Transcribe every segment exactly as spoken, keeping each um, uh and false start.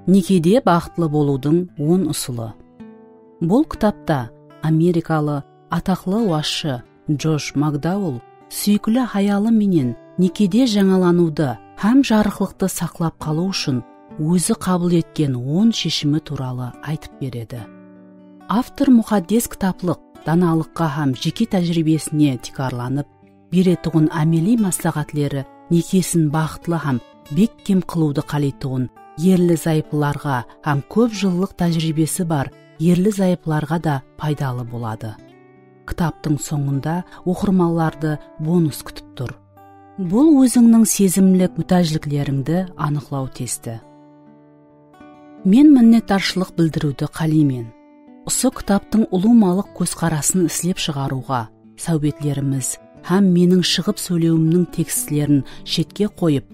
Nekede baxıtlı bolıwdıń on usılı. Bul kitapta amerikalı ataqlı wazshı Josh McDowell súyikli hayalı menen nekede jańalanıwdı hám jarıqlıqtı saqlap qalıw ushın ózi qabıl etken on sheshimi tuwralı aytıp beredi. Avtor muqaddes kitaplıq danalıqqa hám jeke tájiriybesine tiykarlanıp, beretuǵın ámeliy másláhátleri nekesin baxıtlı hám bekkem qılıwdı qáleytuǵın erli-zayıplılarǵa hám kóp jıllıq tájiriybesi bar erli-zayıplılarǵa da paydalı boladı. Kitaptıń sońında oqırmanlardı bonus kútip tur. Bul ózińniń sezimlik mútájliklerińdi anıqlaw testi. Men minnetdarshılıq bildiriwdi qáleymen. Usı kitaptıń ulıwmalıq kózqarasın islep shıǵarıwǵa, sáwbetlerimiz hám meniń shıǵıp sóylewimniń tekstlerin shetke qoyıp,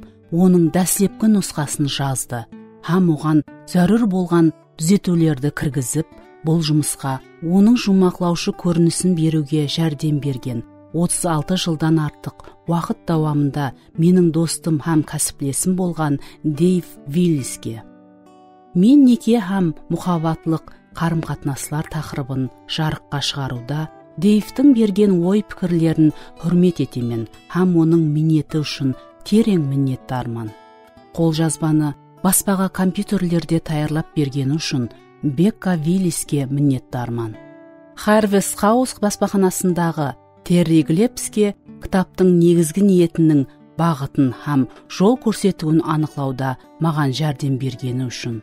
onıń dáslepki nusqasın jazdı hám oǵan zárúr bolǵan dúzetiwlerdi kirgizip, bul jumısqa onıń juwmaqlawshı kórinisin beriwge járdem bergen otız altı jıldan artıq waqıt dawamında meniń dostım hám kásiplesim bolǵan Deyv Villiske. Men neke hám muhabbatlıq qarım-qatnaslar taqırıbın jarıqqa shıǵarıwda Deyvtiń bergen oy-pikirlerin húrmet etemen hám onıń miyneti ushın tereń minnetdarman. Qoljazbanı baspaǵa kompyuterlerde tayarlap bergeni ushın Bekka Villiske minnetdarman. Harvest House baspaxanasındaǵı Terri Glebske kitaptıń negizgi niyetiniń baǵıtın hám jol kórsetiwin anıqlawda maǵan járdem bergeni ushın.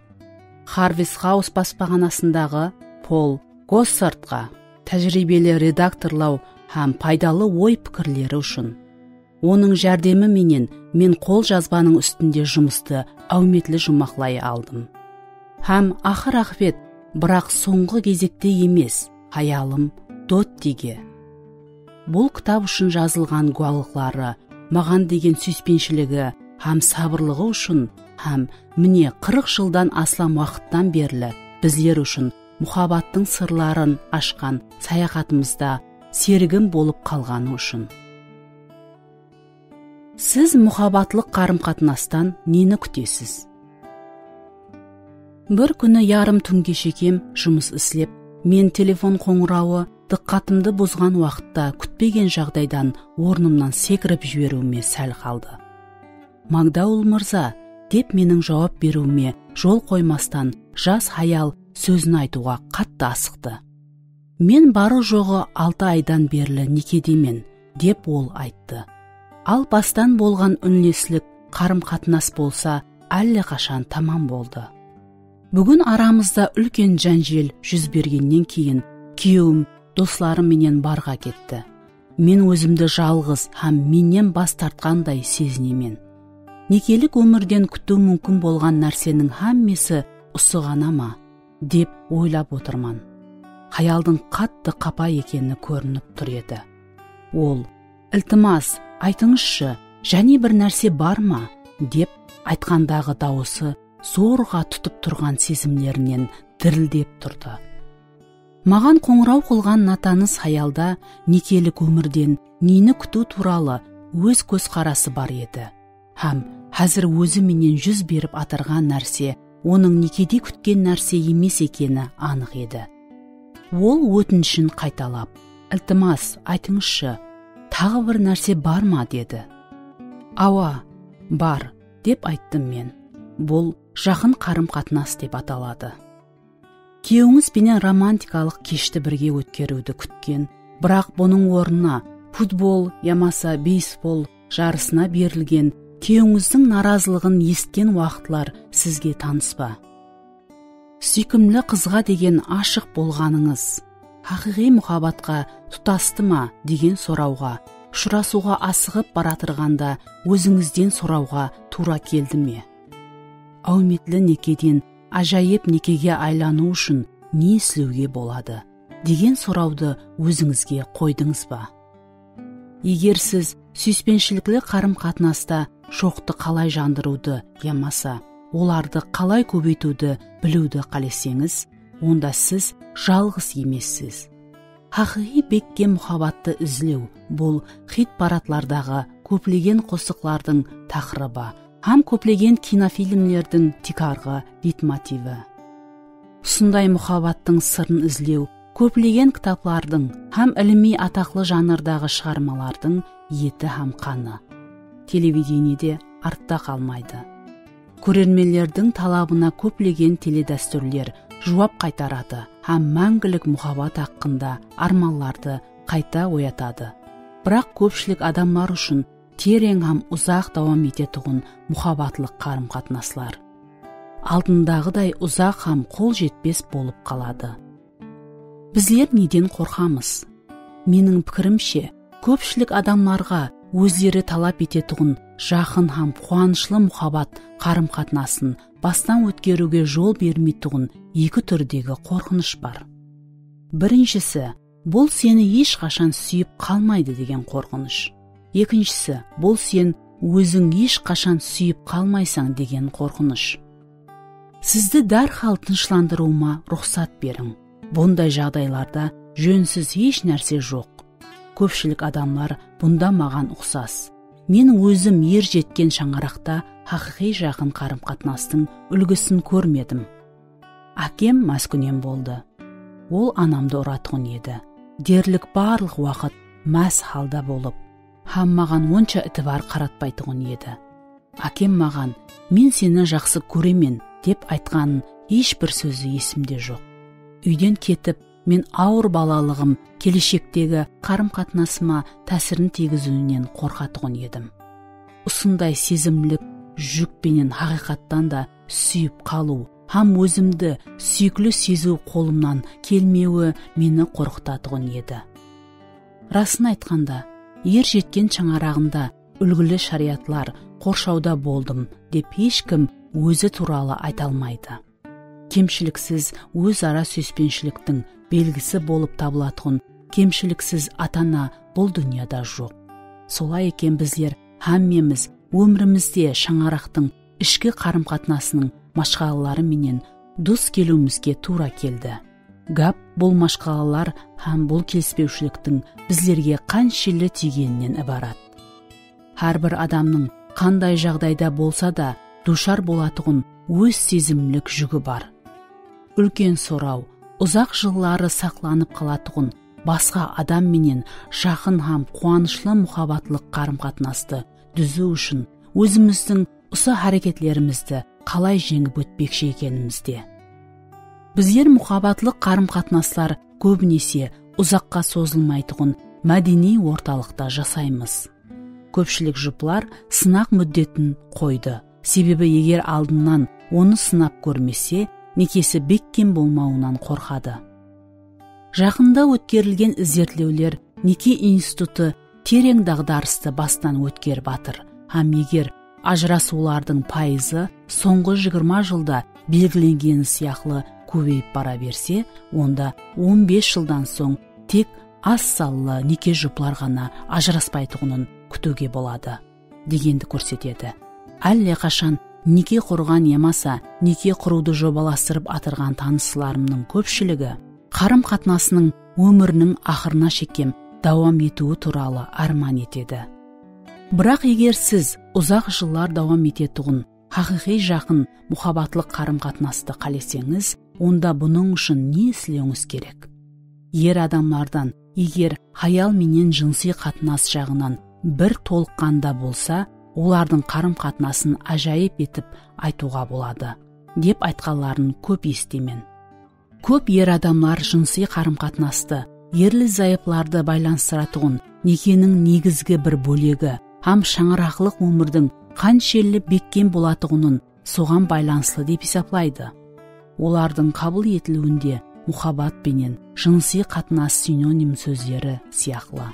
Harvest House baspaxanasındaǵı Pol Gossardqa tájiriybeli redaktorlaw hám paydalı oy-pikirleri ushın. Onıń járdemi menen men qol jazbanıń ústinde jumıstı áwmetli juwmaqlay aldım. Hám aqır-aqıbet, biraq sońǵı gezekte emes, hayalım Dottige. Bul kitap ushın jazılǵan gúwalıqları, maǵan degen súyispensheligi hám sabırlıǵı ushın hám mine qırıq jıldan aslam waqıttan berli bizler ushın muhabbattıń sırların ashqan sayaxatımızda serigim bolıp qalǵanı ushın. Siz muhabbatlıq qarım-qatnastan neni kútesiz? Bir kúni yarım túnge shekem jumıs islep, men telefon qońırawı dıqqatımdı buzǵan waqıtta kútpegen jaǵdaydan ornımnan sekirip jiberiwime sál qaldı. "Magdaul mırza," dep meniń juwap beriwime jol qoymastan jas hayal sózin aytıwǵa qattı asıqtı. "Men barı-joǵı altı aydan berli nekedemen," dep ol ayttı. Al bastan bolǵan únleslik, qarım-qatnas bolsa, álle qashan tamam boldı. Búgin aramızda úlken jánjel júz bergennen keyin kúyewim dosları menen barǵa ketti. Men ózimdi jalǵız hám mennen bas tartqanday sezinemen. Nekelik ómirden kútiw múmkin bolǵan nárseniń hámmesi usı ǵana ma? Dep oylap otırman. Hayaldıń qattı qapa ekeni kórinip tur edi. Ol, "Iltimas, aytıńızshı, jáne bir nárse bar ma?" dep aytqandaǵı dawısı zorǵa tutıp turǵan sezimlerinen dirildep turdı. Maǵan qońıraw qılǵan natanıs hayalda nekelik ómirden neni kútiw tuwralı óz kózqarası bar edi. Hám házir ózi menen júz berip atırǵan nárse onıń nekede kútken nárse emes ekeni anıq edi. Ol ótinishin qaytalap, "Iltimas, aytıńızshı, taǵı bir nárse bar ma?" dedi. "Awa, bar," dep ayttım men. Bul jaqın qarım-qatnas dep ataladı. Kúyewińiz benen romantikalıq keshti birge ótkeriwdi kútken, biraq bunıń ornına futbol yamasa beysbol jarısına berilgen kúyewińizdiń narazılıǵın esitken waqıtlar sizge tanıs pa? Súykimli qızǵa degen ashıq bolǵanıńız, haqıyqıy muhabbatqa tutastı ma degen sorawǵa, ushırasıwǵa asıǵıp baratırǵanda ózińizden sorawǵa tuwra keldi me? Áwmetli nekeden ájayıp nekege aylanıw ushın ne islewge boladı? Degen sorawdı ózińizge qoydıńız ba? Eger siz súyispenshilikli qarım-qatnasta joqtı qalay jandırıwdı yamasa olardı qalay kóbeytiwdi biliwdi qáleseńiz, onda siz jalǵız emessiz. Haqıyqıy bekkem muhabbattı izlew, bul xit-paradlardaǵı kóplegen qosıqlardıń taqırıbı, hám kóplegen kinofilmlerdiń tiykarǵı leytmotivi. Usınday muhabbattıń sırın izlew kóplegen kitaplardıń hám ilimiy ataqlı janrdaǵı shıǵarmalardıń eti hám qanı. Televidenie de artta qalmaydı. Kórermenlerdiń talabına kóplegen teledástúrler juwap qaytaradı hám máńgilik muhabbat haqqında ármanlardı qayta oyatadı. Biraq kópshilik adamlar ushın tereń hám uzaq dawam etetuǵın muhabbatlıq qarım-qatnaslar aldındaǵıday uzaq hám qol jetpes bolıp qaladı. Bizler neden qorqamız? Meniń pikirimshe, kópshilik adamlarǵa ózleri talap etetuǵın jaqın hám quwanıshlı muhabbat qarım-qatnasın bastan ótkeriwge jol bermeytuǵın eki túrdegi qorqınısh bar. Birinshisi, bul seni hesh qashan súyip qalmaydı degen qorqınısh. Ekinshisi, bul sen óziń hesh qashan súyip qalmaysań degen qorqınısh. Sizdi dárhal tınıshlandırıwıma ruxsat beriń. Bunday jaǵdaylarda jónsiz hesh nárse joq. Kópshilik adamlar bunda maǵan uqsas. Men ózim er jetken shańaraqta haqıyqıy jaqın qarım-qatnastıń úlgisin kórmedim. Ákem máskúnem boldı. Ol anamdı uratuǵın edi. Derlik barlıq waqıt más halda bolıp, hám maǵan onsha itibar qaratpaytuǵın edi. Ákem maǵan, "Men seni jaqsı kóremen," dep aytqanın hesh bir sózi esimde joq. Úyden ketip, men awır balalıǵım keleshektegi qarım-qatnasıma tásirin tiygiziwinen qorqatuǵın edim. Usınday sezimlik júk penen haqıyqattan da súyip qalıw hám ózimdi súyikli seziw qolımnan kelmewi meni qorqıtatuǵın edi. Rasın aytqanda, er jetken shańaraǵında úlgili sháriyatlar qorshawda boldım dep hesh kim ózi tuwralı ayta almaydı. Kemshiliksiz óz-ara súyispenshiliktiń belgisi bolıp tabılatuǵın kemshiliksiz ata-ana bul dúnyada joq. Solay eken, bizler hámmemiz ómirimizde shańaraqtıń ishki qarım-qatnasınıń mashqalaları menen dus keliwimizge tuwra keldi. Gáp bul mashqalalar hám bul kelispewshiliktiń bizlerge qanshelli tiygeninen ibarat. Hár bir adamnıń qanday jaǵdayda bolsa da duwshar bolatuǵın óz sezimlik júgi bar. Úlken soraw, uzaq jılları saqlanıp qalatuǵın basqa adam menen jaqın hám quwanıshlı muhabbatlıq qarım-qatnastı dúziw ushın ózimizdiń usı háreketlerimizdi qalay jeńip ótpekshi ekenimizde. Bizler muhabbatlıq qarım-qatnaslar kóbinese uzaqqa sozılmaytuǵın mádeniy ortalıqta jasaymız. Kópshilik juplar sınaq múddetin qoydı. Sebebi eger aldınnan onı sınap kórmese, nekesi bekkem bolmawınan qorqadı. Jaqında ótkerilgen izertlewler neke institutı tereń daǵdarıstı bastan ótkerip atır hám eger ajırasıwlardıń payızı sońǵı jigirma jılda belgilengeni sıyaqlı kóbeyip bara berse, onda on bes jıldan soń tek az sanlı neke juplar ǵana ajıraspaytuǵının kútiwge boladı, degendi kórsetedi. Álle qashan neke qurǵan yamasa neke qurıwdı jobalastırıp atırǵan tanıslarımnıń kópshiligi qarım-qatnasınıń ómiriniń aqırına shekem dawam etiwi tuwralı árman etedi. Biraq eger siz uzaq jıllar dawam etetuǵın haqıyqıy jaqın muhabbatlıq qarım-qatnastı qáleseńiz, onda bunıń ushın ne islewińiz kerek? Er adamlardan, eger hayal menen jınısıy qatnas jaǵınan bir tolıqqanda bolsa, olardıń qarım-qatnasın ájayıp etip aytıwǵa boladı, dep aytqanların kóp esitemen. Kóp er adamlar jınısıy qarım-qatnastı erli-zayıplardı baylanıstıratuǵın nekeniń negizgi bir bólegi hám shańaraqlıq ómirdiń qanshelli bekkem bolatuǵının soǵan baylanıslı dep esaplaydı. Olardıń qabıl etiliwinde muhabbat penen jınısıy qatnas sinonim sózleri sıyaqlı.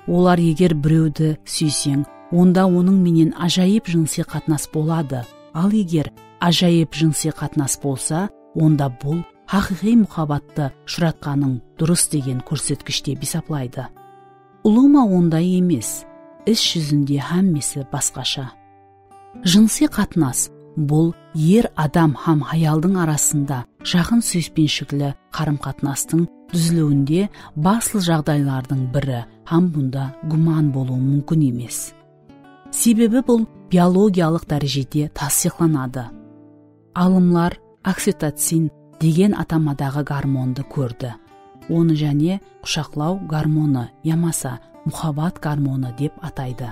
Olar eger birewdi súyseń, onda onıń menen ájayıp jınısıy qatnas boladı, al eger ájayıp jınısıy qatnas bolsa, onda bul haqıyqıy muhabbattı ushıratqanıń durıs degen kórsetkish dep esaplaydı. Ulıwma onday emes, is júzinde hámmesi basqasha. Jınısıy qatnas, bul er adam hám hayaldıń arasında jaqın súyispenshilikli qarım-qatnastıń dúziliwinde baslı jaǵdaylardıń biri hám bunda gúman bolıw múmkin emes. Sebebi bul biologiyalıq dárejede tastıyıqlanadı. Alımlar oksitotsin degen atamadaǵı gormondı kórdi. Onı jáne qushaqlaw gormonı yamasa muhabbat gormonı dep ataydı.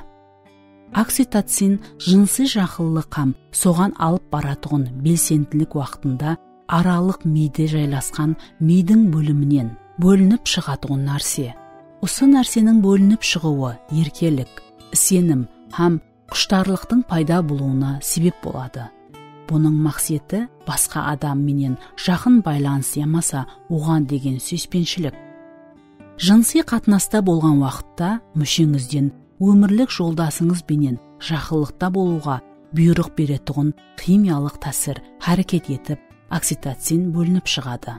Oksitotsin jınısıy jaqınlıq hám soǵan alıp baratuǵın belsendilik waqtında aralıq miyde jaylasqan miydiń bóliminen bólinip shıǵatuǵın nárse. Usı nárseniń bólinip shıǵıwı erkelik, isenim hám kushtarlıqtıń payda bolıwına sebep boladı. Bunıń maqseti basqa adam menen jaqın baylanıs yamasa oǵan degen súyispenshilik. Jınısıy qatnasta bolǵan waqıtta músheńizden ómirlik joldasıńız benen jaqınlıqta bolıwǵa buyrıq beretuǵın ximiyalıq tásir háreket etip, oksitotsin bólinip shıǵadı.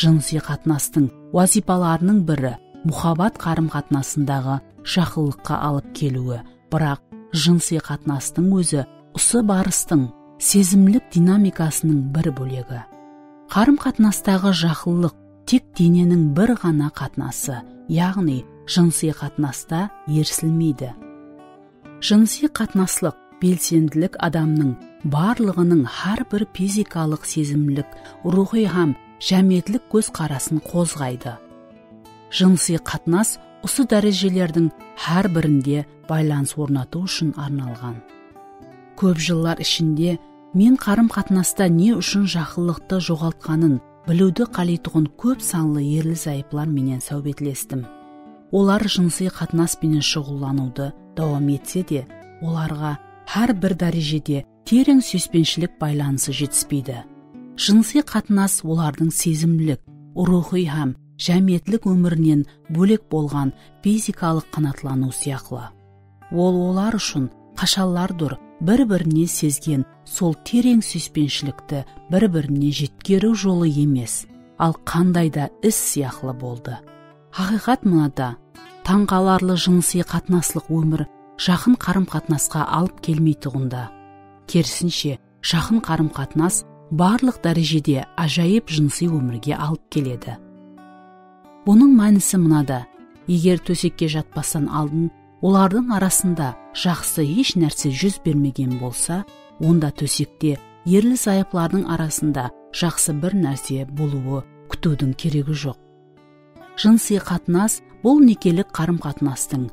Jınısıy qatnastıń wazıypalarınıń biri muhabbat qarım-qatnasındaǵı jaqınlıqqa alıp keliwi, biraq jınısıy qatnastıń ózi usı barıstıń sezimlik dinamikasınıń bir bólegi. Qarım-qatnastaǵı jaqınlıq tek deneniń bir ǵana qatnası, yaǵnıy jınısıy qatnasta erisilmeydi. Jınısıy qatnaslıq, belsendilik adamnıń barlıǵınıń hár bir fizikalıq, sezimlik, ruwxıy hám jámiyetlik kózqarasın qozǵaydı. Jınısıy qatnas usı dárejelerdiń hár birinde baylanıs ornatıw ushın arnalǵan. Kóp jıllar ishinde men qarım-qatnasta ne ushın jaqınlıqtı joǵaltqanın biliwdi qáleytuǵın kóp sanlı erli-zayıplar menen sáwbetlestim. Olar jınısıy qatnas penen shuǵıllanıwdı dawam etse de, olarǵa hár bir dárejede tereń súyispenshilik baylanısı jetispeydi. Jınısıy qatnas olardıń sezimlik, ruwxıy hám jámiyetlik ómirinen bólek bolǵan fizikalıq qanaatlanıw sıyaqlı. Ol olar ushın qashanlardur bir-birine sezgen sol tereń súyispenshilikti bir-birine jetkeriw jolı emes, al qanday da is sıyaqlı boldı. Haqıyqat mınada, tańqalarlı jınısıy qatnaslıq ómir jaqın qarım-qatnasqa alıp kelmeytuǵında. Kerisinshe, jaqın qarım-qatnas barlıq dárejede ájayıp jınısıy ómirge alıp keledi. Bunıń mánisi mınada, eger tósekke jatpastan aldın olardıń arasında jaqsı hesh nárse júz bermegen bolsa, onda tósekte erli-zayıplardıń arasında jaqsı bir nárse bolıwı kútiwdiń keregi joq. Jınısıy qatnas bul nekelik qarım-qatnastıń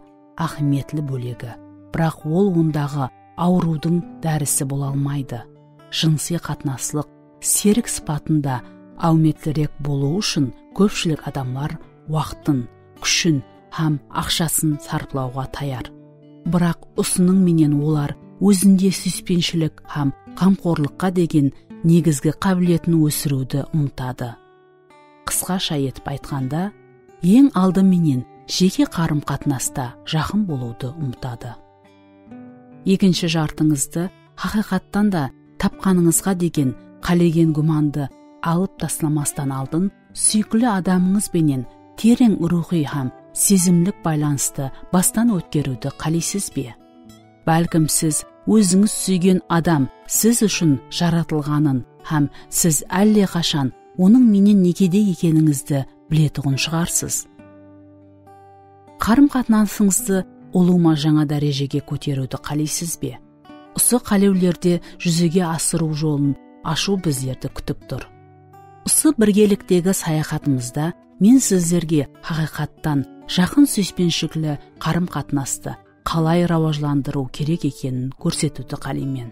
áhmiyetli bólegi, biraq ol ondaǵı awırıwdıń dárisi bola almaydı. Jınısıy qatnaslıq serik sıpatında áwmetlirek bolıwı ushın kópshilik adamlar waqtın, kúshin hám aqshasın sarplawǵa tayar. Biraq usınıń menen olar ózinde súyispenshilik hám ǵamqorlıqqa degen negizgi qábiletin ósiriwdi umıtadı. Qısqasha etip aytqanda, eń aldı menen jeke qarım-qatnasta jaqın bolıwdı umıtadı. Ekinshi jartıńızdı haqıyqattan da tapqanıńızǵa degen qálegen gúmandı alıp taslamastan aldın súyikli adamıńız benen tereń ruwxıy hám sezimlik baylanıstı bastan ótkeriwdi qáleysiz be? Bálkim siz ózińiz súygen adam siz ushın jaratılǵanın hám siz álle qashan onıń menen nekede ekenińizdi biletuǵın shıǵarsız. Qarım-qatnasıńızdı ulıwma jańa dárejege kóteriwdi qáleysiz be? Usı qálewlerde júzege asırıw jolın ashıw bizlerdi kútip tur. Usı birgeliktegi sayaxatımızda men sizlerge haqıyqattan jaqın súyispenshilikli qarım-qatnastı qalay rawajlandırıw kerek ekenin kórsetiwdi qáleymen.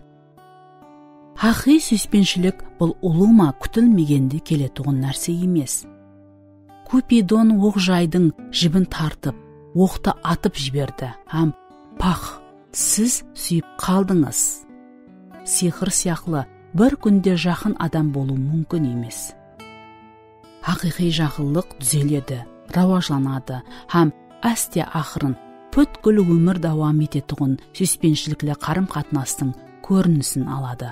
Haqıyqıy súyispenshilik bul ulıwma kútilmegende keletuǵın nárse emes. Kupidon oq-jaydıń jibin tartıp, oqtı atıp jiberdi hám pax, siz súyip qaldıńız. Sıyqır sıyaqlı bir kúnde jaqın adam bolıw múmkin emes. Haqıyqıy jaqınlıq dúzeledi, rawajlanadı hám áste-aqırın pútkil ómir dawam etetuǵın súyispenshilikli qarım-qatnastıń kórinisin aladı.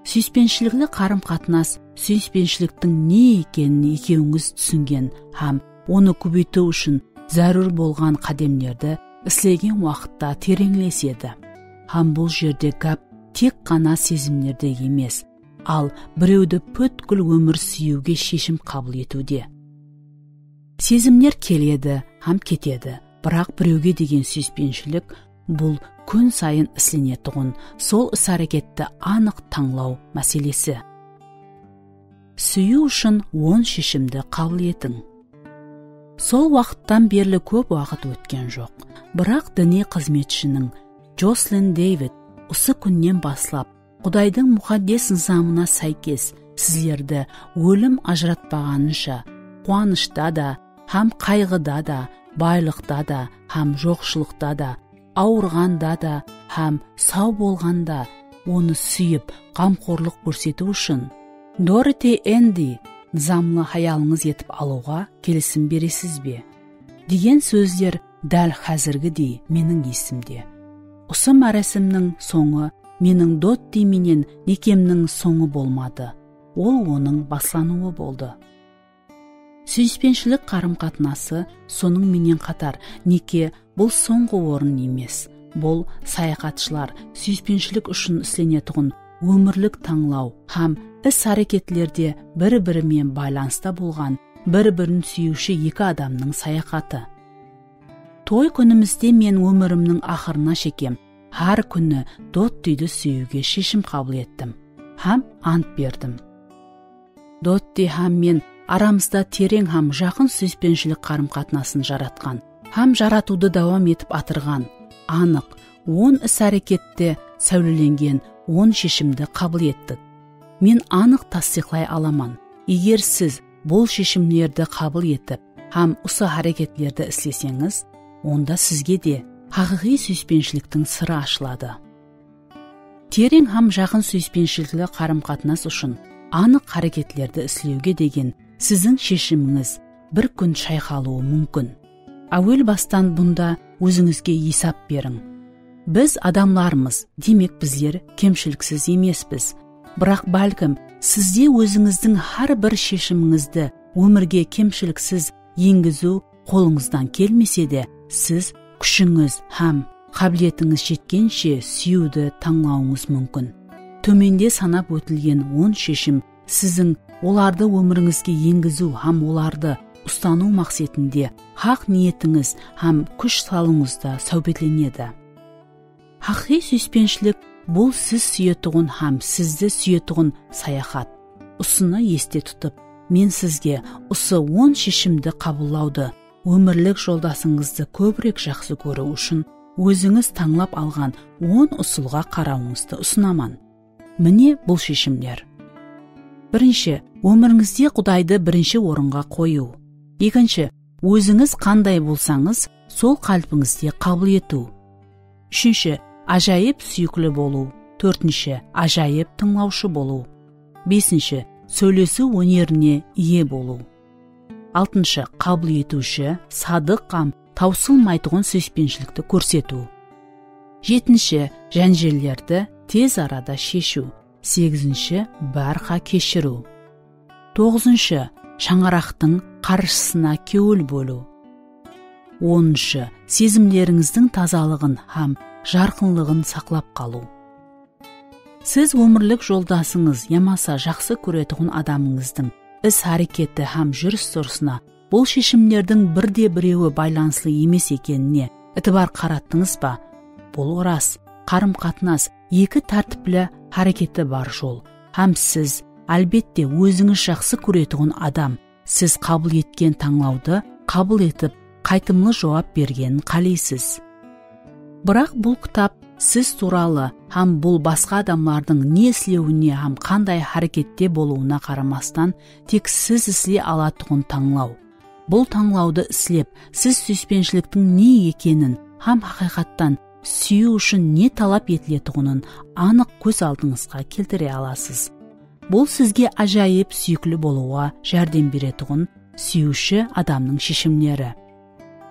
Súyispenshilikli qarım-qatnas súyispenshiliktiń ne ekenin ekewińiz túsingen hám onı kóbeytiw ushın zárúr bolǵan qádemlerdi islegen waqıtta tereńlesedi. Hám bul jerde gáp tek ǵana sezimlerde emes, al birewdi pútkil ómir súyiwge sheshim qabıl etiwde. Sezimler keledi hám ketedi, biraq birewge degen súyispenshilik Bul kún sayın islenetuǵın sol is-háreketti anıq tańlaw máselesi. Súyiw ushın on sheshimdi qabıl etiń. Sol waqıttan berli kóp waqıt ótken joq, biraq diniy xızmetshiniń Joslin Devid usı kúnnen baslap Qudaydıń muqaddes nızamına sáykes sizlerdi ólim ajıratpaǵanınsha, quwanıshta da hám qayǵıda da, baylıqta da hám joqshılıqta da, awırǵanda da hám saw bolǵanda onı súyip, ǵamxorlıq kórsetiw ushın Doroti Endi nızamlı hayalıńız etip alıwǵa kelisim beresiz be? Degen sózler dál házirgidey meniń esimde. Usı máresimniń sońı meniń Dotti menen nekemniń sońı bolmadı. Ol onıń baslanıwı boldı. Súyispenshilik qarım-qatnası, sonıń menen qatar, neke bul sońǵı orın emes. Bul sayaxatshılar súyispenshilik ushın islenetuǵın ómirlik tańlaw hám is-háreketlerde bir-biri menen baylanısta bolǵan bir-birin súyiwshi eki adamnıń sayaxatı. Toy kúnimizde men ómirimniń aqırına shekem hár kúni Dottidi súyiwge sheshim qabıl ettim hám ant berdim. Dotti hám men aramızda tereń hám jaqın súyispenshilik qarım-qatnasın jaratqan hám jaratıwdı dawam etip atırǵan, anıq on is-hárekette sáwlelengen on sheshimdi qabıl ettik. Men anıq tastıyıqlay alaman, eger siz bul sheshimlerdi qabıl etip hám usı háreketlerdi isleseńiz, onda sizge de haqıyqıy súyispenshiliktiń sırı ashıladı. Tereń hám jaqın súyispenshilikli qarım-qatnas ushın anıq háreketlerdi islewge degen siziń sheshimińiz bir kún shayqalıwı múmkin. Áwel bastan bunda ózińizge esap beriń. Biz adamlarmız, demek bizler kemshiliksiz emespiz. Biraq bálkim sizde ózińizdiń hár bir sheshimińizdi ómirge kemshiliksiz engiziw qolıńızdan kelmese de, siz kúshińiz hám qábiletińiz jetkenshe súyiwdi tańlawıńız múmkin. Tómende sanap ótilgen on sheshim siziń olardı ómirińizge engiziw hám olardı ustanıw maqsetinde haq niyetińiz hám kúsh salıwıńızda sáwbetlenedi. Haqıyqıy súyispenshilik bul siz súyetuǵın hám sizdi súyetuǵın sayaxat. Usını este tutıp, men sizge usı on sheshimdi qabıllawdı, ómirlik joldasıńızdı kóbirek jaqsı kóriw ushın ózińiz tańlap alǵan on usılǵa qarawıńızdı usınaman. Mine bul sheshimler. Birinshi, ómirińizde Qudaydı birinshi orınǵa qoyıw. Ekinshi, ózińiz qanday bolsańız, sol qálbińizde qabıl etiw. Úshinshi, ájayıp súyikli bolıw. Tórtinshi, ájayıp tıńlawshı bolıw. Besinshi, sóylesiw ónerine iye bolıw. Altınshı, qabıl etiwshi, sadıq hám tawsılmaytuǵın súyispenshilikti kórsetiw. Jetinshi, jánjellerdi tez arada sheshiw. Segizinshi, bárha keshiriw. Toǵızınshı, shańaraqtıń qarjısına kewil bóliw. Onınshı, sezimlerińizdiń tazalıǵın hám jarqınlıǵın saqlap qalıw. Siz ómirlik joldasıńız yamasa jaqsı kóretuǵın adamıńızdıń is-háreketi hám júris-turısına bul sheshimlerdiń birde-birewi baylanıslı emes ekenine itibar qarattıńız ba? Bul ras, qarım-qatnas eki tártipli háreketi bar jol hám siz, álbette, ózińiz jaqsı kóretuǵın adam, siz qabıl etken tańlawdı qabıl etip, qaytımlı juwap bergenin qáleysiz. Biraq bul kitap siz tuwralı hám bul basqa adamlardıń ne islewine hám qanday hárekette bolıwına qaramastan, tek siz isley alatuǵın tańlaw. Bul tańlawdı islep, siz súyispenshiliktiń ne ekenin hám haqıyqattan súyiw ushın ne talap etiletuǵının anıq kóz aldıńızǵa keltire alasız. Bul sizge ájayıp súyikli bolıwǵa járdem beretuǵın súyiwshi adamnıń sheshimleri.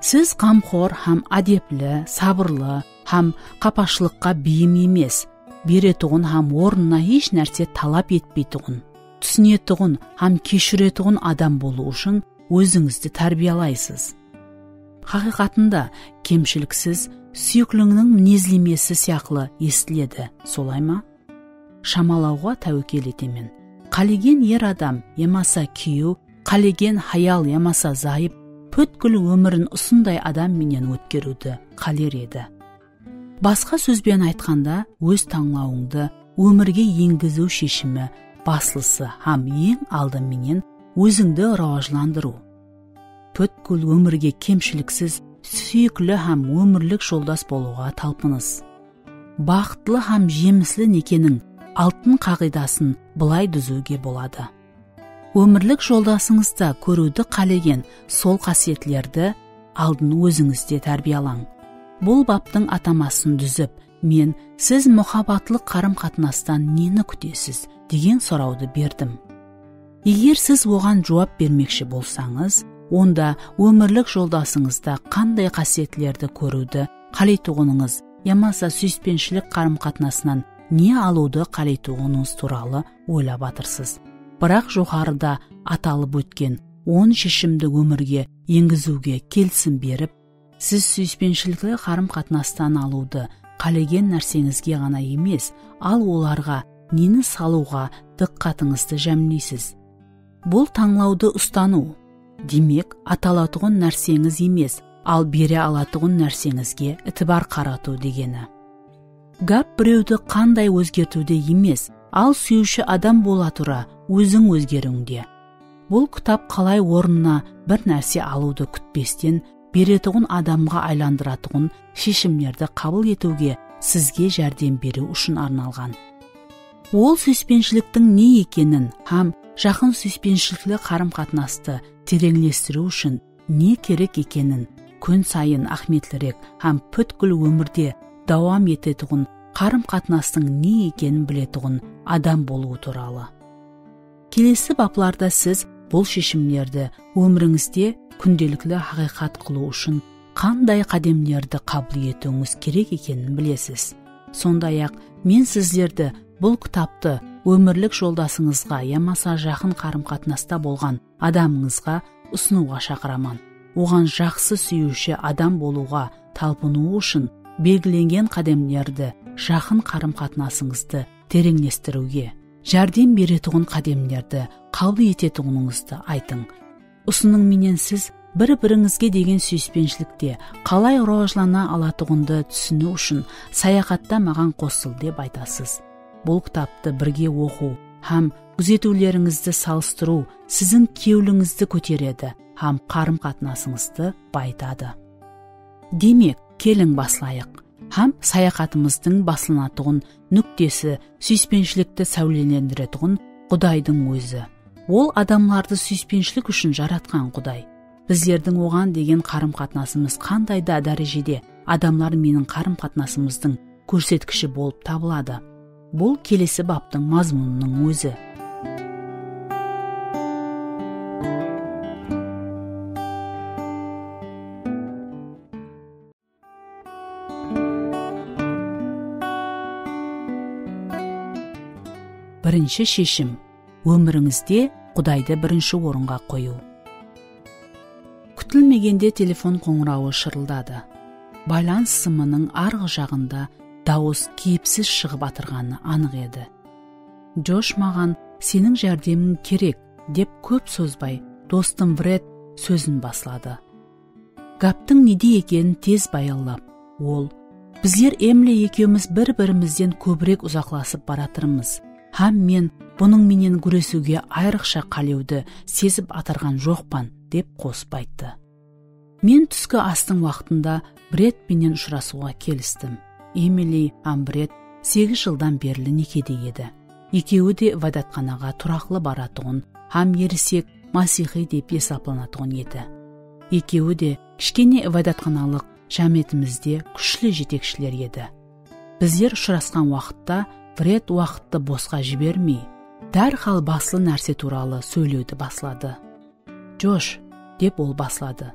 Siz ǵamxor hám ádepli, sabırlı hám qapashılıqqa beyim emes, beretuǵın hám ornına hesh nárse talap etpeytuǵın, túsinetuǵın hám keshiretuǵın adam bolıw ushın ózińizdi tárbiyalaysız. Haqıyqatında, kemshiliksiz súyiklińniń minezlemesi sıyaqlı esitiledi, solay ma? Shamalawǵa táwekel etemen. Qálegen er adam yamasa kúyew, qálegen hayal yamasa zayıp, pútkil ómirin usınday adam menen ótkeriwdi qáler edi. Basqa sóz benen aytqanda, óz tańlawıńdı ómirge engiziw sheshimi baslısı hám eń aldı menen ózińdi rawajlandırıw. Pútkil ómirge kemshiliksiz, súyikli hám ómirlik joldas bolıwǵa talpınıs. Baxıtlı hám jemisli nekeniń altın qaǵıydasın bılay dúziwge boladı. Ómirlik joldasıńızda kóriwdi qálegen sol qásiyetlerdi aldın ózińizde tárbiyalań. Bul baptıń atamasın dúzip, men "Siz muhabbatlıq qarım-qatnastan neni kútesiz?" degen sorawdı berdim. Eger siz oǵan juwap bermekshi bolsańız, onda ómirlik joldasıńızda qanday qásiyetlerdi kóriwdi qáleytuǵınıńız yamasa súyispenshilik qarım-qatnasınan ne alıwdı qáleytuǵınıńız tuwralı oylap atırsız. Biraq joqarıda atalıp ótken on sheshimdi ómirge engiziwge kelisim berip, siz súyispenshilikli qarım-qatnastan alıwdı qálegen nárseńizge ǵana emes, al olarǵa neni salıwǵa dıqqatıńızdı jámleysiz. Bul tańlawdı ustanıw, demek, atalatuǵın nárseńiz emes, al bere alatuǵın nárseńizge itibar qaratıw degeni. Gáp birewdi qanday ózgertiwde emes, al súyiwshi adam bola tura óziń ózgeriwińde. Bul kitap qalay ornına bir nárse alıwdı kútpesten beretuǵın adamǵa aylandıratuǵın sheshimlerdi qabıl etiwge sizge járdem beriw ushın arnalǵan. Ol súyispenshiliktiń ne ekenin hám jaqın súyispenshilikli qarım-qatnastı tereńlestiriw ushın ne kerek ekenin, kún sayın áhmiyetlirek hám pútkil ómirde dawam etetuǵın qarım-qatnastıń ne ekenin biletuǵın adam bolıwı tuwralı. Kelesi baplarda siz bul sheshimlerdi ómirińizde kúndelikli haqıyqat qılıw ushın qanday qádemlerdi qabıl etiwińiz kerek ekenin bilesiz. Sonday-aq, men sizlerdi bul kitaptı ómirlik joldasıńızǵa yamasa jaqın qarım-qatnasta bolǵan adamıńızǵa usınıwǵa shaqıraman. Oǵan jaqsı súyiwshi adam bolıwǵa talpınıwı ushın belgilengen qádemlerdi jaqın qarım-qatnasıńızdı tereńlestiriwge, járdem beretuǵın qádemlerdi qabıl etetuǵınıńızdı aytıń. Usınıń menen siz bir-birińizge degen súyispenshilikte qalay rawajlana alatuǵındı túsiniw ushın sayaxatta maǵan qosıl dep aytasız. Bul kitaptı birge oqıw hám gúzetiwlerińizdi salıstırıw siziń kewlińizdi kóteredi hám qarım-qatnasıńızdı bayıtadı. Demek, keliń baslayıq. Hám sayaxatımızdıń baslanatuǵın núktesi súyispenshilikti sáwlelendiretuǵın Qudaydıń ózi. Ol adamlardı súyispenshilik ushın jaratqan Quday. Bizlerdiń oǵan degen qarım-qatnasımız qanday da dárejede adamlar menen qarım-qatnasımızdıń kórsetkishi bolıp tabıladı. Bul kelesi baptıń mazmunınıń ózi. Birinshi sheshim, ómirińizde Qudaydı birinshi orınǵa qoyıw. Kútilmegende telefon qońırawı shırıldadı. Baylanıs sımınıń arǵı jaǵında dawıs keyipsiz shıǵıp atırǵanı anıq edi. Josh maǵan "Seniń járdemiń kerek", dep kóp sozbay, dostım Vred sózin basladı. Gaptıń nede ekenin tez bayallap, ol, "Bizler Emili ekewimiz bir-birimizden kóbirek uzaqlasıp baratırmız, hám men bunıń menen gúresiwge ayrıqsha qálewdi sezip atırǵan joqpan", dep qosıp ayttı. Men túski astıń waqtında Bred penen ushırasıwǵa kelistim. Emili hám Bred segiz jıldan berli nekede edi. Ekewi de ibadatxanaǵa turaqlı baratuǵın hám erisek masiyxıy dep esaplanatuǵın edi. Ekewi de kishkene ibadatxanalıq jámiyetimizde kúshli jetekshiler edi. Bizler ushırasqan waqıtta Bred waqıttı bosqa jibermey, dárhal baslı nárse tuwralı sóylewdi basladı. "Josh", dep ol basladı.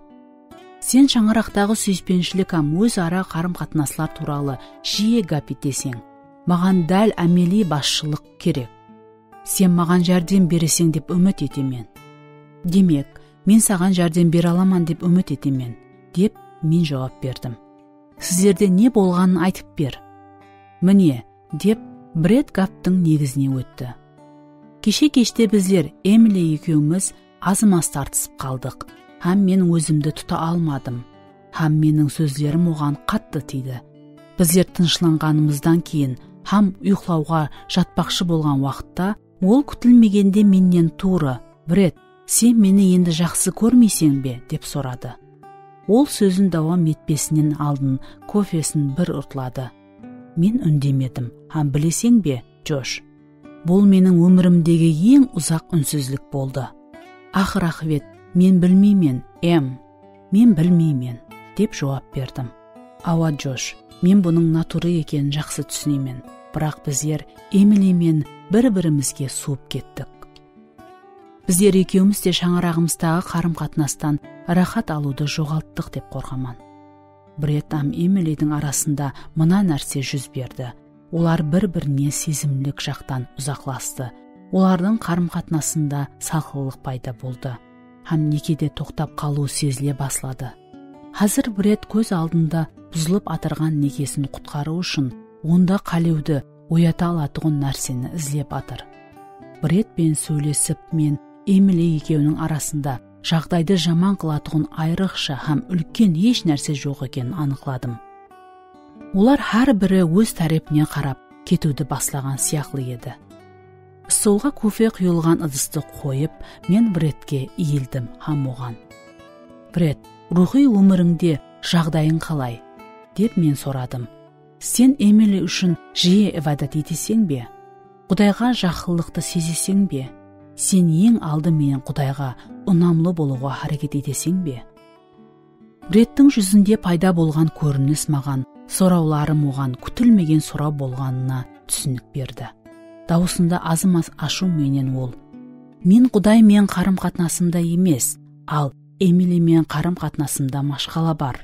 "Sen shańaraqtaǵı súyispenshilik hám óz ara qarım-qatnaslar tuwralı jiye gáp eteseń. Maǵan dál ámeliy basshılıq kerek. Sen maǵan járdem bereseń dep úmit etemen." "Demek, men saǵan járdem bere alaman dep úmit etemen", dep men juwap berdim. "Sizlerde ne bolǵanın aytıp ber." "Mine", dep Bred gaptıń negizine ótti. "Keshe keshte bizler Emili ekewimiz azımaz tartısıp qaldıq hám men ózimdi tuta almadım. Hám meniń sózlerim oǵan qattı tiydi. Bizler tınıshlanǵanımızdan keyin hám uyıqlawǵa jatpaqshı bolǵan waqıtta, ol kútilmegende mennen tuwrı, "Bred, sen meni endi jaqsı kórmeyseń be?" dep soradı. Ol sózin dawam etpesinen aldın kofesin bir urtladı. Men úndemedim hám, bileseń be, Josh, bul meniń ómirimdegi eń uzaq únsizlik boldı. Aqır-aqıbet, men bilmeymen, Em. Men bilmeymen, dep juwap berdim. Awa, Josh, men bunıń naturı ekenin jaqsı túsinemen, biraq bizler Emili men bir-birimizge suwıp kettik. Bizler ekewimiz de shańaraǵımızdaǵı qarım-qatnastan ráhát alıwdı joǵalttıq dep qorqaman. Bred hám Emilidiń arasında mına nárse júz berdi. Olar bir-birine sezimlik jaqtan uzaqlastı. Olardıń qarım-qatnasında salqınlıq payda boldı hám nekede toqtap qalıw sezile basladı. Házir Bred kóz aldında buzılıp atırǵan nekesin qutqarıw ushın onda qálewdi oyata alatuǵın nárseni izlep atır. Bred penen sóylesip, men Emili ekewiniń arasında jaǵdaydı jaman qılatuǵın ayrıqsha hám úlken hesh nárse joq ekenin anıqladım. Olar hár biri óz tárepine qarap ketiwdi baslaǵan sıyaqlı edi. Stolǵa kofe quyılǵan ıdıstı qoyıp, men Bredke iyildim hám oǵan, "Bred, ruwxıy ómirińde jaǵdayıń qalay?" dep men soradım. "Sen Emili ushın jiyi ibadat eteseń be? Qudayǵa jaqınlıqtı sezeseń be? Sen eń aldı menen Qudayǵa unamlı bolıwǵa háreket eteseń be?" Bredtiń júzinde payda bolǵan kórinis maǵan sorawlarım oǵan kútilmegen soraw bolǵanına túsinik berdi. Dawısında azı-maz ashıw menen ol, "Men Quday menen qarım-qatnasımda emes, al Emili menen qarım-qatnasımda mashqala bar.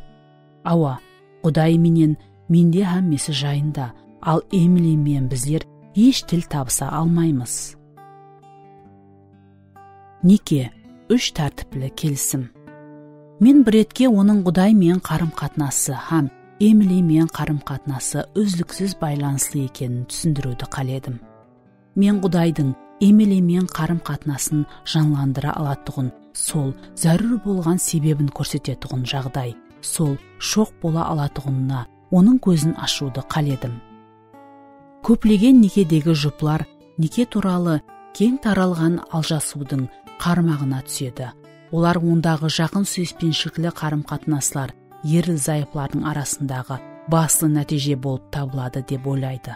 Awa, Quday menen mende hámmesi jayında, al Emili menen bizler hesh til tabısa almaymız." Neke, úsh tártipli kelisim. Men Bredke onıń Quday menen qarım-qatnası hám Emili menen qarım-qatnası úzliksiz baylanıslı ekenin túsindiriwdi qáledim. Men Qudaydıń Emili menen qarım-qatnasın janlandıra alatuǵın, sol zárúr bolǵan sebebin kórsetetuǵın jaǵday, sol shoq bola alatuǵınına onıń kózin ashıwdı qáledim. Kóplegen nekedegi juplar neke tuwralı keń taralǵan aljasıwdıń qarmaǵına túsedi. Olar ondaǵı jaqın súyispenshilikli qarım-qatnaslar erli-zayıplardıń arasındaǵı baslı nátiyje bolıp tabıladı dep oylaydı.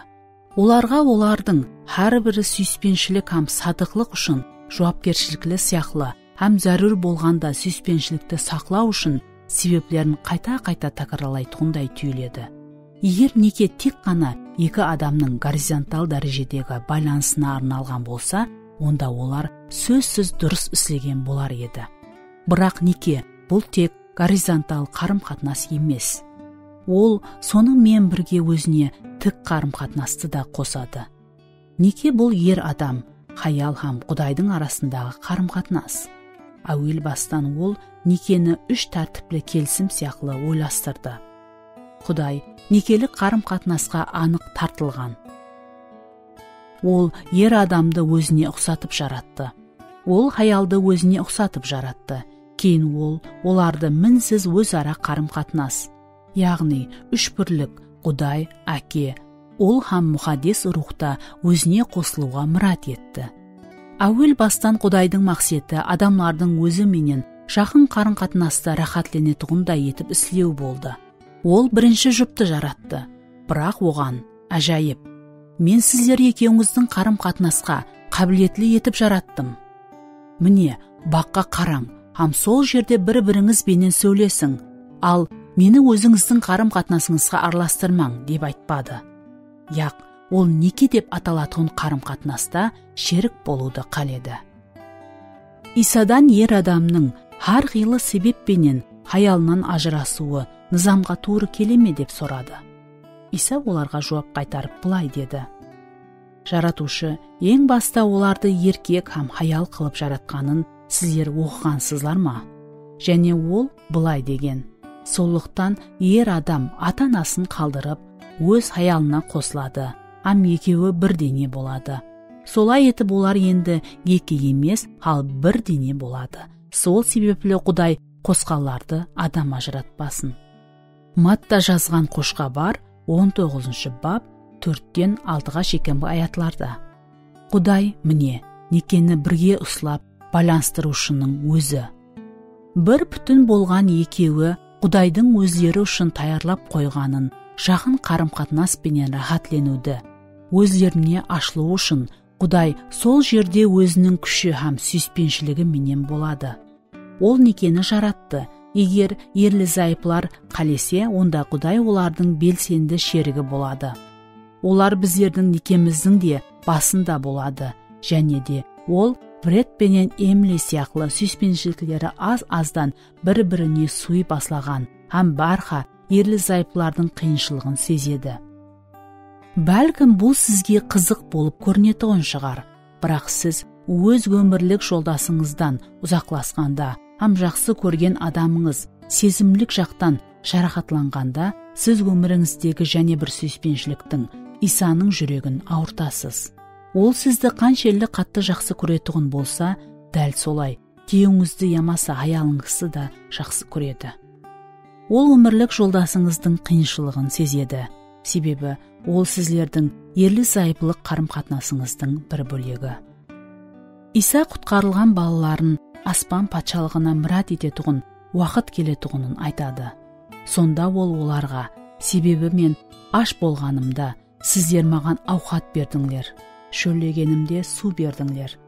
Olarǵa olardıń hár biri súyispenshilik hám sadıqlıq ushın juwapkershilikli sıyaqlı hám zárúr bolǵanda súyispenshilikti saqlaw ushın sebeplerin qayta-qayta tákirarlaytuǵınday túyiledi. Eger neke tek ǵana eki adamnıń gorizontal dárejedegi baylanısına arnalǵan bolsa, onda olar sózsiz durıs islegen bolar edi. Biraq neke bul tek gorizontal qarım-qatnas emes. Ol sonıń menen birge ózine tik qarım-qatnastı da qosadı. Neke bul er adam, hayal hám Qudaydıń arasındaǵı qarım-qatnas. Áwel bastan ol nekeni úsh tártipli kelisim sıyaqlı oylastırdı. Quday nekelik qarım-qatnasqa anıq tartılǵan. Ol er adamdı ózine uqsatıp jarattı. Ol hayaldı ózine uqsatıp jarattı. Keyin ol olardı minsiz óz-ara qarım-qatnas, yaǵnıy úshbirlik Quday, Áke, Ul hám Muqaddes Ruwxta ózine qosılıwǵa mirát etti. Áwel bastan Qudaydıń maqseti adamlardıń ózi menen jaqın qarım-qatnastı ráhátlenetuǵınday etip islew boldı. Ol birinshi juptı jarattı. Biraq oǵan, ájayıp, "Men sizler ekewińizdiń qarım-qatnasqa qábiletli etip jarattım. Mine, baqqa qarań hám sol jerde bir-birińiz benen sóylesiń, al meni ózińizdiń qarım-qatnasıńızǵa aralastırmań," dep aytpadı. Yaq, ol neke dep atalatuǵın qarım-qatnasta sherik bolıwdı qáledi. Iysadan er adamnıń hár qıylı sebep penen hayalınan ajırasıwı nızamǵa tuwrı kele me dep soradı. Iysa olarǵa juwap qaytarıp bılay dedi: Jaratıwshı eń basta olardı erkek hám hayal qılıp jaratqanın sizler oqıǵansızlar ma? Jáne ol bılay degen: Sonlıqtan er adam ata-anasın qaldırıp, óz hayalına qosıladı, hám ekewi bir dene boladı. Solay etip olar endi eki emes, al bir dene boladı. Sol sebepli Quday qosqanlardı adam ajıratpasın. Matta jazǵan xoshxabar, on toǵızınshı bap, tórtten altıǵa shekem ayatlarda. Quday, mine, nekeni birge uslap, baylanıstırıwshınıń ózi. Bir pútin bolǵan ekewi Qudaydıń ózleri ushın tayarlap qoyǵanın, jaqın qarım-qatnas penen ráhátleniwdi, ózlerine ashılıw ushın Quday sol jerde óziniń kúshi hám súyispenshiligi menen boladı. Ol nekeni jarattı. Eger erli-zayıplar qálese, onda Quday olardıń belsendi sherigi boladı. Olar bizlerdiń nekemizdiń de basında boladı. Jáne de, ol Brett penen Emily sıyaqlı súyispenshilikleri az-azdan bir-birine súyi baslaǵan hám bárha erli-zayıplardıń qıyınshılıǵın sezedi. Bálkim, bul sizge qızıq bolıp kórinetuǵın shıǵar, biraq siz óz ómirlik joldasıńızdan uzaqlasqanda hám jaqsı kórgen adamıńız sezimlik jaqtan jaraqatlanǵanda, siz ómirińizdegi jáne bir súyispenshiliktiń, Isanıń júregin awırtasız. Ol sizdi qanshelli qattı jaqsı kóretuǵın bolsa, dál solay, kúyewińizdi yamasa hayalıńızdı da jaqsı kóredi. Ol ómirlik joldasıńızdıń qıyınshılıǵın sezedi, sebebi ol sizlerdiń erli-zayıplıq qarım-qatnasıńızdıń bir bólegi. Iysa qutqarılǵan balaların Aspan Patshalıǵına mirát etetuǵın waqıt keletuǵının aytadı. Sonda ol olarǵa, "Sebebi men ash bolǵanımda, sizler maǵan awqat berdińler, shóllegenimde suw berdińler,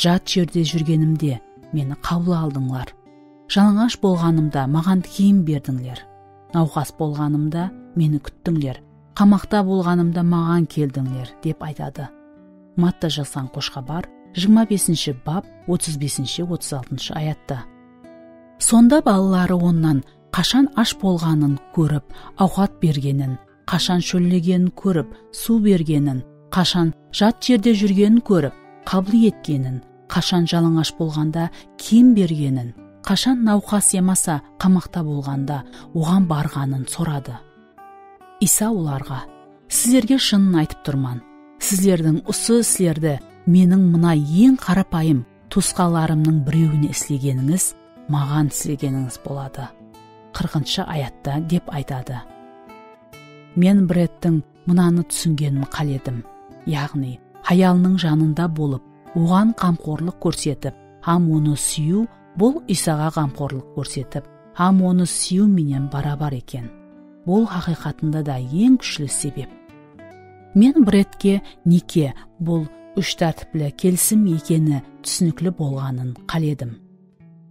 jat jerde júrgenimde, meni qabıl aldıńlar, jalańash bolǵanımda, maǵan kiyim berdińler, nawqas bolǵanımda, meni kúttińler, qamaqta bolǵanımda, maǵan keldińler," dep aytadı. Matta jazǵan Xosh Xabar, jigirma besinshi bap, otız besinshi, otız altınshı ayatta. Sonda balaları onnan qashan ash bolǵanın kórip, awqat bergenin, qashan shóllegenin kórip, suw bergenin, qashan jat jerde júrgenin kórip, qabıl etkenin, qashan jalańash bolǵanda kiyim bergenin, qashan nawqas yamasa qamaqta bolǵanda oǵan barǵanın soradı. Iysa olarǵa, "Sizlerge shının aytıp turman, sizlerdiń usı islerdi meniń mına eń qarapayım tuwısqanlarımnıń birewine islegenińiz, maǵan islegenińiz boladı." Qırqınshı ayatta dep aytadı. Men Bretttiń mınanı túsingenin qáledim. Yaǵnıy, hayalınıń janında bolıp, oǵan ǵamxorlıq kórsetip hám onı súyiw, bul Iysaǵa ǵamxorlıq kórsetip hám onı súyiw menen barabar eken. Bul haqıyqatında da eń kúshli sebep. Men Brettke neke, bul úsh tártipli kelisim ekeni túsinikli bolǵanın qáledim.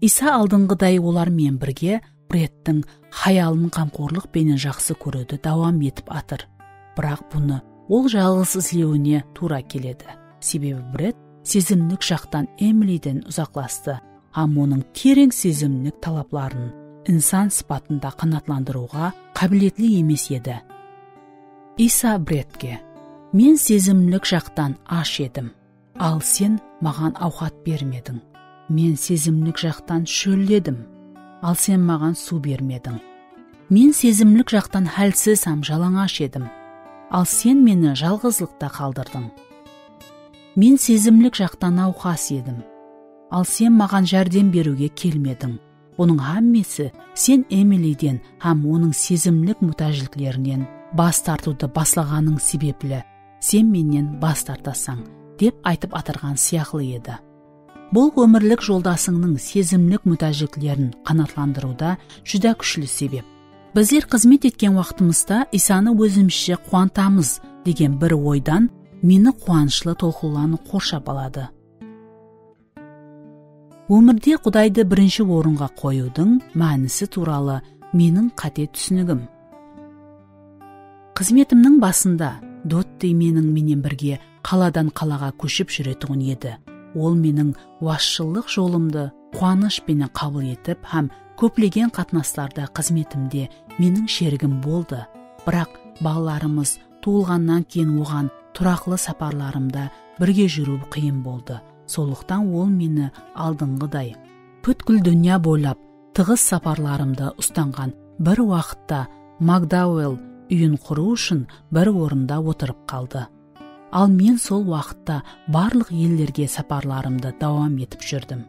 Iysa aldınǵıday olar menen birge Bretttiń hayalın ǵamxorlıq penen jaqsı kóriwdi dawam etip atır. Biraq bunı ol jalǵız islewine tuwra keledi. Sebebi Brett sezimlik jaqtan Emiliden uzaqlastı hám onıń tereń sezimlik talapların insan sıpatında qanaatlandırıwǵa qábiletli emes edi. Iysa Brettke, "Men sezimlik jaqtan ash edim, al sen maǵan awqat bermediń. Men sezimlik jaqtan shólledim, al sen maǵan suw bermediń. Men sezimlik jaqtan hálsiz hám jalańash edim, al sen meni jalǵızlıqta qaldırdıń. Men sezimlik jaqtan nawqas edim, al sen maǵan járdem beriwge kelmediń. Bunıń hámmesi sen Emiliden hám onıń sezimlik mútájliklerinen bas tartıwdı baslaǵanıń sebepli sen mennen bas tartasań," dep aytıp atırǵan sıyaqlı edi. Bul ómirlik joldasıńnıń sezimlik mútájliklerin qanaatlandırıwda júdá kúshli sebep. Bizler xızmet etken waqtımızda Iysanı ózimizshe quwantamız degen bir oydan meni quwanıshlı tolqınlanıw qorshap aladı. Ómirde Qudaydı birinshi orınǵa qoyıwdıń mánisi tuwralı meniń qáte túsinigim. Xızmetimniń basında Dotti meniń menen birge qaladan qalaǵa kóship júretuǵın edi. Ol meniń wasshıllıq jolımdı quwanısh penen qabıl etip hám kóplegen qatnaslarda xızmetimde meniń sherigim boldı. Biraq balalarımız tuwılǵannan keyin oǵan turaqlı saparlarımda birge júriw qıyın boldı. Sonlıqtan ol meni aldınǵıday pútkil dúnya boylap tıǵız saparlarımdı ustanǵan bir waqıtta Makdauell úyin qurıw ushın bir orında otırıp qaldı. Al men sol waqıtta barlıq ellerge saparlarımdı dawam etip júrdim.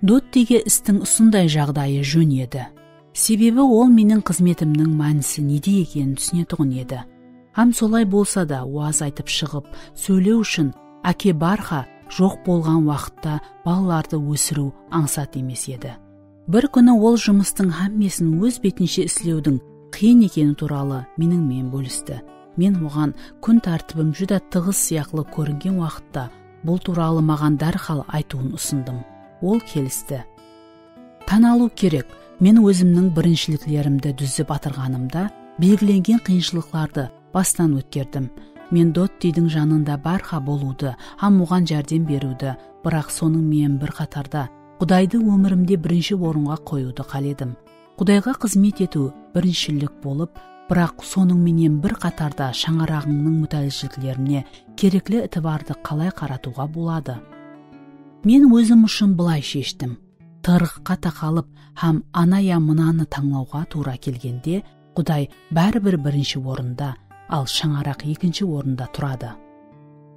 Dottige istiń usınday jaǵdayı jón edi. Sebebi ol meniń xızmetimniń mánisi nede ekenin túsinetuǵın edi. Hám solay bolsa da, waz aytıp shıǵıp sóylew ushın áke bárha joq bolǵan waqıtta balalardı ósiriw ańsat emes edi. Bir kúni ol jumıstıń hámmesin óz betinshe islewdiń qıyın ekeni tuwralı meniń menen bólisti. Men oǵan kún tártibim júdá tıǵız sıyaqlı kóringen waqıtta bul tuwralı maǵan dárhal aytıwın usındım. Ol kelisti. Tán alıw kerek, men ózimniń birinshiliklerimdi dúzip atırǵanımda belgilengen qıyınshılıqlardı bastan ótkerdim. Men Dottiydiń janında bárha bolıwdı hám oǵan járdem beriwdi, biraq sonıń menen bir qatarda Qudaydı ómirimde birinshi orınǵa qoyıwdı qáledim. Qudayǵa xızmet etiw birinshilik bolıp, biraq sonıń menen bir qatarda shańaraǵıńnıń mútájliklerine kerekli itibardı qalay qaratıwǵa boladı? Men ózim ushın bılay sheshtim. Tırıqqa taqalıp hám ana ya mınanı tańlawǵa tuwra kelgende, Quday báribir birinshi orında, al shańaraq ekinshi orında turadı.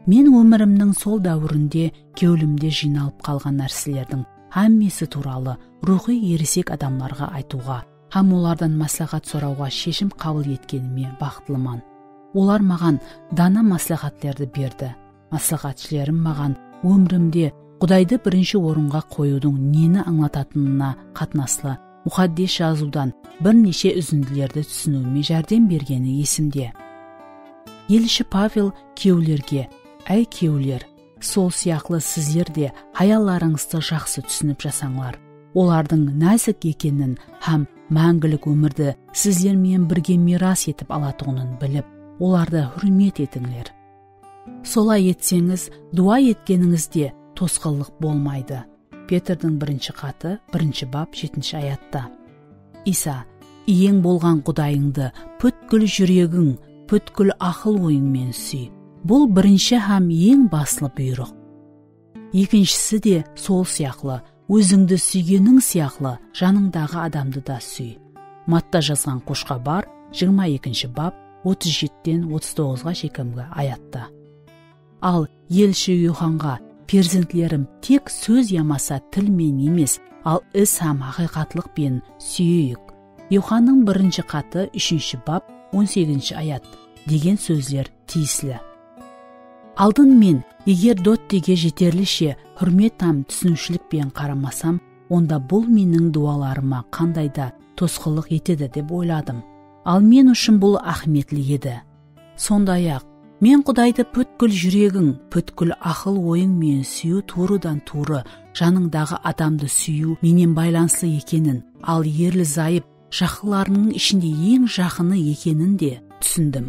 Men ómirimniń sol dáwirinde kewlimde jıynalıp qalǵan nárselerdiń hámmesi tuwralı ruwxıy eresek adamlarǵa aytıwǵa hám olardan másláhát sorawǵa sheshim qabıl etkenime baxıtlıman. Olar maǵan dana másláhátlerdi berdi. Másláhátshılarım maǵan ómirimde Qudaydı birinshi orınǵa qoyıwdıń neni ańlatatınına qatnaslı Muqaddes Jazıwdan bir neshe úzindilerdi túsiniwime járdem bergeni esimde. Elshi Pavel kiyewlerge, Áy kiyewler, sol sıyaqlı sizler de hayallarıńızdı jaqsı túsinip jasańlar. Olardıń názik ekenin hám máńgilik ómirdi sizler menen birge miyras etip alatuǵının bilip, olardı húrmet etińler. Solay etseńiz, duwa etkenińizde tosqınlıq bolmaydı. Petrdiń birinshi xatı, birinshi bap, jetinshi ayatta. Iysa, iyeń bolǵan Qudayıńdı pútkil júregiń, pútkil aqıl-oyıń menen súy. Bul birinshi hám eń baslı buyrıq. Ekinshisi de sol sıyaqlı, ózińdi súygeniń sıyaqlı janıńdaǵı adamdı da súy. Matta jazǵan Xosh Xabar, jigirma ekinshi bap, otız jetiden otız toǵızǵa shekemgi ayatta. Al, elshi Yoxanǵa, perzentlerim, tek sóz yamasa til menen emes, al is hám haqıyqatlıq penen súyeyik. Yoxannıń birinshi xatı, úshinshi bap, on segizinshi ayat degen sózler tiyisli. Aldın men, eger Dottige jeterlishe húrmet hám túsiniwshilik penen qaramasam, onda bul meniń duwalarıma qanday da tosqınlıq etedi dep oyladım. Al men ushın bul áhmiyetli edi. Sonday-aq, men Qudaydı pútkil júregiń, pútkil aqıl-oyıń menen súyiw tuwrıdan-tuwrı janıńdaǵı adamdı súyiw menen baylanıslı ekenin, al erli-zayıp, jaqınlarıńnıń ishinde eń jaqını ekenin de túsindim.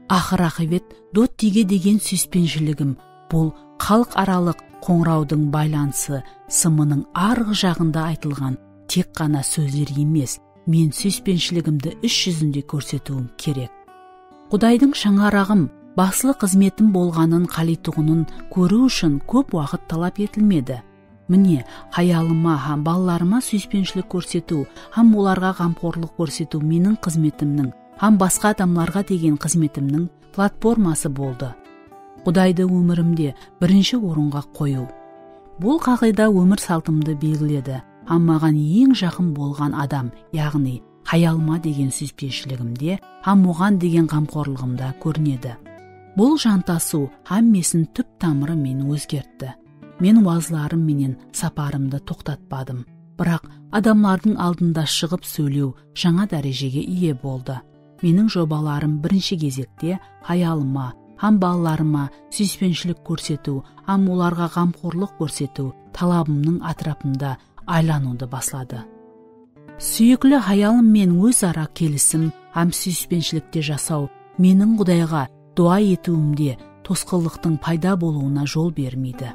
Aqır-aqıbet Dottige degen súyispenshiligim bul xalıq aralıq qońırawdıń baylanısı sımınıń arǵı jaǵında aytılǵan tek ǵana sózler emes, men súyispenshiligimdi is júzinde kórsetiwim kerek. Qudaydıń shańaraǵım, baslı xızmetim bolǵanın qáleytuǵının kóriw ushın kóp waqıt talap etilmedi. Mine, hayalıma hám balalarıma súyispenshilik kórsetiw hám olarǵa ǵamxorlıq kórsetiw meniń xızmetimniń hám basqa adamlarǵa degen xızmetimniń platforması boldı. Qudaydı ómirimde birinshi orınǵa qoyıw. Bul qaǵıyda ómir saltımdı belgiledi hám maǵan eń jaqın bolǵan adam, yaǵnıy hayalıma degen súyispenshiligimde hám oǵan degen ǵamxorlıǵımda kórinedi. Bul jantasıw hámmesin túp-tamırı menen ózgertti. Men wazlarım menen saparımdı toqtatpadım. Biraq adamlardıń aldında shıǵıp sóylew jańa dárejege iye boldı. Meniń jobalarım birinshi gezekte hayalıma hám balalarıma súyispenshilik kórsetiw hám olarǵa ǵamxorlıq kórsetiw talabımnıń átirapında aylanıwdı basladı. Súyikli hayalım menen óz ara kelisim hám súyispenshilikte jasaw meniń Qudayǵa duwa etiwimde tosqınlıqtıń payda bolıwına jol bermeydi.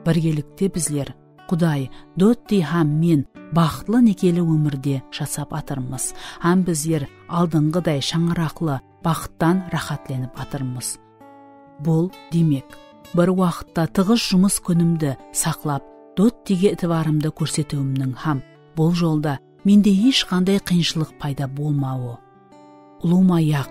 Birgelikte bizler, Quday, Dotti hám men baxıtlı nekeli ómirde jasap atırmız hám bizler aldınǵıday shańaraqlı baxıttan ráhátlenip atırmız. Bul, demek, bir waqıtta tıǵız jumıs kúnimdi saqlap, Dottige itibarımdı kórsetiwimniń hám bul jolda mende hesh qanday qıyınshılıq payda bolmawı. Ulıwma yaq,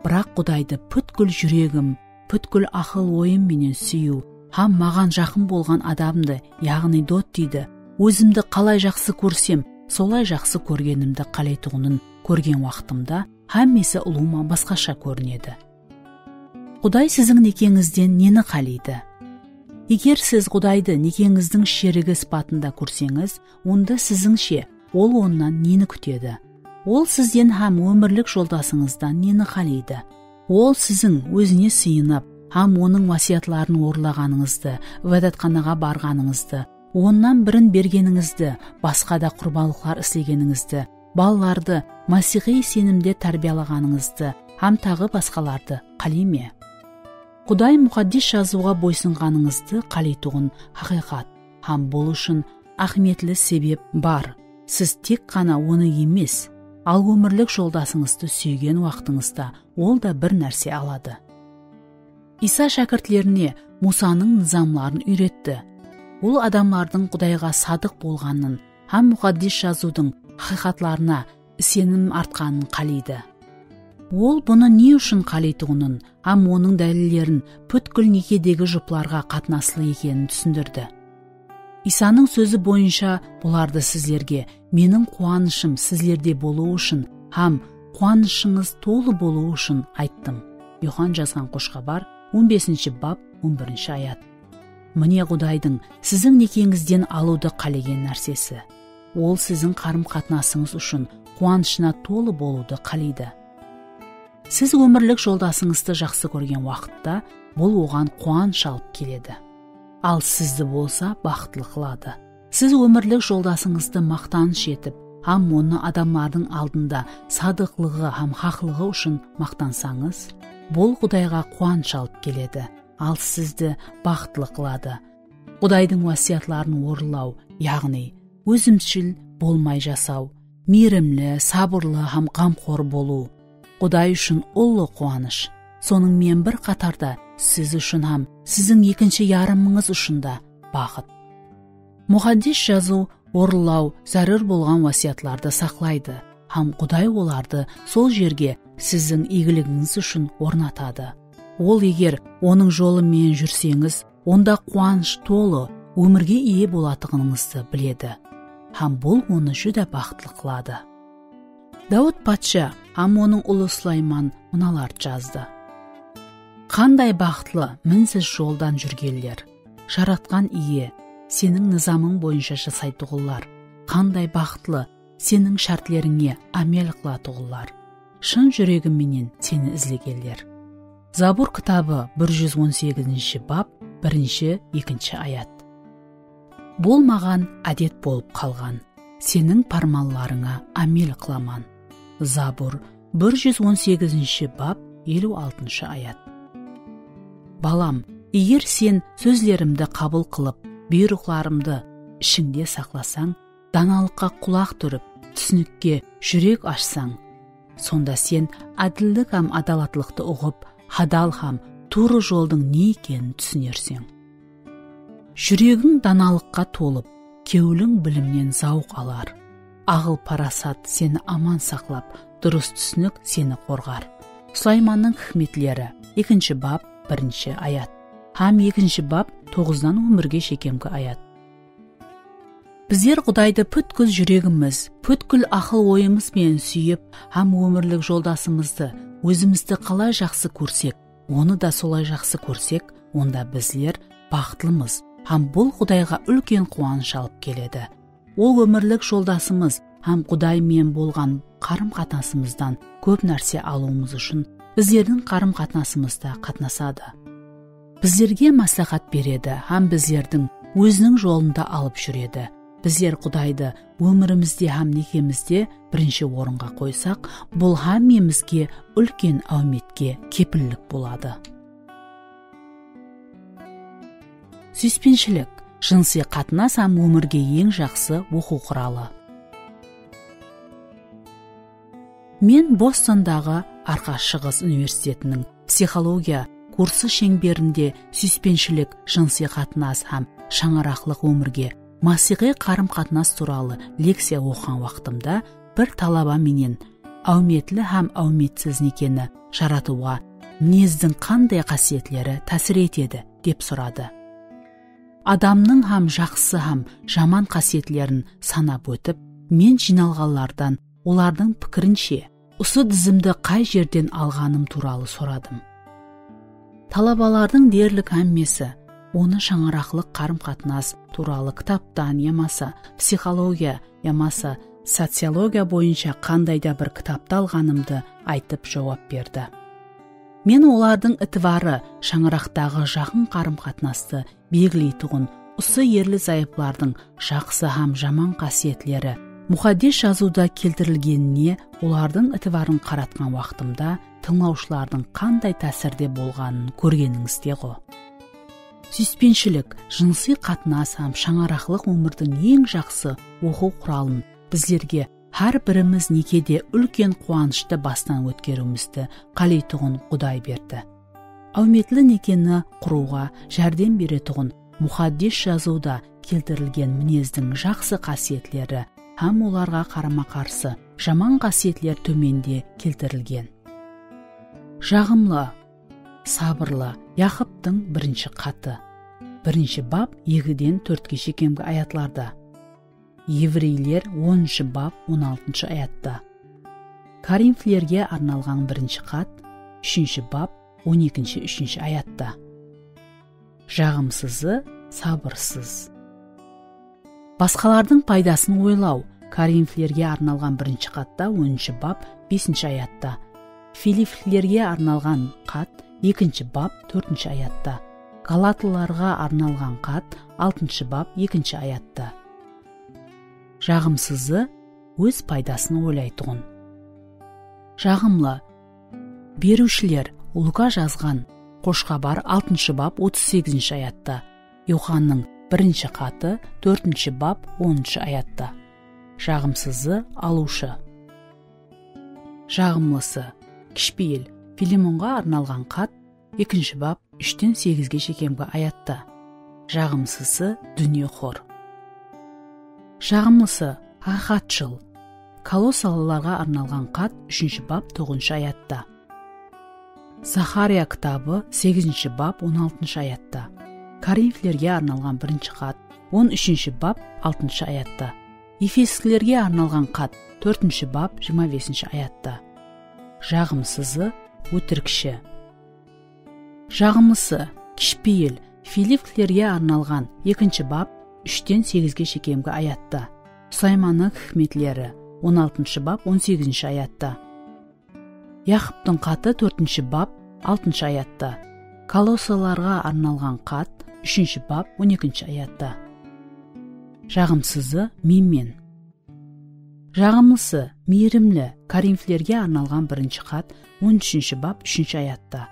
biraq Qudaydı pútkil júregim, pútkil aqıl-oyım menen súyiw hám maǵan jaqın bolǵan adamdı, yaǵnıy Dottiydi, ózimdi qalay jaqsı kórsem, solay jaqsı kórgenimdi qáleytuǵının kórgen waqtımda hámmesi ulıwma basqasha kórinedi. Quday siziń nekeńizden neni qáleydi? Eger siz Qudaydı nekeńizdiń sherigi sıpatında kórseńiz, onda sizińshe, ol onnan neni kútedi? Ol sizden hám ómirlik joldasıńızdan neni qáleydi? Ol siziń ózine sıyınıp hám onıń wásiyatların orınlaǵanıńızdı, ibadatxanaǵa barǵanıńızdı, onnan birin bergenińizdi, basqa da qurbanlıqlar islegenińizdi, balalardı másiyxiy isenimde tárbiyalaǵanıńızdı hám taǵı basqalardı qáley me? Quday Muqaddes Jazıwǵa boysınǵanıńızdı qáleytuǵın haqıyqat hám bul ushın áhmiyetli sebep bar. Siz tek ǵana onı emes, al ómirlik joldasıńızdı súygen waqtıńızda ol da bir nárse aladı. Iysa shákirtlerine Musanıń nızamların úyretti. Ol adamlardıń Qudayǵa sadıq bolǵanın hám Muqaddes Jazıwdıń haqıyqatlarına isenim artqanın qáleydi. Ol bunı ne ushın qáleytuǵının hám onıń dálillerin pútkil nekedegi juplarǵa qatnaslı ekenin túsindirdi. Iysanıń sózi boyınsha, bulardı sizlerge meniń quwanıshım sizlerde bolıwı ushın hám quwanıshıńız tolı bolıwı ushın ayttım. Yoxan jazǵan Xosh Xabar, on besinshi bap, on birinshi ayat. Mine Qudaydıń siziń nekeńizden alıwdı qálegen nársesi. Ol siziń qarım-qatnasıńız ushın quwanıshına tolı bolıwdı qáleydi. Siz ómirlik joldasıńızdı jaqsı kórgen waqıtta, bul oǵan quwanısh alıp keledi. Al sizdi bolsa baxıtlı qıladı. Siz ómirlik joldasıńızdı maqtanısh etip hám onı adamlardıń aldında sadıqlıǵı hám haqlıǵı ushın maqtansańız, bul Qudayǵa quwanısh alıp keledi, al sizdi baxıtlı qıladı. Qudaydıń wásiyatların orınlaw, yaǵnıy ózimshil bolmay jasaw, miyrimli, sabırlı hám ǵamxor bolıw, Quday ushın ullı quwanısh. Sonıń menen bir qatarda siz ushın hám siziń ekinshi yarımıńız ushın da baxıt. Muqaddes Jazıw orınlaw zárúr bolǵan wásiyatlardı saqlaydı hám Quday olardı sol jerge siziń iygiligińiz ushın ornatadı. Ol eger onıń jolı menen júrseńiz, onda quwanısh tolı ómirge iye bolatuǵınıńızdı biledi. Hám bul onı júdá baxıtlı qıladı. Dawıt patsha hám onıń ulı Sulayman mınalardı jazdı. Qanday baxıtlı minsiz joldan júrgenler! Jaratqan Iye, seniń nızamıń boyınsha jasaytuǵınlar! Qanday baxıtlı seniń shártlerińe ámel qılatuǵınlar! Shın júregim menen seni izlegenler. Zabur kitabı, bir júz on segizinshi bap, birinshi, ekinshi ayat. Bul maǵan ádet bolıp qalǵan. Seniń pármanlarıńa ámel qılaman. Zabur, bir júz on segizinshi bap, eliw altınshı ayat. Balam, eger sen sózlerimdi qabıl qılıp, buyrıqlarımdı ishińde saqlasań, danalıqqa qulaq túrip, túsinikke júrek ashsań, sonda sen ádillik hám ádalatlıqtı uǵıp, hadal hám tuwrı joldıń ne ekenin túsinerseń. Júregiń danalıqqa tolıp, kewliń bilimnen zawıq alar. Aǵıl-parasat seni aman saqlap, durıs túsinik seni qorǵar. Sulaymanıń hikmetleri, ekinshi bap, birinshi ayat. Hám ekinshi bap, toǵızdan on birge shekemgi ayat. Bizler Qudaydı pútkil júregimiz, pútkil aqıl-oyımız benen súyip hám ómirlik joldasımızdı ózimizdi qalay jaqsı kórsek, onı da solay jaqsı kórsek, onda bizler baxıtlımız hám bul Qudayǵa úlken quwanısh alıp keledi. Ol ómirlik joldasımız hám Quday menen bolǵan qarım-qatnasımızdan kóp nárse alıwımız ushın bizlerdiń qarım-qatnasımızda qatnasadı. Bizlerge másláhát beredi hám bizlerdiń óziniń jolında alıp júredi. Bizler Qudaydı ómirimizde hám nekemizde birinshi orınǵa qoysaq, bul hámmemizge úlken áwmetke kepillik boladı. Súyispenshilik, jınısıy qatnas hám ómirge eń jaqsı oqıw quralı. Men Bostondaǵı Arqa Shıǵıs universitetiniń psixologiya kursı sheńberinde súyispenshilik, jınısıy qatnas hám shańaraqlıq ómirge másiyxiy qarım-qatnas tuwralı lekciya oqıǵan waqtımda bir talaba menen áwmetli hám áwmetsiz nekeni jaratıwǵa minezdiń qanday qásiyetleri tásir etedi, dep soradı. Adamnıń hám jaqsı hám jaman qásiyetlerin sanap ótip, men jıynalǵanlardan olardıń pikirinshe, usı dizimdi qay jerden alǵanım tuwralı soradım. Talabalardıń derlik hámmesi onı shańaraqlıq qarım-qatnas tuwralı kitaptan yamasa psixologiya yamasa sociologiya boyınsha qanday da bir kitaptı alǵanımdı aytıp juwap berdi. Men olardıń itibarı shańaraqtaǵı jaqın qarım-qatnastı belgileytuǵın usı erli-zayıplardıń jaqsı hám jaman qásiyetleri muqaddes jazıwda keltirilgenine olardıń itibarın qaratqan waqtımda tıńlawshılardıń qanday tásirde bolǵanın kórgenińizde-ǵo. Súyispenshilik, jınısıy qatnas hám shańaraqlıq ómirdiń eń jaqsı oqıw quralın bizlerge hár birimiz nekede úlken quwanıshtı bastan ótkeriwimizdi qáleytuǵın Quday berdi. Áwmetli nekeni qurıwǵa járdem beretuǵın muqaddes jazıwda keltirilgen minezdiń jaqsı qásiyetleri hám olarǵa qarama-qarsı jaman qásiyetler tómende keltirilgen. Jaǵımlı, sabırlı, Yaqıptıń birinshi xatı. Birinshi bab ekiden tórtke shekemgi ayatlarda. Evreyler onınshı bab on altınshı ayatta. Korinflerge arnalǵan birinshi xat, úshinshi bab on ekinshi, úshinshi ayatta. Jaǵımsızı, sabırsız. Basqalardıń paydasın oylaw. Korinflerge arnalǵan birinshi xatta, onınshı bab, besinshi ayatta. Filifliklerge arnalǵan xat, ekinshi bab, tórtinshi ayatta. Galatlılarǵa arnalǵan xat, altınshı bab, ekinshi ayatta. Jaǵımsızı, óz paydasın oylaytuǵın. Jaǵımlı, beriwshiler. Luka jazǵan Xosh xabar, altınshı bab, otız segizinshi ayatta. Yoxannıń birinshi xatı, tórtinshi bab, onınshı ayatta. Jaǵımsızı, alıwshı. Jaǵımlısı, kishpeyil. Filemonǵa arnalǵan xat, ekinshi bab, úshten segizge shekemgi ayatta. Jaǵımsızı, dúnyexor. Jaǵımlısı, haqıqatshıl. Kolossalılarǵa arnalǵan xat, úshinshi bab, toǵızınshı ayatta. Zaxariya kitabı, segizinshi bab, on altınshı ayatta. Korinflerge arnalǵan birinshi xat, on úshinshi bab, altınshı ayatta. Efesliklerge arnalǵan xat, tórtinshi bab, jigirma besinshi ayatta. Jaǵımsızı, ótirikshi. Jaǵımlısı, kishpeyil. Filifliklerge arnalǵan ekinshi bab, úshten segizge shekemgi ayatta. Sulaymannıń hikmetleri, on altınshı bab, on segizinshi ayatta. Yaqıptıń xatı, tórtinshi bab, altınshı ayatta. Kolossalılarǵa arnalǵan xat, úshinshi bab, on ekinshi ayatta. Jaǵımsızı, menmen. Jaǵımlısı, miyrimli. Korinflerge arnalǵan birinshi xat, on úshinshi bab, úshinshi ayatta.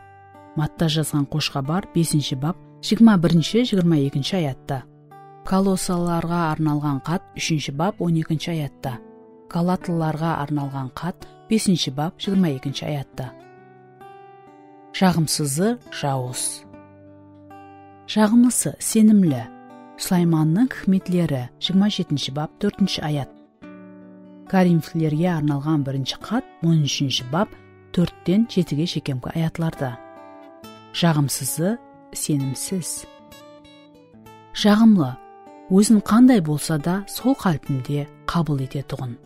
Matta jazǵan Xosh xabar, besinshi bab, jigirma birinshi, jigirma ekinshi ayatta. Kolossalılarǵa arnalǵan xat, úshinshi bab, on ekinshi ayatta. Galatlılarǵa arnalǵan xat, besinshi bab, jigirma ekinshi ayatta. Jaǵımsızı, jawız. Jaǵımlısı, isenimli. Sulaymannıń hikmetleri, jigirma jetinshi bab, tórtinshi ayat. Korinflerge arnalǵan birinshi xat, on úshinshi bab, tórtten jetige shekemgi ayatlarda. Jaǵımsızı, isenimsiz. Jaǵımlı, ózin qanday bolsa da sol qálpinde qabıl etetuǵın.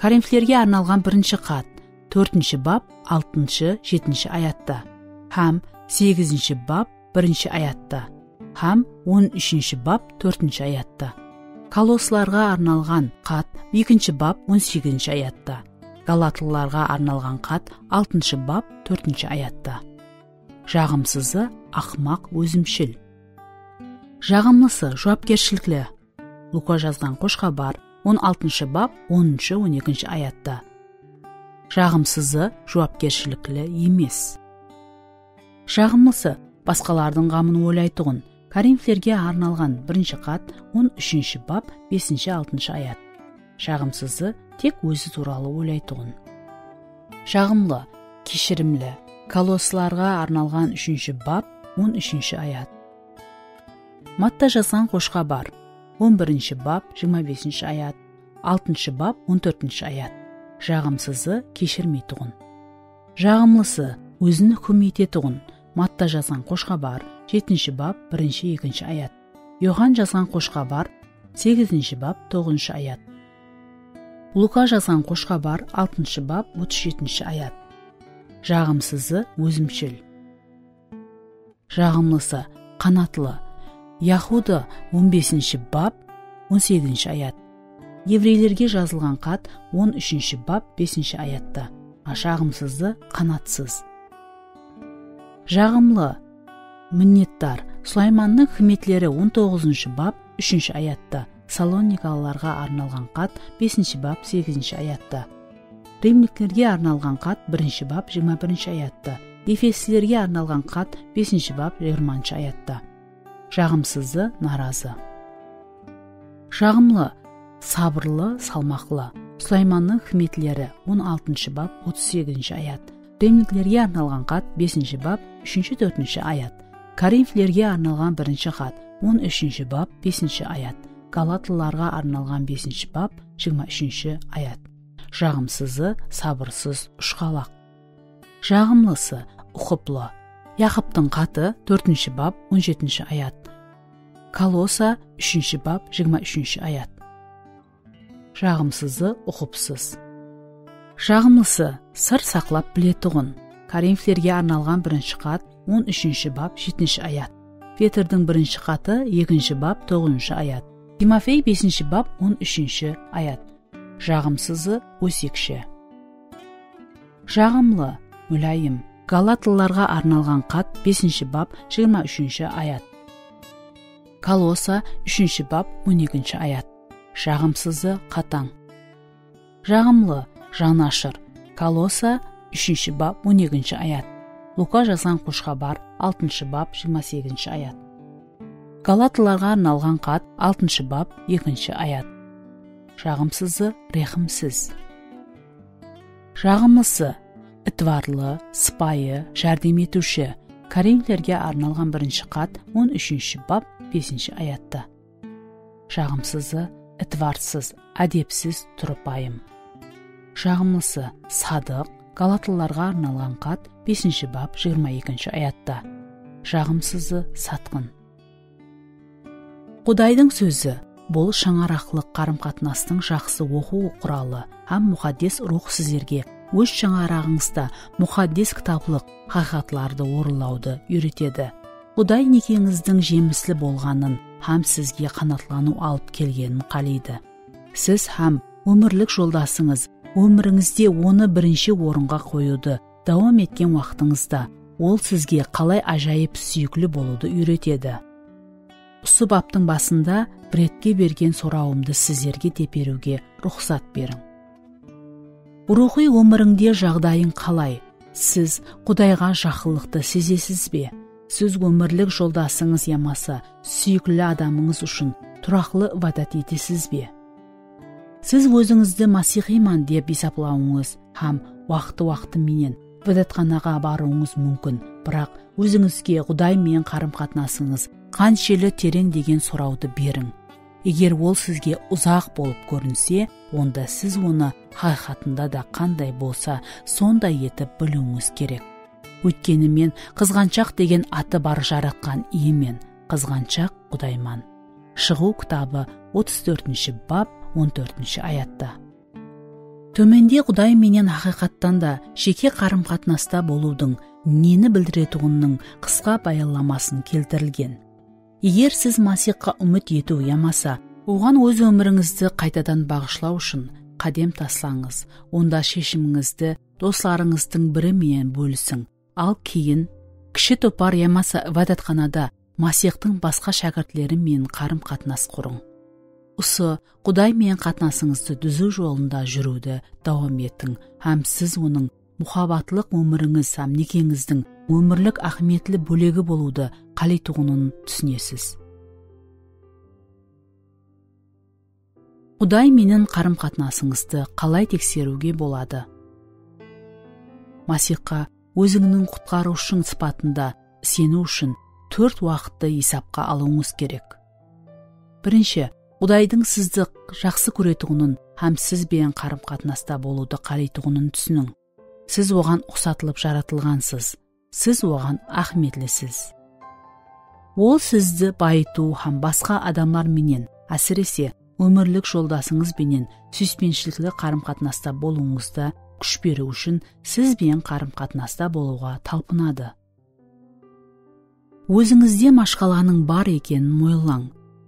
Korinflerge arnalǵan birinshi xat, tórtinshi bab, altınshı, jetinshi ayatta hám segizinshi bab, birinshi ayatta hám on úshinshi bab, tórtinshi ayatta. Kolossalılarǵa arnalǵan xat, ekinshi bab, on segizinshi ayatta. Galatlılarǵa arnalǵan xat, altınshı bab, tórtinshi ayatta. Jaǵımsızı, aqmaq, ózimshil. Jaǵımlısı, juwapkershilikli. Luka jazǵan Xosh xabar, on altınshı bab, onınshı, on ekinshi ayatta. Jaǵımsızı, juwapkershilikli emes. Jaǵımlısı, basqalardıń ǵamın oylaytuǵın. Korinflerge arnalǵan birinshi xat, on úshinshi bab, besinshi, altınshı ayat. Jaǵımsızı, tek ózi tuwralı oylaytuǵın. Jaǵımlı, keshirimli. Kolossalılarǵa arnalǵan úshinshi bab, on úshinshi ayat. Matta jazǵan Xosh xabar, on birinshi bab, jigirma besinshi ayat, altınshı bab, on tórtinshi ayat. Jaǵımsızı, keshirmeytuǵın. Jaǵımlısı, ózin húkim etetuǵın. Matta jazǵan Xosh xabar, jetinshi bab, birinshi, ekinshi ayat. Yoxan jazǵan Xosh xabar, segizinshi bab, toǵızınshı ayat. Luka jazǵan Xosh xabar, altınshı bap, otız jetinshi ayat. Jaǵımsızı ózimshil. Jaǵımlısı, qanatlı. Yahuda, on besinshi bap, on segizinshi ayat. Evreylerge jazılǵan xat, on úshinshi bap, besinshi ayatta. A jaǵımsızı, qanatsız. Jaǵımlı, minnetdar. Sulaymannıń hikmetleri, on toǵızınshı bap, úshinshi ayatta. Salonikalılarǵa arnalǵan xat, besinshi bap, segizinshi ayatta. Rimliklerge arnalǵan xat, birinshi bap, jigirma birinshi ayatta. Efeslilerge arnalǵan xat, besinshi bap, jigirmanshı ayatta. Jaǵımsızı, narazı. Jaǵımlı, sabırlı, salmaqlı. Sulaymannıń hikmetleri, on altınshı bap, otız segizinshi ayat. Rimliklerge arnalǵan xat, besinshi bap, úshinshi, tórtinshi ayat. Korinflerge arnalǵan birinshi xat, on úshinshi bap, besinshi ayat. Galatlılarǵa arnalǵan besinshi bap, jigirma úshinshi ayat. Jaǵımsızı, sabırsız, ushqalaq. Jaǵımlısı, uqıplı. Yaqıptıń xatı, tórtinshi bap, on jetinshi ayat. Kolosa, úshinshi bap, jigirma úshinshi ayat. Jaǵımsızı, uqıpsız. Jaǵımlısı, sır saqlap biletuǵın. Korinflerge arnalǵan birinshi xat, on úshinshi bap, jetinshi ayat. Petrdiń birinshi xatı, ekinshi bap, toǵızınshı ayat. Timofey, besinshi bap, on úshinshi ayat. Jaǵımsızı, ósekshi. Jaǵımlı, múláyim. Galatlılarǵa arnalǵan xat, besinshi bap, jigirma úshinshi ayat. Kolosa, úshinshi bap, on ekinshi ayat. Jaǵımsızı, qatań. Jaǵımlı, janashır. Kolosa, úshinshi bap, on ekinshi ayat. Luka jazǵan Xosh xabar, altınshı bap, jigirma segizinshi ayat. Galatlılarǵa arnalǵan xat, altınshı bap, ekinshi ayat. Jaǵımsızı, rehimsiz. Jaǵımlısı, itibarlı, sıpayı, járdem etiwshi. Korinflerge arnalǵan birinshi xat, on úshinshi bap, besinshi ayatta. Jaǵımsızı, itibarsız, ádepsiz, turıpayım. Jaǵımlısı, sadıq. Galatlılarǵa arnalǵan xat, besinshi bap, jigirma ekinshi ayatta. Jaǵımsızı, satqın. Qudaydıń sózi, bul shańaraqlıq qarım-qatnastıń jaqsı oqıw quralı hám Muqaddes Ruwx sizlerge óz shańaraǵıńızda Muqaddes Kitaplıq haqıyqatlardı orınlawdı úyretedi. Quday nekeńizdiń jemisli bolǵanın hám sizge qanatlanıw alıp kelgenin qáleydi. Siz hám ómirlik joldasıńız ómirińizde onı birinshi orınǵa qoyıwdı dawam etken waqtıńızda, ol sizge qalay ájayıp súyikli bolıwdı úyretedi. Usı baptıń basında Brettke bergen sorawımdı sizlerge de beriwge ruxsat beriń. Ruwxıy ómirińde jaǵdayıń qalay? Siz Qudayǵa jaqınlıqtı sezesiz be? Siz ómirlik joldasıńız yamasa súyikli adamıńız ushın turaqlı ibadat etesiz be? Siz ózińizdi masiyxıyman dep esaplawıńız hám waqtı-waqtı menen ibadatxanaǵa barıwıńız múmkin, biraq ózińizge Quday menen qarım-qatnasıńız qanshelli tereń degen sorawdı beriń. Eger ol sizge uzaq bolıp kórinse, onda siz onı haqıyqatında da qanday bolsa, sonday etip biliwińiz kerek. Óytkeni men qızǵanshaq degen atı bar Jaratqan Iyemen, qızǵanshaq Qudayman. Shıǵıw kitabı, otız tórtinshi bap, on tórtinshi ayatta. Tómende Quday menen haqıyqattan da jeke qarım-qatnasta bolıwdıń neni bildiretuǵınınıń qısqa bayanlamasın keltirilgen. Eger siz Masiyxqa úmit etiw yamasa oǵan óz ómirińizdi qaytadan baǵıshlaw ushın qádem taslańız, onda sheshimińizdi doslarıńızdıń biri menen bólisiń, al keyin kishi topar yamasa ibadatxanada Masiyxtıń basqa shákirtleri menen qarım-qatnas qurıń. Usı Quday menen qatnasıńızdı dúziw jolında júriwdi dawam etiń hám siz onıń muhabbatlıq ómirińiz hám nekeńizdiń ómirlik áhmiyetli bólegi bolıwdı qáleytuǵının túsinesiz. Quday menen qarım-qatnasıńızdı qalay tekseriwge boladı? Masiyxqa ózińniń qutqarıwshıń sıpatında iseniw ushın tórt waqıttı esapqa alıwıńız kerek. Birinshi, Qudaydıń sizdi jaqsı kóretuǵının hám siz benen qarım-qatnasta bolıwdı qáleytuǵının túsiniń. Siz oǵan uqsatılıp jaratılǵansız. Siz oǵan áhmiyetlisiz. Ol sizdi bayıtıw hám basqa adamlar menen, ásirese, ómirlik joldasıńız benen súyispenshilikli qarım-qatnasta bolıwıńızda kúsh beriw ushın siz benen qarım-qatnasta bolıwǵa talpınadı. Ózińizde mashqalanıń bar ekenin moyınlań.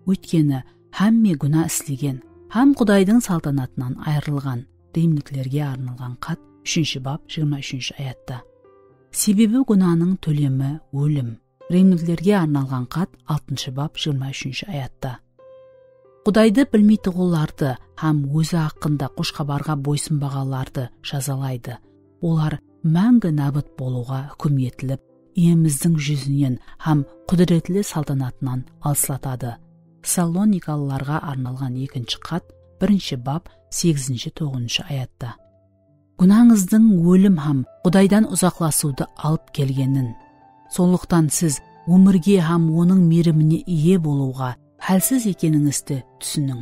Óytkeni hámme gúna islegen hám Qudaydıń saltanatınan ayırılǵan. Rimliklerge arnalǵan xat, úshinshi bap, jigirma úshinshi ayatta. Sebebi gúnanıń tólemi ólim. Rimliklerge arnalǵan xat, altınshı bap, jigirma úshinshi ayatta. Qudaydı bilmeytuǵınlardı hám ózi haqqında xoshxabarǵa boysınbaǵanlardı jazalaydı. Olar máńgi nábit bolıwǵa húkim etilip, Iyemizdiń júzinen hám qúdiretli saltanatınan alıslatadı. Salonikalılarǵa arnalǵan ekinshi xat, birinshi bap, segizinshi, toǵızınshı ayatta. Gúnańızdıń ólim hám Qudaydan uzaqlasıwdı alıp kelgenin. Sonlıqtan siz ómirge hám onıń miyrimine iye bolıwǵa hálsiz ekenińizdi túsiniń.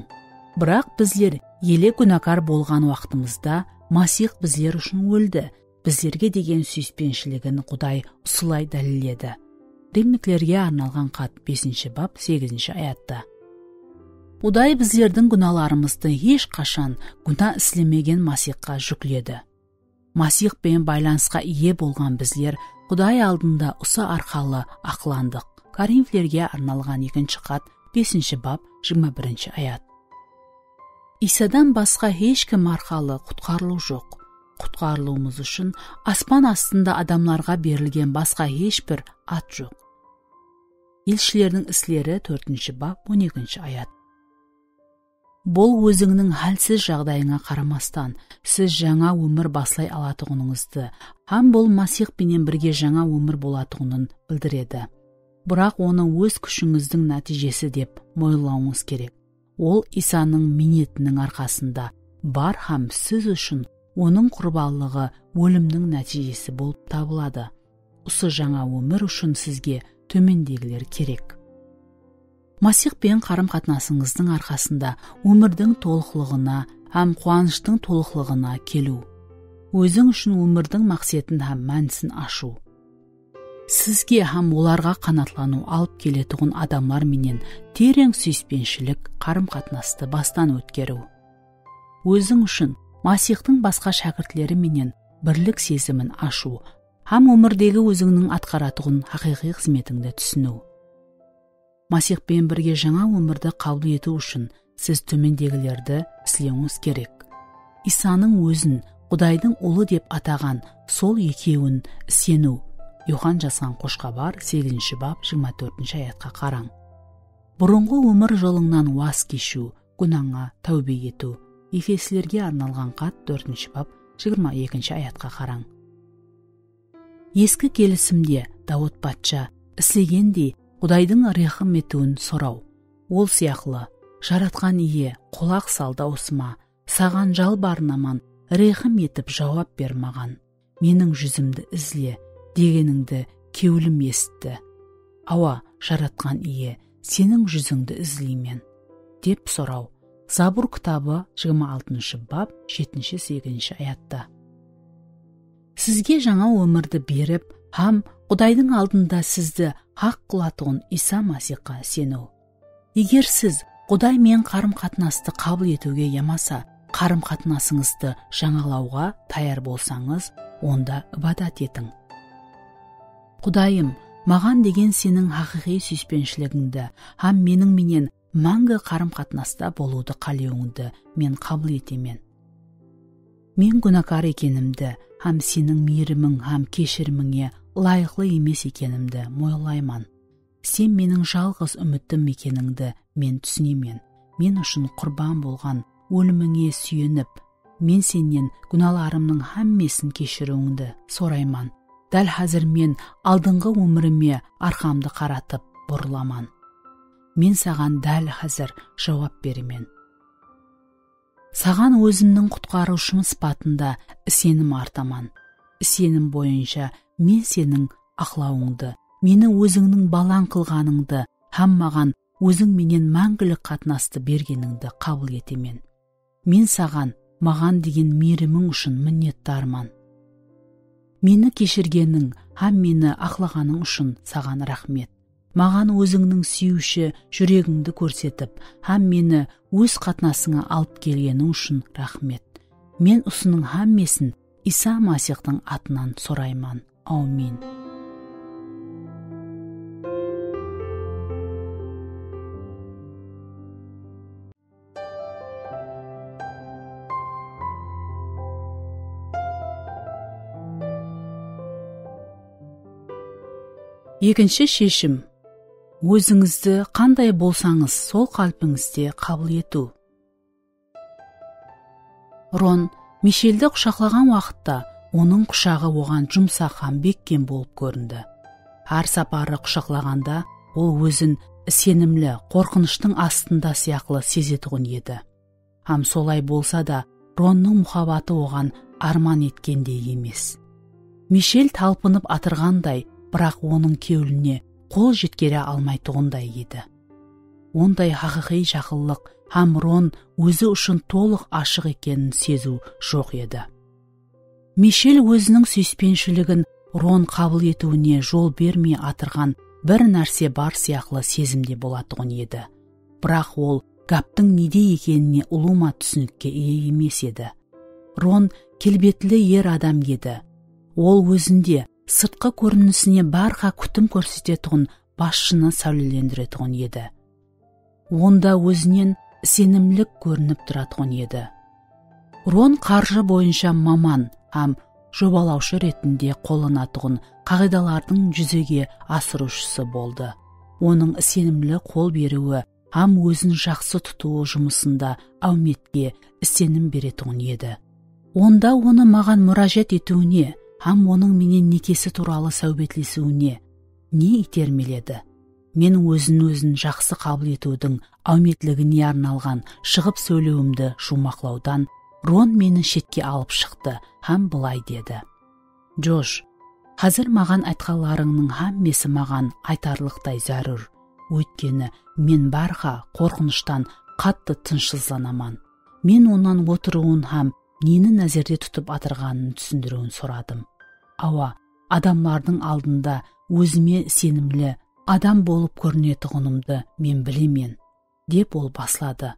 Biraq bizler ele gúnakar bolǵan waqtımızda Masih bizler ushın óldi. Bizlerge degen súyispenshiligin Quday usılay dálilledi. Rimliklerge arnalǵan xat, besinshi bap, segizinshi ayatta. Quday bizlerdiń gúnalarımızdı hesh qashan gúna islemegen Masihqa júkledi. Masih penen baylanısqa iye bolǵan bizler Quday aldında usı arqalı aqlandıq. Korinflerge arnalǵan ekinshi xat, besinshi bap, jigirma birinshi ayat. Iysadan basqa hesh kim arqalı qutqarılıw joq. Qutqarılıwımız ushın aspan astında adamlarǵa berilgen basqa hesh bir at joq. Elshilerdiń isleri, tórtinshi bap, on ekinshi ayat. Bul ózińniń hálsiz jaǵdayıńa qaramastan, siz jańa ómir baslay alatuǵınıńızdı hám bul Masih penen birge jańa ómir bolatuǵının bildiredi. Biraq onı óz kúshińizdiń nátiyjesi dep moyınlawıńız kerek. Ol Iysanıń miynetiniń arqasında bar hám siz ushın onıń qurbanlıǵı ólimniń nátiyjesi bolıp tabıladı. Usı jańa ómir ushın sizge tómendegiler kerek. Masih penen qarım-qatnasıńızdıń arqasında ómirdiń tolıqlıǵına hám quwanıshtıń tolıqlıǵına keliw. Óziń ushın ómirdiń maqsetin hám mánisin ashıw. Sizge hám olarǵa qanaatlanıw alıp keletuǵın adamlar menen tereń súyispenshilik qarım-qatnastı bastan ótkeriw. Óziń ushın Masihtıń basqa shákirtleri menen birlik sezimin ashıw hám ómirdegi ózińniń atqaratuǵın haqıyqıy xızmetińdi túsiniw. Masih penen birge jańa ómirdi qabıl etiw ushın siz tómendegilerdi islewińiz kerek. Iysanıń ózin Qudaydıń Ulı dep ataǵan sol ekewin iseniw. Yoxan jazǵan Xosh Xabar, segizinshi bap, jigirma tórtinshi ayatqa qarań. Burınǵı ómir jolıńnan waz keshiw, gúnańa táwbe etiw. Efeslerge arnalǵan xat, tórtinshi bap, jigirma ekinshi ayatqa qarań. Eski Kelisimde Dawıt patsha islegendey Qudaydıń rehim etiwin soraw. Ol sıyaqlı, Jaratqan Iye, qulaq sal dawısıma, saǵan jalbarınaman, rehim etip jawap ber maǵan. Meniń júzimdi izle, degenińdi kewlim esitti. Awa, Jaratqan Iye, seniń júzińdi izleymen, dep soraw. Zabur kitabı, jigirma altınshı bap, jetinshi, segizinshi ayatta. Sizge jańa ómirdi berip hám Qudaydıń aldında sizdi haq qılatuǵın Iysa Masihqa iseniw. Eger siz Quday menen qarım-qatnastı qabıl etiwge yamasa qarım-qatnasıńızdı jańalawǵa tayar bolsańız, onda ibadat etiń. Qudayım, maǵan degen seniń haqıyqıy súyispenshiligindi hám meniń menen máńgi qarım-qatnasta bolıwdı qálewińdi men qabıl etemen. Men gúnakar ekenimdi hám seniń miyrimiń hám keshirimińe ılayıqlı emes ekenimdi moyınlayman. Sen meniń jalǵız úmitim ekenińdi men túsinemen. Men ushın qurban bolǵan ólimińe súyenip, men sennen gúnalarımnıń hámmesin keshiriwińdi sorayman. Dál házir men aldınǵı ómirime arqamdı qaratıp burılaman. Men saǵan dál házir jawap beremen. Saǵan ózimniń qutqarıwshım sıpatında isenim artaman. Isenim boyınsha men seniń aqlawıńdı, meni ózińniń balań qılǵanıńdı hám maǵan óziń menen máńgilik qatnastı bergenińdi qabıl etemen. Men saǵan, maǵan degen miyrimiń ushın minnetdarman. Meni keshirgeniń hám meni aqlaǵanıń ushın saǵan raxmet. Maǵan ózińniń súyiwshi júregińdi kórsetip hám meni óz qatnasıńa alıp kelgeniń ushın raxmet. Men usınıń hámmesin Iysa Masiyxtıń atınan sorayman. Áwmin. Ekinshi sheshim. Ózińizdi qanday bolsańız, sol qálpińizde qabıl etiw. Ron Misheldi qushaqlaǵan waqıtta onıń qushaǵı oǵan jumsaq hám bekkem bolıp kórindi. Hár saparı qushaqlaǵanda ol ózin isenimli, qorqınıshtıń astında sıyaqlı sezetuǵın edi. Hám solay bolsa da, Ronnıń muhabbatı oǵan árman etkendey emes. Mishel talpınıp atırǵanday, biraq onıń kewline qol jetkere almaytuǵınday edi. Onday haqıyqıy jaqınlıq hám Ron ózi ushın tolıq ashıq ekenin seziw joq edi. Mishel óziniń súyispenshiligin Ron qabıl etiwine jol bermey atırǵan bir nárse bar sıyaqlı sezimde bolatuǵın edi. Biraq ol gáptiń nede ekenine ulıwma túsinikke iye emes edi. Ron kelbetli er adam edi. Ol ózinde sırtqı kórinisine bárha kútim kórsetetuǵın basshını sáwlelendiretuǵın edi. Onda ózinen isenimlik kórinip turatuǵın edi. Ron qarjı boyınsha maman hám jobalawshı retinde qollanatuǵın qaǵıydalardıń júzege asırıwshısı boldı. Onıń isenimli qol beriwi hám ózin jaqsı tutıwı jumısında áwmetke isenim beretuǵın edi. Onda onı maǵan múrájat etiwine hám onıń menen nekesi tuwralı sáwbetlesiwine ne iytermeledi? Men ózin-ózin jaqsı qabıl etiwdiń áwmetligine arnalǵan shıǵıp sóylewimdi juwmaqlawdan Ron meni shetke alıp shıqtı hám bılay dedi: Josh, házir maǵan aytqanlarıńnıń hámmesi maǵan aytarlıqtay zárúr. Óytkeni men bárha qorqınıshtan qattı tınıshsızlanaman. Men onnan otırıwın hám neni názerde tutıp atırǵanın túsindiriwin soradım. Awa, adamlardıń aldında ózime isenimli adam bolıp kórinetuǵınımdı men bilemen, dep ol basladı.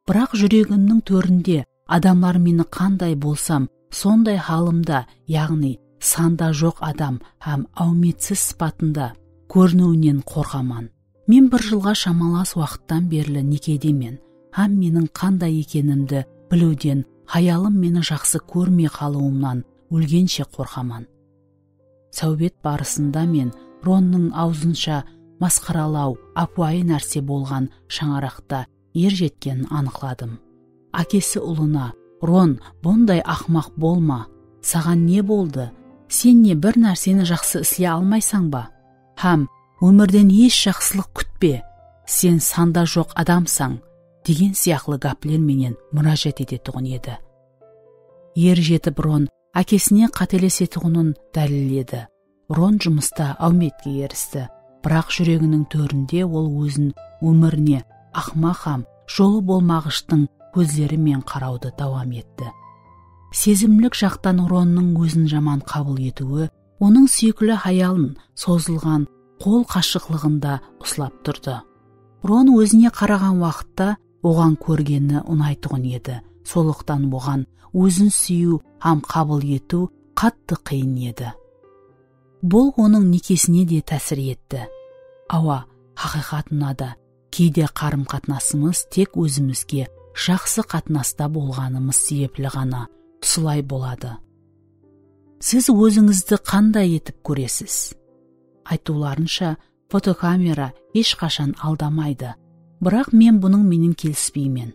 Biraq júregimniń tórinde adamlar meni qanday bolsam, sonday halımda, yaǵnıy sanda joq adam hám áwmetsiz sıpatında kóriniwinen qorqaman. Men bir jılǵa shamalas waqıttan berli nekedemen hám meniń qanday ekenimdi biliwden hayalım meni jaqsı kórmey qalıwımnan ólgenshe qorqaman. Sáwbet barısında men Ronnıń awzınsha masqaralaw, ápiwayı nárse bolǵan shańaraqta er jetkenin anıqladım. Ákesi ulına: "Ron, bunday aqmaq bolma. Saǵan ne boldı? Sen ne bir nárseni jaqsı isley almaysań ba? Hám ómirden hesh jaqsılıq kútpe. Sen sanda joq adamsań," degen sıyaqlı gápler menen múrájat etetuǵın edi. Er jetip Ron ákesine qátelesetuǵının dálilledi. Ron jumısta áwmetke eristi, biraq júreginiń tórinde ol ózin ómirine aqmaq hám jolı bolmaǵıshtıń kózleri menen qarawdı dawam etti. Sezimlik jaqtan Ronnıń ózin jaman qabıl etiwi onıń súyikli hayalın sozılǵan qol qashıqlıǵında uslap turdı. Ron ózine qaraǵan waqıtta oǵan kórgeni unaytuǵın edi. Sonlıqtan oǵan ózin súyiw hám qabıl etiw qattı qıyın edi. Bul onıń nekesine de tásir etti. Awa, haqıyqatına da, keyde qarım-qatnasımız tek ózimizge jaqsı qatnasta bolǵanımız sebepli ǵana usılay boladı. Siz ózińizdi qanday etip kóresiz? Aytıwlarınsha, fotokamera hesh qashan aldamaydı. Biraq men bunıń menen kelispeymen.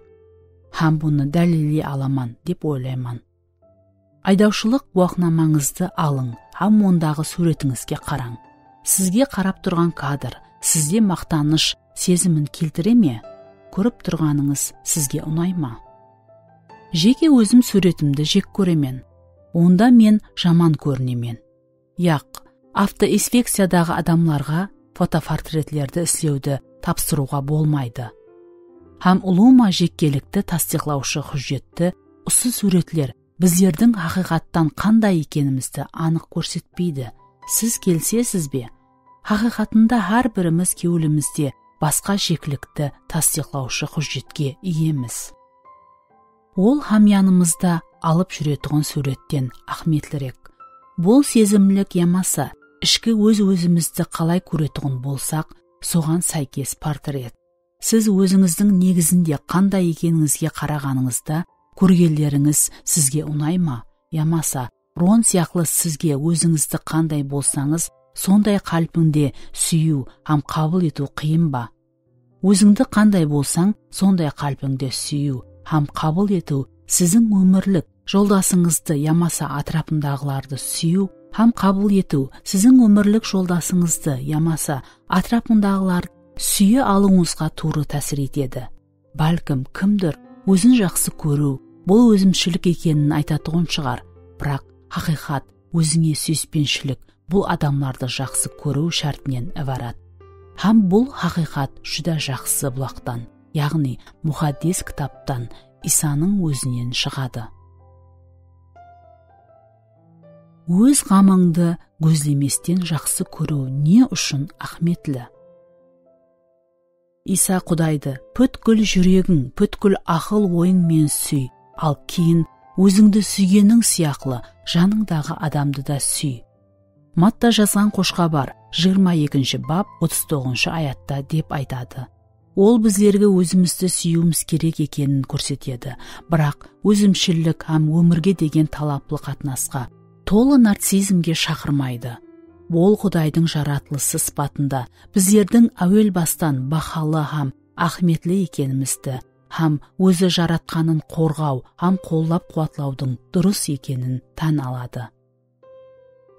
Hám bunı dálilley alaman, dep oylayman. Aydawshılıq guwaqnamańızdı alıń hám ondaǵı súwretińizge qarań. Sizge qarap turǵan kadr sizde maqtanısh sezimin keltire me? Kórip turǵanıńız sizge unay ma? Jeke ózim súwretimdi jek kóremen. Onda men jaman kórinemen. Yaq, avtoinspekciyadaǵı adamlarǵa fotoportretlerdi islewdi tapsırıwǵa bolmaydı. Hám ulıwma jekkelikti tastıyıqlawshı hújjetti usı súwretler bizlerdiń haqıyqattan qanday ekenimizdi anıq kórsetpeydi. Siz kelisesiz be? Haqıyqatında hár birimiz kewlimizde basqa jeklikti tastıyıqlawshı hújjetke iyemiz. Ol hámyanımızda alıp júretuǵın súwretten áhmiyetlirek. Bul sezimlik yamasa ishki óz-ózimizdi qalay kóretuǵın bolsaq, soǵan sáykes portret. Siz ózińizdiń negizinde qanday ekenińizge qaraǵanıńızda, kórgenlerińiz sizge unay ma? Yamasa Ron sıyaqlı sizge ózińizdi qanday bolsańız, sonday qálpińde súyiw hám qabıl etiw qıyın ba? Ózińdi qanday bolsań, sonday qálpińde súyiw hám qabıl etiw siziń ómirlik joldasıńızdı yamasa átirapındaǵılardı súyiw hám qabıl etiw siziń ómirlik joldasıńızdı yamasa átirapındaǵılardı súye alıwıńızǵa tuwrı tásir etedi. Bálkim, kimdur ózin jaqsı kóriw, bul ózimshilik ekenin aytatuǵın shıǵar, biraq haqıyqat, ózińe súyispenshilik, bul adamlardı jaqsı kóriw shártinen ibarat. Hám bul haqıyqat júdá jaqsı bulaqtan, yaǵnıy Muqaddes Kitaptan, Isanıń ózinen shıǵadı. Óz ǵamıńdı gózlemesten jaqsı kóriw ne ushın áhmiyetli? Iysa Qudaydı pútkil júregiń, pútkil aqıl-oyıń menen súy, al keyin ózińdi súygeniń sıyaqlı janıńdaǵı adamdı da súy. Matta jazǵan Xosh Xabar jigirma ekinshi bap otız toǵızınshı ayatta dep aytadı. Ol bizlerge ózimizdi súyiwimiz kerek ekenin kórsetedi, biraq ózimshillik hám ómirge degen talaplı qatnasqa, tolı narcissizmge shaqırmaydı. Ol Qudaydıń jaratılısı sıpatında bizlerdiń áwel bastan bahalı hám áhmiyetli ekenimizdi hám ózi jaratqanın qorǵaw hám qollap-quwatlawdıń durıs ekenin tán aladı.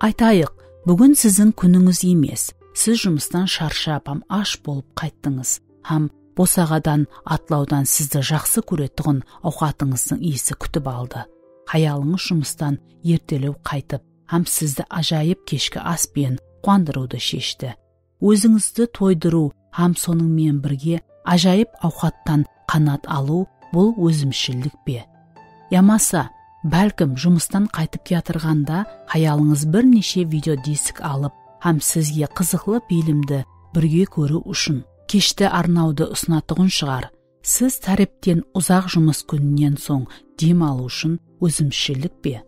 Aytayıq, búgin siziń kúnińiz emes, siz jumıstan sharshap hám ash bolıp qayttıńız hám bosaǵadan atlawdan sizdi jaqsı kóretuǵın awqatıńızdıń iyisi kútip aldı. Hayalıńız jumıstan ertelew qaytıp hám sizdi ájayıp keshki as penen quwandırıwdı sheshti. Ózińizdi toydırıw hám sonıń menen birge ájayıp awqattan qanaat alıw, bul ózimshillik pe? Yamasa, bálkim, jumıstan qaytıp kiyatırǵanda hayalıńız bir neshe video disk alıp hám sizge qızıqlı filmdi birge kóriw ushın keshte arnawdı usınatuǵın shıǵar. Siz tárepten uzaq jumıs kúninen soń dem alıw ushın ózimshilik pe?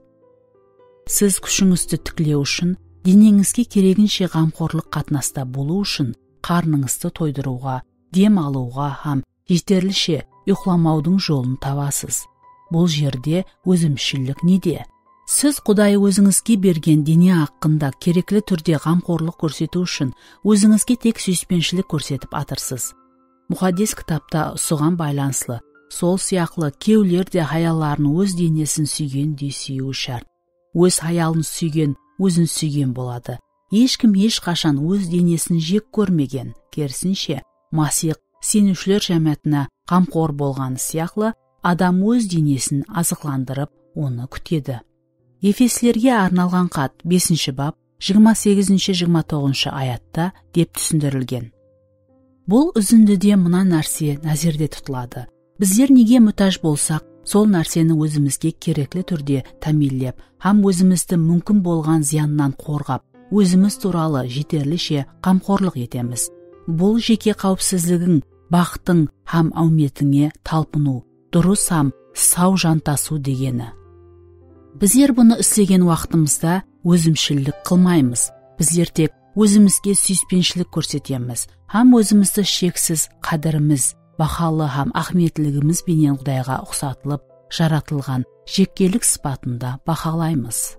Siz kúshińizdi tiklew ushın, deneńizge kereginshe ǵamqorlıq qatnasta bolıw ushın, qarnıńızdı toydırıwǵa, dem alıwǵa hám jeterlishe uyıqlamawdıń jolın tabasız. Bul jerde ózimshillik nede? Siz Quday ózińizge bergen dene haqqında kerekli túrde ǵamqorlıq kórsetiw ushın ózińizge tek súyispenshilik kórsetip atırsız. Muqaddes Kitapta usıǵan baylanıslı, sol sıyaqlı kewler de hayalların óz denesin súygendey súyiwi shárt. Óz hayalın súygen ózin súygen boladı. Hesh kim hesh qashan óz denesin jek kórmegen, kerisinshe, Masih seniwshiler jámáatına ǵamqor bolǵanı sıyaqlı, adam óz denesin azıqlandırıp, onı kútedi. Efeslerge arnalǵan xat, besinshi bap, jigirma segizinshi, jigirma toǵızınshı ayatta dep túsindirilgen. Bul úzindide mına nárse názerde tutıladı. Bizler nege mútáj bolsaq, sol nárseni ózimizge kerekli túrde támiyinlep hám ózimizdi múmkin bolǵan zıyannan qorǵap, ózimiz tuwralı jeterlishe ǵamqorlıq etemiz. Bul jeke qáwipsizligiń, baxıtıń hám áwmetińe talpınıw, durıs hám saw jantasıw degeni. Bizler bunı islegen waqtımızda ózimshillik qılmaymız. Bizler tek ózimizge súyispenshilik kórsetemiz hám ózimizdi sheksiz qádirimiz, bahalı hám áhmiyetliligimiz benen Qudayǵa uqsatılıp jaratılǵan jekkelik sıpatında bahalaymız.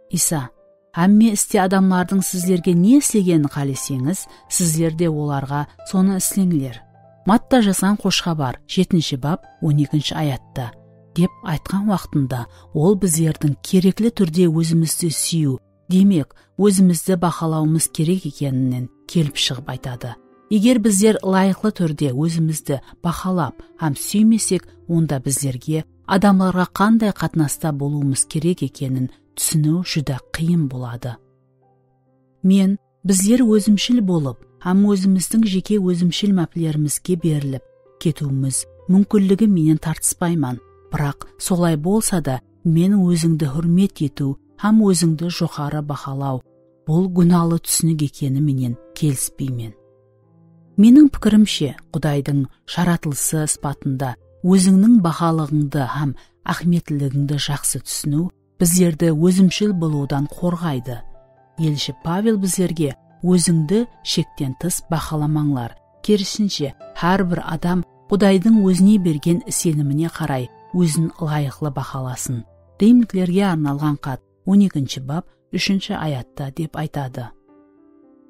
Iysa, hámme iste adamlardıń sizlerge ne islegenin qáleseńiz, sizler de olarǵa sonı isleńler. Matta jazǵan Xosh Xabar, jetinshi bap, on ekinshi ayatta, dep aytqan waqtında, ol bizlerdiń kerekli túrde ózimizdi súyiw, demek, ózimizdi bahalawımız kerek ekeninen kelip shıǵıp aytadı. Eger bizler ılayıqlı túrde ózimizdi bahalap hám súymesek, onda bizlerge adamlarǵa qanday qatnasta bolıwımız kerek ekenin túsiniw júdá qıyın boladı. Men, bizler ózimshil bolıp hám ózimizdiń jeke ózimshil máplerimizge berilip ketiwimiz múmkinligi menen tartıspayman, biraq solay bolsa da, men ózińdi húrmet etiw hám ózińdi joqarı bahalaw, bul gúnalı túsinik ekeni menen kelispeymen. Meniń pikirimshe, Qudaydıń jaratılısı sıpatında ózińniń bahalıǵıńdı hám áhmiyetliligińdi jaqsı túsiniw bizlerdi ózimshil bolıwdan qorǵaydı. Elshi Pavel bizlerge ózińdi shekten tıs bahalamańlar, kerisinshe, hár bir adam Qudaydıń ózine bergen isenimine qaray ózin ılayıqlı bahalasın. Rimliklerge arnalǵan xat, on ekinshi bap, úshinshi ayatta dep aytadı.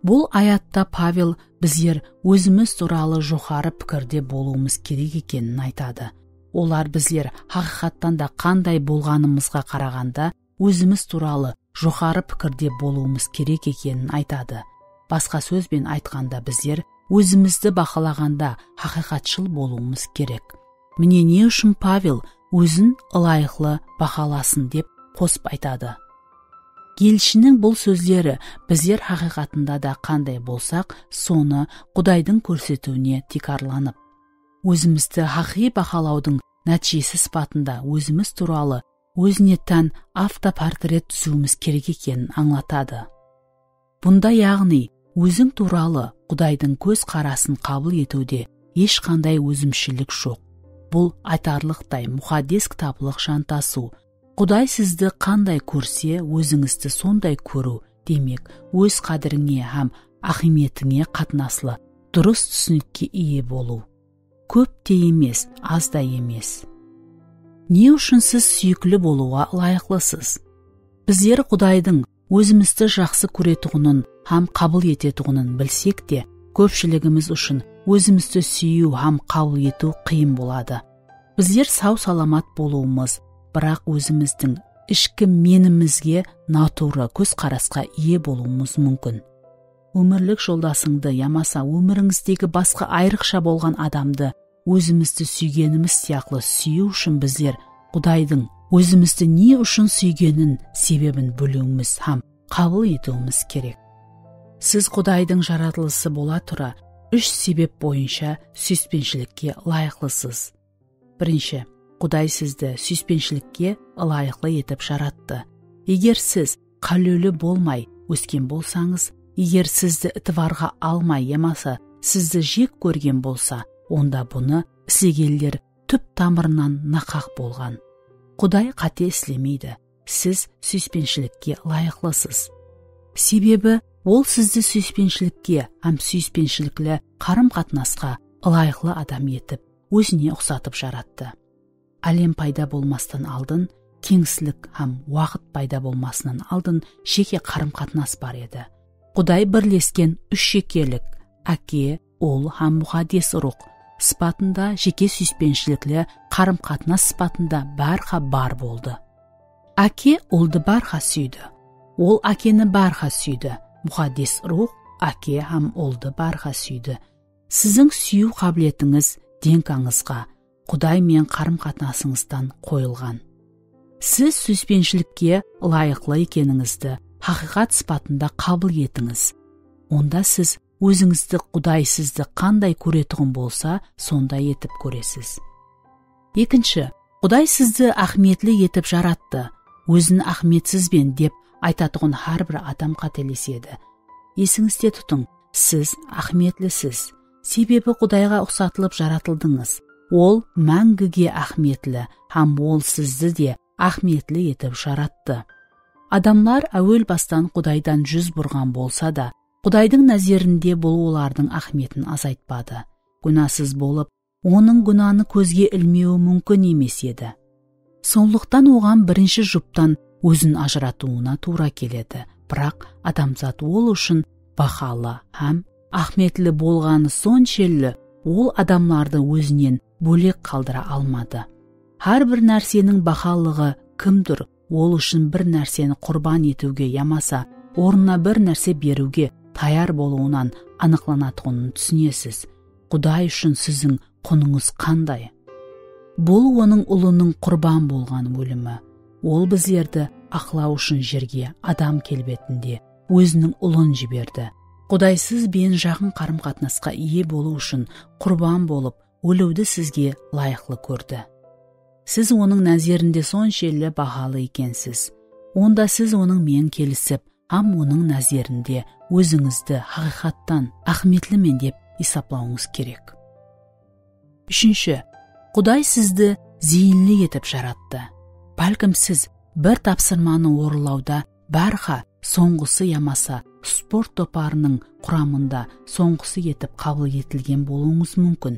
Bul ayatta Pavel bizler ózimiz tuwralı joqarı pikirde bolıwımız kerek ekenin aytadı. Olar bizler haqıyqattan da qanday bolǵanımızǵa qaraǵanda ózimiz tuwralı joqarı pikirde bolıwımız kerek ekenin aytadı. Basqa sóz benen aytqanda, bizler ózimizdi bahalaǵanda haqıyqatshıl bolıwımız kerek. Mine ne ushın Pavel ózin ılayıqlı bahalasın dep qosıp aytadı. Elshiniń bul sózleri bizler haqıyqatında da qanday bolsaq, sonı Qudaydıń kórsetiwine tiykarlanıp, ózimizdi haqıyqıy bahalawdıń nátiyjesi sıpatında ózimiz tuwralı ózine tán avtoportret dúziwimiz kerek ekenin ańlatadı. Bunda, yaǵnıy, óziń tuwralı Qudaydıń kóz qarasın qabıl etiwde hesh qanday ózimshilik joq. Bul aytarlıqtay muqaddes kitaplıq jantasıw. Quday sizdi qanday kórse, ózińizdi sonday kóriw, demek, óz qádirińe hám áhmiyetińe qatnaslı durıs túsinikke iye bolıw. Kóp te emes, az da emes. Ne ushın siz súyikli bolıwǵa ılayıqlısız? Bizler Qudaydıń ózimizdi jaqsı kóretuǵının hám qabıl etetuǵının bilsek te, kópshiligimiz ushın ózimizdi súyiw hám qabıl etiw qıyın boladı. Bizler saw-salamat bolıwımız, biraq ózimizdiń ishki menimizge natuwrı kózqarasqa iye bolıwımız múmkin. Ómirlik joldasıńdı yamasa ómirińizdegi basqa ayrıqsha bolǵan adamdı ózimizdi súygenimiz sıyaqlı súyiw ushın bizler Qudaydıń ózimizdi ne ushın súygenin sebebin biliwimiz hám qabıl etiwimiz kerek. Siz Qudaydıń jaratılısı bola tura úsh sebep boyınsha súyispенshilikke ılayıqlısız. Birinshi, Quday sizdi súyispенshilikke ılayıqlı etip jarattı. Eger siz qálewli bolmay ósken bolsańız, eger sizdi itibarǵa almay yamasa sizdi jek kórgen bolsa, onda bunı islegenler túp-tamırınan naqaq bolǵan. Quday qáte islemeydi. Siz súyispенshilikke ılayıqlısız. Sebebi Ol sizdi súyispенshilikke hám súyispenshilikli qarım-qatnasqa ılayıqlı adam etip, Ózine uqsatıp jarattı. Álem payda bolmastan aldın, keńislik hám waqıt payda bolmasınan aldın jeke qarım-qatnas bar edi. Quday birlesken úsh jekelik, Áke, Ul hám Muqaddes Ruwx sıpatında jeke súyispenshilikli qarım-qatnas sıpatında bárha bar boldı. Áke Uldı bárha súydi. Ul Ákeni bárha súydi. Muqaddes Ruwx Áke hám Uldı bárha súydi. Siziń súyiw qábiletińiz DNKńızǵa, Quday menen qarım-qatnasıńızdan qoyılǵan. Siz súyispenshilikke ılayıqlı ekenińizdi haqıyqat sıpatında qabıl etińiz. Onda siz ózińizdi Quday sizdi qanday kóretuǵın bolsa, sonday etip kóresiz. Ekinshi, Quday sizdi áhmiyetli etip jarattı. Ózin áhmiyetsizben dep aytatuǵın hár bir adam qátelesedi. Esińizde tutıń, siz áhmiyetlisiz. Sebebi Qudayǵa uqsatılıp jaratıldıńız. Ol máńgige áhmiyetli hám Ol sizdi de áhmiyetli etip jarattı. Adamlar áwel bastan Qudaydan júz burǵan bolsa da, Qudaydıń názerinde bul olardıń áhmiyetin azaytpadı. Gúnasız bolıp, Onıń gúnanı kózge ilmewi múmkin emes edi. Sonlıqtan oǵan birinshi juptan ózin ajıratıwına tuwra keledi. Biraq adamzat ol ushın bahalı hám áhmiyetli bolǵanı sonshelli, ol adamlardı ózinen bólek qaldıra almadı. Hár bir nárseniń bahalıǵı kimdur ol ushın bir nárseni qurban etiwge yamasa ornına bir nárse beriwge tayar bolıwınan anıqlanatuǵının túsinesiz. Quday ushın siziń qunıńız qanday? Bul Onıń Ulınıń qurban bolǵan ólimi. Ol bizlerdi aqlaw ushın jerge adam kelbetinde Óziniń Ulın jiberdi. Quday siz benen jaqın qarım-qatnasqa iye bolıw ushın qurban bolıp, óliwdi sizge layıqlı kórdi. Siz Onıń názerinde sonshelli bahalı ekensiz. Onda siz Onıń menen kelisip, hám onıń názerinde ózińizdi haqıyqattan áhmiyetlimen dep esaplawıńız kerek. Úshinshi, Quday sizdi zeyinli etip jarattı. Bálkim siz bir tapsırmanı orınlawda bárha sońǵısı yamasa sport toparınıń quramında sońǵısı etip qabıl etilgen bolıwıńız múmkin.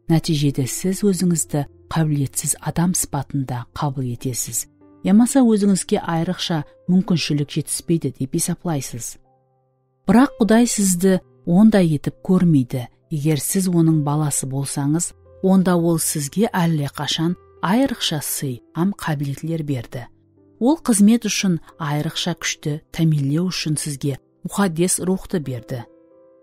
Nátiyjede siz ózińizdi qábiletsiz adam sıpatında qabıl etesiz. Yamasa ózińizge ayrıqsha múmkinshilik jetispeydi dep esaplaysız. Biraq Quday sizdi onday etip kórmeydi. Eger siz onıń balası bolsańız, onda ol sizge álle qashan ayrıqsha sıy hám qábiletler berdi. Ol xızmet ushın ayrıqsha kúshti támiyinlew ushın sizge muqaddes ruwxtı berdi.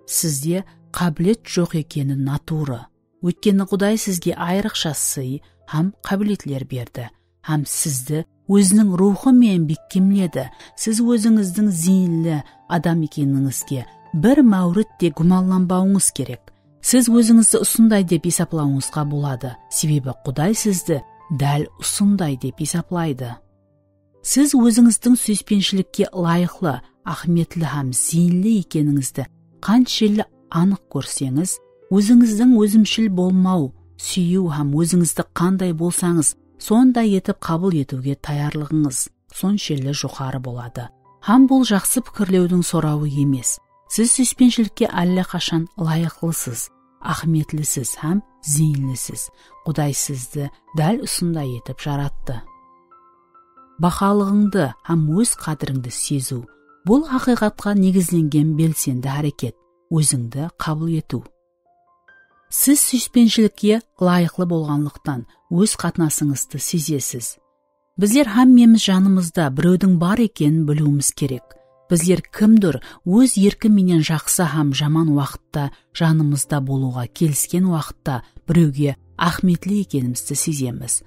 Sizde qábilet joq ekeni natuwrı. Óytkeni Quday sizge ayrıqsha sıy hám qábiletler berdi hám sizdi óziniń ruwxı menen bekkemledi. Siz ózińizdiń zeyinli adam ekenińizge bir máwrit te gúmanlanbawıńız kerek. Siz ózińizdi usınday dep esaplawıńızǵa boladı, sebebi Quday sizdi dál usınday dep esaplaydı. Siz ózińizdiń súyispenshilikке ılayıqlı, áhmiyetli hám zeyinli ekenińizdi qanshelli anıq kórseńiz, ózińizdiń ózimshil bolmaw, súyiw hám ózińizdi qanday bolsańız, sonday etip qabıl etiwge tayarlıǵıńız sonshelli joqarı boladı. Hám bul jaqsı pikirlewdiń sorawı emes. Siz súyispenshilikке álle qashan ılayıqlısız, áhmiyetlisiz hám zeyinlisiz. Quday sizdi dál usınday etip jarattı. Bahalıǵıńdı hám óz qádirińdi seziw, bul haqıyqatqa negizlengen belsendi háreket, ózińdi qabıl etiw. Siz súyispenshilikке ılayıqlı bolǵanlıqtan óz qatnasıńızdı sezesiz. Bizler hámmemiz janımızda birewdiń bar ekenin biliwimiz kerek. Bizler kimdur óz erki menen jaqsı hám jaman waqıtta janımızda bolıwǵa kelisken waqıtta birewge áhmiyetli ekenimizdi sezemiz.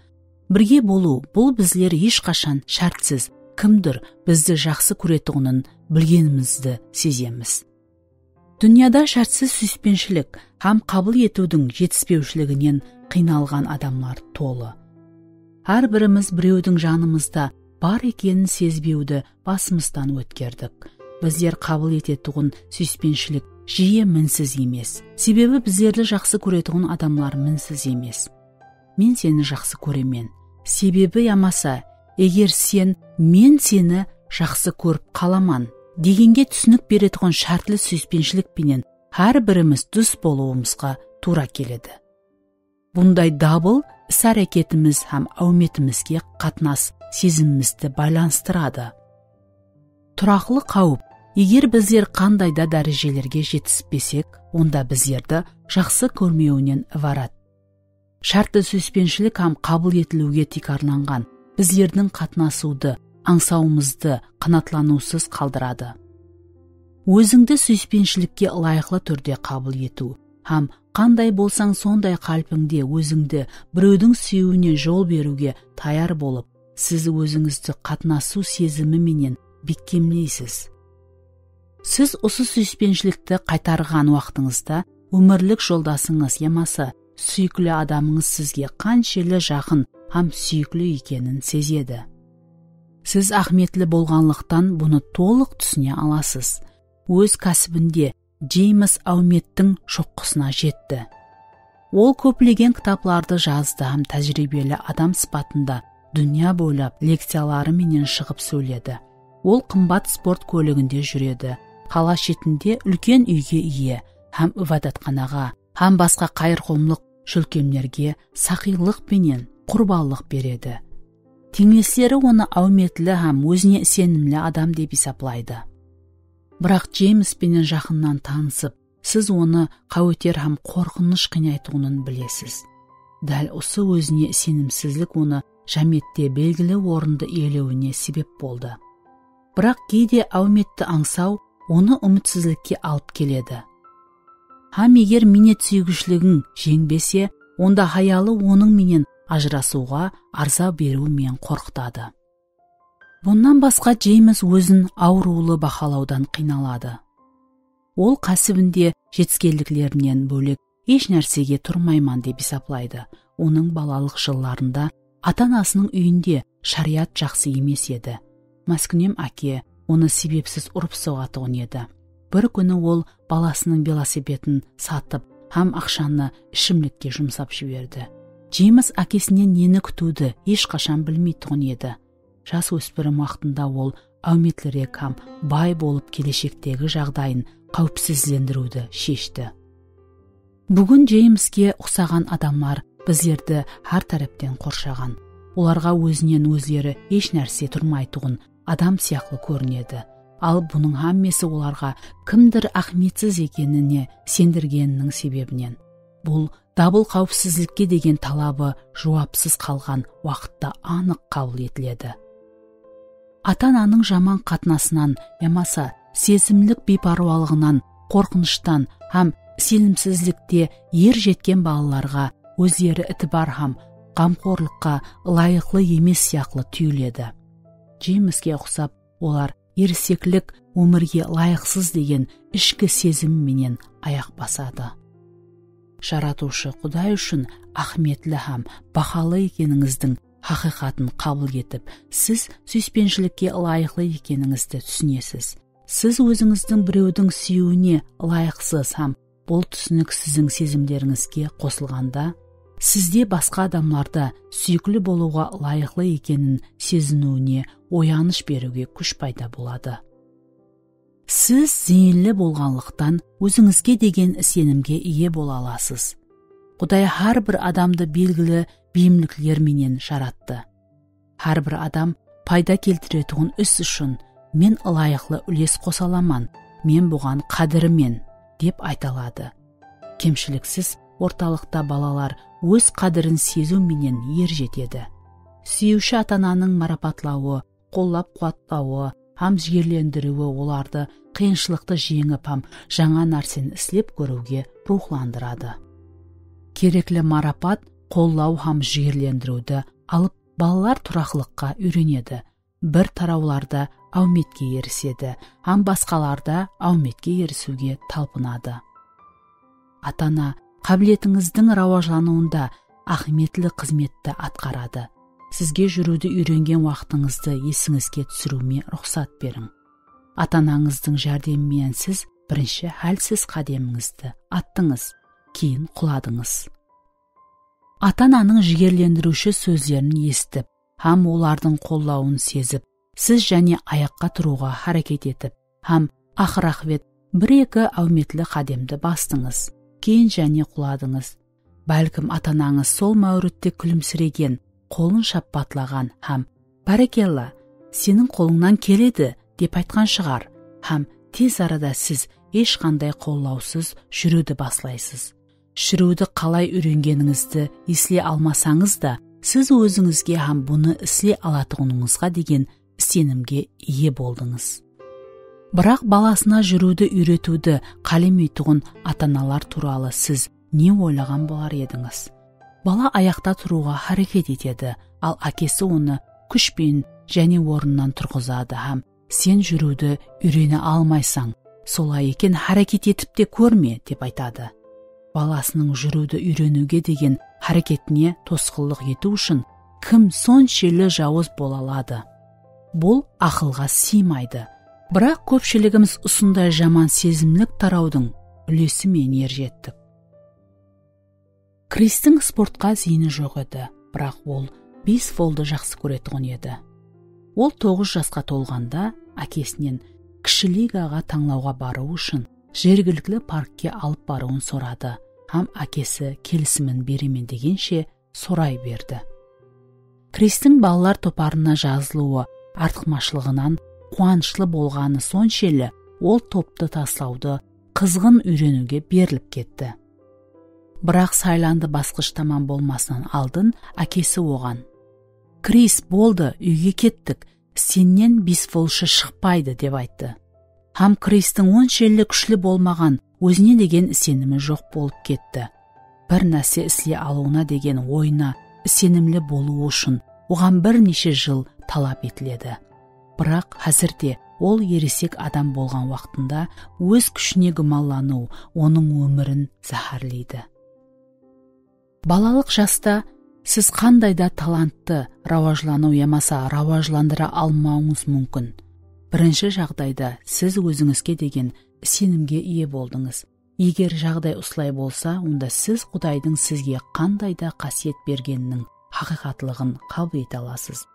Birge bolıw, bul bizler hesh qashan shártsiz, kimdur bizdi jaqsı kóretuǵının bilgenimizdi sezemiz. Dúnyada shártsiz súyispenshilik hám qabıl etiwdiń jetispewshiliginen qıynalǵan adamlar tolı. Hár birimiz birewdiń janımızda bar ekenin sezbewdi basımızdan ótkerdik. Bizler qabıl etetuǵın súyispenshilik jiyi minsiz emes. Sebebi bizlerdi jaqsı kóretuǵın adamlar minsiz emes. Men seni jaqsı kóremen. Sebebi yamasa, eger sen men seni jaqsı kórip qalaman degenge túsinik beretuǵın shártli súyispenshilik penen hár birimiz dus bolıwımızǵa tuwra keledi. Bunday dabıl is-háreketimiz hám áwmetimizge qatnas sezimimizdi baylanıstıradı. Turaqlı qáwip, eger bizler qanday da dárejelerge jetispesek, onda bizlerdi jaqsı kórmewinen ibarat. Shártli súyispenshilik hám qabıl etiliwge tiykarlanǵan bizlerdiń qatnasıwdı, ańsawımızdı qanaatlanıwsız qaldıradı. Ózińdi súyispenshilikке ılayıqlı túrde qabıl etiw hám qanday bolsań, sonday qálpińde ózińdi birewdiń súyiwine jol beriwge tayar bolıp, siz ózińizdi qatnasıw sezimi menen bekkemleysiz. Siz usı súyispenshilikti qaytarǵan waqtıńızda ómirlik joldasıńız yamasa súyikli adamıńız sizge qanshelli jaqın hám súyikli ekenin sezedi. Siz áhmiyetli bolǵanlıqtan bunı tolıq túsine alasız. Óz kásibinde Jeyms áwmettiń shoqqısına jetti. Ol kóplegen kitaplardı jazdı hám tájiriybeli adam sıpatında dúnya boylap lekciyaları menen shıǵıp sóyledi. Ol qımbat sport kóliginde júredi, qala shetinde úlken úyge iye hám ibadatxanaǵa hám basqa qayırqomlıq shólkemlerge saqıylıq penen qurbanlıq beredi. Teńlesleri onı áwmetli hám ózine isenimli adam dep esaplaydı. Biraq Jeyms penen jaqınnan tanısıp, siz onı qáweter hám qorqınısh qıynaytuǵının bilesiz. Dál usı ózine isenimsizlik onı jámiyette belgili orındı iyelewine sebep boldı. Biraq geyde áwmetti ańsaw onı úmitsizlikke alıp keledi. Hám eger miynet súygish-ligiń jeńbese, onda hayalı onıń menen ajırasıwǵa arza beriw menen qorqıtadı. Bunnan basqa Jeyms ózin awırıwlı bahalawdan qıynaladı. Ol kásibinde jetiskenliklerinen bólek hesh nársege turmayman dep esaplaydı. Onıń balalıq jıllarında ata-anasınıń úyinde shariyat jaqsı emes edi. Máskunem áke onı sebepsiz urıp-soǵatuǵın edi. Bir kúni ol balasınıń velosipedin satıp hám aqshanı ishimlikke jumsap jiberdi. Jeyms ákesinen neni kútiwdi hesh qashan bilmeytuǵın edi. Jas óspirim waqtında ol áwmetlirek hám bay bolıp, keleshektegi jaǵdayın qáwipsizlendiriwdi sheshti. Búgin Jeymske uqsaǵan adamlar bizlerdi hár tárepten qorshaǵan. Olarǵa ózinen ózleri hesh nárse turmaytuǵın adam sıyaqlı kórinedi. Al bunıń hámmesi olarǵa kimdir áhmiyetsiz ekenine sendirgeniniń sebebinen. Bul dabıl qáwipsizlikke degen talabı juwapsız qalǵan waqıtta anıq qabıl etiledi. Ata-ananıń jaman qatnasınan yamasa sezimlik biypárwalıǵınan, qorqınıshtan hám isenimsizlikte er jetken balalarǵa ózleri itibar hám ǵamxorlıqqa ılayıqlı emes sıyaqlı túyiledi. Jeymske uqsap, olar eriseklik ómirge ılayıqsız degen ishki sezim menen ayaq basadı. Jaratıwshı Quday ushın áhmiyetli hám bahalı ekenińizdiń haqıyqatın qabıl etip, siz súyispenshilikke ılayıqlı ekenińizdi túsinesiz. Siz ózińizdiń birewdiń súyiwine ılayıqsız hám bul túsinik siziń sezimlerińizge qosılǵanda, sizde basqa adamlarda súyikli bolıwǵa ılayıqlı ekenin seziniwine oyanısh beriwge kúsh payda boladı. Siz zeyinli bolǵanlıqtan, ózińizge degen isenimge iye bola alasız. Quday hár bir adamdı belgili beyimlikler menen jarattı. Hár bir adam payda keltiretuǵın is ushın men ılayıqlı úles qosa alaman, men buǵan qádirimen, dep ayta aladı. Kemshiliksiz ortalıqta balalar óz qádirin seziw menen er jetedi. Súyiwshi ata-ananıń marapatlawı, qollap-quwatlawı hám jigerlendiriwi olardı qıyınshılıqtı jeńip hám jańa nárseni islep kóriwge ruwxlandıradı. Kerekli marapat, qollaw hám jigerlendiriwdi alıp, balalar turaqlıqqa úyrenedi, bir tarawlarda áwmetke erisedi hám basqalarda áwmetke erisiwge talpınadı. Ata-ana qábiletińizdiń rawajlanıwında áhmiyetli xızmetti atqaradı. Sizge júriwdi úyrengen waqtıńızdı esińizge túsiriwime ruxsat beriń. Ata-anańızdıń járdemi menen siz birinshi hálsiz qádemińizdi attıńız, keyin quladıńız. Ata-ananıń jigerlendiriwshi sózlerin esitip hám olardıń qollawın sezip, siz jáne ayaqqa turıwǵa háreket etip hám aqır-aqıbet bir-eki áwmetli qádemdi bastıńız, keyin jáne quladıńız. Bálkim ata-anańız sol máwritte kúlimsiregen, qolın shappatlaǵan hám "Bárekella, seniń qolıńnan keledi!" dep aytqan shıǵar hám tez arada siz hesh qanday qollawsız júriwdi baslaysız. Júriwdi qalay úyrengenińizdi esley almasańız da, siz ózińizge hám bunı isley alatuǵınıńızǵa degen isenimge iye boldıńız. Biraq balasına júriwdi úyretiwdi qálemeytuǵın ata-analar tuwralı siz ne oylaǵan bolar edińiz? Bala ayaqta turıwǵa háreket etedi, al ákesi onı kúsh penen jáne ornınan turǵızadı hám "Sen júriwdi úyrene almaysań, solay eken, háreket etip te kórme", dep aytadı. Balasınıń júriwdi úyreniwge degen háreketine tosqınlıq etiw ushın kim sonshelli jawız bola aladı? Bul aqılǵa sıymaydı. Biraq kópshiligimiz usınday jaman sezimlik tarawdıń úlesi menen er jettik. Kristiń sportqa zeyini joq edi, biraq ol beysboldı jaqsı kóretuǵın edi. Ol toǵız jasqa tolǵanda ákesinen kishi ligaǵa tańlawǵa barıw ushın jergilikli parkke alıp barıwın soradı hám ákesi kelisimin beremen degenshe soray berdi. Kristiń balalar toparına jazılıwı artıqmashılıǵınan quwanıshlı bolǵanı sonshelli ol toptı taslawdı qızǵın úyreniwge berilip ketti. Biraq saylandı basqısh tamam bolmasınan aldın ákesi oǵan, "Kris, boldı, úyge kettik, sennen beysbolshı shıqpaydı", dep ayttı. Hám Kristiń onshelli kúshli bolmaǵan, ózine degen isenimi joq bolıp ketti. Bir nárse isley alıwına degen oyına isenimli bolıwı ushın oǵan bir neshe jıl talap etiledi. Biraq házir de ol eresek adam bolǵan waqtında óz kúshine gúmanlanıw onıń ómirin záhárleydi. Balalıq jasta siz qanday da talanttı rawajlanıw yamasa rawajlandıra almawıńız múmkin. Birinshi jaǵdayda siz ózińizge degen isenimge iye boldıńız. Eger jaǵday usılay bolsa, onda siz Qudaydıń sizge qanday da qásiyet bergeniniń haqıyqatlıǵın qabıl ete alasız.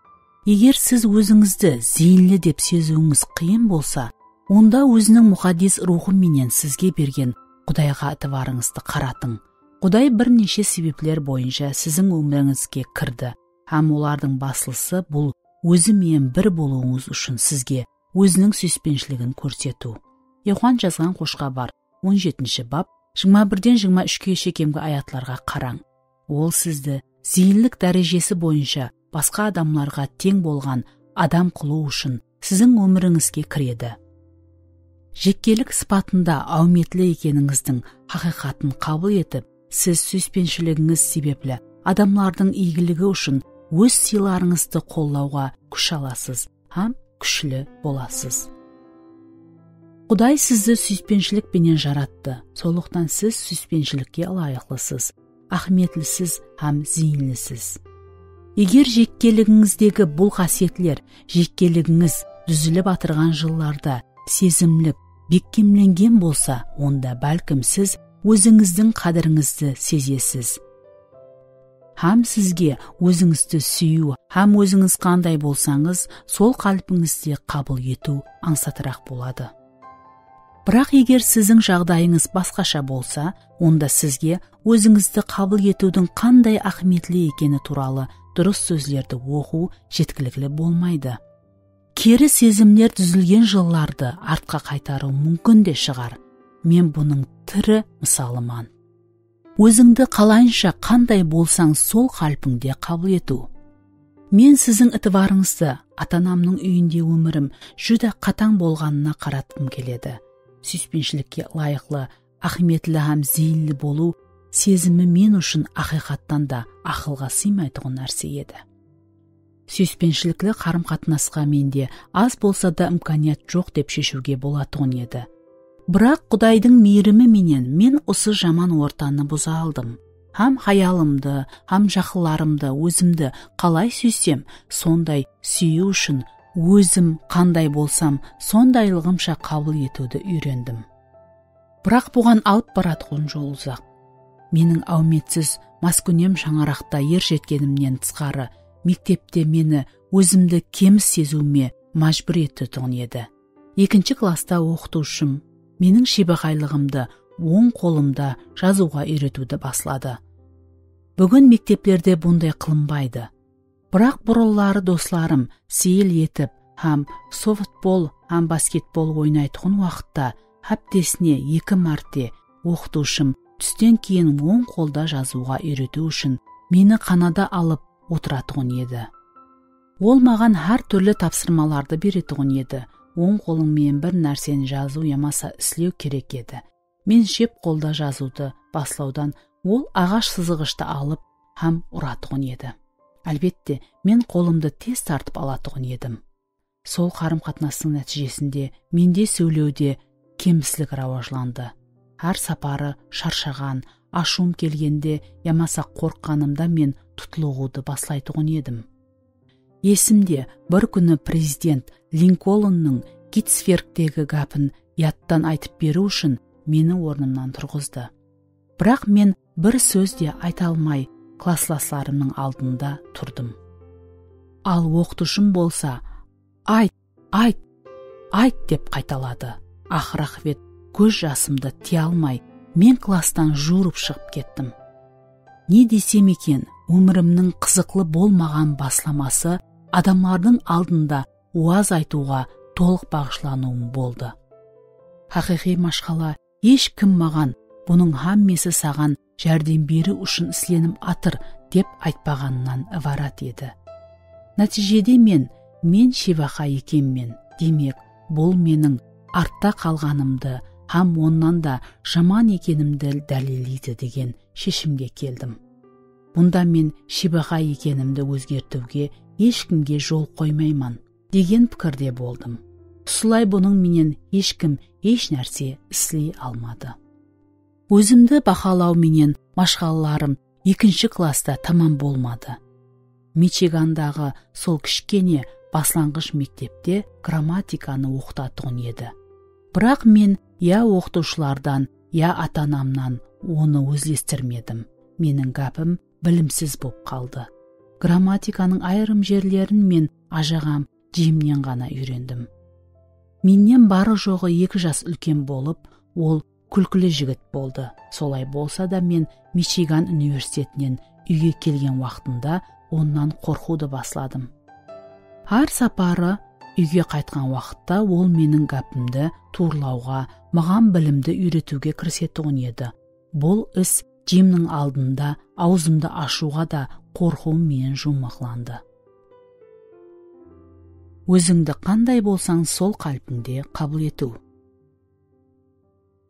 Eger siz ózińizdi zeyinli dep seziwińiz qıyın bolsa, onda Óziniń Muqaddes Ruwxı menen sizge bergen Qudayǵa itibarıńızdı qaratıń. Quday bir neshe sebepler boyınsha siziń ómirińizge kirdi hám olardıń baslısı bul Ózi menen bir bolıwıńız ushın sizge Óziniń súyispenshiligin kórsetiw. Yoxan jazǵan Xosh xabar, on jetinshi bap, jigirma birden jigirma úshke shekemgi ayatlarǵa qarań. Ol sizdi zeyinlik dárejesi boyınsha basqa adamlarǵa teń bolǵan adam qılıw ushın siziń ómirińizge kiredi. Jekkelik sıpatında áwmetli ekenińizdiń haqıyqatın qabıl etip, siz súyispenshiliginiz sebepli adamlardıń iygiligi ushın óz sıylarıńızdı qollawǵa kúsh alasız hám kúshli bolasız. Quday sizdi súyispenshilik penen jarattı, sonlıqtan siz súyispenshilikge ılayıqlısız, áhmiyetlisiz hám zeyinlisiz. Eger jekkeligińizdegi bul qásiyetler jekkeligińiz dúzilip atırǵan jıllarda sezimlik, bekkemlengen bolsa, onda bálkim siz ózińizdiń qádirińizdi sezesiz. Hám sizge ózińizdi súyiw hám ózińiz qanday bolsańız, sol qálpińizde qabıl etiw ańsatıraq boladı. Biraq eger siziń jaǵdayıńız basqasha bolsa, onda sizge ózińizdi qabıl etiwdiń qanday áhmiyetli ekeni tuwralı durıs sózlerdi oqıw jetkilikli bolmaydı. Keri sezimler dúzilgen jıllardı artqa qaytarıw múmkin de shıǵar. Men bunıń tiri mısalıman. Ózińdi qalayınsha qanday bolsań, sol qálpińde qabıl etiw. Men siziń itibarıńızdı ata-anamnıń úyinde ómirim júdá qatań bolǵanına qaratqım keledi. Súyispenshilikke ılayıqlı, áhmiyetli hám zeyinli bolıw sezimi men ushın aqıyqattan da aqılǵa sıymaytuǵın nárse edi. Súyispenshilikli qarım-qatnasqa mende az bolsa da imkaniyat joq dep sheshiwge bolatuǵın edi. Biraq Qudaydıń miyrimi menen men usı jaman ortanı buza aldım. Hám hayalımdı, hám jaqınlarımdı ózimdi qalay súysem, sonday súyiw ushın ózim qanday bolsam, sondaylıǵımsha qabıl etiwdi úyrendim. Biraq buǵan alıp baratuǵın jol uzaq. Meniń áwmetsiz, máskúnem shańaraqta er jetkenimnen tısqarı, mektepte meni ózimdi kemis seziwime májbúr etetuǵın edi. Ekinshi klassta oqıtıwshım meniń shebeqaylıǵımdı oń qolımda jazıwǵa úyretiwdi basladı. Búgin mekteplerde bunday qılınbaydı. Biraq burınları doslarım seyil etip hám softbol hám basketbol oynaytuǵın waqıtta háptesine eki márte oqıtıwshım tústen keyin oń qolda jazıwǵa úyretiw ushın meni qanada alıp otıratuǵın edi. Ol maǵan hár túrli tapsırmalardı beretuǵın edi. Oń qolıń menen bir nárseni jazıw yamasa islew kerek edi. Men shep qolda jazıwdı baslawdan ol aǵash sızıǵıshtı alıp hám uratuǵın edi. Álbette, men qolımdı tez tartıp alatuǵın edim. Sol qarım-qatnastıń nátiyjesinde mende sóylewde kemislik rawajlandı. Hár saparı sharshaǵan, ashıwım kelgende yamasa qorqqanımda men tutlıǵıwdı baslaytuǵın edim. Esimde, bir kúni prezident Linkolnnıń Gitsbergtegi gápin yadtan aytıp beriw ushın meni ornımnan turǵızdı. Biraq men bir sóz de ayta almay, klasslaslarımnıń aldında turdım. Al oqıtıwshım bolsa, "Ayt, ayt, ayt," dep qaytaladı. Aqır-aqıbet kóz jasımdı tiya almay, men klasstan juwırıp shıǵıp kettim. Ne desem eken, ómirimniń qızıqlı bolmaǵan baslaması adamlardıń aldında waz aytıwǵa tolıq baǵıshlanıwım boldı. Haqıyqıy mashqala hesh kim maǵan "Bunıń hámmesi saǵan járdem beriw ushın islenip atır," dep aytpaǵanınan ibarat edi. Nátiyjede men, men shebaqa ekenmen, demek, bul meniń artta qalǵanımdı hám onnan da jaman ekenimdi dálilleydi degen sheshimge keldim. Bunda men shebaqa ekenimdi ózgertiwge hesh kimge jol qoymayman, degen pikirde boldım. Usılay bunıń menen hesh kim hesh nárse isley almadı. Ózimdi bahalaw menen mashqalalarım ekinshi klassta tamam bolmadı. Michigandaǵı sol kishkene baslanǵısh mektepte grammatikanı oqıtatuǵın edi. Biraq men ya oqıtıwshılardan, ya ata-anamnan onı ózlestirmedim. Meniń gápim bilimsiz bolıp qaldı. Grammatikanıń ayırım jerlerin men ájaǵam Jimnen ǵana úyrendim. Mennen barı-joǵı eki jas úlken bolıp, ol kúlkili jigit boldı. Solay bolsa da, men Michigan universitetinen úyge kelgen waqtımda onnan qorqıwdı basladım. Hár saparı úyge qaytqan waqıtta ol meniń gápimdi tuwrılawǵa, maǵan bilimdi úyretiwge kirisetuǵın edi. Bul is Jimniń aldında awzımdı ashıwǵa da qorqıwım menen juwmaqlandı. Ózińdi qanday bolsań, sol qálpińde qabıl etiw.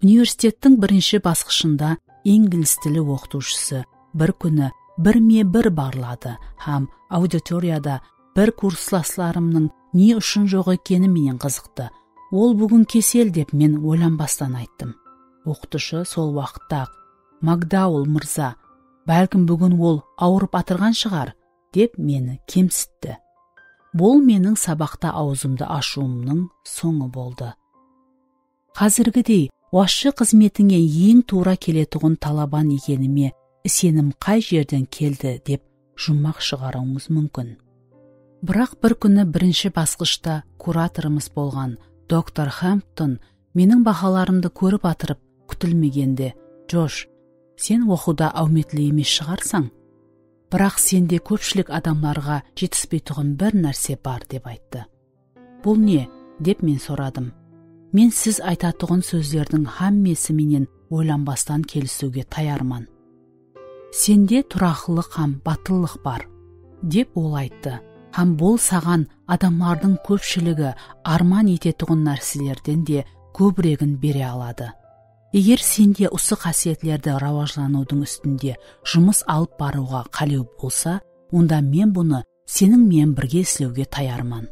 Universitettiń birinshi basqıshında inglis tili oqıtıwshısı bir kúni birme-bir barladı hám auditoriyada bir kurslaslarımnıń ne ushın joq ekeni menen qızıqtı. Ol búgin kesel dep men oylanbastan ayttım. Oqıtıwshı sol waqıtta-aq, "Makdaul mırza, bálkim búgin ol awırıp atırǵan shıǵar", dep meni kemsitti. Bul meniń sabaqta awzımdı ashıwımnıń sońı boldı. Házirgidey basshı xızmetińe eń tuwra keletuǵın talaban ekenime isenim qay jerden keldi dep juwmaq shıǵarıwıńız múmkin. Biraq bir kúni birinshi basqıshta kuratorımız bolǵan doktor Hempton meniń bahalarımdı kórip atırıp, kútilmegende, "Josh, sen oqıwda áwmetli emes shıǵarsań. Biraq sende kópshilik adamlarǵa jetispeytuǵın bir nárse bar", dep ayttı. "Bul ne?" dep men soradım. "Men siz aytatuǵın sózlerdiń hámmesi menen oylanbastan kelisiwge tayarman." "Sende turaqlılıq hám batıllıq bar", dep ol ayttı. "Hám bul saǵan adamlardıń kópshiligi árman etetuǵın nárselerden de kóbiregin bere aladı. Eger sende usı qásiyetlerdi rawajlanıwdıń ústinde jumıs alıp barıwǵa qálew bolsa, onda men bunı seniń menen birge islewge tayarman."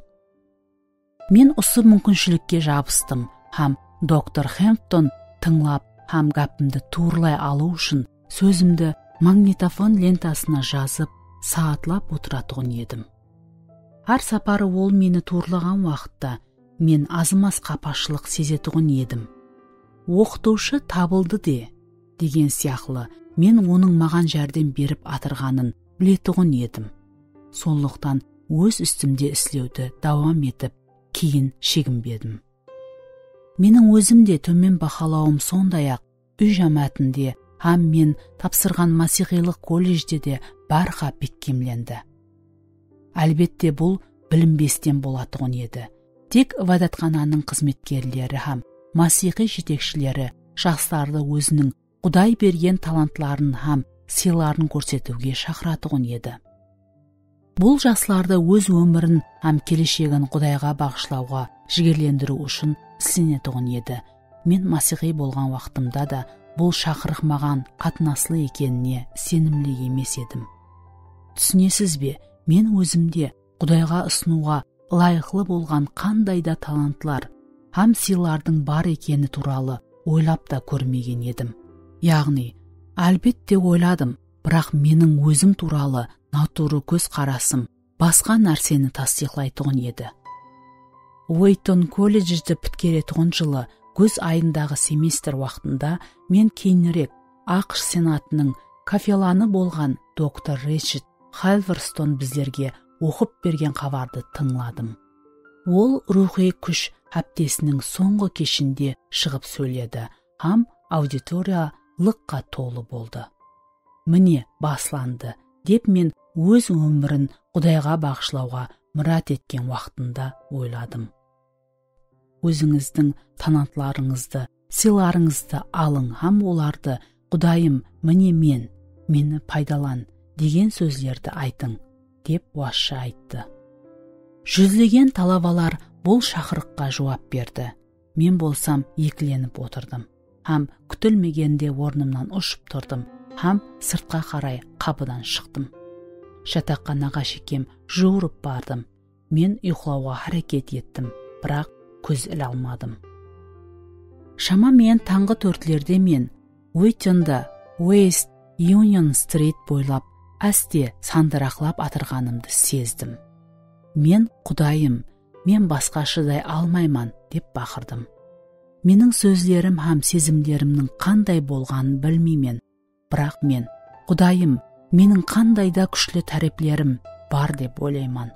Men usı múmkinshilikke jabıstım hám doktor Hempton tıńlap hám gápimdi tuwrılay alıw ushın sózimdi magnitofon lentasına jazıp, saatlap otıratuǵın edim. Hár saparı ol meni tuwrılaǵan waqıtta men azımas qapashılıq sezetuǵın edim. "Oqıtıwshı tabıldı de", degen sıyaqlı, men onıń maǵan járdem berip atırǵanın biletuǵın edim. Sonlıqtan óz ústimde islewdi dawam etip, keyin sheginbedim. Meniń ózim de tómen bahalawım sonday-aq, úy jámáátinde hám men tapsırǵan masixıylıq kolledjde de bárha bekkemlendi. Álbette, bul bilinbesten bolatuǵın edi. Tek ibadatxananıń xızmetkerleri hám masixıy jetekshileri jaslardı óziniń Quday bergen talantların hám sıyların kórsetiwge shaqıratuǵın edi. Bul jaslardı óz ómirin hám keleshegin Qudayǵa baǵıshlawǵa jigerlendiriw ushın islenetuǵın edi. Men masixıy bolǵan waqtımda da bul shaqırıq maǵan qatnaslı ekenine isenimli emes edim. Túsinesiz be, men ózimde Qudayǵa usınıwǵa ılayıqlı bolǵan qanday da talantlar hám sıylardıń bar ekeni tuwralı oylap ta kórmegen edim. Yaǵnıy, álbette oyladım, biraq meniń ózim tuwralı natuwrı kóz qarasım basqa nárseni tastıyıqlaytuǵın edi. Ueyton kolledjdi pitkeretuǵın jılı gúz ayındaǵı semestr waqtında men keyinirek AQSh Senatınıń kafelanı bolǵan doktor Richard Halverston bizlerge oqıp bergen xabardı tıńladım. Ol ruwxıy kúsh háptesiniń sońǵı keshinde shıǵıp sóyledi hám auditoriya lıqqa tolı boldı. "Mine, baslandı", dep men óz ómirin Qudayǵa baǵıshlawǵa mirát etken waqtında oyladım. Ózińizdiń talantlarıńızdı, sıylarıńızdı alıń hám olardı "Qudayım, mine men, meni paydalan" degen sózlerdi aytıń, dep wasshı ayttı. Júzlegen talabalar bul shaqırıqqa juwap berdi. Men bolsam ekilenip otırdım hám kútilmegende ornımnan ushıp turdım hám sırtqa qaray qapıdan shıqtım. Jataqxanaǵa shekem juwırıp bardım. Men uyıqlawǵa háreket ettim, biraq kóz ila almadım. Shamamen tańǵı tórtlerde men Ueytonda West Union Street boylap áste sandıraqlap atırǵanımdı sezdim. "Men Qudayım, men basqa shıday almayman," dep baqırdım. Meniń sózlerim hám sezimlerimniń qanday bolǵanın bilmeymen, biraq men, "Qudayım, meniń qanday da kúshli táreplerim bar dep oylayman.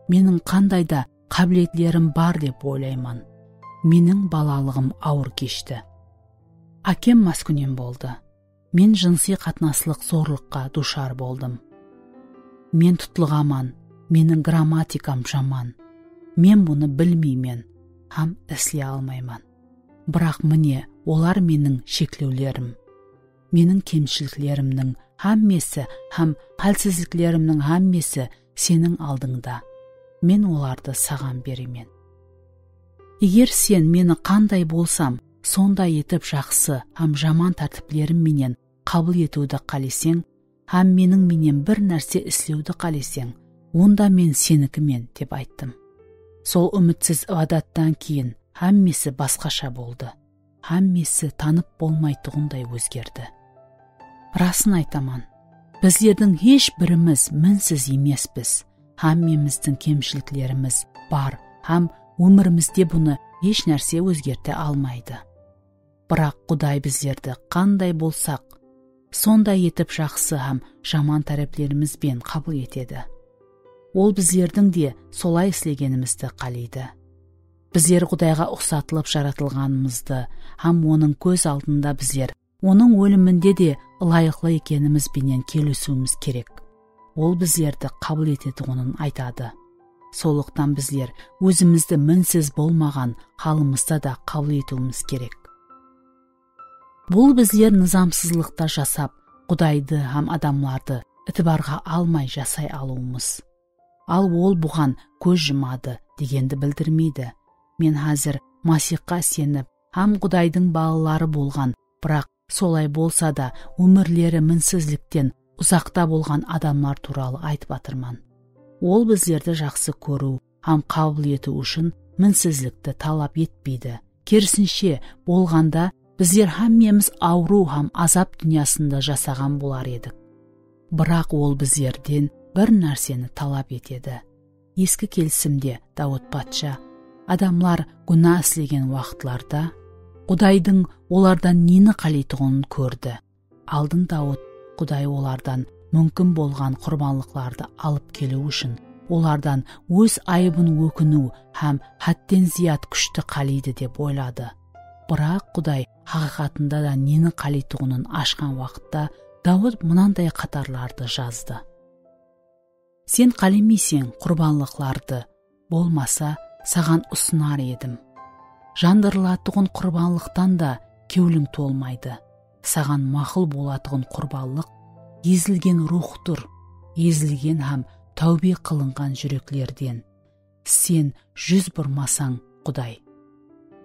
Meniń qanday da qábiletlerim bar dep oylayman." Meniń balalıǵım awır keshti. Ákem máskúnem boldı. Men jınısıy qatnaslıq zorlıqqa dushar boldım. Men tutlıǵaman, meniń grammatikam jaman. Men bunı bilmeymen hám isley almayman. Biraq mine, olar meniń sheklewlerim. Meniń kemshiliklerimniń hámmesi hám hálsizliklerimniń hámmesi seniń aldıńda. Men olardı saǵan beremen. Eger sen meni qanday bolsam, sonday etip jaqsı hám jaman tártiplerim menen qabıl etiwdi qáleseń, hám meniń menen bir nárse islewdi qáleseń, onda men senikimen, dep ayttım. Sol úmitsiz ibadattan keyin hámmesi basqasha boldı. Hámmesi tanıp bolmaytuǵınday ózgerdi. Rasın aytaman, bizlerdiń hesh birimiz minsiz emespiz. Hámmemizdiń kemshiliklerimiz bar hám ómirimizde bunı hesh nárse ózgerte almaydı. Biraq Quday bizlerdi qanday bolsaq, sonday etip jaqsı hám jaman táreplerimiz ben qabıl etedi. Ol bizlerdiń de solay islegenimizdi qáleydi. Bizler Qudayǵa uqsatılıp jaratılǵanımızdı hám Onıń kóz aldında bizler Onıń óliminde de ılayıqlı ekenimiz benen kelisiwimiz kerek. Ol bizlerdi qabıl etetuǵının aytadı. Sonlıqtan bizler ózimizdi minsiz bolmaǵan halımızda da qabıl etiwimiz kerek. Bul bizler nızamsızlıqta jasap, Qudaydı hám adamlardı itibarǵa almay jasay alıwımız. Al ol buǵan kóz jumadı degendi bildirmeydi. Men házir Masihqa isenip hám Qudaydıń balaları bolǵan, biraq solay bolsa da ómirleri minsizlikten uzaqta bolǵan adamlar tuwralı aytıp atırman. Ol bizlerdi jaqsı kóriw hám qabıl etiw ushın minsizlikti talap etpeydi. Kerisinshe, bolǵanda bizler hámmemiz awırıw hám azap dúnyasında jasaǵan bolar edik. Biraq ol bizlerden bir nárseni talap etedi. Eski Kelisimde Dawıt patsha adamlar gúna islegen waqıtlarda Qudaydıń olardan neni qáleytuǵının kórdi. Aldın Dawıt Quday olardan múmkin bolǵan qurbanlıqlardı alıp keliw ushın olardan óz ayıbın ókiniw hám hádden zıyat kúshti qáleydi dep oyladı. Biraq Quday haqıyqatında da neni qáleytuǵının ashqan waqıtta Dawıt mınanday qatarlardı jazdı. Sen qálemeyseń qurbanlıqlardı, bolmasa, saǵan usınar edim. Jandırılatuǵın qurbanlıqtan da kewliń tolmaydı. Saǵan maqul bolatuǵın qurbanlıq ezilgen ruxtır, ezilgen hám táwbe qılınǵan júreklerden. Sen júz burmasań, Quday.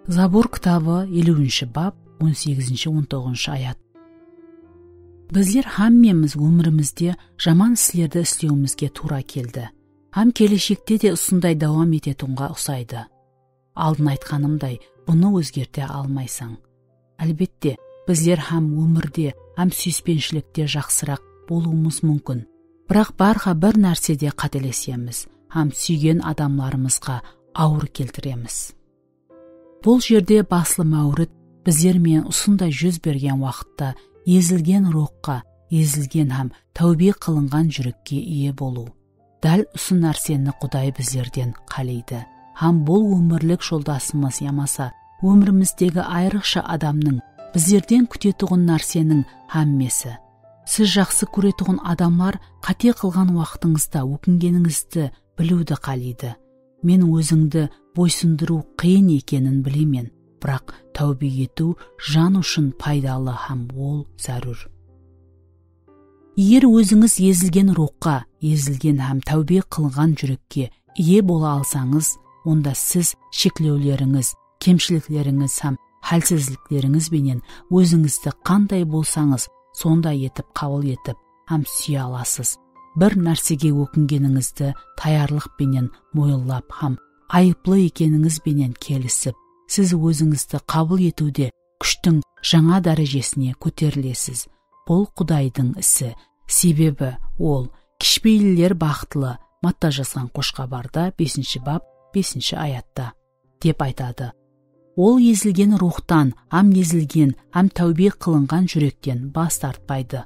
Zabur kitabı, eliwinshi bab, on segizinshi, on toǵızınshı ayat. Bizler hámmemiz ómirimizde jaman islerdi islewimizge tuwra keldi. Hám keleshekte de usınday dawam etetuǵınǵa usaydı. Aldın aytqanımday, bunı ózgerte almaysań. Álbette, bizler hám ómirde, hám súyispenshilikte jaqsıraq bolıwımız múmkin. Biraq barqa bir nársede qátelesemiz hám súygen adamlarımızǵa awır keltiremiz. Bul jerde baslı máwrit bizler menen usınday júz bergen waqıtta ezilgen ruwxqa, ezilgen hám táwbe qılınǵan júrekke iye bolıw. Dál usı nárseni Quday bizlerden qáleydi. Hám bul ómirlik joldasımız yamasa ómirimizdegi ayrıqsha adamnıń bizlerden kútetuǵın nárseniń hámmesi. Siz jaqsı kóretuǵın adamlar qáte qılǵan waqtıńızda ókingenińizdi biliwdi qáleydi. Men ózińdi boysındırıw qıyın ekenin bilemen, biraq táwbe etiw jan ushın paydalı hám ol zárúr. Eger ózińiz ezilgen ruwxqa, ezilgen hám táwbe qılǵan júrekke iye bola alsańız, onda siz sheklewlerińiz, kemshiliklerińiz hám hálsizliklerińiz benen ózińizdi qanday bolsańız, sonday etip qabıl etip hám súye alasız. Bir nársege ókingenińizdi tayarlıq penen moyınlap hám ayıplı ekenińiz benen kelisip, siz ózińizdi qabıl etiwde kúshtiń jańa dárejesine kóterilesiz. Bul Qudaydıń isi, sebebi Ol, "Kishpeyilliler baxıtlı, Matta jazǵan Xosh Xabarda besinshi bap, besinshi ayatta, dep aytadı. Ol ezilgen ruwxtan hám ezilgen hám táwbe qılınǵan júrekten bas tartpaydı.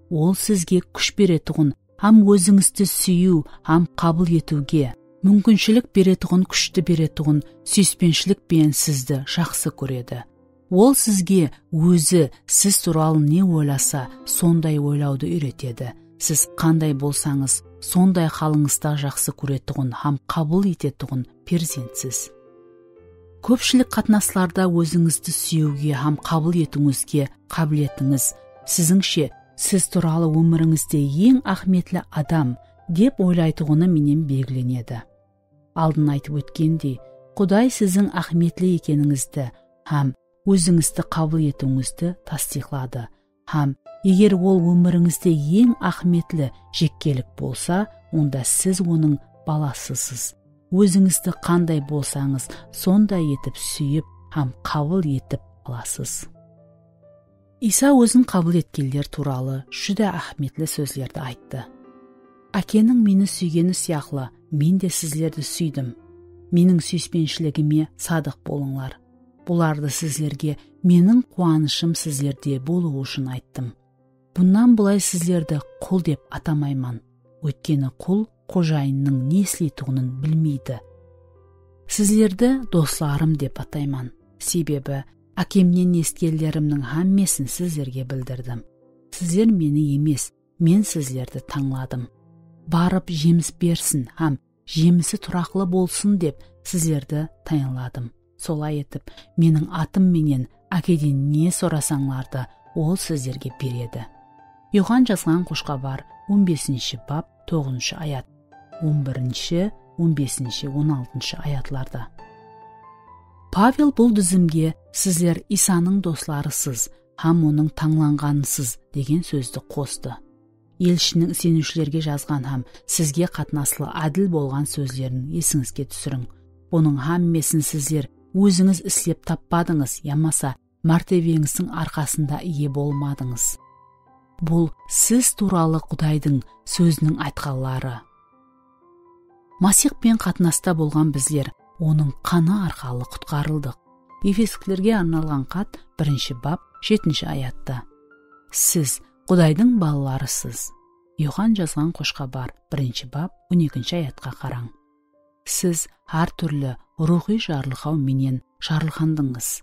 Ol sizge kúsh beretuǵın hám ózińizdi súyiw hám qabıl etiwge múmkinshilik beretuǵın kúshti beretuǵın súyispenshilik penen sizdi jaqsı kóredi. Ol sizge ózi siz tuwralı ne oylasa, sonday oylawdı úyretedi. Siz qanday bolsańız, sonday halıńızda jaqsı kóretuǵın hám qabıl etetuǵın perzentsiz. Kópshilik qatnaslarda ózińizdi súyiwge hám qabıl etiwińizge qábiletińiz sizińshe siz tuwralı ómirińizde eń áhmiyetli adam dep oylaytuǵını menen belgilenedi. Aldın aytıp ótgendey, Quday siziń áhmiyetli ekenińizdi hám ózińizdi qabıl etiwińizdi tastıyıqladı. Hám eger ol ómirińizde eń áhmiyetli jekkelik bolsa, onda siz onıń balasısız. Ózińizdi qanday bolsańız, sonday etip súyip hám qabıl etip alasız. Iysa ózin qabıl etkenler tuwralı júdá áhmiyetli sózlerdi ayttı. Ákeniń meni súygeni sıyaqlı, men de sizlerdi súydim. Meniń súyispenshiligime sadıq bolıńlar. Bulardı sizlerge meniń quwanıshım sizlerde bolıwı ushın ayttım. Bunnan bılay sizlerdi qul dep atamayman. Óytkeni qul xojayınınıń ne isleytuǵının bilmeydi. Sizlerdi doslarım dep atayman. Sebebi, Ákemnen esitkenlerimniń hámmesin sizlerge bildirdim. Sizler meni emes, men sizlerdi tańladım. Barıp jemis bersin hám jemisi turaqlı bolsın dep sizlerdi tayınladım. Solay etip, meniń atım menen Ákeden ne sorasańlar da, ol sizlerge beredi. Yuxan jazǵan Xosh Xabar, on besinshi bap, toǵızınshı ayat, on birinshi, on besinshi, on altınshı ayatlarda. Pavel bul dizimge "Sizler Iysanıń doslarısız hám Onıń tańlanǵanısız" degen sózdi qostı. Elshiniń iseniwshilerge jazǵan hám sizge qatnaslı ádil bolǵan sózlerin esińizge túsiriń. Bunıń hámmesin sizler ózińiz islep tappadıńız yamasa mártebeńizdiń arqasında iye bolmadıńız. Bul siz tuwralı Qudaydıń sóziniń aytqanları. Masih penen qatnasta bolǵan bizler Onıń qanı arqalı qutqarıldıq. Efesliklerge arnalǵan xat, birinshi bap, jetinshi ayatta. Siz Qudaydıń balalarısız. Yuxan jazǵan Xosh Xabar, birinshi bap, on ekinshi ayatqa qarań. Siz hár túrli ruwxıy jarılǵaw menen jarılǵandıńız.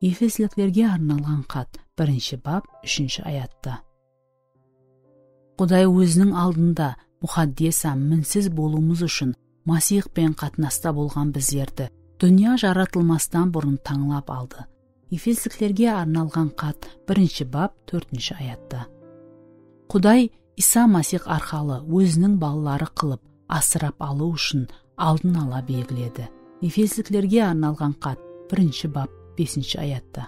Efesliklerge arnalǵan xat, birinshi bap, úshinshi ayatta. Quday Óziniń aldında muqaddes hám minsiz bolıwımız ushın Masih penen qatnasta bolǵan bizlerdi dúnya jaratılmastan burın tańlap aldı. Efesliklerge arnalǵan xat, birinshi bap, tórtinshi ayatta. Quday Iysa Masih arqalı Óziniń balaları qılıp asırap alıw ushın aldın ala belgiledi. Efesliklerge arnalǵan xat, birinshi bap, besinshi ayatta.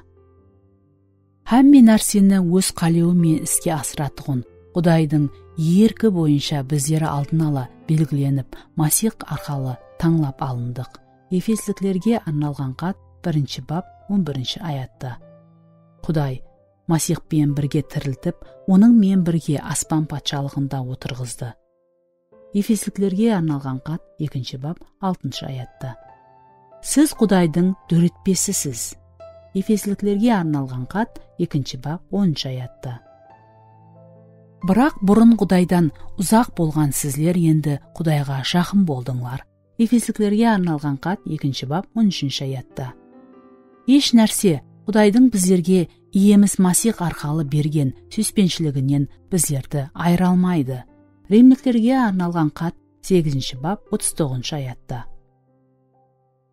Hámme nárseni Óz qálewi menen iske asıratuǵın Qudaydıń erki boyınsha bizler aldın ala belgilenip, Masih arqalı tańlap alındıq. Efesliklerge arnalǵan xat, birinshi bap, on birinshi ayatta. Quday Masih penen birge tiriltip, Onıń menen birge aspan patshalıǵında otırǵızdı. Efesliklerge arnalǵan xat, ekinshi bap, altınshı ayatta. Siz Qudaydıń dóretpesisiz. Efesliklerge arnalǵan xat, ekinshi bap, onınshı ayatta. Biraq burın Qudaydan uzaq bolǵan sizler endi Qudayǵa jaqın boldıńlar. Efesliklerge arnalǵan xat, ekinshi bap, on úshinshi ayatta. Hesh nárse Qudaydıń bizlerge Iyemiz Masih arqalı bergen súyispenshliginen bizlerdi ayıra almaydı. Rimliklerge arnalǵan xat, segizinshi bap, otız toǵızınshı ayatta.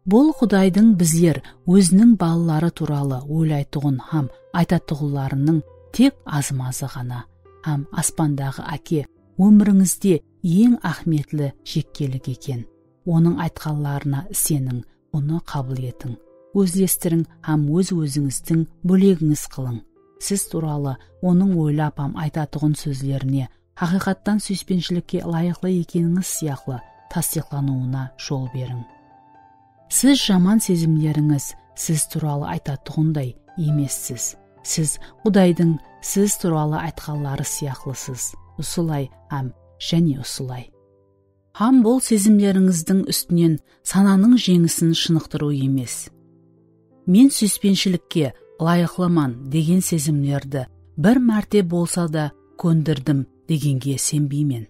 Bul Qudaydıń bizler Óziniń balaları tuwralı oylaytuǵın hám aytatuǵınlarınıń tek azımazı ǵana. Hám aspandaǵı Áke ómirińizde eń áhmiyetli jekkelik eken. Onıń aytqanlarına iseniń, onı qabıl etiń. Ózlestiriń hám óz-ózińizdiń bólegińiz qılıń. Siz tuwralı Onıń oylap hám aytatuǵın sózlerine haqıyqattan súyispenshilikке ılayıqlı ekenińiz sıyaqlı tastıyıqlanıwına jol beriń. Siz jaman sezimlerińiz siz tuwralı aytatuǵınday emessiz. Siz Qudaydıń siz tuwralı aytqanları sıyaqlısız. Usılay hám jáne usılay. Hám bul sezimlerińizdiń ústinen sananıń jeńisin shınıqtırıw emes. Men súyispenshilikge ılayıqlıman degen sezimlerdi bir márte bolsa da kóndirdim degenge isenbeymen.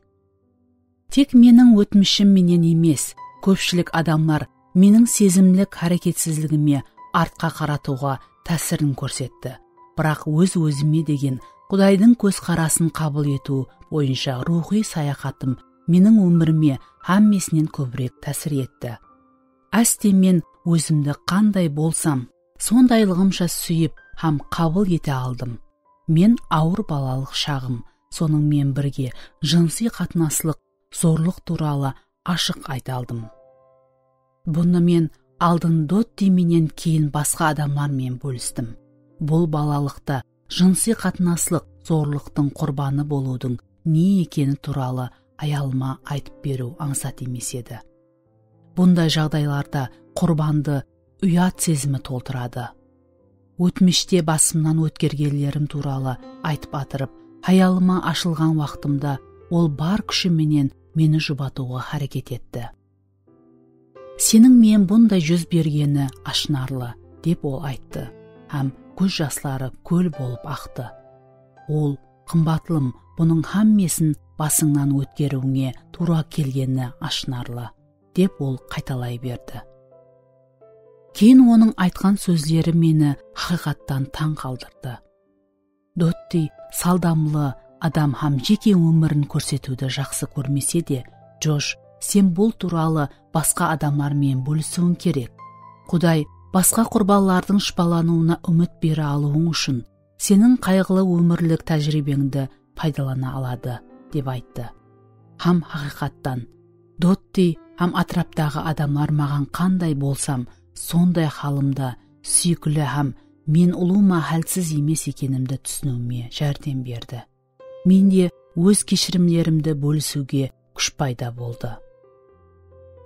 Tek meniń ótmishim menen emes, kópshilik adamlar meniń sezimlik háreketsizligime artqa qaratıwǵa tásirin kórsetti. Biraq óz-ózime degen Qudaydıń kózqarasın qabıl etiw boyınsha ruwxıy sayaxatım meniń ómirime hámmesinen kóbirek tásir etti. Áste men ózimdi qanday bolsam, sondaylığımsha súyip hám qabıl ete aldım. Men awır balalıq shaǵım, sonıń menen birge jınısıy qatnaslıq, zorlıq tuwralı ashıq ayta aldım. Bunı men aldın Dotti menen keyin basqa adamlar menen bólistim. Bul balalıqta jınısıy qatnaslıq, zorlıqtıń qurbanı bolıwdıń ne ekeni tuwralı ayalıma aytıp beriw ańsat emes edi. Bunday jaǵdaylarda qurbandı uyat sezimi toltıradı. Ótmishte basımnan ótkergenlerim tuwralı aytıp atırıp, hayalıma ashılǵan waqtımda ol bar kúshi menen meni jubatıwǵa háreket etti. Seniń menen bunday júz bergeni ashınarlı, dep ol ayttı hám kóz jasları kól bolıp aqtı. Ol, qımbatlım, bunıń hámmesin basıńnan ótkeriwińe tuwra kelgeni ashınarlı, dep ol qaytalay berdi. Keyin onıń aytqan sózleri meni haqıyqattan tań qaldırdı. Dotti saldamlı adam hám jeke ómirin kórsetiwdi jaqsı kórmese de, Josh, sen bul tuwralı basqa adamlar menen bólisiwiń kerek. Quday basqa qurbanlardıń shıpalanıwına úmit bere alıwıń ushın seniń qayǵılı ómirlik tájiriybeńdi paydalana aladı, dep ayttı. Hám haqıyqattan, Dotti hám átiraptaǵı adamlar maǵan qanday bolsam, sonday halımda súyikli hám men ulıwma hálsiz emes ekenimdi túsiniwime járdem berdi. Mende óz keshirimlerimdi bólisiwge kúsh payda boldı.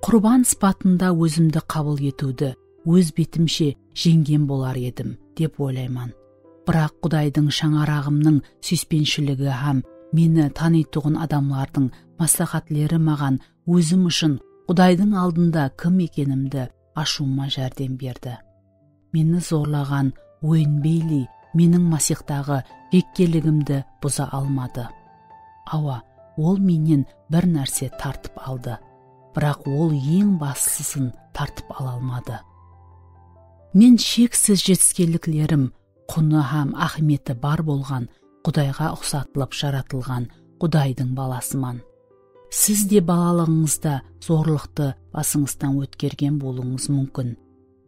Qurban sıpatında ózimdi qabıl etiwdi óz betimshe jeńgen bolar edim, dep oylayman. Biraq Qudaydıń shańaraǵımnıń súyispensheligi hám meni tanıytuǵın adamlardıń másláhátleri maǵan ózim ushın Qudaydıń aldında kim ekenimdi ashıwıma járdem berdi. Meni zorlaǵan Ueyn Beyli meniń Masiyxtaǵı jekkeligimdi buza almadı. Awa, ol mennen bir nárse tartıp aldı. Biraq ol eń baslısın tartıp ala almadı. Men sheksiz jetiskenliklerim, qunı hám áhmiyeti bar bolǵan, Qudayǵa uqsatılıp jaratılǵan Qudaydıń balasıman. Siz de balalıǵıńızda zorlıqtı basıńızdan ótkergen bolıwıńız múmkin.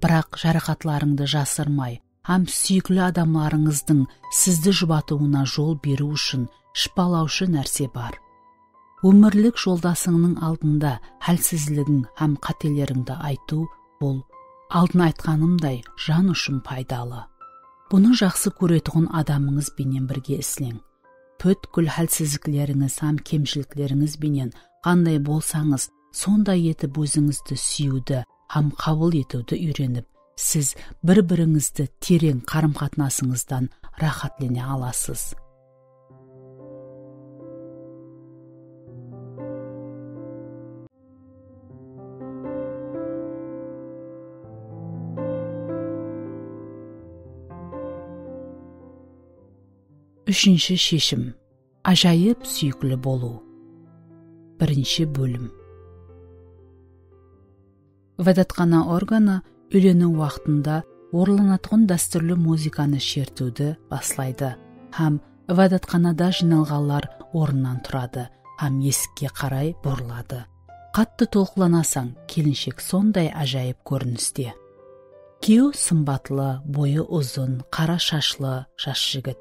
Biraq jaraqatlarıńdı jasırmay hám súyikli adamlarıńızdıń sizdi jubatıwına jol beriw ushın shıpalawshı nárse bar. Ómirlik joldasıńnıń aldında hálsizligiń hám qátelerińdi aytıw, bul, aldın aytqanımday, jan ushın paydalı. Bunı jaqsı kóretuǵın adamıńız benen birge isleń. Pútkil hálsizliklerińiz hám kemshiliklerińiz benen qanday bolsańız, sonday etip ózińizdi súyiwdi hám qabıl etiwdi úyrenip, siz bir-birińizdi tereń qarım-qatnasıńızdan ráhátlene alasız. Úshinshi sheshim. Ájayıp súyikli bolıw. Birinshi bólim. Ibadatxana organı úyleniw waqtında orlanatuǵın dástúrli muzıkanı shertiwdi baslaydı hám ibadatxanada jıynalǵanlar ornınan turadı hám esikke qaray burıladı. Qattı tolqınlanasań, kelinshek sonday ájayıp kóriniste. Kúyew sımbatlı, boyı uzın, qara shashlı jas jigit.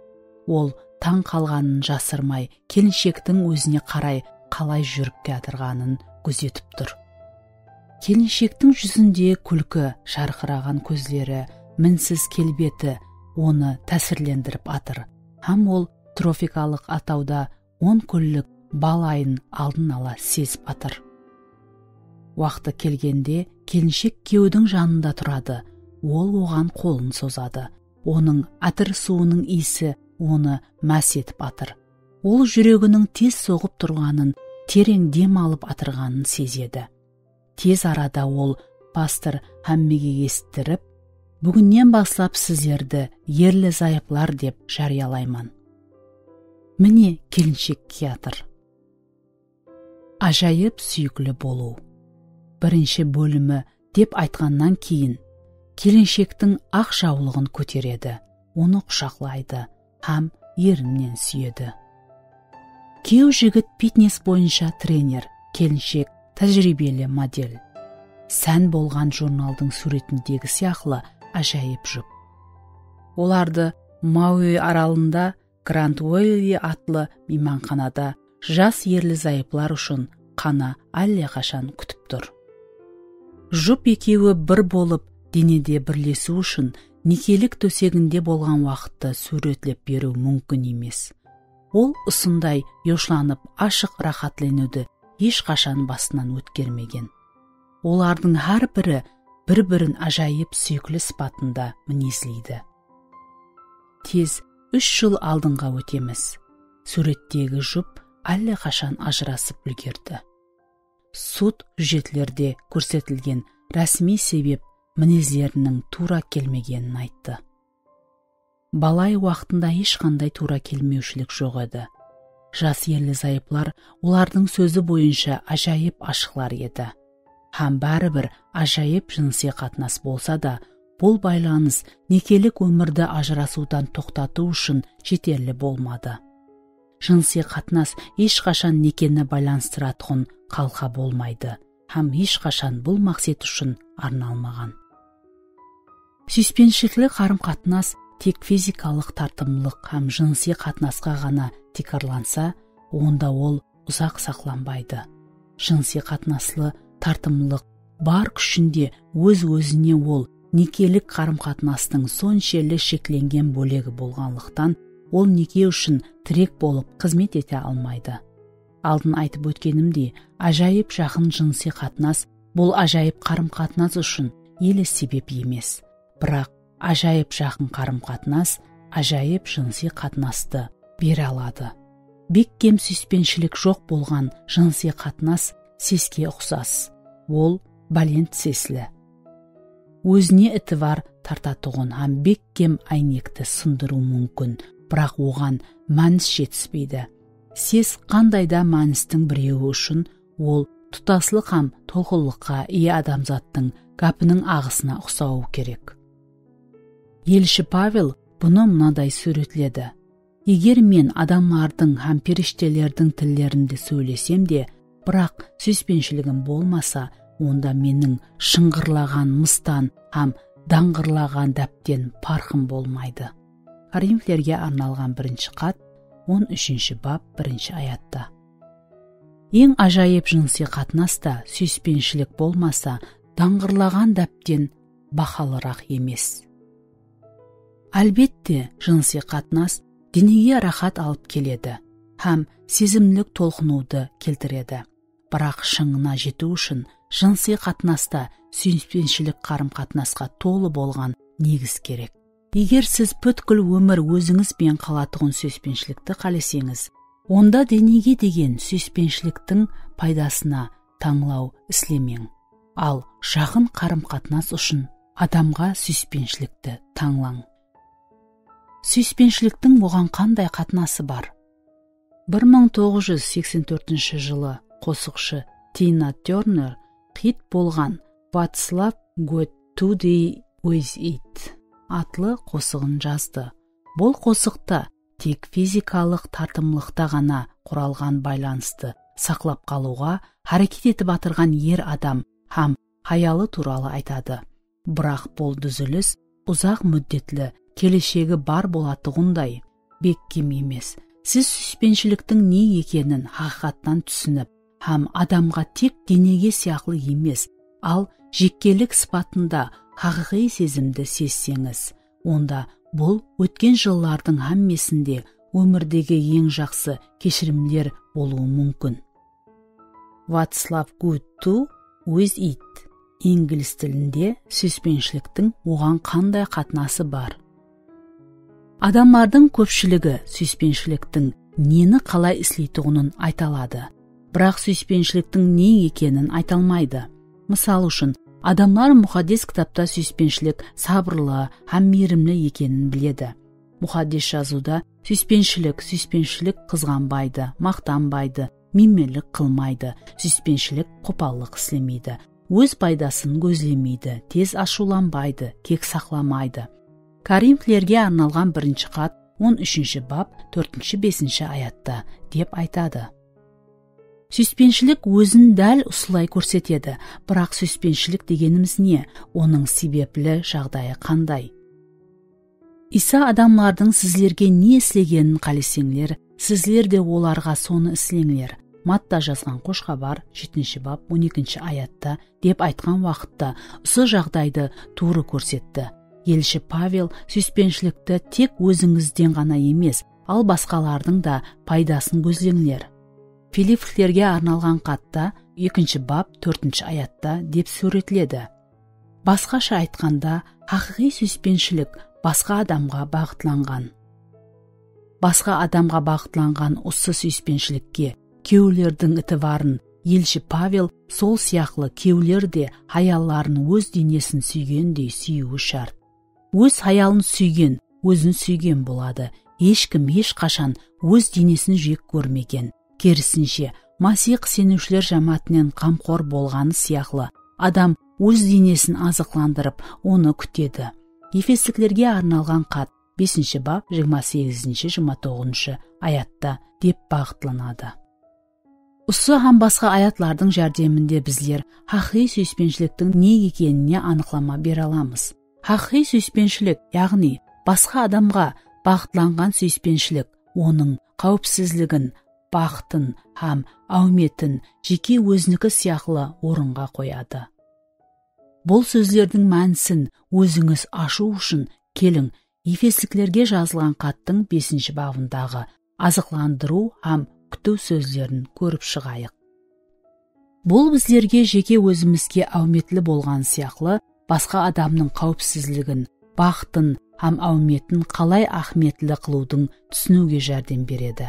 Ol tań qalǵanın jasırmay, kelinshektiń ózine qaray qalay júrip kiyatırǵanın gúzetip tur. Kelinshektiń júzinde kúlki, jarqıraǵan kózleri, minsiz kelbeti onı tásirlendirip atır hám ol tropikalıq atawda on kúnlik bal ayın aldın ala sezip atır. Waqtı kelgende kelinshek kúyewdiń janında turadı, ol oǵan qolın sozadı. Onıń átir suwınıń iyisi onı más etip atır. Ol júreginiń tez soǵıp turǵanın tereń dem alıp atırǵanın sezedi. Tez arada ol pastor hámmege esittirip, "Búginnen baslap sizlerdi erli-zayıplar dep járiyalayman." Mine, kelinshek kiyatır. Ájayıp súyikli bolıw. Birinshi bólimi dep aytqannan keyin, kelinshektiń aq jawlıǵın kóteredi, onı qushaqlaydı hám erinen súyedi. Kúyew jigit fitnes boyınsha trener, kelinshek tájiriybeli model. Sán bolǵan jurnaldıń súwretindegi sıyaqlı ájayıp jup. Olardı Maui aralında Grand Valley atlı miymanxanada jas erli-zayıplar ushın qana álle qashan kútip tur. Jup ekewi bir bolıp, denede birlesiw ushın nekelik tóseginde bolǵan waqıttı súwretlep beriw múmkin emes. Ol usınday yoshlanıp ashıq raxatlanıwdı hesh qashan basınan ótkermegen. Olardıń hár biri bir-birin ájayıp súyikli sıpatında minezleydi. Tez úsh jıl aldınǵa ótemiz. Súwrettegi jup álle qashan ajırasıp úlgerdi. Sud hújjetlerde kórsetilgen rásmiy sebep minezleriniń tuwra kelmegenin ayttı. Balay waqtında hesh qanday tuwra kelmewshilik joq edi. Jas erli-zayıplar olardıń sózi boyınsha ájayıp ashıqlar edi. Hám báribir ájayıp jınısıy qatnas bolsa da, bul baylanıs nekelik ómirdi ajırasıwdan toqtatıw ushın jeterli bolmadı. Jınısıy qatnas hesh qashan nekeni baylanıstıratuǵın qalqa bolmaydı hám hesh qashan bul maqset ushın arnalmaǵan. Súyispenshilikli qarım-qatnas tek fizikalıq tartımlılıq hám jınısıy qatnasqa ǵana tiykarlansa, onda ol uzaq saqlanbaydı. Jınısıy qatnaslı tartımlılıq bar kúshinde óz-ózine ol nekelik qarım-qatnastıń sonshelli sheklengen bólegi bolǵanlıqtan, ol neke ushın tirek bolıp xızmet ete almaydı. Aldın aytıp ótkenimdey, ájayıp jaqın jınısıy qatnas bul ájayıp qarım-qatnas ushın ele sebep emes. Biraq ájayıp jaqın qarım-qatnas ájayıp jınısıy qatnastı bere aladı. Bekkem súyispenshilik joq bolǵan jınısıy qatnas seske uqsas. Ol bálent sesli. Ózine itibar tartatuǵın hám bekkem áynekti sındırıw múmkin, biraq oǵan mánis jetispeydi. Ses qanday da mánistiń birewi ushın ol tutaslıq hám tolqınlıqqa iye adamzattıń gápiniń aǵısına uqsawı kerek. Elshi Pavel bunı mınaday súwretledi: "Eger men adamlardıń hám perishtelerdiń tillerinde sóylesem de, biraq súyispenshiligim bolmasa, onda meniń shıńǵırlaǵan mıstan hám dańǵırlaǵan dápten parqım bolmaydı." Korinflerge arnalǵan birinshi xat, on úshinshi bap, birinshi ayatta. Eń ájayıp jınısıy qatnas ta súyispenshilik bolmasa, dańǵırlaǵan dápten bahalıraq emes. Álbette, jınısıy qatnas denege raxat alıp keledi hám sezimlik tolqınıwdı keltiredi. Biraq shıńına jetiw ushın jınısıy qatnasta súyispenshilik qarım-qatnasqa tolı bolǵan negiz kerek. Eger siz pútkil ómir ózińiz benen qalatuǵın súyispenshilikti qáleseńiz, onda denege degen súyispenshiliktiń paydasına tańlaw islemeń. Al, jaqın qarım-qatnas ushın adamǵa súyispenshilikti tańlań. Súyispenshiliktiń oǵan qanday qatnası bar? Bir mıń toǵız júz seksen tórtinshi jılı qosıqshı Tina Terner xit bolǵan What's Love Got to Do With It atlı qosıǵın jazdı. Bul qosıqta tek fizikalıq tartımlılıqta ǵana quralǵan baylanıstı saqlap qalıwǵa háreket etip atırǵan er adam hám hayalı tuwralı aytadı. Biraq bul dúzilis uzaq múddetli keleshegi bar bolatuǵınday bekkem emes. Siz súyispenshiliktiń ne ekenin haqıyqattan túsinip hám adamǵa tek denege sıyaqlı emes, al jekkelik sıpatında haqıyqıy sezimdi sezseńiz, onda bul ótken jıllardıń hámmesinde ómirdegi eń jaqsı keshirimler bolıwı múmkin. What's Love Got to Do With It? Inglis tilinde súyispenshiliktiń oǵan qanday qatnası bar? Adamlardıń kópshiligi súyispenshiliktiń neni qalay isleytuǵının ayta aladı. biraq súyispenshiliktiń ne ekenin ayta almaydı. Mısal ushın, adamlar Muqaddes Kitapta súyispenshilik sabırlı hám miyrimli ekenin biledi. Muqaddes Jazıwda súyispenshilik, súyispenshilik qızǵanbaydı, maqtanbaydı, menmenlik qılmaydı, súyispenshilik qopallıq islemeydi, óz paydasın gózlemeydi, tez ashıwlanbaydı, kek saqlamaydı. Korinflerge arnalǵan birinshi xat, on úshinshi bap, tórtinshi, besinshi ayatta, dep aytadı. Súyispenshilik ózin dál usılay kórsetedi, biraq súyispenshilik degenimiz ne? Onıń sebepli jaǵdayı qanday? Iysa adamlardıń sizlerge ne islegenin qáleseńler, sizler de olarǵa sonı isleńler. Matta jazǵan Xosh Xabar, jetinshi bap, on ekinshi ayatta, dep aytqan waqıtta usı jaǵdaydı tuwrı kórsetti. Elshi Pavel súyispenshilikti tek ózińizden ǵana emes, al basqalardıń da paydasın gózleńler. Filiplillerge arnalǵan xatta, ekinshi bap, tórtinshi ayatta dep súwretledi. Basqasha aytqanda, haqıyqıy súyispenshilik basqa adamǵa baǵıtlanǵan. Basqa adamǵa baǵıtlanǵan usı súyispenshilikke kúyewlerdiń itibarın elshi Pavel sol sıyaqlı kúyewler de hayalların óz denesin súygendey súyiwi shárt. Óz hayalın súygen, ózin súygen boladı. Hesh kim hesh qashan óz denesin jek kórmegen. Kerisinshe, Masih iseniwshiler jámáátinen ǵamqor bolǵanı sıyaqlı, adam óz denesin azıqlandırıp, onı kútedi. Efesliklerge arnalǵan xat, besinshi bap, jigirma segizinshi, jigirma toǵızınshı ayatta dep baǵıtlanadı. Usı hám basqa ayatlardıń járdeminde bizler haqıyqıy súyispenshiliktiń ne ekenine anıqlama bere alamız. Haqıyqıy súyispenshilik, yaǵnıy basqa adamǵa baǵıtlanǵan súyispenshilik, onıń qáwipsizligin, baxtın hám áwmetin jeke óziniki sıyaqlı orınǵa qoyadı. Bul sózlerdiń mánisin ózińiz ashıw ushın keliń, Efesliklerge jazılǵan xattıń besinshi babındaǵı azıqlandırıw hám kútiw sózlerin kórip shıǵayıq. Bul bizlerge jeke ózimizge áwmetli bolǵanı sıyaqlı, basqa adamnıń qáwipsizligin, baxtın hám áwmetin qalay áhmiyetli qılıwdıń túsiniwge járdem beredi.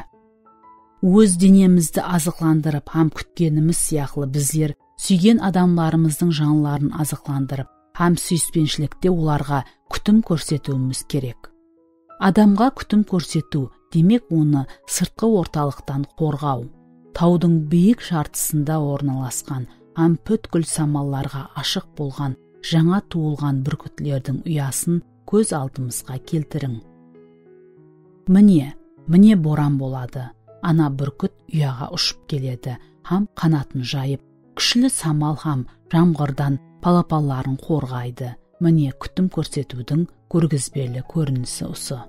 Óz denemizdi azıqlandırıp hám kútkenimiz sıyaqlı, bizler súygen adamlarımızdıń janların azıqlandırıp hám súyispenshilikte olarǵa kútim kórsetiwimiz kerek. Adamǵa kútim kórsetiw, demek, onı sırtqı ortalıqtan qorǵaw. Tawdıń biyik jartısında ornalasqan hám pútkil samallarǵa ashıq bolǵan jańa tuwılǵan búrkitlerdiń uyasın kóz aldımızǵa keltiriń. Mine, mine boran boladı. Ana búrkit uyaǵa ushıp keledi hám qanatın jayıp, kúshli samal hám jamǵırdan palapalların qorǵaydı. Mine, kútim kórsetiwdiń kórgizbeli kórinisi usı.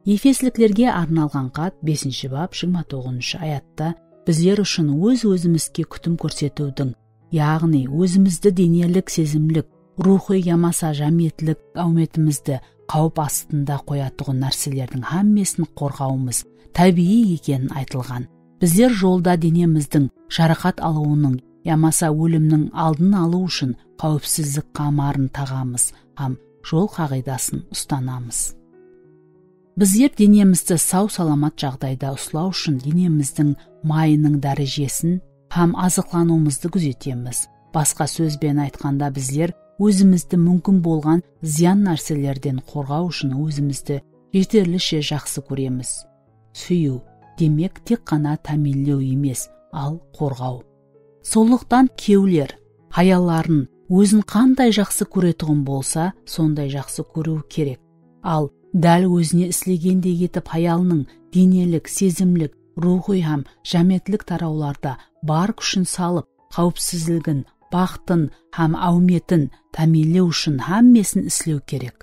Efesliklerge arnalǵan xat, besinshi bap, jigirma toǵızınshı ayatta bizler ushın óz-ózimizge kútim kórsetiwdiń, yaǵnıy ózimizdi denelik, sezimlik, ruwxıy yamasa jámiyetlik áwmetimizdi qáwip astında qoyatuǵın nárselerdiń hámmesin qorǵawımız tábiyiy ekeni aytılǵan. Bizler jolda denemizdiń jaraqat alıwınıń yamasa ólimniń aldın alıw ushın qáwipsizlik qamarın taǵamız hám jol qaǵıydasın ustanamız. Bizler denemizdi saw-salamat jaǵdayda uslaw ushın denemizdiń mayınıń dárejesin hám azıqlanıwımızdı gúzetemiz. Basqa sóz benen aytqanda, bizler ózimizdi múmkin bolǵan zıyan nárselerden qorǵaw ushın ózimizdi jeterlishe jaqsı kóremiz. Súyiw, demek, tek ǵana támiyinlew emes, al qorǵaw. Sonlıqtan kúyewler hayalların ózin qanday jaqsı kóretuǵın bolsa, sonday jaqsı kóriwi kerek. Al, dál ózine islegendey etip hayalınıń denelik, sezimlik, ruwxıy hám jámiyetlik tarawlarda bar kúshin salıp, qáwipsizligin, baxtın hám áwmetin támiyinlew ushın hámmesin islew kerek.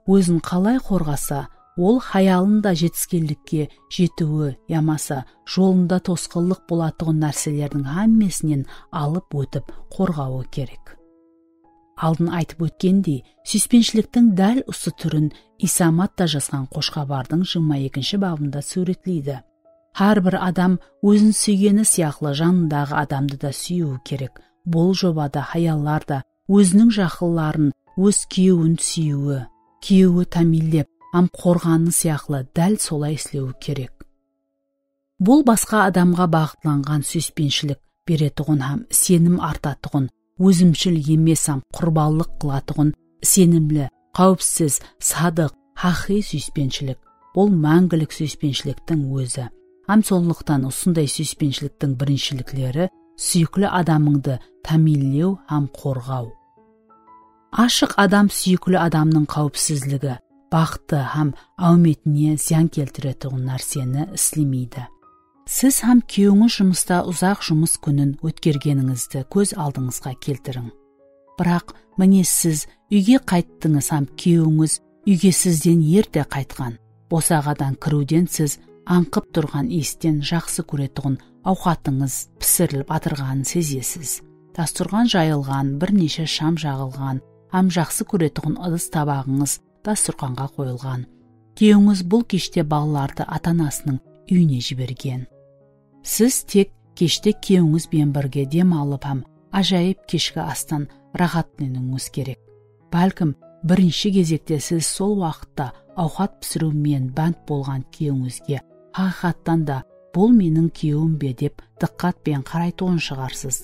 Ózin qalay qorǵasa, ol hayalın da jetiskenlikke jetiwi yamasa jolında tosqınlıq bolatuǵın nárselerdiń hámmesinen alıp ótip qorǵawı kerek. Aldın aytıp ótkendey, súyispenshiliktiń dál usı túrin Iysa Matta jazǵan Xosh Xabardıń jigirma ekinshi babında súwretleydi. Hár bir adam ózin súygeni sıyaqlı janındaǵı adamdı da súyiwi kerek. Bul jobada hayallar da óziniń jaqınların, óz kúyewin súyiwi, kúyewi támiyinlep hám qorǵanı sıyaqlı dál solay islewi kerek. Bul basqa adamǵa baǵıtlanǵan súyispenshilik beretuǵın hám isenim artatuǵın, ózimshil emes hám qurbanlıq qılatuǵın, isenimli, qáwipsiz, sadıq, haqıyqıy súyispenshilik. Bul máńgilik súyispenshiliktiń ózi. Hám sonlıqtan usınday súyispenshiliktiń birinshilikleri súyikli adamıńdı támiyinlew hám qorǵaw. Ashıq adam súyikli adamnıń qáwipsizligi, baxtı hám áwmetine zıyan keltiretuǵın nárseni islemeydi. Siz hám kúyewińiz jumısta uzaq jumıs kúnin ótkergenińizdi kóz aldıńızǵa keltiriń. Biraq, mine, siz úyge qayttıńız hám kúyewińiz úyge sizden erte qaytqan. Bosaǵadan kiriwden siz ańqıp turǵan iyisten jaqsı kóretuǵın awqatıńız pisirilip atırǵanın sezesiz. Dasturxan jayılǵan, bir neshe sham jaǵılǵan hám jaqsı kóretuǵın ıdıs-tabaǵıńız dasturxanǵa qoyılǵan. Kúyewińiz bul keshte balalardı ata-anasınıń úyine jibergen. Siz tek keshte kúyewińiz benen birge dem alıp hám ájayıp keshki astan raxatleniwińiz kerek. Bálkim, birinshi gezekte siz sol waqıtta awqat pisiriw menen bánt bolǵan kúyewińizge, haqıyqattan da, bul meniń kúyewim be dep dıqqat penen qaraytuǵın shıǵarsız.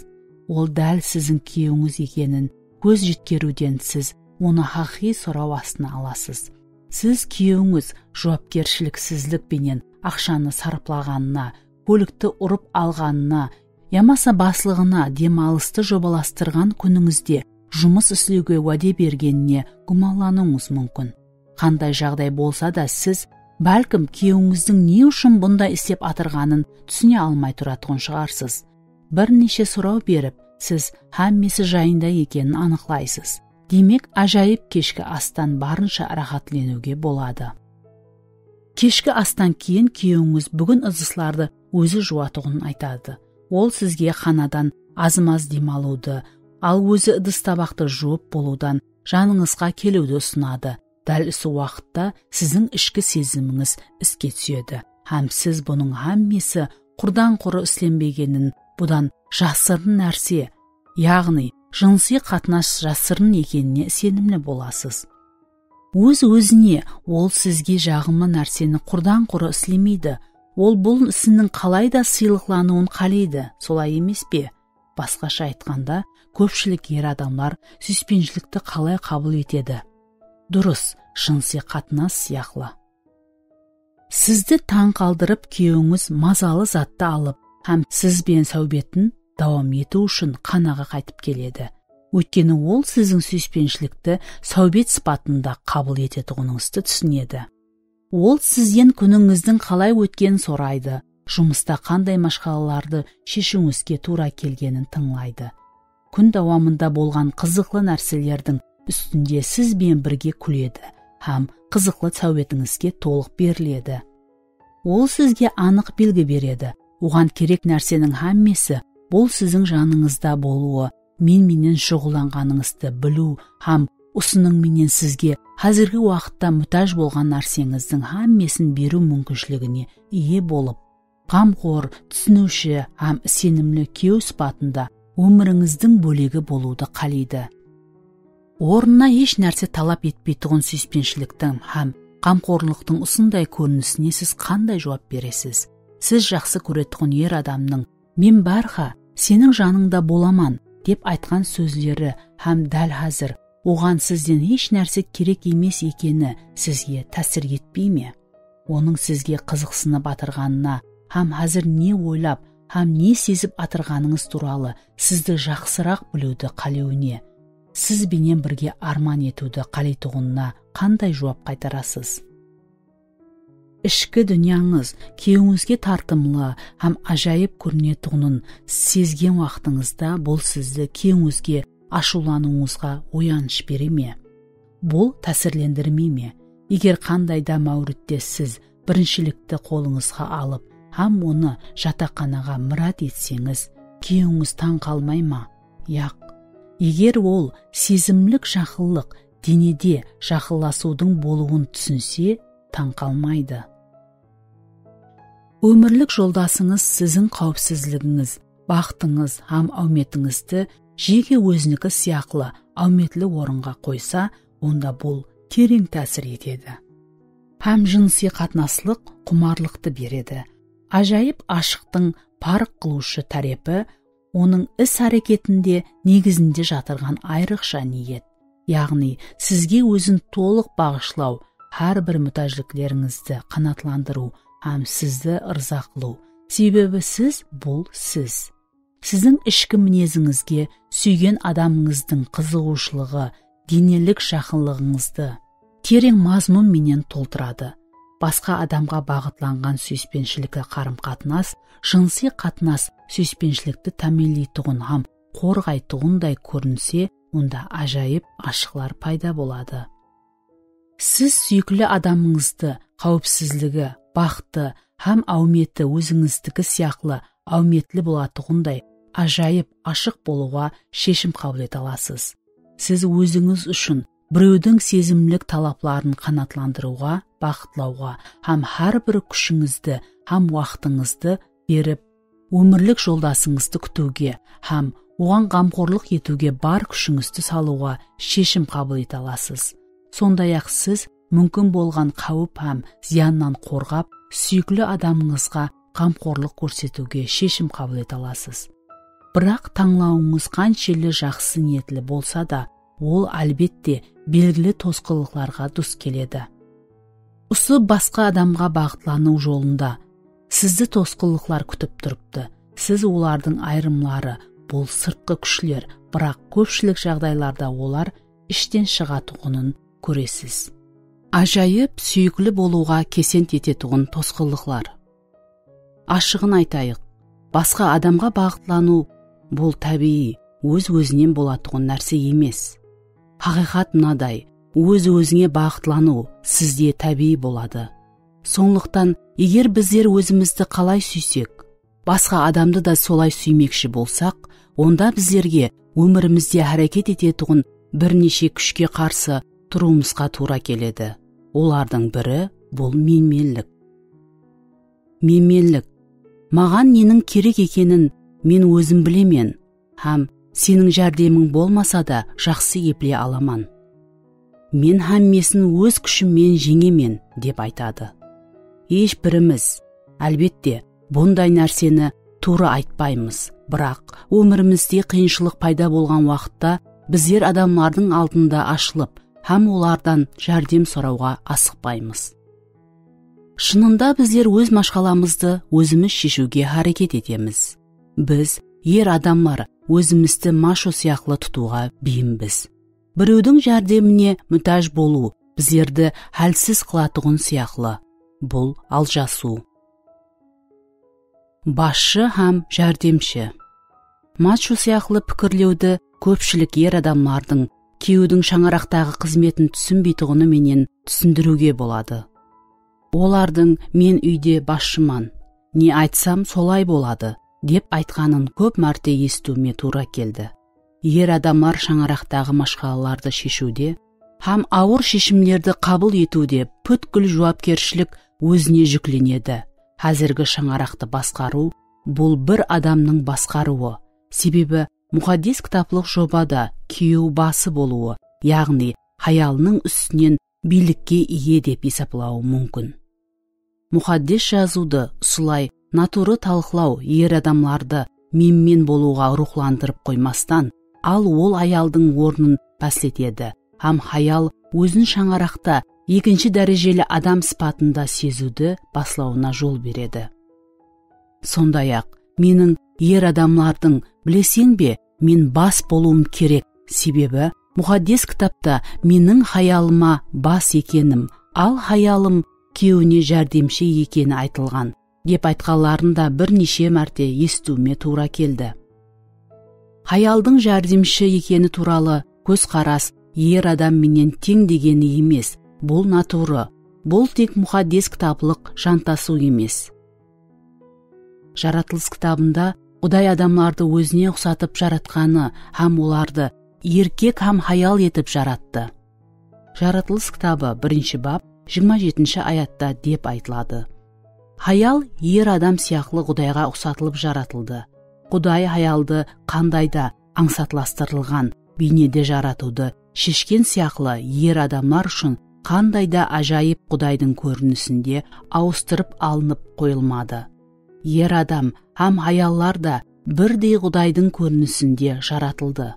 Ol dál siziń kúyewińiz ekenin kóz jetkeriwden siz onı haqıyqıy soraw astına alasız. Siz kúyewińiz juwapkershiliksizlik penen aqshanı sarıplaǵanına, kólikti urıp alǵanına yamasa baslıǵına dem alıstı jobalastırǵan kúnińizde jumıs islewge wáde bergenine gúmanlanıwıńız múmkin. Qanday jaǵday bolsa da, siz, bálkim, kúyewińizdiń ne ushın bunday islep atırǵanın túsine almay turatuǵın shıǵarsız. Bir neshe soraw berip, siz hámmesi jayında ekenin anıqlaysız. Demek, ájayıp keshki astan barınsha ráhátleniwge boladı. Keshki astan keyin kúyewińiz búgin ıdıslardı ózi juwatuǵının aytadı. Ol sizge xanadan azmaz dem alıwdı, al ózi ıdıs-tabaqtı juwıp bolıwdan janıńızǵa keliwdi usınadı. Dál usı waqıtta siziń ishki sezimińiz iske túsedi hám siz bunıń hámmesi qurdan-qurı islenbegenin, budan jasırın nárse, yaǵnıy, jınısıy qatnas jasırın ekenine isenimli bolasız. Óz-ózine ol sizge jaǵımlı nárseni qurdan-qurı islemeydi. Ol bul isiniń qalay da sıylıqlanıwın qáleydi, solay emes pe? Basqasha aytqanda, kópshilik er adamlar súyispenshilikti qalay qabıl etedi? Durıs, jınısıy qatnas sıyaqlı. Sizdi tań qaldırıp, kúyewińiz mazalı zattı alıp hám siz benen sáwbetin dawam etiw ushın xanaǵa qaytıp keledi. Óytkeni ol siziń súyispenshilikti sáwbet sıpatında qabıl etetuǵınıńızdı túsinedi. Ol sizden kúnińizdiń qalay ótkenin soraydı, jumısta qanday mashqalalardı sheshiwińizge tuwra kelgenin tıńlaydı. Kún dawamında bolǵan qızıqlı nárselerdiń ústinde siz benen birge kúledi hám qızıqlı sáwbetińizge tolıq beriledi. Ol sizge anıq belgi beredi. Oǵan kerek nárseniń hámmesi, bul siziń janıńızda bolıwı, men menen shuǵıllanǵanıńızdı biliw hám usınıń menen sizge házirgi waqıtta mútáj bolǵan nárseńizdiń hámmesin beriw múmkinshiligine iye bolıp, ǵamqor, túsiniwshi hám isenimli kúyew sıpatında ómirińizdiń bólegi bolıwdı qáleydi. Ornına hesh nárse talap etpeytuǵın súyispenshiliktiń hám ǵamqorlıqtıń usınday kórinisine siz qanday juwap beresiz? Siz jaqsı kóretuǵın er adamnıń, "Men bárha seniń janıńda bolaman," dep aytqan sózleri hám dál házir oǵan sizden hesh nárse kerek emes ekeni sizge tásir etpey me? Onıń sizge qızıqsınıp atırǵanına hám házir ne oylap hám ne sezip atırǵanıńız tuwralı sizdi jaqsıraq biliwdi qálewine, siz benen birge árman etiwdi qáleytuǵınına qanday juwap qaytarasız? Ishki dúnyańız kúyewińizge tartımlı hám ájayıp kórinetuǵının sezgen waqtıńızda bul sizdi kúyewińizge ashıwlanıwıńızǵa oyanısh bere me? Bul tásirlendirmey me? Eger qanday da máwritte siz birinshilikti qolıńızǵa alıp hám onı jataqxanaǵa mirát etseńiz, kúyewińiz tań qalmay ma? Yaq. Eger ol sezimlik jaqınlıq denede jaqınlasıwdıń bolıwın túsinse, tań qalmaydı. Ómirlik joldasıńız siziń qáwipsizligińiz, baxtıńız hám áwmetińizdi jeke óziniki sıyaqlı áwmetli orınǵa qoysa, onda bul tereń tásir etedi. Hám jınısıy qatnaslıq qumarlıqtı beredi. Ájayıp ashıqtıń parıq qılıwshı tárepi onıń is-háreketinde negizinde jatırǵan ayrıqsha niyet, yaǵnıy sizge ózin tolıq baǵıshlaw, hár bir mútájliklerińizdi qanaatlandırıw hám sizdi ırza qılıw. Sebebi siz, bul siz. Siziń ishki minezińizge, súygen adamıńızdıń qızıǵıwshılıǵı, denelik jaqınlıǵıńızdı tereń mazmun menen toltıradı. Basqa adamǵa baǵıtlanǵan súyispenshilikli qarım-qatnas, jınısıy qatnas súyispenshilikti támiyinleytuǵın hám qorǵaytuǵınday kórinse, onda ájayıp ashıqlar payda boladı. Siz súyikli adamıńızdı qáwipsizligi, baxtı hám áwmeti ózińizdiki sıyaqlı áwmetli bolatuǵınday ájayıp ashıq bolıwǵa sheshim qabıl ete alasız. Siz ózińiz ushın birewdiń sezimlik talapların qanaatlandırıwǵa, baxıtlawǵa hám hár bir kúshińizdi hám waqtıńızdı berip, ómirlik joldasıńızdı kútiwge hám oǵan ǵamxorlıq etiwge bar kúshińizdi salıwǵa sheshim qabıl ete alasız. Sonday-aq, siz múmkin bolǵan qáwip hám zıyannan qorǵap, súyikli adamıńızǵa ǵamxorlıq kórsetiwge sheshim qabıl ete alasız. Biraq tańlawıńız qanshelli jaqsı niyetli bolsa da, ol, álbette, belgili tosqınlıqlarǵa dus keledi. Usı basqa adamǵa baǵıtlanıw jolında sizdi tosqınlıqlar kútip turıptı. Siz olardıń ayırımları, bul sırtqı kúshler, biraq kópshilik jaǵdaylarda olar ishten shıǵatuǵının kóresiz. Ájayıp súyikli bolıwǵa kesent etetuǵın tosqınlıqlar. Ashıǵın aytayıq, basqa adamǵa baǵıtlanıw, bul tábiyiy, óz-ózinen bolatuǵın nárse emes. Haqıyqat mınaday, óz-ózińe baǵıtlanıw sizde tábiyiy boladı. Sonlıqtan, eger bizler ózimizdi qalay súysek, basqa adamdı da solay súymekshi bolsaq, onda bizlerge ómirimizde háreket etetuǵın bir neshe kúshke qarsı turıwımızǵa tuwra keledi. Olardıń biri, bul menmenlik. Menmenlik. Maǵan neniń kerek ekenin men ózim bilemen hám seniń járdemiń bolmasa da jaqsı epley alaman. Men hámmesin óz kúshimmen jeńemen, dep aytadı. Hesh birimiz, álbette, bunday nárseni tuwrı aytpaymız, biraq ómirimizde qıyınshılıq payda bolǵan waqıtta bizler adamlardıń aldında ashılıp hám olardan járdem sorawǵa asıqpaymız. Shınında bizler óz mashqalamızdı ózimiz sheshiwge háreket etemiz. Biz, er adamlar, ózimizdi macho sıyaqlı tutıwǵa beyimbiz. Birewdiń járdemine mútáj bolıw bizlerdi hálsiz qılatuǵın sıyaqlı. Bul aljasıw. Basshı hám járdemshi. Macho sıyaqlı pikirlewdi kópshilik er adamlardıń kúyewdiń shańaraqtaǵı xızmetin túsinbeytuǵını menen túsindiriwge boladı. Olardıń "Men úyde basshıman, ne aytsam, solay boladı", dep aytqanın kóp márte esitiwime tuwra keldi. Er adamlar shańaraqtaǵı mashqalalardı sheshiwde hám awır sheshimlerdi qabıl etiwde pútkil juwapkershilik ózine júklenedi. Házirgi shańaraqtı basqarıw, bul bir adamnıń basqarıwı. Sebebi Muqaddes kitaplıq jobada kúyew bası bolıwı, yaǵnıy hayalınıń ústinen biylikke iye dep esaplawı múmkin. Muqaddes Jazıwdı usılay naturı talqılaw er adamlardı menmen bolıwǵa ruwxlandırıp qoymastan, al ol hayaldıń ornın pásletedi hám hayal ózin shańaraqta ekinshi dárejeli adam sıpatında seziwdi baslawına jol beredi. Sonday-aq, meniń er adamlardıń, "Bileseń be, men bas bolıwım kerek, sebebi Muqaddes kitapta meniń hayalıma bas ekenim, al hayalım kúyewine járdemshi ekeni aytılǵan", dep aytqanların da bir neshe márte esitiwime tuwra keldi. Hayaldıń járdemshi ekeni tuwralı kózqaras er adam menen teń degeni emes, bul naturı, bul tek Muqaddes kitaplıq jantasıw emes. Jaratılıs kitabında Quday adamlardı ózine uqsatıp jaratqanı hám olardı erkek hám hayal etip jarattı. Jaratılıs kitabı, birinshi bap, jigirma jetinshi ayatta dep aytıladı: "Hayal er adam sıyaqlı Qudayǵa uqsatılıp jaratıldı. Quday hayaldı qanday da ańsatlastırılǵan beynede jaratıwdı sheshken sıyaqlı, er adamlar ushın qanday da ájayıp Qudaydıń kórinisinde awıstırıp alınıp qoyılmadı. er adam hám hayallar da birdey Qudaydıń kórinisinde jaratıldı.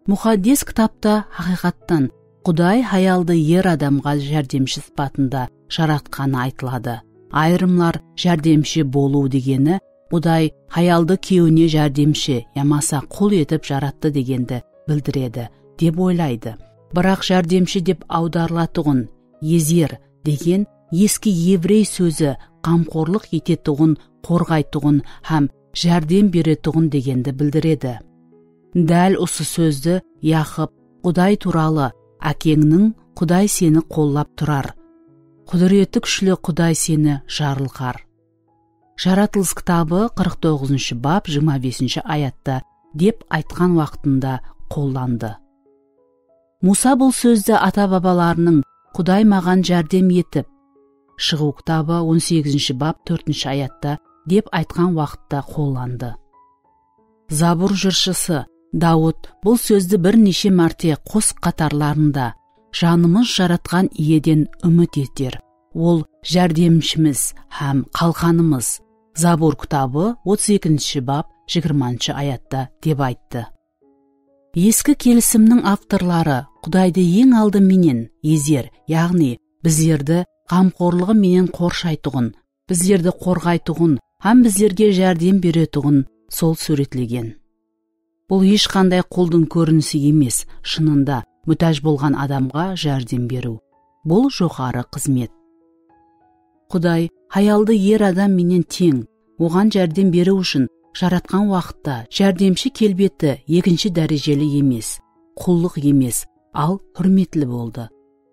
Muqaddes kitapta haqıyqattan Quday hayaldı er adamǵa járdemshi sıpatında jaratqanı aytıladı. Ayırımlar járdemshi bolıw degeni Quday hayaldı kúyewine járdemshi yamasa qul etip jarattı degendi bildiredi, dep oylaydı. Biraq járdemshi dep awdarılatuǵın ezer degen eski evrey sózi ǵamqorlıq etetuǵın, qorǵaytuǵın hám járdem beretuǵın degendi bildiredi. Dál usı sózdi Yaqıp Quday tuwralı, Ákeńniń Quday seni qollap turar, qúdireti kúshli Quday seni jarılqar. Jaratılıs kitabı qırq toǵızınshı bap jigirma besinshi ayatta dep aytqan waqtında qollandı. Musa bul sózdi ata-babalarınıń Quday maǵan járdem etip, Shıǵıw kitabı on segizinshi bap tórtinshi ayatta dep aytqan waqıtta qollandı. Zabur jırshısı Dawıt bul sózdi bir neshe márte qosıq qatarlarında, janımız Jaratqan Iyeden úmit eter, Ol járdemshimiz hám qalqanımız, Zabur kitabı otız ekinshi bap jigirmanshı ayatta dep ayttı. Eski Kelisimniń avtorları Qudaydı eń aldı menen ezer, yaǵnıy bizlerdi ǵamqorlıǵı menen qorshaytuǵın, bizlerdi qorǵaytuǵın hám bizlerge járdem beretuǵın sol súwretlegen. Bul hesh qanday quldıń kórinisi emes, shınında mútáj bolǵan adamǵa járdem beriw. Bul joqarı xızmet. Quday hayaldı er adam menen teń, oǵan járdem beriw ushın jaratqan waqıtta járdemshi kelbeti ekinshi dárejeli emes, qullıq emes, al húrmetli boldı.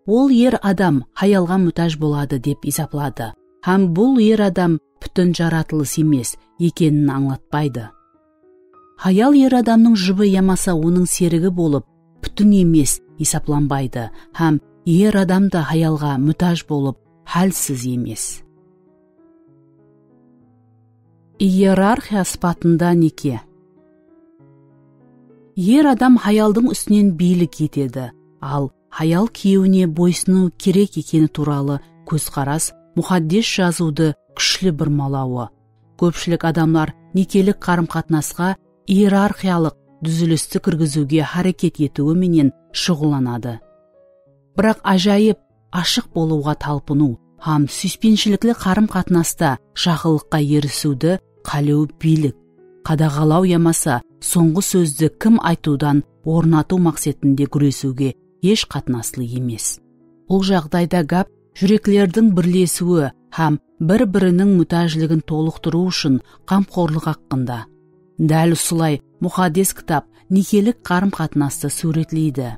Ol er adam hayalǵa mútáj boladı dep esapladı hám bul er adam pútin jaratılıs emes ekenin ańlatpaydı. Hayal er adamnıń jubı yamasa onıń serigi bolıp, pútin emes esaplanbaydı hám er adam da hayalǵa mútáj bolıp, hálsiz emes. Iyerarxiya sıpatında neke. Er adam hayaldıń ústinen biylik etedi, al hayal kúyewine boysınıw kerek ekeni tuwralı kózqaras Muqaddes Jazıwdı kúshli burmalawı. Kópshilik adamlar nekelik qarım-qatnasqa iyerarxiyalıq dúzilisti kirgiziwge háreket etiwi menen shuǵıllanadı. Biraq ájayıp ashıq bolıwǵa talpınıw hám súyispenshilikli qarım-qatnasta jaqınlıqqa erisiwdi qálew biylik, qadaǵalaw yamasa sońǵı sózdi kim aytıwdan ornatıw maqsetinde gúresiwge hesh qatnaslı emes. Bul jaǵdayda gáp júreklerdiń birlesiwi hám bir-biriniń mútájligin tolıqtırıw ushın ǵamqorlıq haqqında. Dál usılay Muqaddes Kitap nekelik qarım-qatnastı súwretleydi.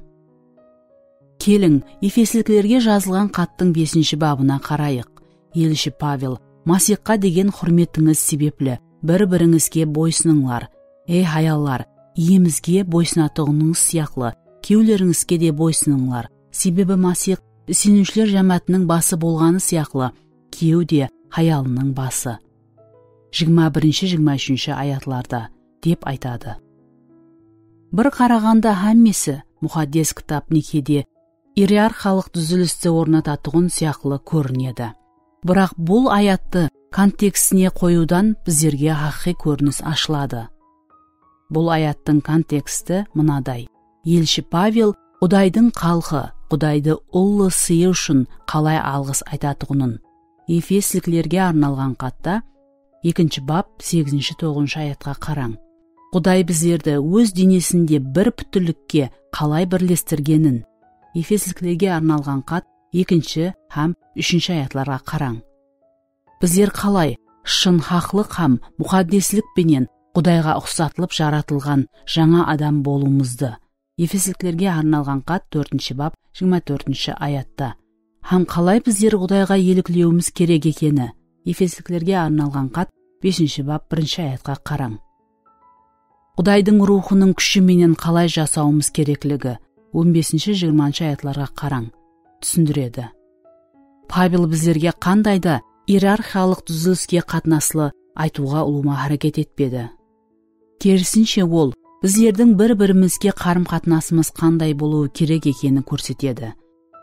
Keliń, Efesliklerge jazılǵan xattıń besinshi babına qarayıq. Elshi Pavel, Masiyxqa degen húrmetińiz sebepli bir-birińizge boysınıńlar. Ey hayallar, iyemizge boysınatuǵınıńız sıyaqlı, kúyewlerińizge de boysınıńlar. Sebebi Masiyx iseniwshiler jámáátiniń bası bolǵanı sıyaqlı, kúyew de hayalınıń bası. Jigirma birinshi, jigirma úshinshi ayatlarda, dep aytadı. Bir qaraǵanda hámmesi Muqaddes Kitap nekede iyerarxiyalıq dúzilisti ornatatuǵın sıyaqlı kórinedi. Biraq bul ayattı kontekstine qoyıwdan bizlerge haqıyqıy kórinis ashıladı. Bul ayattıń konteksti mınaday. Elshi Pavel Qudaydıń xalqı, Qudaydı ullı sıyı ushın qalay alǵıs aytatuǵının. Efesliklerge arnalǵan xatta ekinshi bap segizinshi, toǵızınshı ayatqa qarań. Quday bizlerdi óz denesinde bir pútinlikke qalay birlestirgenin. Efesliklerge arnalǵan xat ekinshi hám úshinshi ayatlarǵa qarań. Bizler qalay shın haqlıq hám muqaddeslik penen Qudayǵa uqsatılıp jaratılǵan jańa adam bolıwımızdı. Efesliklerge arnalǵan xat tórtinshi bap jigirma tórtinshi ayatta. Hám qalay bizler Qudayǵa eliklewimiz kerek ekeni. Efesliklerge arnalǵan xat besinshi bap birinshi ayatqa qarań. Qudaydıń Ruwxınıń kúshi menen qalay jasawımız kerekligi on besinshi, jigirmanshı ayatlarǵa qarań. Túsindiredi. Pavel bizlerge qanday da iyerarxiyalıq dúziliske qatnaslı aytıwǵa ulıwma háreket etpedi. Kerisinshe, ol bizlerdiń bir-birimizge qarım-qatnasımız qanday bolıwı kerek ekenin kórsetedi.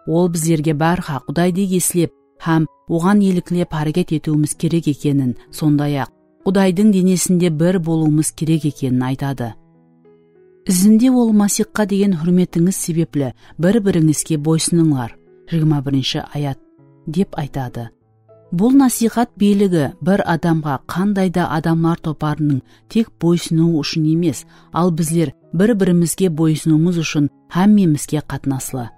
Ol bizlerge bárha Qudaydı eslep, hám oǵan eliklep háreket etiwimiz kerek ekenin, sonday-aq, Qudaydıń denesinde bir bolıwımız kerek ekenin aytadı. Izinde ol Masihqa degen húrmetińiz sebepli bir-birińizge boysınıńlar, jigirma birinshi ayat, dep aytadı. Bul nasiyxat biyligi bir adamǵa qanday da adamlar toparınıń tek boysınıwı ushın emes, al bizler bir-birimizge boysınıwımız ushın hámmemizge qatnaslı.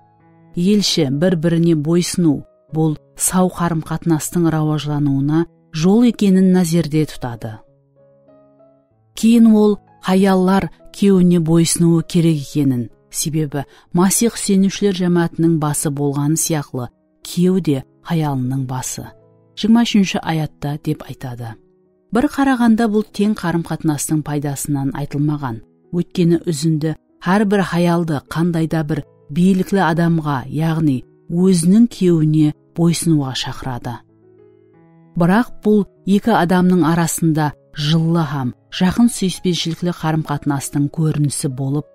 Elshi bir-birine boysınıw, bul saw qarım-qatnastıń rawajlanıwına jol ekenin názerde tutadı. Keyin ol hayallar kúyewine boysınıwı kerek ekenin, sebebi Masih súyeniwshiler jámáátiniń bası bolǵanı sıyaqlı, kúyew de hayalınıń bası. Jigirma úshinshi ayatta dep aytadı. Bir qaraǵanda bul teń qarım-qatnastıń paydasınan aytılmaǵan. Óytkeni úzindi hár bir hayaldı qanday da bir biylikli adamǵa, yaǵnıy óziniń kúyewine boysınıwǵa shaqıradı. Biraq bul eki adamnıń arasında jıllı hám jaqın súyispenshilikli qarım-qatnastıń kórinisi bolıp,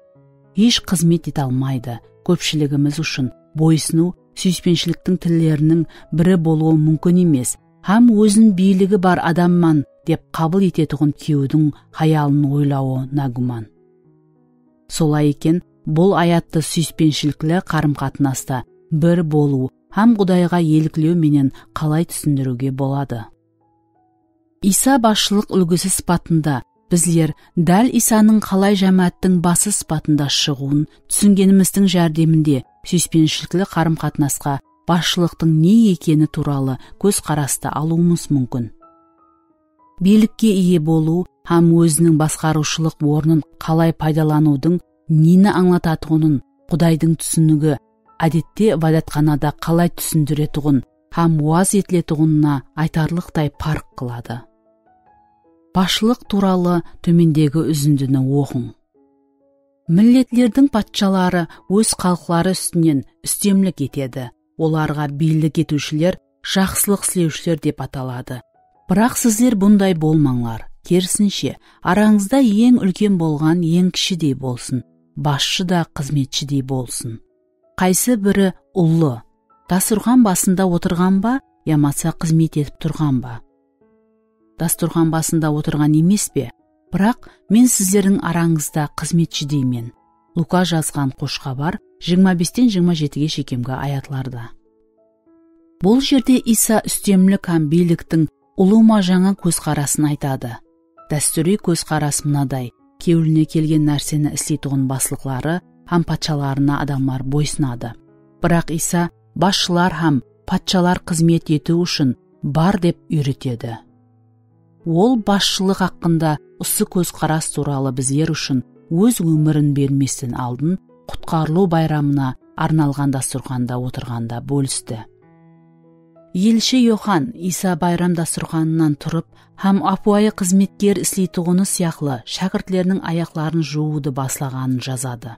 hesh xızmet ete almaydı. Kópshiligimiz ushın boysınıw súyispenshiliktiń tilleriniń biri bolıwı múmkin emes hám ózin biyligi bar adamman dep qabıl etetuǵın kúyewdiń hayalın oylawı nágúman. Solay eken, bul ayattı súyispenshilikli qarım-qatnasta bir bolıw hám Qudayǵa eliklew menen qalay túsindiriwge boladı? Iysa basshılıq úlgisi sıpatında bizler dál Iysanıń qalay jámááttiń bası sıpatında shıǵıwın túsingenimizdiń járdeminde súyispenshilikli qarım-qatnasqa basshılıqtıń ne ekeni tuwralı kóz-qarastı alıwımız múmkin. Biylikke iye bolıw hám óziniń basqarıwshılıq ornın qalay paydalanıwdıń neni ańlatatuǵının Qudaydıń túsinigi ádette ibadatxanada qalay túsindiretuǵın hám waz etiletuǵınına aytarlıqtay parıq qıladı. Basshılıq tuwralı tómendegi úzindini oqıń. Milletlerdiń patshaları óz xalıqları ústinen ústemlik etedi. Olarǵa biylik etiwshiler jaqsılıq islewshiler dep ataladı. Biraq sizler bunday bolmańlar. Kerisinshe, arańızda eń úlken bolǵan eń kishidey bolsın, basshı da xızmetshidey bolsın. Qaysı biri ullı, dasturxan basında otırǵan ba yamasa xızmet etip turǵan ba? Dasturxan basında otırǵan emes pe? Biraq men sizlerdiń arańızda xızmetshideymen. Luka jazǵan Xosh Xabar, jigirma besten jigirma jetige shekemgi ayatlarda. Bul jerde Iysa ústemlik hám biyliktiń ulıwma jańa kózqarasın aytadı. Dástúriy kózqaras mınaday: kewline kelgen nárseni isleytuǵın baslıqları hám patshalarına adamlar boysınadı. Biraq Iysa basshılar hám patshalar xızmet etiw ushın bar dep úyretedi. Ol basshılıq haqqında usı kózqaras tuwralı bizler ushın óz ómirin bermesten aldın Qutqarılıw bayramına arnalǵan dasturxanda otırǵanda bólisti. Elshi Yoxan Iysa bayram dasturxanınan turıp hám ápiwayı xızmetker isleytuǵını sıyaqlı shákirtleriniń ayaqların juwıwdı baslaǵanın jazadı.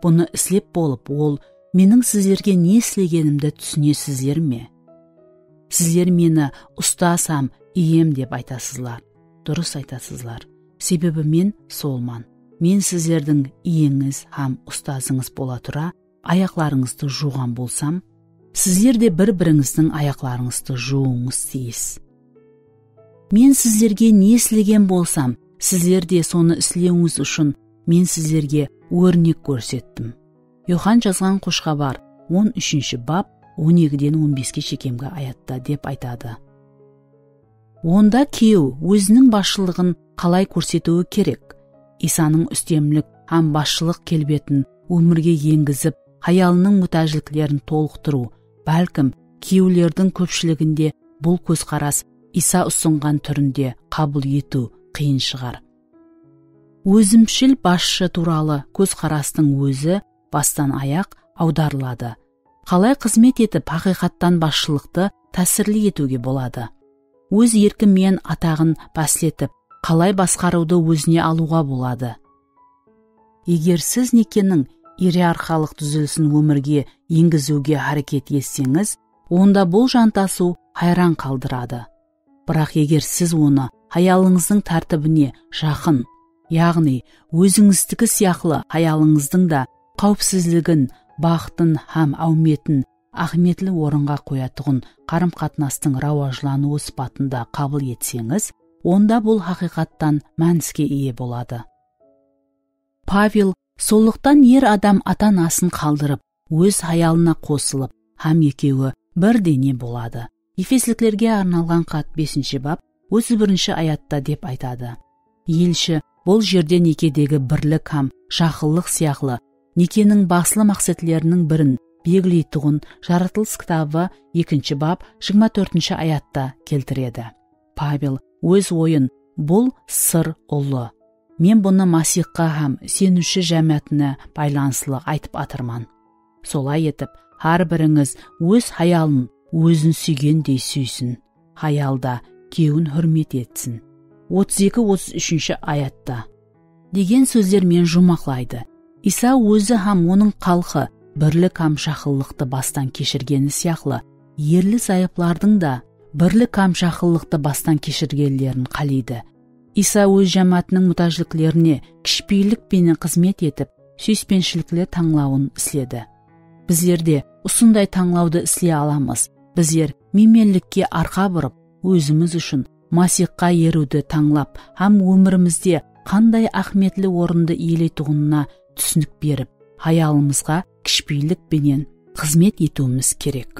Bunı islep bolıp, ol, "Meniń sizlerge ne islegenimdi túsinesizler me? Sizler meni ustaz hám iyem dep aytasızlar. Durıs aytasızlar. Sebebi men solman. Men sizlerdiń iyeńiz hám ustazıńız bola tura, ayaqlarıńızdı juwǵan bolsam, sizler de bir-birińizdiń ayaqlarıńızdı juwıwıńız tiyis. Men sizlerge ne islegen bolsam, sizler de sonı islewińiz ushın men sizlerge órnek kórsettim." Yoxan jazǵan Xosh Xabar, on úshinshi bap, on ekiden on beske shekemgi ayatta dep aytadı. Onda kúyew óziniń basshılıǵın qalay kórsetiwi kerek? Iysanıń ústemlik hám basshılıq kelbetin ómirge engizip, hayalınıń mútájliklerin tolıqtırıw, bálkim, kúyewlerdiń kópshiliginde bul kózqaras Iysa usınǵan túrinde qabıl etiw qıyın shıǵar. Ózimshil basshı tuwralı kózqarastıń ózi bastan-ayaq awdarıladı. Qalay xızmet etip, haqıyqattan basshılıqtı tásirli etiwge boladı? Óz erki menen ataǵın pásletip, qalay basqarıwdı ózine alıwǵa boladı? Eger siz nekeniń iyerarxiyalıq dúzilisin ómirge engiziwge háreket etseńiz, onda bul jantasıw hayran qaldıradı. Biraq eger siz onı hayalıńızdıń tártibine jaqın, yaǵnıy ózińizdiki sıyaqlı hayalıńızdıń da qáwipsizligin, baxıtın hám áwmetin áhmiyetli orınǵa qoyatuǵın qarım-qatnastıń rawajlanıwı sıpatında qabıl etseńiz, onda bul haqıyqattan mániske iye boladı. Pavel, sonlıqtan er adam ata-anasın qaldırıp, óz hayalına qosılıp, hám ekewi bir dene boladı. Efesliklerge arnalǵan xat, besinshi bab, otız birinshi ayatta dep aytadı. Elshi bul jerde nekedegi birlik hám jaqınlıq sıyaqlı nekeniń baslı maqsetleriniń birin belgileytuǵın Jaratılıs kitabı, ekinshi bab, jigirma tórtinshi ayatta keltiredi. Pavel óz oyın bul sır ullı, men bunı Masiyxqa hám seniwshi jámáátine baylanıslı aytıp atırman. Solay etip, hár birińiz óz hayalın ózin súygendey súysin. Hayal da kewin húrmet etsin. Otız eki, otız úshinshi ayatta degen sózler meni juwmaqlaydı. Iysa ózi hám onıń xalqı birlik hám jaqınlıqtı bastan keshirgeni sıyaqlı, erli-zayıplardıń da birlik hám jaqınlıqtı bastan keshirgenlerin qáleydi. Iysa óz jámáátiniń mútájliklerine kishipeyillik penen xızmet etip, súyispenshilikli tańlawın isledi. Bizler de usınday tańlawdı isley alamız. Bizler miymenlikke arqa burıp, ózimiz ushın Masiyxqa eriwdi tańlap hám ómirimizde qanday áhmiyetli orındı iyeleytuǵınına túsinik berip, hayalımızǵa kishipeyillik penen xızmet etiwimiz kerek.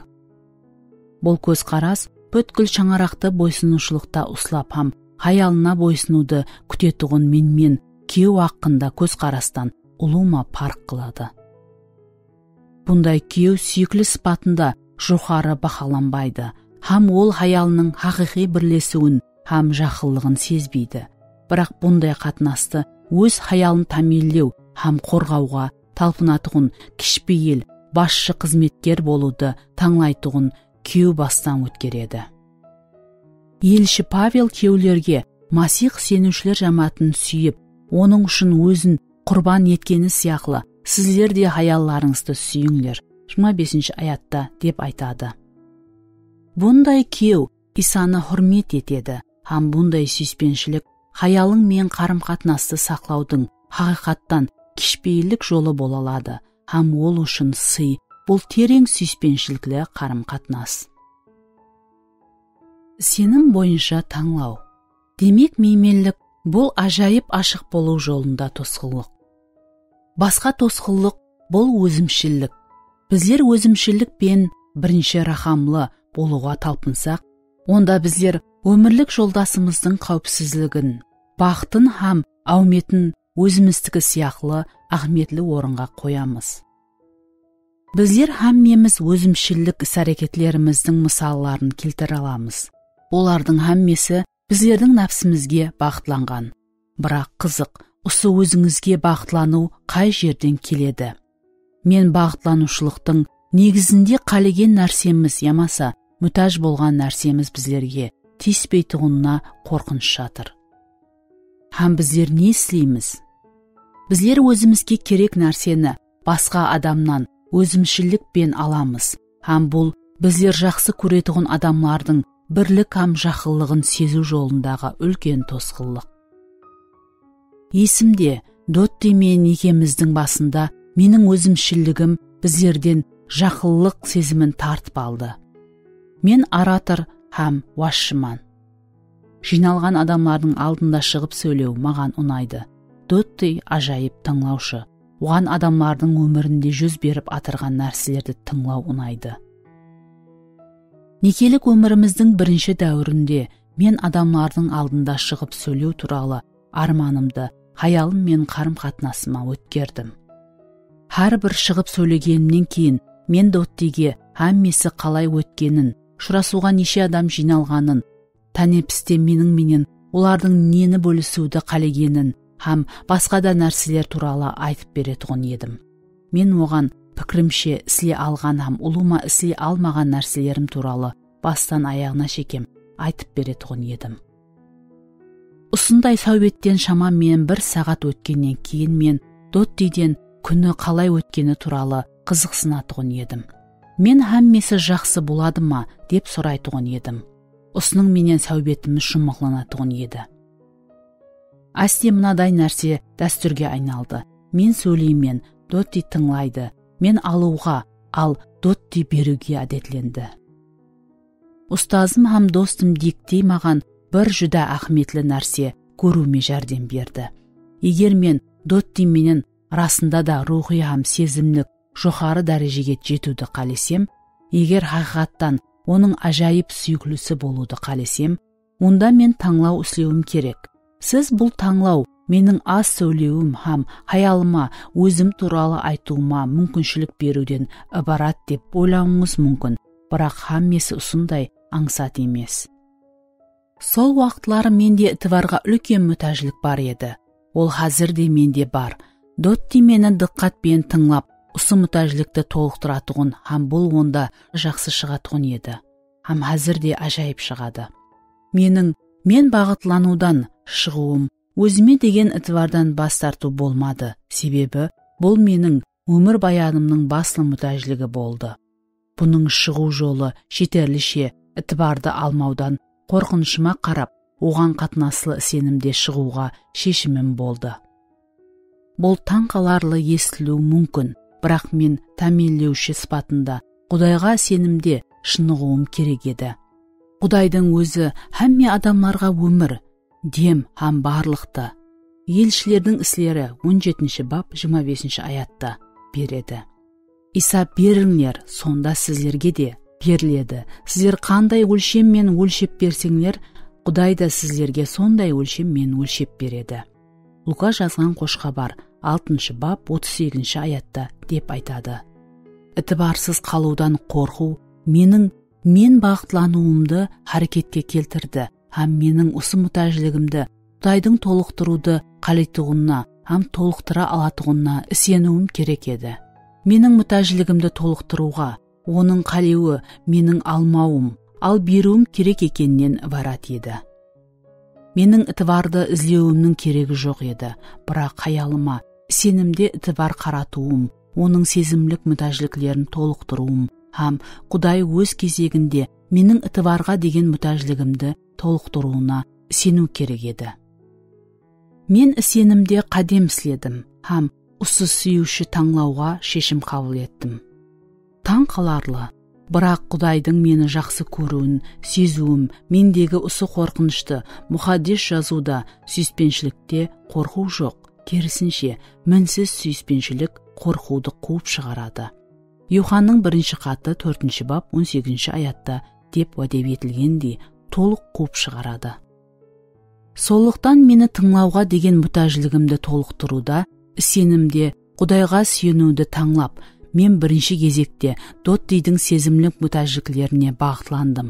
Bul kózqaras pútkil shańaraqtı boysınıwshılıqta uslap hám hayalına boysınıwdı kútetuǵın menmen kúyew haqqında kózqarastan ulıwma parıq qıladı. Bunday kúyew súyikli sıpatında joqarı bahalanbaydı hám ol hayalınıń haqıyqıy birlesiwin hám jaqınlıǵın sezbeydi. Biraq bunday qatnastı óz hayalın támiyinlew hám qorǵawǵa talpınatuǵın kishipeyil, basshı xızmetker bolıwdı tańlaytuǵın kúyew bastan ótkeredi. Elshi Pavel kúyewlerge Masiyx seniwshiler jámáátin súyip, onıń ushın ózin qurban etkeni sıyaqlı, sizler de hayallarıńızdı súyińler, jigirma besinshi ayatta, dep aytadı. Bunday kúyew Iysanı húrmet etedi hám bunday súyispenshilik hayalın menen qarım-qatnastı saqlawdıń haqıyqattan kishipeyillik jolı bola aladı hám ol ushın sıy, bul tereń súyispenshilikli qarım-qatnas. Senim boyınsha tańlaw. Demek, miymenlik bul ájayıp ashıq bolıw jolında tosqınlıq. Basqa tosqınlıq bul ózimshillik. Bizler ózimshillik penen birinshi raqamlı bolıwǵa talpınsaq, onda bizler ómirlik joldasımızdıń qáwipsizligin, baxtın hám áwmetin ózimizdiki sıyaqlı áhmiyetli orınǵa qoyamız. Bizler hámmemiz ózimshillik is-háreketlerimizdiń mısalların keltire alamız. Olardıń hámmesi bizlerdiń nápsimizge baǵıtlanǵan. Biraq qızıq, usı ózińizge baǵıtlanıw qay jerden keledi? Men baǵıtlanıwshılıqtıń negizinde qálegen nársemiz yamasa mútáj bolǵan nársemiz bizlerge tiyspeytuǵınına qorqınısh jatır. Hám bizler ne isleymiz? Bizler ózimizge kerek nárseni basqa adamnan ózimshillik penen alamız, hám bul bizler jaqsı kóretuǵın adamlardıń birlik hám jaqınlıǵın seziw jolındaǵı úlken tosqınlıq. Esimde, Dotti menen ekewimizdiń basında meniń ózimshilligim bizlerden jaqınlıq sezimin tartıp aldı. Men orator hám wasshıman. Jıynalǵan adamlardıń aldında shıǵıp sóylew maǵan unaydı. Dotti ájayıp tıńlawshı. Oǵan adamlardıń ómirinde júz berip atırǵan nárselerdi tıńlaw unaydı. Nekelik ómirimizdiń birinshi dáwirinde men adamlardıń aldında shıǵıp sóylew tuwralı ármanımdı hayalım menen qarım-qatnasıma ótkerdim. Hár bir shıǵıp sóylegenimnen keyin men Dottige hámmesi qalay ótkenin, ushırasıwǵa neshe adam jıynalǵanın, tánepiste meniń menen olardıń neni bólisiwdi qálegenin hám basqa da nárseler tuwralı aytıp beretuǵın edim. Men oǵan pikirimshe isley alǵan hám ulıwma isley almaǵan nárselerim tuwralı bastan ayaǵına shekem aytıp beretuǵın edim. Usınday sáwbetten shamam menen bir saǵat ótkennen keyin men Dottiden kúni qalay ótkeni tuwralı qızıqsınatuǵın edim. Men hámmesi jaqsı boladı ma dep soraytuǵın edim. Usınıń menen sáwbetimiz juwmaqlanatuǵın edi. Áste mınaday nárse dástúrge aynaldı. Men sóyleymen, Dotti tıńlaydı. Men alıwǵa, al Dotti beriwge ádetlendi. Ustazım hám dostım Diktey maǵan bir júdá áhmiyetli nárse kóriwime járdem berdi. Eger men Dotti menen rasında da ruwxıy hám sezimlik joqarı dárejege jetiwdi qálesem, eger haqıyqattan onıń ájayıp súyiklisi bolıwdı qálesem, onda men tańlaw islewim kerek. Siz bul tańlaw meniń az sóylewim hám hayalıma ózim tuwralı aytıwıma múmkinshilik beriwden ibarat dep oylawıńız múmkin, biraq hámmesi usınday ańsat emes. Sol waqıtları mende itibarǵa úlken mútájlik bar edi. Ol házir de mende bar. Dotti meni dıqqat penen tıńlap, usı mútájlikti tolıqtıratuǵın hám bul onda jaqsı shıǵatuǵın edi. Hám házir de ájayıp shıǵadı. Meniń men baǵıtlanıwdan shıǵıwım ózime degen itibardan bas tartıw bolmadı, sebebi bul meniń ómir bayanımnıń baslı mútájligi boldı. Bunıń shıǵıw jolı jeterlishe itibardı almawdan qorqınıshıma qarap, oǵan qatnaslı isenimde shıǵıwǵa sheshimim boldı. Bul tań qalarlı esitiliwi múmkin, biraq men támiyinlewshi sıpatında Qudayǵa isenimde shınıǵıwım kerek edi. Qudaydıń ózi hámme adamlarǵa ómir, dem hám barlıqtı, Elshilerdiń isleri on jetinshi bap jigirma besinshi ayatta beredi. Isa berińler, sonda sizlerge de beriledi. Sizler qanday ólshemmen ólshep berseńler, Quday da sizlerge sonday ólshemmen ólshep beredi. Luka jazǵan Xosh Xabar, altınshı bap, otız segizinshi ayatta dep aytadı. Itibarsız qalıwdan qorqıw meniń men baǵıtlanıwımdı háreketke keltirdi hám meniń usı mútájligimdi Qudaydıń tolıqtırıwdı qáleytuǵınına hám tolıqtıra alatuǵınına iseniwim kerek edi. Meniń mútájligimdi tolıqtırıwǵa Onıń qálewi meniń almawım, al beriwim kerek ekeninen ibarat edi. Meniń itibardı izlewimniń keregi joq edi, biraq hayalıma isenimde itibar qaratıwım, onıń sezimlik mútájliklerin tolıqtırıwım hám Quday óz gezeginde meniń itibarǵa degen mútájligimdi tolıqtırıwına iseniw kerek edi. Men isenimde qádem isledim hám usı súyiwshi tańlawǵa sheshim qabıl ettim. Tań qalarlı, biraq Qudaydıń meni jaqsı kóriwin seziwim mendegi usı qorqınıshtı, Muxaddes Jazıwda súyispenshilikte qorqıw joq, kerisinshe, minsiz súyispenshilik qorqıwdı quwıp shıǵaradı. Yuxannıń birinshi xatı, tórtinshi bap, on segizinshi ayatta dep wáde etilgendey, tolıq quwıp shıǵaradı. Sonlıqtan meni tıńlawǵa degen mútájligimdi tolıqtırıwda, isenimde Qudayǵa súyeniwdi tańlap, men birinshi gezekte Dottiydiń sezimlik mútájliklerine baǵıtlandım.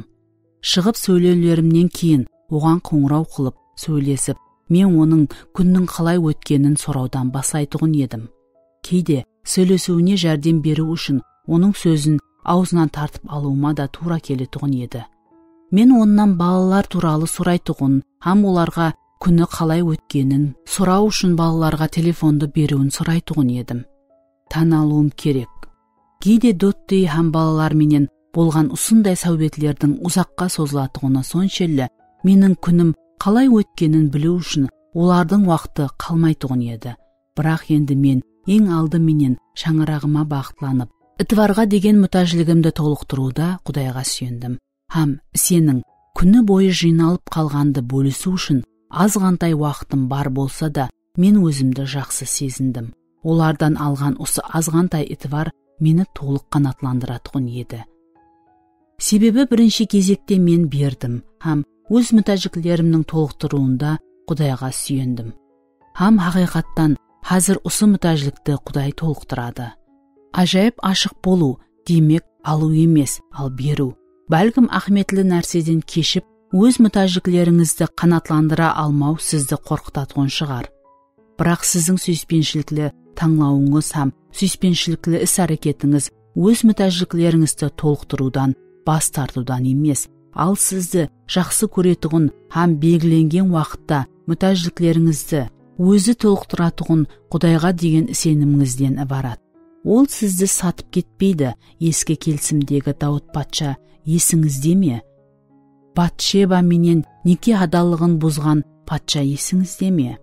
Shıǵıp sóylewlerimnen keyin oǵan qońıraw qılıp sóylesip, men onıń kúnniń qalay ótkenin sorawdan baslaytuǵın edim. Keyde sóylesiwine járdem beriw ushın onıń sózin awzınan tartıp alıwıma da tuwra keletuǵın edi. Men onnan balalar tuwralı soraytuǵın hám olarǵa kúni qalay ótkenin soraw ushın balalarǵa telefondı beriwin soraytuǵın edim. Tán alıwım kerek. Geyde Dotti hám balalar menen bolǵan usınday sáwbetlerdiń uzaqqa sozılatuǵını sonshelli, meniń kúnim qalay ótkenin biliw ushın olardıń waqtı qalmaytuǵın edi. Biraq endi men eń aldı menen shańaraǵıma baǵıtlanıp, itibarǵa degen mútájligimdi tolıqtırıwda Qudayǵa súyendim. Hám iseniń kúni boyı jıynalıp qalǵandı bólisiw ushın azǵantay waqtım bar bolsa da, men ózimdi jaqsı sezindim. Olardan alǵan usı azǵantay itibar meni tolıq qanaatlandıratuǵın edi. Sebebi birinshi gezekte men berdim hám óz mútájliklerimniń tolıqtırıwında Qudayǵa súyendim. Hám haqıyqattan, házir usı mútájlikti Quday tolıqtıradı. Ájayıp ashıq bolıw, demek, alıw emes, al beriw. Bálkim, áhmiyetli nárseden keship, óz mútájliklerińizdi qanaatlandıra almaw sizdi qorqıtatuǵın shıǵar. Biraq siziń súyispenshilikli tańlawıńız hám súyispenshilikli is-háreketińiz óz mútájliklerińizdi tolıqtırıwdan bas tartıwdan emes, al sizdi jaqsı kóretuǵın hám belgilengen waqıtta mútájliklerińizdi ózi tolıqtıratuǵın Qudayǵa degen isenimińizden ibarat. Ol sizdi satıp ketpeydi. Eski Kelisimdegi Dawıt patsha esińizde me? Batsheba menen neke hadallıǵın buzǵan patsha esińizde me?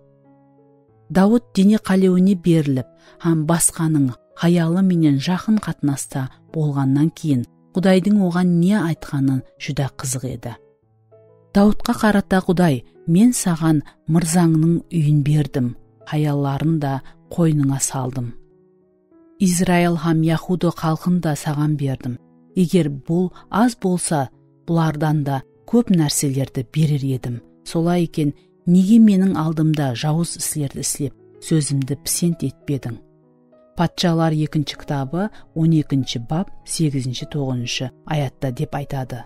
Dawıt dene qálewine berilip hám basqanıń hayalı menen jaqın qatnasta bolǵannan keyin Qudaydıń oǵan ne aytqanı júdá qızıq edi. Dawıtqa qarata Quday, "Men saǵan mırzańnıń úyin berdim, hayalların da qoynıńa saldım. Izrail hám Yahuda xalqın da saǵan berdim. Eger bul az bolsa, bulardan da kóp nárselerdi berer edim. Solay eken, nege meniń aldımda jawız islerdi islep, sózimdi pisent etpediń?" Patshalar ekinshi kitabı, on ekinshi bap, segizinshi, toǵızınshı ayatta dep aytadı.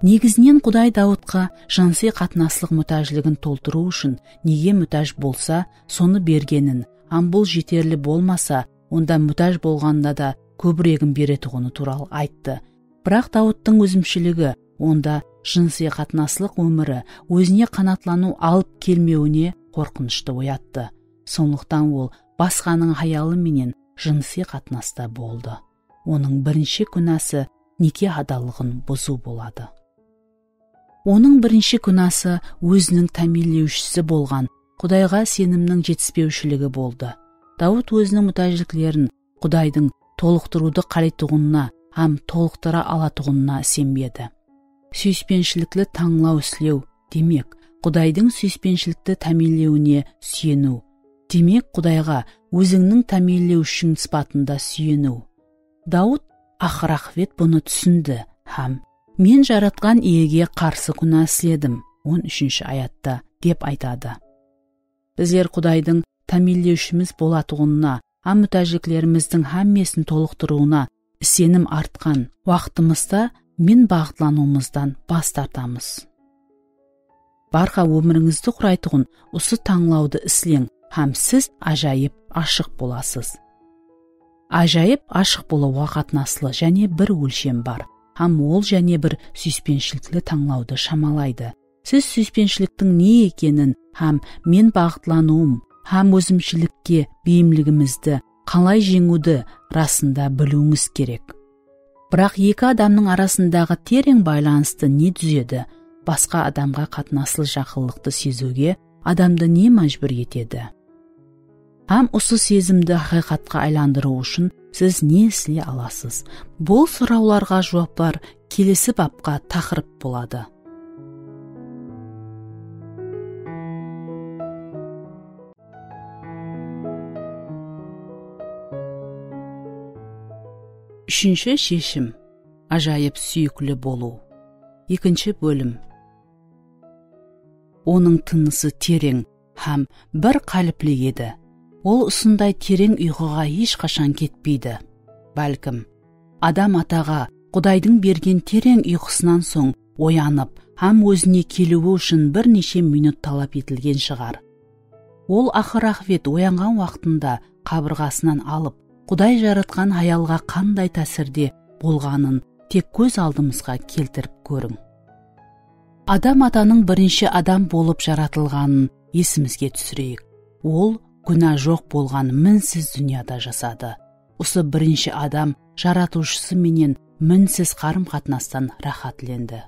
Negizinen Quday Dawıtqa jınısıy qatnaslıq mútájligin toltırıw ushın nege mútáj bolsa, sonı bergenin, hám bul jeterli bolmasa, onda mútáj bolǵanda da kóbiregin beretuǵını tuwralı ayttı. Biraq Dawıttıń ózimshiligi onda jınısıy qatnaslıq ómiri ózine qanaatlanıw alıp kelmewine qorqınıshtı oyattı. Sonlıqtan ol basqanıń hayalı menen jınısıy qatnasta boldı. Onıń birinshi kúnası neke adallıǵın buzıw boladı. Onıń birinshi kúnası óziniń támiyinlewshisi bolǵan Qudayǵa isenimniń jetispewshiligi boldı. Dawıt óziniń mútájliklerin Qudaydıń tolıqtırıwdı qáleytuǵınına hám tolıqtıra alatuǵınına isenbedi. Súyispenshilikli tańlaw islew, demek, Qudaydıń súyispenshilikti támiyinlewine súyeniw. Demek, Qudayǵa ózińniń támiyinlewshiń sıpatında súyeniw. Dawıt aqır-aqıbet bunı túsindi hám "Men Jaratqan Iyege qarsı gúna isledim", on úshinshi ayatta, dep aytadı. Bizler Qudaydıń támiyinlewshimiz bolatuǵınına hám mútájliklerimizdiń hámmesin tolıqtırıwına isenim artqan waqtımızda men baǵıtlanıwımızdan bas tartamız. Barqa ómirińizdi quraytuǵın usı tańlawdı isleń hám siz ájayıp ashıq bolasız. Ájayıp ashıq bolıwǵa qatnaslı jáne bir ólshem bar hám ol jáne bir súyispenshilikli tańlawdı shamalaydı. Siz súyispenshiliktiń ne ekenin hám men baǵıtlanıwım hám ózimshilikke beyimligimizdi qalay jeńiwdi rasında biliwińiz kerek. Biraq eki adamnıń arasındaǵı tereń baylanıstı ne dúzedi? Basqa adamǵa qatnaslı jaqınlıqtı seziwge adamdı ne májbúr etedi? Hám usı sezimdi haqıyqatqa aylandırıw ushın siz ne isley alasız? Bul sorawlarǵa juwaplar kelesi bapqa taqırıp boladı. Úshinshi sheshim. Ájayıp súyikli bolıw. Ekinshi bólim. Onıń tınısı tereń hám bir qálipli edi. Ol usınday tereń uyqıǵa hesh qashan ketpeydi. Bálkim, Adam ataǵa Qudaydıń bergen tereń uyqısınan soń oyanıp hám ózine keliwi ushın bir neshe minut talap etilgen shıǵar. Ol aqır-aqıbet oyanǵan waqtında qabırǵasınan alıp, Quday jaratqan hayalǵa qanday tásirde bolǵanın tek kóz aldımızǵa keltirip kóriń. Adam atanıń birinshi adam bolıp jaratılǵanın esimizge túsireyik. Ol gúna joq bolǵan minsiz dúnyada jasadı. Usı birinshi adam Jaratıwshısı menen minsiz qarım-qatnastan ráhátlendi.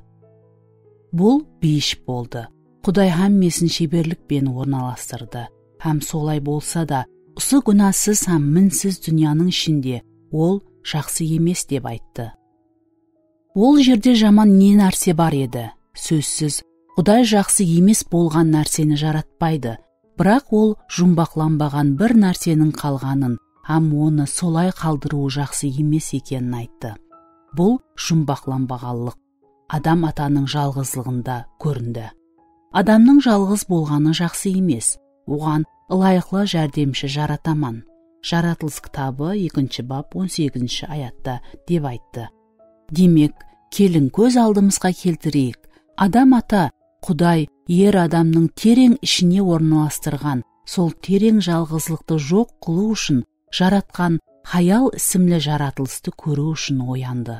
Bul beyish boldı. Quday hámmesin sheberlik penen ornalastırdı. Hám solay bolsa da, usı gúnasız hám minsiz dúnyanıń ishinde ol jaqsı emes dep ayttı. Ol jerde jaman ne nárse bar edi? Sózsiz, Quday jaqsı emes bolǵan nárseni jaratpaydı. Biraq ol jumbaqlanbaǵan bir nárseniń qalǵanın hám onı solay qaldırıwı jaqsı emes ekenin ayttı. Bul jumbaqlanbaǵanlıq Adam atanıń jalǵızlıǵında kórindi. Adamnıń jalǵız bolǵanı jaqsı emes. Oǵan ılayıqlı járdemshi jarataman. Jaratılıs kitabı, ekinshi bap, on segizinshi ayatta, dep ayttı. Demek, keliń, kóz aldımızǵa keltireyik. Adam ata, Quday er adamnıń tereń ishine ornalastırǵan sol tereń jalǵızlıqtı joq qılıw ushın jaratqan hayal isimli jaratılıstı kóriw ushın oyandı.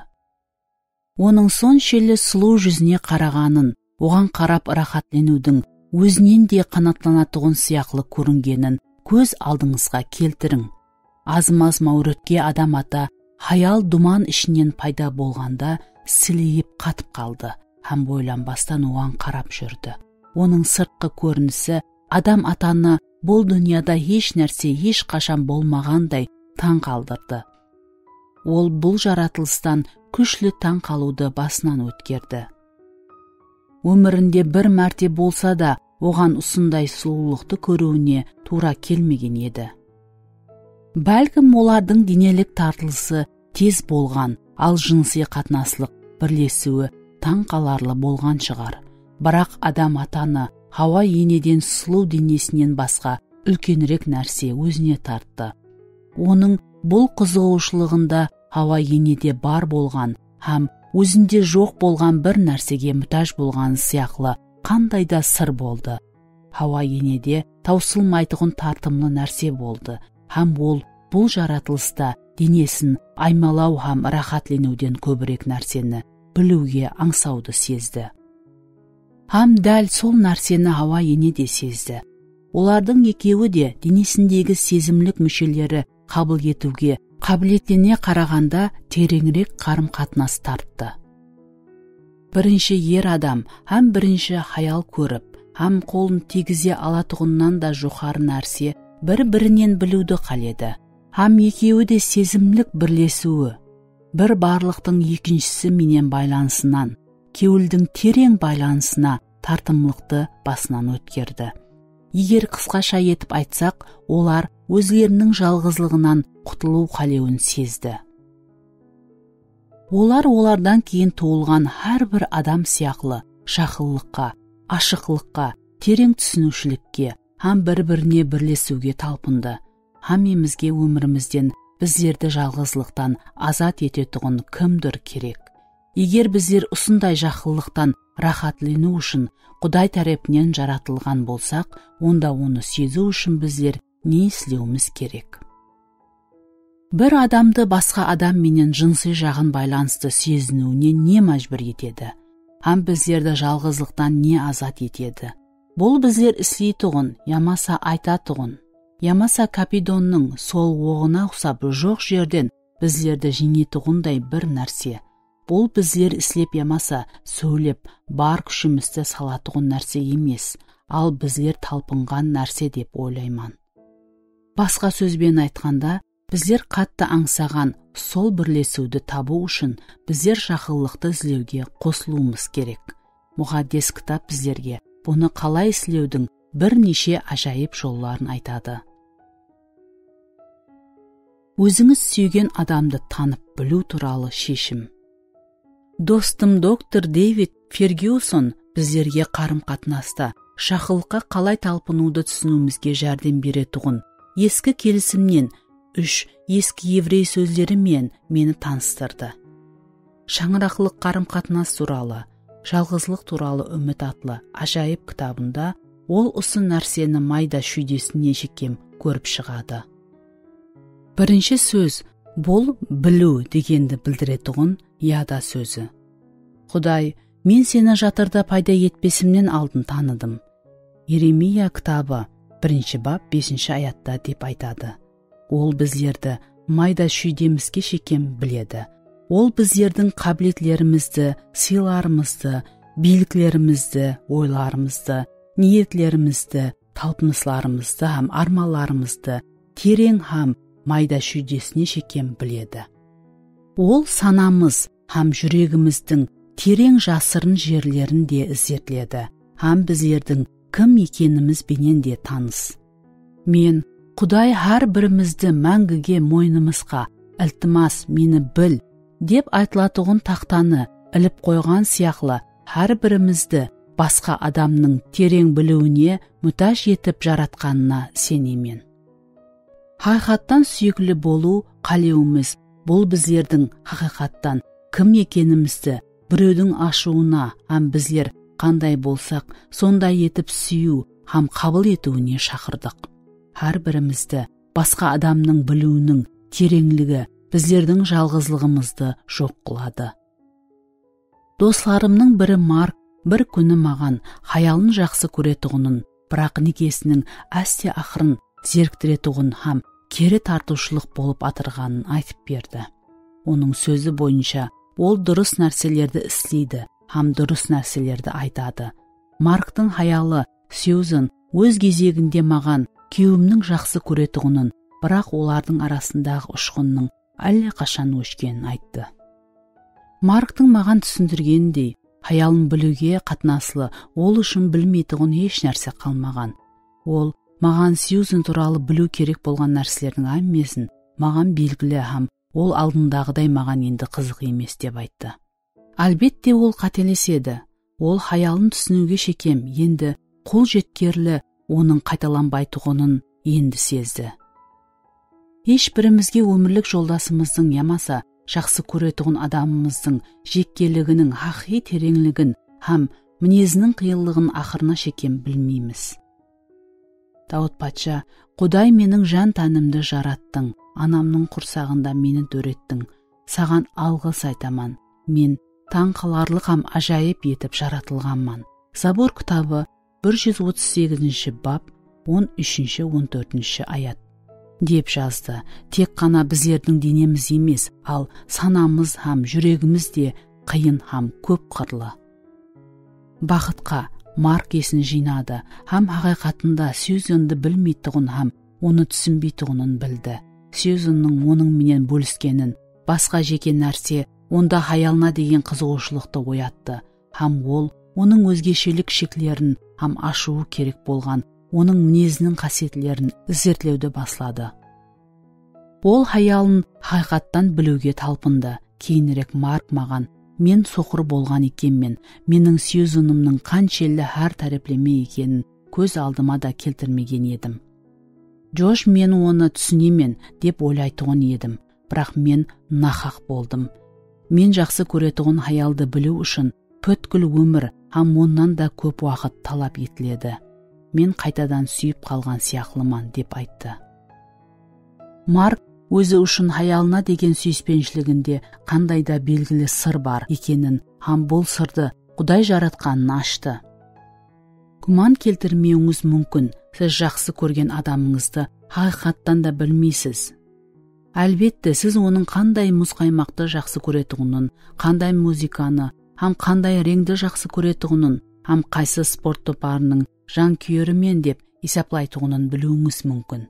Onıń sonshelli sulıw júzine qaraǵanın, oǵan qarap ráhátleniwdiń ózinen de qanaatlanatuǵın sıyaqlı kóringenin kóz aldıńızǵa keltiriń. Azmaz máwritke Adam ata hayal duman ishinen payda bolǵanda sileyip qatıp qaldı hám oylanbastan oǵan qarap júrdi. Onıń sırtqı kórinisi Adam atanı bul dúnyada hesh nárse hesh qashan bolmaǵanday tań qaldırdı. Ol bul jaratılıstan kúshli tań qalıwdı basınan ótkerdi. Ómirinde bir márte bolsa da oǵan usınday sulıwlıqtı kóriwine tuwra kelmegen edi. Bálkim, olardıń denelik tartılısı tez bolǵan, al jınısıy qatnaslıq birlesiwi tań qalarlı bolǵan shıǵar. Biraq Adam atanı Hawa eneden sulıw denesinen basqa úlkenirek nárse ózine tarttı. Onıń bul qızıǵıwshılıǵında Hawa enede bar bolǵan hám ózinde joq bolǵan bir nársege mútáj bolǵanı sıyaqlı qanday da sır boldı. Hawa enede tawsılmaytuǵın tartımlı nárse boldı hám ol bul jaratılısta denesin aymalaw hám ráhátleniwden kóbirek nárseni biliwge ańsawdı sezdi. Hám dál sol nárseni Hawa ene de sezdi. Olardıń ekewi de denesindegi sezimlik músheleri qabıl etiwge qábiletlerine qaraǵanda tereńirek qarım-qatnas tarttı. Birinshi er adam hám birinshi hayal kórip, hám qolın tiygize alatuǵınnan da joqarı nárse bir-birinen biliwdi qáledi. Hám ekewi de sezimlik birlesiwi, bir barlıqtıń ekinshisi menen baylanısınan, kewildiń tereń baylanısına tartımlıqtı basınan ótkerdi. Eger qısqasha etip aytsaq, olar ózleriniń jalǵızlıǵınan qutılıw qálewin sezdi. Olar olardan keyin tuwılǵan hár bir adam sıyaqlı jaqınlıqqa, ashıqlıqqa, tereń túsiniwshilikke hám bir-birine birlesiwge talpındı. Hámmemizge ómirimizden bizlerdi jalǵızlıqtan azat etetuǵın kimdur kerek. Eger bizler usınday jaqınlıqtan ráhátleniw ushın Quday tárepinen jaratılǵan bolsaq, onda onı seziw ushın bizler ne islewimiz kerek? Bir adamdı basqa adam menen jınısıy jaǵın baylanıstı seziniwine ne májbúr etedi? Hám bizlerdi jalǵızlıqtan ne azat etedi? Bul bizler isleytuǵın yamasa aytatuǵın, yamasa Kapidonnıń sol oǵına uqsap joq jerden bizlerdi jeńetuǵınday bir nárse. Bul bizler islep yamasa sóylep bar kúshimizdi salatuǵın nárse emes, al bizler talpınǵan nárse dep oylayman. Basqa sóz benen aytqanda, bizler qattı ańsaǵan sol birlesiwdi tabıw ushın bizler jaqınlıqtı izlewge qosılıwımız kerek. Muqaddes Kitap bizlerge bunı qalay islewdiń bir neshe ájayıp jolların aytadı. Ózińiz súygen adamdı tanıp biliw tuwralı sheshim. Dostım doktor Devid Fergyuson bizlerge qarım-qatnasta jaqınlıqqa qalay talpınıwdı túsiniwimizge járdem beretuǵın Eski Kelisimnen úsh eski evrey sózleri menen meni tanıstırdı. Shańaraqlıq qarım-qatnas tuwralı, Jalǵızlıq tuwralı úmit atlı ájayıp kitabında ol usı nárseni mayda shúydesine shekem kórip shıǵadı. Birinshi sóz, bul biliw degendi bildiretuǵın yada sózi. Quday, men seni jatırda payda etpesimnen aldın tanıdım. Yeremiya kitabı birinshi bap besinshi ayatta dep aytadı. Ol bizlerdi mayda shúydemizge shekem biledi. Ol bizlerdiń qábiletlerimizdi, sıylarımızdı, biyliklerimizdi, oylarımızdı, niyetlerimizdi, talpınıslarımızdı hám ármanlarımızdı tereń hám mayda shúydesine shekem biledi. Ol sanamız hám júregimizdiń tereń jasırın jerlerin de izertledi hám bizlerdiń kim ekenimiz benen de tanıs. Men, Quday hár birimizdi máńgige moynımızǵa, iltimas, meni bil, dep aytılatuǵın taxtanı ilip qoyǵan sıyaqlı, hár birimizdi basqa adamnıń tereń biliwine mútáj etip jaratqanına isenemen. Haqıyqattan súyikli bolıw qálewimiz, bul bizlerdiń haqıyqattan kim ekenimizdi birewdiń ashıwına hám bizler qanday bolsaq, sonday etip súyiw hám qabıl etiwine shaqırdıq. Hár birimizdi basqa adamnıń biliwiniń tereńligi bizlerdiń jalǵızlıǵımızdı joq qıladı. Doslarımnıń biri Mark bir kúni maǵan hayalın jaqsı kóretuǵının, biraq nekesiniń áste-aqırın zeriktiretuǵın hám keri tartıwshılıq bolıp atırǵanın aytıp berdi. Onıń sózi boyınsha, ol durıs nárselerdi isleydi hám durıs nárselerdi aytadı. Marktıń hayalı Syuzan óz gezeginde maǵan kúyewimniń jaqsı kóretuǵının, biraq olardıń arasındaǵı ushqınnıń álle qashan óshkenin ayttı. Marktıń maǵan túsindirgenindey, hayalın biliwge qatnaslı ol ushın bilmeytuǵın hesh nárse qalmaǵan. Ol maǵan Syuzan tuwralı biliw kerek bolǵan nárselerdiń hámmesin maǵan belgili hám ol aldındaǵıday maǵan endi qızıq emes, dep ayttı. Álbette, ol qátelesedi. Ol hayalın túsiniwge shekem, endi qol jetkerli onıń qaytalanbaytuǵının endi sezdi. Hesh birimizge ómirlik joldasımızdıń yamasa jaqsı kóretuǵın adamımızdıń jekkeliginiń haqıyqıy tereńligin hám mineziniń qıyınlıǵın aqırına shekem bilmeymiz. Dawıt patsha, Quday, meniń jan-tánimdi jarattıń, anamnıń qursaǵında meni dórettiń. Saǵan alǵıs aytaman. Men tań qalarlıq hám ájayıp etip jaratılǵanman. Zabur kitabı, bir júz otız segizinshi bap, on úshinshi, on tórtinshi ayat, dep jazdı. Tek ǵana bizlerdiń denemiz emes, al sanamız hám júregimiz de qıyın hám kóp qırlı. Baxıtqa, Mark esin jıynadı hám haqıyqatında Syuzandı bilmeytuǵın hám onı túsinbeytuǵının bildi. Syuzannıń onıń menen bóliskenin, basqa jeke nárse onda hayalına degen qızıǵıwshılıqtı oyattı hám ol onıń ózgeshelik sheklerin hám ashıwı kerek bolǵan onıń mineziniń qásiyetlerin izertlewdi basladı. Ol hayalın haqıyqattan biliwge talpındı. Keyinirek Mark maǵan, men soqır bolǵan ekenmen, meniń Syuzanımnıń qanshelli hár tárepleme ekenin kóz aldıma da keltirmegen edim. Josh, men onı túsinemen, dep oylaytuǵın edim, biraq men nahaq boldım. Men jaqsı kóretuǵın hayaldı biliw ushın pútkil ómir hám onnan da kóp waqıt talap etiledi. Men qaytadan súyip qalǵan sıyaqlıman, dep ayttı. Mark ózi ushın hayalına degen súyispenshiliginde qanday da belgili sır bar ekenin hám bul sırdı Quday jaratqanın ashtı. Gúman keltirmewińiz múmkin, siz jaqsı kórgen adamıńızdı haqıyqattan da bilmeysiz. Álbette, siz onıń qanday muzqaymaqtı jaqsı kóretuǵının, qanday muzıkanı hám qanday reńdi jaqsı kóretuǵının hám qaysı sport toparınıń jankúyerimen dep esaplaytuǵının biliwińiz múmkin.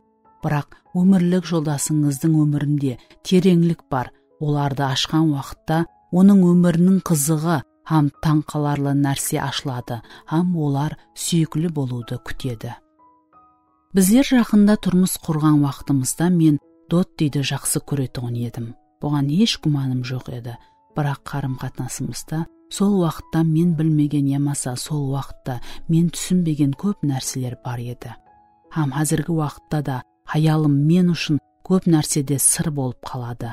Biraq ómirlik joldasıńızdıń ómirinde tereńlik bar. Olardı ashqan waqıtta onıń ómiriniń qızıǵı hám tań qalarlı nárse ashıladı hám olar súyikli bolıwdı kútedi. Bizler jaqında turmıs qurǵan waqtımızda men Dottidi jaqsı kóretuǵın edim. Buǵan hesh gúmanım joq edi. Biraq qarım-qatnasımızda sol waqıtta men bilmegen yamasa sol waqıtta men túsinbegen kóp nárseler bar edi. Hám házirgi waqıtta da hayalım men ushın kóp nársede sır bolıp qaladı.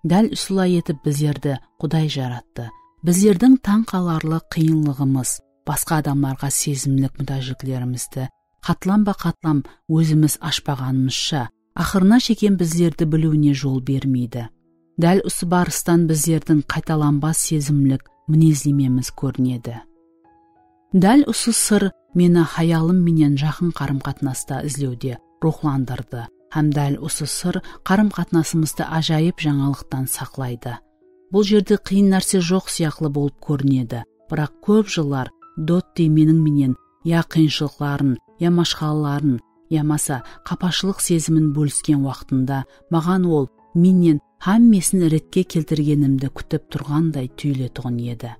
Dál usılay etip bizlerdi Quday jarattı. Bizlerdiń tań qalarlı qıyınlıǵımız, basqa adamlarǵa sezimlik mútájliklerimizdi qatlanba-qatlam ózimiz ashpaǵanımızsha, aqırına shekem bizlerdi biliwine jol bermeydi. Dál usı barıstan bizlerdiń qaytalanbas sezimlik minezlememiz kórinedi. Dál usı sır meni hayalım menen jaqın qarım-qatnasta izlewde ruwxlandırdı hám dál usı sır qarım-qatnasımızdı ájayıp jańalıqtan saqlaydı. Bul jerde qıyın nárse joq sıyaqlı bolıp kórinedi, biraq kóp jıllar Dotti meniń menen ya qıyınshılıqların, ya mashqalaların, yamasa qapashılıq sezimin bólisken waqtında maǵan ol mennen hámmesin retke keltirgenimdi kútip turǵanday túyiletuǵın edi.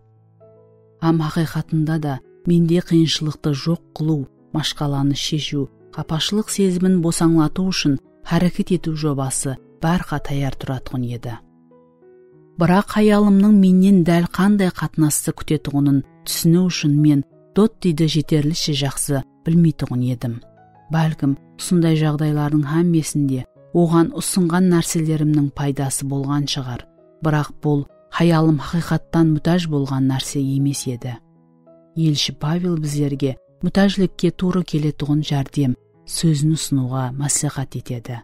Hám haqıyqatında da mende qıyınshılıqtı joq qılıw, mashqalanı sheshiw, qapashılıq sezimin bosańlatıw ushın háreket etiw jobası bárha tayar turatuǵın edi. Biraq hayalımnıń mennen dál qanday qatnastı kútetuǵının túsiniw ushın men Dottidi jeterlishe jaqsı bilmeytuǵın edim. Bálkim, usınday jaǵdaylardıń hámmesinde oǵan usınǵan nárselerimniń paydası bolǵan shıǵar, biraq bul hayalım haqıyqattan mútáj bolǵan nárse emes edi. Elshi Pavel bizlerge mútájlikke tuwrı keletuǵın járdem sózin usınıwǵa másláhát etedi.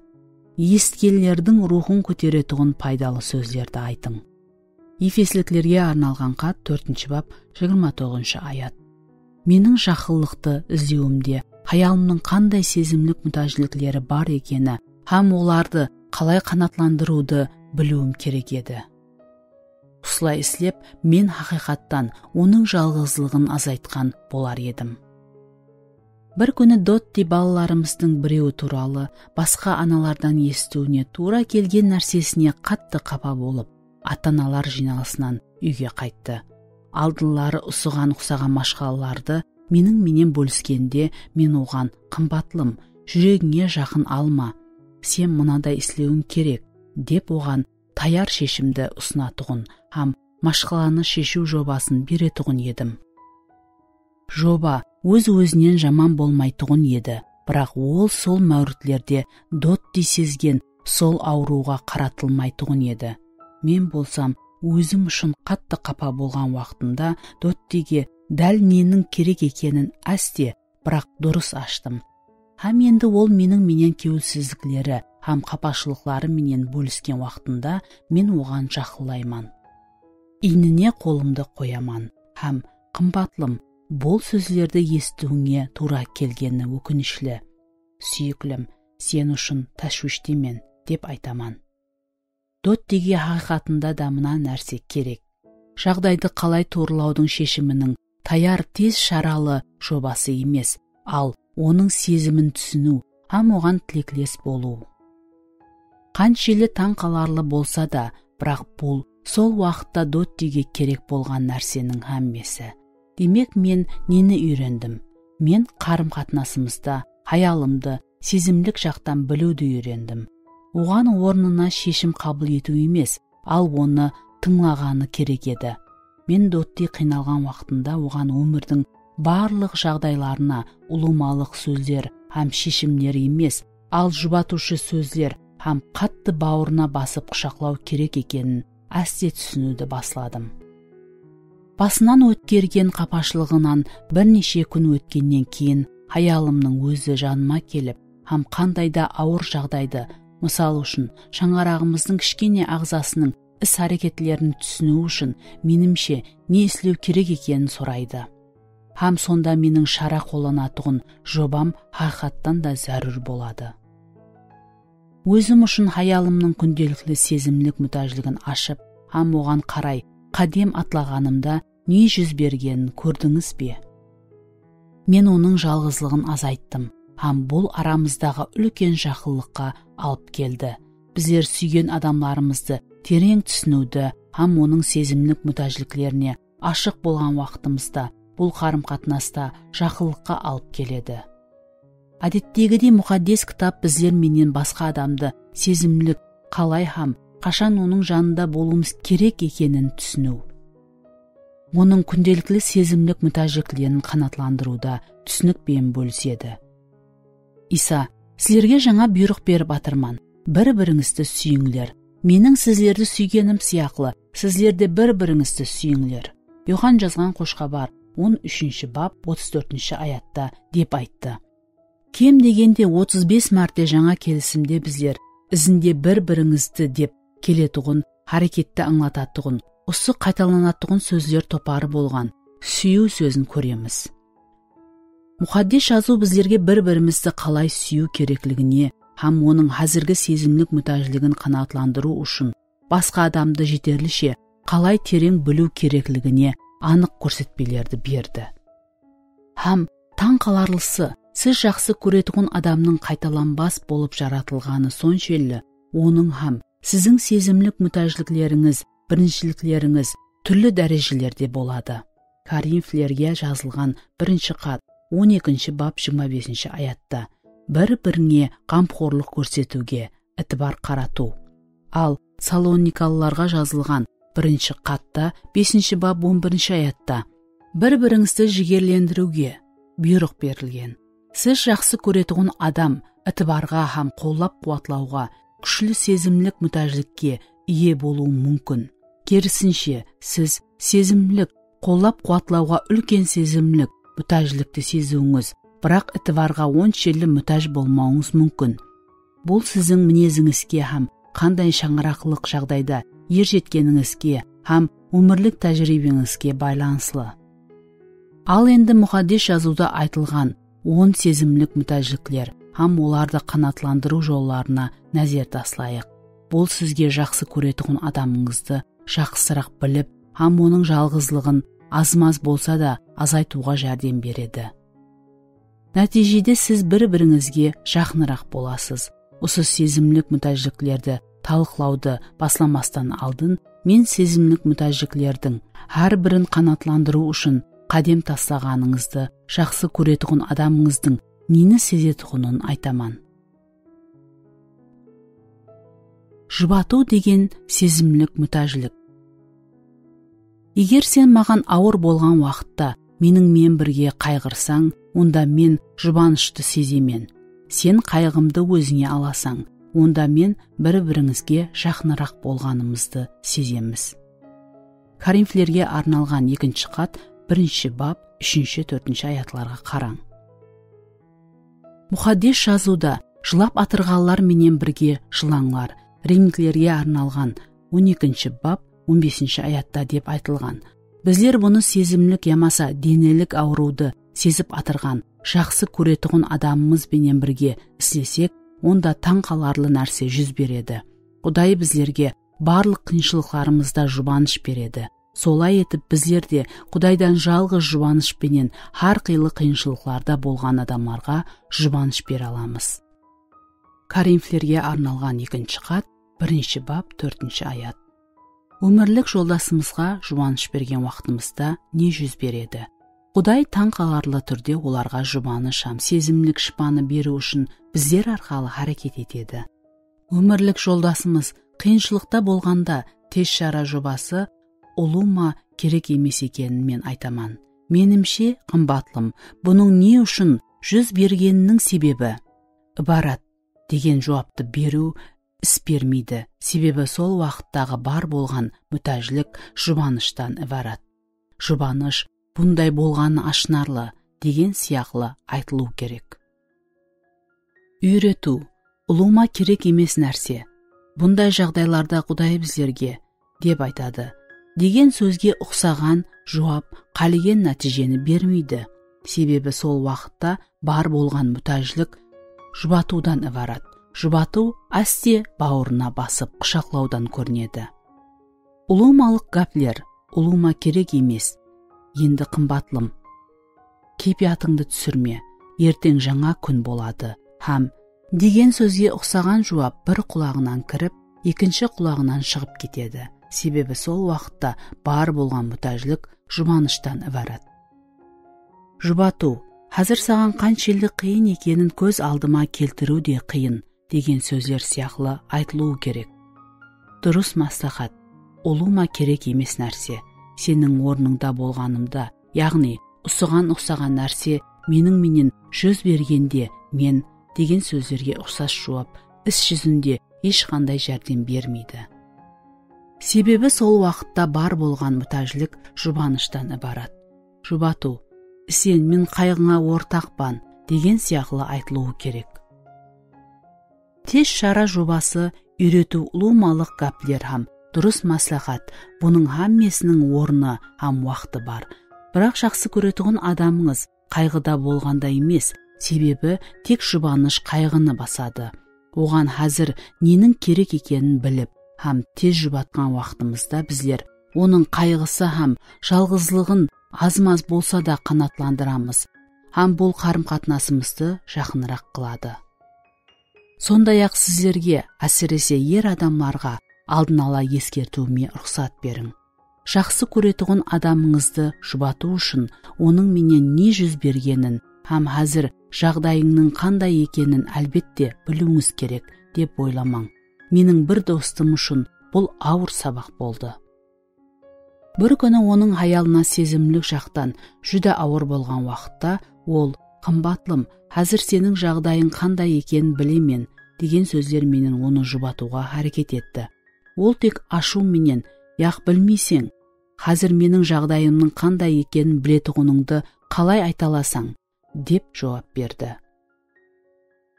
Esitkenlerdiń ruwxın kóteretuǵın paydalı sózlerdi aytıń. Efesliklerge arnalǵan xat, tórtinshi bap, jigirma toǵızınshı ayat. Meniń jaqınlıqtı izlewimde hayalımnıń qanday sezimlik mútájlikleri bar ekeni hám olardı qalay qanaatlandırıwdı biliwim kerek edi. Usılay islep, men haqıyqattan onıń jalǵızlıǵın azaytqan bolar edim. Bir kúni Dotti balalarımızdıń birewi tuwralı basqa analardan esitiwine tuwra kelgen nársesine qattı qapa bolıp, ata-analar jıynalısınan úyge qayttı. Aldınları usıǵan uqsaǵan mashqalalardı meniń menen bóliskende men oǵan, "Qımbatlım, júregińe jaqın alma, sen mınaday islewiń kerek," dep oǵan tayar sheshimdi usınatuǵın hám mashqalanı sheshiw jobasın beretuǵın edim. Joba óz-ózinen jaman bolmaytuǵın edi, biraq ol sol máwritlerde Dotti sezgen sol awırıwǵa qaratılmaytuǵın edi. Men bolsam, ózim ushın qattı qapa bolǵan waqtımda Dottige dál neniń kerek ekenin áste, biraq durıs ashtım. Hám endi ol meniń menen kewilsizlikleri hám qapashılıqları menen bólisken waqtında men oǵan jaqınlayman. Iynine qolımdı qoyaman hám, "Qımbatlım, bul sózlerdi esitiwińe tuwra kelgeni ókinishli. Súyiklim, sen ushın táshwishtemen," dep aytaman. Dottige haqıyqatında da mına nárse kerek. Jaǵdaydı qalay tuwrılawdıń sheshiminiń tayar tez sharalı jobası emes, al onıń sezimin túsiniw hám oǵan tilekles bolıw. Qanshelli tań qalarlı bolsa da, biraq bul sol waqıtta Dottige kerek bolǵan nárseniń hámmesi. Demek, men neni úyrendim? Men qarım-qatnasımızda hayalımdı sezimlik jaqtan biliwdi úyrendim. Oǵan ornına sheshim qabıl etiw emes, al onı tıńlaǵanı kerek edi. Men Dotti qıynalǵan waqtında oǵan ómirdiń barlıq jaǵdaylarına ulıwmalıq sózler hám sheshimler emes, al jubatıwshı sózler hám qattı bawırına basıp qushaqlaw kerek ekenin áste túsiniwdi basladım. Basınan ótkergen qapashılıǵınan bir neshe kún ótkennen keyin hayalımnıń ózi janıma kelip hám qanday da awır jaǵdaydı, mısal ushın, shańaraǵımızdıń kishkene aǵzasınıń is-háreketlerin túsiniw ushın, menimshe, ne islew kerek ekenin soraydı. Hám sonda meniń shara qollanatuǵın jobam haqıyqattan da zárúr boladı. Ózim ushın hayalımnıń kúndelikli sezimlik mútájligin ashıp hám oǵan qaray qádem atlaǵanımda ne júz bergenin kórdińiz be? Men onıń jalǵızlıǵın azayttım hám bul aramızdaǵı úlken jaqınlıqqa alıp keldi. Bizler súygen adamlarımızdı tereń túsiniwdi hám onıń sezimlik mútájliklerine ashıq bolǵan waqtımızda bul qarım-qatnasta jaqınlıqqa alıp keledi. Ádettegidey, Muqaddes Kitap bizler menen basqa adamdı sezimlik, qalay hám qashan onıń janında bolıwımız kerek ekenin túsiniw, onıń kúndelikli sezimlik mútájliklerin qanaatlandırıwda túsinik penen bólisedi. Iysa, "Sizlerge jańa buyrıq berip atırman, bir-birińizdi súyińler. Meniń sizlerdi súygenim sıyaqlı, sizler de bir-birińizdi súyińler." Yoxan jazǵan Xosh Xabar, on úshinshi bap, otız tórtinshi ayatta, dep ayttı. Kem degende otız bes márte Jańa Kelisimde bizler izinde bir-birińizdi dep keletuǵın, háreketti ańlatatuǵın, usı qaytalanatuǵın sózler toparı bolǵan súyiw sózin kóremiz. Muqaddes Jazıw bizlerge bir-birimizdi qalay súyiw kerekligine hám onıń házirgi sezimlik mútájligin qanaatlandırıw ushın basqa adamdı jeterlishe qalay tereń biliw kerekligine anıq kórsetpelerdi berdi. Hám tań qalarlısı, siz jaqsı kóretuǵın adamnıń qaytalanbas bolıp jaratılǵanı sonshelli, onıń hám siziń sezimlik mútájliklerińiz, birinshiliklerińiz túrli dárejelerde boladı. Korinflerge jazılǵan birinshi xat, on ekinshi bap, jigirma besinshi ayatta, bir-birińe ǵamxorlıq kórsetiwge itibar qaratıw. Al, Salonikalılarǵa jazılǵan birinshi xatta, besinshi bap, on birinshi ayatta, bir-birińizdi jigerlendiriwge buyrıq berilgen. Siz jaqsı kóretuǵın adam itibarǵa hám qollap-quwatlawǵa, kúshli sezimlik mútájlikke iye bolıwı múmkin. Kerisinshe, siz sezimlik, qollap-quwatlawǵa úlken sezimlik mútájlikti seziwińiz, biraq itibarǵa onshelli mútáj bolmawıńız múmkin. Bul siziń minezińizge hám qanday shańaraqlıq jaǵdayda er jetkenińizge hám ómirlik tájiriybeńizge baylanıslı. Al endi Muqaddes Jazıwda aytılǵan on sezimlik mútájlikler hám olardı qanaatlandırıw jollarına názer taslayıq. Bul sizge jaqsı kóretuǵın adamıńızdı jaqsıraq bilip hám onıń jalǵızlıǵın az-maz bolsa da azaytıwǵa járdem beredi. Nátiyjede siz bir-birińizge jaqınıraq bolasız. Usı sezimlik mútájliklerdi talıqlawdı baslamastan aldın men sezimlik mútájliklerdiń hár birin qanaatlandırıw ushın qádem taslaǵanıńızdı jaqsı kóretuǵın adamıńızdıń neni sezetuǵının aytaman. Jubatıw degen sezimlik mútájlik. Eger sen maǵan awır bolǵan waqıtta meniń menen birge qayǵırsań, onda men jubanıshtı sezemen. Sen qayǵımdı ózińe alasań, onda men bir-birińizge jaqınıraq bolǵanımızdı sezemiz. Korinflerge arnalǵan ekinshi xat, birinshi bap, úshinshi, tórtinshi ayatlarǵa qarań. Muqaddes Jazıwda jılap atırǵanlar menen birge jılańlar, Rimliklerge arnalǵan on ekinshi bap, on besinshi ayatta dep aytılǵan. Bizler bunı sezimlik yamasa denelik awırıwdı sezip atırǵan, jaqsı kóretuǵın adamımız benen birge islesek, onda tań qalarlı nárse júz beredi. Quday bizlerge barlıq qıyınshılıqlarımızda jubanısh beredi. Solay etip, bizler de Qudaydan jalǵız jubanısh penen hár qıylı qıyınshılıqlarda bolǵan adamlarǵa jubanısh bere alamız. Korinflerge arnalǵan ekinshi xat, birinshi bap, tórtinshi ayat. Ómirlik joldasımızǵa jubanısh bergen waqtımızda ne júz beredi? Quday tań qalarlı túrde olarǵa jubanısh hám sezimlik shıpanı beriw ushın bizler arqalı háreket etedi. Ómirlik joldasımız qıyınshılıqta bolǵanda tez shara jobası ulıwma kerek emes ekenin men aytaman. Menimshe, qımbatlım, bunıń ne ushın júz bergeniniń sebebi, ibarat, degen juwaptı beriw is bermeydi, sebebi sol waqıttaǵı bar bolǵan mútájlik jubanıshtan ibarat. Jubanısh bunday bolǵanı ashınarlı degen sıyaqlı aytılıwı kerek. Úyretiw, ulıwma kerek emes nárse. Bunday jaǵdaylarda Quday bizlerge, dep aytadı, degen sózge uqsaǵan juwap qálegen nátiyjeni bermeydi. Sebebi sol waqıtta bar bolǵan mútájlik jubatıwdan ibarat. Jubatıw áste bawırına basıp qushaqlawdan kórinedi. Ulıwmalıq gápler, ulıwma kerek emes, endi qımbatlım. Keypiyatıńdı túsirme, erteń jańa kún boladı hám degen sózge uqsaǵan juwap bir qulaǵınan kirip, ekinshi qulaǵınan shıǵıp ketedi. Sebebi sol waqıtta bar bolǵan mútájlik jubanıshtan ibarat. Jubatıw, házir saǵan qanshelli qıyın ekenin kóz aldıma keltiriw de qıyın, degen sózler sıyaqlı aytılıwı kerek. Durıs másláhát, ulıwma kerek emes nárse. Seniń ornıńda bolǵanımda, yaǵnıy, usıǵan uqsaǵan nárse meniń menen júz bergende men degen sózlerge uqsas juwap is júzinde hesh qanday járdem bermeydi. Sebebi sol waqıtta bar bolǵan mútájlik jubanıshtan ibarat. Jubatıw, isen men qayǵıńa ortaqpan, degen sıyaqlı aytılıwı kerek. Tez shara jobası, úyretiw, ulıwmalıq gápler hám durıs másláhát, bunıń hámmesiniń ornı hám waqtı bar. Biraq jaqsı kóretuǵın adamıńız qayǵıda bolǵanda emes, sebebi tek jubanısh qayǵını basadı. Oǵan házir neniń kerek ekenin bilip hám tez jubatqan waqtımızda bizler onıń qayǵısı hám jalǵızlıǵın azmaz bolsa da qanaatlandıramız hám bul qarım-qatnasımızdı jaqınıraq qıladı. Sonday-aq sizlerge, ásirese er adamlarǵa aldın ala eskertiwime ruxsat beriń. Jaqsı kóretuǵın adamıńızdı jubatıw ushın onıń menen ne júz bergenin hám házir jaǵdayıńnıń qanday ekenin, álbette, biliwińiz kerek, dep oylamań. Meniń bir dostım ushın bul awır sabaq boldı. Bir kúni onıń hayalına sezimlik jaqtan júdá awır bolǵan waqıtta ol, "Qımbatlım, házir seniń jaǵdayıń qanday ekenin bilemen," degen sózler menen onı jubatıwǵa háreket etti. Ol tek ashıw menen, "Yaq, bilmeyseń, házir meniń jaǵdayımnıń qanday ekenin biletuǵınıńdı qalay ayta alasań?" dep juwap berdi.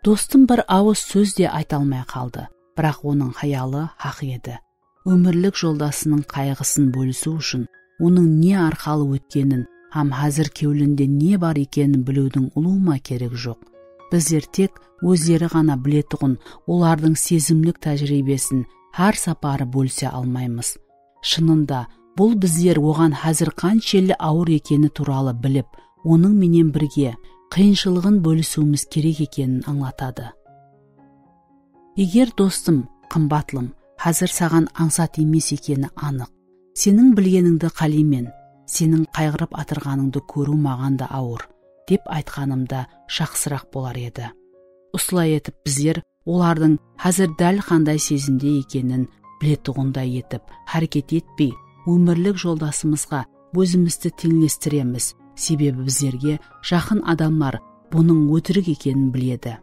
Dostım bir awız sóz de ayta almay qaldı, biraq onıń hayalı haq edi. Ómirlik joldasınıń qayǵısın bólisiw ushın onıń ne arqalı ótkenin hám házir kewlinde ne bar ekenin biliwdiń ulıwma keregi joq. Bizler tek ózleri ǵana biletuǵın, olardıń sezimlik tájiriybesin hár saparı bólise almaymız. Shınında, bul bizler oǵan házir qanshelli awır ekeni tuwralı bilip, onıń menen birge qıyınshılıǵın bólisiwimiz kerek ekenin ańlatadı. Eger dostım, qımbatlım, házir saǵan ańsat emes ekeni anıq. Seniń bilgenińdi qáleymen, seniń qayǵırıp atırǵanıńdı kóriw maǵan da awır, dep aytqanımda jaqsıraq bolar edi. Usılay etip bizler olardıń házir dál qanday sezimde ekenin biletuǵınday etip háreket etpey, ómirlik joldasımızǵa ózimizdi teńlestiremiz, sebebi bizlerge jaqın adamlar bunıń ótirik ekenin biledi.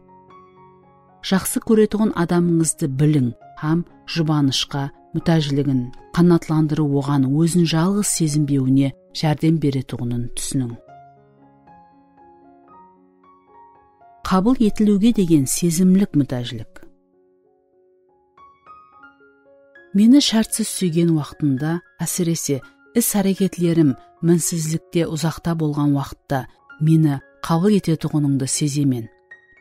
Jaqsı kóretuǵın adamıńızdı biliń hám jubanıshqa mútájligin qanaatlandırıw oǵan ózin jalǵız sezinbewine járdem beretuǵının túsiniń. Qabıl etiliwge degen sezimlik mútájlik. Meni shártsiz súygen waqtımda, ásirese, is-háreketlerim minsizlikte uzaqta bolǵan waqıtta meni qabıl etetuǵınıńdı sezemen.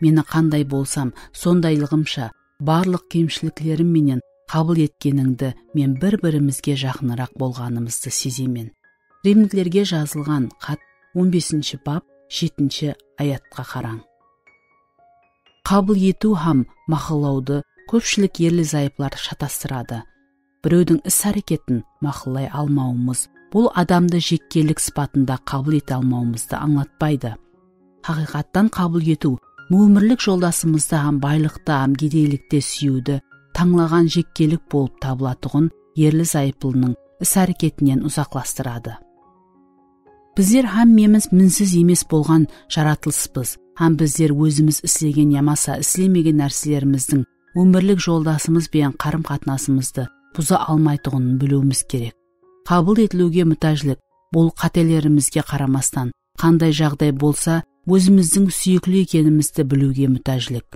Meni qanday bolsam, sondaylıǵımsha, barlıq kemshiliklerim menen qabıl etkenińdi men bir-birimizge jaqınıraq bolǵanımızdı sezemen. Rimliklerge jazılǵan xat, on besinshi bap, jetinshi ayatqa qarań. Qabıl etiw hám maqıllawdı kópshilik erli-zayıplar shatastıradı. Birewdiń is-háreketin maqıllay almawımız bul adamdı jekkelik sıpatında qabıl ete almawımızdı ańlatpaydı. Haqıyqattan qabıl etiw ómirlik joldasımızdı hám baylıqtı hám gedeylikti súyiwdi tańlaǵan jekkelik bolıp tabılatuǵın erli-zayıplınıń is-háreketinen uzaqlastıradı. Bizler hámmemiz minsiz emes bolǵan jaratılıspız hám bizler ózimiz islegen yamasa islemegen nárselerimizdiń ómirlik joldasımız benen qarım-qatnasımızdı buza almaytuǵının biliwimiz kerek. Qabıl etiliwge mútájlik, bul qátelerimizge qaramastan, qanday jaǵday bolsa, ózimizdiń súyikli ekenimizdi biliwge mútájlik.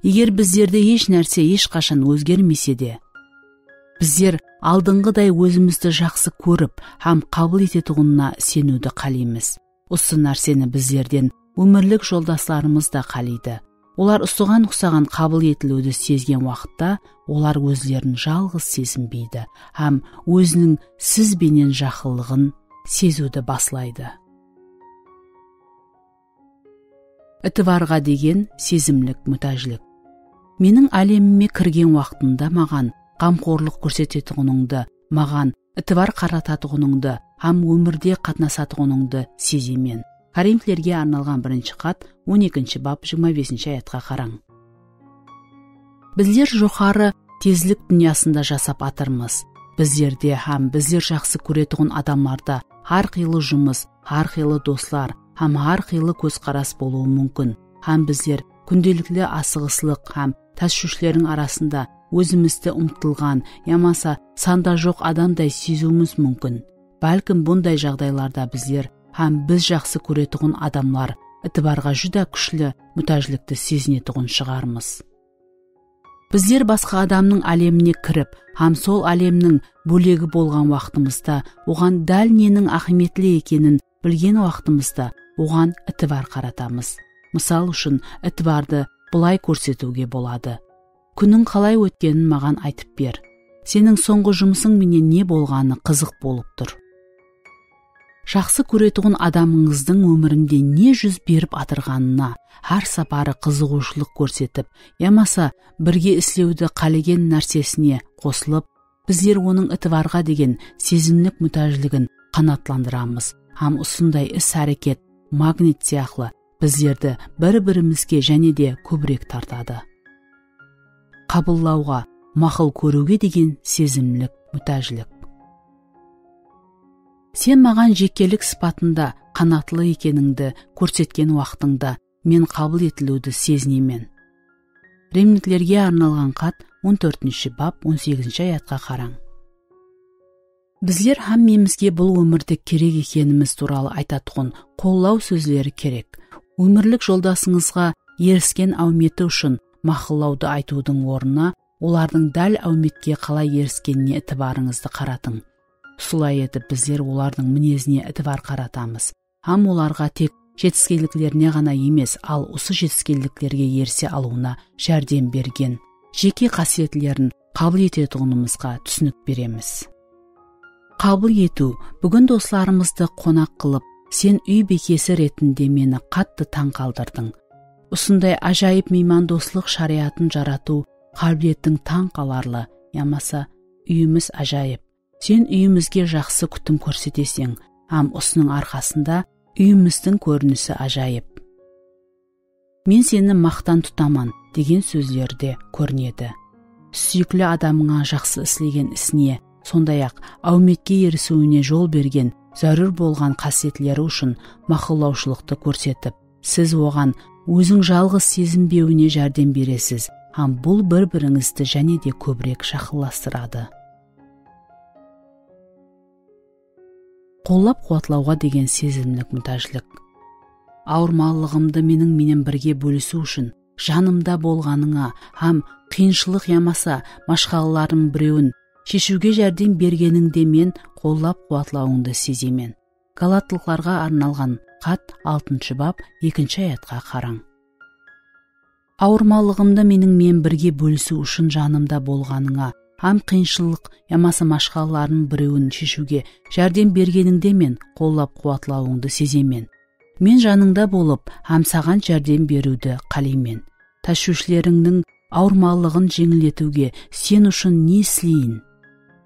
Eger bizlerde hesh nárse hesh qashan ózgermese de, bizler aldınǵıday ózimizdi jaqsı kórip hám qabıl etetuǵınına iseniwdi qáleymiz. Usı nárseni bizlerden ómirlik joldaslarımız da qáleydi. Olar usıǵan uqsaǵan qabıl etiliwdi sezgen waqıtta olar ózlerin jalǵız sezinbeydi hám óziniń siz benen jaqınlıǵın seziwdi baslaydı. Itibarǵa degen sezimlik mútájlik. Meniń álemime kirgen waqtıńda maǵan ǵamxorlıq kórsetetuǵınıńdı, maǵan itibar qaratatuǵınıńdı hám ómirde qatnasatuǵınıńdı sezemen. Korintlerge arnalǵan birinshi xat, on ekinshi bap, jigirma besinshi ayatqa qarań. Bizler joqarı tezlik dúnyasında jasap atırmız. Bizlerde hám bizler jaqsı kóretuǵın adamlarda hár qıylı jumıs, hár qıylı doslar hám hár qıylı kózqaras bolıwı múmkin. Hám bizler kúndelikli asıǵıslıq hám táshwishlerdiń arasında ózimizdi umtılǵan yamasa sanda joq adamday seziwimiz múmkin. Bálkim bunday jaǵdaylarda bizler hám biz jaqsı kóretuǵın adamlar itibarǵa júdá kúshli mútájlikti sezinetuǵın shıǵarmız. Bizler basqa adamnıń álemine kirip hám sol álemniń bólegi bolǵan waqtımızda oǵan dál neniń áhmiyetli ekenin bilgen waqtımızda oǵan itibar qaratamız. Mısal ushın, itibardı bılay kórsetiwge boladı. Kúniń qalay ótkenin maǵan aytıp ber. Seniń sońǵı jumısıń menen ne bolǵanı qızıq bolıp tur. Jaqsı kóretuǵın adamıńızdıń ómirinde ne júz berip atırǵanına hár saparı qızıǵıwshılıq kórsetip, yamasa birge islewdi qálegen nársesine qosılıp, bizler onıń itibarǵa degen sezimlik mútájligin qanaatlandıramız hám usınday is-háreket magnit sıyaqlı bizlerdi bir-birimizge jáne de kóbirek tartadı. Qabıllawǵa, maqul kóriwge degen sezimlik mútájlik. Sen maǵan jekkelik sıpatında qanaatlı ekenińdi kórsetken waqtıńda men qabıl etiliwdi sezinemen. Rimliklerge arnalǵan xat, on tórtinshi bap, on segizinshi ayatqa qarań. Bizler hámmemizge bul ómirde kerek ekenimiz tuwralı aytatuǵın qollaw sózleri kerek. Ómirlik joldasıńızǵa erisken áwmeti ushın maqıllawdı aytıwdıń ornına, olardıń dál áwmetke qalay eriskenine itibarıńızdı qaratıń. Usılay etip, bizler olardıń minezine itibar qaratamız hám olarǵa tek jetiskenliklerine ǵana emes, al usı jetiskenliklerge erise alıwına járdem bergen jeke qásiyetlerin qabıl etetuǵınımızǵa túsinik beremiz. Qabıl etiw, búgin doslarımızdı qonaq qılıp, Sen úy biykesi retinde meni qattı tań qaldırdıń. Usınday ájayıp miymandoslıq sharayatın jaratıw qábiletiń tań qalarlı, yamasa úyimiz ájayıp. Sen úyimizge jaqsı kútim kórseteseń hám usınıń arqasında úyimizdiń kórinisi ájayıp. Men seni maqtan tutaman degen sózlerde kórinedi. Súyikli adamıńa jaqsı islegen isine, sonday-aq, áwmetke erisiwine jol bergen zárúr bolǵan qásiyetleri ushın maqıllawshılıqtı kórsetip, siz oǵan óziń jalǵız sezinbewine járdem beresiz hám bul bir-birińizdi jáne de kóbirek jaqınlastıradı. Qollap-quwatlawǵa degen sezimlik mútájlik. Awırmalıǵımdı meniń menen birge bólisiw ushın janımda bolǵanıńa hám qıyınshılıq yamasa mashqalalarım birewin sheshiwge járdem bergenińde men qollap-quwatlawıńdı sezemen. Galatlıqlarǵa arnalǵan xat, altınshı bap, ekinshi ayatqa qarań. Awırmalıǵımdı meniń menen birge bólisiw ushın janımda bolǵanıńa hám qıyınshılıq yamasa mashqalalarım birewin sheshiwge járdem bergenińde men qollap-quwatlawıńdı sezemen. Men janıńda bolıp hám saǵan járdem beriwdi qáleymen. Táshwishlerińniń awırmalıǵın jeńilletiwge sen ushın ne isleyin?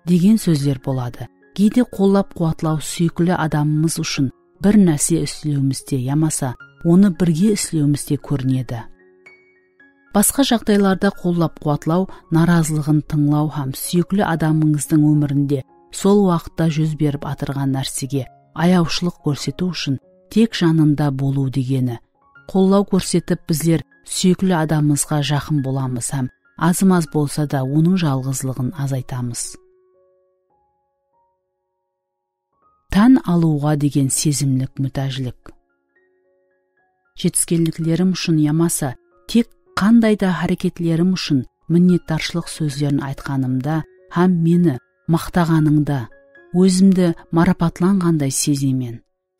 Degen sózler boladı. Geyde qollap-quwatlaw súyikli adamımız ushın bir nárse islewimizde yamasa onı birge islewimizde kórinedi. Basqa jaǵdaylarda qollap-quwatlaw narazılıǵın tıńlaw hám súyikli adamıńızdıń ómirinde sol waqıtta júz berip atırǵan nársege ayawshılıq kórsetiw ushın tek janında bolıw degeni. Qollaw kórsetip, bizler súyikli adamımızǵa jaqın bolamız hám azım-az bolsa da onıń jalǵızlıǵın azaytamız. Tán alıwǵa degen sezimlik mútájlik. Jetiskenliklerim ushın yamasa tek qanday da háreketlerim ushın minnetdarshılıq sózlerin aytqanımda hám meni maqtaǵanıńda ózimdi marapatlanǵanday sezemen.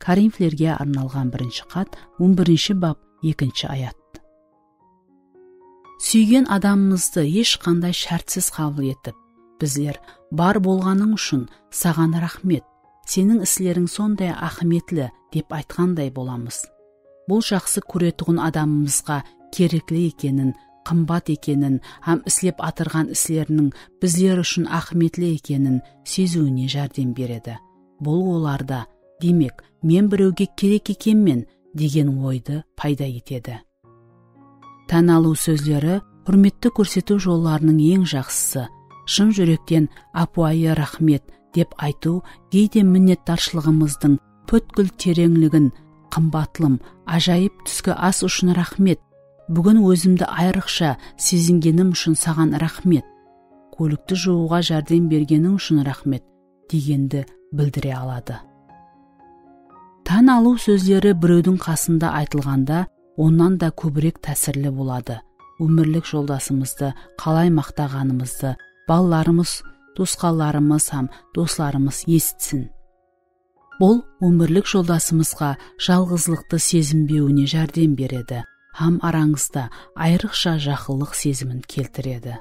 Korinflerge arnalǵan birinshi xat, on birinshi bap, ekinshi ayat. Súygen adamımızdı hesh qanday shártsiz qabıl etip, bizler bar bolǵanıń ushın saǵan raxmet, seniń isleriń sonday áhmiyetli, dep aytqanday bolamız. Bul jaqsı kóretuǵın adamımızǵa kerekli ekenin, qımbat ekenin hám islep atırǵan isleriniń bizler ushın áhmiyetli ekenin seziwine járdem beredi. Bul olarda, demek, men birewge kerek ekenmen degen oydı payda etedi. Tán alıw sózleri húrmetti kórsetiw jollarınıń eń jaqsısı. Shın júrekten ápiwayı raxmet dep aytıw geyde minnetdarshılıǵımızdıń pútkil tereńligin, qımbatlım, ájayıp túski as ushın raxmet, búgin ózimdi ayrıqsha sezingenim ushın saǵan raxmet, kólikti juwıwǵa járdem bergeniń ushın raxmet, degendi bildire aladı. Tán alıw sózleri birewdiń qasında aytılǵanda, onnan da kóbirek tásirli boladı. Ómirlik joldasımızdı qalay maqtaǵanımızdı balalarımız, tuwısqanlarımız hám doslarımız esitsin. Bul ómirlik joldasımızǵa jalǵızlıqtı sezinbewine járdem beredi hám arańızda ayrıqsha jaqınlıq sezimin keltiredi.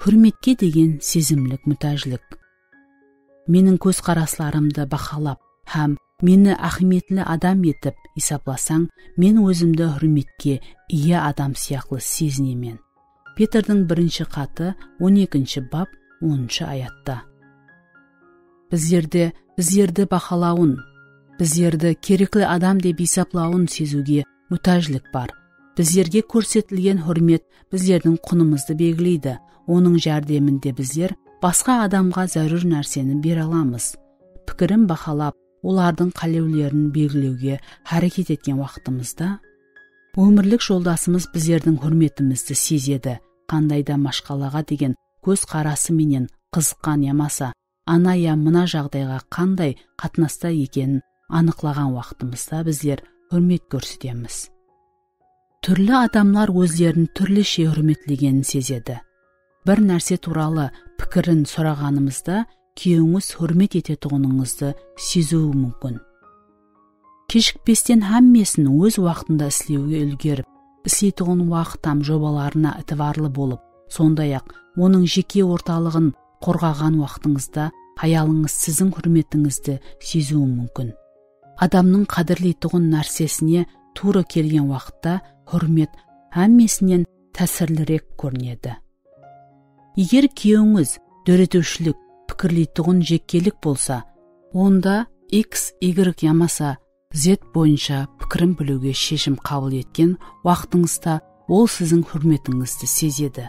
Húrmetke degen sezimlik mútájlik. Meniń kózqaraslarımdı bahalap hám meni áhmiyetli adam etip esaplasań, men ózimdi húrmetke iye adam sıyaqlı sezinemen. Petrdiń birinshi xatı, on ekinshi bap, onınshı ayatta. Bizlerdi, bizlerdi bahalawın, bizlerdi kerekli adam dep esaplawın seziwge mútájlik bar. Bizlerge kórsetilgen húrmet bizlerdiń qunımızdı belgileydi. Onıń járdeminde bizler basqa adamǵa zárúr nárseni bere alamız. Pikirin bahalap, olardıń qálewlerin belgilewge háreket etken waqtımızda, ómirlik joldasımız bizlerdiń húrmetimizdi sezedi, qanday da mashqalaǵa degen kóz qarası menen qızıqqan yamasa ana ya mına jaǵdayǵa qanday qatnasta ekenin anıqlaǵan waqtımızda bizler húrmet kórsetemiz. Túrli adamlar ózlerin túrlishe húrmetlegenin sezedi. Bir nárse tuwralı pikirin soraǵanımızda, kúyewińiz húrmet etetuǵınıńızdı seziwi múmkin. Keshikpesten hámmesin óz waqtında islewge úlgerip, isleytuǵın waqıt hám jobalarına itibarlı bolıp, sonday-aq, onıń jeke ortalıǵın qorǵaǵan waqtıńızda hayalıńız siziń húrmetińizdi seziwi múmkin. Adamnıń qádirleytuǵın nársesine tuwrı kelgen waqıtta húrmet hámmesinen tásirlirek kórinedi. Eger kúyewińiz dóretiwshilik pikirleytuǵın jekkelik bolsa, onda X, Y yamasa Z boyınsha pikirin biliwge sheshim qabıl etken waqtıńızda ol siziń húrmetińizdi sezedi.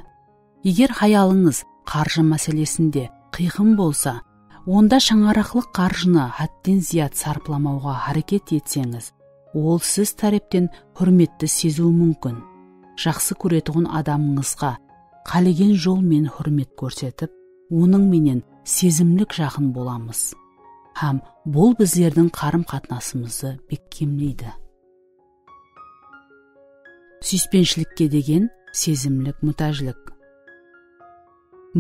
Eger hayalıńız qarjı máselesinde qıyqım bolsa, onda shańaraqlıq qarjını hádden zıyat sarplamawǵa háreket etseńiz, ol siz tárepten húrmetti seziwi múmkin. Jaqsı kóretuǵın adamıńızǵa qálegen jol menen húrmet kórsetip, onıń menen sezimlik jaqın bolamız. Hám bul bizlerdiń qarım-qatnasımızdı bekkemleydi. Súyispenshilikke degen sezimlik mútájlik.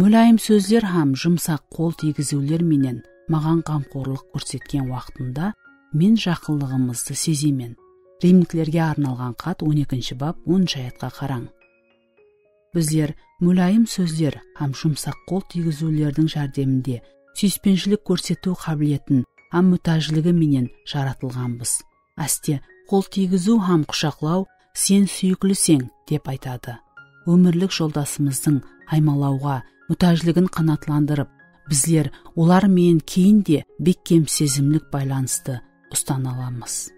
Múláyim sózler hám jumsaq qol tiygiziwler menen maǵan ǵamqorlıq kórsetken waqtında men jaqınlıǵımızdı sezemen. Rimliklerge arnalǵan xat, on ekinshi bab, onınshı ayatqa qarań. Bizler múláyim sózler hám jumsaq qol tiygiziwlerdiń járdeminde súyispenshilik kórsetiw qábiletin hám mútájligi menen jaratılǵanbız. Áste qol tiygiziw hám qushaqlaw, "Sen súyikliseń", dep aytadı. Ómirlik joldasımızdıń aymalawǵa mútájligin qanaatlandırıp, bizler olar menen keyin de bekkem sezimlik baylanıstı ustana alamız.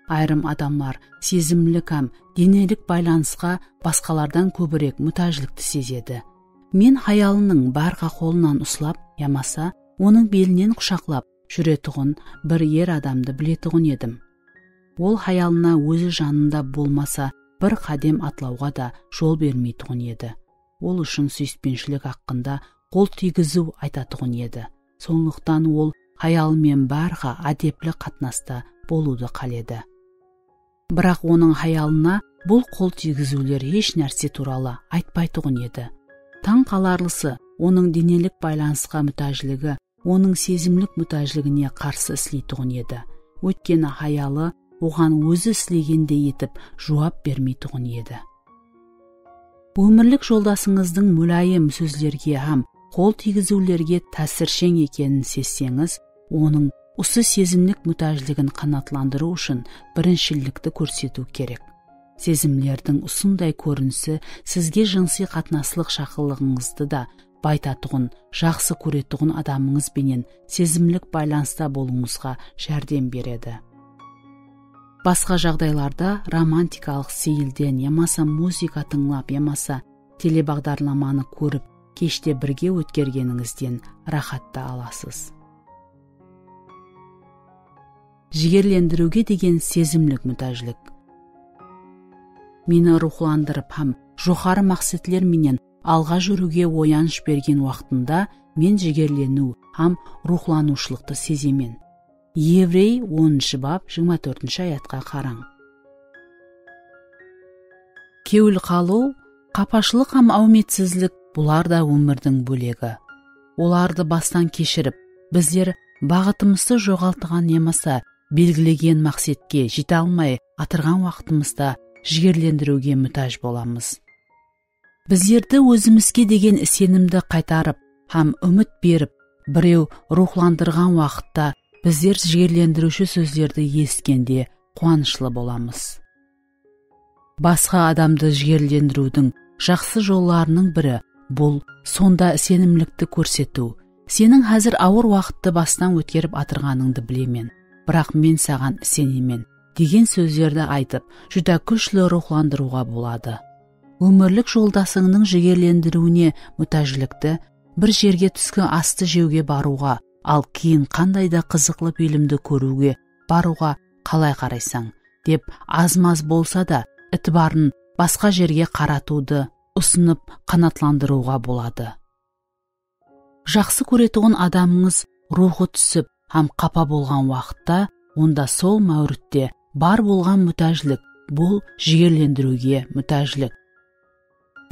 Ayırım adamlar sezimlik hám denelik baylanısqa basqalardan kóbirek mútájlikti sezedi. Men hayalınıń bárqa qolınan uslap yamasa onıń belinen qushaqlap júretuǵın bir er adamdı biletuǵın edim. Ol hayalına ózi janında bolmasa bir qádem atlawǵa da jol bermeytuǵın edi. Ol ushın súyispenshilik haqqında qol tiygiziw aytatuǵın edi. Sonlıqtan ol hayalı menen bárqa ádepli qatnasta bolıwdı qáledi. Biraq onıń hayalına bul qol tiygiziwler hesh nárse tuwralı aytpaytuǵın edi. Tań qalarlısı, onıń denelik baylanısqa mútájligi onıń sezimlik mútájligine qarsı isleytuǵın edi. Óytkeni hayalı oǵan ózi islegendey etip juwap bermeytuǵın edi. Ómirlik joldasıńızdıń múláyim sózlerge hám qol tiygiziwlerge tásirsheń ekenin sezseńiz, onıń usı sezimlik mútájligin qanaatlandırıw ushın birinshilikti kórsetiw kerek. Sezimlerdiń usınday kórinisi sizge jınısıy qatnaslıq jaqınlıǵıńızdı da bayıtatuǵın, jaqsı kóretuǵın adamıńız benen sezimlik baylanısta bolıwıńızǵa járdem beredi. Basqa jaǵdaylarda romantikalıq seyilden yamasa muzıka tıńlap yamasa telebaǵdarlamanı kórip keshte birge ótkergenińizden raxat ta alasız. Jigerlendiriwge degen sezimlik mútájlik. Meni ruwxlandırıp hám joqarı maqsetler menen alǵa júriwge oyanısh bergen waqtında men jigerleniw hám ruwxlanıwshılıqtı sezemen. Evrey onınshı bab, jigirma tórtinshi ayatqa qarań. Kewil qalıw, qapashılıq hám áwmetsizlik, bular da ómirdiń bólegi. Olardı bastan keshirip, bizler baǵıtımızdı joǵaltqan yamasa belgilegen maqsetke jete almay atırǵan waqtımızda jigerlendiriwge mútáj bolamız. Bizlerdi ózimizge degen isenimdi qaytarıp hám úmit berip, birew ruwxlandırǵan waqıtta bizler jigerlendiriwshi sózlerdi esitkende quwanıshlı bolamız. Basqa adamdı jigerlendiriwdiń jaqsı jollarınıń biri bul sonda isenimlikti kórsetiw. Seniń házir awır waqıttı bastan ótkerip atırǵanıńdı bilemen, biraq men saǵan isenemen, degen sózlerdi aytıp, júdá kúshli ruwxlandırıwǵa boladı. Ómirlik joldasıńnıń jigerlendiriwine mútájlikti bir jerge túsken astı jewge barıwǵa, al keyin qanday da qızıqlı filmdi kóriwge barıwǵa qalay qaraysań? Dep az-maz bolsa da itibarın basqa jerge qaratıwdı usınıp qanaatlandırıwǵa boladı. Jaqsı kóretuǵın adamıńız ruwxı túsip hám qapa bolǵan waqıtta onda sol máwritte bar bolǵan mútájlik, bul jigerlendiriwge mútájlik.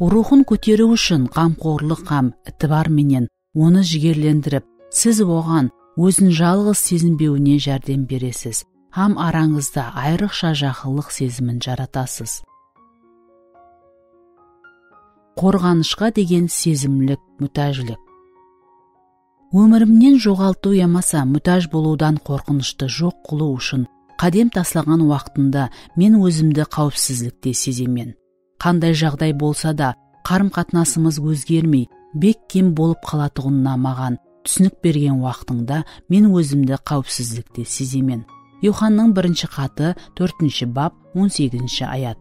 Ruwxın kóteriw ushın ǵamqorlıq hám itibar menen onı jigerlendirip, siz oǵan ózin jalǵız sezinbewine járdem beresiz hám arańızda ayrıqsha jaqınlıq sezimin jaratasız. Qorǵanıshqa degen sezimlik mútájlik. Ómirimnen joǵaltıw yamasa mútáj bolıwdan qorqınıshtı joq qılıw ushın qádem taslaǵan waqtımda men ózimdi qáwipsizlikte sezemen. Qanday jaǵday bolsa da, qarım-qatnasımız ózgermey, bekkem bolıp qalatuǵınına maǵan túsinik bergen waqtıńda men ózimdi qáwipsizlikte sezemen. Yuxannıń birinshi xatı, tórtinshi bap, on segizinshi ayat.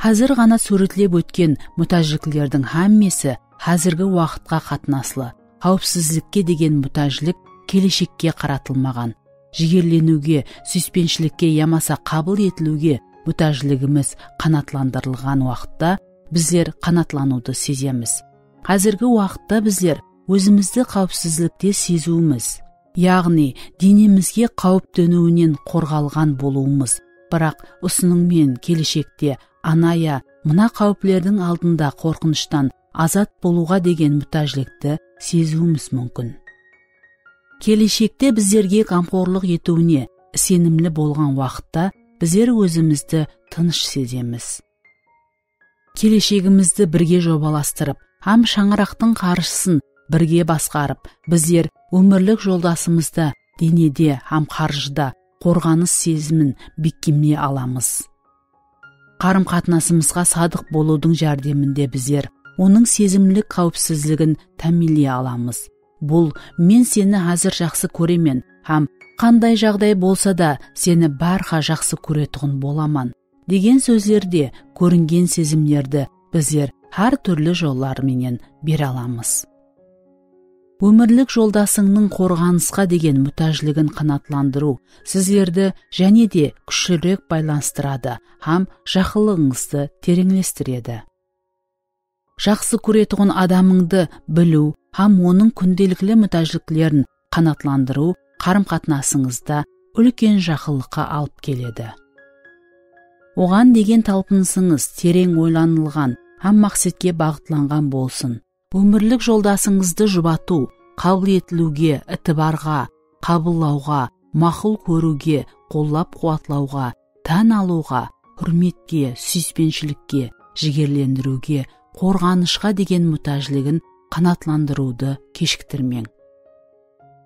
Házir ǵana súwretlep ótken mútájliklerdiń hámmesi házirgi waqıtqa qatnaslı, qáwipsizlikke degen mútájlik keleshekke qaratılmaǵan. Jigerleniwge, súyispenshilikke yamasa qabıl etiliwge mútájligimiz qanatlandırılǵan waqıtta bizler qanatlanıwdı sezemiz. Házirgi waqıtta bizler ózimizdi qáwipsizlikte seziwimiz, yaǵnıy denemizge qáwip tóniwinen qorǵalǵan bolıwımız, biraq usınıń menen keleshekte ana ya mına qáwiplerdiń aldında qorqınıshtan azat bolıwǵa degen mútájlikti seziwimiz múmkin. Keleshekte bizlerge ǵamxorlıq etiwine isenimli bolǵan waqıtta bizler ózimizdi tınısh sezemiz. Keleshegimizdi birge jobalastırıp hám shańaraqtıń qarjısın birge basqarıp, bizler ómirlik joldasımızda denede hám qarjıda qorǵanıs sezimin bekkemley alamız. Qarım-qatnasımızǵa sadıq bolıwdıń járdeminde bizler onıń sezimlik qáwipsizligin támiyinley alamız. Bul "Men seni házir jaqsı kóremen" hám "Qanday jaǵday bolsa da, seni bárha jaqsı kóretuǵın bolaman" degen sózlerde kóringen sezimlerdi bizler hár túrli jollar menen bere alamız. Ómirlik joldasıńnıń qorǵanısqa degen mútájligin qanatlandırıw sizlerdi jáne de kúshlirek baylanıstıradı hám jaqınlıǵıńızdı tereńlestiredi. Jaqsı kóretuǵın adamıńdı biliw hám onıń kúndelikli mútájliklerin qanatlandırıw qarım-qatnasıńızda úlken jaqınlıqqa alıp keledi. Oǵan degen talpınısıńız tereń oylanılǵan hám maqsetke baǵıtlanǵan bolsın. Ómirlik joldasıńızdı jubatıw, qabıl etiliwge, itibarǵa, qabıllawǵa, maqul kóriwge, qollap-quwatlawǵa, tán alıwǵa, húrmetke, súyispenshilikke, jigerlendiriwge, qorǵanıshqa degen mútájligin qanatlandırıwdı keshiktirmeń.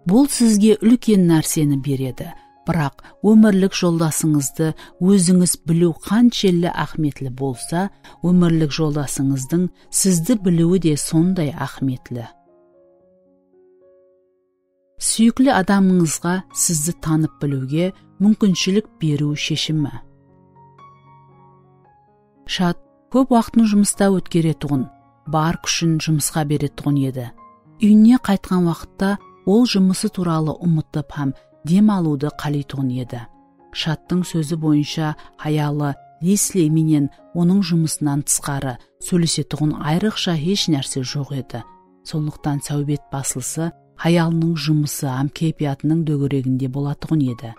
Bul sizge úlken nárseni beredi, biraq ómirlik joldasıńızdı ózińiz biliw qanshelli áhmiyetli bolsa, ómirlik joldasıńızdıń sizdi biliwi de sonday áhmiyetli. Súyikli adamıńızǵa sizdi tanıp biliwge múmkinshilik beriw sheshimi. Shat kóp waqtın jumısta ótkeretuǵın, bar kúshin jumısqa beretuǵın edi. Úyine qaytqan waqıtta ol jumısı tuwralı umıtıp hám dem alıwdı qáleytuǵın edi. Shattıń sózi boyınsha, hayalı Lesli menen onıń jumısınan tısqarı sóylesetuǵın ayrıqsha hesh nárse joq edi. Sonlıqtan sáwbet baslısı hayalınıń jumısı hám keypiyatınıń dógereginde bolatuǵın edi.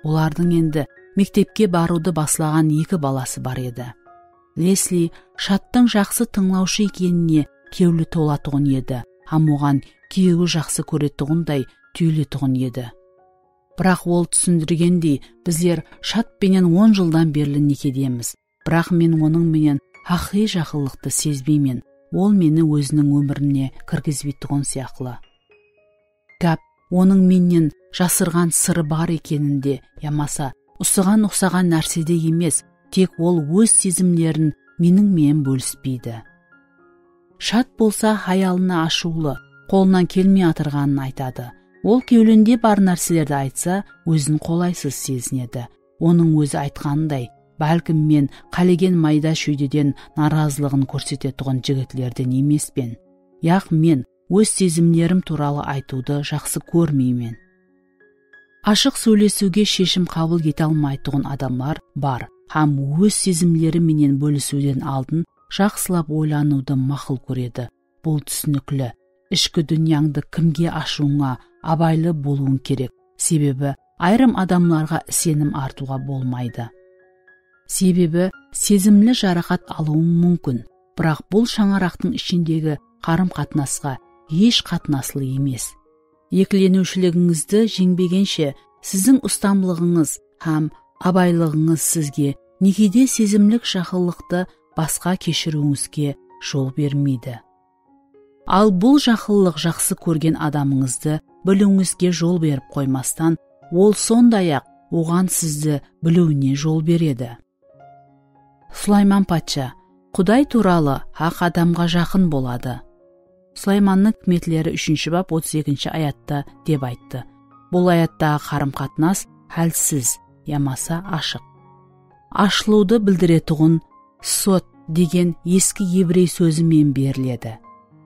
Olardıń endi mektepke barıwdı baslaǵan eki balası bar edi. Lesli Shattıń jaqsı tıńlawshı ekenine kewli tolatuǵın edi hám oǵan kiyewi jaqsı kóretuǵınday túyiletuǵın edi. Biraq ol túsindirgendey, bizler Shat penen on jıldan berli nekedemiz. Biraq men onıń menen haqıyqıy jaqınlıqtı sezbeymen. Ol meni óziniń ómirine kirgizbeytuǵın sıyaqlı. Gáp onıń mennen jasırǵan sırı bar ekeninde yamasa usıǵan uqsaǵan nársede emes, tek ol óz sezimlerin meniń menen bólispeydi. Shat bolsa hayalına ashıwlı, qolınan kelmey atırǵanın aytadı. Ol kewlinde bar nárselerdi aytsa, ózin qolaysız sezinedi. Onıń ózi aytqanınday, bálkim men qálegen mayda shúydeden narazılıǵın kórsetetuǵın jigitlerden emespen. Yaq, men óz sezimlerim tuwralı aytıwdı jaqsı kórmeymen. Ashıq sóylesiwge sheshim qabıl ete almaytuǵın adamlar bar hám óz sezimleri menen bólisiwden aldın jaqsılap oylanıwdı maqul kóredi. Bul túsinikli. Ishki dúnyańdı kimge ashıwıńa abaylı bolıwıń kerek, sebebi ayırım adamlarǵa isenim artıwǵa bolmaydı. Sebebi sezimli jaraqat alıwıń múmkin, biraq bul shańaraqtıń ishindegi qarım-qatnasqa hesh qatnaslı emes. Ekileniwshiligińizdi jeńbegenshe, siziń ustamlıǵıńız hám abaylıǵıńız sizge nekede sezimlik jaqınlıqtı basqa keshiriwińizge jol bermeydi. Al bul jaqınlıq jaqsı kórgen adamıńızdı biliwińizge jol berip qoymastan, ol sonday-aq oǵan sizdi biliwine jol beredi. Sulayman patsha Quday tuwralı haq adamǵa jaqın boladı. Sulaymannıń Hikmetleri úshinshi bap otız ekinshi ayatta dep ayttı. Bul ayattaǵı qarım-qatnas hálsiz yamasa ashıq. Ashılıwdı bildiretuǵın sot degen eski evrey sózi menen beriledi.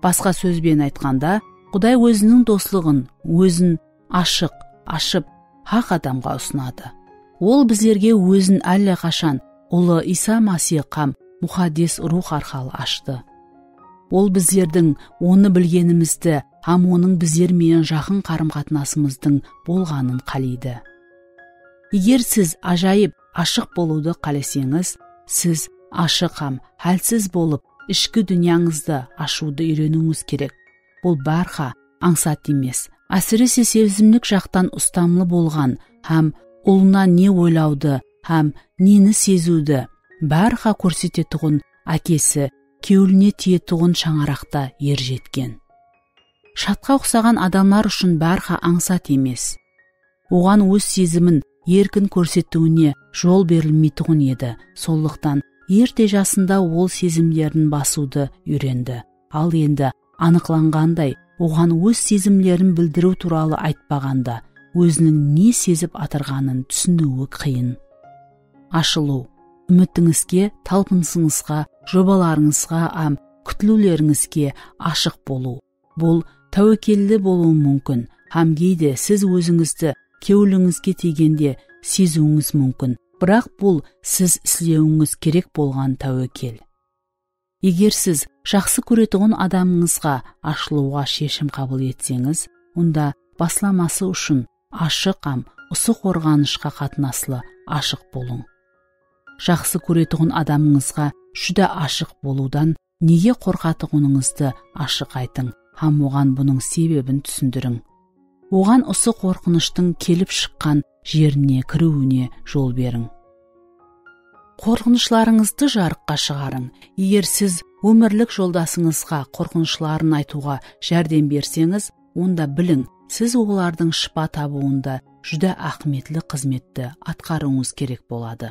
Basqa sóz benen aytqanda, Quday óziniń doslıǵın, ózin ashıq, ashıp, haq adamǵa usınadı. Ol bizlerge ózin álle qashan Ulı Iysa Masih hám Muqaddes Ruwx arqalı ashtı. Ol bizlerdiń onı bilgenimizdi hám onıń bizler menen jaqın qarım-qatnasımızdıń bolǵanın qáleydi. Eger siz ájayıp ashıq bolıwdı qáleseńiz, siz ashıq hám hálsiz bolıp, ishki dúnyańızdı ashıwdı úyreniwińiz kerek. Bul bárha ańsat emes. Ásirese sezimlik jaqtan ustamlı bolǵan hám ulına ne oylawdı hám neni seziwdi bárha kórsetetuǵın ákesi kewline tiyetuǵın shańaraqta er jetken. Shatqa uqsaǵan adamlar ushın bárha ańsat emes. Oǵan óz sezimin erkin kórsetiwine jol berilmeytuǵın edi. Sonlıqtan erte jasında ol sezimlerin basıwdı úyrendi. Al endi anıqlanǵanday, oǵan óz sezimlerin bildiriw tuwralı aytpaǵanda, óziniń ne sezip atırǵanın túsiniwi qıyın. Ashılıw, úmitińizge, talpınısıńızǵa, jobalarıńızǵa hám kútiliwlerińizge ashıq bolıw. Bul táwekelli bolıwı múmkin hám geyde siz ózińizdi kewlińizge tiygende seziwińiz múmkin, biraq bul siz islewińiz kerek bolǵan táwekel. Eger siz jaqsı kóretuǵın adamıńızǵa ashılıwǵa sheshim qabıl etseńiz, onda baslaması ushın ashıq hám usı qorǵanıshqa qatnaslı ashıq bolıń. Jaqsı kóretuǵın adamıńızǵa júdá ashıq bolıwdan nege qorqatuǵınıńızdı ashıq aytıń hám oǵan bunıń sebebin túsindiriń. Oǵan usı qorqınıshtıń kelip shıqqan jerine kiriwine jol beriń. Qorqınıshlarıńızdı jarıqqa shıǵarıń. Eger siz ómirlik joldasıńızǵa qorqınıshların aytıwǵa járdem berseńiz, onda biliń, siz olardıń shıpa tabıwında júdá áhmiyetli xızmetti atqarıwıńız kerek boladı.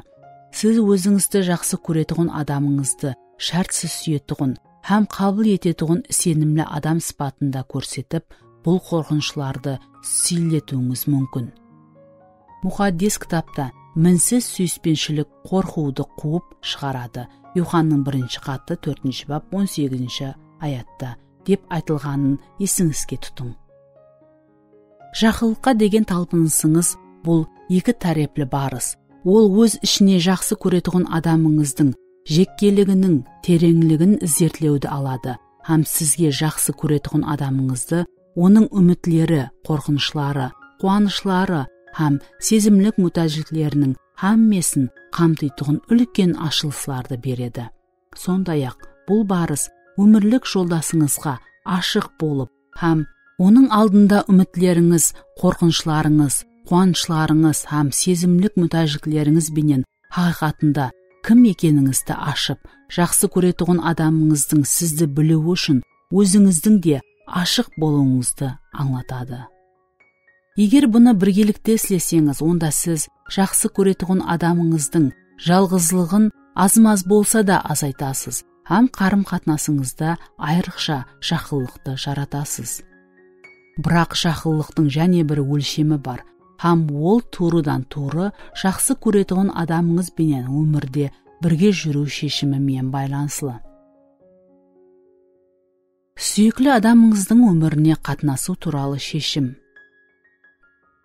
Siz ózińizdi jaqsı kóretuǵın adamıńızdı shártsiz súyetuǵın hám qabıl etetuǵın isenimli adam sıpatında kórsetip, bul qorqınıshlardı siylletiwińiz múmkin. Muqaddes kitapta minsiz súyispenshilik qorqıwdı quwıp shıǵaradı. Yuxannıń birinshi xatı, tórtinshi bap, on segizinshi ayatta dep aytılǵanın esińizge tutıń. Jaqınlıqqa degen talpınısıńız bul eki tárepli barıs. Ol óz ishine jaqsı kóretuǵın adamıńızdıń jekkeliginiń tereńligin izertlewdi aladı hám sizge jaqsı kóretuǵın adamıńızdı onıń úmitleri, qorqınıshları, quwanıshları hám sezimlik mútájlikleriniń hámmesin qamtıytuǵın úlken ashılıslardı beredi. Sonday-aq, bul barıs ómirlik joldasıńızǵa ashıq bolıp hám onıń aldında úmitlerińiz, qorqınıshlarıńız, quwanıshlarıńız hám sezimlik mútájliklerińiz benen haqıyqatında kim ekenińizdi ashıp, jaqsı kóretuǵın adamıńızdıń sizdi biliwi ushın ózińizdiń de ashıq bolıwıńızdı ańlatadı. Eger bunı birgelikte isleseńiz, onda siz jaqsı kóretuǵın adamıńızdıń jalǵızlıǵın azmaz bolsa da azaytasız hám qarım-qatnasıńızda ayrıqsha jaqınlıqtı jaratasız. Biraq jaqınlıqtıń jáne bir ólshemi bar hám ol tuwrıdan-tuwrı jaqsı kóretuǵın adamıńız benen ómirde birge júriw sheshimi menen baylanıslı. Súyikli adamıńızdıń ómirine qatnasıw tuwralı sheshim.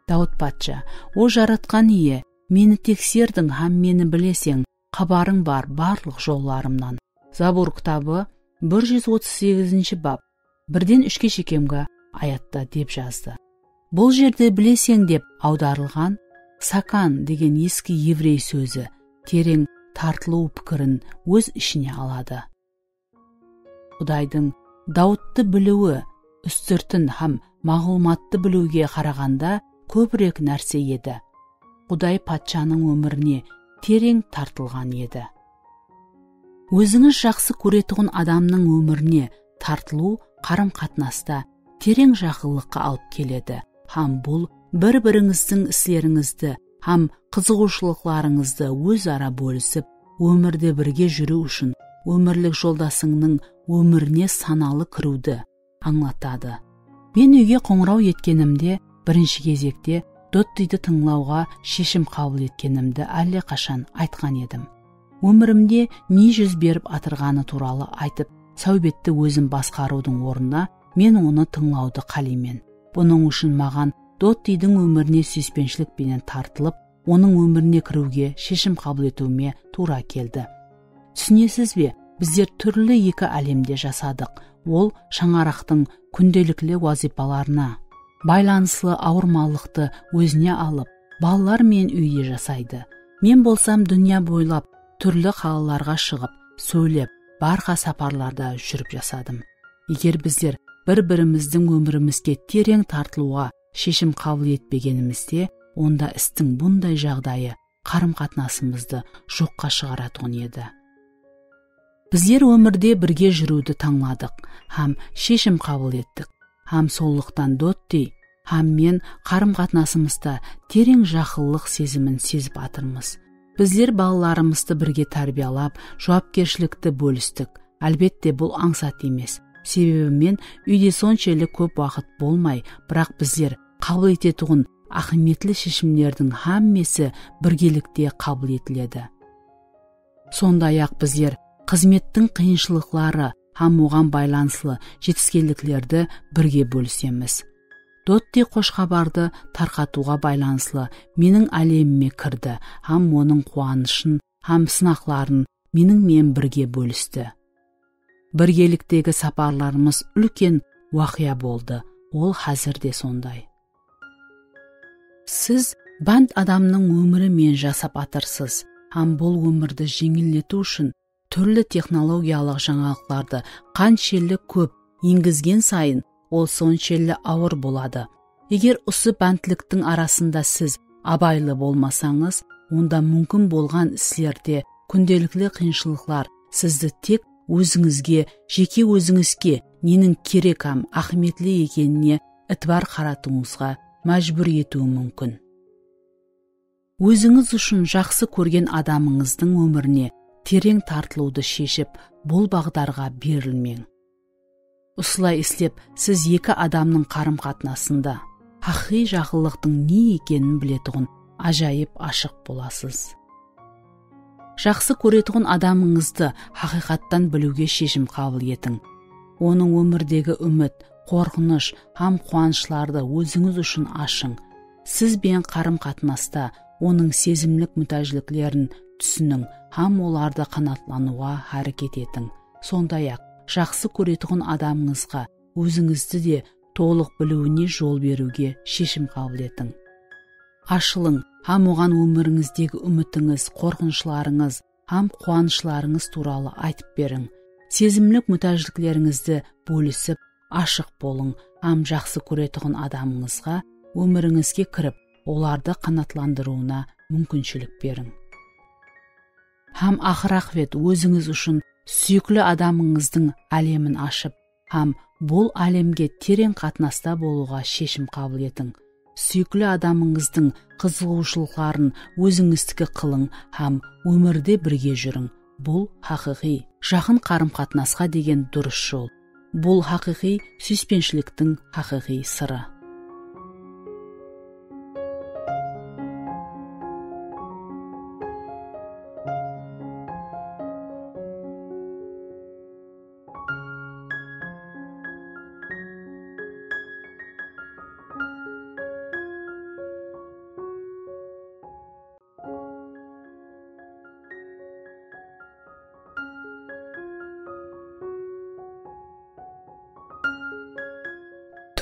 Dawıt patsha, O Jaratqan Iye, meni tekserdiń hám meni bileseń, xabarıń bar barlıq jollarımnan. Zabur kitabı, bir júz otız segizinshi bap, birden úshke shekemgi ayatta dep jazdı. Bul jerde bileseń dep awdarılǵan sakan degen eski evrey sózi tereń tartılıw pikirin óz ishine aladı. Qudaydıń Dawıttı biliwi, ústirtin hám maǵlıwmattı biliwge qaraǵanda kóbirek nárse edi. Quday patshanıń ómirine tereń tartılǵan edi. Ózińiz jaqsı kóretuǵın adamnıń ómirine tartılıw qarım-qatnasta tereń jaqınlıqqa alıp keledi hám bul bir-birińizdiń islerińizdi hám qızıǵıwshılıqlarıńızdı óz-ara bólisip, ómirde birge júriw ushın ómirlik joldasıńnıń ómirine sanalı kiriwdi ańlatadı. Men úyge qońıraw etkenimde, birinshi gezekte Dottidi tıńlawǵa sheshim qabıl etkenimdi álleqashan aytqan edim. Ómirimde ne júz berip atırǵanı tuwralı aytıp, sáwbetti ózim basqarıwdıń ornına men onı tıńlawdı qáleymen. Bunıń ushın maǵan Dottidiń ómirine súyispenshilik penen tartılıp, onıń ómirine kiriwge sheshim qabıl etiwime tuwra keldi. Túsinesiz be, bizler túrli eki álemde jasadıq. Ol shańaraqtıń kúndelikli wazıypalarına baylanıslı awırmanlıqtı ózine alıp, balalar menen úyde jasaydı. Men bolsam dúnya boylap túrli qalalarǵa shıǵıp, sóylep, barqa saparlarda júrip jasadım. Eger bizler bir-birimizdiń ómirimizge tereń tartılıwǵa sheshim qabıl etpegenimizde, onda istiń bunday jaǵdayı qarım-qatnasımızdı joqqa shıǵaratuǵın edi. Bizler ómirde birge júriwdi tańladıq hám sheshim qabıl ettik. Hám sonlıqtan Dotti hám men qarım-qatnasımızda tereń jaqınlıq sezimin sezip atırmız. Bizler balalarımızdı birge tárbiyalap, juwapkershilikti bólistik. Álbette, bul ańsat emes. Sebebi men úyde sonshelli kóp waqıt bolmay, biraq bizler qabıl etetuǵın áhmiyetli sheshimlerdiń hámmesi birgelikte qabıl etiledi. Sonday-aq, bizler xızmettiń qıyınshılıqları hám oǵan baylanıslı jetiskenliklerdi birge bólisemiz. Dotti xosh xabardı tarqatıwǵa baylanıslı meniń álemime kirdi hám onıń quwanıshın hám sınaqların meniń menen birge bólisti. Birgeliktegi saparlarımız úlken waqıya boldı, ol házir de sonday. Siz bánt adamnıń ómiri menen jasap atırsız hám bul ómirdi jeńilletiw ushın túrli texnologiyalıq jańalıqlardı qanshelli kóp engizgen sayın, ol sonshelli awır boladı. Eger usı bántliktiń arasında siz abaylı bolmasańız, onda múmkin bolǵan islerde kúndelikli qıyınshılıqlar sizdi tek ózińizge, jeke ózińizge neniń kerek hám áhmiyetli ekenine itibar qaratıwıńızǵa májbúr etiwi múmkin. Ózińiz ushın jaqsı kórgen adamıńızdıń ómirine tereń tartılıwdı sheship, bul baǵdarǵa berilmeń. Usılay islep, siz eki adamnıń qarım-qatnasında haqıyqıy jaqınlıqtıń ne ekenin biletuǵın ájayıp ashıq bolasız. Jaqsı kóretuǵın adamıńızdı haqıyqattan biliwge sheshim qabıl etiń. Onıń ómirdegi úmit, qorqınısh hám quwanıshlardı ózińiz ushın ashıń. Siz benen qarım-qatnasta onıń sezimlik mútájliklerin túsiniń hám olardı qanaatlanıwǵa háreket etiń. Sonday-aq, jaqsı kóretuǵın adamıńızǵa ózińizdi de tolıq biliwine jol beriwge sheshim qabıl etiń. Ashılıń hám oǵan ómirińizdegi úmitińiz, qorqınıshlarıńız hám quwanıshlarıńız tuwralı aytıp beriń. Sezimlik mútájliklerińizdi bólisip, ashıq bolıń hám jaqsı kóretuǵın adamıńızǵa ómirińizge kirip, olardı qanaatlandırıwına múmkinshilik beriń. Hám aqır-aqıbet ózińiz ushın súyikli adamıńızdıń álemin ashıp, hám bul álemge tereń qatnasta bolıwǵa sheshim qabıl etiń. Súyikli adamıńızdıń qızıǵıwshılıqların ózińizdiki qılıń hám ómirde birge júriń. Bul haqıyqıy, jaqın qarım-qatnasqa degen durıs jol. Bul haqıyqıy súyispenshiliktiń haqıyqıy sırı.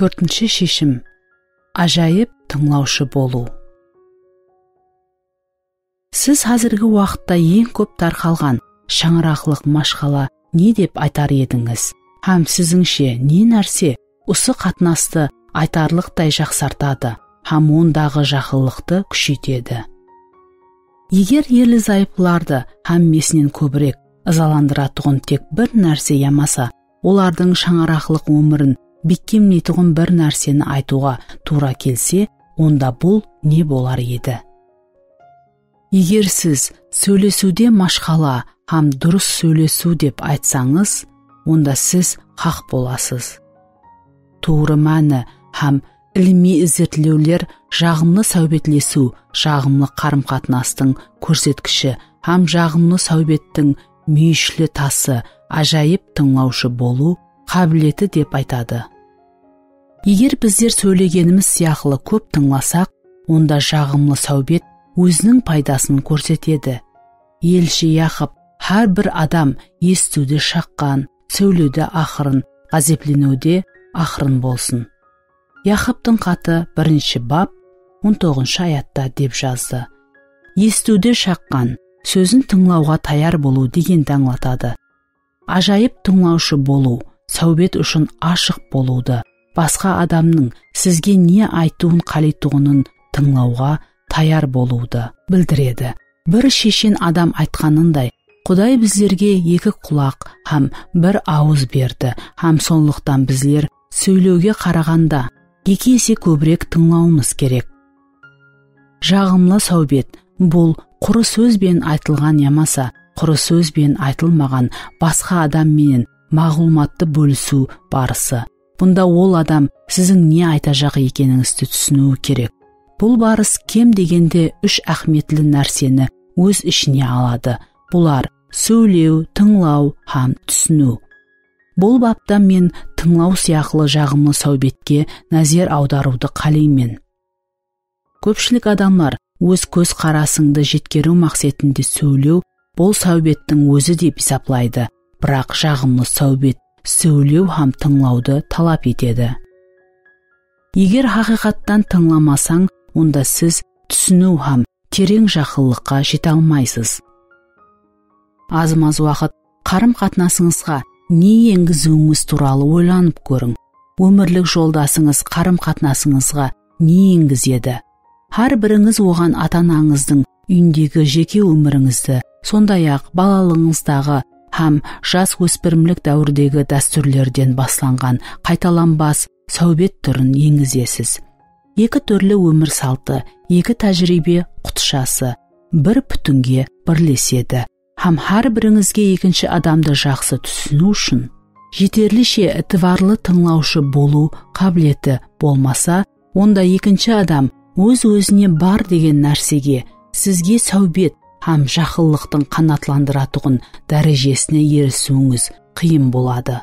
Tórtinshi sheshim. Ájayıp tıńlawshı bolıw. Siz házirgi waqıtta eń kóp tarqalǵan shańaraqlıq mashqala ne dep aytar edińiz? Hám sizińshe ne nárse usı qatnastı aytarlıqtay jaqsartadı hám ondaǵı jaqınlıqtı kúsheytedi? Eger erli-zayıplılardı hámmesinen kóbirek ızalandıratuǵın tek bir nárse yamasa olardıń shańaraqlıq ómirin bekkemleytuǵın bir nárseni aytıwǵa tuwra kelse, onda bul ne bolar edi? Eger siz sóylesiwde mashqala hám durıs sóylesiw dep aytsańız, onda siz haq bolasız. Tuwrı máni hám ilimiy izertlewler jaǵımlı sáwbetlesiw, jaǵımlı qarım-qatnastıń kórsetkishi hám jaǵımlı sáwbettiń múyeshli tası, ájayıp tıńlawshı bolıw qábileti dep aytadı. Eger bizler sóylegenimiz sıyaqlı kóp tıńlasaq, onda jaǵımlı sáwbet óziniń paydasın kórsetedi. Elshi Yaqıp hár bir adam esitiwde shaqqan, sóylewde aqırın, ǵázepleniwde aqırın bolsın. Yaqıptıń xatı birinshi bap, on toǵızınshı ayatta dep jazdı. Esitiwde shaqqan, sózin tıńlawǵa tayar bolıw degendi ańlatadı. Ájayıp tıńlawshı bolıw, sáwbet ushın ashıq bolıwdı, basqa adamnıń sizge ne aytıwın qáleytuǵının tıńlawǵa tayar bolıwdı bildiredi. Bir sheshen adam aytqanınday, Quday bizlerge eki qulaq hám bir awız berdi hám sonlıqtan bizler sóylewge qaraǵanda eki ese kóbirek tıńlawımız kerek. Jaǵımlı sáwbet, bul qurı sóz benen aytılǵan yamasa qurı sóz benen aytılmaǵan basqa adam menen maǵlıwmattı bólisiw barısı. Bunda ol adam siziń ne aytajaq ekenińizdi túsiniwi kerek. Bul barıs kem degende úsh áhmiyetli nárseni óz ishine aladı. Bular sóylew, tıńlaw hám túsiniw. Bul bapta men tıńlaw sıyaqlı jaǵımlı sáwbetke názer awdarıwdı qáleymen. Kópshilik adamlar óz kóz qarasıńdı jetkeriw maqsetinde sóylew bul sáwbettiń ózi dep esaplaydı, biraq jaǵımlı sáwbet sóylew hám tıńlawdı talap etedi. Eger haqıyqattan tıńlamasań, onda siz túsiniw hám tereń jaqınlıqqa jete almaysız. Azmaz waqıt qarım-qatnasıńızǵa ne engiziwińiz tuwralı oylanıp kóriń. Ómirlik joldasıńız qarım-qatnasıńızǵa ne engizedi? Hár birińiz oǵan ata-anańızdıń úyindegi jeke ómirińizdi, sonday-aq, balalıǵıńızdaǵı hám jas óspirimlik dáwirdegi dástúrlerden baslanǵan qaytalanbas sáwbet túrin engizesiz. Eki túrli ómir saltı, eki tájiriybe qutshası bir pútinge birlesedi. Hám hár birińizge ekinshi adamdı jaqsı túsiniw ushın jeterlishe itibarlı tıńlawshı bolıw qábileti bolmasa, onda ekinshi adam óz-ózine bar degen nársege, sizge sáwbet hám jaqınlıqtıń qanaatlandıratuǵın dárejesine erisiwińiz qıyın boladı.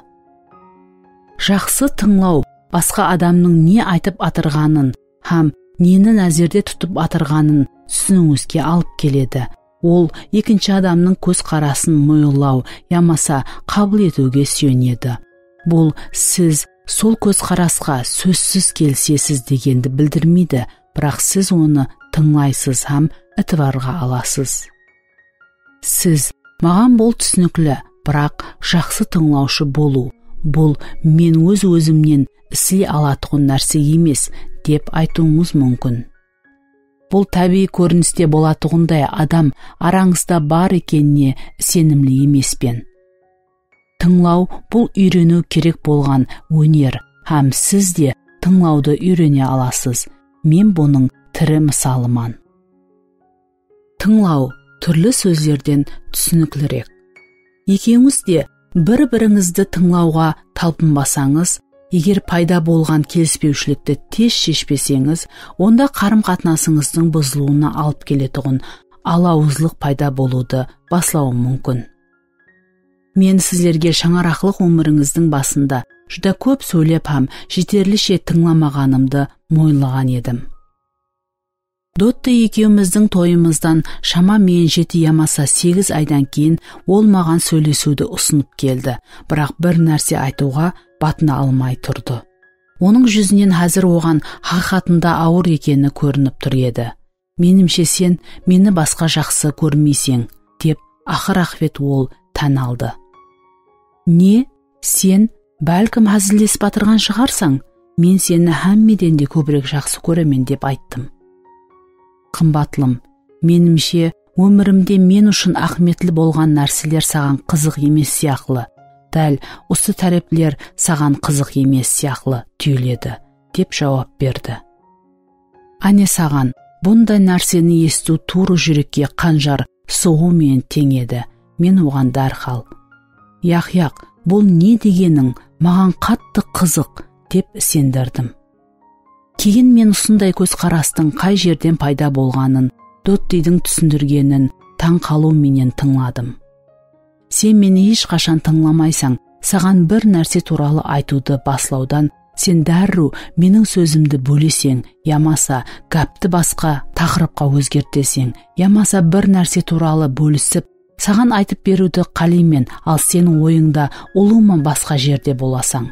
Jaqsı tıńlaw basqa adamnıń ne aytıp atırǵanın hám neni názerde tutıp atırǵanın túsiniwińizge alıp keledi. Ol ekinshi adamnıń kózqarasın moyınlaw yamasa qabıl etiwge súyenedi. Bul siz sol kózqarasqa sózsiz kelisesiz degendi bildirmeydi, biraq siz onı tıńlaysız hám itibarǵa alasız. Siz maǵan bul túsinikli, biraq jaqsı tıńlawshı bolıw, bul men óz-ózimnen isley alatuǵın nárse emes, dep aytıwıńız múmkin. Bul tábiyiy kóriniste bolatuǵınday adam arańızda bar ekenine isenimli emespen. Tıńlaw bul úyreniw kerek bolǵan óner hám siz de tıńlawdı úyrene alasız. Men bunıń tiri mısalıman. Tıńlaw túrli sózlerden túsiniklirek. Ekewińiz de bir-birińizdi tıńlawǵa talpınbasańız, eger payda bolǵan kelispewshilikti tez sheshpeseńiz, onda qarım-qatnasıńızdıń buzılıwına alıp keletuǵın alawızlıq payda bolıwdı baslawı múmkin. Men sizlerge shańaraqlıq ómirińizdiń basında júdá kóp sóylep hám jeterlishe tıńlamaǵanımdı moyınlaǵan edim. Dotta ekewimizdiń toyımızdan shama menen jeti yamasa segiz aydan keyin ol maǵan sóylesiwdi usınıp keldi, biraq bir nárse aytıwǵa batına almay turdı. Onıń júzinen házir oǵan haqıyqatında awır ekeni kórinip tur edi. Menimshe, sen meni basqa jaqsı kórmeyseń, dep aqır-aqıbet ol tán aldı. Ne, sen, bálkim, házillesip atırǵan shıǵarsań? Men seni hámmeden de kóbirek jaqsı kóremen, dep ayttım. Qımbatlım, menimshe, ómirimde men ushın áhmiyetli bolǵan nárseler saǵan qızıq emes sıyaqlı. dál usı tárepler saǵan qızıq emes sıyaqlı túyiledi, dep juwap berdi. Áne saǵan, bunday nárseni esitiw tuwrı júrekke qanjar soǵıw menen teń edi. Men oǵan dárhal, "Yaq, yaq, bul ne degeniń, maǵan qattı qızıq", dep isendirdim. Keyin men usınday kózqarastıń qay jerden payda bolǵanın, Dottiydiń túsindirgenin tań qalıw menen tıńladım. "Sen meni hesh qashan tıńlamaysań, saǵan bir nárse tuwralı aytıwdı baslawdan sen dárriw meniń sózimdi bóleseń, yamasa gápti basqa taqırıpqa ózgerteseń, yamasa bir nárse tuwralı bólisip, saǵan aytıp beriwdi qáleymen, al sen oyıńda ulıwma basqa jerde bolasań.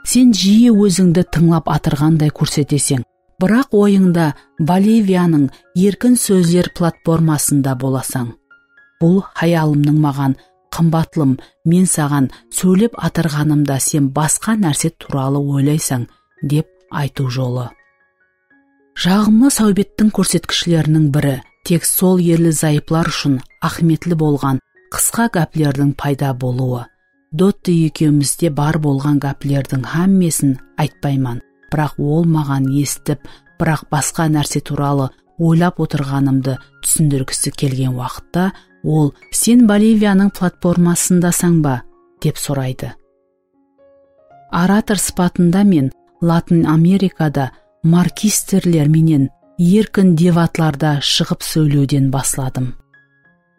Sen jiyi ózińdi tıńlap atırǵanday kórseteseń, biraq oyıńda Boliviyanıń erkin sózler platformasında bolasań. Bul hayalımnıń maǵan qımbatlım, men saǵan sóylep atırǵanımda sen basqa nárse tuwralı oylaysań", dep aytıw jolı. Jaǵımlı sáwbettiń kórsetkishleriniń biri, tek sol erli-zayıplar ushın áhmiyetli bolǵan qısqa gáplerdiń payda bolıwı. Dotti ekewimizde bar bolǵan gáplerdiń hámmesin aytpayman, biraq ol maǵan esitip, biraq basqa nárse tuwralı oylap otırǵanımdı túsindirgisi kelgen waqıtta, ol, "Sen Boliviyanıń platformasındasań ba?" dep soraydı. Orator sıpatında men Latın Amerikada markistirler menen erkin debatlarda shıǵıp sóylewden basladım.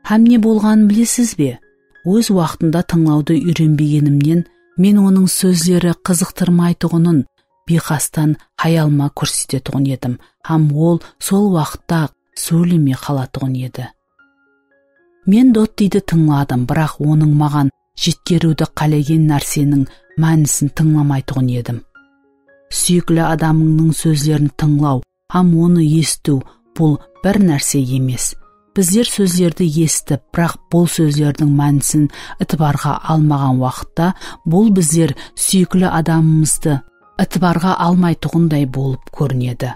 Hám ne bolǵanın bilesiz be? Óz waqtında tıńlawdı úyrenbegenimnen men onıń sózleri qızıqtırmaytuǵının biyqastan hayalıma kórsetetuǵın edim hám ol sol waqıtta-aq sóylemey qalatuǵın edi. Men Dottiydi tıńladım, biraq onıń maǵan jetkeriwdi qálegen nárseniń mánisin tıńlamaytuǵın edim. Súyikli adamıńnıń sózlerin tıńlaw hám onı esitiw, bul bir nárse emes. Bizler sózlerdi esitip, biraq bul sózlerdiń mánisin itibarǵa almaǵan waqıtta, bul bizler súyikli adamımızdı itibarǵa almaytuǵınday bolıp kórinedi.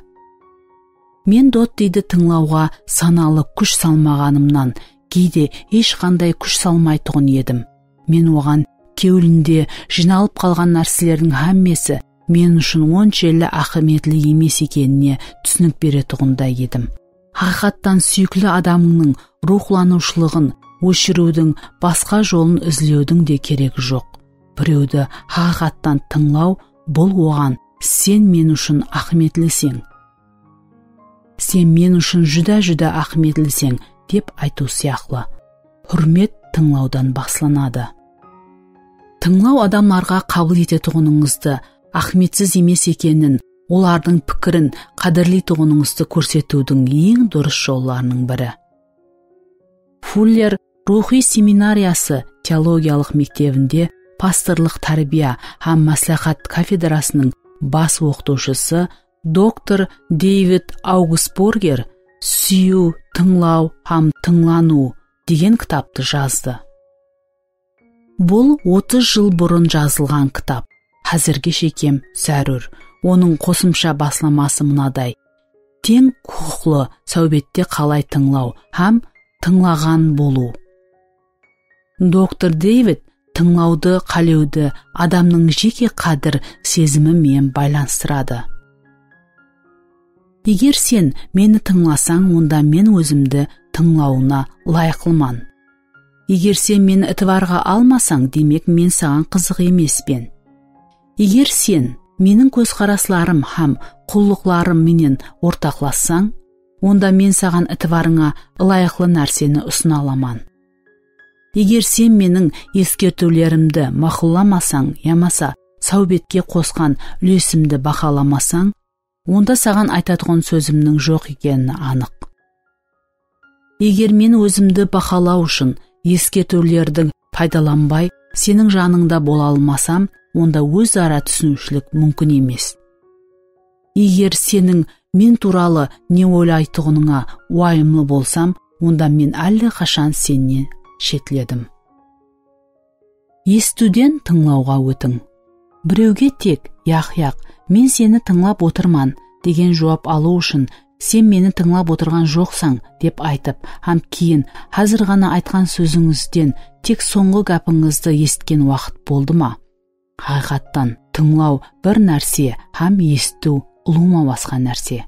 Men Dottiydi tıńlawǵa sanalı kúsh salmaǵanımnan, geyde hesh qanday kúsh salmaytuǵın edim. Men oǵan kewlinde jıynalıp qalǵan nárselerdiń hámmesi men ushın onshelli áhmiyetli emes ekenine túsinik beretuǵınday edim. Haqıyqattan súyikli adamıńnıń ruwxlanıwshılıǵın óshiriwdiń basqa jolın izlewdiń de keregi joq. Birewdi haqıyqattan tıńlaw, bul oǵan "Sen men ushın áhmiyetliseń. Sen men ushın júdá-júdá áhmiyetliseń", dep aytıw sıyaqlı. Húrmet tıńlawdan baslanadı. Tıńlaw adamlarǵa qabıl etetuǵınıńızdı, áhmiyetsiz emes ekenin, olardıń pikirin qádirleytuǵınıńızdı kórsetiwdiń eń durıs jollarınıń biri. Fuller ruwxıy seminariyası teologiyalıq mektebinde pastorlıq tárbiya hám másláhát kafedrasınıń bas oqıtıwshısı doktor Deyvid Augusborger "Súyiw, tıńlaw hám tıńlanıw" degen kitaptı jazdı. Bul otız jıl burın jazılǵan kitap, házirge shekem zárúr. Onıń qosımsha baslaması mınaday: teń huqıqlı sáwbette qalay tıńlaw hám tıńlaǵan bolıw. Doktor Deyvid tıńlawdı qálewdi adamnıń jeke qádir sezimi menen baylanıstıradı. Eger sen meni tıńlasań, onda men ózimdi tıńlawına ılayıqlıman. Eger sen meni itibarǵa almasań, demek, men saǵan qızıq emespen. Eger sen meniń kózqaraslarım hám qullıqlarım menen ortaqlassań, onda men saǵan itibarıńa ılayıqlı nárseni usına alaman. Eger sen meniń eskertiwlerimdi maqullamasań yamasa sáwbetke qosqan úlesimdi bahalamasań, onda saǵan aytatuǵın sózimniń joq ekeni anıq. Eger men ózimdi bahalaw ushın eskertiwlerdi paydalanbay, seniń janıńda bola almasam, onda óz-ara túsiniwshilik múmkin emes. Eger seniń men tuwralı ne oylaytuǵınıńa uwayımlı bolsam, onda men álle qashan sennen shetledim. Esitiwden tıńlawǵa ótiń. Birewge tek "Yaq, yaq, men seni tıńlap otırman" degen juwap alıw ushın "Sen meni tıńlap otırǵan joqsań," dep aytıp, hám keyin "Házir ǵana aytqan sózińizden tek sońǵı gápińizdi esitken waqıt boldı ma?" Haqıyqattan, tıńlaw bir nárse hám esitiw ulıwma basqa nárse.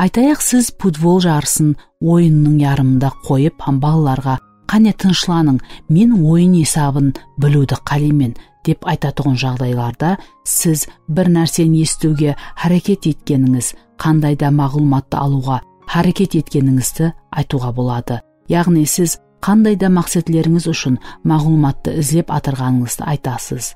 Aytayıq, siz futbol jarısın oyınnıń yarımında qoyıp hám balalarǵa "Qáne, tınıshlanıń, men oyın esabın biliwdi qáleymen," dep aytatuǵın jaǵdaylarda siz bir nárseni esitiwge háreket etkenińiz, qanday da maǵlıwmattı alıwǵa háreket etkenińizdi aytıwǵa boladı. Yaǵnıy siz qanday da maqsetlerińiz ushın maǵlıwmattı izlep atırǵanıńızdı aytasız.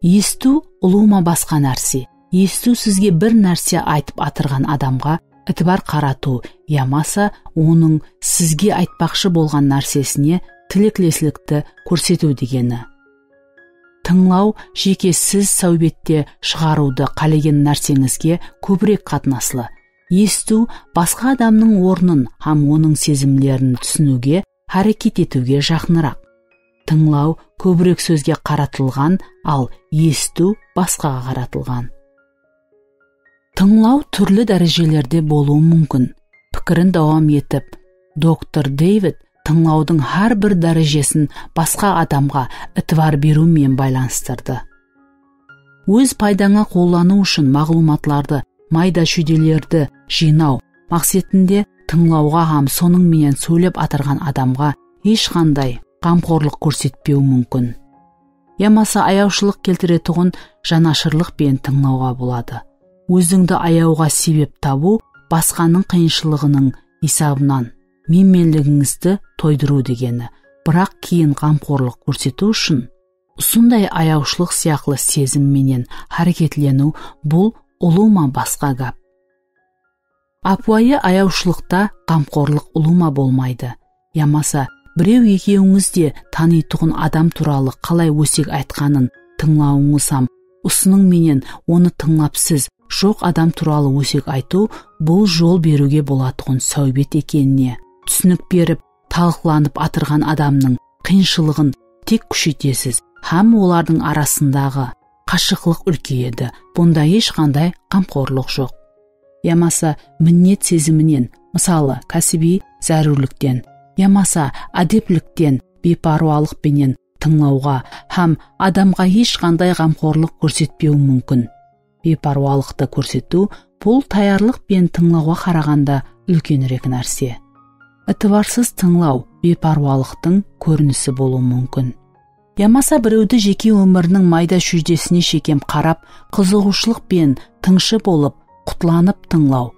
Esitiw ulıwma basqa nárse. Esitiw sizge bir nárse aytıp atırǵan adamǵa itibar qaratıw yamasa onıń sizge aytpaqshı bolǵan nársesine tilekleslikti kórsetiw degeni. Tıńlaw jeke siz sáwbette shıǵarıwdı qálegen nárseńizge kóbirek qatnaslı. Esitiw basqa adamnıń ornın hám onıń sezimlerin túsiniwge háreket etiwge jaqınıraq. Tıńlaw kóbirek sózge qaratılǵan, al esitiw basqaǵa qaratılǵan. Tıńlaw túrli dárejelerde bolıwı múmkin. Pikirin dawam etip, doktor Devid tıńlawdıń hár bir dárejesin basqa adamǵa itibar beriw menen baylanıstırdı. Óz paydańa qollanıw ushın maǵlıwmatlardı mayda-shúydelerdi jıynaw maqsetinde tıńlawǵa hám sonıń menen sóylep atırǵan adamǵa hesh qanday ǵamxorlıq kórsetpew múmkin. Yamasa ayawshılıq keltiretuǵın janashırlıq penen tıńlawǵa boladı. Ózińdi ayawǵa sebep tabıw basqanıń qıyınshılıǵınıń esabınan menmenligińizdi toydırıw degeni, biraq keyin ǵamxorlıq kórsetiw ushın usınday ayawshılıq sıyaqlı sezim menen háreketleniw, bul ulıwma basqa gáp. Ápiwayı ayawshılıqta ǵamxorlıq ulıwma bolmaydı. Yamasa birew ekewińiz de tanıytuǵın adam tuwralı qalay ósek aytqanın tıńlawıńız hám usınıń menen onı tıńlap siz joq adam tuwralı ósek aytıw, bul jol beriwge bolatuǵın sáwbet ekenine túsinik berip, talıqlanıp atırǵan adamnıń qıyınshılıǵın tek kúsheytesiz hám olardıń arasındaǵı qashıqlıq úlkeyedi. Bunda hesh qanday ǵamxorlıq joq. Yamasa minnet seziminen, mısalı, kásibiy zárúrlikten, yamasa ádeplikten biypárwalıq penen tıńlawǵa hám adamǵa hesh qanday ǵamxorlıq kórsetpewi múmkin. Biypárwalıqtı kórsetiw, bul tayarlıq penen tıńlawǵa qaraǵanda úlkenirek nárse. Itibarsız tıńlaw biypárwalıqtıń kórinisi bolıwı múmkin. Yamasa birewdi jeke ómiriniń mayda-shúydesine shekem qarap, qızıǵıwshılıq penen tıńshı bolıp, qutlanıp tıńlaw.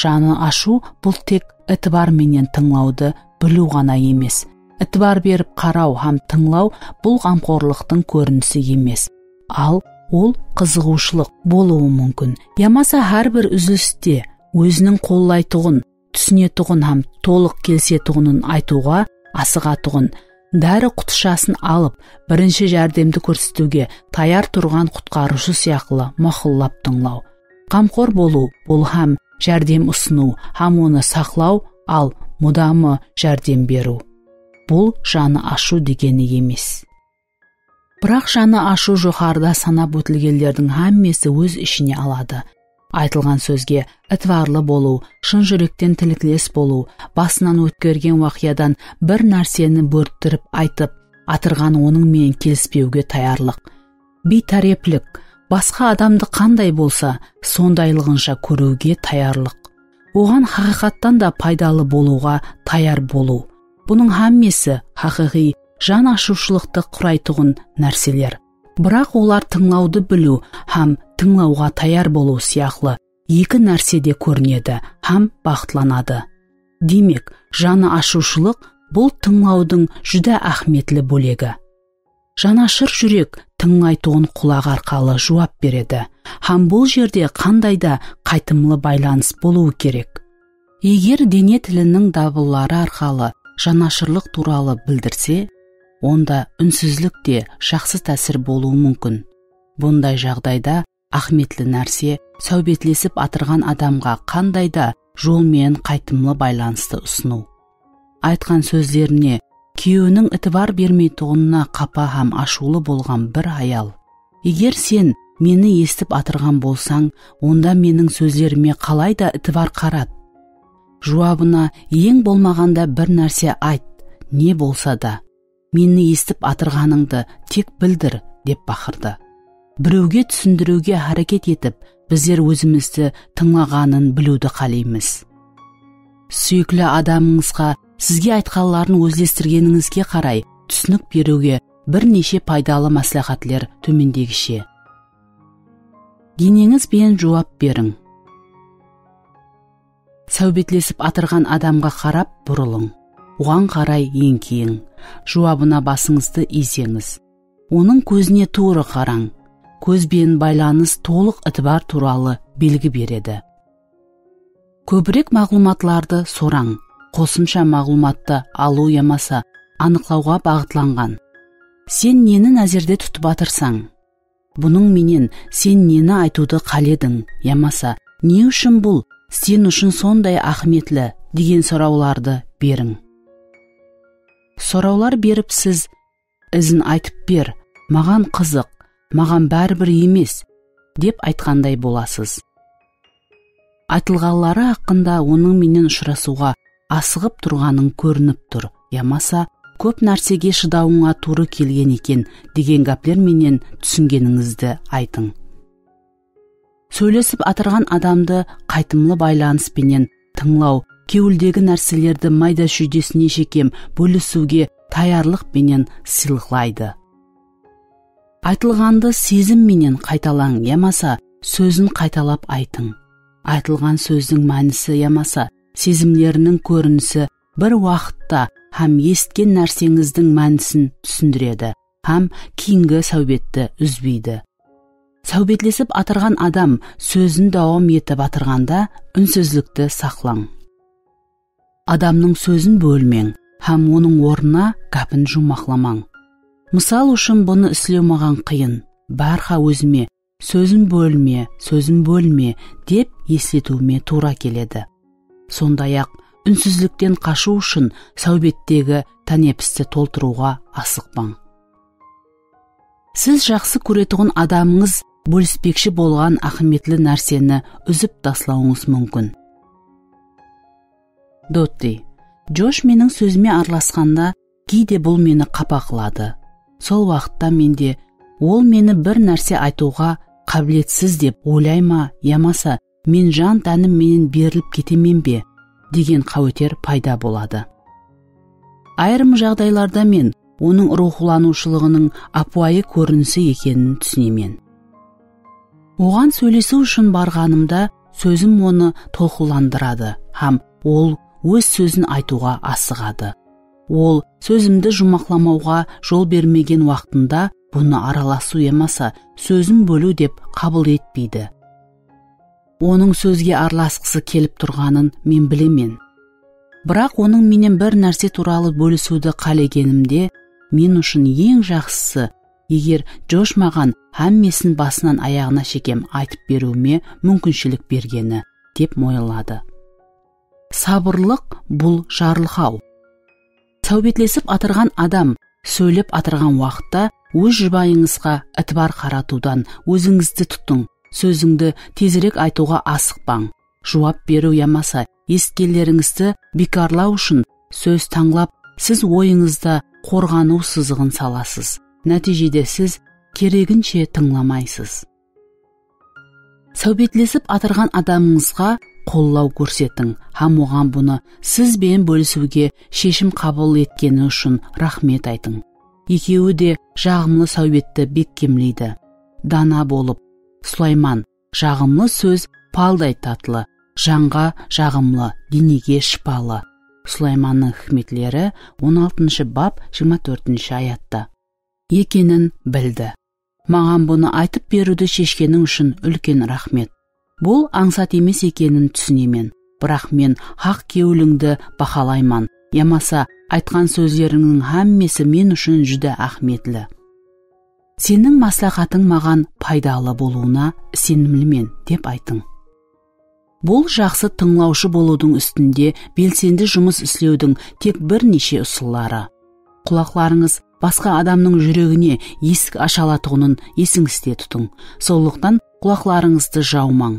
Janı ashıw, bul tek itibar menen tıńlawdı biliw ǵana emes. Itibar berip qaraw hám tıńlaw, bul ǵamxorlıqtıń kórinisi emes. Al, ol qızıǵıwshılıq bolıwı múmkin. Yamasa hár bir úziliste óziniń qollaytuǵın, túsinetuǵın hám tolıq kelisetuǵının aytıwǵa asıǵatuǵın, dári qutıshasın alıp, birinshi járdemdi kórsetiwge tayar turǵan qutqarıwshı sıyaqlı maqıllap tıńlaw. Ǵamxor bolıw, bul hám járdem usınıw, hám onı saqlaw, al, mudamı járdem beriw. Bul janı ashıw degeni emes. Biraq janı ashıw joqarıda sanap ótilgenlerdiń hámmesi óz ishine aladı. Aytılǵan sózge itibarlı bolıw, shın júrekten tilikles bolıw, basınan ótkergen waqıyadan bir nárseni bórttirip aytıp atırǵan, onıń menen kelispewge tayarlıq. Biytáreplik, basqa adamdı qanday bolsa, sondaylıǵınsha kóriwge tayarlıq. Oǵan haqıyqattan da paydalı bolıwǵa tayar bolıw. Bunıń hámmesi haqıyqıy jan ashıwshılıqtı quraytuǵın nárseler. Biraq olar tıńlawdı biliw hám tıńlawǵa tayar bolıw sıyaqlı eki nársede kórinedi hám baxıtlanadı. Demek, janı ashıwshılıq, bul tıńlawdıń júdá áhmiyetli bólegi. Janashır júrek tıńlaytuǵın qulaq arqalı juwap beredi hám bul jerde qanday da qaytımlı baylanıs bolıwı kerek. Eger dene tiliniń dabılları arqalı janashırlıq tuwralı bildirse, onda únsizlik te jaqsı tásir bolıwı múmkin. Bunday jaǵdayda áhmiyetli nárse, sáwbetlesip atırǵan adamǵa qanday da jol menen qaytımlı baylanıstı usınıw. Aytqan sózlerine kúyewiniń itibar bermeytuǵınına qapa hám ashıwlı bolǵan bir ayal. Eger sen Meni esitip atırǵan bolsań, onda meniń sózlerime qalay da itibar qarat. Juwabına eń bolmaǵanda bir nárse ayt, ne bolsa da. Meni esitip atırǵanıńdı tek bildir, dep baqırdı. Birewge túsindiriwge háreket etip, bizler ózimizdi tıńlaǵanın biliwdi qáleymiz. Súyikli adamıńızǵa sizge aytqanların ózlestirgenińizge qaray túsinik beriwge bir neshe paydalı másláhátler tómendegishe. Deneńiz benen juwap beriń. Sáwbetlesip atırǵan adamǵa qarap burılıń. Oǵan qaray eńkeyiń. Juwabına basıńızdı iyseńiz. Onıń kózine tuwrı qarań. Kóz benen baylanıs tolıq itibar tuwralı belgi beredi. Kóbirek maǵlıwmatlardı sorań. Qosımsha maǵlıwmattı alıw yamasa anıqlawǵa baǵıtlanǵan. Sen neni názerde tutıp atırsań? Bunıń menen sen neni aytıwdı qálediń yamasa ne ushın bul sen ushın sonday áhmiyetli degen sorawlardı beriń. Sorawlar berip siz, "Izin aytıp ber, maǵan qızıq, maǵan báribir emes," dep aytqanday bolasız. Aytılǵanları haqqında onıń menen ushırasıwǵa asıǵıp turǵanıń kórinip tur, yamasa kóp nársege shıdawıńa tuwrı kelgen eken degen gápler menen túsingenińizdi aytıń. Sóylesip atırǵan adamdı qaytımlı baylanıs penen tıńlaw, kewildegi nárselerdi mayda-shúydesine shekem bólisiwge tayarlıq penen sıylıqlaydı. Aytılǵandı sezim menen qaytalań yamasa sózin qaytalap aytıń. Aytılǵan sózdiń mánisi yamasa sezimleriniń kórinisi bir waqıtta hám esitken nárseńizdiń mánisin túsindiredi hám keyingi sáwbetti úzbeydi. Sáwbetlesip atırǵan adam sózin dawam etip atırǵanda únsizlikti saqlań. Adamnıń sózin bólmeń hám onıń ornına gápin juwmaqlamań. Mısal ushın, bunı islew maǵan qıyın. Bárha ózime, "Sózin bólme, sózin bólme," dep esletiwime tuwra keledi. Sonday-aq, únsizlikten qashıw ushın sáwbettegi tánepisti toltırıwǵa asıqpań. Siz jaqsı kóretuǵın adamıńız bólispekshi bolǵan áhmiyetli nárseni úzip taslawıńız múmkin. Dotti, Josh meniń sózime aralasqanda, geyde bul meni qapa qıladı. Sol waqıtta mende, ol meni bir nárse aytıwǵa qábiletsiz dep oylay ma, yamasa men jan-tánim menen berilip ketemen be, degen qáweter payda boladı. Ayırım jaǵdaylarda men onıń ruwxlanıwshılıǵınıń ápiwayı kórinisi ekenin túsinemen. Oǵan sóylesiw ushın barǵanımda sózim onı tolqınlandıradı hám ol óz sózin aytıwǵa asıǵadı. Ol sózimdi juwmaqlamawǵa jol bermegen waqtında bunı aralasıw yamasa sózin bóliw dep qabıl etpeydi. Onıń sózge aralasqısı kelip turǵanın men bilemen. Biraq onıń menen bir nárse tuwralı bólisiwdi qálegenimde, men ushın eń jaqsısı, eger Josh maǵan hámmesin basınan ayaǵına shekem aytıp beriwime múmkinshilik bergeni, dep moyınladı. Sabırlıq, bul jarlıqaw. Sáwbetlesip atırǵan adam sóylep atırǵan waqıtta óz jubayıńızǵa itibar qaratıwdan ózińizdi tutıń, sózińdi tezirek aytıwǵa asıqpań. Juwap beriw yamasa esitkenlerińizdi biykarlaw ushın sóz tańlap, siz oyıńızda qorǵanıw sızıǵın salasız. Nátiyjede siz kereginshe tıńlamaysız. Sáwbetlesip atırǵan adamıńızǵa qollaw kórsetiń hám oǵan bunı siz benen bólisiwge sheshim qabıl etkeni ushın raxmet aytıń. Ekewi de jaǵımlı sáwbetti bekkemleydi. Dana bolıp, Sulayman, jaǵımlı sóz palday tatlı, janǵa jaǵımlı, denege shıpalı. Sulaymannıń hikmetleri, on altınshı bap, jigirma tórtinshi ayatta. Ekenin bildi. Maǵan bunı aytıp beriwdi sheshkeniń ushın úlken raxmet. Bul ańsat emes ekenin túsinemen, biraq men haq kewlińdi bahalayman, yamasa aytqan sózlerińniń hámmesi men ushın júdá áhmiyetli. Seniń másláhátiń maǵan paydalı bolıwına isenimlimen, dep aytıń. Bul jaqsı tıńlawshı bolıwdıń ústinde belsendi jumıs islewdiń tek bir neshe usılları. Qulaqlarıńız basqa adamnıń júregine esik asha alatuǵının esińizde tutıń. Sonlıqtan qulaqlarıńızdı jawmań.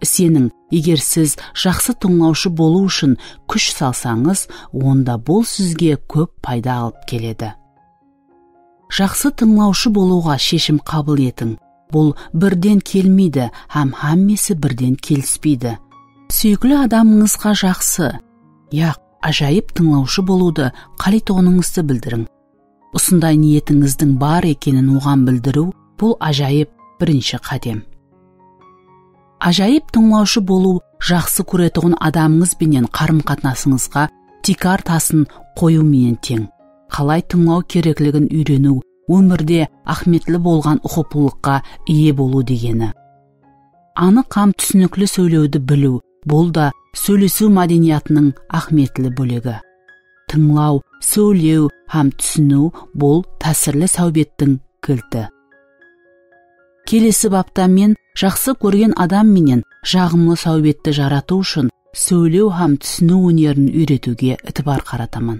Iseniń, eger siz jaqsı tıńlawshı bolıw ushın kúsh salsańız, onda bul sizge kóp payda alıp keledi. Jaqsı tıńlawshı bolıwǵa sheshim qabıl etiń. Bul birden kelmeydi hám hámmesi birden kelispeydi. Súyikli adamıńızǵa jaqsı, yaq, ájayıp tıńlawshı bolıwdı qáleytuǵınıńızdı bildiriń. Usınday niyetińizdiń bar ekenin oǵan bildiriw, bul ájayıp birinshi qádem. Ájayıp tıńlawshı bolıw jaqsı kóretuǵın adamıńız benen qarım-qatnasıńızǵa tiykar tasın qoyıw menen teń. Qalay tıńlaw kerekligin úyreniw ómirde áhmiyetli bolǵan uqıplılıqqa iye bolıw degeni. Anıq hám túsinikli sóylewdi biliw, bul da sóylesiw mádeniyatınıń áhmiyetli bólegi. Tıńlaw, sóylew hám túsiniw, bul tásirli sáwbettiń kilti. Kelesi bapta men jaqsı kórgen adam menen jaǵımlı sáwbetti jaratıw ushın sóylew hám túsiniw ónerin úyretiwge itibar qarataman.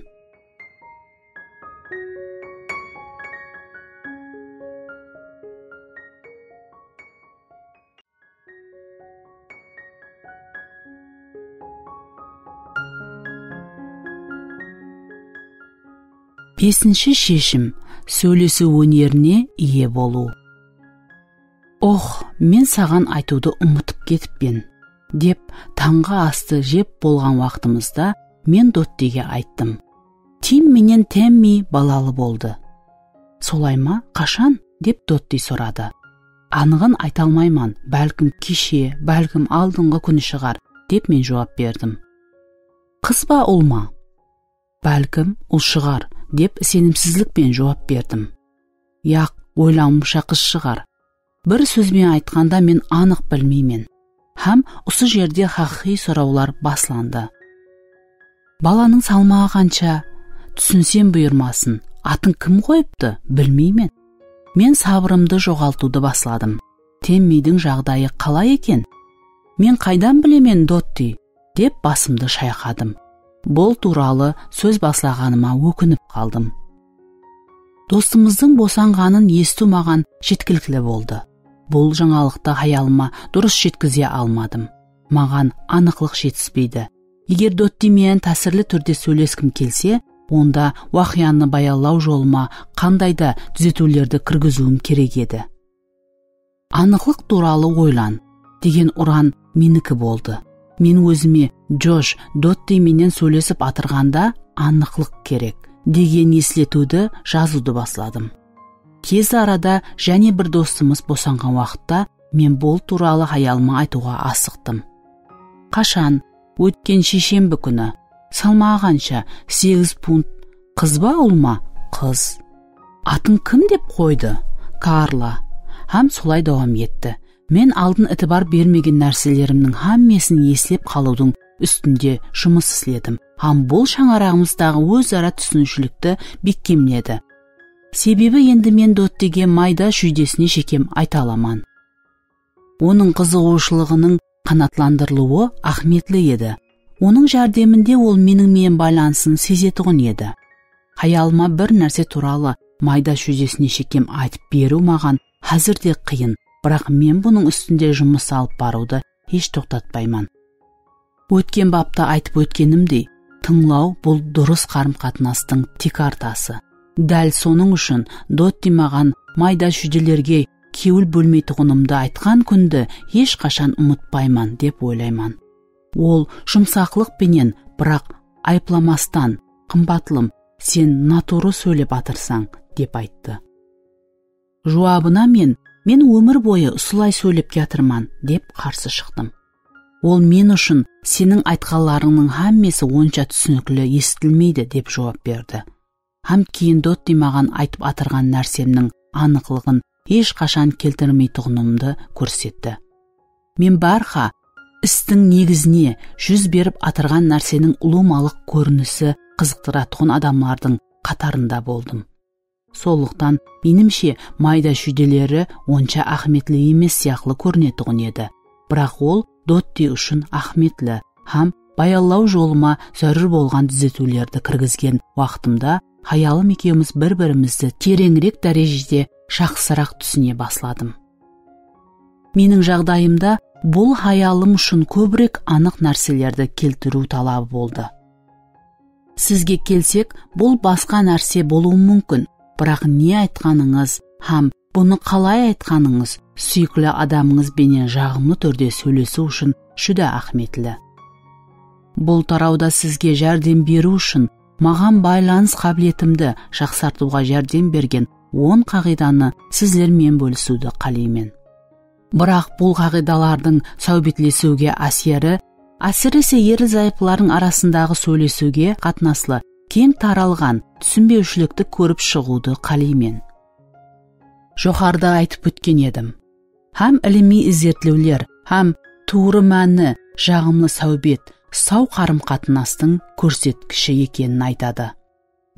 Besinshi sheshim, sóylesiw ónerine iye bolıw. Oh, men saǵan aytıwdı umıtıp ketippen, dep, tańǵı astı jep bolǵan waqtımızda men Dottige ayttım. Tim menen Temmi balalı boldı. Solay ma, qashan? Dep Dotti soradı. Anıǵın ayta almayman, bálkim keshe, bálkim aldınǵı kúni shıǵar, dep men juwap berdim. Qız ba, ul ma? Bálkim, ul shıǵar, dep isenimsizlik penen juwap berdim. Yaq, oylawımsha qız shıǵar. Bir sóz benen aytqanda men anıq bilmeymen. Hám usı jerde haqıyqıy sorawlar baslandı. Balanıń salmaǵı qansha? Túsinsem buyırmasın, atın kim qoyıptı, bilmeymen. Men sabırımdı joǵaltıwdı basladım. Temmidiń jaǵdayı qalay eken? Men qaydan bilemen, Dotti? Dep basımdı shayqadım. Bul tuwralı sóz baslaǵanıma ókinip qaldım. Dostımızdıń bosanǵanın esitiw maǵan jetkilikli boldı. Bul jańalıqtı hayalıma durıs jetkize almadım. Maǵan anıqlıq jetispeydi. Eger Dotti menen tásirli túrde sóyleskim kelse, onda waqıyanı bayanlaw jolıma qanday da dúzetiwlerdi kirgiziwim kerek edi. Anıqlıq tuwralı oylan, degen uran meniki boldı. Men ózime Josh Dotti menen sóylesip atırǵanda anıqlıq kerek, degen esletiwdi jazıwdı basladım. Tez arada jáne bir dostımız bosanǵan waqıtta men bul tuwralı hayalıma aytıwǵa asıqtım. Qashan? Ótken shiyshembi kúni. Salmaǵı qansha? Segiz punt. Qız ba, ul ma? Qız. Atın kim dep qoydı? Karla. Hám solay dawam etti. Men aldın itibar bermegen nárselerimniń hámmesin eslep qalıwdıń ústinde jumıs isledim hám bul shańaraǵımızdaǵı óz-ara túsiniwshilikti bekkemledi. Sebebi endi men Dottige mayda-shúydesine shekem ayta alaman. Onıń qızıǵıwshılıǵınıń qanaatlandırılıwı áhmiyetli edi. Onıń járdeminde ol meniń menen baylanısın sezetuǵın edi. Hayalıma bir nárse tuwralı mayda-shúydesine shekem aytıp beriw maǵan házir de qıyın, biraq men bunıń ústinde jumıs alıp barıwdı hesh toqtatpayman. Ótken bapta aytıp ótkenimdey, tıńlaw bul durıs qarım-qatnastıń tiykar tası. Dál sonıń ushın Dotti maǵan mayda-shúydelerge kewil bólmeytuǵınımdı aytqan kúndi hesh qashan umıtpayman dep oylayman. Ol jumsaqlıq penen, biraq ayıplamastan, "Qımbatlım, sen naturı sóylep atırsań," dep ayttı. Juwabına men, "Men ómir boyı usılay sóylep kiyatırman," dep qarsı shıqtım. Ol men ushın, "Seniń aytqanlarıńnıń hámmesi onsha túsinikli esitilmeydi," dep juwap berdi. Hám keyin Dotti maǵan aytıp atırǵan nársemniń anıqlıǵın hesh qashan keltirmeytuǵınımdı kórsetti. Men bárha istiń negizine júz berip atırǵan nársenin ulıwmalıq kórinisi qızıqtıratuǵın adamlardıń qatarında boldım. Sonlıqtan, menimshe, mayda-shúydeleri onsha áhmiyetli emes sıyaqlı kórinetuǵın edi. Biraq ol Dotti ushın áhmiyetli hám bayanlaw jolıma zárúr bolǵan dúzetiwlerdi kirgizgen waqtımda hayalım ekewimiz bir-birimizdi tereńirek dárejede jaqsıraq túsine basladım. Meniń jaǵdayımda bul hayalım ushın kóbirek anıq nárselerdi keltiriw talabı boldı. Sizge kelsek, bul basqa nárse bolıwı múmkin, biraq ne aytqanıńız hám bunı qalay aytqanıńız súyikli adamıńız benen jaǵımlı túrde sóylesiw ushın júdá áhmiyetli. Bul tarawda sizge járdem beriw ushın maǵan baylanıs qábiletimdi jaqsartıwǵa járdem bergen on qaǵıydanı sizler menen bólisiwdi qáleymen. Biraq bul qaǵıydalardıń sáwbetlesiwge áseri, ásirese, erli-zayıplılardıń arasındaǵı sóylesiwge qatnaslı keń taralǵan túsinbewshilikti kórip shıǵıwdı qáleymen. Joqarıda aytıp ótken edim. Hám ilimiy izertlewler, hám tuwrı máni, jaǵımlı sáwbet, saw qarım-qatnastıń kórsetkishi ekenin aytadı.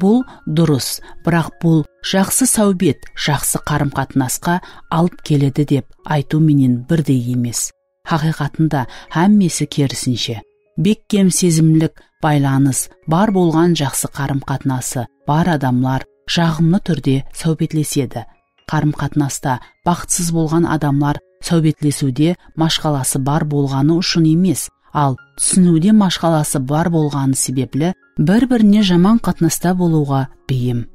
Bul durıs, biraq bul jaqsı sáwbet jaqsı qarım-qatnasqa alıp keledi dep aytıw menen birdey emes. Haqıyqatında hámmesi kerisinshe. Bekkem sezimlik baylanıs bar bolǵan jaqsı qarım-qatnası bar adamlar jaǵımlı túrde sáwbetlesedi. Qarım-qatnasta baxıtsız bolǵan adamlar sáwbetlesiwde mashqalası bar bolǵanı ushın emes, al túsiniwde mashqalası bar bolǵanı sebepli bir-birine jaman qatnasta bolıwǵa beyim.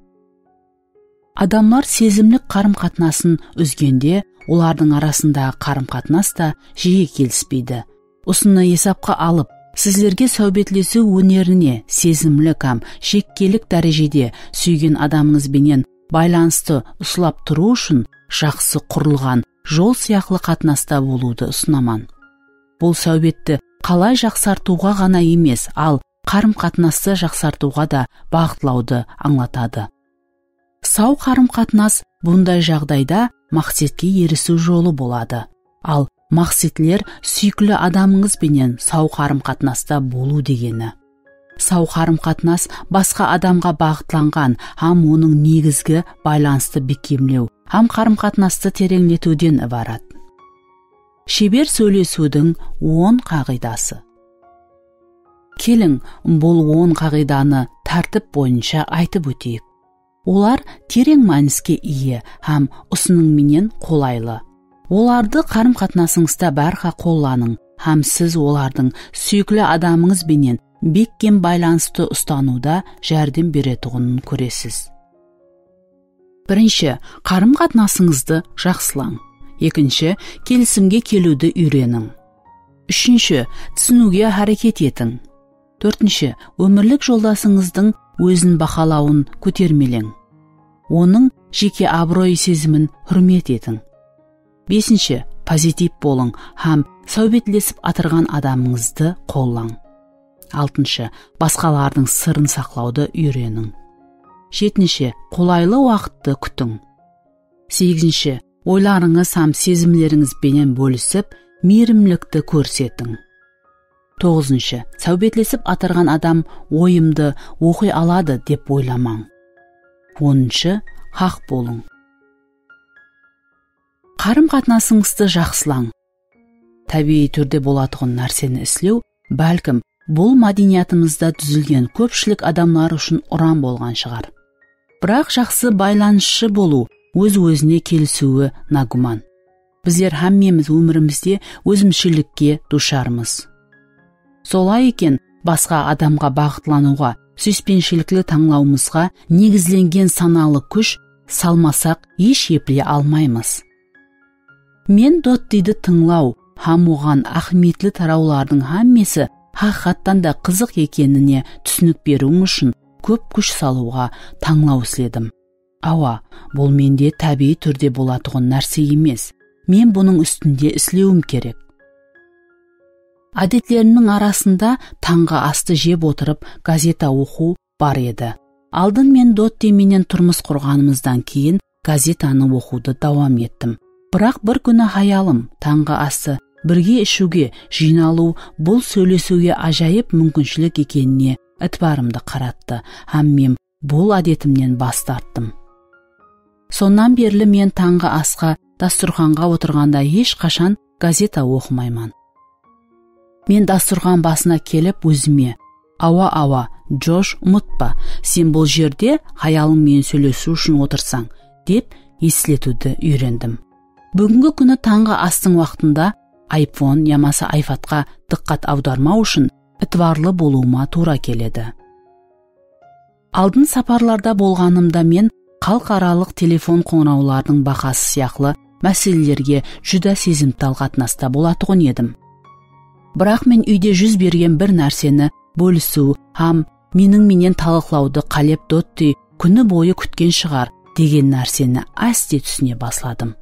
Adamlar sezimlik qarım-qatnasın úzgende, olardıń arasındaǵı qarım-qatnas ta jiyi kelispeydi. Usını esapqa alıp, sizlerge sáwbetlesiw ónerine sezimlik hám shekkelik dárejede súygen adamıńız benen baylanıstı uslap turıw ushın jaqsı qurılǵan jol sıyaqlı qatnasta bolıwdı usınaman. Bul sáwbetti qalay jaqsartıwǵa ǵana emes, al qarım-qatnastı jaqsartıwǵa da baǵıtlawdı ańlatadı. Saw qarım-qatnas bunday jaǵdayda maqsetke erisiw jolı boladı. Al maqsetler súyikli adamıńız benen saw qarım-qatnasta bolıw degeni. Saw qarım-qatnas basqa adamǵa baǵıtlanǵan hám onıń negizgi baylanıstı bekkemlew hám qarım-qatnastı tereńletiwden ibarat. Sheber sóylesiwdiń on qaǵıydası. Keliń, bul on qaǵıydanı tártip boyınsha aytıp óteyik. Olar tereń mániske iye hám usınıń menen qolaylı. Olardı qarım-qatnasıńızda bárha qollanıń hám siz olardıń súyikli adamıńız benen bekkem baylanıstı ustanıwda járdem beretuǵının kóresiz. Birinshi, qarım-qatnasıńızdı jaqsılań. Ekinshi, kelisimge keliwdi úyreniń. Úshinshi, túsiniwge háreket etiń. Tórtinshi, ómirlik joldasıńızdıń ózin bahalawın kótermeleń. Onıń jeke abıroy sezimin húrmet etiń. Besinshi, pozitiv bolıń hám sáwbetlesip atırǵan adamıńızdı qollań. Altınshı, basqalardıń sırın saqlawdı úyreniń. Jetinshi, qolaylı waqıttı kútiń. Segizinshi, oylarıńız hám sezimlerińiz benen bólisip, miyrimlikti kórsetiń. Toǵızınshı, sáwbetlesip atırǵan adam oyımdı oqıy aladı dep oylamań. Onınshı, haq bolıń. Qarım-qatnasıńızdı jaqsılań. Tábiyiy túrde bolatuǵın nárseni islew, bálkim, bul mádeniyatımızda dúzilgen kópshilik adamlar ushın uran bolǵan shıǵar. Biraq jaqsı baylanısshı bolıw óz-ózine kelisiwi nágúman. Bizler hámmemiz ómirimizde ózimshillikke dusharmız. Solay eken, basqa adamǵa baǵıtlanıwǵa, súyispenshilikli tańlawımızǵa negizlengen sanalı kúsh salmasaq, esh epley almaymız. Men Dottidi tıńlaw hám oǵan áhmiyetli tarawlardıń hámmesi haqıyqattan da qızıq ekenine túsinik beriwim ushın kóp kúsh salıwǵa tańlaw isledim. Awa, bul mende tábiyiy túrde bolatuǵın nárse emes. Men bunıń ústinde islewim kerek. Ádetlerimniń arasında tańǵı astı jep otırıp gazeta oqıw bar edi. Aldın men Dotti menen turmıs qurǵanımızdan keyin gazetanı oqıwdı dawam ettim. Biraq bir kúni hayalım tańǵı astı birge ishiwge jıynalıw bul sóylesiwge ájayıp múmkinshilik ekenine itibarımdı qarattı hám men bul ádetimnen bas tarttım. Sonnan berli men tańǵı asqa dasturxanǵa otırǵanda hesh qashan gazeta oqımayman. Men dasturxan basına kelip ózime, "Awa, awa, Josh, umıtpa, sen bul jerde hayalıń menen sóylesiw ushın otırsań, dep esletiwdi úyrendim. Búgingi kúni tańǵı astıń waqtında iPhone yamasa iPadqa dıqqat awdarmaw ushın itibarlı bolıwıma tuwra keledi. Aldın saparlarda bolǵanımda men xalıqaralıq telefon qońırawlardıń bahası sıyaqlı máselelerge júdá sezimtal qatnasta bolatuǵın edim. Biraq men úyde júz bergen bir nárseni bólisiw hám meniń menen talıqlawdı qálep Dotti kúni boyı kútken shıǵar degen nárseni áste túsine basladım.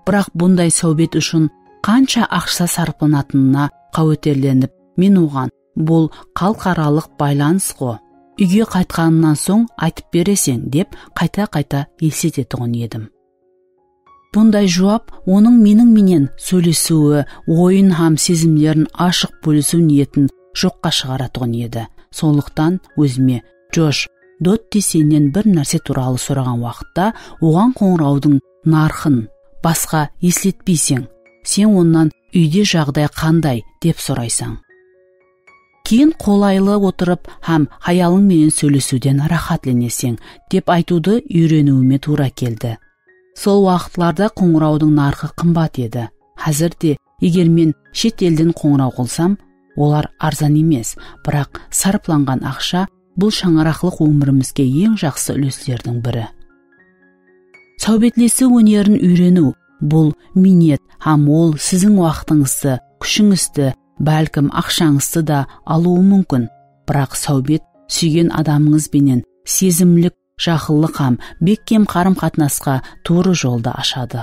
Biraq bunday sáwbet ushın qansha aqsha sarplanatınına qáweterlenip, men oǵan, bul xalıqaralıq baylanıs ǵo. Úyge qaytqanıńnan soń aytıp bereseń, dep qayta-qayta esletetuǵın edim. Bunday juwap onıń meniń menen sóylesiwi, oyın hám sezimlerin ashıq bólisiw niyetin joqqa shıǵaratuǵın edi. Sonlıqtan ózime, Josh, Dotti sennen bir nárse tuwralı soraǵan waqıtta oǵan qońırawdıń narqın basqa esletpeyseń, sen onnan úyde jaǵday qanday dep soraysań. Keyin qolaylı otırıp hám hayalıń menen sóylesiwden ráhátleneseń, dep aytıwdı úyreniwime tuwra keldi. Sol waqıtlarda qońırawdıń narqı qımbat edi. Házir de, eger men shet elden qońıraw qılsam, olar arzan emes, biraq sarplanǵan aqsha bul shańaraqlıq ómirimizge eń jaqsı úleslerdiń biri. Sáwbetlesiw ónerin úyreniw, bul miynet hám ol siziń waqtıńızdı, kúshińizdi, bálkim aqshańızdı da alıwı múmkin. Biraq sáwbet súygen adamıńız benen sezimlik jaqınlıq hám bekkem qarım-qatnasqa tuwrı joldı ashadı.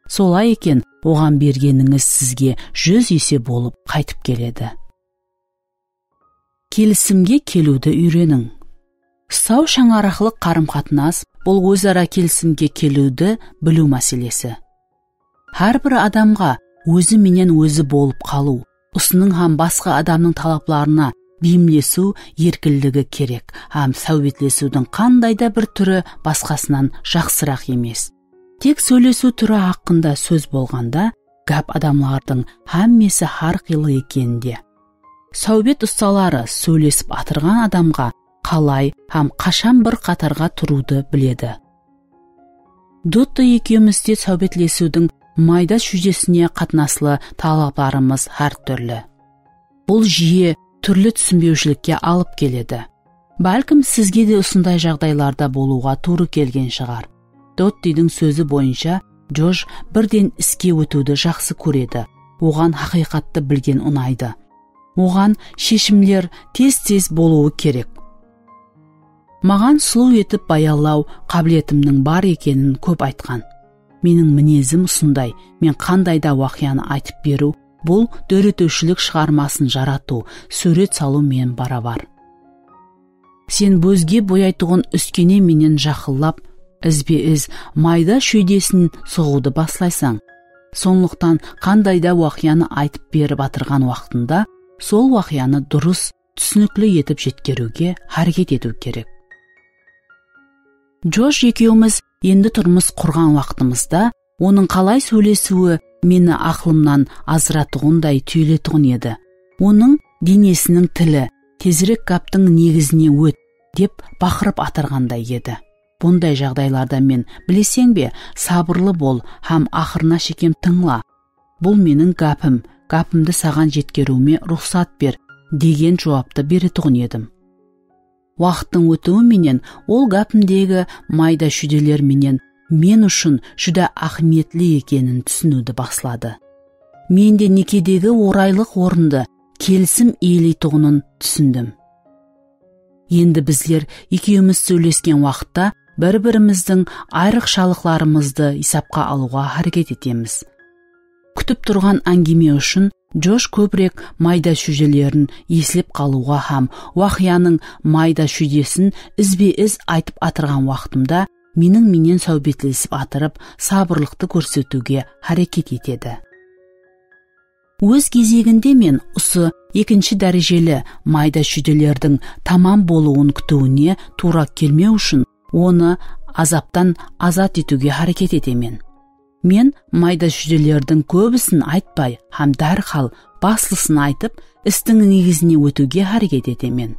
Solay eken, oǵan bergenińiz sizge júz ese bolıp qaytıp keledi. Kelisimge keliwdi úyreniń. Saw shańaraqlıq qarım-qatnas, bul óz-ara kelisimge keliwdi biliw máselesi. Hár bir adamǵa ózi menen ózi bolıp qalıw, usınıń hám basqa adamnıń talaplarına beyimlesiw erkinligi kerek hám sáwbetlesiwdiń qanday da bir túri basqasınan jaqsıraq emes. Tek sóylesiw túri haqqında sóz bolǵanda, gáp adamlardıń hámmesi hár qıylı ekeninde. Sáwbet ustaları sóylesip atırǵan adamǵa qalay hám qashan bir qatarǵa turıwdı biledi. Dotta ekewimizde sáwbetlesiwdiń mayda-shúydesine qatnaslı talaplarımız hár túrli. Bul jiye túrli túsinbewshilikke alıp keledi. Bálkim sizge de usınday jaǵdaylarda bolıwǵa tuwrı kelgen shıǵar. Dottidiń sózi boyınsha, Josh birden iske ótiwdi jaqsı kóredi. Oǵan haqıyqattı bilgen unaydı. Oǵan sheshimler tez-tez bolıwı kerek. Maǵan sulıw etip bayanlaw qábiletimniń bar ekenin kóp aytqan. Meniń minezim usınday, men qanday da waqıyanı aytıp beriw, bul dóretiwshilik shıǵarmasın jaratıw, súwret salıw menen barabar. Sen bózge boyaytuǵın úskene menen jaqınlap, izbe-iz mayda-shúydesin sıǵıwdı baslaysań. Sonlıqtan qanday da waqıyanı aytıp berip atırǵan waqtıńda sol waqıyanı durıs, túsinikli etip jetkeriwge háreket etiw kerek. Josh ekewimiz endi turmıs qurǵan waqtımızda onıń qalay sóylesiwi meni aqılımnan azıratuǵınday túyiletuǵın edi. Onıń denesiniń tili, "Tezirek gáptiń negizine ót", dep baqırıp atırǵanday edi. Bunday jaǵdaylarda men, "Bileseń be, sabırlı bol hám aqırına shekem tıńla. Bul meniń gápim, gápimdi saǵan jetkeriwime ruxsat ber", degen juwaptı beretuǵın edim. Waqıttıń ótiwi menen ol gápimdegi mayda-shúydeler menen men ushın júdá áhmiyetli ekenin túsiniwdi basladı. Mende nekedegi oraylıq orındı kelisim iyeleytuǵının túsindim. Endi bizler ekewimiz sóylesken waqıtta bir-birimizdiń ayrıqshalıqlarımızdı esapqa alıwǵa háreket etemiz. Kútip turǵan áńgime ushın Josh kóbirek mayda-shúydelerin eslep qalıwǵa hám waqıyanıń mayda-shúydesin izbe-iz aytıp atırǵan waqtımda meniń menen sáwbetlesip atırıp, sabırlıqtı kórsetiwge háreket etedi. Óz gezeginde men usı ekinshi dárejeli mayda-shúydelerdiń tamam bolıwın kútiwine tuwra kelmew ushın onı azaptan azat etiwge háreket etemen. Men mayda-shúydelerdiń kóbisin aytpay hám dárhal baslısın aytıp, istiń negizine ótiwge háreket etemen.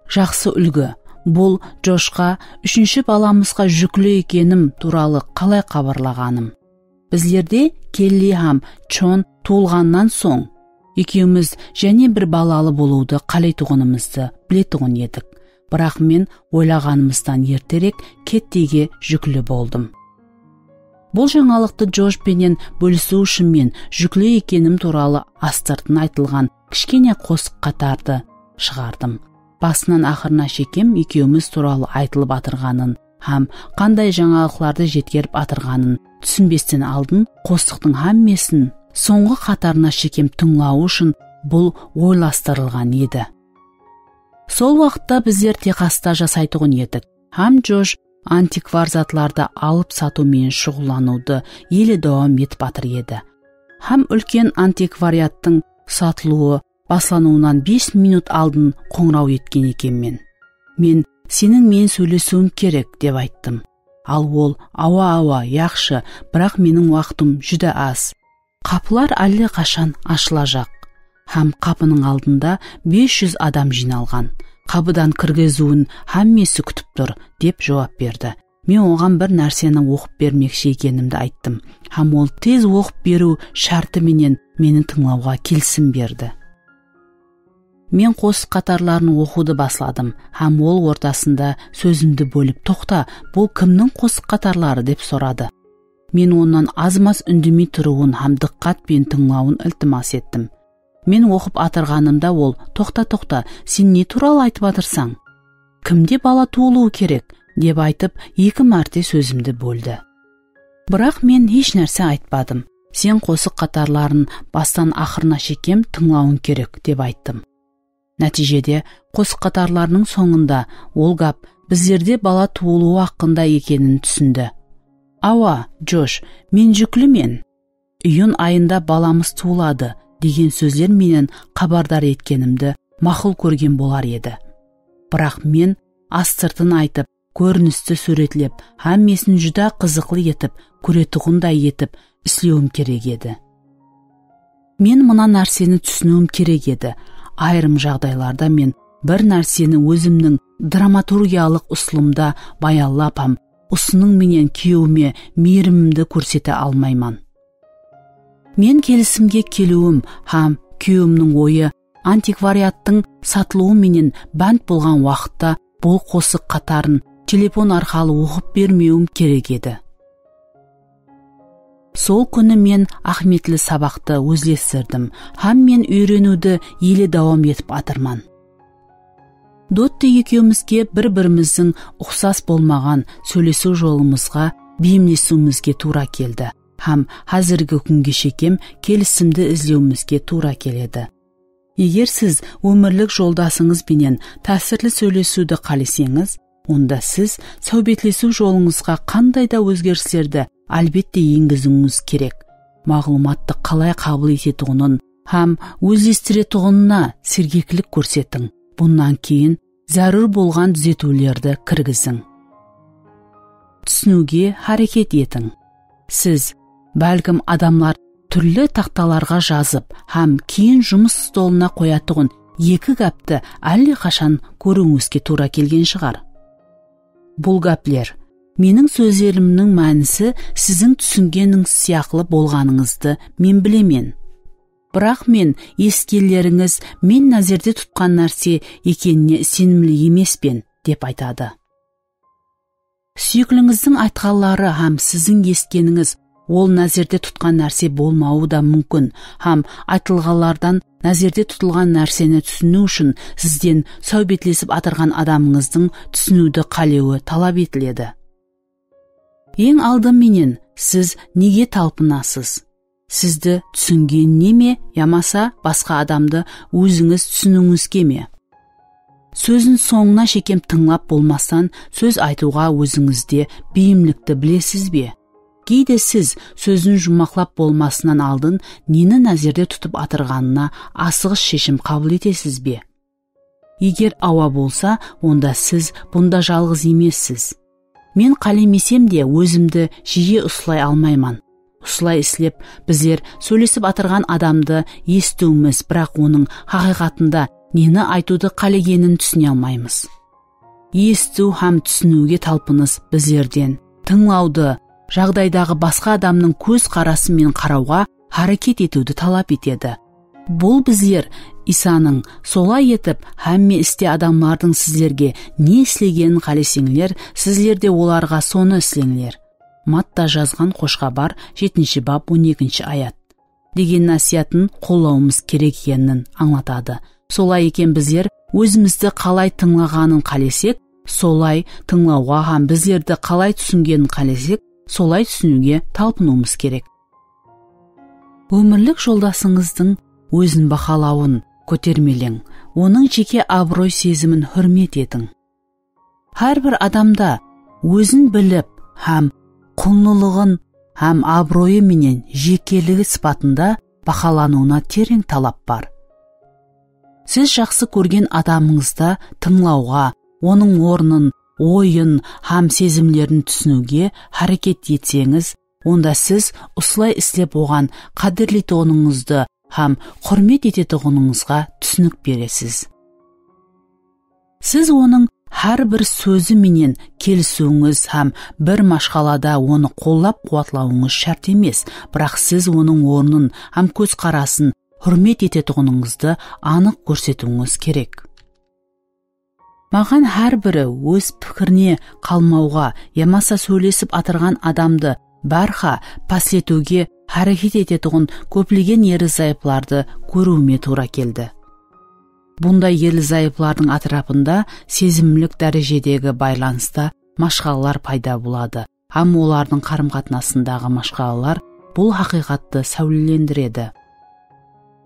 Jaqsı úlgi. Bul Joshqa úshinshi balamızǵa júkli ekenim tuwralı qalay xabarlaǵanım. Bizlerde Kelli hám Chon tuwılǵannan soń, ekewimiz jáne bir balalı bolıwdı qáleytuǵınımızdı biletuǵın edik. Biraq men oylaǵanımızdan erterek Kettige júkli boldım. Bul jańalıqtı Josh penen bólisiw ushın men júkli ekenim tuwralı astırtın aytılǵan kishkene qosıq qatardı shıǵardım. Basınan aqırına shekem ekewimiz tuwralı aytılıp atırǵanın hám qanday jańalıqlardı jetkerip atırǵanın túsinbesten aldın qosıqtıń hámmesin sońǵı qatarına shekem tıńlawı ushın bul oylastırılǵan edi. Sol waqıtta bizler Texasta jasaytuǵın edik hám Josh antikvar zatlardı alıp satıw menen shuǵıllanıwdı ele dawam etip atır edi. Hám úlken antikvariattıń satılıwı baslanıwınan bes minut aldın qońıraw etken ekenmen. Men, "Seniń menen sóylesiwim kerek," dep ayttım. Al ol, "Awa, awa, yaqshı, biraq meniń waqtım júdá az." Qapılar álleqashan ashılajaq. Hám qapınıń aldında bes júz adam jıynalǵan. "Qapıdan kirgiziwin hámmesi kútip tur," dep juwap berdi. Men oǵan bir nárseni oqıp bermekshi ekenimdi ayttım. Hám ol tez oqıp beriw shárti menen meni tıńlawǵa kelisim berdi. Men qosıq qatarların oqıwdı basladım hám ol ortasında sózimdi bólip, "Toqta, bul kimniń qosıq qatarları?" dep soradı. Men onnan az-maz úndemey turıwın hám dıqqat penen tıńlawın iltimas ettim. Men oqıp atırǵanımda ol, "Toqta, toqta, sen ne tuwralı aytıp atırsań? Kimde bala tuwılıwı kerek?" dep aytıp, eki márte sózimdi bóldi. Biraq men hesh nárse aytpadım. "Sen qosıq qatarların bastan aqırına shekem tıńlawıń kerek," dep ayttım. Nátiyjede qosıq qatarlarınıń sońında ol gáp bizlerde bala tuwılıwı haqqında ekenin túsindi. "Awa, Josh, men júklimen. Iyun ayında balamız tuwıladı," degen sózler menen xabardar etkenimdi maqul kórgen bolar edi. Biraq men astırtın aytıp, kórinisti súwretlep, hámmesin júdá qızıqlı etip, kóretuǵınday etip islewim kerek edi. Men mına nárseni túsiniwim kerek edi. Ayırım jaǵdaylarda men bir nárseni ózimniń dramaturgiyalıq usılımda bayanlap hám usınıń menen kúyewime miyrimimdi kórsete almayman. Men kelisimge keliwim hám kúyewimniń oyı antikvariattıń satılıwı menen bánt bolǵan waqıtta bul qosıq qatarın telefon arqalı oqıp bermewim kerek edi. Sol kúni men áhmiyetli sabaqtı ózlestirdim hám men úyreniwdi ele dawam etip atırman. Dotti ekewimizge bir-birimizdiń uqsas bolmaǵan sóylesiw jolımızǵa beyimlesiwimizge tuwra keldi hám házirgi kúnge shekem kelisimdi izlewimizge tuwra keledi. Eger siz ómirlik joldasıńız benen tásirli sóylesiwdi qáleseńiz, onda siz sáwbetlesiw jolıńızǵa qanday da ózgerislerdi, álbette, engiziwińiz kerek. Maǵlıwmattı qalay qabıl etetuǵının hám ózlestiretuǵınına sergeklik kórsetiń. Bunnan keyin zárúr bolǵan dúzetiwlerdi kirgiziń. Túsiniwge háreket etiń. Siz, bálkim, adamlar túrli taxtalarǵa jazıp hám keyin jumıs stolına qoyatuǵın eki gápti álleqashan kóriwińizge tuwra kelgen shıǵar. Bul gápler, "Meniń sózlerimniń mánisi siziń túsingenińiz sıyaqlı bolǵanıńızdı men bilemen. Biraq men esitkenlerińiz men názerde tutqan nárse ekenine isenimli emespen," dep aytadı. Súyiklińizdiń aytqanları hám siziń esitkenińiz ol názerde tutqan nárse bolmawı da múmkin hám aytılǵanlardan názerde tutılǵan nárseni túsiniw ushın sizden sáwbetlesip atırǵan adamıńızdıń túsiniwdi qálewi talap etiledi. Eń aldı menen siz nege talpınasız? Sizdi túsingenine me yamasa basqa adamdı ózińiz túsiniwińizge me? Sózin sońına shekem tıńlap bolmastan sóz aytıwǵa ózińizde beyimlikti bilesiz be? Geyde siz sózin juwmaqlap bolmasınan aldın neni názerde tutıp atırǵanına asıǵıs sheshim qabıl etesiz be? Eger awa bolsa, onda siz bunda jalǵız emessiz. Men qálemesem de ózimdi jiyi uslay almayman. Usılay islep, bizler sóylesip atırǵan adamdı esitiwimiz, biraq onıń haqıyqatında neni aytıwdı qálegenin túsine almaymız. Esitiw hám túsiniwge talpınıs bizlerden tıńlawdı, jaǵdaydaǵı basqa adamnıń kóz qarası menen qarawǵa háreket etiwdi talap etedi. Bul bizler Isanıń, "Solay etip, hámme iste adamlardıń sizlerge ne islegenin qáleseńler, sizler de olarǵa sonı isleńler." Matta jazǵan Xosh Xabar, jetinshi bab, on ekinshi ayat, degen násiyatın qollawımız kerek ekenin ańlatadı. Solay eken, bizler ózimizdi qalay tıńlaǵanın qálesek, solay tıńlawǵa hám bizlerdi qalay túsingenin qálesek, solay túsiniwge talpınıwımız kerek. Ómirlik joldasıńızdıń ózin bahalawın kótermeleń, onıń jeke abıroy sezimin húrmet etiń. Hár bir adamda ózin bilip hám qunlılıǵın hám abıroyı menen jekeligi sıpatında bahalanıwına tereń talap bar. Siz jaqsı kórgen adamıńızda tıńlawǵa, onıń ornın, oyın hám sezimlerin túsiniwge háreket etseńiz, onda siz usılay islep oǵan qádirleytuǵınıńızdı hám húrmet etetuǵınıńızǵa túsinik beresiz. Siz onıń hár bir sózi menen kelisiwińiz hám bir mashqalada onı qollap-quwatlawıńız shárt emes, biraq siz onıń ornın hám kózqarasın húrmet etetuǵınıńızdı anıq kórsetiwińiz kerek. Maǵan hár biri óz pikirine qalmawǵa yamasa sóylesip atırǵan adamdı bárha pásletiwge háreket etetuǵın kóplegen erli-zayıplardı kóriwime tuwra keldi. Bunday erli-zayıplardıń átirapında sezimlik dárejedegi baylanısta mashqalalar payda boladı hám olardıń qarım-qatnasındaǵı mashqalalar bul haqıyqattı sáwlelendiredi.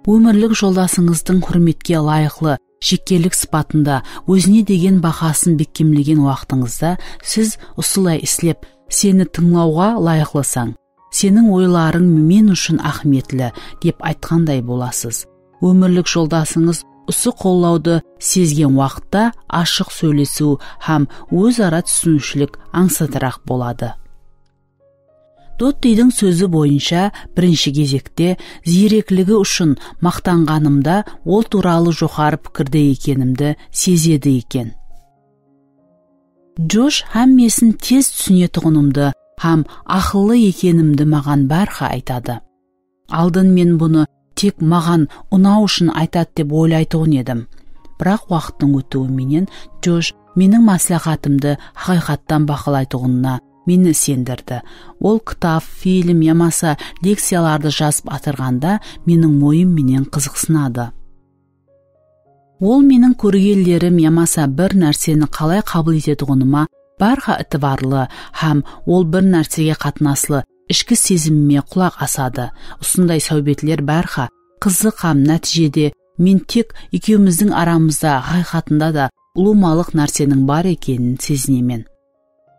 Ómirlik joldasıńızdıń húrmetke ılayıqlı jekkelik sıpatında ózine degen bahasın bekkemlegen waqtıńızda siz usılay islep, "Seni tıńlawǵa ılayıqlısań, seniń oylarıń men ushın áhmiyetli," dep aytqanday bolasız. Ómirlik joldasıńız usı qollawdı sezgen waqıtta ashıq sóylesiw hám óz-ara túsiniwshilik ańsatıraq boladı. Dottidin sózi boyınsha, birinshi gezekte ziyrekligi ushın maqtanǵanımda ol tuwralı joqarı pikirde ekenimdi sezedi eken. Josh hámmesin tez túsinetuǵınımdı hám aqıllı ekenimdi maǵan bárha aytadı. Aldın men bunı tek maǵan unaw ushın aytadı dep oylaytuǵın edim. Biraq waqıttıń ótiwi menen Josh meniń másláhátımdi haqıyqattan bahalaytuǵınına meni isendirdi. Ol kitap, film yamasa lekciyalardı jazıp atırǵanda meniń oyım menen qızıqsınadı. Ol meniń kórgenlerim yamasa bir nárseni qalay qabıl etetuǵınıma bárha itibarlı hám ol bir nársege qatnaslı ishki sezimime qulaq asadı. Usınday sáwbetler bárha qızıq hám nátiyjede men tek ekewimizdiń aramızda, haqıyqatında da ulıwmalıq nárseniń bar ekenin sezinemen.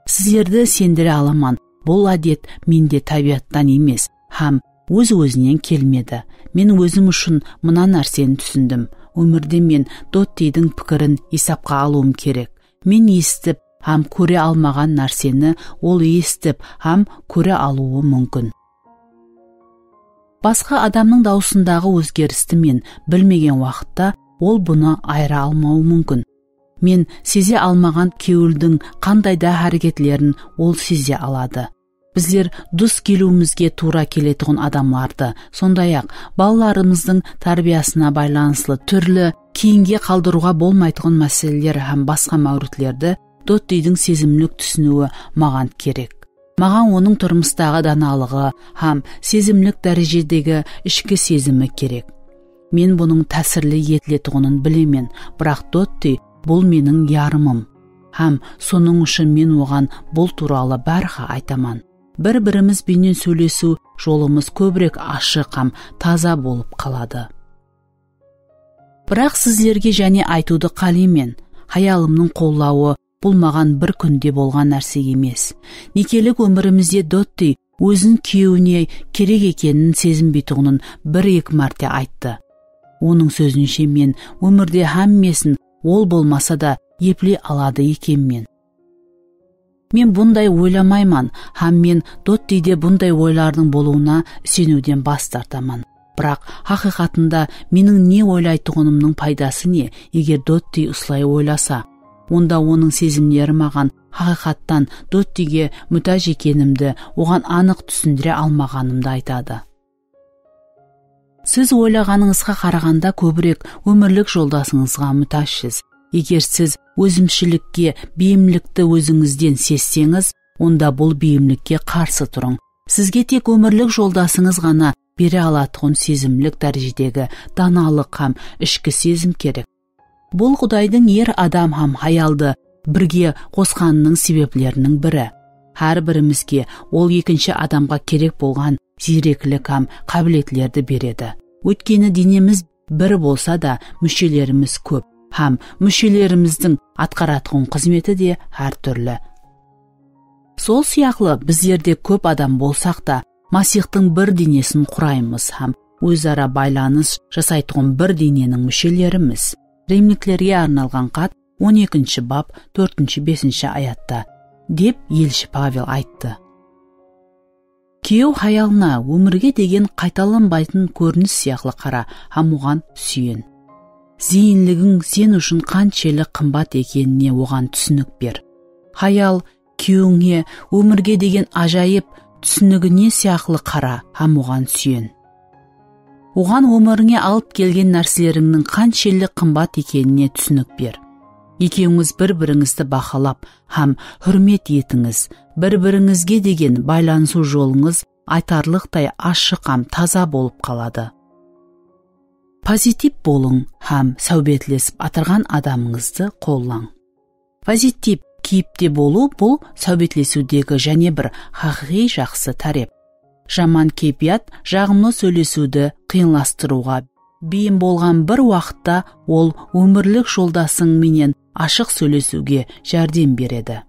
Sizlerdi isendire alaman, bul ádet mende tábiyattan emes hám óz-ózinen kelmedi. Men ózim ushın mına nárseni túsindim. Ómirde men Dottidin pikirin esapqa alıwım kerek. Men esitip hám kóre almaǵan nárseni ol esitip hám kóre alıwı múmkin. Basqa adamnıń dawısındaǵı ózgeristi men bilmegen waqıtta ol bunı ayıra almawı múmkin. Men seze almaǵan kewildiń qanday da háreketlerin ol seze aladı. Bizler dus keliwimizge tuwra keletuǵın adamlardı, sonday-aq, balalarımızdıń tárbiyasına baylanıslı túrli, keyinge qaldırıwǵa bolmaytuǵın máseleler hám basqa máwritlerdi Dottidin sezimlik túsiniwi maǵan kerek. Maǵan onıń turmıstaǵı danalıǵı hám sezimlik dárejedegi ishki sezimi kerek. Men bunıń tásirli etiletuǵının bilemen, biraq Dotti bul meniń yarımım. Hám sonıń ushın men oǵan bul tuwralı bárha aytaman. Bir-birimiz benen sóylesiw jolımız kóbirek ashıq hám taza bolıp qaladı. Biraq sizlerge jáne aytıwdı qáleymen, hayalımnıń qollawı bul maǵan bir kúnde bolǵan nárse emes. Nekelik ómirimizde Dotti ózin kúyewine kerek ekenin sezinbeytuǵının bir-eki márte ayttı. Onıń sózinshe, men ómirde hámmesin ol bolmasa da epley aladı ekenmen. Men bunday oylamayman hám men Dottide bunday oylardıń bolıwına iseniwden bas tartaman. Biraq, haqıyqatında meniń ne oylaytuǵınımnıń paydası ne, eger Dotti usılay oylasa? Onda onıń sezimleri maǵan haqıyqattan Dottige mútáj ekenimdi oǵan anıq túsindire almaǵanımdı aytadı. Siz oylaǵanıńızǵa qaraǵanda kóbirek ómirlik joldasıńızǵa mútájsiz. Eger siz ózimshilikke beyimlilikti ózińizden sezseńiz, onda bul beyimlikke qarsı turıń. Sizge tek ómirlik joldasıńız ǵana bere alatuǵın sezimlik dárejedegi danalıq hám ishki sezim kerek. Bul Qudaydıń er adam hám hayaldı birge qosqanınıń sebepleriniń biri. Hár birimizge ol ekinshi adamǵa kerek bolǵan ziyreklik hám qábiletlerdi beredi. Óytkeni denemiz bir bolsa da, múshelerimiz kóp hám múshelerimizdiń atqaratuǵın xızmeti de hár túrli. Sol sıyaqlı, bizler de kóp adam bolsaq ta, Masiyxtıń bir denesin quraymız hám óz-ara baylanıs jasaytuǵın bir deneniń múshelerimiz. Rimliklerge arnalǵan xat, on ekinshi bap, tórtinshi, besinshi ayatta, dep elshi Pavel ayttı. Kúyew hayalına ómirge degen qaytalanbaytın kórinis sıyaqlı qara hám oǵan súyen. Zeyinligiń sen ushın qanshelli qımbat ekenine oǵan túsinik ber. Hayal, kúyewińe ómirge degen ájayıp túsinigine sıyaqlı qara hám oǵan súyen. Oǵan ómirińe alıp kelgen nárselerińniń qanshelli qımbat ekenine túsinik ber. Ekewińiz bir-birińizdi bahalap hám húrmet etińiz. Bir-birińizge degen baylanısıw jolıńız aytarlıqtay ashıq hám taza bolıp qaladı. Pozitiv bolıń hám sáwbetlesip atırǵan adamıńızdı qollań. Pozitiv keyipte bolıw, bul sáwbetlesiwdegi jáne bir haqıyqıy jaqsı tárep. Jaman keypiyat jaǵımlı sóylesiwdi qıyınlastırıwǵa beyim bolǵan bir waqıtta ol ómirlik joldasıń menen ashıq sóylesiwge járdem beredi.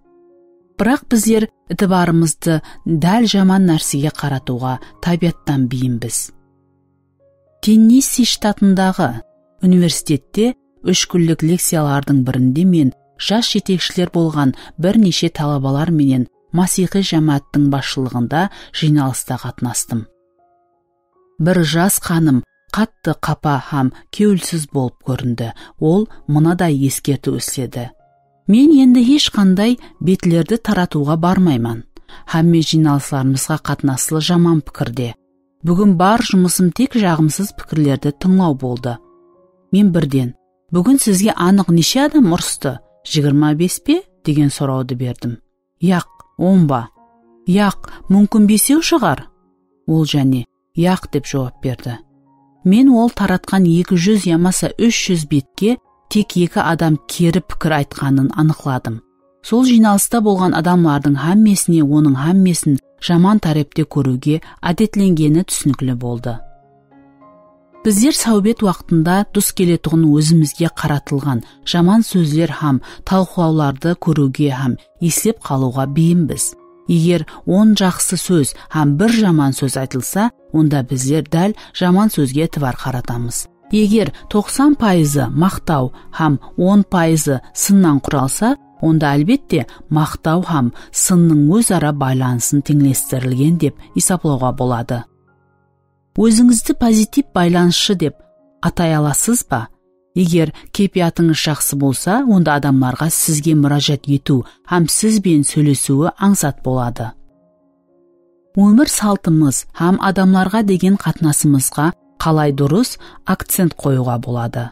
Biraq bizler itibarımızdı dál jaman nársege qaratıwǵa tábiyattan beyimbiz. Tennessi shtatındaǵı universitette úsh kúnlik lekciyalardıń birinde men jas jetekshiler bolǵan bir neshe talabalar menen masiyxıy jámááttiń basshılıǵında jıynalısta qatnastım. Bir jas xanım qattı qapa hám kewilsiz bolıp kórindi. Ol mınaday eskertiw isledi: "Men endi hesh qanday betlerdi taratıwǵa barmayman. Hámme jıynalıslarımızǵa qatnaslı jaman pikirde. Búgin bar jumısım tek jaǵımsız pikirlerdi tıńlaw boldı." Men birden, "Búgin sizge anıq neshe adam urıstı? Jigirma bes pe?" degen sorawdı berdim. "Yaq, on ba?" "Yaq, múmkin besew shıǵar." Ol jáne, "Yaq," dep juwap berdi. Men ol taratqan eki júz yamasa úsh júz betke tek eki adam keri pikir aytqanın anıqladım. Sol jıynalısta bolǵan adamlardıń hámmesine onıń hámmesin jaman tárepte kóriwge ádetlengeni túsinikli boldı. Bizler sáwbet waqtında dus keletuǵın ózimizge qaratılǵan jaman sózler hám talqılawlardı kóriwge hám eslep qalıwǵa beyimbiz. Eger on jaqsı sóz hám bir jaman sóz aytılsa, onda bizler dál jaman sózge itibar qaratamız. Eger toqsan payızı maqtaw hám on payızı sınnan quralsa, onda, álbette, maqtaw hám sınnıń óz-ara baylanısın teńlestirilgen dep esaplawǵa boladı. Ózińizdi pozitiv baylanısshı dep atay alasız ba? Eger keypiyatıńız jaqsı bolsa, onda adamlarǵa sizge múrájat etiw hám siz benen sóylesiwi ańsat boladı. Ómir saltımız hám adamlarǵa degen qatnasımızǵa qalay durıs akcent qoyıwǵa boladı?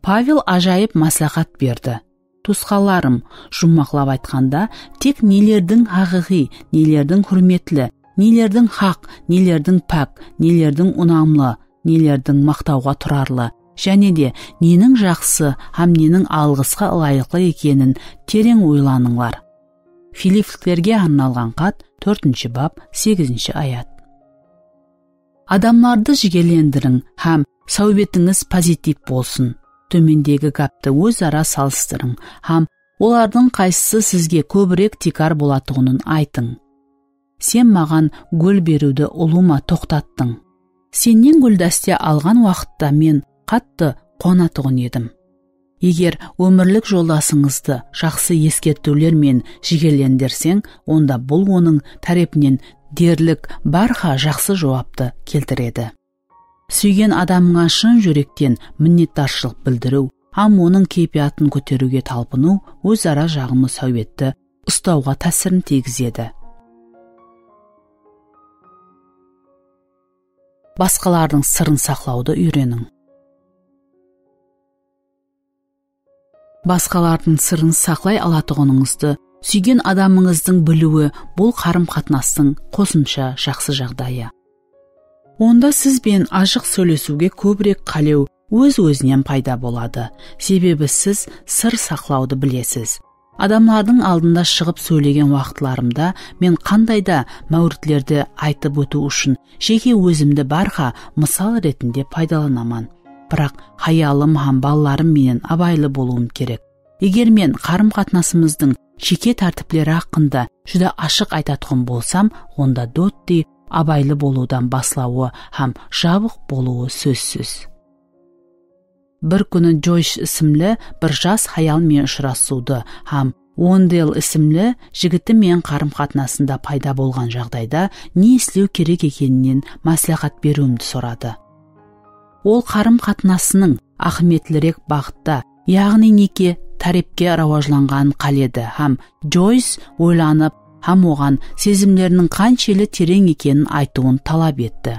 Pavel ájayıp másláhát berdi. Tuwısqanlarım, juwmaqlap aytqanda, tek nelerdiń haqıyqıy, nelerdiń húrmetli, nelerdiń haq, nelerdiń pák, nelerdiń unamlı, nelerdiń maqtawǵa turarlı, jáne de neniń jaqsı hám neniń alǵısqa ılayıqlı ekenin tereń oylanıńlar. Filiplitlerge arnalǵan xat, tórtinshi bap, segizinshi ayat. Adamlardı jigerlendiriń hám sáwbetińiz pozitiv bolsın. Tómendegi gápti óz-ara salıstırıń hám olardıń qaysısı sizge kóbirek tiykar bolatuǵının aytıń. Sen maǵan gúl beriwdi ulıwma toqtattıń. Sennen gúldáste alǵan waqıtta men qattı quwanatuǵın edim. Eger ómirlik joldasıńızdı jaqsı eskertiwler menen jigerlendirseń, onda bul onıń tárepinen derlik bárha jaqsı juwaptı keltiredi. Súygen adamıńa shın júrekten minnetdarshılıq bildiriw hám onıń keypiyatın kóteriwge talpınıw óz-ara jaǵımlı sáwbetti ustawǵa tásirin tiygizedi. Basqalardıń sırın saqlawdı úyreniń. Basqalardıń sırın saqlay alatuǵınıńızdı súygen adamıńızdıń biliwi bul qarım-qatnastıń qosımsha jaqsı jaǵdayı. Onda siz benen ashıq sóylesiwge kóbirek qálew óz-ózinen payda boladı, sebebi siz sır saqlawdı bilesiz. Adamlardıń aldında shıǵıp sóylegen waqıtlarımda men qanday da máwritlerdi aytıp ótiw ushın jeke ózimdi bárha mısal retinde paydalanaman. Biraq hayalım hám balalarım menen abaylı bolıwım kerek. Eger men qarım-qatnasımızdıń jeke tártipleri haqqında júdá ashıq aytatuǵın bolsam, onda Dotti abaylı bolıwdan baslawı hám jabıq bolıwı sózsiz. Bir kúni Joys isimli bir jas hayal menen ushırasıwdı hám Uendel isimli jigiti menen qarım-qatnasında payda bolǵan jaǵdayda ne islew kerek ekeninen másláhát beriwimdi soradı. Ol qarım-qatnasınıń áhmiyetlirek baǵıtta, yaǵnıy neke tárepke rawajlanǵanın qáledi hám Joys oylanıp hám oǵan sezimleriniń qanshelli tereń ekenin aytıwın talap etti.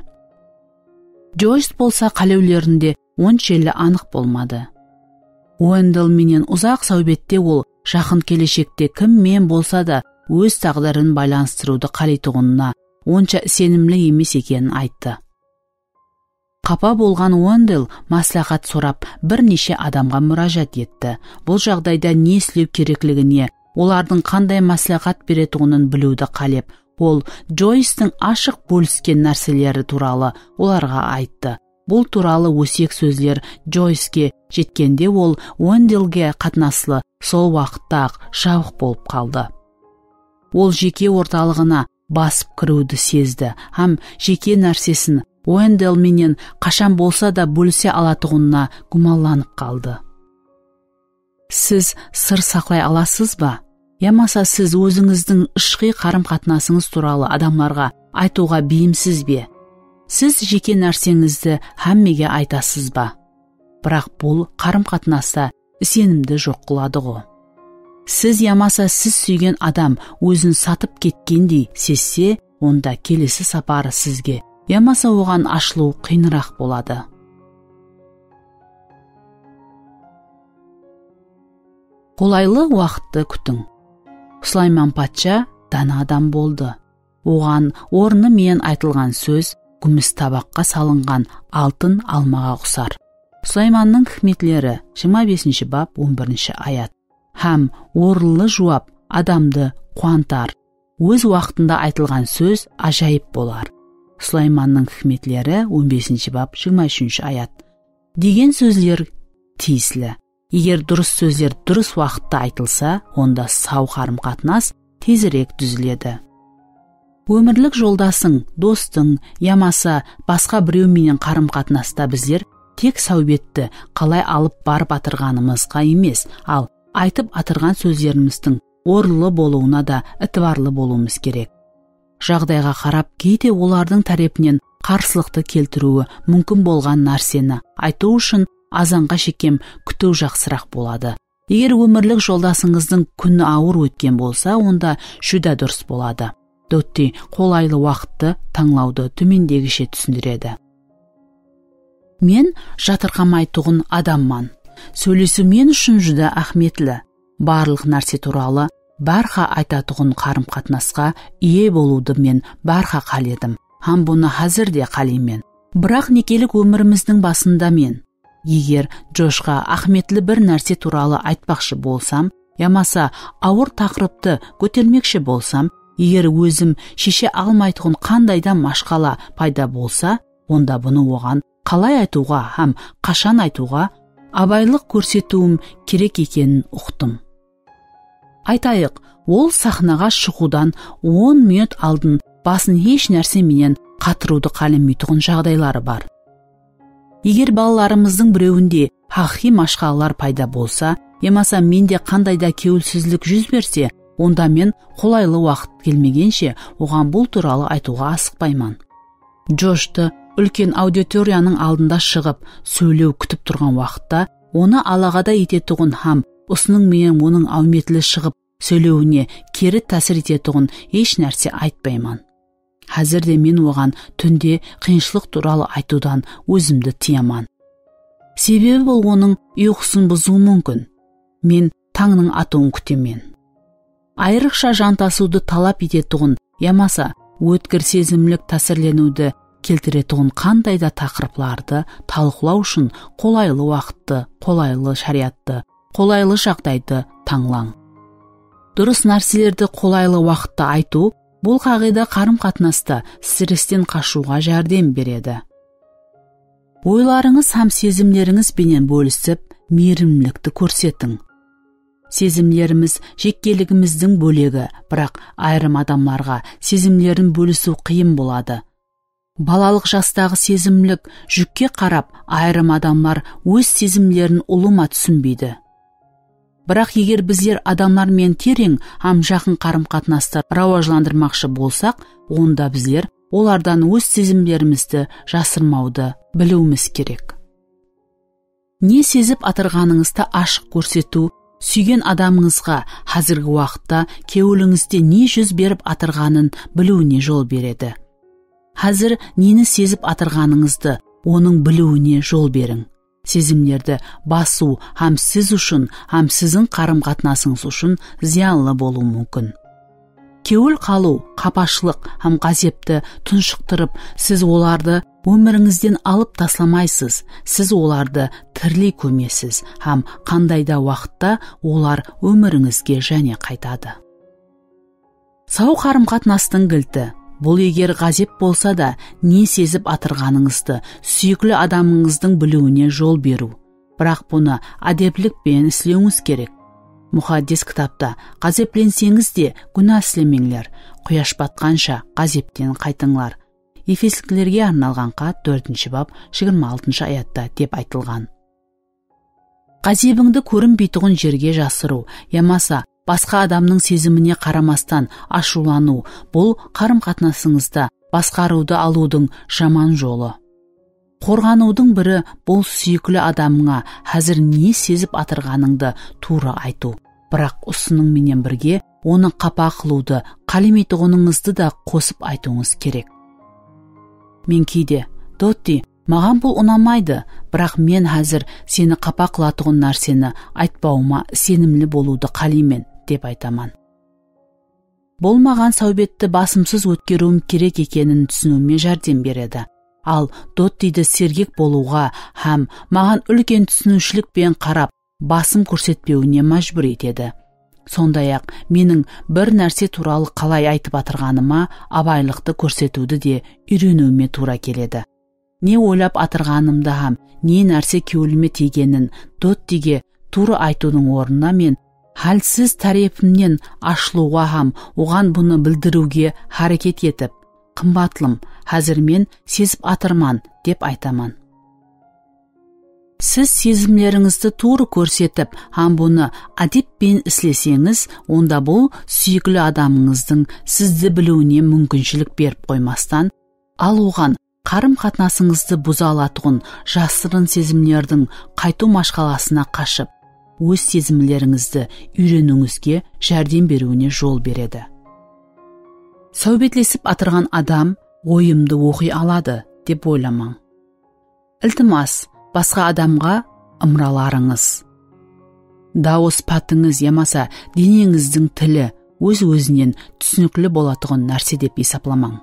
Joys bolsa qálewlerinde onshelli anıq bolmadı. Uendel menen uzaq sáwbette ol jaqın keleshekte kim menen bolsa da óz táǵdirin baylanıstırıwdı qáleytuǵınına onsha isenimli emes ekenin ayttı. Qapa bolǵan Uendel másláhát sorap bir neshe adamǵa múrájat etti. Bul jaǵdayda ne islew kerekligine, olardıń qanday másláhát beretuǵının biliwdi qálep, ol Joystiń ashıq bólisken nárseleri tuwralı olarǵa ayttı. Bul tuwralı ósek sózler Joyske jetkende ol Uendelge qatnaslı sol waqıtta-aq jabıq bolıp qaldı. Ol jeke ortalıǵına basıp kiriwdi sezdi hám jeke nársesin Uendel menen qashan bolsa da bólise alatuǵınına gúmanlanıp qaldı. Siz sır saqlay alasız ba? Yamasa siz ózińizdiń ıshqıy qarım-qatnasıńız tuwralı adamlarǵa aytıwǵa beyimsiz be? Siz jeke nárseńizdi hámmege aytasız ba? Biraq bul qarım-qatnasta isenimdi joq qıladı-ǵo. Siz yamasa siz súygen adam ózin satıp ketkendey sezse, onda kelesi saparı sizge yamasa oǵan ashılıw qıyınıraq boladı. Qolaylı waqıttı kútiń. Sulayman patsha dana adam boldı. Oǵan ornı menen aytılǵan sóz gúmis tabaqqa salınǵan altın almaǵa uqsar. Sulaymannıń hikmetleri, jigirma besinshi bap, on birinshi ayat. Hám orınlı juwap adamdı quwantar. Óz waqtında aytılǵan sóz ájayıp bolar. Sulaymannıń hikmetleri, on besinshi bap, jigirma úshinshi ayat. Degen sózler tiyisli. Eger durıs sózler durıs waqıtta aytılsa, onda saw qarım-qatnas tezirek dúziledi. Ómirlik joldasıń, dostıń yamasa basqa birew menen qarım-qatnasta bizler tek sáwbetti qalay alıp barıp atırǵanımızǵa emes, al aytıp atırǵan sózlerimizdiń orınlı bolıwına da itibarlı bolıwımız kerek. Jaǵdayǵa qarap, geyde olardıń tárepinen qarsılıqtı keltiriwi múmkin bolǵan nárseni aytıw ushın azanǵa shekem kútiw jaqsıraq boladı. Eger ómirlik joldasıńızdıń kúni awır ótken bolsa, onda júdá durıs boladı. Dotti qolaylı waqıttı tańlawdı tómendegishe túsindiredi. Men jatırqamaytuǵın adamman. Sóylesiw men ushın júdá áhmiyetli. Barlıq nárse tuwralı bárha aytatuǵın qarım-qatnasqa iye bolıwdı men bárha qáledim hám bunı házir de qáleymen. Biraq nekelik ómirimizdiń basında men, eger Joshqa áhmiyetli bir nárse tuwralı aytpaqshı bolsam yamasa awır taqırıptı kótermekshi bolsam, eger ózim sheshe almaytuǵın qanday da mashqala payda bolsa, onda bunı oǵan qalay aytıwǵa hám qashan aytıwǵa abaylıq kórsetiwim kerek ekenin uqtım. Aytayıq, ol saxnaǵa shıǵıwdan on minut aldın basın hesh nárse menen qatırıwdı qálemeytuǵın jaǵdayları bar. Eger balalarımızdıń birewinde haqıyqıy mashqalalar payda bolsa, yamasa mende qanday da kewilsizlik júz berse, onda men qolaylı waqıt kelmegenshe oǵan bul tuwralı aytıwǵa asıqpayman. Joshtı úlken auditoriyanıń aldında shıǵıp sóylew kútip turǵan waqıtta onı alaǵada etetuǵın hám usınıń menen onıń áwmetli shıǵıp sóylewine keri tásir etetuǵın hesh nárse aytpayman. Házir de men oǵan túnde qıyınshılıq tuwralı aytıwdan ózimdi tıyaman. Sebebi bul onıń uyqısın buzıwı múmkin. Men tańnıń atıwın kútemen. Ayrıqsha jantasıwdı talap etetuǵın yamasa ótkir sezimlik tásirleniwdi keltiretuǵın qanday da taqırıplardı talıqlaw ushın qolaylı waqıttı, qolaylı shárayattı, qolaylı jaǵdaydı tańlań. Durıs nárselerdi qolaylı waqıtta aytıw, bul qaǵıyda qarım-qatnasta stressten qashıwǵa járdem beredi. Oylarıńız hám sezimlerińiz benen bólisip, miyrimlilikti kórsetiń. Sezimlerimiz jekkeligimizdiń bólegi, biraq ayırım adamlarǵa sezimlerin bólisiw qıyın boladı. Balalıq jastaǵı sezimlik júkke qarap, ayırım adamlar óz sezimlerin ulıwma túsinbeydi. Biraq eger bizler adamlar menen tereń hám jaqın qarım-qatnastı rawajlandırmaqshı bolsaq, onda bizler olardan óz sezimlerimizdi jasırmawdı biliwimiz kerek. Ne sezip atırǵanıńızdı ashıq kórsetiw súygen adamıńızǵa házirgi waqıtta kewlińizde ne júz berip atırǵanın biliwine jol beredi. Házir neni sezip atırǵanıńızdı onıń biliwine jol beriń. Sezimlerdi basıw hám siz ushın, hám siziń qarım-qatnasıńız ushın zıyanlı bolıwı múmkin. Kewil qalıw, qapashlıq hám ǵázepti tunshıqtırıp, siz olardı ómirińizden alıp taslamaysız, siz olardı tiriley kómesiz hám qanday da waqıtta olar ómirińizge jáne qaytadı. Saw qarım-qatnastıń gilti, bul eger ǵázep bolsa da, ne sezip atırǵanıńızdı súyikli adamıńızdıń biliwine jol beriw. Biraq bunı ádeplik penen islewińiz kerek. Muqaddes kitapta, "Ǵázeplenseńiz de, gúna islemeńler. Quyash batqansha ǵázepten qaytıńlar." Efesliklerge arnalǵan xat, tórtinshi bab, jigirma altınshı ayatta dep aytılǵan. Ǵázebińdi kórinbeytuǵın jerge jasırıw yamasa basqa adamnıń sezimine qaramastan ashıwlanıw, bul qarım-qatnasıńızda basqarıwdı alıwdıń jaman jolı. Qorǵanıwdıń biri, bul súyikli adamıńa házir ne sezip atırǵanıńdı tuwrı aytıw, biraq usınıń menen birge onı qapa qılıwdı qálemeytuǵınıńızdı da qosıp aytıwıńız kerek. Men keyde, "Dotti, maǵan bul unamaydı, biraq men házir seni qapa qılatuǵın nárseni aytpawıma isenimli bolıwdı qáleymen," dep aytaman. Bul maǵan sáwbetti basımsız ótkeriwim kerek ekenin túsiniwime járdem beredi. Al Dottiydi sergek bolıwǵa hám maǵan úlken túsiniwshilik penen qarap, basım kórsetpewine májbúr etedi. Sonday-aq, meniń bir nárse tuwralı qalay aytıp atırǵanıma abaylıqtı kórsetiwdi de úyreniwime tuwra keledi. Ne oylap atırǵanımdı hám ne nárse kewlime tiygenin Dottiga tuwrı aytıwdıń ornına men hálsiz tárepimnen ashılıwǵa hám oǵan bunı bildiriwge háreket etip, "Qımbatlım, házir men sezip atırman," dep aytaman. Siz sezimlerińizdi tuwrı kórsetip hám bunı ádep penen isleseńiz, onda bul súyikli adamıńızdıń sizdi biliwine múmkinshilik berip qoymastan, al oǵan qarım-qatnasıńızdı buza alatuǵın jasırın sezimlerdiń qaytıw mashqalasına qashıp, óz sezimlerińizdi úyreniwińizge járdem beriwine jol beredi. Sáwbetlesip atırǵan adam oyımdı oqıy aladı, dep oylamań. Iltimas, basqa adamǵa ımralarıńız. Dawıs pátińiz yamasa deneńizdiń tili óz-ózinen túsinikli bolatuǵın nárse dep esaplamań.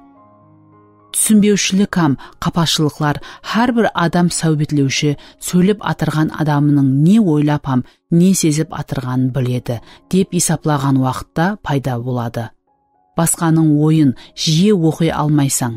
Túsinbewshilik hám qapashılıqlar hár bir adam sáwbetlewshi sóylep atırǵan adamınıń ne oylap hám ne sezip atırǵanın biledi dep esaplaǵan waqıtta payda boladı. Basqanıń oyın jiye oqıy almaysań.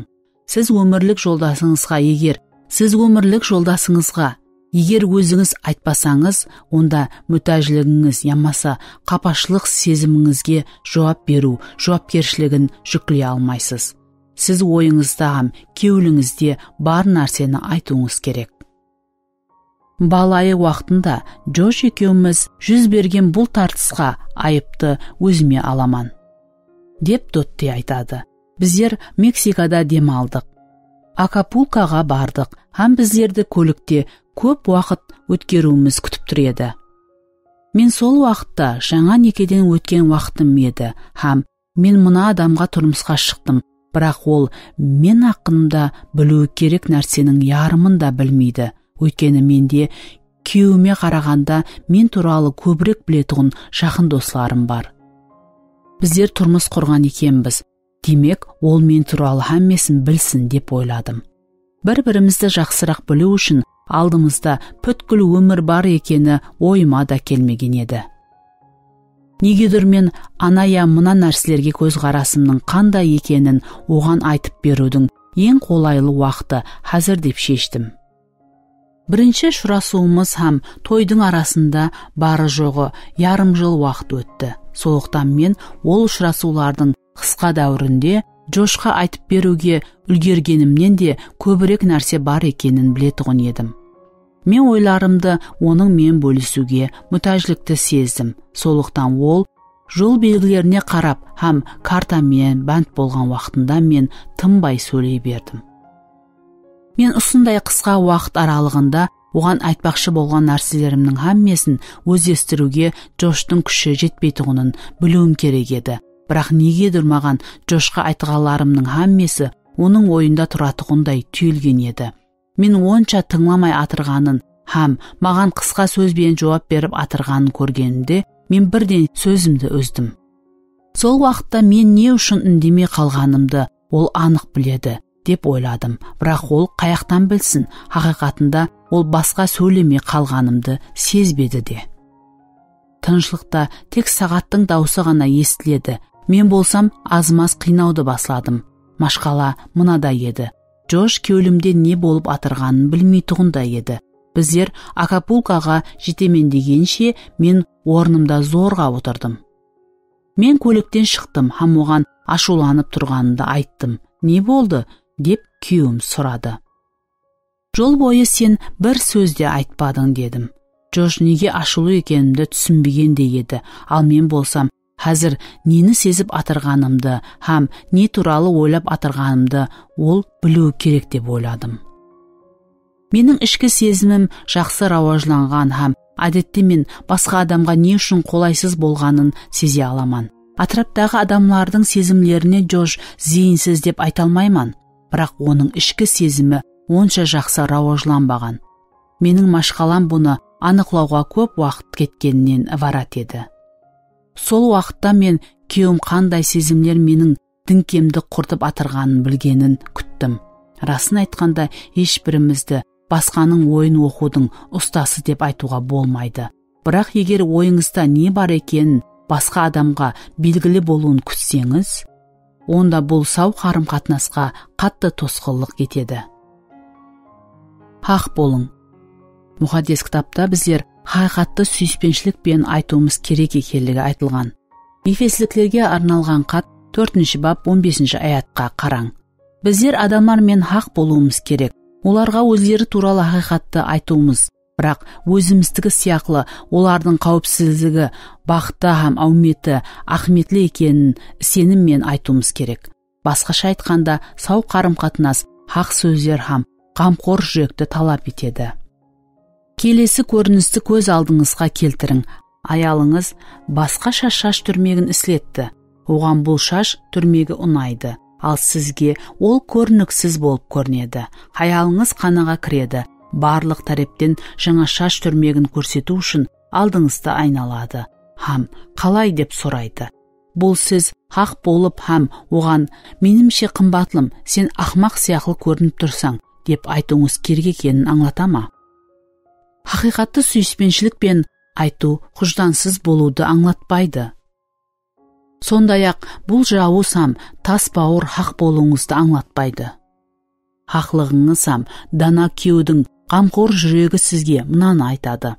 Siz ómirlik joldasıńızǵa eger, siz ómirlik joldasıńızǵa eger ózińiz aytpasańız, onda mútájligińiz yamasa qapashlıq sezimińizge juwap beriw juwapkershiligin júkley almaysız. Siz oyıńızda hám kewlińizde bar nárseni aytıwıńız kerek. Balayı waqtında Josh ekewimiz júz bergen bul tartısqa ayıptı ózime alaman, dep Dotti aytadı. Bizler Meksikada dem aldıq. Akapulkoǵa bardıq hám bizlerdi kólikte kóp waqıt ótkeriwimiz kútip tur edi. Men sol waqıtta jańa nekeden ótken waqtım edi hám men mına adamǵa turmısqa shıqtım, biraq ol men haqqımda biliwi kerek nárseniń yarımın da bilmeydi, óytkeni mende kúyewime qaraǵanda men tuwralı kóbirek biletuǵın jaqın doslarım bar. Bizler turmıs qurǵan ekenbiz, demek, ol men tuwralı hámmesin bilsin, dep oyladım. Bir-birimizdi jaqsıraq biliw ushın aldımızda pútkil ómir bar ekeni oyıma da kelmegen edi. Negedur men ana ya mına nárselerge kózqarasımnıń qanday ekenin oǵan aytıp beriwdiń eń qolaylı waqtı házir dep sheshtim. Birinshi ushırasıwımız hám toydıń arasında barı-joǵı yarım jıl waqıt ótti. Solıqtan men ol ushırasıwlardıń qısqa dáwirinde Joshqa aytıp beriwge úlgergenimnen de kóbirek nárse bar ekenin biletuǵın edim. Men oylarımdı onıń menen bólisiwge mútájlikti sezdim. Solıqtan ol jol belgilerine qarap hám karta menen bánt bolǵan waqtında men tınbay sóyley berdim. Men usınday qısqa waqıt aralıǵında oǵan aytpaqshı bolǵan nárselerimniń hámmesin ózlestiriwge Joshtıń kúshi jetpeytuǵının biliwim kerek edi. Biraq negedur maǵan Joshqa aytqanlarımnıń hámmesi onıń oyında turatuǵınday túyilgen edi. Men onsha tıńlamay atırǵanın hám maǵan qısqa sóz benen juwap berip atırǵanın kórgenimde, men birden sózimdi úzdim. Sol waqıtta men ne ushın úndemey qalǵanımdı ol anıq biledi, dep oyladım. Biraq ol qayaqtan bilsin, haqıyqatında ol basqa sóylemey qalǵanımdı sezbedi de. Tınıshlıqta tek saǵattıń dawısı ǵana esitiledi. Men bolsam, azmaz qıynawdı basladım. Mashqala mınaday edi. Josh kewlimde ne bolıp atırǵanın bilmeytuǵınday edi. Bizler Akapulkoǵa jetemen degenshe men ornımda zorǵa otırdım. Men kólikten shıqtım hám oǵan ashıwlanıp turǵanımdı ayttım. Ne boldı? Dep kúyewim soradı. Jol boyı sen bir sóz de aytpadıń, dedim. Josh nege ashıwlı ekenimdi túsinbegendey edi, al men bolsam, házir neni sezip atırǵanımdı hám ne tuwralı oylap atırǵanımdı ol biliwi kerek dep oyladım. Meniń ishki sezimim jaqsı rawajlanǵan hám, ádette, men basqa adamǵa ne ushın qolaysız bolǵanın seze alaman. Átiraptaǵı adamlardıń sezimlerine Josh zeyinsiz dep ayta almayman, biraq onıń ishki sezimi onsha jaqsı rawajlanbaǵan. Meniń mashqalam bunı anıqlawǵa kóp waqıt ketkeninen ibarat edi. Sol waqıtta men kúyewim qanday sezimler meniń dińkemdi qurtıp atırǵanın bilgenin kúttim. Rasın aytqanda, hesh birimizdi basqanıń oyın oqıwdıń ustası dep aytıwǵa bolmaydı. Biraq eger oyıńızda ne bar ekenin basqa adamǵa belgili bolıwın kútseńiz, onda bul saw qarım-qatnasqa qattı tosqınlıq etedi. Haq bolıń. Muqaddes kitapta bizler haqıyqattı súyispenshilik penen aytıwımız kerek ekenligi aytılǵan. Efesliklerge arnalǵan xat, tórtinshi bap, on besinshi ayatqa qarań. Bizler adamlar menen haq bolıwımız kerek. Olarǵa ózleri tuwralı haqıyqattı aytıwımız, biraq ózimizdiki sıyaqlı olardıń qáwipsizligi, baxtı hám áwmeti, áhmiyetli ekenin isenim menen aytıwımız kerek. Basqasha aytqanda, saw qarım-qatnas haq sózler hám ǵamqor júrekti talap etedi. Kelesi kórinisti kóz aldıńızǵa keltiriń. Ayalıńız basqasha shash túrmegin isletti. Oǵan bul shash túrmegi unaydı, al sizge ol kóriniksiz bolıp kórinedi. Hayalıńız xanaǵa kiredi, barlıq tárepten jańa shash túrmegin kórsetiw ushın aldıńızda aynaladı hám qalay dep soraydı. Bul siz haq bolıp hám oǵan, "Menimshe, qımbatlım, sen aqmaq sıyaqlı kórinip tursań," dep aytıwıńız kerek ekenin ańlata ma? Haqıyqattı súyispenshilik penen aytıw hújdansız bolıwdı ańlatpaydı. Sonday-aq, bul jawız hám tas bawır haq bolıwıńızdı ańlatpaydı. Haqlıǵıńız hám dana kúyewdiń ǵamqor júregi sizge mınanı aytadı: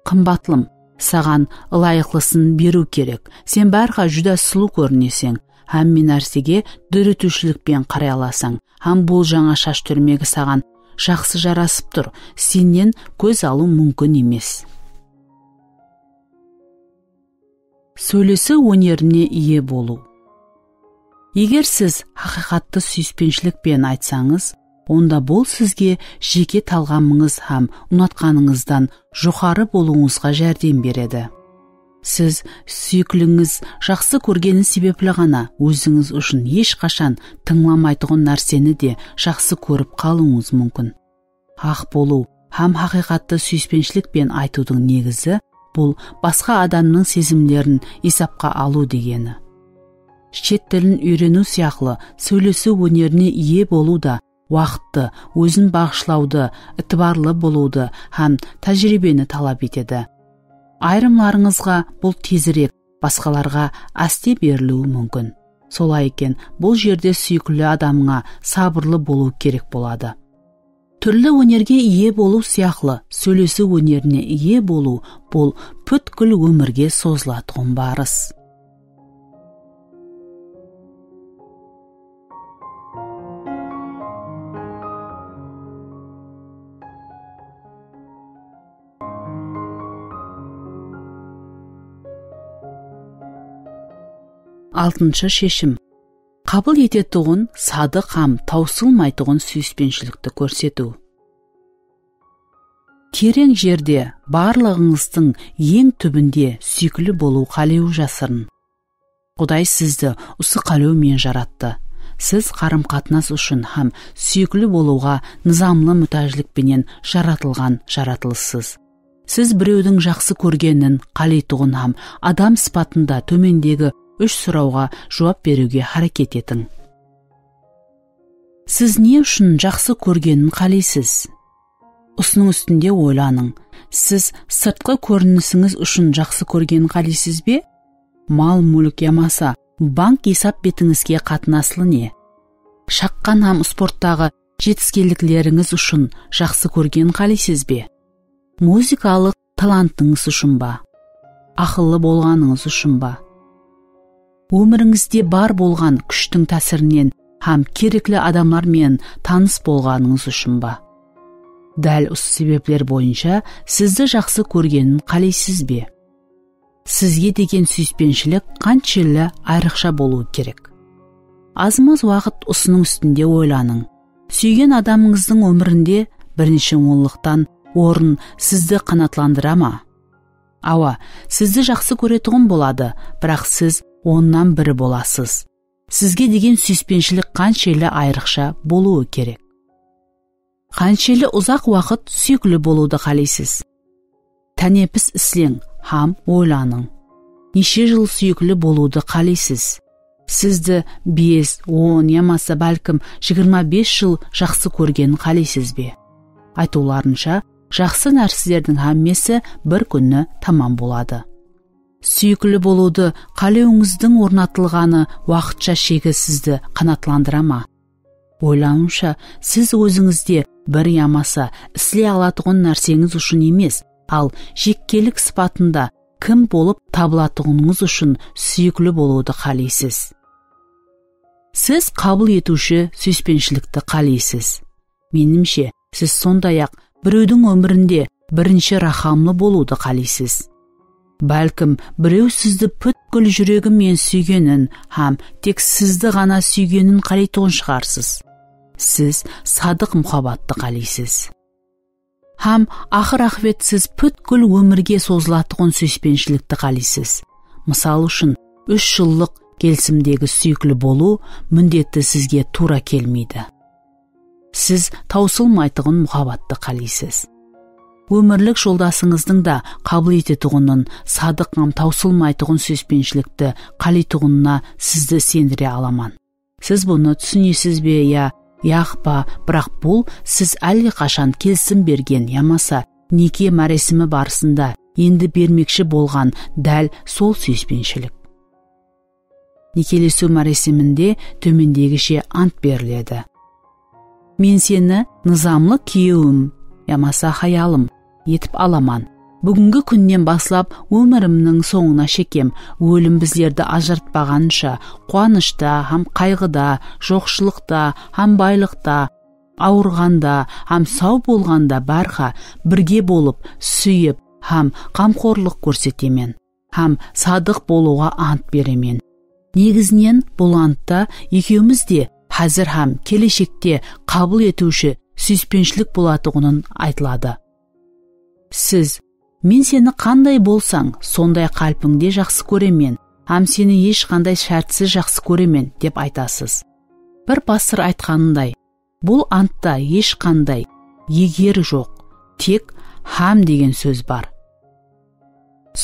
"Qımbatlım, saǵan ılayıqlısın beriw kerek. Sen bárha júdá sulıw kórineseń, hámme nársege dóretiwshilik penen qaray alasań, hám bul jańa shash túrmegi saǵan jaqsı jarasıp tur, sennen kóz alıw múmkin emes." Sóylesiw ónerine iye bolıw. Eger siz haqıyqattı súyispenshilik penen aytsańız, onda bul sizge jeke talǵamıńız hám unatqanıńızdan joqarı bolıwıńızǵa járdem beredi. Siz súyiklińiz jaqsı kórgeni sebepli ǵana ózińiz ushın hesh qashan tıńlamaytuǵın nárseni de jaqsı kórip qalıwıńız múmkin. Haq bolıw hám haqıyqattı súyispenshilik penen aytıwdıń negizi, bul basqa adamnıń sezimlerin esapqa alıw degeni. Shet tilin úyreniw sıyaqlı sóylesiw ónerine iye bolıw da waqıttı, ózin baǵıshlawdı, itibarlı bolıwdı hám tájiriybeni talap etedi. Ayırımlarıńızǵa bul tezirek, basqalarǵa áste beriliwi múmkin. Solay eken, bul jerde súyikli adamıńa sabırlı bolıw kerek boladı. Túrli ónerge iye bolıw sıyaqlı sóylesiw ónerine iye bolıw, bul pútkil ómirge sozılatuǵın barıs. Altınshı sheshim. Qabıl etetuǵın, sadıq hám tawsılmaytuǵın súyispenshilikti kórsetiw. Tereń jerde barlıǵıńızdıń eń túbinde súyikli bolıw qálewi jasırın. Quday sizdi usı qálew menen jarattı. Siz qarım-qatnas ushın hám súyikli bolıwǵa nızamlı mútájlik penen jaratılǵan jaratılıssız. Siz birewdiń jaqsı kórgenin qáleytuǵın hám adam sıpatında tómendegi úsh sorawǵa juwap beriwge háreket etiń. Siz ne ushın jaqsı kórgenin qáleysiz? Usınıń ústinde oylanıń. Siz sırtqı kórinisińiz ushın jaqsı kórgenin qáleysiz be? Mal-múlk yamasa bank esap betińizge qatnaslı ne? Shaqqan hám sporttaǵı jetiskenliklerińiz ushın jaqsı kórgenin qáleysiz be? Muzıkalıq talantıńız ushın ba? Aqıllı bolǵanıńız ushın ba? Ómirińizde bar bolǵan kúshtiń tásirinen hám kerekli adamlar menen tanıs bolǵanıńız ushın ba? Dál usı sebepler boyınsha sizdi jaqsı kórgenin qáleysiz be? Sizge degen súyispenshilik qanshelli ayrıqsha bolıwı kerek? Azmaz waqıt usınıń ústinde oylanıń. Súygen adamıńızdıń ómirinde birinshi onlıqtan orın sizdi qanaatlandıra ma? Awa, sizdi jaqsı kóretuǵın boladı, biraq siz onnan biri bolasız. Sizge degen súyispenshilik qanshelli ayrıqsha bolıwı kerek? Qanshelli uzaq waqıt súyikli bolıwdı qáleysiz? Tánepis isleń hám oylanıń. Neshe jıl súyikli bolıwdı qáleysiz? Sizdi bes, on yamasa bálkim jigirma bes jıl jaqsı kórgenin qáleysiz be? Aytıwlarınsha, jaqsı nárselerdiń hámmesi bir kúni tamam boladı. Súyikli bolıwdı qálewińizdiń ornatılǵanı waqıtsha shegi sizdi qanaatlandıra ma? Oylanıwsha, siz ózińizde bir yamasa isley alatuǵın nárseńiz ushın emes, al jekkelik sıpatında kim bolıp tabılatuǵınıńız ushın súyikli bolıwdı qáleysiz. Siz qabıl etiwshi súyispenshilikti qáleysiz. Menimshe, siz sonday-aq birewdiń ómirinde birinshi raqamlı bolıwdı qáleysiz. Bálkim, birew sizdi pútkil júregi menen súygenin hám tek sizdi ǵana súygenin qáleytuǵın shıǵarsız. Siz sadıq muhabbattı qáleysiz. Hám aqır-aqıbet siz pútkil ómirge sozılatuǵın súyispenshilikti qáleysiz. Mısal ushın, úsh jıllıq kelisimdegi súyikli bolıw múndeti sizge tuwra kelmeydi. Siz tawsılmaytuǵın muhabbattı qáleysiz. Ómirlik joldasıńızdıń da qabıl etetuǵının, sadıq hám tawsılmaytuǵın súyispenshilikti qáleytuǵınına sizdi isendire alaman. Siz bunı túsinesiz be ya yaq pa, biraq bul siz álle qashan kelisim bergen yamasa neke máresimi barısında endi bermekshi bolǵan dál sol súyispenshilik. Nekelesiw máresiminde tómendegishe ant beriledi. Men seni nızamlı kúyewim yamasa hayalım etip alaman. Búgingi kúnnen baslap ómirimniń sońına shekem, ólim bizlerdi ajıratpaǵansha, quwanıshta hám qayǵıda, joqshılıqta hám baylıqta, awırǵanda hám saw bolǵanda bárha birge bolıp, súyip hám ǵamxorlıq kórsetemen hám sadıq bolıwǵa ant beremen. Negizinen, bul antta ekewimiz de házir hám keleshekte qabıl etiwshi súyispenshilik bolatuǵının aytıladı. Siz, "Men seni qanday bolsań, sonday qálpińde jaqsı kóremen hám seni hesh qanday shártsiz jaqsı kóremen," dep aytasız. Bir basır aytqanınday, bul antta hesh qanday "eger" joq, tek "hám" degen sóz bar.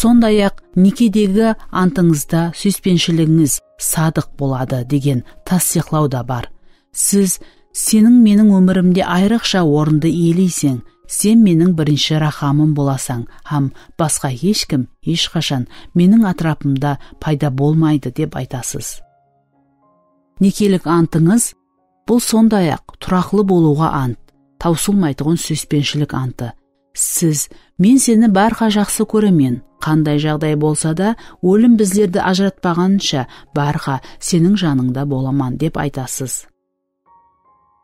Sonday-aq, nekedegi antıńızda súyispenshiliginiz sadıq boladı degen tastıyıqlaw da bar. Siz, "Seniń meniń ómirimde ayrıqsha orındı iyeleyseń, sen meniń birinshi rahamım bolasań hám basqa hesh kim hesh qashan meniń átirapımda payda bolmaydı," dep aytasız. Nekelik antıńız, bul sonday-aq turaqlı bolıwǵa ant, tawsılmaytuǵın súyispenshilik antı. Siz, "Men seni bárha jaqsı kóremen, qanday jaǵday bolsa da, ólim bizlerdi ajıratpaǵansha bárha seniń janıńda bolaman," dep aytasız.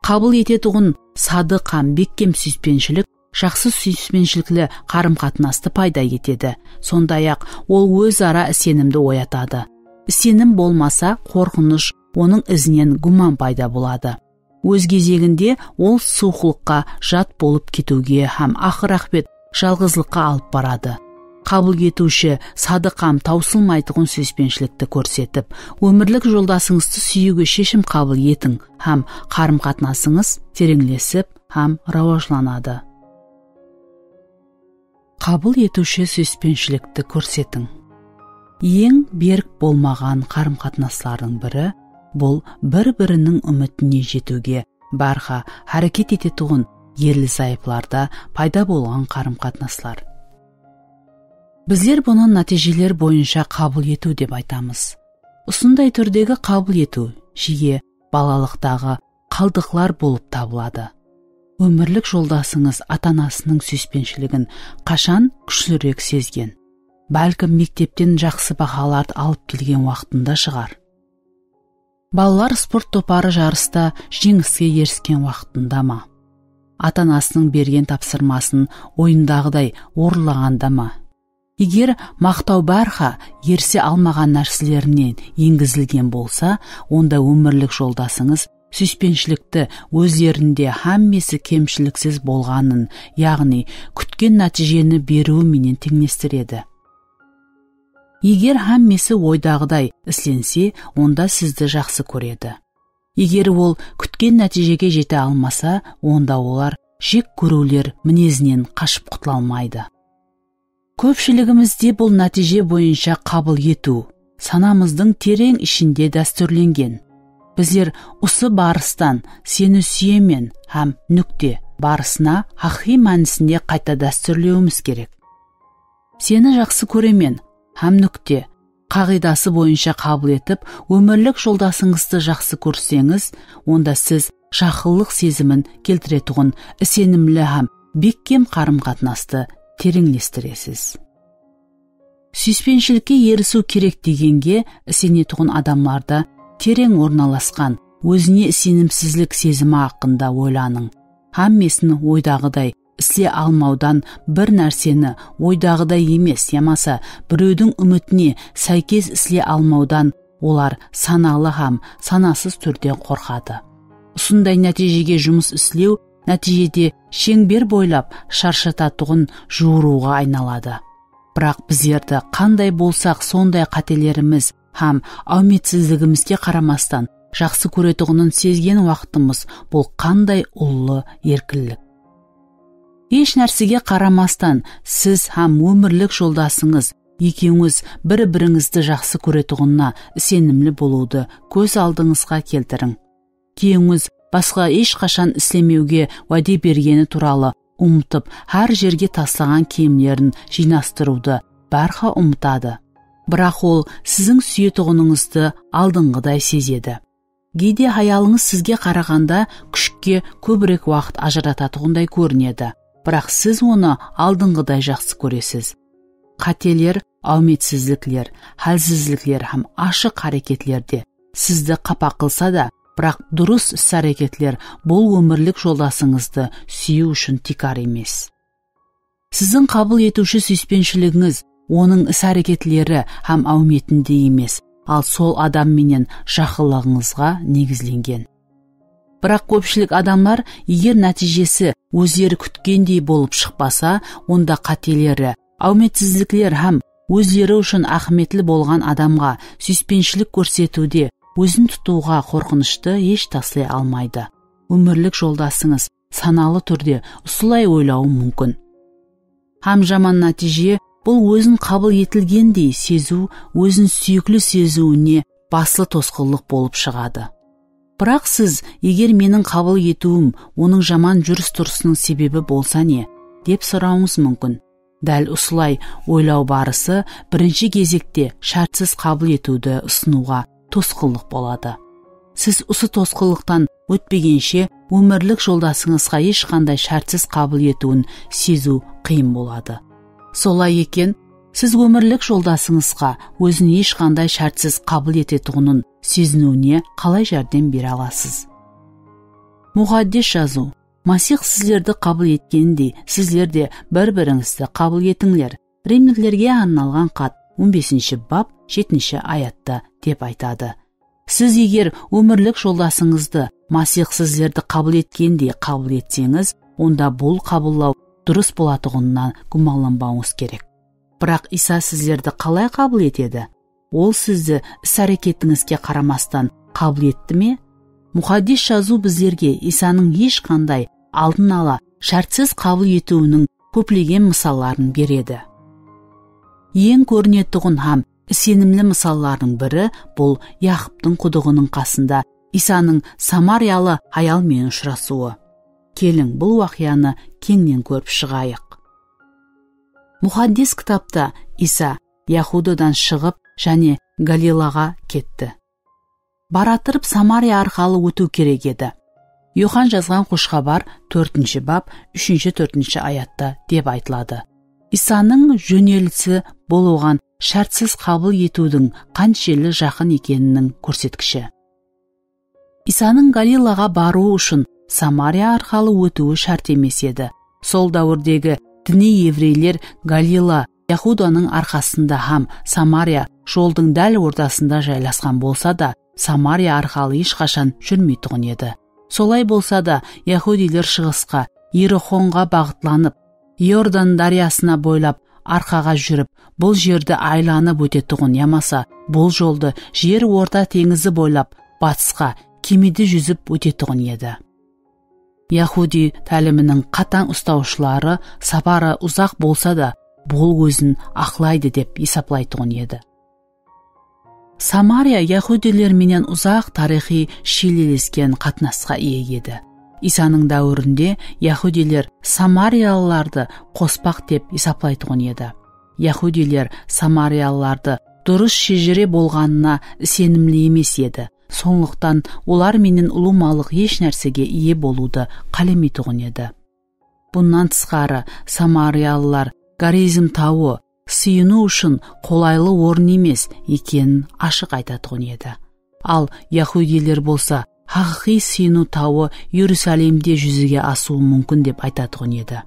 Qabıl etetuǵın sadıq hám bekkem súyispenshilik jaqsı súyispenshilikli qarım-qatnastı payda etedi. Sonday-aq, ol óz-ara isenimdi oyatadı. Isenim bolmasa, qorqınısh, onıń izinen gúman payda boladı. Óz gezeginde, ol suwıqlıqqa jat bolıp ketiwge hám aqır-aqıbet jalǵızlıqqa alıp baradı. Qabıl etiwshi sadıq hám tawsılmaytuǵın súyispenshilikti kórsetip, ómirlik joldasıńızdı súyiwge sheshim qabıl etiń hám qarım-qatnasıńız tereńlesip hám rawajlanadı. Qabıl etiwshi súyispenshilikti kórsetiń. Eń berk bolmaǵan qarım-qatnaslardıń biri, bul bir-biriniń úmitine jetiwge bárha háreket etetuǵın erli-zayıplarda payda bolǵan qarım-qatnaslar. Bizler bunı nátiyjeler boyınsha qabıl etiw dep aytamız. Usınday túrdegi qabıl etiw jiyi balalıqtaǵı qaldıqlar bolıp tabıladı. Ómirlik joldasıńız ata-anasınıń súyispenshiligin qashan kúshlirek sezgen? Bálkim, mektepten jaqsı bahalardı alıp kelgen waqtında shıǵar. Balalar sport toparı jarısta jeńiske erisken waqtında ma? Ata-anasınıń bergen tapsırmasın oyındaǵıday orınlaǵanda ma? Eger maqtaw bárha erise almaǵan nárselerinen engizilgen bolsa, onda ómirlik joldasıńız súyispenshilikti ózlerinde hámmesi kemshiliksiz bolǵanın, yaǵnıy kútken nátiyjeni beriwi menen teńlestiredi. Eger hámmesi oydaǵıday islense, onda sizdi jaqsı kóredi. Eger ol kútken nátiyjege jete almasa, onda olar jek kóriwler minezinen qashıp qutla almaydı. Kópshiligimizde bul nátiyje boyınsha qabıl etiw sanamızdıń tereń ishinde dástúrlengen. Bizler usı barıstan "Seni súyemen" hám "Núkte" barısına haqıyqıy mánisinde qayta dástúrlewimiz kerek. "Seni jaqsı kóremen" hám "Núkte" qaǵıydası boyınsha qabıl etip, ómirlik joldasıńızdı jaqsı kórseńiz, onda siz jaqınlıq sezimin keltiretuǵın isenimli hám bekkem qarım-qatnastı tereńlestiresiz. Súyispenshilikte erisiw kerek degenge isenetuǵın adamlarda tereń ornalasqan, ózine isenimsizlik sezimi haqqında oylanıń. Hámmesin oydaǵıday isley almawdan bir nárseni oydaǵıday emes yamasa birewdiń úmitine sáykes isley almawdan olar sanalı hám sanasız túrde qorqadı. Usınday nátiyjege jumıs islew nátiyjede sheńber boylap sharshatatuǵın juwırıwǵa aynaladı. Biraq bizlerdi qanday bolsaq, sonday qátelerimiz hám áwmetsizligimizge qaramastan, jaqsı kóretuǵının sezgen waqtımız, bul qanday ullı erkinlik! Hesh nársege qaramastan, siz hám ómirlik joldasıńız ekewińiz bir-birińizdi jaqsı kóretuǵınına isenimli bolıwdı kóz aldıńızǵa keltiriń. Kúyewińiz basqa hesh qashan islemewge wáde bergeni tuwralı umıtıp, hár jerge taslaǵan kiyimlerin jıynastırıwdı bárha umıtadı. Biraq ol siziń súyetuǵınıńızdı aldınǵıday sezedi. Geyde hayalıńız sizge qaraǵanda kúshikke kóbirek waqıt ajıratatuǵınday kórinedi, biraq siz onı aldınǵıday jaqsı kóresiz. Qáteler, áwmetsizlikler, hálsizlikler hám ashıq háreketlerde sizdi qapa qılsa da, biraq durıs is-háreketler bul ómirlik joldasıńızdı súyiw ushın tiykar emes. Siziń qabıl etiwshi súyispenshiliginiz onıń is-háreketleri hám áwmetinde emes, al sol adam menen jaqınlıǵıńızǵa negizlengen. Biraq kópshilik adamlar, eger nátiyjesi ózleri kútkendey bolıp shıqpasa, onda qáteleri, áwmetsizlikler hám ózleri ushın áhmiyetli bolǵan adamǵa súyispenshilik kórsetiwde ózin tutıwǵa qorqınıshtı hesh taslay almaydı. Ómirlik joldasıńız sanalı túrde usılay oylawı múmkin. Hám jaman nátiyje, bul ózin qabıl etilgendey seziw, ózin súyikli seziwine baslı tosqınlıq bolıp shıǵadı. Biraq siz, eger meniń qabıl etiwim onıń jaman júris-turısınıń sebebi bolsa ne, dep sorawıńız múmkin. Dál usılay oylaw barısı birinshi gezekte shártsiz qabıl etiwdi usınıwǵa tosqınlıq boladı. Siz usı tosqınlıqtan ótpegenshe, ómirlik joldasıńızǵa hesh qanday shártsiz qabıl etiwin seziw qıyın boladı. Solay eken, siz ómirlik joldasıńızǵa ózin hesh qanday shártsiz qabıl etetuǵının seziniwine qalay járdem bere alasız? Muqaddes Jazıw, Masih sizlerdi qabıl etkendey, sizler de bir-birińizdi qabıl etińler. Rimliklerge arnalǵan xat, on besinshi bap, jetinshi ayatta, dep aytadı. Siz eger ómirlik joldasıńızdı Masih sizlerdi qabıl etkendey qabıl etseńiz, onda bul qabıllaw durıs bolatuǵınına gúmanlanbawıńız kerek. Biraq Iysa sizlerdi qalay qabıl etedi? Ol sizdi is-háreketińizge qaramastan qabıl etti me? Muqaddes Jazıw bizlerge Iysanıń hesh qanday aldın ala shártsiz qabıl etiwiniń kóplegen mısalların beredi. Eń kórinetuǵın hám isenimli mısallardıń biri bul Yaqıptıń qudıǵınıń qasında Iysanıń samariyalı hayal menen ushırasıwı. Keliń, bul waqıyanı keńnen kórip shıǵayıq. Muqaddes kitapta Iysa Yahudadan shıǵıp, jáne Galilaǵa ketti. Baratırıp Samariya arqalı ótiw kerek edi. Yoxan jazǵan Xosh xabar, tórtinshi bap, úshinshi-tórtinshi ayatta dep aytıladı. Iysanıń jónelisi bul oǵan shártsiz qabıl etiwdiń qanshelli jaqın ekeniniń kórsetkishi. Iysanıń Galilaǵa barıwı ushın Samariya arqalı ótiwi shárt emes edi. Sol dáwirdegi diniy evreyler Galila Yahudanıń arqasında hám Samariya joldıń dál ortasında jaylasqan bolsa da, Samariya arqalı hesh qashan júrmeytuǵın edi. Solay bolsa da, yahudiyler shıǵısqa, Erixonǵa baǵıtlanıp, Iordan dáryasına boylap arqaǵa júrip, bul jerdi aylanıp ótetuǵın yamasa bul joldı Jer Orta teńizi boylap batısqa kemede júzip ótetuǵın edi. Yahudiy táliminiń qatań ustawshıları saparı uzaq bolsa da, bul ózin aqlaydı dep esaplaytuǵın edi. Samariya yahudiyler menen uzaq tariyxıy shilelesken qatnasqa iye edi. Iysanıń dáwirinde yahudiyler samariyalılardı qospaq dep esaplaytuǵın edi. Yahudiyler samariyalılardı durıs shejire bolǵanına isenimli emes edi. Sonlıqtan olar menen ulıwmalıq hesh nársege iye bolıwdı qálemeytuǵın edi. Bunnan tısqarı, samariyalılar Garizim tawı sıyınıw ushın qolaylı orın emes ekenin ashıq aytatuǵın edi. Al, yahudiyler bolsa haqıyqıy sıyınıw tawı Erusalimde júzege asıwı múmkin dep aytatuǵın edi.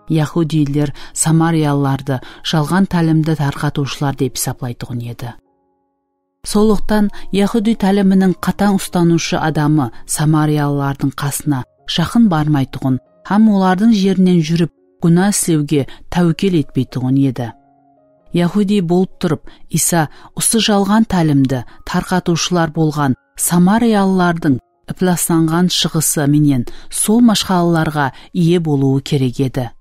Yahudiyler samariyalılardı jalǵan tálimdi tarqatıwshılar dep esaplaytuǵın edi. Sonlıqtan, yahudiy táliminiń qatań ustanıwshı adamı samariyalılardıń qasına jaqın barmaytuǵın hám olardıń jerinen júrip gúna islewge táwekel etpeytuǵın edi. Yahudiy bolıp turıp, Iysa usı jalǵan tálimdi tarqatıwshılar bolǵan samariyalılardıń ıplaslanǵan shıǵısı menen sol mashqalalarǵa iye bolıwı kerek edi.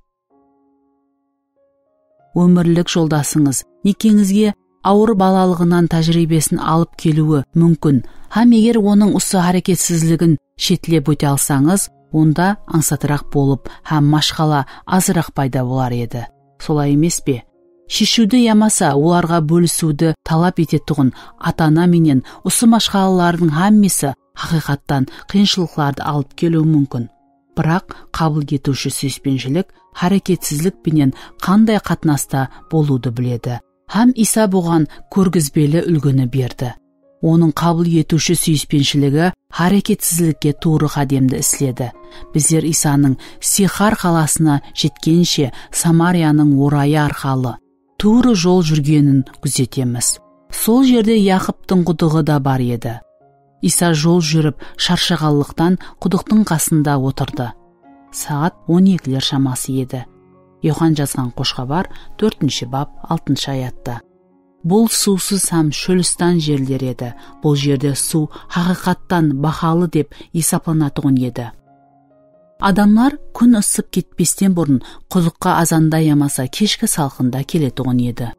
Ómirlik joldasıńız nekeńizge awır balalıǵınan tájiriybesin alıp keliwi múmkin, hám eger onıń usı háreketsizligin shetlep óte alsańız, onda ańsatıraq bolıp hám mashqala azıraq payda bolar edi. Solay emes pe? Sheshiwdi yamasa olarǵa bólisiwdi talap etetuǵın ata-ana menen usı mashqalalardıń hámmesi haqıyqattan qıyınshılıqlardı alıp keliwi múmkin. Biraq qabıl etiwshi súyispenshilik háreketsizlik penen qanday qatnasta bolıwdı biledi hám Iysa buǵan kórgizbeli úlgini berdi. Onıń qabıl etiwshi súyispenshligi háreketsizlikke tuwrı qádemdi isledi. Bizler Iysanıń Sixar qalasına jetkenshe Samariyanıń orayı arqalı tuwrı jol júrgenin gúzetemiz. Sol jerde Yaqıptıń qudıǵı da bar edi. Iysa jol júrip sharshaǵanlıqtan qudıqtıń qasında otırdı. Saǵat on ekiler shaması edi. Yoxan jazǵan Xosh Xabar, tórtinshi bap, altınshı ayatta. Bul suwsız hám shólistan jerler edi. Bul jerde suw haqıyqattan bahalı dep esaplanatuǵın edi. Adamlar kún ıssıp ketpesten burın qudıqqa azanda yamasa keshki salqında keletuǵın edi.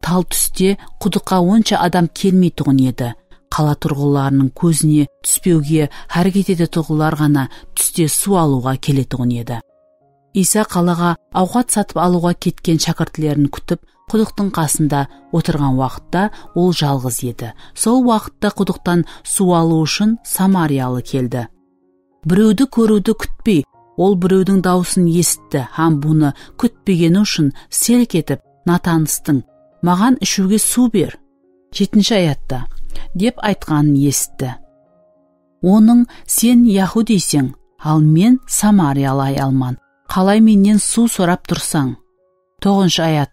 Tal túste qudıqqa onsha adam kelmeytuǵın edi. Qala turǵınlarınıń kózine túspewge háreket etetuǵınlar ǵana túste suw alıwǵa keletuǵın edi. Iysa qalaǵa awqat satıp alıwǵa ketken shákirtlerin kútip, qudıqtıń qasında otırǵan waqıtta ol jalǵız edi. Sol waqıtta qudıqtan suw alıw ushın samariyalı keldi. Birewdi kóriwdi kútpey, ol birewdiń dawısın esitti hám bunı kútpegeni ushın selk etip, natanıstıń, "Maǵan ishiwge suw ber." Jetinshi ayatta, dep aytqanın esitti. Onıń, "Sen yahudiyseń, al men samariyalı ayalman. Qalay mennen suw sorap tursań?" Toǵızınshı ayat.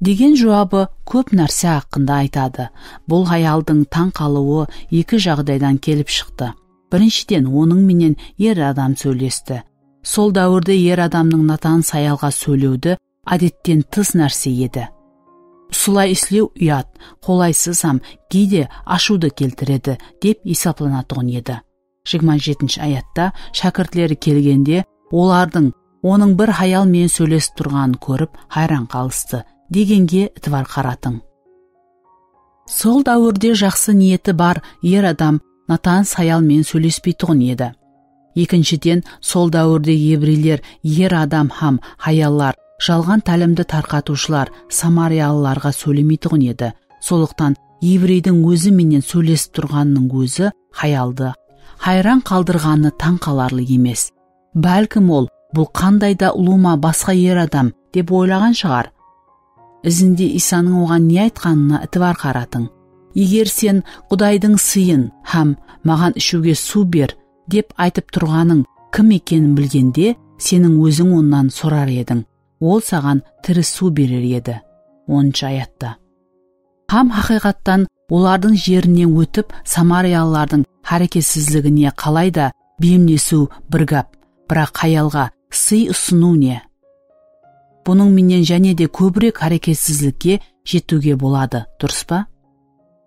Degen juwabı kóp nárse haqqında aytadı. Bul hayaldıń tań qalıwı eki jaǵdaydan kelip shıqtı. Birinshiden, onıń menen er adam sóylesti. Sol dáwirde er adamnıń natanıs hayalǵa sóylewdi ádetten tıs nárse edi. Usılay islew uyat, qolaysız hám geyde ashıwdı keltiredi, dep esaplanatuǵın edi. Jigirma jetinshi ayatta shákirtleri kelgende, olardıń onıń bir hayal menen sóylesip turǵanın kórip, hayran qalıstı, degenge itibar qaratıń. Sol dáwirde jaqsı niyeti bar er adam natanıs hayal menen sóylespeytuǵın edi. Ekinshiden, sol dáwirde evreyler er adam hám hayallar, jalǵan tálimdi tarqatıwshılar, samariyalılarǵa sóylemeytuǵın edi. Sonlıqtan, evreydiń ózi menen sóylesip turǵanınıń ózi hayaldı hayran qaldırǵanı tań qalarlı emes. Bálkim ol, "Bul qanday da ulıwma basqa er adam", dep oylaǵan shıǵar. Izinde Iysanıń oǵan ne aytqanına itibar qaratıń. "Eger sen Qudaydıń sıyın hám 'Maǵan ishiwge suw ber', dep aytıp turǵanıń kim ekenin bilgende, seniń óziń onnan sorar ediń. Ol saǵan tiri suw berer edi." Onınshı ayatta. Hám haqıyqattan olardıń jerinen ótip, samariyalılardıń háreketsizligine qalay da beyimlesiw bir gáp, biraq hayalǵa sıy usınıw ne? Bunıń menen jáne de kóbirek háreketsizlikke jetiwge boladı, durıs pa?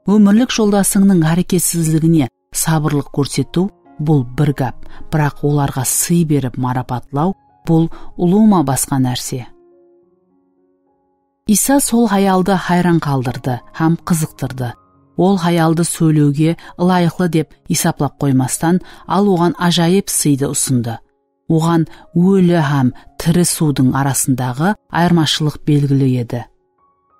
Ómirlik joldasıńnıń háreketsizligine sabırlıq kórsetiw, bul bir gáp, biraq olarǵa sıy berip marapatlaw, bul ulıwma basqa nárse. Iysa sol hayaldı hayran qaldırdı hám qızıqtırdı. Ol hayaldı sóylewge ılayıqlı dep esaplap qoymastan, al oǵan ájayıp sıydı usındı. Oǵan óli hám tiri suwdıń arasındaǵı ayırmashılıq belgili edi.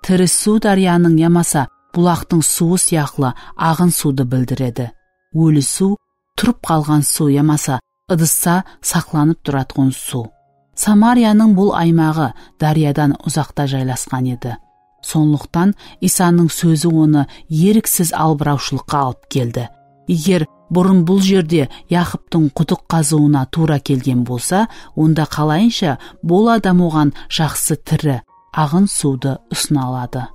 Tiri suw dáryanıń yamasa bulaqtıń suwı sıyaqlı aǵın suwdı bildiredi. Óli suw turıp qalǵan suw yamasa ıdıssa saqlanıp turatuǵın suw. Samariyanıń bul aymaǵı dáryadan uzaqta jaylasqan edi. Sonlıqtan Iysanıń sózi onı eriksiz albırawshılıqqa alıp keldi. Eger burın bul jerde Yaqıptıń qudıq qazıwına tuwra kelgen bolsa, onda qalayınsha bul adam oǵan jaqsı tiri, aǵın suwdı usına aladı?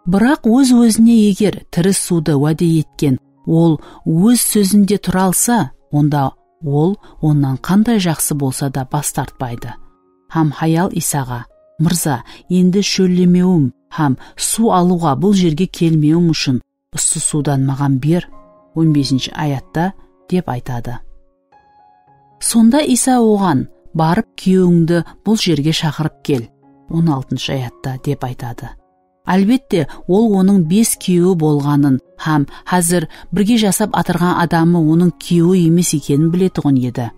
Biraq óz-ózine eger tiri suwdı wáde etken ol óz sózinde tura alsa, onda ol onnan qanday jaqsı bolsa da bas tartpaydı. Hám hayal Iysaǵa, "Mırza, endi shóllemewim hám suw alıwǵa bul jerge kelmewim ushın usı suwdan maǵan ber", on besinshi ayatta, dep aytadı. Sonda Iysa oǵan, "Barıp, kúyewińdi bul jerge shaqırıp kel", on altınshı ayatta, dep aytadı. Álbette, ol onıń bes kúyewi bolǵanın hám házir birge jasap atırǵan adamı onıń kúyewi emes ekenin biletuǵın edi.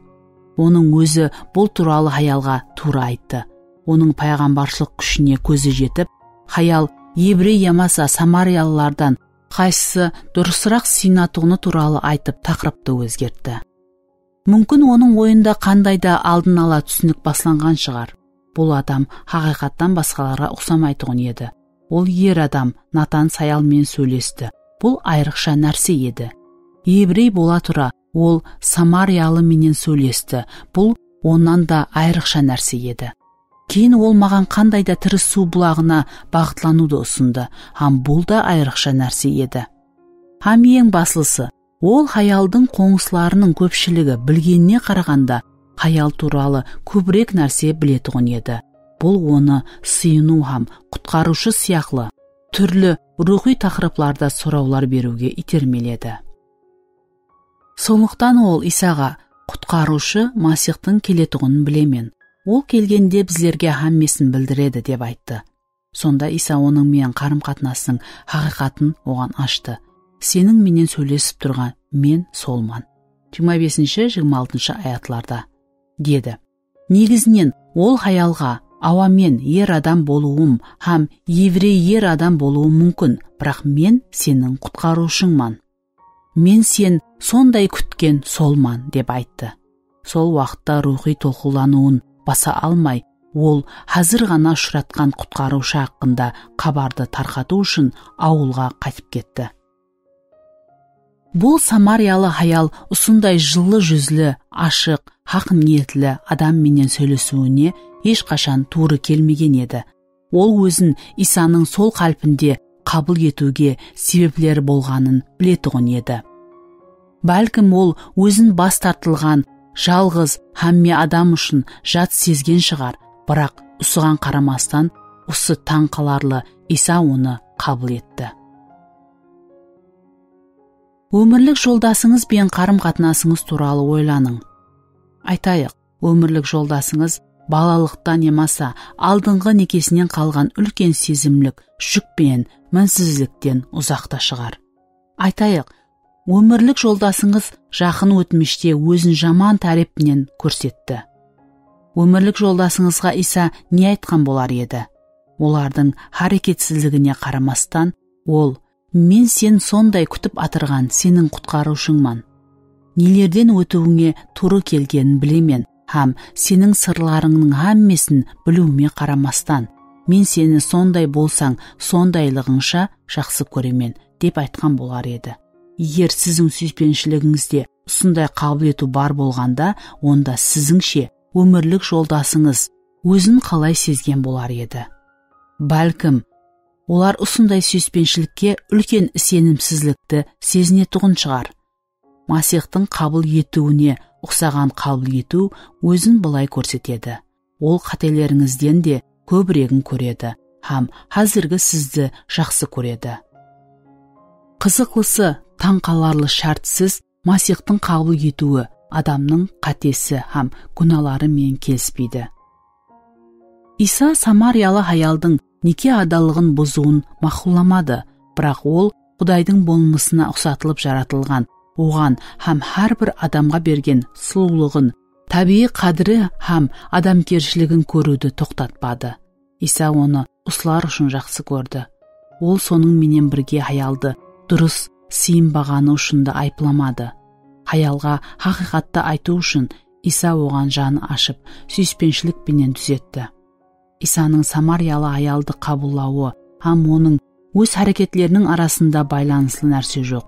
Onıń ózi bul tuwralı hayalǵa tuwra ayttı. Onıń payǵambarshılıq kúshine kózi jetip, hayal ebrey yamasa samariyalılardan qaysısı durısıraq sıyınatuǵını tuwralı aytıp, taqırıptı ózgertti. Múmkin, onıń oyında qanday da aldın ala túsinik baslanǵan shıǵar. Bul adam haqıyqattan basqalarǵa uqsamaytuǵın edi. Ol er adam Natan hayal menen sóylesti. Bul ayrıqsha nárse edi. Ebrey bola tura, ol samariyalı menen sóylesti. Bul onnan da ayrıqsha nárse edi. Keyin ol maǵan qanday da tiri suw bulaǵına baǵıtlanıwdı usındı, hám bul da ayrıqsha nárse edi. Hám eń baslısı, ol hayaldıń qońsılarınıń kópshiligi bilgenine qaraǵanda hayal tuwralı kóbirek nárse biletuǵın edi. Bul onı sıyınıw hám qutqarıwshı sıyaqlı túrli ruwxıy taqırıplarda sorawlar beriwge iytermeledi. Sonlıqtan ol Isaǵa, "Qutqarıwshı Masixtıń keletuǵının bilemen. Ol kelgende bizlerge hámmesin bildiredi," dep ayttı. Sonda Isa onıń menen qarım-qatnastıń haqıyqatın oǵan ashtı. "Seniń menen sóylesip turǵan men solman." Jigirma besinshi, jigirma altınshı ayatlarda, dedi. Negizinen ol hayalǵa, "Awa, men er adam bolıwım hám evrey er adam bolıwım múmkin, biraq men seniń qutqarıwshıńman. Men sen sonday kútken solman," dep ayttı. Sol waqıtta ruwxıy tolqınlanıwın basa almay, ol házir ǵana ushıratqan qutqarıwshı haqqında xabardı tarqatıw ushın awılǵa qaytıp ketti. Bul samariyalı hayal usınday jıllı júzli, ashıq, haq niyetli adam menen sóylesiwine hesh qashan tuwrı kelmegen edi. Ol ózin Isanıń sol qálpinde qabıl etiwge sebepleri bolǵanın biletuǵın edi. Bálkim, ol ózin bas tartılǵan, jalǵız, hámme adam ushın jat sezgen shıǵar, biraq usıǵan qaramastan, usı tań qalarlı Isa onı qabıl etti. Ómirlik joldasıńız benen qarım-qatnasıńız tuwralı oylanıń. Aytayıq, ómirlik joldasıńız balalıqtan yamasa aldınǵı nekesinen qalǵan úlken sezimlik júk penen minsizlikten uzaqta shıǵar. Aytayıq, ómirlik joldasıńız jaqın ótmishte ózin jaman tárepinen kórsetti. Ómirlik joldasıńızǵa Isa ne aytqan bolar edi? Olardıń háreketsizligine qaramastan, ol, "Men sen sonday kútip atırǵan seniń qutqarıwshıńman. Nelerden ótiwińe tuwrı kelgenin bilemen hám seniń sırlarıńnıń hámmesin biliwime qaramastan, men seni sonday bolsań, sondaylıǵıńsha jaqsı kóremen," dep aytqan bolar edi. Eger siziń súyispenshiligizde usınday qabıl etiw bar bolǵanda, onda sizińshe ómirlik joldasıńız ózin qalay sezgen bolar edi? Bálkim, olar usınday súyispenshilikte úlken isenimsizlikti sezinetuǵın shıǵar. Masixtıń qabıl etiwine uqsaǵan qabıl etiw ózin bılay kórsetedi. Ol qátelerińizden de kóbiregin kóredi hám házirgi sizdi jaqsı kóredi. Qızıqlısı, tań qalarlı shárt siz Masixtıń qabıl etiwi adamnıń qátesi hám gúnaları menen kelispeydi. Isa samariyalı hayaldıń neke adallıǵın buzıwın maqullamadi, biraq ol Qudaydıń bolmısına uqsatılıp jaratılǵan, oǵan hám hár bir adamǵa bergen sulıwlıǵın, tábiyiy qádiri hám adamkershiligin kóriwdi toqtatpadı. Isa onı usılar ushın jaqsı kórdi. Ol sonıń menen birge hayaldı durıs sıyınbaǵanı ushın da ayıplamadı. Hayalǵa haqıyqattı aytıw ushın Isa oǵan janı ashıp, súyispenshilik penen dúzetti. Isanıń samariyalı hayaldı qabıllawı hám onıń óz háreketleriniń arasında baylanıslı nárse joq.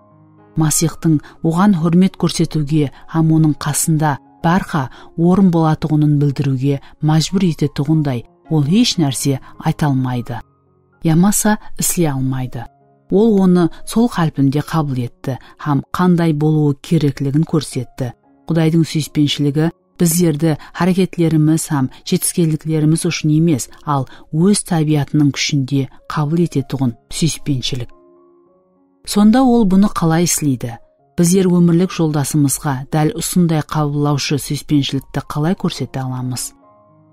Masixtıń oǵan húrmet kórsetiwge hám onıń qasında bárha orın bolatuǵının bildiriwge májbúr etetuǵınday ol hesh nárse ayta almaydı. Yamasa isley almaydı. Ol onı sol qálpinde qabıl etti hám qanday bolıwı kerekligin kórsetti. Qudaydıń súyispenshligi bizlerdi háreketlerimiz hám jetiskenliklerimiz ushın emes, al óz tábiyatınıń kúshinde qabıl etetuǵın súyispenshilik. Sonda ol bunı qalay isleydi? Bizler ómirlik joldasımızǵa dál usınday qabıllawshı súyispenshilikti qalay kórsete alamız?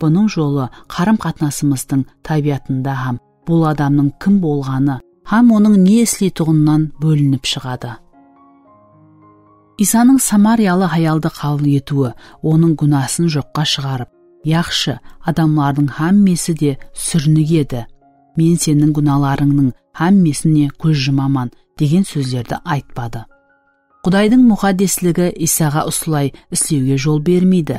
Bunıń jolı qarım-qatnasımızdıń tábiyatında hám bul adamnıń kim bolǵanı hám onıń ne isleytuǵınınan bólinip shıǵadı. Isanıń samariyalı hayaldı qabıl etiwi onıń gúnasın joqqa shıǵarıp, "Yaqshı, adamlardıń hámmesi de súrnigedi. Men seniń gúnalarıńnıń hámmesine kóz jumaman," degen sózlerdi aytpadı. Qudaydıń muqaddesligi Isaǵa usılay islewge jol bermeydi.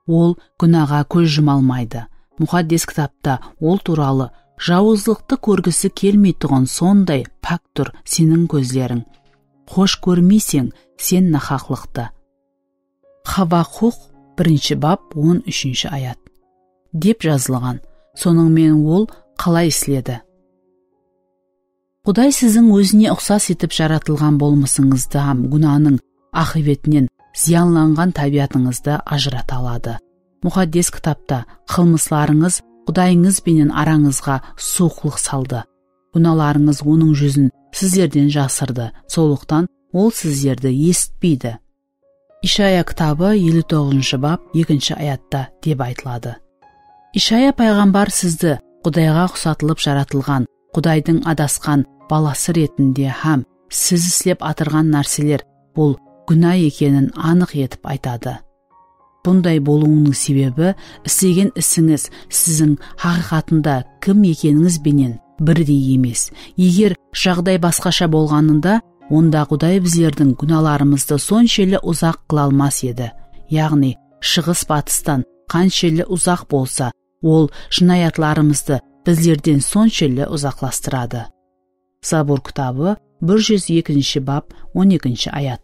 Ol gúnaǵa kóz juma almaydı. Muqaddes kitapta ol tuwralı, "Jawızlıqtı kórgisi kelmeytuǵın sonday pák tur seniń kózleriń. Xosh kórmeyseń sen nahaqlıqtı." Xabaqux, birinshi bap, on úshinshi ayat, dep jazılǵan. Sonıń menen ol qalay isledi? Quday siziń ózine uqsas etip jaratılǵan bolmısıńızdı hám gúnanıń aqıbetinen zıyanlanǵan tábiyatıńızdı ajırata aladı. Muqaddes kitapta qılmıslarıńız Qudayıńız benen arańızǵa suwıqlıq saldı. Gúnalarıńız onıń júzin sizlerden jasırdı. Sonlıqtan ol sizlerdi esitpeydi. Ishaya kitabı elli toǵızınshı bap ekinshi ayatta dep aytıladı. Ishaya payǵambar sizdi Qudayǵa uqsatılıp jaratılǵan, Qudaydıń adasqan balası retinde hám siz islep atırǵan nárseler bul gúna ekenin anıq etip aytadı. Bunday bolıwınıń sebebi, islegen isińiz siziń haqıyqatında kim ekenińiz benen birdey emes. Eger jaǵday basqasha bolǵanında, onda Quday bizlerdiń gúnalarımızdı sonshelli uzaq qıla almas edi. Yaǵnıy, shıǵıs batıstan qanshelli uzaq bolsa, ol jınayatlarımızdı bizlerden sonshelli uzaqlastıradı. Zabur kitabı, bir júz ekinshi bap, on ekinshi ayat.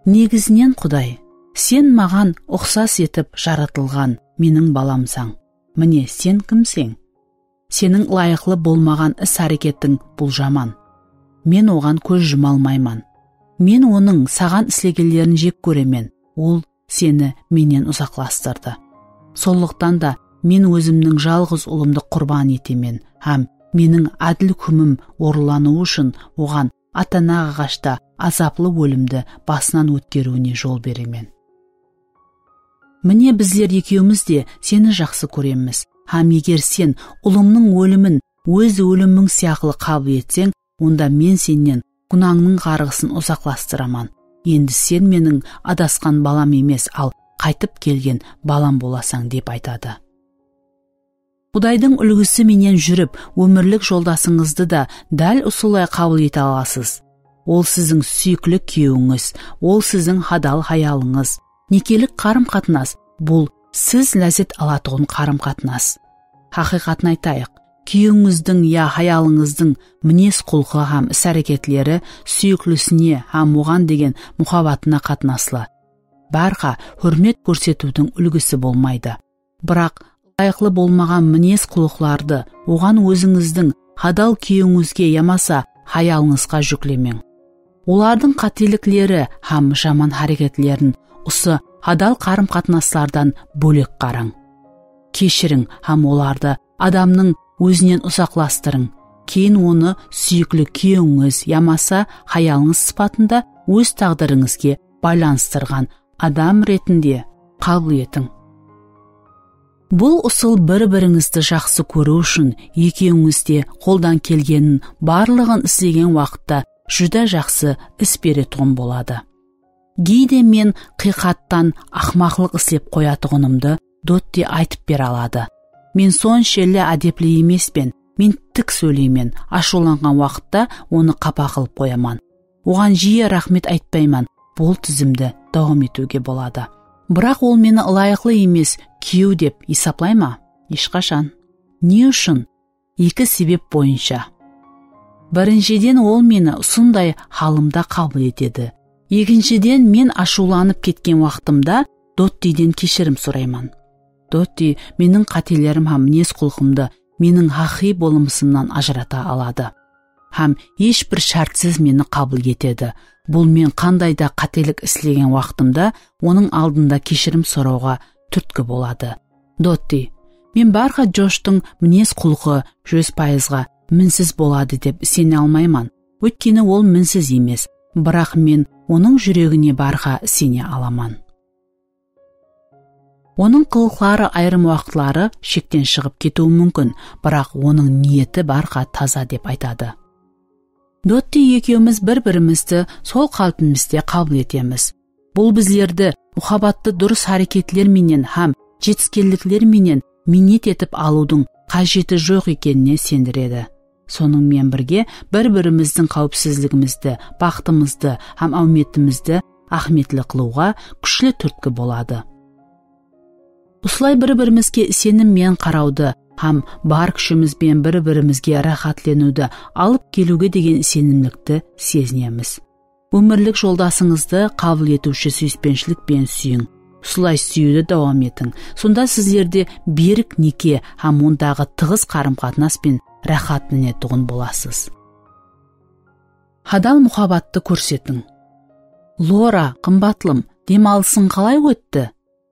Negizinen, Quday, sen maǵan uqsas etip jaratılǵan meniń balamsań. Mine, sen kimseń? Seniń ılayıqlı bolmaǵan is-háreketiń bul jaman. Men oǵan kóz juma almayman. Men onıń saǵan islegenlerin jek kóremen. Ol seni mennen uzaqlastırdı. Sonlıqtan da men ózimniń jalǵız ulımdı qurban etemen hám meniń ádil húkimim orınlanıwı ushın oǵan ata-ana aǵaǵashta azaplı ólimdi basınan ótkeriwine jol beremen. Mine, bizler ekewimiz de seni jaqsı kóremiz. Hám eger sen ulımnıń ólimin óz ólimiń sıyaqlı qabıl etseń, onda men sennen gúnańnıń ǵarǵısın uzaqlastıraman. Endi sen meniń adasqan balam emes, al qaytıp kelgen balam bolasań, dep aytadı. Qudaydıń úlgisi menen júrip, ómirlik joldasıńızdı da dál usılay qabıl ete alasız. Ol siziń súyikli kúyewińiz, ol siziń hadal hayalıńız. Nekelik qarım-qatnas, bul siz lázzet alatuǵın qarım-qatnas. Haqıyqatın aytayıq, kúyewińizdiń ya hayalıńızdıń minez-qulqı hám is-háreketleri súyiklisine hám oǵan degen muhabbatına qatnaslı. Bárha húrmet kórsetiwdiń úlgisi bolmaydı. Biraq ılayıqlı bolmaǵan minez-qulıqlardı oǵan ózińizdiń hadal kúyewińizge yamasa hayalıńızǵa júklemeń. Olardıń qátelikleri hám jaman háreketlerin usı hadal qarım-qatnaslardan bólek qarań. Keshiriń hám olardı adamnıń ózinen uzaqlastırıń. Keyin onı súyikli kúyewińiz yamasa hayalıńız sıpatında óz táǵdirińizge baylanıstırǵan adam retinde qabıl etiń. Bul usıl bir-birińizdi jaqsı kóriw ushın ekewińiz de qoldan kelgeniniń barlıǵın islegen waqıtta júdá jaqsı is beretuǵın boladı. Geyde men qıyqattan aqmaqlıq islep qoyatuǵınımdı Dotti aytıp bere aladı. Men sonshelli ádepli emespen, men tik sóyleymen, ashıwlanǵan waqıtta onı qapa qılıp qoyaman. Oǵan jiyi raxmet aytpayman, bul dizimdi dawam etiwge boladı. Biraq ol meni ılayıqlı emes kúyew dep esaplay ma? Eshqashan. Ne ushın? Eki sebep boyınsha. Birinshiden, ol meni usınday halımda qabıl etedi. Ekinshiden, men ashıwlanıp ketken waqtımda Dottiden keshirim sorayman. Dotti meniń qátelerim hám minez-qulqımdı meniń haqıyqıy bolımısımnan ajırata aladı. Hám hesh bir shártsiz meni qabıl etedi. Bul men qanday da qátelik islegen waqtımda onıń aldında keshirim sorawǵa túrtki boladı. Dotti, men bárha Joshtıń minez-qulqı júz payızǵa minsiz boladı dep isene almayman. Óytkeni ol minsiz emes, biraq men onıń júregine bárha isene alaman. Onıń qılıqları ayırım waqıtları shekten shıǵıp ketiwi múmkin, biraq onıń niyeti bárha taza dep aytadı. Dotti ekewimiz bir-birimizdi sol qálpimizde qabıl etemiz. Bul bizlerdi muhabbattı durıs háreketler menen hám jetiskenlikler menen miynet etip alıwdıń qájeti joq ekenine isendiredi. Sonıń menen birge, bir-birimizdiń qáwipsizligimizdi, baxtımızdı hám áwmetimizdi áhmiyetli qılıwǵa kúshli túrtki boladı. Usılay bir-birimizge isenim menen qarawdı hám bar kúshimiz benen bir-birimizge ráhátleniwdi alıp keliwge degen isenimlikti sezinemiz. Ómirlik joldasıńızdı qabıl etiwshi súyispenshilik penen súyiń. Usılay súyiwdi dawam etiń. Sonda sizlerde berik neke hám ondaǵı tıǵız qarım-qatnas penen ráhátlenetuǵın bolasız. Hadal muhabbattı kórsetiń. "Lora, qımbatlım, dem alısıń qalay ótti?"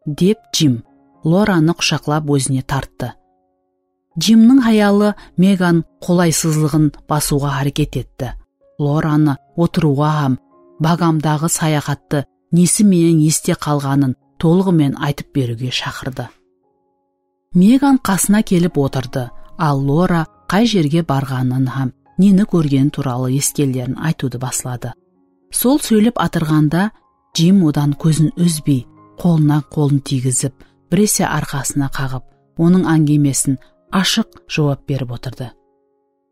dep Jim Loranı qushaqlap ózine tarttı. Jimniń hayalı Megan qolaysızlıǵın basıwǵa háreket etti. Loranı otırıwǵa hám Bagamdaǵı sayaxattı nesi menen este qalǵanın tolıǵımen aytıp beriwge shaqırdı. Megan qasına kelip otırdı, al Lora qay jerge barǵanın hám neni kórgeni tuwralı esitkenlerin aytıwdı basladı. Sol sóylep atırǵanda, Jim odan kózin úzbey, qolına qolın tiygizip, birese arqasına qaǵıp, onıń áńgimesin ashıq juwap berip otırdı.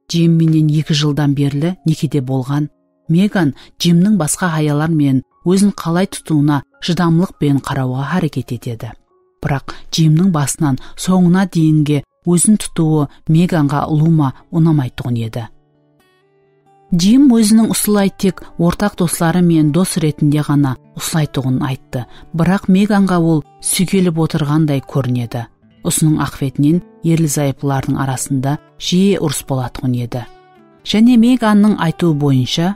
Jim menen eki jıldan berli nekede bolǵan Megan Jimniń basqa hayallar menen ózin qalay tutıwına shıdamlıq penen qarawǵa háreket etedi. Biraq Jimniń basınan sońına deyinge ózin tutıwı Meganǵa ulıwma unamaytuǵın edi. Jim óziniń usılay tek ortaq dosları menen dos retinde ǵana usılaytuǵının ayttı. Biraq Meganǵa ol súykelip otırǵanday kórinedi. Usınıń aqıbetinen erli-zayıplılardıń arasında jiyi urıs bolatuǵın edi. Jáne Megannıń aytıwı boyınsha,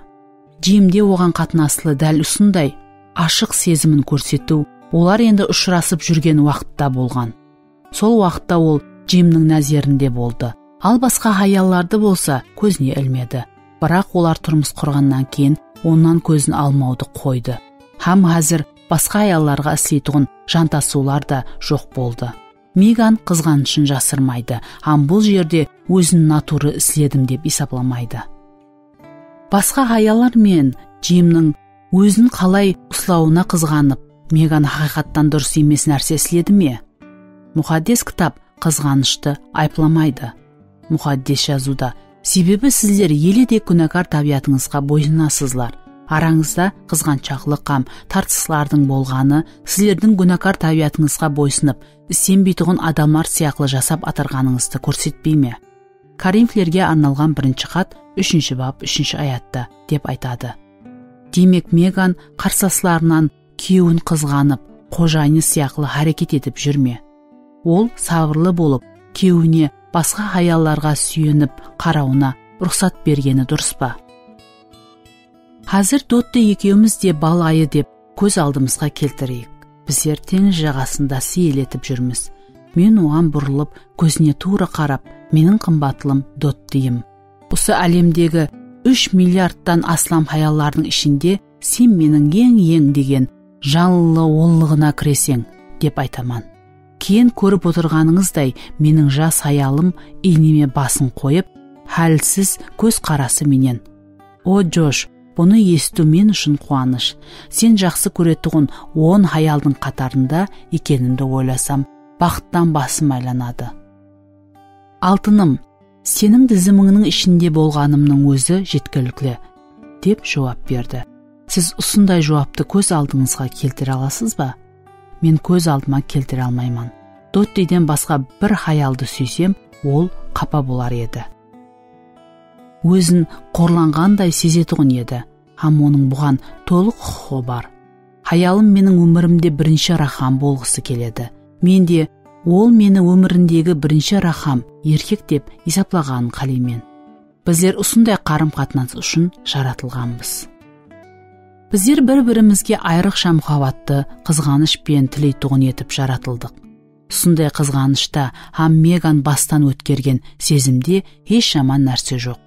Jimde oǵan qatnaslı dál usınday ashıq sezimin kórsetiw olar endi ushırasıp júrgen waqıtta bolǵan. Sol waqıtta ol Jimniń názerinde boldı. Al basqa hayallardı bolsa kózine ilmedi. Biraq olar turmıs qurǵannan keyin onnan kózin almawdı qoydı. Hám házir basqa hayallarǵa isleytuǵın jantasıwlar da joq boldı. Megan qızǵanıshın jasırmaydı hám bul jerde ózin naturı isledim dep esaplamaydı. Basqa hayallar menen Jimniń ózin qalay uslawına qızǵanıp, Megan haqıyqattan durıs emes nárse isledi me? Muqaddes kitap qızǵanıshtı ayıplamaydı. Muqaddes jazıwda, "Sebebi sizler ele de gúnakar tábiyatıńızǵa boysınasızlar. Arańızda qızǵanshaqlıq hám tartıslardıń bolǵanı sizlerdiń gúnakar tábiyatıńızǵa boysınıp, isenbeytuǵın adamlar sıyaqlı jasap atırǵanıńızdı kórsetpey me?" Korinflerge arnalǵan birinshi xat, úshinshi bap, úshinshi ayatta, dep aytadı. Demek, Megan qarsaslarınan kúyewin qızǵanıp, xojayını sıyaqlı háreket etip júr me? Ol sabırlı bolıp, kúyewine basqa hayallarǵa súyenip qarawına ruxsat bergeni durıs pa? Házir Dotti ekewimiz de balayı dep kóz aldımızǵa keltireyik. Bizler teńiz jaǵasında seyil etip júrmiz. Men oǵan burılıp, kózine tuwrı qarap, "Meniń qımbatlım Dottiyim. Usı álemdegi úsh milliardtan aslam hayallardıń ishinde sen meniń eń-eń degen janlı onlıǵına kireseń", dep aytaman. Keyin kórip otırǵanıńızday meniń jas hayalım iyneme basın qoyıp, hálsiz kóz qarası menen, "O, Josh, bunı esitiw men ushın quwanısh. Sen jaqsı kóretuǵın on hayaldıń qatarında ekenimdi oylasam, baxıttan basım aylanadı." "Altınım, seniń dizimińniń ishinde bolǵanımnıń ózi jetkilikli", dep juwap berdi. Siz usınday juwaptı kóz aldıńızǵa keltire alasız ba? Men kóz aldıma keltire almayman. Dottiden basqa bir hayaldı súysem, ol qapa bolar edi. Ózin qorlanǵanday sezetuǵın edi hám onıń buǵan tolıq huqıqı bar. Hayalım meniń ómirimde birinshi raqam bolǵısı keledi. Men de ol meni ómirindegi birinshi raqam erkek dep esaplaǵanın qáleymen. Bizler usınday qarım-qatnas ushın jaratılǵanbız. Bizler bir-birimizge ayrıqsha muhabbattı qızǵanısh penen tileytuǵın etip jaratıldıq. Usınday qızǵanıshta hám Megan bastan ótkergen sezimde hesh jaman nárse joq.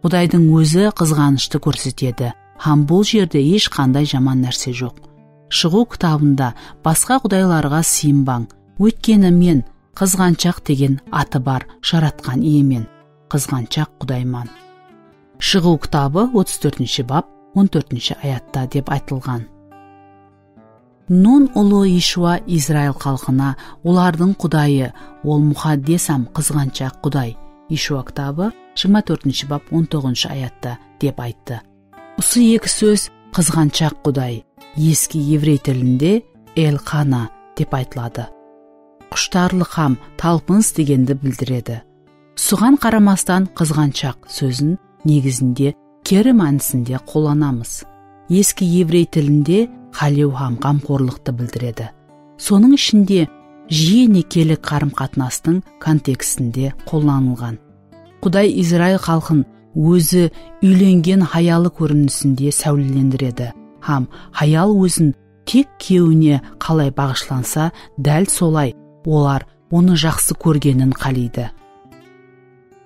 Qudaydıń ózi qızǵanıshtı kórsetedi hám bul jerde hesh qanday jaman nárse joq. Shıǵıw kitabında "Basqa qudaylarǵa sıyınbań, óytkeni men qızǵanshaq degen atı bar Jaratqan Iyemen, qızǵanshaq Qudayman". Shıǵıw kitabı otız tórtinshi bap, on tórtinshi ayatta dep aytılǵan. Nun ulı Yeshua Izrail xalqına, olardıń Qudayı, ol muqaddes hám qızǵanshaq Quday. Yeshua kitabı, jigirma tórtinshi bap, on toǵızınshı ayatta, dep ayttı. Usı eki sóz qızǵanshaq Quday, eski evrey tilinde Elqana dep aytıladı. Qushtarlıq hám talpınıs degendi bildiredi. Usıǵan qaramastan, qızǵanshaq sózin negizinde keri mánisinde qollanamız. Eski evrey tilinde qálew hám ǵamxorlıqtı bildiredi. Sonıń ishinde, jiye nekelik qarım-qatnastıń kontekstinde qollanılǵan. Quday Izrail xalqın ózi úylengen hayalı kórinisinde sáwlelendiredi hám hayal ózin tek kúyewine qalay baǵıshlansa, dál solay olar onı jaqsı kórgenin qáleydi.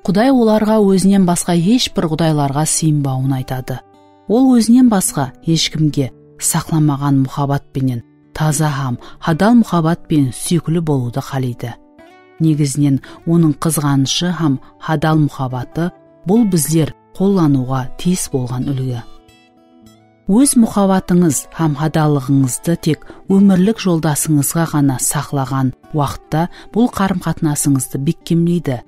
Quday olarǵa ózinen basqa hesh bir qudaylarǵa sıyınbawın aytadı. Ol ózinen basqa hesh kimge saqlamaǵan muhabbat penen, taza hám hadal muhabbat penen súyikli bolıwdı qáleydi. Negizinen, onıń qızǵanıshı hám hadal muhabbatı, bul bizler qollanıwǵa tiyis bolǵan úlgi. Óz muhabbatıńız hám hadallıǵıńızdı tek ómirlik joldasıńızǵa ǵana saqlaǵan waqıtta bul qarım-qatnasıńızdı bekkemleydi.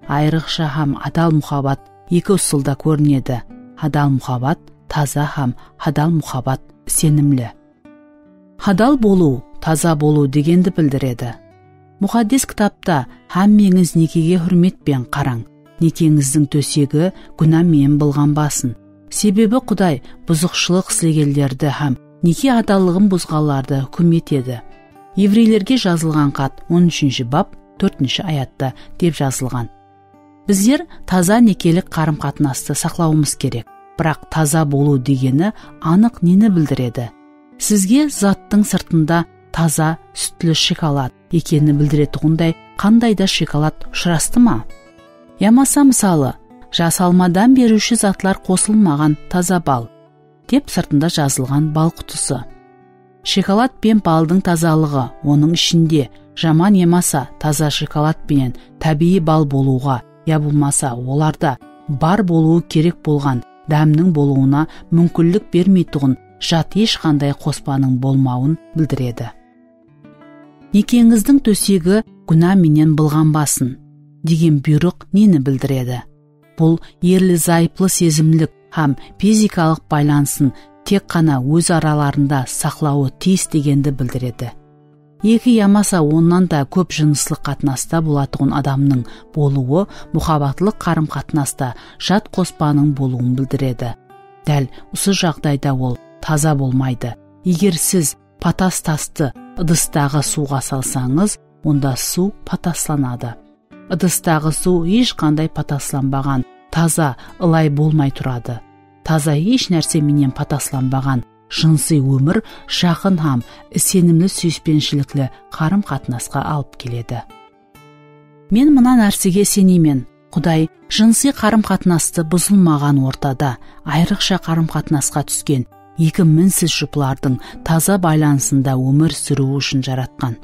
Ayrıqsha hám hadal muhabbat eki usılda kórinedi: hadal muhabbat, taza hám hadal muhabbat, isenimli. Hadal bolıw, taza bolıw degendi bildiredi. Muqaddes Kitapta: "Hámmeńiz nekege húrmet penen qarań. Nekeńizdiń tósegi gúna menen bılǵanbasın. Sebebi Quday buzıqshılıq islegenlerdi hám neke hadallıǵın buzǵanlardı húkim etedi." Evreylerge jazılǵan xat, on úshinshi bap, tórtinshi ayatta, dep jazılǵan. Bizler taza nekelik qarım-qatnastı saqlawımız kerek. Biraq taza bolıw degeni anıq neni bildiredi? Sizge zattıń sırtında taza, sútli shokolad ekeni bildiretuǵınday qanday da shokolad ushırastı ma? Yamasa, mısalı, jasalmadan beriwshi zatlar qosılmaǵan taza bal, dep sırtında jazılǵan bal qutısı. Shokolad penen baldıń tazalıǵı, onıń ishinde jaman yamasa taza shokolad penen tábiyiy bal bolıwǵa, ya bolmasa olarda bar bolıwı kerek bolǵan dámniń bolıwına múmkinlik bermeytuǵın jat hesh qanday qospanıń bolmawın bildiredi. "Nekeńizdiń tósegi gúna menen bılǵanbasın" degen buyrıq neni bildiredi? Bul erli-zayıplı sezimlik hám fizikalıq baylanısın tek ǵana óz aralarında saqlawı tiyis degendi bildiredi. Eki yamasa onnan da kóp jınıslıq qatnasta bolatuǵın adamnıń bolıwı muhabbatlıq qarım-qatnasta jat qospanıń bolıwın bildiredi. Dál usı jaǵdayda ol taza bolmaydı. Eger siz patas tastı ıdıstaǵı suwǵa salsańız, onda suw pataslanadı. Idıstaǵı suw hesh qanday pataslanbaǵan, taza, ılay bolmay turadı. Taza hesh nárse menen pataslanbaǵan jınısıy ómir jaqın hám isenimli súyispenshilikli qarım-qatnasqa alıp keledi. Men mına nársege iseneymen: Quday jınısıy qarım-qatnastı buzılmaǵan ortada, ayrıqsha qarım-qatnasqa túsken eki minsiz juplardıń taza baylanısında ómir súriwi ushın jaratqan.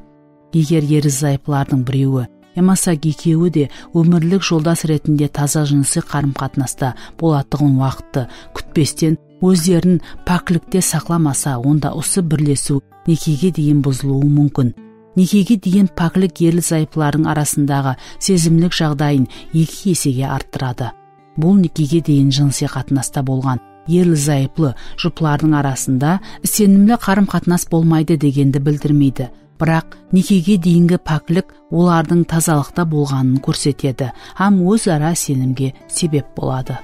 Eger erli-zayıplardıń birewi yamasa ekewi de ómirlik joldas retinde taza jınısıy qarım-qatnasta bolatuǵın waqıttı kútpesten ózlerin páklikte saqlamasa, onda usı birlesiw nekege deyin buzılıwı múmkin. Nekege deyin páklik erli-zayıplardıń arasındaǵı sezimlik jaǵdayın eki esege arttıradı. Bul nekege deyin jınısıy qatnasta bolǵan erli-zayıplı juplardıń arasında isenimli qarım-qatnas bolmaydı degendi bildirmeydi. Biraq nekege deyingi páklik olardıń tazalıqta bolǵanın kórsetedi hám óz-ara isenimge sebep boladı.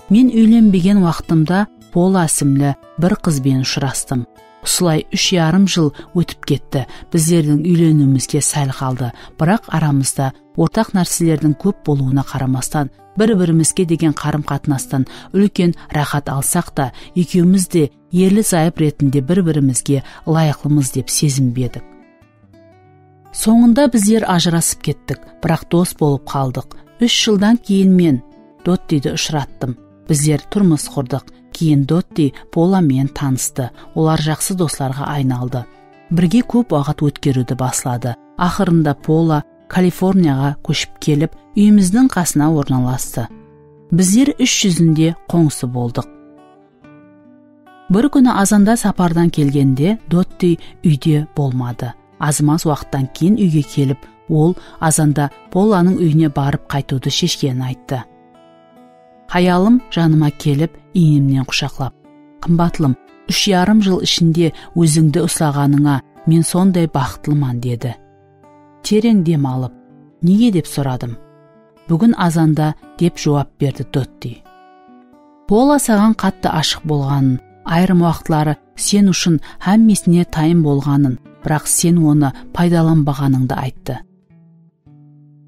Men úylenbegen waqtımda Pola ismli bir qız benen ushırastım. Usılay úsh yarım jıl ótip ketti. Bizlerdiń úyleniwimizge sál qaldı, biraq aramızda ortaq nárselerdiń kóp bolıwına qaramastan, bir-birimizge degen qarım-qatnastan úlken ráhát alsaq ta, ekewimiz de erli-zayıp retinde bir-birimizge ılayıqlımız dep sezinbedik. Sońında bizler ajırasıp kettik, biraq dos bolıp qaldıq. Úsh jıldan keyin men Dottidi ushırattım. Bizler turmıs qurdıq. Keyin Dotti Pola menen tanıstı. Olar jaqsı doslarǵa aynaldı. Birge kóp waqıt ótkeriwdi basladı. Aqırında Pola Kaliforniyaǵa kóship kelip, úyimizdiń qasına ornalastı. Bizler is júzinde qońsı boldıq. Bir kúni azanda sapardan kelgende Dotti úyde bolmadı. Az-maz waqıttan keyin úyge kelip, ol azanda Polanıń úyine barıp qaytıwdı sheshkenin ayttı. Hayalım janıma kelip, iynimnen qushaqlap, "Qımbatlım, úsh yarım jıl ishinde ózińdi uslaǵanıńa men sonday baxıtlıman," dedi. Tereń dem alıp, "Nege?" dep soradım. "Búgin azanda," dep juwap berdi Dotti. "Pola saǵan qattı ashıq bolǵanın, ayırım waqıtları sen ushın hámmesine tayın bolǵanın, biraq sen onı paydalanbaǵanıńdı ayttı."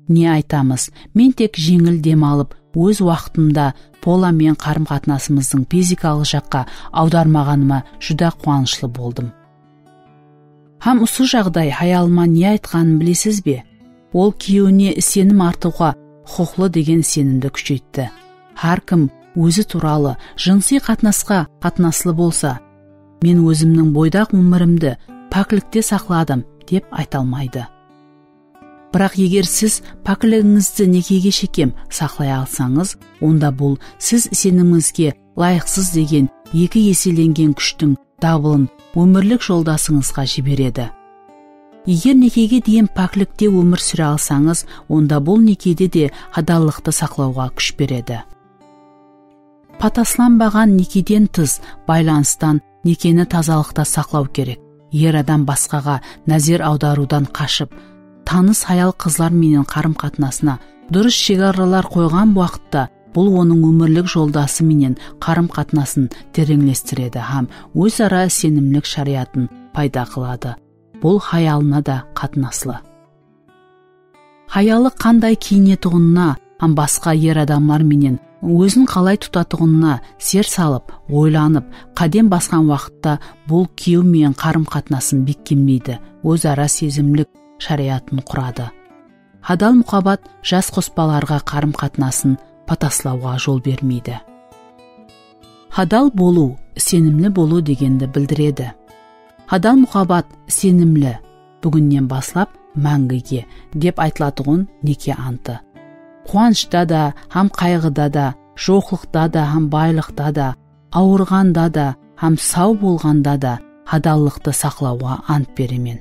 Ne aytamız, men tek jeńil dem alıp, óz waqtımda Pola menen qarım-qatnasımızdıń fizikalıq jaqqa awdarmaǵanıma júdá quwanıshlı boldım. Hám usı jaǵday hayalıma ne aytqanın bilesiz be? Ol kúyewine isenim artıwǵa huqıqlı degen isenimdi kúsheytti. Hár kim ózi tuwralı jınısıy qatnasqa qatnaslı bolsa, "Men ózimniń boydaq ómirimdi páklikte saqladım", dep ayta almaydı. Biraq eger siz pákligińizdi nekege shekem saqlay alsańız, onda bul siz isenimińizge ılayıqsız degen eki eselengen kúshtiń dabılın ómirlik joldasıńızǵa jiberedi. Eger nekege deyin páklikte ómir súre alsańız, onda bul nekede de hadallıqtı saqlawǵa kúsh beredi. Pataslanbaǵan nekeden tıs baylanıstan nekeni tazalıqta saqlaw kerek. Er adam basqaǵa názer awdarıwdan qashıp, tanıs hayal-qızlar menen qarım-qatnasına durıs shegaralar qoyǵan waqıtta, bul onıń ómirlik joldası menen qarım-qatnasın tereńlestiredi hám óz-ara isenimlik sharayatın payda qıladı. Bul hayalına da qatnaslı. Hayalı qanday kiyinetuǵınına hám basqa er adamlar menen ózin qalay tutatuǵınına ser salıp, oylanıp, qádem basqan waqıtta bul kúyew menen qarım-qatnasın bekkemleydi, óz-ara sezimlik sharayatın quradı. Hadal muhabbat jas qospalarǵa qarım-qatnasın pataslawǵa jol bermeydi. Hadal bolıw, isenimli bolıw degendi bildiredi. Hadal muhabbat, isenimli, búginnen baslap máńgige, dep aytılatuǵın neke antı. Quwanıshta da hám qayǵıda da, joqlıqta da hám baylıqta da, awırǵanda da hám saw bolǵanda da hadallıqtı saqlawǵa ant beremen.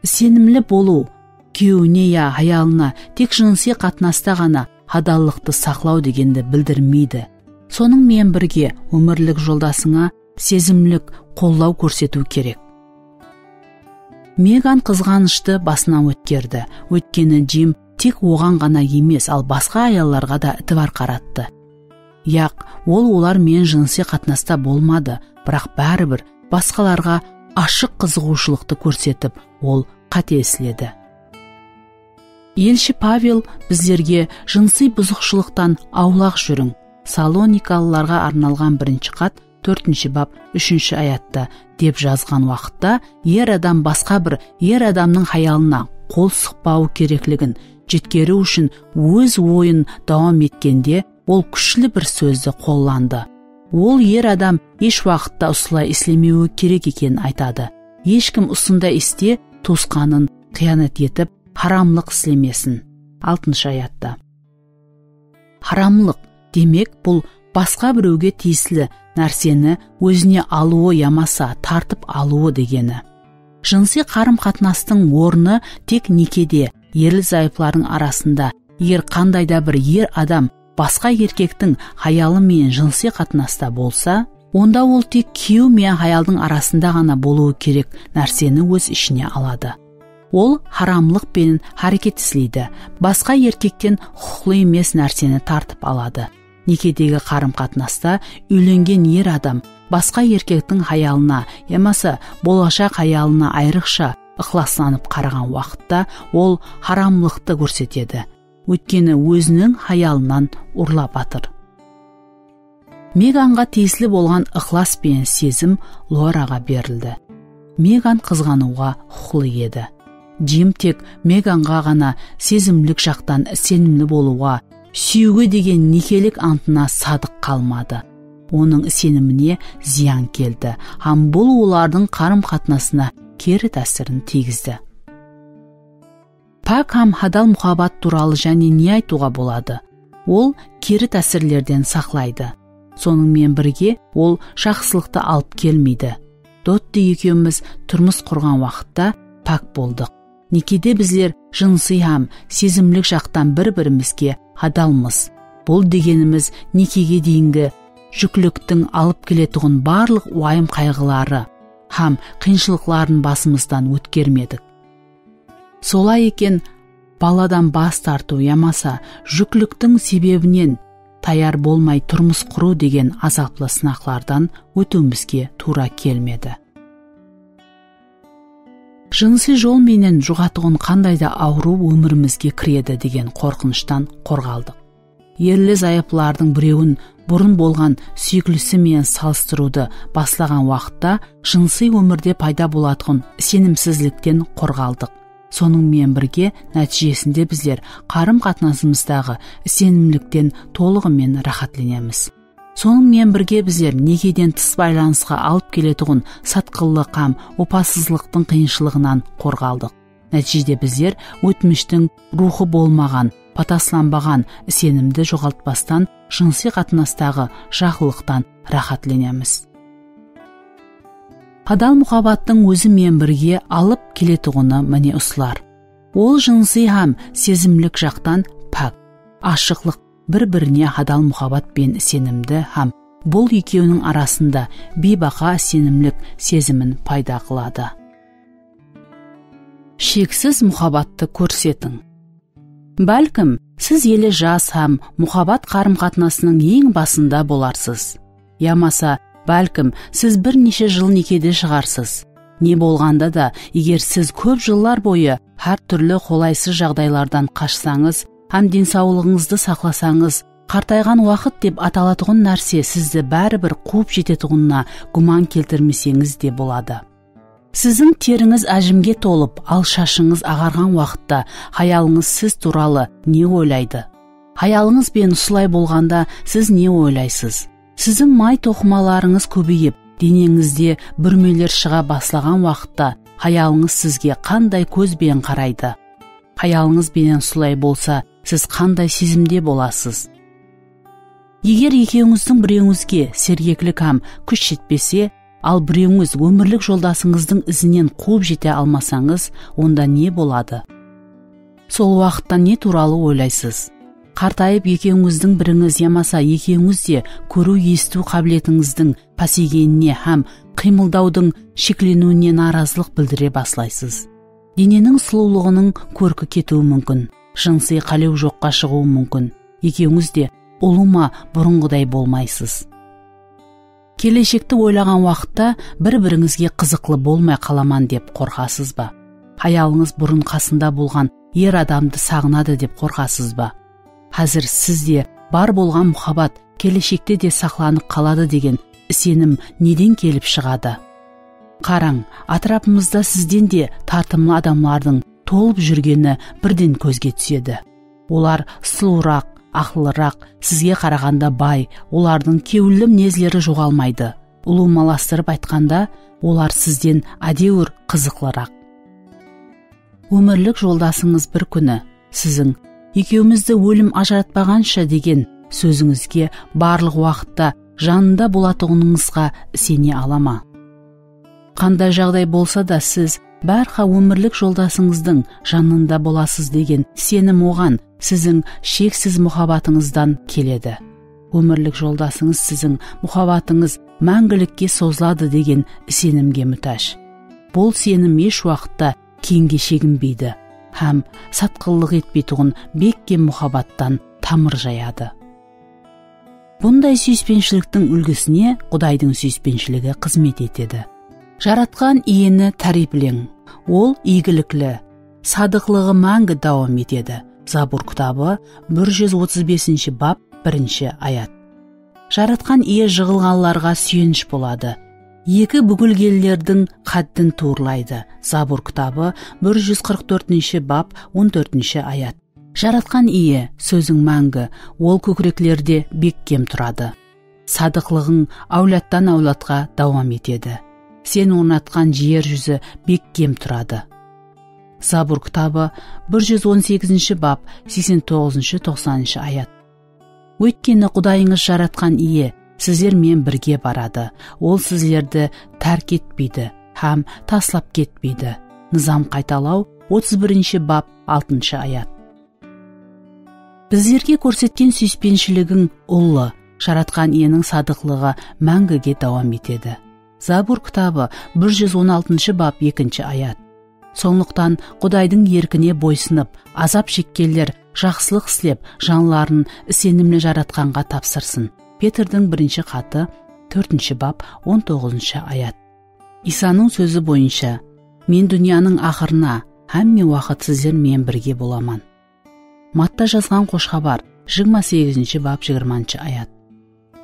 Isenimli bolıw, kúyewine ya hayalına tek jınısıy qatnasta ǵana hadallıqtı saqlaw degendi bildirmeydi. Sonıń menen birge, ómirlik joldasıńa sezimlik qollaw kórsetiw kerek. Megan qızǵanıshtı basınan ótkerdi, óytkeni Jim tek oǵan ǵana emes, al basqa hayallarǵa da itibar qarattı. Yaq, ol olar menen jınısıy qatnasta bolmadı, biraq báribir basqalarǵa ashıq qızıǵıwshılıqtı kórsetip, ol qáte isledi. Elshi Pavel bizlerge jınısıy buzıqshılıqtan awlaq júriń, Salonikalılarǵa arnalǵan birinshi xat, tórtinshi bap, úshinshi ayatta, dep jazǵan waqıtta, er adam basqa bir er adamnıń hayalına qol sıqpawı kerekligin jetkeriw ushın óz oyın dawam etkende, ol kúshli bir sózdi qollandı. Ol er adam hesh waqıtta usılay islemewi kerek ekenin aytadı. Hesh kim usınday iste tuwısqanın qıyanat etip, haramlıq islemesin. Altınshı ayatta. Haramlıq, demek, bul basqa birewge tiyisli nárseni ózine alıwı yamasa tartıp alıwı degeni. Jınısıy qarım-qatnastıń ornı tek nekede, erli-zayıplardıń arasında, eger qanday da bir er adam basqa erkektiń hayalı menen jınısıy qatnasta bolsa, onda ol tek kúyew menen hayaldıń arasında ǵana bolıwı kerek nárseni óz ishine aladı. Ol haramlıq penen háreket isleydi, basqa erkekten huqıqlı emes nárseni tartıp aladı. Nekedegi qarım-qatnasta úylengen er adam basqa erkektiń hayalına yamasa bolashaq hayalına ayrıqsha ıqlaslanıp qaraǵan waqıtta ol haramlıqtı kórsetedi, óytkeni óziniń hayalınan urlap atır. Meganǵa tiyisli bolǵan ıqlas penen sezim Loraǵa berildi. Megan qızǵanıwǵa huqıqlı edi. Jim tek Meganǵa ǵana sezimlik jaqtan isenimli bolıwǵa, súyiwge degen nekelik antına sadıq qalmadı. Onıń isenimine zıyan keldi hám bul olardıń qarım-qatnasına keri tásirin tiygizdi. Pák hám hadal muhabbat tuwralı jáne ne aytıwǵa boladı? Ol keri tásirlerden saqlaydı. Sonıń menen birge, ol jaqsılıqtı alıp kelmeydi. Dotti ekewimiz turmıs qurǵan waqıtta pák boldıq. Nekede bizler jınısıy hám sezimlik jaqtan bir-birimizge hadalmız. Bul degenimiz nekege deyingi júkliktiń alıp keletuǵın barlıq uwayım-qayǵıları hám qıyınshılıqların basımızdan ótkermedik. Solay eken, baladan bas tartıw yamasa júkliktiń sebebinen tayar bolmay turmıs qurıw degen azaplı sınaqlardan ótiwimizge tuwra kelmedi. Jınısıy jol menen juǵatuǵın qanday da awırıw ómirimizge kiredi degen qorqınıshtan qorǵaldıq. Erli-zayıplardıń birewin burın bolǵan súyiklisi menen salıstırıwdı baslaǵan waqıtta jınısıy ómirde payda bolatuǵın isenimsizlikten qorǵaldıq. Sonıń menen birge, nátiyjesinde bizler qarım-qatnasımızdaǵı isenimlikten tolıǵımen ráhátlenemiz. Sonıń menen birge, bizler nekeden tıs baylanısqa alıp keletuǵın satqınlıq hám opasızlıqtıń qıyınshılıǵınan qorǵaldıq. Nátiyjede bizler ótmishtiń ruwxı bolmaǵan, pataslanbaǵan isenimdi joǵaltpastan, jınısıy qatnastaǵı jaqınlıqtan ráhátlenemiz. Hadal muhabbattıń ózi menen birge alıp keletuǵını mine usılar. Ol jınısıy hám sezimlik jaqtan pák. Ashıqlıq bir-birine hadal muhabbat penen isenimdi hám bul ekewiniń arasında biybaha isenimlik sezimin payda qıladı. Sheksiz muhabbattı kórsetiń. Bálkim, siz ele jas hám muhabbat qarım-qatnasınıń eń basında bolarsız. Yamasa, bálkim, siz bir neshe jıl nekede shıǵarsız. Ne bolǵanda da, eger siz kóp jıllar boyı hár túrli qolaysız jaǵdaylardan qashsańız hám densawlıǵıńızdı saqlasańız, qartayǵan waqıt dep atalatuǵın nárse sizdi báribir quwıp jetetuǵınına gúman keltirmeseńiz de boladı. Siziń terińiz ájimge tolıp, al shashıńız aǵarǵan waqıtta hayalıńız siz tuwralı ne oylaydı? Hayalıńız benen usılay bolǵanda siz ne oylaysız? Siziń may toqımalarıńız kóbeyip, deneńizde búrmeler shıǵa baslaǵan waqıtta hayalıńız sizge qanday kóz benen qaraydı? Hayalıńız benen usılay bolsa, siz qanday sezimde bolasız? Eger ekewińizdiń birewińizge sergeklik hám kúsh jetpese, al birewińiz ómirlik joldasıńızdıń izinen quwıp jete almasańız, onda ne boladı? Sol waqıtta ne tuwralı oylaysız? Qartayıp, ekewińizdiń birińiz yamasa ekewińiz de kóriw-esitiw qábiletińizdiń páseygenine hám qıymıldawdıń shekleniwine narazılıq bildire baslaysız. Deneniń sulıwlıǵınıń kórki ketiwi múmkin, jınısıy qálew joqqa shıǵıwı múmkin. Ekewińiz de ulıwma burınǵıday bolmaysız. Keleshekti oylaǵan waqıtta bir-birińizge qızıqlı bolmay qalaman dep qorqasız ba? Hayalıńız burın qasında bolǵan er adamdı saǵınadı dep qorqasız ba? Házir sizde bar bolǵan muhabbat keleshekte de saqlanıp qaladı degen isenim neden kelip shıǵadı? Qarań, átirapımızda sizden de tartımlı adamlardıń tolıp júrgeni birden kózge túsedi. Olar sulıwıraq, aqıllıraq, sizge qaraǵanda bay, olardıń kewilli minezleri joǵalmaydı. Ulıwmalastırıp aytqanda, olar sizden ádewir qızıqlıraq. Ómirlik joldasıńız bir kúni siziń "Ekewimizdi ólim ajıratpaǵansha" degen sózińizge barlıq waqıtta janında bolatuǵınıńızǵa isene ala ma? Qanday jaǵday bolsa da, siz bárha ómirlik joldasıńızdıń janında bolasız degen isenim oǵan siziń sheksiz muhabbatıńızdan keledi. Ómirlik joldasıńız siziń muhabbatıńız máńgilikke sozıladı degen isenimge mútáj. Bul isenim hesh waqıtta keńge sheginbeydi hám satqınlıq etpeytuǵın bekkem muhabbattan tamır jayadı. Bunday súyispenshiliktiń úlgisine Qudaydıń súyispenshligi xızmet etedi. Jaratqan Iyeni táriypleń. Ol iygilikli, sadıqlıǵı máńgi dawam etedi. Zabur kitabı, bir júz otız besinshi bap, birinshi ayat. Jaratqan Iye jıǵılǵanlarǵa súyenish boladı. Eki búgilgenlerdiń qáddin tuwrılaydı. Zabur kitabı, bir júz qırq tórtinshi bap, on tórtinshi ayat. Jaratqan Iye, sóziń máńgi, ol kókireklerde bekkem turadı. Sadıqlıǵıń áwladtan-áwladqa dawam etedi. Sen ornatqan jer júzi bekkem turadı. Zabur kitabı, bir júz on segizinshi bap, seksen toǵızınshı, toqsanınshı ayat. Óytkeni Qudayıńız Jaratqan Iye sizler menen birge baradı. Ol sizlerdi tárk etpeydi hám taslap ketpeydi. Nızam qaytalaw, otız birinshi bap, altınshı ayat. Bizlerge kórsetken súyispenshiligin ullı, Jaratqan Iyeniń sadıqlıǵı máńgige dawam etedi. Zabur kitabı, bir júz on altınshı bap, ekinshi ayat. Sonlıqtan Qudaydıń erkine boysınıp, azap shekkenler jaqsılıq islep, janların isenimli Jaratqanǵa tapsırsın. Petrdiń birinshi xatı, tórtinshi bap, on toǵızınshı ayat. Isanıń sózi boyınsha, Men dúnyanıń aqırına, hámme waqıt sizler menen birge bolaman. Matta jazǵan Xosh Xabar, jigirma segizinshi bap, jigirmanshı ayat.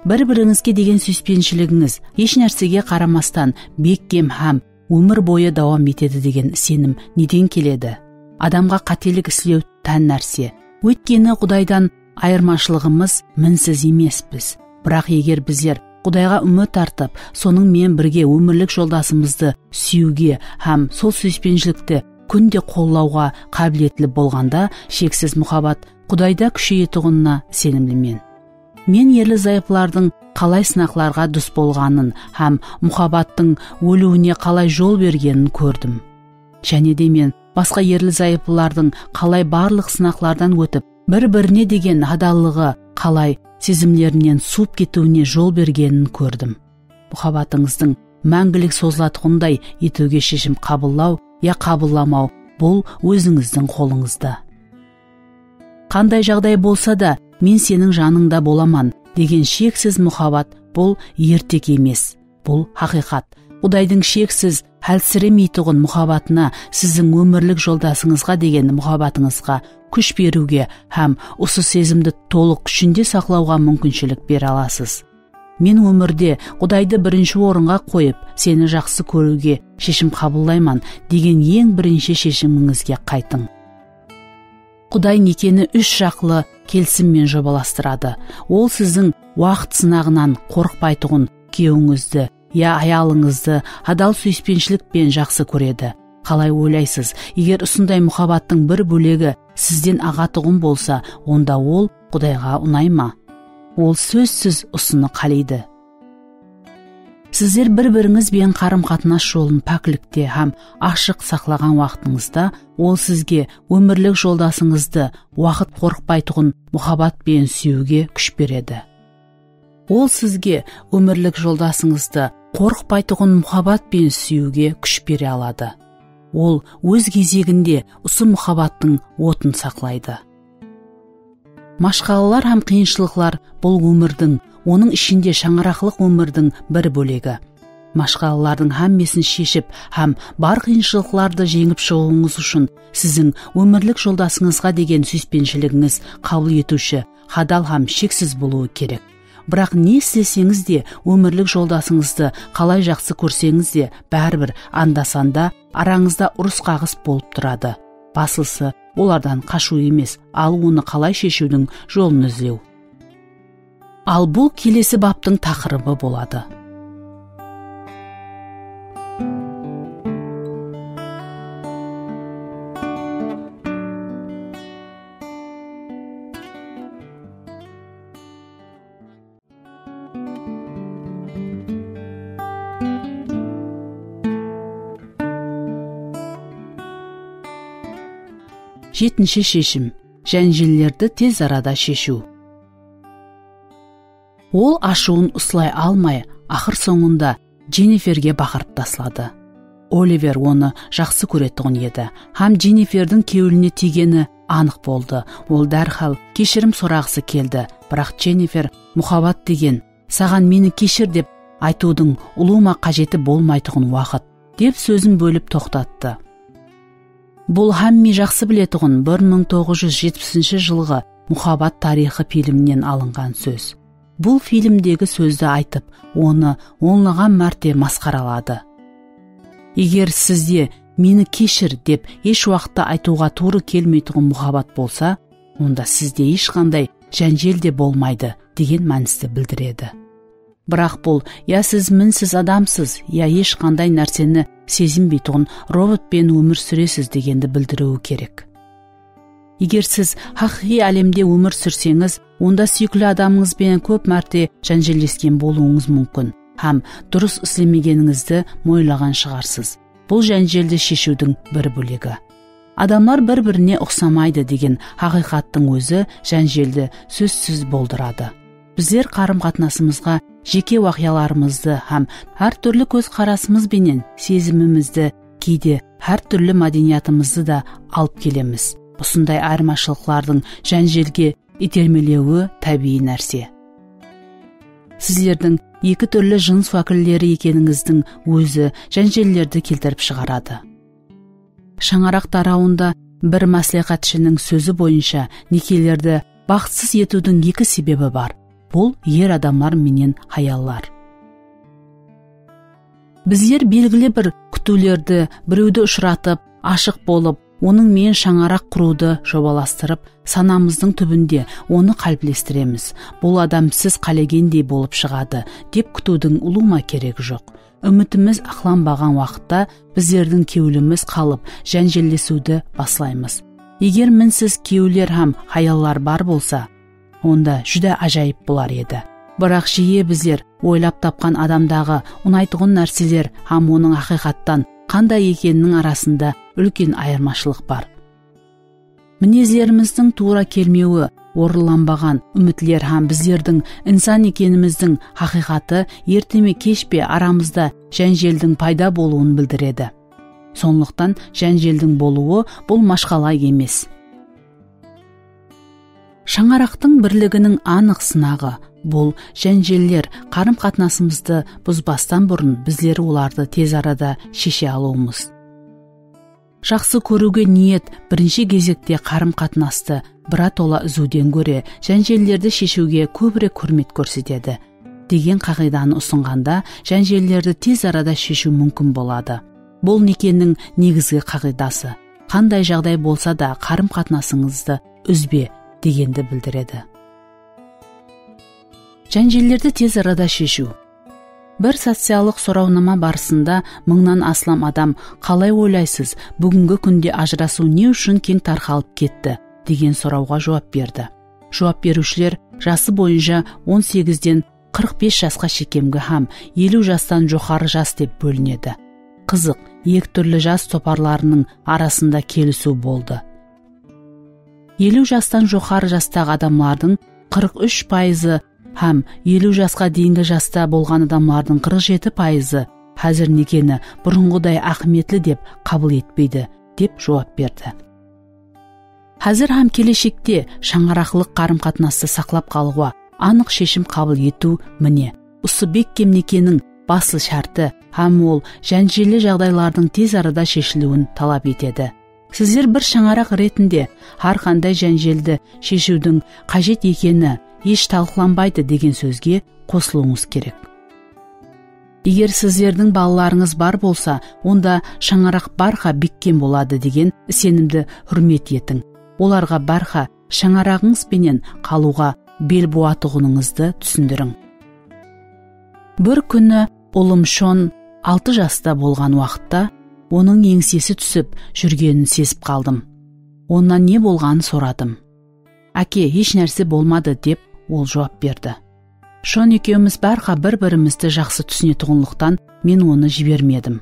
Bir-birińizge degen súyispenshiliginiz hesh nársege qaramastan bekkem hám ómir boyı dawam etedi degen isenim neden keledi? Adamǵa qátelik islew tán nárse. Óytkeni Qudaydan ayırmashılıǵımız minsiz emespiz. Biraq eger bizler Qudayǵa úmit artıp, sonıń menen birge ómirlik joldasımızdı súyiwge hám sol súyispenshilikti kúnde qollawǵa qábiletli bolǵanda, sheksiz muhabbat Qudayda kúsheyetuǵınına isenimlimen. Men erli-zayıplardıń qalay sınaqlarǵa dus bolǵanın hám muhabbattıń óliwine qalay jol bergenin kórdim. Jáne de men basqa erli-zayıplılardıń qalay barlıq sınaqlardan ótip, bir-birine degen hadallıǵı qalay sezimlerinen suwıp ketiwine jol bergenin kórdim. Muhabbatıńızdıń máńgilik sozılatuǵınday etiwge sheshim qabıllaw ya qabıllamaw, bul ózińizdiń qolıńızda. Qanday jaǵday bolsa da, men seniń janıńda bolaman degen sheksiz muhabbat, bul ertek emes. Bul haqıyqat. Qudaydıń sheksiz, hálsiremeytuǵın muhabbatına siziń ómirlik joldasıńızǵa degen muhabbatıńızǵa kúsh beriwge hám usı sezimdi tolıq kúshinde saqlawǵa múmkinshilik bere alasız. Men ómirde Qudaydı birinshi orınǵa qoyıp, seni jaqsı kóriwge sheshim qabıllayman degen eń birinshi sheshimińizge qaytıń. Quday nekeni úsh jaqlı kelisimmen jobalastıradı. Ol siziń waqıt sınaǵınan qorıqpaytuǵın kúyewińizdi ya ayalıńızdı hadal súyispenshilikpen jaqsı kóredi. Qalay oylaysız, eger usınday muhabbattıń bir bólegi sizden aǵatuǵın bolsa, onda ol Qudayǵa unay ma? Ol sózsiz usını qáleydi. Sizler bir-birińiz benen qarım-qatnas jolın páklikte hám ashıq saqlaǵan waqtıńızda, ol sizge ómirlik joldasıńızdı waqıt qorıqpaytuǵın muhabbat penen súyiwge kúsh beredi. Ol sizge ómirlik joldasıńızdı qorıqpaytuǵın muhabbat penen súyiwge kúsh bere aladı. Ol óz gezeginde usı muhabbattıń otın saqlaydı. Mashqalalar hám qıyınshılıqlar bul ómirdiń, onıń ishinde shańaraqlıq ómirdiń bir bólegi. Mashqalalardıń hámmesin sheship hám bar qıyınshılıqlardı jeńip shıǵıwıńız ushın siziń ómirlik joldasıńızǵa degen súyispenshiliginiz qabıl etiwshi, hadal hám sheksiz bolıwı kerek. Biraq ne isleseńiz de, ómirlik joldasıńızdı qalay jaqsı kórseńiz de, báribir anda-sanda arańızda urıs-qaǵıs bolıp turadı. Baslısı, olardan qashıw emes, al onı qalay sheshiwdiń jolın izlew. Al bul kelesi baptıń taqırıbı boladı. Jetinshi sheshim. Jánjellerdi tez arada sheshiw. Ol ashıwın uslay almay, aqır sońında Jenniferge baqırıp tasladı. Oliver onı jaqsı kóretuǵın edi hám Jenniferdiń kewline tiygeni anıq boldı. Ol dárhal keshirim soraǵısı keldi, biraq Jennifer, muhabbat degen, saǵan meni keshir dep aytıwdıń ulıwma qájeti bolmaytuǵın waqıt, dep sózin bólip toqtattı. Bul hámme jaqsı biletuǵın bir mıń toǵız júz jetpisinshi jılǵı Muhabbat tariyxı filminen alınǵan sóz. Bul filmdegi sózdi aytıp, onı onlaǵan márte masqaraladı. Eger sizde "Meni keshir" dep hesh waqıtta aytıwǵa tuwrı kelmeytuǵın muhabbat bolsa, onda sizde hesh qanday jánjel de bolmaydı degen mánisti bildiredi. Biraq bul ya siz minsiz adamsız, ya hesh qanday nárseni sezinbeytuǵın robot penen ómir súresiz degendi bildiriwi kerek. Eger siz haqıyqıy álemde ómir súrseńiz, onda súyikli adamıńız benen kóp márte jánjellesken bolıwıńız múmkin hám durıs islemegenińizdi moyınlaǵan shıǵarsız. Bul jánjeldi sheshiwdiń bir bólegi. Adamlar bir-birine uqsamaydı degen haqıyqattıń ózi jánjeldi sózsiz boldıradı. Bizler qarım-qatnasımızǵa jeke waqıyalarımızdı hám hár túrli kózqarasımız benen sezimimizdi, keyde hár túrli mádeniyatımızdı da alıp kelemiz. Usınday ayırmashılıqlardıń jánjelge iytermelewi tábiyiy nárse. Sizlerdiń eki túrli jınıs wákilleri ekenińizdiń ózi jánjellerdi keltirip shıǵaradı. Shańaraq tarawında bir másláhátshiniń sózi boyınsha, nekelerdi baxıtsız etiwdiń eki sebebi bar. Bul er adamlar menen hayallar. Bizler belgili bir kútiwlerdi, birewdi ushıratıp, ashıq bolıp, onıń menen shańaraq qurıwdı jobalastırıp, sanamızdıń túbinde onı qáliplestiremiz. Bul adam siz qálegendey bolıp shıǵadı, dep kútiwdiń ulıwma keregi joq. Úmitimiz aqlanbaǵan waqıtta bizlerdiń kewlimiz qalıp, jánjellesiwdi baslaymız. Eger minsiz kewiller hám hayallar bar bolsa, onda júdá ájayıp bolar edi. Biraq jiyi bizler oylap tapqan adamdaǵı unaytuǵın nárseler hám onıń haqıyqattan qanday ekeniniń arasında úlken ayırmashılıq bar. Minezlerimizdiń tuwra kelmewi, orınlanbaǵan úmitler hám bizlerdiń insan ekenimizdiń haqıyqatı erte me kesh pe aramızda jánjeldiń payda bolıwın bildiredi. Sonlıqtan jánjeldiń bolıwı bul mashqala emes. Shańaraqtıń birliginiń anıq sınaǵı, bul jánjeller qarım-qatnasımızdı buzbastan burın bizler olardı tez arada sheshe alıwımız. Jaqsı kóriwge niyet birinshi gezekte qarım-qatnastı biratola úziwden góre jánjellerdi sheshiwge kóbirek húrmet kórsetedi, degen qaǵıydanı usınǵanda jánjellerdi tez arada sheshiw múmkin boladı. Bul nekeniń negizgi qaǵıydası. Qanday jaǵday bolsa da qarım-qatnasıńızdı úzbe degendi bildiredi. Jánjellerdi tez arada sheshiw. Bir sociallıq sorawnama barısında mıńnan aslam adam "Qalay oylaysız, búgingi kúnde ajırasıw ne ushın keń tarqalıp ketti?" degen sorawǵa juwap berdi. Juwap beriwshiler jası boyınsha on segizden qırq bes jasqa shekemgi hám eliw jastan joqarı jas dep bólinedi. Qızıq, eki túrli jas toparlarınıń arasında kelisiw boldı. Eliw jastan joqarı jastaǵı adamlardıń qırq úsh payızı hám eliw jasqa deyingi jasta bolǵan adamlardıń qırq jeti payızı házir nekeni burınǵıday áhmiyetli dep qabıl etpeydi, dep juwap berdi. Házir hám keleshekte shańaraqlıq qarım-qatnastı saqlap qalıwǵa anıq sheshim qabıl etiw, mine, usı bekkem nekeniń baslı shárti hám ol jánjelli jaǵdaylardıń tez arada sheshiliwin talap etedi. Sizler bir shańaraq retinde hár qanday jánjeldi sheshiwdiń qájet ekeni hesh talıqlanbaydı degen sózge qosılıwıńız kerek. Eger sizlerdiń balalarıńız bar bolsa, onda shańaraq bárha bekkem boladı degen isenimdi húrmet etiń. Olarǵa bárha shańaraǵıńız benen qalıwǵa bel buwatuǵınıńızdı túsindiriń. Bir kúni ulım Shon altı jasta bolǵan waqıtta onıń eńsesi túsip júrgenin sezip qaldım. Onnan ne bolǵanın soradım. "Áke, hesh nárse bolmadı," dep ol juwap berdi. Shon ekewimiz bárha bir-birimizdi jaqsı túsinetuǵınlıqtan men onı jibermedim.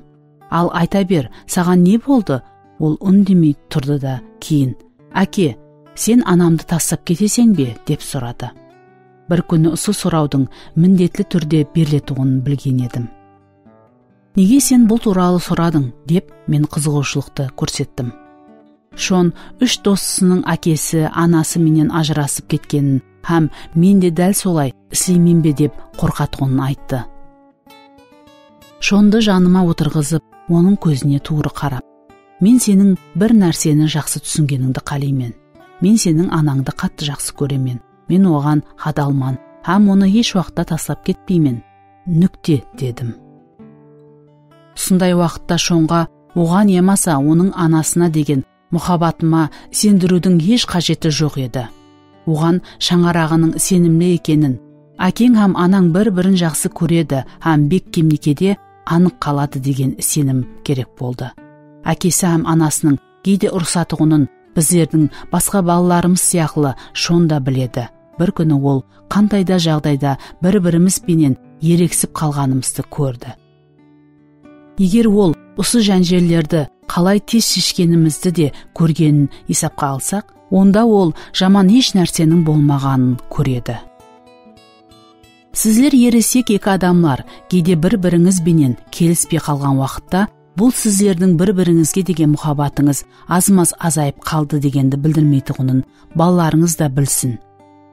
"Al, ayta ber, saǵan ne boldı?" Ol úndemey turdı da, keyin, "Áke, sen anamdı taslap keteseń be?" dep soradı. Bir kúni usı sorawdıń mindetli túrde beriletuǵının bilgen edim. "Nege sen bul tuwralı soradıń?" dep men qızıǵıwshılıqtı kórsettim. Shon úsh dostısınıń ákesi, anası menen ajırasıp ketkenin hám men de dál solay isleymen be dep qorqatuǵının ayttı. Shondı janıma otırǵızıp, onıń kózine tuwrı qarap, "Men seniń bir nárseni jaqsı túsingenińdi qáleymen. Men seniń anańdı qattı jaqsı kóremen. Men oǵan hadalman hám onı hesh waqıtta taslap ketpeymen. Núkte," dedim. Usınday waqıtta Shonǵa oǵan yamasa onıń anasına degen muhabbatıma isendiriwdiń hesh qájeti joq edi. Oǵan shańaraǵınıń isenimli ekenin, ákeń hám anań bir-birin jaqsı kóredi hám bekkem nekede anıq qaladı degen isenim kerek boldı. Ákesi hám anasınıń geyde urısatuǵının bizlerdiń basqa balalarımız sıyaqlı Shon da biledi. Bir kúni ol qanday da jaǵdayda bir-birimiz benen ereksip qalǵanımızdı kórdi. Eger ol usı jánjellerdi qalay tez sheshkenimizdi de kórgenin esapqa alsaq, onda ol jaman hesh nárseniń bolmaǵanın kóredi. Sizler erensek eki adamlar geyde bir-birińiz benen kelispey qalǵan waqıtta, bul sizlerdiń bir-birińizge degen muhabbatıńız azmaz azayıp qaldı degendi bildirmeytuǵının balalarıńız da bilsin.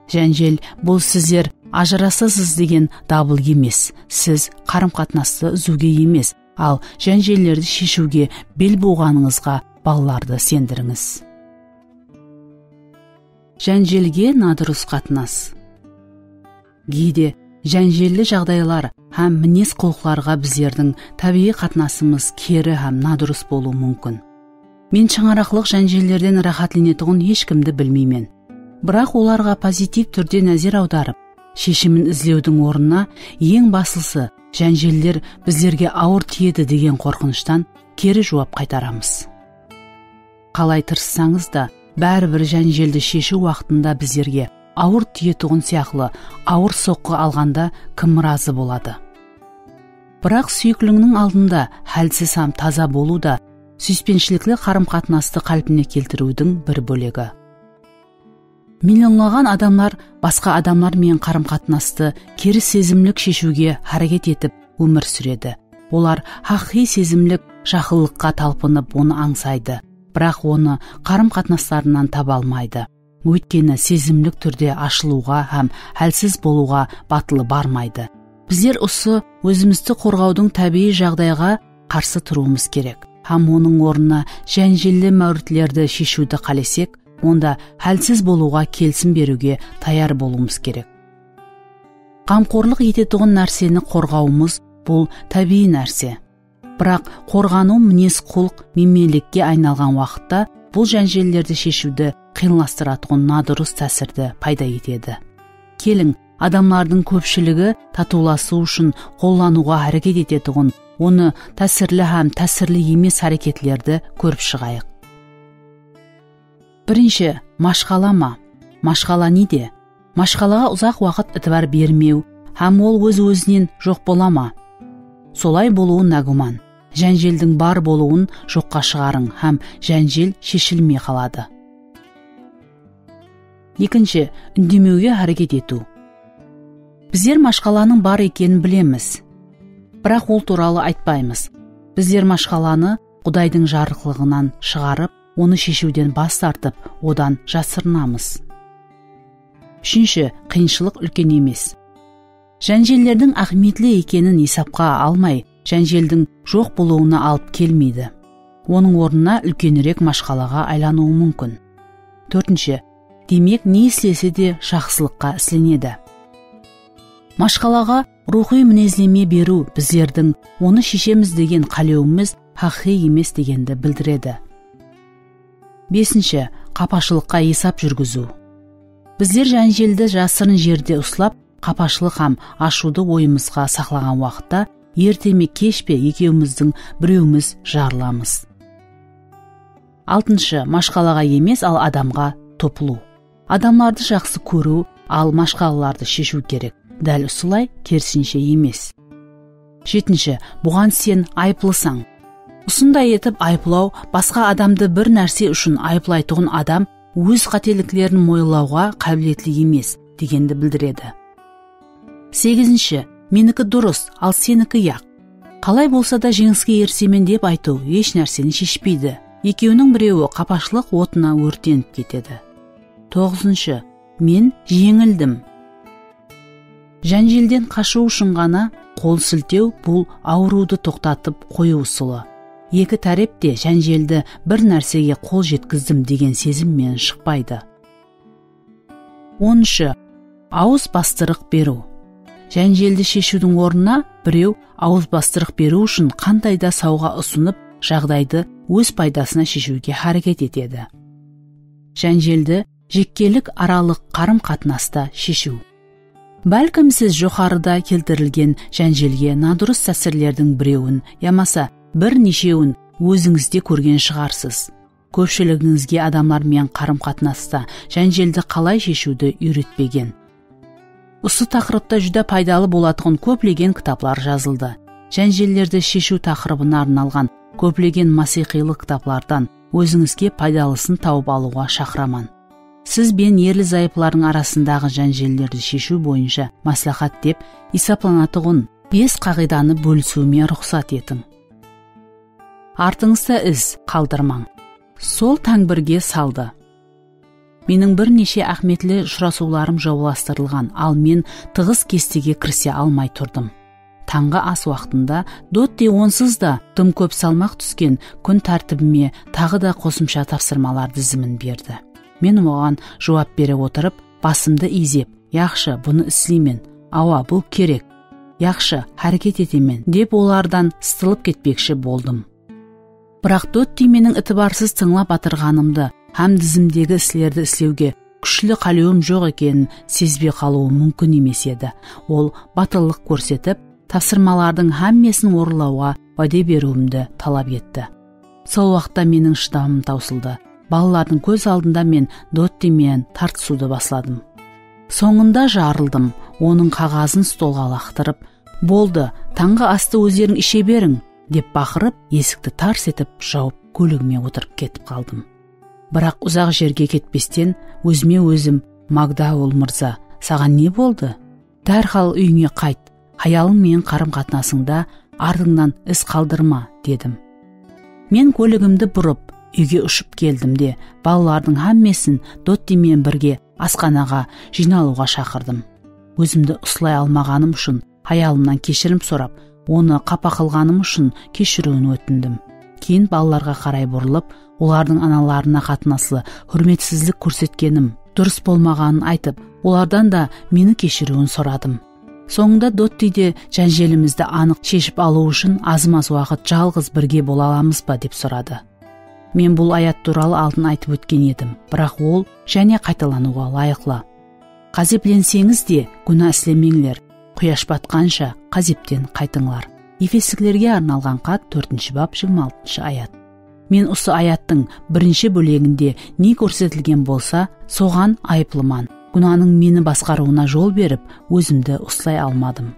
Jánjel, bul sizler ajırasasız degen dabıl emes. Siz qarım-qatnastı úziwge emes, al jánjellerdi sheshiwge bel buwǵanıńızǵa balalardı isendirińiz. Jánjelge nadurıs qatnas. Geyde jánjelli jaǵdaylar hám minez-qulıq-qullıqlarǵa bizlerdiń tábiyiy qatnasımız keri hám nadurıs bolıwı múmkin. Men shańaraqlıq jánjellerden ráhátlenetuǵın hesh kimdi bilmeymen. Biraq olarǵa pozitiv túrde názer awdarıp, sheshimin izlewdiń ornına eń baslısı jánjeller bizlerge awır tiyedi degen qorqınıshtan keri juwap qaytaramız. Qalay tırıssańız da, báribir jánjeldi sheshiw waqtında bizlerge awır tiyetuǵın sıyaqlı awır soqqı alǵanda kim razı boladı? Biraq súyikliniń aldında hálsiz hám taza bolıw da súyispenshilikli qarım-qatnastı qálpine keltiriwdiń bir bólegi. Millionlaǵan adamlar basqa adamlar menen qarım-qatnastı keri sezimlik sheshiwge háreket etip ómir súredi. Olar haqıyqıy sezimlik jaqınlıqqa talpınıp, onı ańsaydı. Biraq onı qarım-qatnaslarınan taba almaydı. Óytkeni sezimlik túrde ashılıwǵa hám hálsiz bolıwǵa batılı barmaydı. Bizler usı ózimizdi qorǵawdıń tábiyiy jaǵdayǵa qarsı turıwımız kerek hám onıń ornına jánjelli máwritlerdi sheshiwdi qálesek, onda hálsiz bolıwǵa kelisim beriwge tayar bolıwımız kerek. Ǵamqorlıq etetuǵın nárseni qorǵawımız bul tábiyiy nárse. Biraq qorǵanıw minez-qulıq miymenlikke aynalǵan waqıtta bul jánjellerdi sheshiwdi qıyınlastıratuǵın nadurıs tásirdi payda etedi. Keliń, adamlardıń kópshiligi tatıwlasıw ushın qollanıwǵa háreket etetuǵın, onı tásirli hám tásirli emes háreketlerdi kórip shıǵayıq. Birinshi, mashqala ma? Mashqala nede? Mashqalaǵa uzaq waqıt itibar bermew hám ol óz-ózinen joq bola ma? Solay bolıwı nágúman. Jánjeldiń bar bolıwın joqqa shıǵarıń hám jánjel sheshilmey qaladı. Ekinshi, úndemewge háreket etiw. Bizler mashqalanıń bar ekenin bilemiz. Biraq ol tuwralı aytpaymız. Bizler mashqalanı Qudaydıń jarıqlıǵınan shıǵarıp, onı sheshiwden bas tartıp, odan jasırınamız. Úshinshi, qıyınshılıq úlken emes. Jánjellerdiń áhmiyetli ekenin esapqa almay, jánjeldiń joq bolıwına alıp kelmeydi. Onıń ornına úlkenirek mashqalaǵa aylanıwı múmkin. Tórtinshi, demek, ne islese de jaqsılıqqa islenedi. Mashqalaǵa ruwxıy minezleme beriw bizlerdiń onı sheshemiz degen qálewimiz haqıyqıy emes degendi bildiredi. Besinshi, qapashılıqqa esap júrgiziw. Bizler jánjeldi jasırın jerde uslap, qapashılıq hám ashıwdı oyımızǵa saqlaǵan waqıtta, erte me kesh pe ekewimizdiń birewimiz jarılamız. Altınshı, mashqalaǵa emes, al adamǵa topılıw. Adamlardı jaqsı kóriw, al mashqalalardı sheshiw kerek. Dál usılay, kerisinshe emes. Jetinshi, buǵan sen ayıplısań. Usınday etip ayıplaw, basqa adamdı bir nárse ushın ayıplaytuǵın adam óz qáteliklerin moyınlawǵa qábiletli emes, degendi bildiredi. Segizinshi, meniki durıs, al seniki yaq. Qalay bolsa da jeńiske erisemen dep aytıw hesh nárseni sheshpeydi. Ekewiniń birewi qapashılıq otına órtenip ketedi. Toǵızınshı, men jeńildim. Jánjelden qashıw ushın ǵana qol siltew bul awırıwdı toqtatıp qoyıw usılı. Eki tárep te jánjeldi bir nársege qol jetkizdim degen sezim menen shıqpaydı. Onınshı, awız bastırıq beriw. Jánjeldi sheshiwdiń ornına birew awız bastırıq beriw ushın qanday da sawǵa usınıp, jaǵdaydı óz paydasına sheshiwge háreket etedi. Jánjeldi jekkelik aralıq qarım-qatnasta sheshiw. Bálkim siz joqarıda keltirilgen jánjelge nadurıs tásirlerdiń birewin yamasa bir neshewin ózińizde kórgen shıǵarsız. Kópshiligińizge adamlar menen qarım-qatnasta jánjeldi qalay sheshiwdi úyretpegen. Usı taqırıpta júdá paydalı bolatuǵın kóplegen kitaplar jazıldı. Jánjellerdi sheshiw taqırıbına arnalǵan kóplegen masiyqıylıq kitaplardan ózińizge paydalısın tawıp alıwǵa shaqıraman. Siz ben erli-zayıplardıń arasındaǵı jánjellerdi sheshiw boyınsha másláhát dep esaplanatuǵın bes qaǵıydanı bólisiwime ruxsat etiń. Artıńızda iz qaldırmań. Sol tańbirge saldı. Meniń bir neshe áhmiyetli ushırasıwlarım jawlastırılǵan, al men tıǵız kestege kirise almay turdım. Tańǵı as waqtında Dotti onsız da dım kóp salmaq túsken kún tártibime taǵı da qosımsha tapsırmalar dizimin berdi. Men oǵan juwap bere otırıp, basımdı iyzep, "Yaqshı, bunı isleymen. Awa, bul kerek. Yaqshı, háreket etemen," dep olardan sıtılıp ketpekshi boldım. Biraq Dotti meniń itibarsız tıńlap atırǵanımdı hám dizimdegi islerdi islewge kúshli qálewim joq ekenin sezbey qalıwı múmkin emes edi. Ol batıllıq kórsetip, tapsırmalardıń hámmesin orınlawǵa wáde beriwimdi talap etti. Sol waqıtta meniń shıdamım tawsıldı. Balalardıń kóz aldında men Dotti menen tartısıwdı basladım. Sońında jarıldım, onıń qaǵazın stolǵa laqtırıp, "Boldı, tańǵı astı ózleriń ishe beriń!" dep baqırıp, esikti tars etip jawıp, kóligime otırıp ketip qaldım. Biraq uzaq jerge ketpesten, ózime-ózim, "Magdaul mırza, saǵan ne boldı? Dárhal úyińe qayt, hayalıń menen qarım-qatnasıńda artıńnan iz qaldırma," dedim. Men kóligimdi burıp, úyge ushıp keldim de, balalardıń hámmesin Dotti menen birge asxanaǵa jıynalıwǵa shaqırdım. Ózimdi uslay almaǵanım ushın hayalımnan keshirim sorap, onı qapa qılǵanım ushın keshiriwin ótindim. Keyin balalarǵa qaray burılıp, olardıń analarına qatnaslı húrmetsizlik kórsetkenim durıs bolmaǵanın aytıp, olardan da meni keshiriwin soradım. Sońında Dottide jánjelimizdi anıq sheship alıw ushın azmaz waqıt jalǵız birge bola alamız ba dep soradı. Men bul ayat tuwralı aldın aytıp ótken edim, biraq ol jáne qaytalanıwǵa ılayıqlı. Ǵázeplenseńiz de, gúna islemeńler, quyash batqansha ǵázepten qaytıńlar. Efesliklerge arnalǵan xat, tórtinshi bap, jigirma altınshı ayat. Men usı ayattıń birinshi bóleginde ne kórsetilgen bolsa, soǵan ayıplıman. Gúnanıń meni basqarıwına jol berip, ózimdi uslay almadım.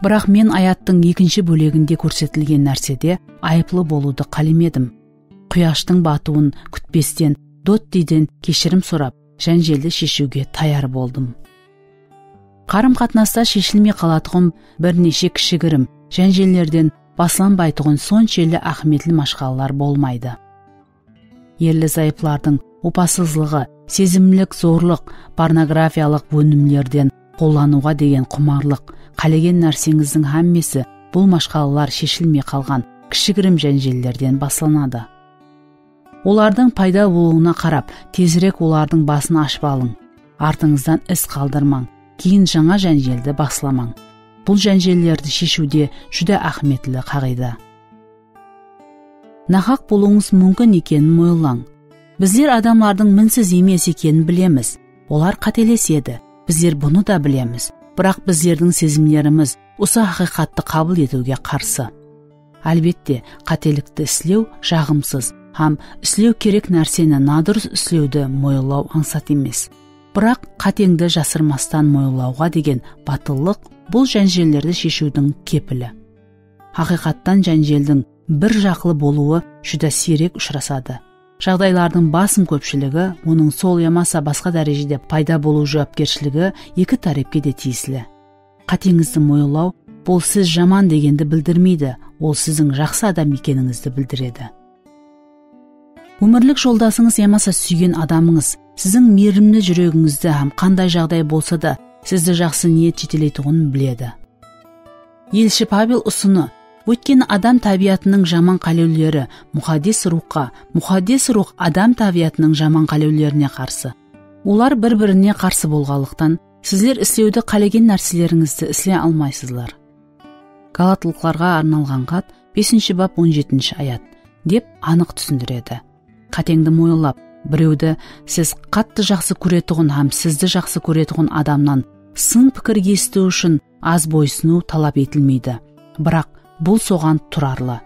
Biraq men ayattıń ekinshi bóleginde kórsetilgen nársede ayıplı bolıwdı qálemedim. Quyashtıń batıwın kútpesten Dottiden keshirim sorap, jánjeldi sheshiwge tayar boldım. Qarım-qatnasta sheshilmey qalatuǵın bir neshe kishigirim jánjellerden baslanbaytuǵın sonshelli áhmiyetli mashqalalar bolmaydı. Erli-zayıplardıń opasızlıǵı, sezimlik zorlıq, pornografiyalıq ónimlerden qollanıwǵa degen qumarlıq, qálegen nárseńizdiń hámmesi bul mashqalalar sheshilmey qalǵan kishigirim jánjellerden baslanadı. Olardıń payda bolıwına qarap, tezirek olardıń basın ashıp alıń. Artıńızdan iz qaldırmań, keyin jańa jánjeldi baslamań. Bul jánjellerdi sheshiwde júdá áhmiyetli qaǵıyda. Nahaq bolıwıńız múmkin ekenin moyınlań. Bizler adamlardıń minsiz emes ekenin bilemiz. Olar qátelesedi. Bizler bunı da bilemiz. Biraq bizlerdiń sezimlerimiz usı haqıyqattı qabıl etiwge qarsı. Álbette, qátelikti islew jaǵımsız hám islew kerek nárseni nadurıs islewdi moyınlaw ańsat emes. Biraq, qáteńdi jasırmastan moyınlawǵa degen batıllıq bul jánjellerdi sheshiwdiń kepili. Haqıyqattan jánjeldiń bir jaqlı bolıwı júdá siyrek ushırasadı. Jaǵdaylardıń basım kópshiligi onıń sol yamasa basqa dárejede payda bolıw juwapkershiligi eki tárepke de tiyisli. Qáteńizdi moyınlaw, bul siz jaman degendi bildirmeydi, ol siziń jaqsı adam ekenińizdi bildiredi. Ómirlik joldasıńız yamasa súygen adamıńız siziń miyrimli júregińizdi hám qanday jaǵday bolsa da sizdi jaqsı niyet jeteleytuǵının biledi. Elshi Pavel usını, óytkeni adam tábiyatınıń jaman qálewleri muqaddes ruwxqa, muqaddes ruwx adam tábiyatınıń jaman qálewlerine qarsı. Olar bir-birine qarsı bolǵanlıqtan, sizler islewdi qálegen nárselerińizdi isley almaysızlar. Galatlıqlarǵa arnalǵan xat, besinshi bap, on jetinshi ayat, dep anıq túsindiredi. Qáteńdi moyınlap, birewdi siz qattı jaqsı kóretuǵın hám sizdi jaqsı kóretuǵın adamnan sın pikir esitiw ushın az boysınıw talap etilmeydi. Biraq bul soǵan turarlı.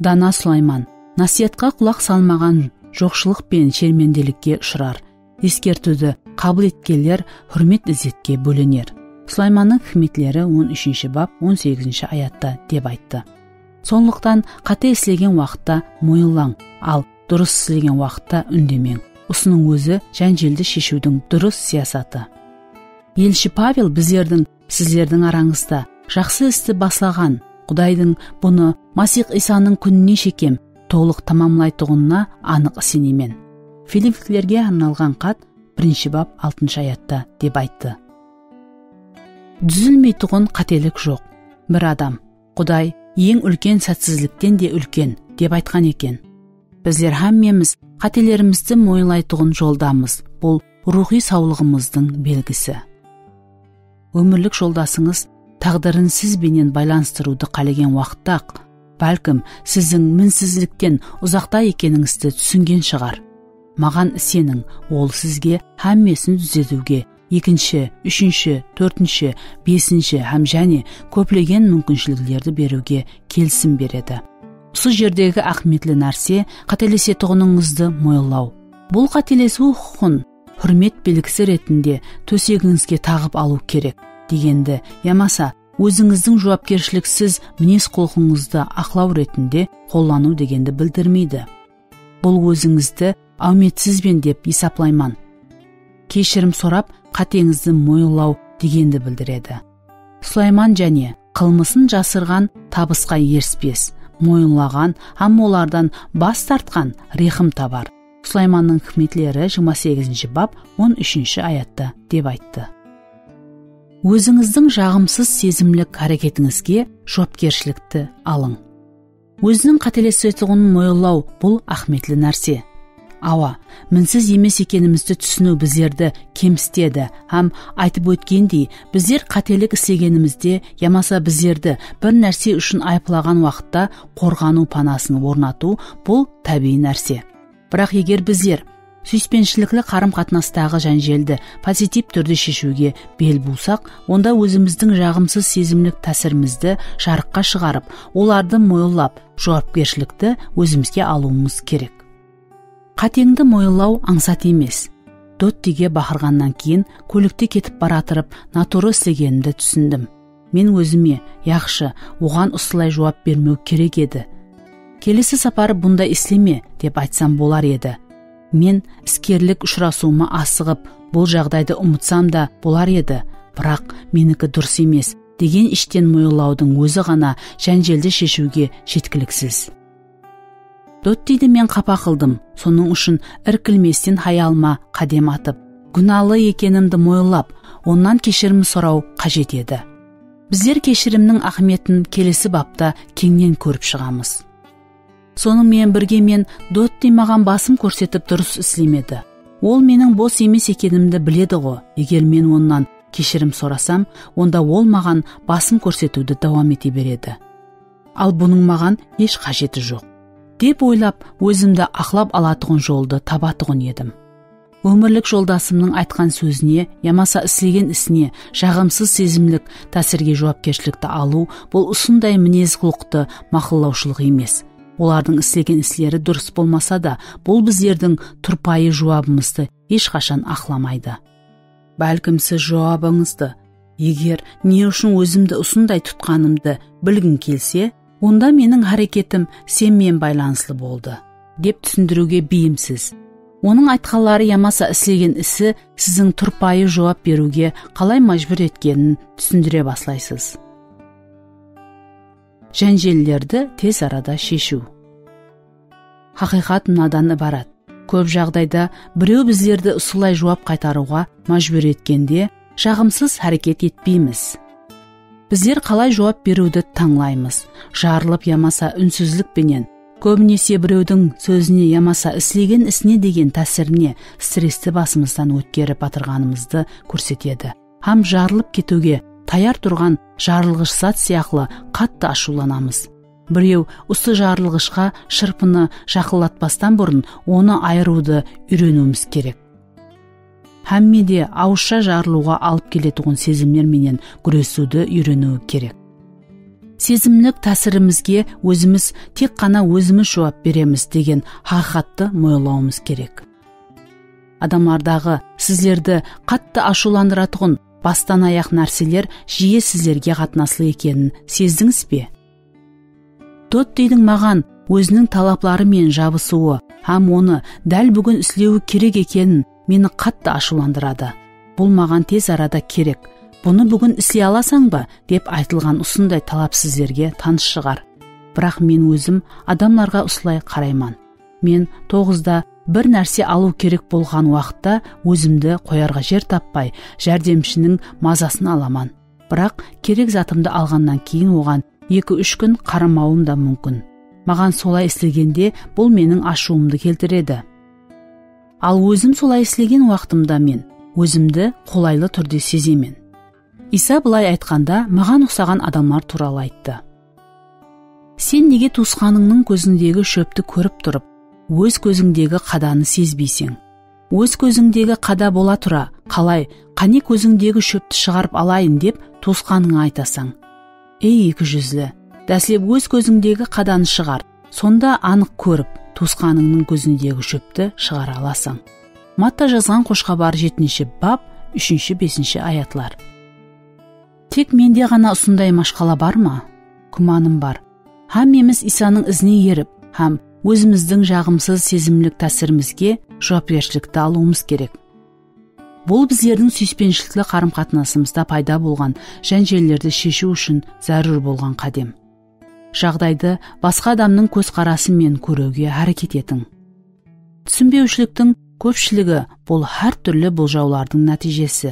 Dana Sulayman, násiyatqa qulaq salmaǵan joqshılıq penen shermendelikke ushırar. Eskertiwdi qabıl etkenler húrmet-izzetke bólener. Sulaymannıń hikmetleri on úshinshi bap, on segizinshi ayatta dep ayttı. Sonlıqtan, qáte islegen waqıtta moyınlań, al durıs islegen waqıtta úndemeń. Usınıń ózi jánjeldi sheshiwdiń durıs siyasatı. Elshi Pavel bizlerdiń sizlerdiń arańızda jaqsı isti baslaǵan, Qudaydıń bunı Masih Iysanıń kúnine shekem tolıq tamamlaytuǵınına anıq isenemen. Filipliklerge arnalǵan xat, birinshi bap, altınshı ayatta dep ayttı. Dúzilmeytuǵın qátelik joq. Bir adam, Quday eń úlken sátsizlikten de úlken, dep aytqan eken. Bizler hámmemiz qátelerimizdi moyınlaytuǵın joldamız. Bul ruwxıy sawlıǵımızdıń belgisi. Ómirlik joldasıńız táǵdirin siz benen baylanıstırıwdı qálegen waqıtta-aq, bálkim, siziń minsizlikten uzaqta ekenińizdi túsingen shıǵar. Maǵan iseniń, ol sizge hámmesin dúzetiwge, ekinshi, úshinshi, tórtinshi, besinshi hám jáne kóplegen múmkinshiliklerdi beriwge kelisim beredi. Usı jerdegi áhmiyetli nárse qátelesetuǵınıńızdı moyınlaw. Bul qátelesiw huqıqın húrmet belgisi retinde tósegińizge taǵıp alıw kerek degendi yamasa ózińizdiń juwapkershiliksiz minez-qulqıńızdı aqlaw retinde qollanıw degendi bildirmeydi. Bul ózińizdi áwmetsizben dep esaplayman. Keshirim sorap, qáteńizdi moyınlaw degendi bildiredi. Sulayman jáne, qılmısın jasırǵan tabısqa erispes, moyınlaǵan hám olardan bas tartqan rehim tabar. Sulaymannıń Hikmetleri jigirma segizinshi bap on úshinshi ayatta dep ayttı. Ózińizdiń jaǵımsız sezimlik háreketińizge juwapkershilikti alıń. Óziniń qátelesetuǵının moyınlaw bul áhmiyetli nárse. Awa, minsiz emes ekenimizdi túsiniw bizlerdi kemsitedi hám aytıp ótgendey, bizler qátelik islegenimizde yamasa bizlerdi bir nárse ushın ayıplaǵan waqıtta qorǵanıw panasın ornatıw bul tábiyiy nárse. Biraq eger bizler súyispenshilikli qarım-qatnastaǵı jánjeldi pozitiv túrde sheshiwge bel buwsaq, onda ózimizdiń jaǵımsız sezimlik tásirimizdi jarıqqa shıǵarıp, olardı moyınlap, juwapkershilikti ózimizge alıwımız kerek. Qáteńdi moyınlaw ańsat emes. Dottige baqırǵannan keyin kólikte ketip baratırıp natuwrı islegenimdi túsindim. Men ózime, yaqshı, oǵan usılay juwap bermew kerek edi. Kelesi saparı bunday isleme, dep aytsam bolar edi. Men iskerlik ushırasıwıma asıǵıp, bul jaǵdaydı umıtsam da bolar edi, biraq meniki durıs emes, degen ishten moyınlawdıń ózi ǵana jánjeldi sheshiwge jetkiliksiz. Dottiydi men qapa qıldım, sonıń ushın irkilmesten hayalıma qádem atıp, gúnalı ekenimdi moyınlap, onnan keshirim soraw qajet edi. Bizler keshirimniń áhmiyetin kelesi bapta keńnen kórip shıǵamız. Sonıń menen birge men Dotti maǵan basım kórsetip durıs islemedi. Ol meniń bos emes ekenimdi biledi-ǵo, eger men onnan keshirim sorasam, onda ol maǵan basım kórsetiwdi dawam ete beredi. Al bunıń maǵan hesh qájeti joq, dep oylap, ózimdi aqlap alatuǵın joldı tabatuǵın edim. Ómirlik joldasımnıń aytqan sózine yamasa islegen isine jaǵımsız sezimlik tásirge juwapkershilikti alıw, bul usınday minez-qulqtı maqıllawshılıq emes. Olardıń islegen isleri durıs bolmasa da, bul bizlerdiń turpayı juwabımızdı hesh qashan aqlamaydı. Bálkim siz juwabıńızdı, eger ne ushın ózimdi usınday tutqanımdı bilgiń kelse, onda meniń háreketim sen menen baylanıslı boldı, dep túsindiriwge beyimsiz. Onıń aytqanları yamasa islegen isi siziń turpayı juwap beriwge qalay májbúr etkenin túsindire baslaysız. Jánjellerdi tez arada sheshiw. Haqıyqat mınadan ibarat. Kóp jaǵdayda birew bizlerdi usılay juwap qaytarıwǵa májbúr etkende, jaǵımsız háreket etpeymiz. Bizler qalay juwap beriwdi tańlaymız? Jarılıp yamasa únsizlik penen, kóbinese birewdiń sózine yamasa islegen isine degen tásirine stresti basımızdan ótkerip atırǵanımızdı kórsetedi. Hám jarılıp ketiwge tayar turǵan jarılǵısh zat sıyaqlı qattı ashıwlanamız. Birew usı jarılǵıshqa shırpını jaqınlatpastan burın onı ayırıwdı úyreniwimiz kerek. Hámme de awızsha jarılıwǵa alıp keletuǵın sezimler menen gúresiwdi úyreniwi kerek. Sezimlik tásirimizge ózimiz, tek ǵana ózimiz juwap beremiz degen haqıyqattı moyınlawımız kerek. Adamlardaǵı sizlerdi qattı ashıwlandıratuǵın bastan-ayaq nárseler jiye sizlerge qatnaslı ekenin sezdińiz be? Dottiydiń maǵan óziniń talapları menen jabısıwı hám onı dál búgin islewi kerek ekenin meni qattı ashıwlandıradı. Bul maǵan tez arada kerek. Bunı búgin isley alasań ba? Dep aytılǵan usınday talap sizlerge tanıs shıǵar. Biraq men ózim adamlarǵa usılay qarayman. Men toǵızda bir nárse alıw kerek bolǵan waqıtta ózimdi qoyarǵa jer tappay, járdemshiniń mazasın alaman. Biraq kerek zatımdı alǵannan keyin oǵan eki-úsh kún qaramawım da múmkin. Maǵan solay islegende bul meniń ashıwımdı keltiredi. Al ózim solay islegen waqtımda men ózimdi qolaylı túrde sezemen. Iysa bılay aytqanda maǵan uqsaǵan adamlar tuwralı ayttı. Sen nege tuwısqanıńnıń kózindegi shópti kórip turıp, óz kózińdegi qadanı sezbeyseń? Óz kózińdegi qada bola tura, qalay, qáne kózińdegi shópti shıǵarıp alayın dep tuwısqanıńa aytasań? Ey eki júzli, dáslep óz kózińdegi qadanı shıǵar, sonda anıq kórip, tuwısqanıńnıń kózindegi shópti shıǵara alasań. Matta jazǵan Xosh Xabar jetinshi bap, úshinshi, besinshi ayatlar. Tek mende ǵana usınday mashqala bar ma? Kúmanım bar. Hámmemiz Iysanıń izine erip hám ózimizdiń jaǵımsız sezimlik tásirimizge juwapkershilikti alıwımız kerek. Bul bizlerdiń súyispenishilikli qarım-qatnasımızda payda bolǵan jánjellerdi sheshiw ushın zárúr bolǵan qádem. Jaǵdaydı basqa adamnıń kózqarası menen kóriwge háreket etiń. Túsinbewshiliktiń kópshiligi bul hár túrli boljawlardıń nátiyjesi.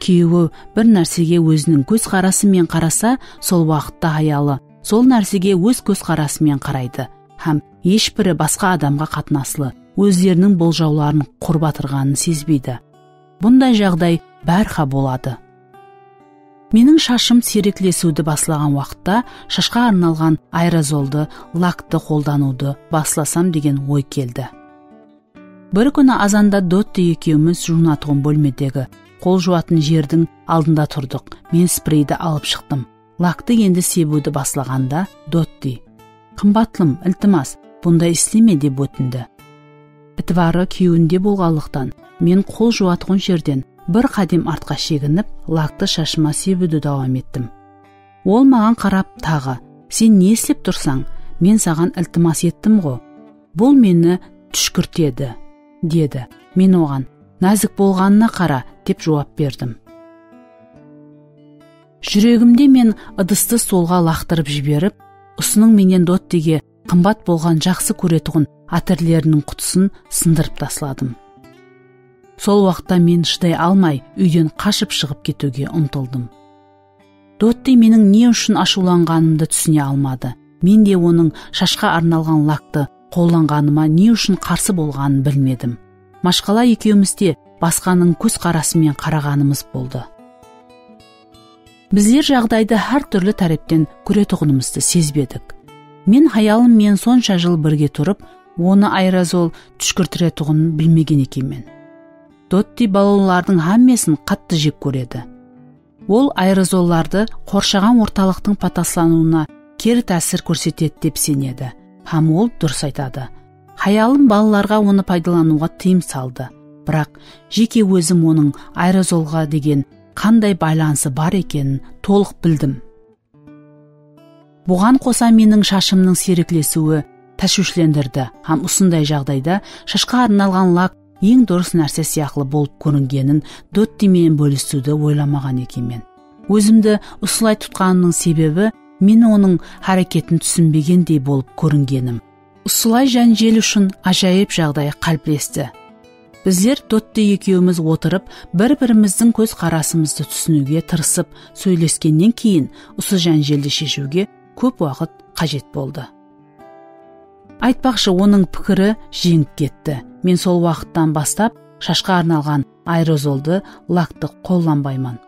Kúyewi bir nársege óziniń kózqarası menen qarasa, sol waqıtta hayalı sol nársege óz kózqarası menen qaraydı hám hesh biri basqa adamǵa qatnaslı ózleriniń boljawların qurıp atırǵanın sezbeydi. Bunday jaǵday bárha boladı. Meniń shashım siyreklesiwdi baslaǵan waqıtta shashqa arnalǵan aerozoldı, laktı qollanıwdı baslasam degen oy keldi. Bir kúni azanda Dotti ekewimiz juwınatuǵın bólmedegi qol juwatın jerdiń aldında turdıq. Men spreydi alıp shıqtım. Laktı endi sebiwdi baslaǵanda Dotti, "Qımbatlım, iltimas, bunday isleme," dep ótindi. Itibarı kewinde bolǵanlıqtan, men qol juwatuǵın jerden bir qádem artqa sheginip, laktı shashıma sebiwdi dawam ettim. Ol maǵan qarap taǵı, "Sen ne islep tursań? Men saǵan iltimas ettim ǵo. Bul meni túshkirtedi," dedi. Men oǵan, "Názik bolǵanına qara," dep juwap berdim. Júregimde men ıdıstı stolǵa laqtırıp jiberip, usınıń menen Dottige qımbat bolǵan jaqsı kóretuǵın atirleriniń qutısın sındırıp tasladım. Sol waqıtta men shıday almay, úyden qashıp shıǵıp ketiwge umtıldım. Dotti meniń ne ushın ashıwlanǵanımdı túsine almadı. Men de onıń shashqa arnalǵan laktı qollanǵanıma ne ushın qarsı bolǵanın bilmedim. Mashqala ekewimiz de basqanıń kózqarası menen qaraǵanımız boldı. Bizler jaǵdaydı hár túrli tárepten kóretuǵınımızdı sezbedik. Men hayalım menen sonsha jıl birge turıp, onı aerozol túshkirtiretuǵının bilmegen ekenmen. Dotti ballonlardıń hámmesin qattı jek kóredi. Ol aerozollardı qorshaǵan ortalıqtıń pataslanıwına keri tásir kórsetedi dep isenedi hám ol durıs aytadı. Hayalım balalarǵa onı paydalanıwǵa tıyım saldı. Biraq jeke ózim onıń aerozolǵa degen qanday baylanısı bar ekenin tolıq bildim. Buǵan qosa meniń shashımnıń siyreklesiwi táshwishlendirdi hám usınday jaǵdayda shashqa arnalǵan lak eń durıs nárse sıyaqlı bolıp kóringenin Dotti menen bólisiwdi oylamaǵan ekenmen. Ózimdi usılay tutqanımnıń sebebi men onıń háreketin túsinbegendey bolıp kóringenim. Usılay jánjel ushın ájayıp jaǵday qáliplesti. Bizler Dotti ekewimiz otırıp, bir-birimizdiń kózqarasımızdı túsiniwge tırısıp sóyleskennen keyin usı jánjeldi sheshiwge kóp waqıt qájet boldı. Aytpaqshı, onıń pikiri jeńip ketti. Men sol waqıttan baslap shashqa arnalǵan aerozoldı, laktı qollanbayman.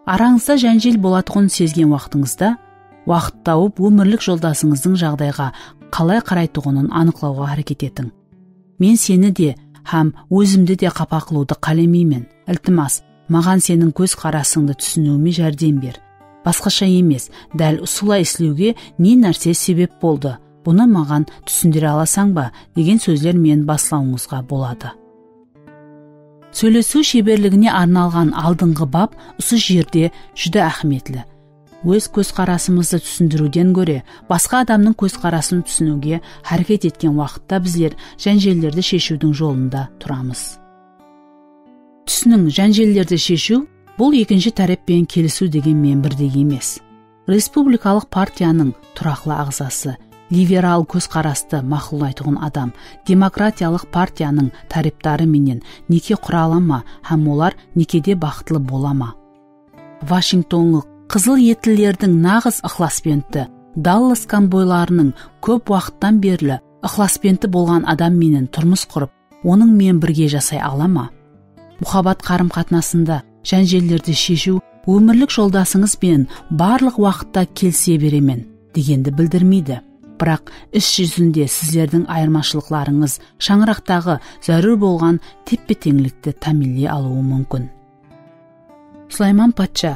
Arańızda jánjel bolatuǵının sezgen waqtıńızda, waqıt tawıp ómirlik joldasıńızdıń jaǵdayǵa qalay qaraytuǵının anıqlawǵa háreket etiń. Men seni de hám ózimdi de qapa qılıwdı qálemeymen. Iltimas, maǵan seniń kózqarasıńdı túsiniwime járdem ber. Basqasha emes, dál usılay islewge ne nárse sebep boldı? Bunı maǵan túsindire alasań ba? Degen sózler menen baslawıńızǵa boladı. Sóylesiw sheberligine arnalǵan aldınǵı bap usı jerde júdá áhmiyetli. Óz kózqarasımızdı túsindiriwden góre, basqa adamnıń kózqarasın túsiniwge háreket etken waqıtta bizler jánjellerdi sheshiwdiń jolında turamız. Túsiniń, jánjellerdi sheshiw, bul ekinshi tárep penen kelisiw degen menen birdey emes. Respublikalıq partiyanıń turaqlı aǵzası, liberal kózqarastı maqullaytuǵın adam, Demokratiyalıq partiyanıń tárepdarı menen neke qura ala ma hám olar nekede baxıtlı bola ma? Vashingtonlıq Qızıl etlilerdiń naǵız ıqlasbenti, Dallas kovboylarınıń kóp waqıttan berli ıqlasbenti bolǵan adam menen turmıs qurıp, onıń menen birge jasay ala ma? Muhabbat qarım-qatnasında jánjellerdi sheshiw ómirlik joldasıńız benen barlıq waqıtta kelise beremen degendi bildirmeydi. Biraq is júzinde sizlerdiń ayırmashılıqlarıńız shańaraqtaǵı zárúr bolǵan teppe-teńlikti támiyinley alıwı múmkin. Sulayman patsha,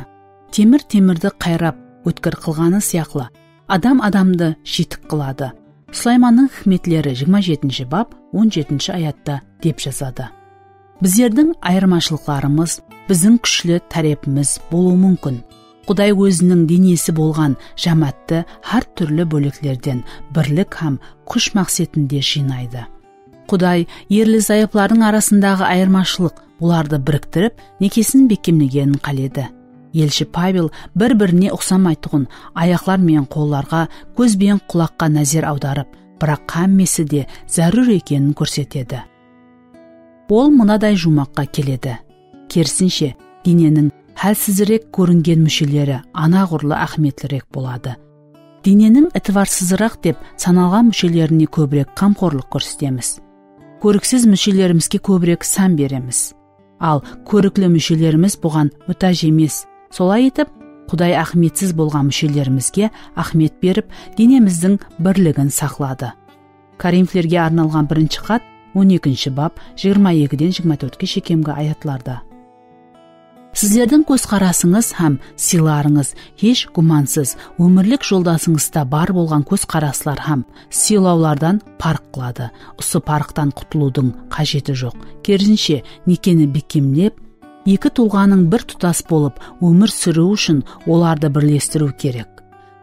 temir temirdi qayrap ótkir qılǵanı sıyaqlı, adam adamdı jetik qıladı. Sulaymannıń hikmetleri jigirma jetinshi bap, on jetinshi ayatta dep jazadı. Bizlerdiń ayırmashılıqlarımız biziń kúshli tárepimiz bolıwı múmkin. Quday óziniń denesi bolǵan jámátti hár túrli bóleklerden birlik hám kúsh maqsetinde jıynaydı. Quday erli-zayıplardıń arasındaǵı ayırmashılıq olardı biriktirip, nekesin bekkemlegenin qáledi. Elshi Pavel bir-birine uqsamaytuǵın ayaqlar menen qollarǵa, kóz benen qulaqqa názer awdarıp, biraq hámmesi de zárúr ekenin kórsetedi. Ol mınaday juwmaqqa keledi. Kerisinshe, deneniń hálsizirek kóringen músheleri anaǵurlı áhmiyetlirek boladı. Deneniń itibarsızıraq dep sanalǵan múshelerine kóbirek qamqorlıq kórsetemiz. Kóriksiz múshelerimizge kóbirek san beremiz. Al, kórikli múshelerimiz buǵan mútáj emes. Solay etip, Quday áhmiyetsiz bolǵan múshelerimizge áhmiyet berip, denemizdiń birligin saqladı. Korinflerge arnalǵan birinshi xat, on ekinshi bap, jigirma ekiden jigirma tórtke shekemgi ayatlarda. Sizlerdiń kózqarasıńız hám sıylarıńız, hesh gúmansız, ómirlik joldasıńızda bar bolǵan kózqaraslar hám sıylawlardan parıq qıladı. Usı parıqtan qutılıwdıń qájeti joq. Kerisinshe, nekeni bekkemlep, eki tulǵanıń bir tutas bolıp ómir súriwi ushın olardı birlestiriw kerek.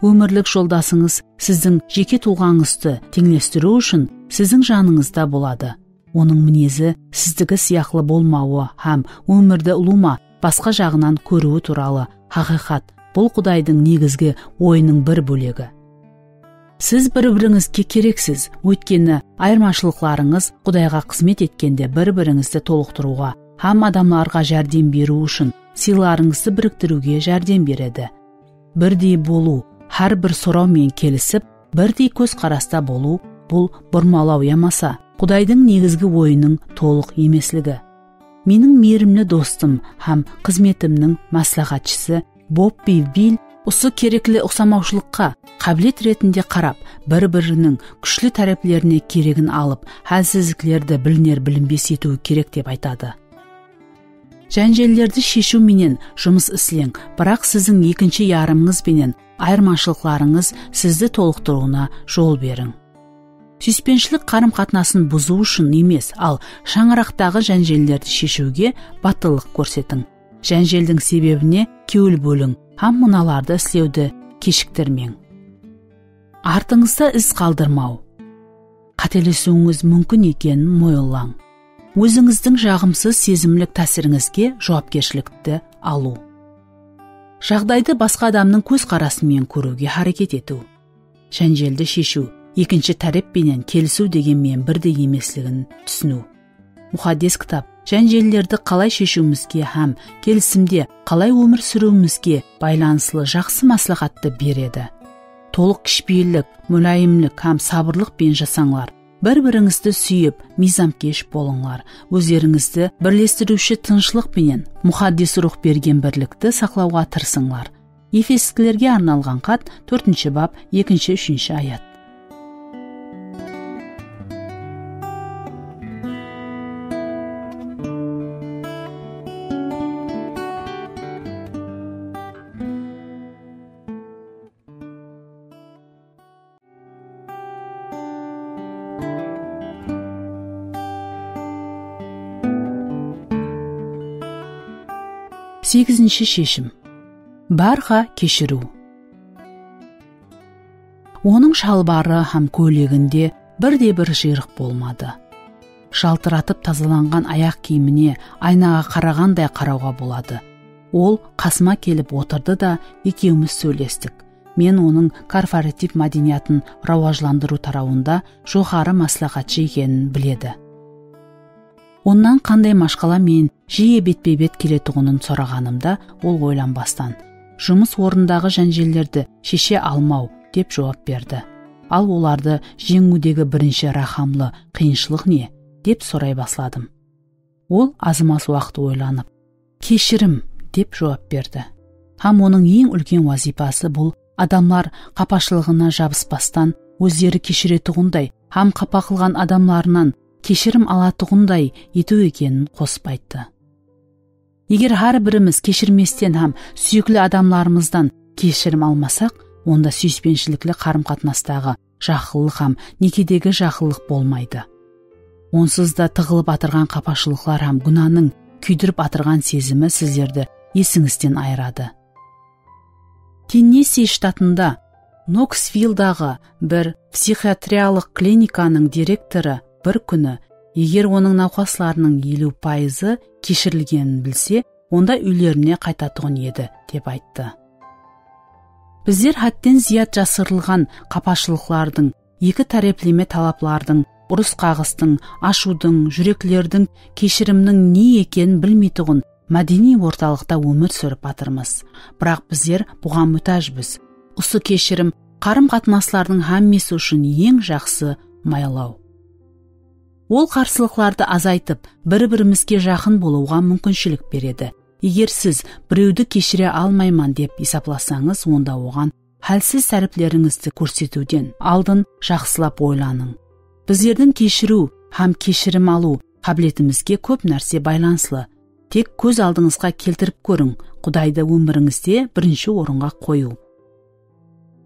Ómirlik joldasıńız sizdiń jeke tulǵańızdı teńlestiriw ushın siziń janıńızda boladı. Onıń minezi sizdiki sıyaqlı bolmawı hám ómirdi ulıwma basqa jaǵınan kóriwi tuwralı haqıyqat, bul Qudaydıń negizgi oyınıń bir bólegi. Siz bir-birińizge kereksiz, óytkeni ayırmashılıqlarıńız Qudayǵa xızmet etkende bir-birińizdi tolıqtırıwǵa hám adamlarǵa járdem beriw ushın sıylarıńızdı biriktiriwge járdem beredi. Birdey bolıw, hár bir soraw menen kelisip, birdey kózqarasta bolıw, bul burmalaw yamasa Qudaydıń negizgi oyınıń tolıq emesligi. Meniń miyrimli dostım hám xızmetimniń másláhátshisi Bobbi Bill usı kerekli uqsamawshılıqqa qábilet retinde qarap, bir-biriniń kúshli táreplerine keregin alıp, hálsizliklerdi biliner-bilinbes etiwi kerek dep aytadı. Jánjellerdi sheshiw menen jumıs isleń, biraq siziń ekinshi yarımıńız benen ayırmashılıqlarıńız sizdi tolıqtırıwına jol beriń. Súyispenshilik qarım-qatnasın buzıw ushın emes, al shańaraqtaǵı jánjellerdi sheshiwge batıllıq kórsetiń. Jánjeldiń sebebine kewil bóliń hám mınalardı islewdi keshiktirmeń. Artıńızda iz qaldırmaw. Qátelesiwińiz múmkin ekenin moyınlań. Ózińizdiń jaǵımsız sezimlik tásirińizge juwapkershilikti alıw. Jaǵdaydı basqa adamnıń kózqarası menen kóriwge háreket etiw. Jánjeldi sheshiw, ekinshi tárep penen kelisiw degen menen birdey emesligin túsiniw. Muqaddes Kitap jánjellerdi qalay sheshiwimizge hám kelisimde qalay ómir súriwimizge baylanıslı jaqsı másláhátti beredi. Tolıq kishipeyillik, múláyimlik hám sabırlıq penen jasańlar. Bir-birińizdi súyip, miyzamkesh bolıńlar. Ózlerińizdi birlestiriwshi tınıshlıq penen Muqaddes Ruwx bergen birlikti saqlawǵa tırısıńlar. Efesliklerge arnalǵan xat, tórtinshi bap, ekinshi, úshinshi ayat. Segizinshi sheshim. Barǵa keshiriw. Onıń shalbarı hám kóyleginde birde-bir jıyrıq bolmadı. Jaltıratıp tazalanǵan ayaq kiyimine aynaǵa qaraǵanday qarawǵa boladı. Ol qasıma kelip otırdı da, ekewimiz sóylestik. Men onıń korporativ mádeniyatın rawajlandırıw tarawında joqarı másláhátshı ekenin biledi. Onnan qanday mashqala menen jiye betpe-bet keletuǵının soraǵanımda, ol oylanbastan, jumıs ornındaǵı jánjellerdi sheshe almaw, dep juwap berdi. Al olardı jeńiwdegi birinshi rahamlı qıyınshılıq ne? Dep soray basladım. Ol azmaz waqıt oylanıp, "Keshirim," dep juwap berdi. Hám onıń eń úlken wazıypası bul adamlar qapashılıǵına jabıspastan, ózleri keshiretuǵınday hám qapa qılǵan adamlarınan keshirim alatuǵınday etiw ekenin qosıp ayttı. Eger hár birimiz keshirmesten hám súyikli adamlarımızdan keshirim almasaq, onda súyispenshilikli qarım-qatnastaǵı jaqınlıq hám nekedegi jaqınlıq bolmaydı. Onsız da tıǵılıp atırǵan qapashılıqlar hám gúnanıń kúydirip atırǵan sezimi sizlerdi esińizden ayıradı. Tennessi shtatında Knoksvilldaǵı bir psixiatriyalıq klinikanıń direktorı bir kúni, eger onıń nawqaslarınıń eliw payızı keshirilgenin bilse, onda úylerine qaytatuǵın edi, dep ayttı. Bizler hádden zıyat jasırılǵan qapashılıqlardıń, eki tárepleme talaplardıń, urıs-qaǵıstıń, ashıwdıń, júreklerdiń keshirimniń ne ekenin bilmeytuǵın mádeniy ortalıqta ómir súrip atırmız. Biraq bizler buǵan mútájbiz. Usı keshirim qarım-qatnaslardıń hámmesi ushın eń jaqsı maylaw. Ol qarsılıqlardı azaytıp, bir-birimizge jaqın bolıwǵa múmkinshilik beredi. Eger siz birewdi keshire almayman dep esaplasańız, onda oǵan hálsiz táreplerińizdi kórsetiwden aldın jaqsılap oylanıń. Bizlerdiń keshiriw hám keshirim alıw qábiletimizge kóp nárse baylanıslı. Tek kóz aldıńızǵa keltirip kóriń, Qudaydı ómirińizde birinshi orınǵa qoyıw.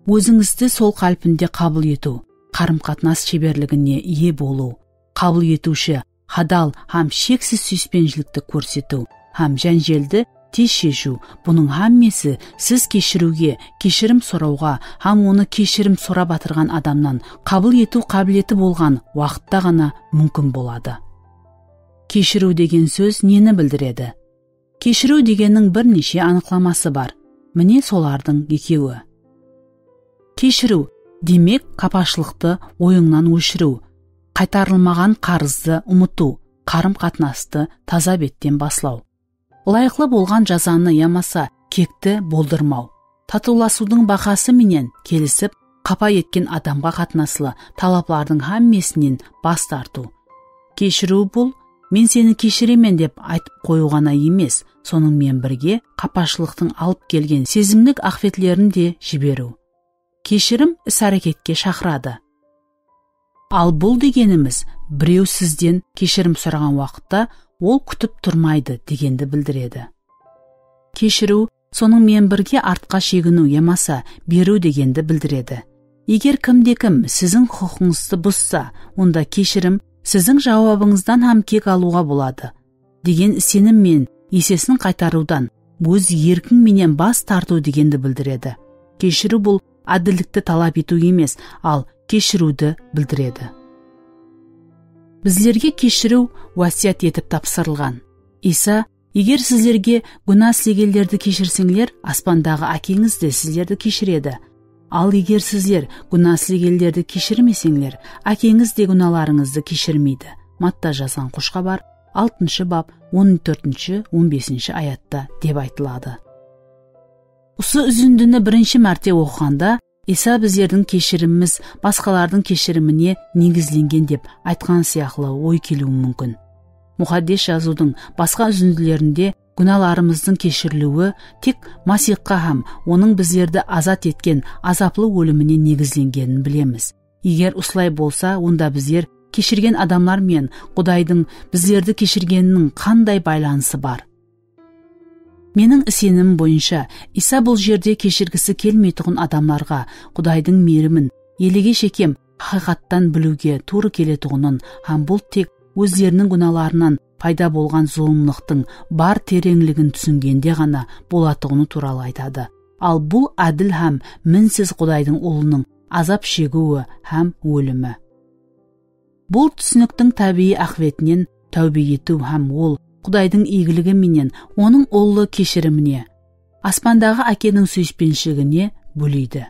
Ózińizdi sol qálpinde qabıl etiw, qarım-qatnas sheberligine iye bolıw, qabıl etiwshi, hadal hám sheksiz súyispenshilikti kórsetiw hám jánjeldi tez sheshiw, bunıń hámmesi siz keshiriwge, keshirim sorawǵa hám onı keshirim sorap atırǵan adamnan qabıl etiw qábileti bolǵan waqıtta ǵana múmkin boladı. Keshiriw degen sóz neni bildiredi? Keshiriw degenniń bir neshe anıqlaması bar. Mine solardıń ekewi. Keshiriw, demek, qapashılıqtı oyıńnan óshiriw, qaytarılmaǵan qarızdı umıtıw, qarım-qatnastı taza betten baslaw. Ilayıqlı bolǵan jazanı yamasa kekti boldırmaw. Tatıwlasıwdıń bahası menen kelisip, qapa etken adamǵa qatnaslı talaplardıń hámmesinen bas tartıw. Keshiriw bul, "Men seni keshiremen," dep aytıp qoyıw ǵana emes, sonıń menen birge qapashılıqtıń alıp kelgen sezimlik aqıbetlerin de jiberiw. Keshirim is-háreketke shaqıradı. Al bul degenimiz, birew sizden keshirim soraǵan waqıtta ol kútip turmaydı degendi bildiredi. Keshiriw sonıń menen birge artqa sheginiw yamasa beriw degendi bildiredi. Eger kimde-kim siziń huqıqıńızdı buzsa, onda keshirim siziń jawabıńızdan hám kek alıwǵa boladı, degen isenim menen esesin qaytarıwdan óz erkiń menen bas tartıw degendi bildiredi. Keshiriw bul ádillikti talap etiw emes, al keshiriwdi bildiredi. Bizlerge keshiriw wásiyat etip tapsırılǵan. Iysa, "Eger sizlerge gúna islegenlerdi keshirseńler, aspandaǵı Ákeńiz de sizlerdi keshiredi. Al eger sizler gúna islegenlerdi keshirmeseńler, Ákeńiz de gúnalarıńızdı keshirmeydi." Matta jazǵan Xosh Xabar, altınshı bap, on tórtinshi, on besinshi ayatta dep aytıladı. Usı úzindini birinshi márte oqıǵanda, Iysa bizlerdiń keshirimimiz basqalardıń keshirimine negizlengen dep aytqan sıyaqlı oy keliwi múmkin. Muqaddes Jazıwdıń basqa úzindilerinde gúnalarımızdıń keshiriliwi tek Masiyxqa hám Onıń bizlerdi azat etken azaplı ólimine negizlengenin bilemiz. Eger usılay bolsa, onda bizler keshirgen adamlar menen Qudaydıń bizlerdi keshirgeniniń qanday baylanısı bar? Meniń isenimim boyınsha, Iysa bul jerde keshirgisi kelmeytuǵın adamlarǵa Qudaydıń miyrimin elege shekem haqıyqattan biliwge tuwrı keletuǵının hám bul tek ózleriniń gúnalarınan payda bolǵan zulımlıqtıń bar tereńligin túsingende ǵana bolatuǵını tuwralı aytadı. Al bul ádil hám minsiz Qudaydıń Ulınıń azap shegiwi hám ólimi. Bul túsiniktiń tábiyiy aqıbetinen táwbe etiw hám ol Qudaydıń iygiligi menen Onıń Ullı keshirimine, aspandaǵı Ákeniń súyispenshiligine bóleydi.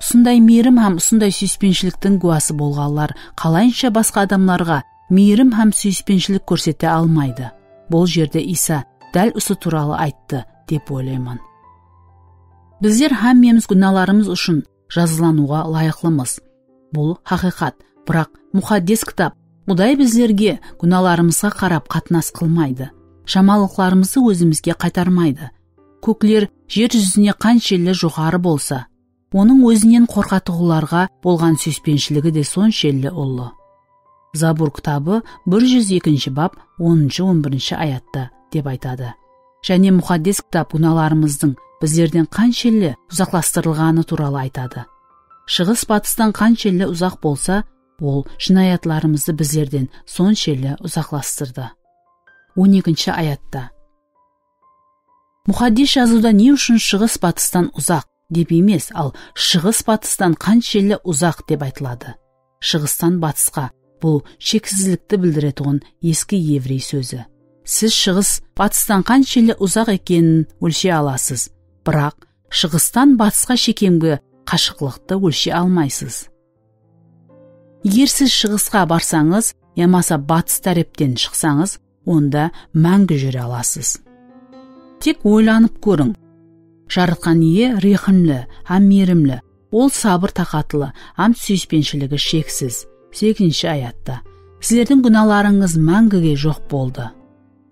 Usınday miyrim hám usınday súyispenshiliktiń gúwası bolǵanlar qalayınsha basqa adamlarǵa miyrim hám súyispenshilik kórsete almaydı? Bul jerde Iysa dál usı tuwralı ayttı, dep oylayman. Bizler hámmemiz gúnalarımız ushın jazılanıwǵa ılayıqlımız. Bul haqıyqat, biraq Muqaddes Kitap Quday bizlerge gúnalarımızǵa qarap qatnas qılmaydı. Jamanlıqlarımızdı ózimizge qaytarmaydı. Kókler jer júzine qanshelli joqarı bolsa, onıń ózinen qorqatuǵınlarǵa bolǵan súyispenshiligi de sonshelli ullı. Zabur kitabı bir júz ekinshi bap onınshı, on birinshi ayatta dep aytadı. Jáne Muqaddes Kitap gúnalarımızdıń bizlerden qanshelli uzaqlastırılǵanı tuwralı aytadı. Shıǵıs batıstan qanshelli uzaq bolsa, ol jınayatlarımızdı bizlerden sonshelli uzaqlastırdı. On ekinshi ayatta. Muqaddes Jazıwda ne ushın shıǵıs batıstan uzaq dep emes, al shıǵıs batıstan qanshelli uzaq dep aytıladı? Shıǵıstan batısqa, bul sheksizlikti bildiretuǵın eski evrey sózi. Siz shıǵıs batıstan qanshelli uzaq ekenin ólshey alasız, biraq shıǵıstan batısqa shekemgi qashıqlıqtı ólshey almaysız. Eger siz shıǵısqa barsańız yamasa batıs tárepten shıqsańız, onda máńgi júre alasız. Tek oylanıp kóriń. Jaratqan Iye rehimli hám miyrimli, Ol sabır-taqatlı hám súyispenshiligi sheksiz. Segizinshi ayatta. Sizlerdiń gúnalarıńız máńgige joq boldı.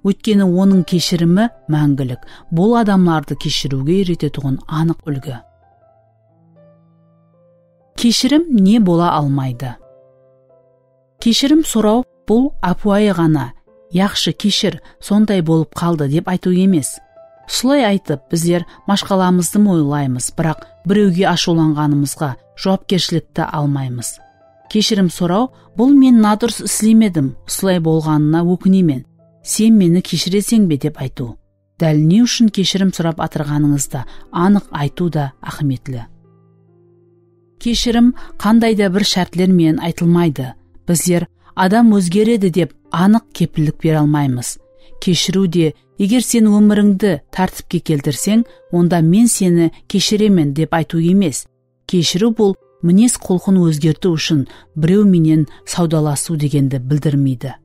Óytkeni Onıń keshirimi máńgilik, bul adamlardı keshiriwge úyretetuǵın anıq úlgi. Keshirim ne bola almaydı? Keshirim soraw bul ápiwayı ǵana, "Yaqshı, keshir, sonday bolıp qaldı," dep aytıw emes. Usılay aytıp, bizler mashqalamızdı moyınlaymız, biraq birewge ashıwlanǵanımızǵa juwapkershilikti almaymız. Keshirim soraw bul "Men nadurıs islemedim, usılay bolǵanına ókinemen. Sen meni keshireseń be?" dep aytıw. Dál ne ushın keshirim sorap atırǵanıńızdı anıq aytıw da áhmiyetli. Keshirim qanday da bir shártler menen aytılmaydı. Bizler adam ózgeredi dep anıq kepillik bere almaymız. Keshiriw de, "Eger sen ómirińdi tártipke keltirseń, onda men seni keshiremen," dep aytıw emes. Keshiriw bul minez-qulqın ózgertiw ushın birew menen sawdalasıw degendi bildirmeydi.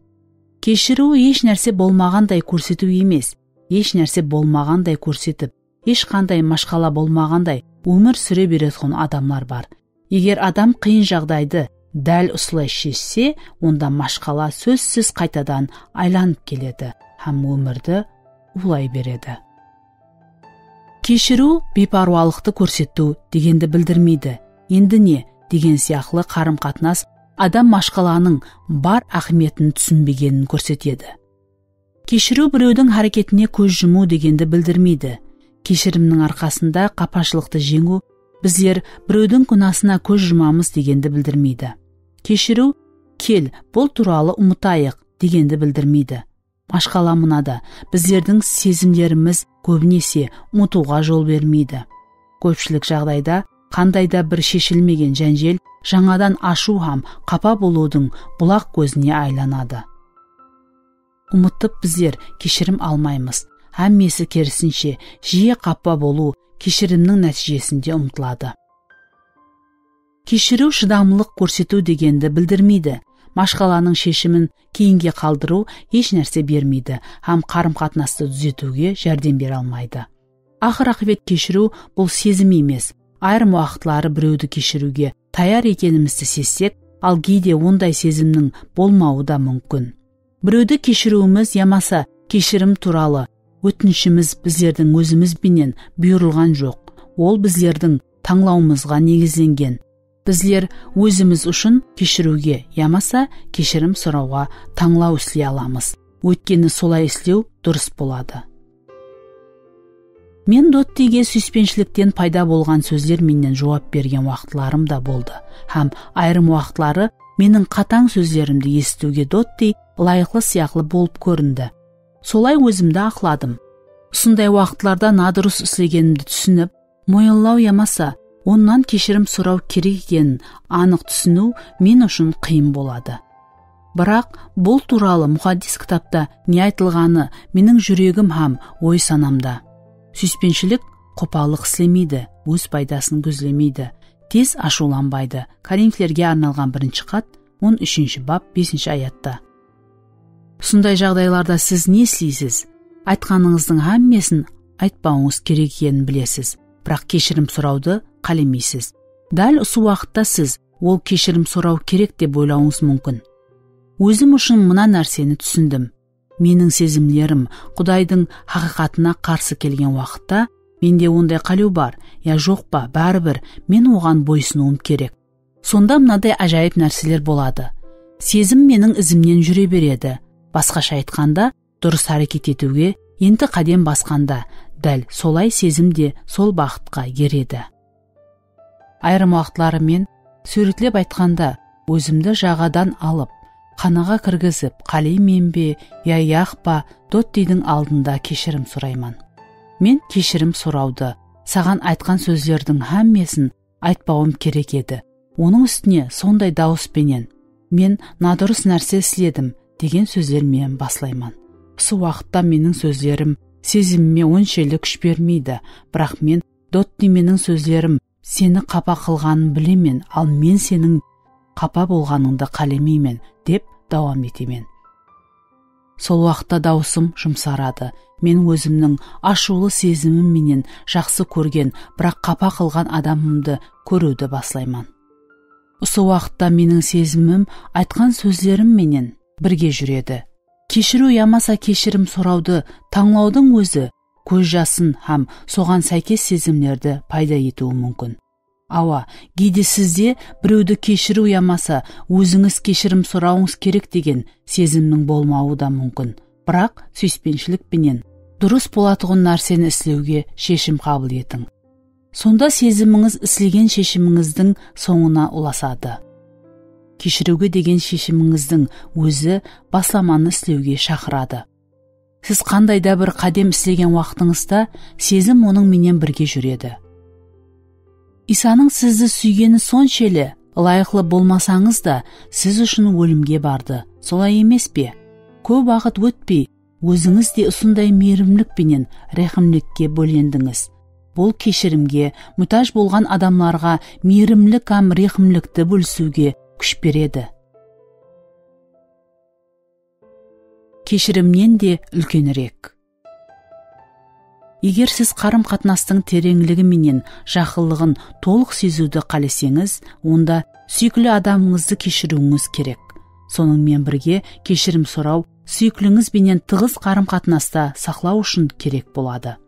Keshiriw hesh nárse bolmaǵanday kórsetiw emes, hesh nárse bolmaǵanday kórsetip, hesh qanday mashqala bolmaǵanday ómir súre beretuǵın adamlar bar. Eger adam qıyın jaǵdaydı dál usılay sheshse, onda mashqala sózsiz qaytadan aylanıp keledi hám ómirdi uwlay beredi. Keshiriw biypárwalıqtı kórsetiw degendi bildirmeydi. "Endi ne?" degen sıyaqlı qarım-qatnas adam mashqalanıń bar áhmiyetin túsinbegenin kórsetedi. Keshiriw birewdiń háreketine kóz jumıw degendi bildirmeydi. Keshirimniń arqasında qapashılıqtı jeńiw, bizler birewdiń gúnasına kóz jumamız degendi bildirmeydi. Keshiriw, "Kel, bul tuwralı umıtayıq," degendi bildirmeydi. Mashqala mınada, bizlerdiń sezimlerimiz kóbinese umıtıwǵa jol bermeydi. Kópshilik jaǵdayda qanday da bir sheshilmegen jánjel jańadan ashıw hám qapa bolıwdıń bulaq kózine aylanadı. Umıtıp bizler keshirim almaymız. Hámmesi kerisinshe, jiye qapa bolıw keshirimniń nátiyjesinde umıtıladı. Keshiriw shıdamlılıq kórsetiw degendi bildirmeydi. Mashqalanıń sheshimin keyinge qaldırıw hesh nárse bermeydi hám qarım-qatnastı dúzetiwge járdem bere almaydı. Aqır-aqıbet keshiriw bul sezim emes. Ayırım waqıtları birewdi keshiriwge tayar ekenimizdi sezsek, al geyde onday sezimniń bolmawı da múmkin. Birewdi keshiriwimiz yamasa keshirim tuwralı ótinishimiz bizlerdiń ózimiz benen buyırılǵan joq. Ol bizlerdiń tańlawımızǵa negizlengen. Bizler ózimiz ushın keshiriwge yamasa keshirim sorawǵa tańlaw isley alamız. Óytkeni solay islew durıs boladı. Men Dottiyge súyispenshilikten payda bolǵan sózler menen juwap bergen waqıtlarım da boldı hám ayırım waqıtları meniń qatań sózlerimdi esitiwge Dottiy ılayıqlı sıyaqlı bolıp kórindi. Solay ózimdi aqladım. Usınday waqıtlarda nadurıs islegenimdi túsinip, moyınlaw yamasa onnan keshirim soraw kerek ekenin anıq túsiniw men ushın qıyın boladı. Biraq bul tuwralı Muqaddes Kitapta ne aytılǵanı meniń júregim hám oy-sanamda. Súyispenshilik qopallıq islemeydi, óz paydasın gózlemeydi, tez ashıwlanbaydı. Korintlerge arnalǵan birinshi xat, on úshinshi bap, besinshi ayatta. Usınday jaǵdaylarda siz ne isleysiz? Aytqanıńızdıń hámmesin aytpawıńız kerek ekenin bilesiz. biraq keshirim sorawdı qálemeysiz. Dál usı waqıtta siz ol keshirim soraw kerek dep oylawıńız múmkin. Ózim ushın mına nárseni túsindim. Meniń sezimlerim Qudaydıń haqıyqatına qarsı kelgen waqıtta mende onday qálew bar ya joq pa, báribir men oǵan boysınıwım kerek. Sonda mınaday ájayıp nárseler boladı. Sezim meniń izimnen júre beredi. Basqasha aytqanda, durıs háreket etiwge enti qádem basqanda, dál solay sezim de sol baxıtqa eredi. Ayırım waqıtları men, súwretlep aytqanda, ózimdi jaǵadan alıp, xanaǵa kirgizip, qáleymen be ya yaq pa, Dottiydiń aldında keshirim sorayman. Men keshirim sorawdı, saǵan aytqan sózlerdiń hámmesin aytpawım kerek edi. Onıń ústine sonday dawıs penen, "Men nadurıs nárse isledim," degen sózler menen baslayman. Usı waqıtta meniń sózlerim sezimime onshelli kúsh bermeydi, biraq men, "Dotti, meniń sózlerim seni qapa qılǵanın bilemen, al men seniń qapa bolǵanıńdı qálemeymen," dep dawam etemen. Sol waqıtta dawısım jumsaradı. Men ózimniń ashıwlı sezimim menen jaqsı kórgen, biraq qapa qılǵan adamımdı kóriwdi baslayman. Usı waqıtta meniń sezimim aytqan sózlerim menen birge júredi. Keshiriw yamasa keshirim sorawdı tańlawdıń ózi kóz jasın hám soǵan sáykes sezimlerdi payda etiwi múmkin. Awa, geyde sizde birewdi keshiriw yamasa ózińiz keshirim sorawıńız kerek degen sezimniń bolmawı da múmkin. Biraq súyispenshilik penen durıs bolatuǵın nárseni islewge sheshim qabıl etiń. Sonda sezimińiz islegen sheshimińizdiń sońına ulasadı. Keshiriwge degen sheshimińizdiń ózi baslamanı islewge shaqıradı. Siz qanday da bir qádem islegen waqtıńızda sezim onıń menen birge júredi. Isanıń sizdi súygeni sonsheli, ılayıqlı bolmasańız da, siz ushın ólimge bardı. Solay emes pe? Kóp waqıt ótpey, ózińiz de usınday miyrimlik penen rehimlikke bólendińiz. Bul keshirimge, mútáj bolǵan adamlarǵa miyrimlik hám rehimlikti bólisiwge kúsh beredi. Keshirimnen de úlkenirek. Eger siz qarım-qatnastıń tereńligi menen jaqınlıǵın tolıq seziwdi qáleseńiz, onda súyikli adamıńızdı keshiriwińiz kerek. Sonıń menen birge, keshirim soraw súyiklińiz benen tıǵız qarım-qatnasta saqlaw ushın kerek boladı.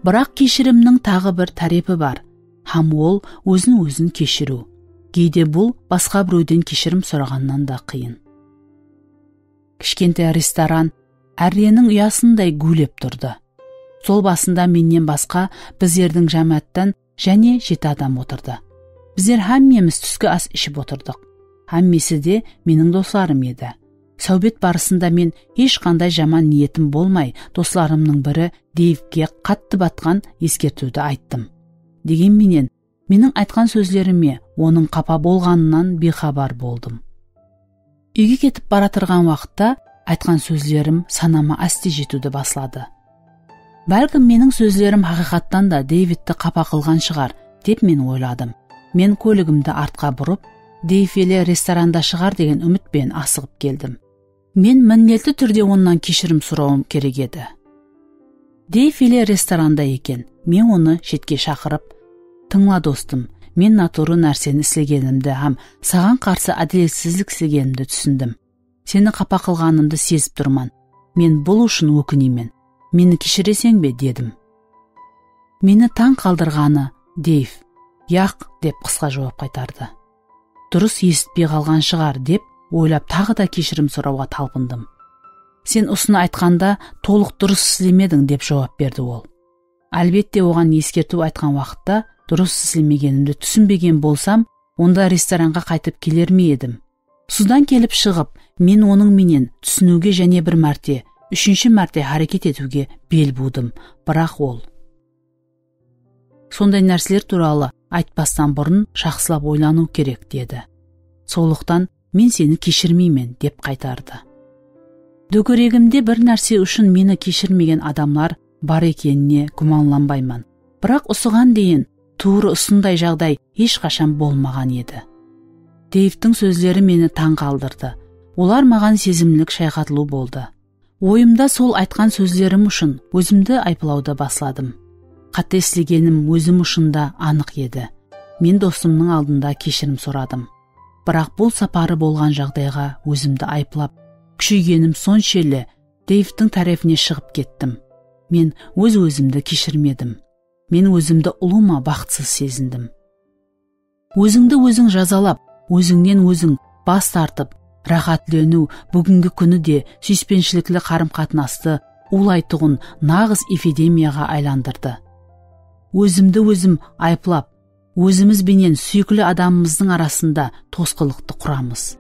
Biraq keshirimniń taǵı bir tárepi bar, hám ol ózin-ózin keshiriw. Geyde bul basqa birewden keshirim soraǵannan da qıyın. Kishkentay restoran árreniń uyasınday gúwlep turdı. Stol basında mennen basqa bizlerdiń jámááttan jáne jeti adam otırdı. Bizler hámmemiz túski as iship otırdıq. Hámmesi de meniń doslarım edi. Sáwbet barısında men hesh qanday jaman niyetim bolmay, doslarımnıń biri Deyvke qattı batqan eskertiwdi ayttım. Degen menen, meniń aytqan sózlerime onıń qapa bolǵanınan biyxabar boldım. Úyge ketip baratırǵan waqıtta aytqan sózlerim sanama áste jetiwdi basladı. Bálkim, meniń sózlerim haqıyqattan da Deyvidti qapa qılǵan shıǵar, dep men oyladım. Men kóligimdi artqa burıp, Deyv ele restoranda shıǵar degen úmit penen asıǵıp keldim. Men minnetli túrde onnan keshirim sorawım kerek edi. Deyv ele restoranda eken. Men onı shetke shaqırıp, "Tıńla, dostım, men naturı nárseni islegenimdi hám saǵan qarsı ádiletsizlik islegenimdi túsindim. Seni qapa qılǵanımdı sezip turman. Men bul ushın ókineymen. Meni keshireseń be?" dedim. Meni tań qaldırǵanı, Deyv, "Yaq," dep qısqa juwap qaytardı. "Durıs esitpey qalǵan shıǵar," dep oylap, taǵı da keshirim sorawǵa talpındım. "Sen usını aytqanda tolıq durıs islemediń," dep juwap berdi ol. Álbette, oǵan eskertiw aytqan waqıtta durıs islemegenimdi túsinbegen bolsam, onda restoranǵa qaytıp keler me edim? Sudan kelip shıǵıp, men onıń menen túsiniwge jáne bir márte, úshinshi márte háreket etiwge bel buwdım. Biraq ol "Sonday nárseler tuwralı aytpastan burın jaqsılap oylanıw kerek," dedi. "Sonlıqtan men seni keshirmeymen," dep qaytardı. Dógeregimde bir nárse ushın meni keshirmegen adamlar bar ekenine gúmanlanbayman. Biraq usıǵan deyin tuwrı usınday jaǵday hesh qashan bolmaǵan edi. Deyvtiń sózleri meni tań qaldırdı. Olar maǵan sezimlik shayqatılıw boldı. Oyımda sol aytqan sózlerim ushın ózimdi ayıplawdı basladım. Qáte islegenim ózim ushın da anıq edi. Men dosımnıń aldında keshirim soradım. Biraq bul saparı bolǵan jaǵdayǵa ózimdi ayıplap, kúsheygenim sonshelli Deyvtiń tárepine shıǵıp kettim. Men óz-ózimdi keshirmedim. Men ózimdi ulıwma baxıtsız sezindim. Ózińdi óziń jazalap, ózińnen óziń bas tartıp, ráhátleniw búgingi kúni de súyispenshilikli qarım-qatnastı uwlaytuǵın naǵız epidemiyaǵa aylandırdı. Ózimdi ózim ayıplap, ózimiz benen súyikli adamımızdıń arasında tosqınlıqtı quramız.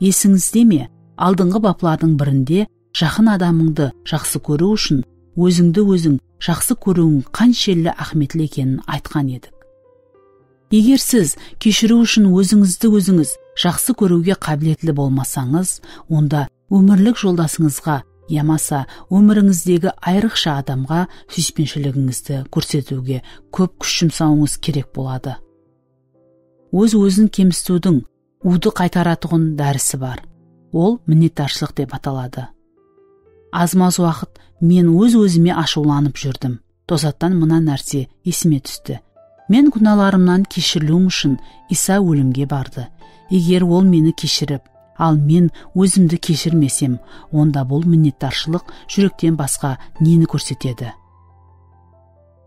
Esińizde me, aldınǵı baplardıń birinde jaqın adamıńdı jaqsı kóriw ushın ózińdi óziń jaqsı kóriwiń qanshelli áhmiyetli ekenin aytqan edik. Eger siz keshiriw ushın ózińizdi ózińiz jaqsı kóriwge qábiletli bolmasańız, onda ómirlik joldasıńızǵa yamasa ómirińizdegi ayrıqsha adamǵa súyispenshiliginińizdi kórsetiwge kóp kúsh jumsawıńız kerek boladı. Óz-ózin kemsitiwdiń uwdı qaytaratuǵın dárisi bar. Ol minnetdarshılıq dep ataladı. Az-maz waqıt men óz-ózime ashıwlanıp júrdim. Tosattan mına nárse esime tústi. Men gúnalarımnan keshiriliwim ushın Iysa ólimge bardı. Eger ol meni keshirip, al men ózimdi keshirmesem, onda bul minnetdarshılıq júrekten basqa neni kórsetedi?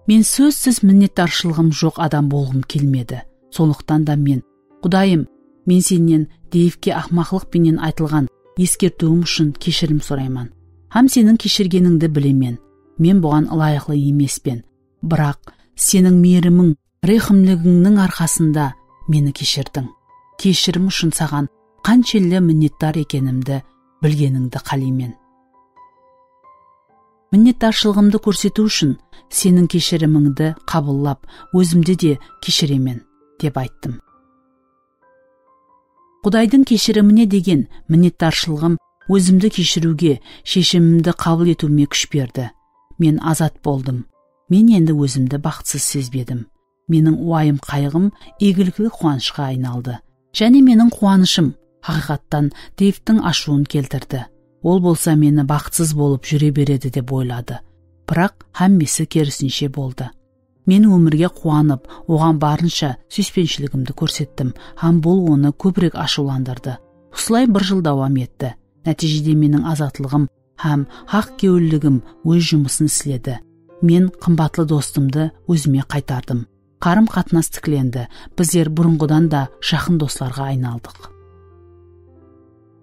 Men sózsiz minnetdarshılıǵım joq adam bolǵım kelmedi. Sonlıqtan da men, Qudayım, men sennen Deyvke aqmaqlıq penen aytılǵan eskertiwim ushın keshirim sorayman. Hám seniń keshirgenińdi bilemen. Men buǵan ılayıqlı emespen. Biraq seniń miyirimiń, rehimligińniń arqasında meni keshirdiń. Keshirim ushın saǵan qanshelli minnetdar ekenimdi bilgenińdi qáleymen. Minnetdarshılıǵımdı kórsetiw ushın seniń keshirimińdi qabıllap, ózimdi de keshiremen, dep ayttım. Qudaydıń keshirimine degen minnetdarshılıǵım ózimdi keshiriwge, sheshimimdi qabıl etiwime kúsh berdi. Men azat boldım. Men endi ózimdi baxıtsız sezbedim. Meniń uwayım-qayǵım iygilikli quwanıshqa aynaldı. Jáne meniń quwanıshım, haqıyqattan, Deyvtiń ashıwın keltirdi. Ol bolsa meni baxıtsız bolıp júre beredi dep oyladı. Biraq hámmesi kerisinshe boldı. Men ómirge quwanıp, oǵan barınsha súyispenshiligimdi kórsettim hám bul onı kóbirek ashıwlandırdı. Usılay bir jıl dawam etti. Nátiyjede meniń azatlıǵım hám haq kewilligim óz jumısın isledi. Men qımbatlı dostımdı ózime qaytardım. Qarım-qatnas tiklendi. Bizler burınǵıdan da jaqın doslarǵa aynaldıq.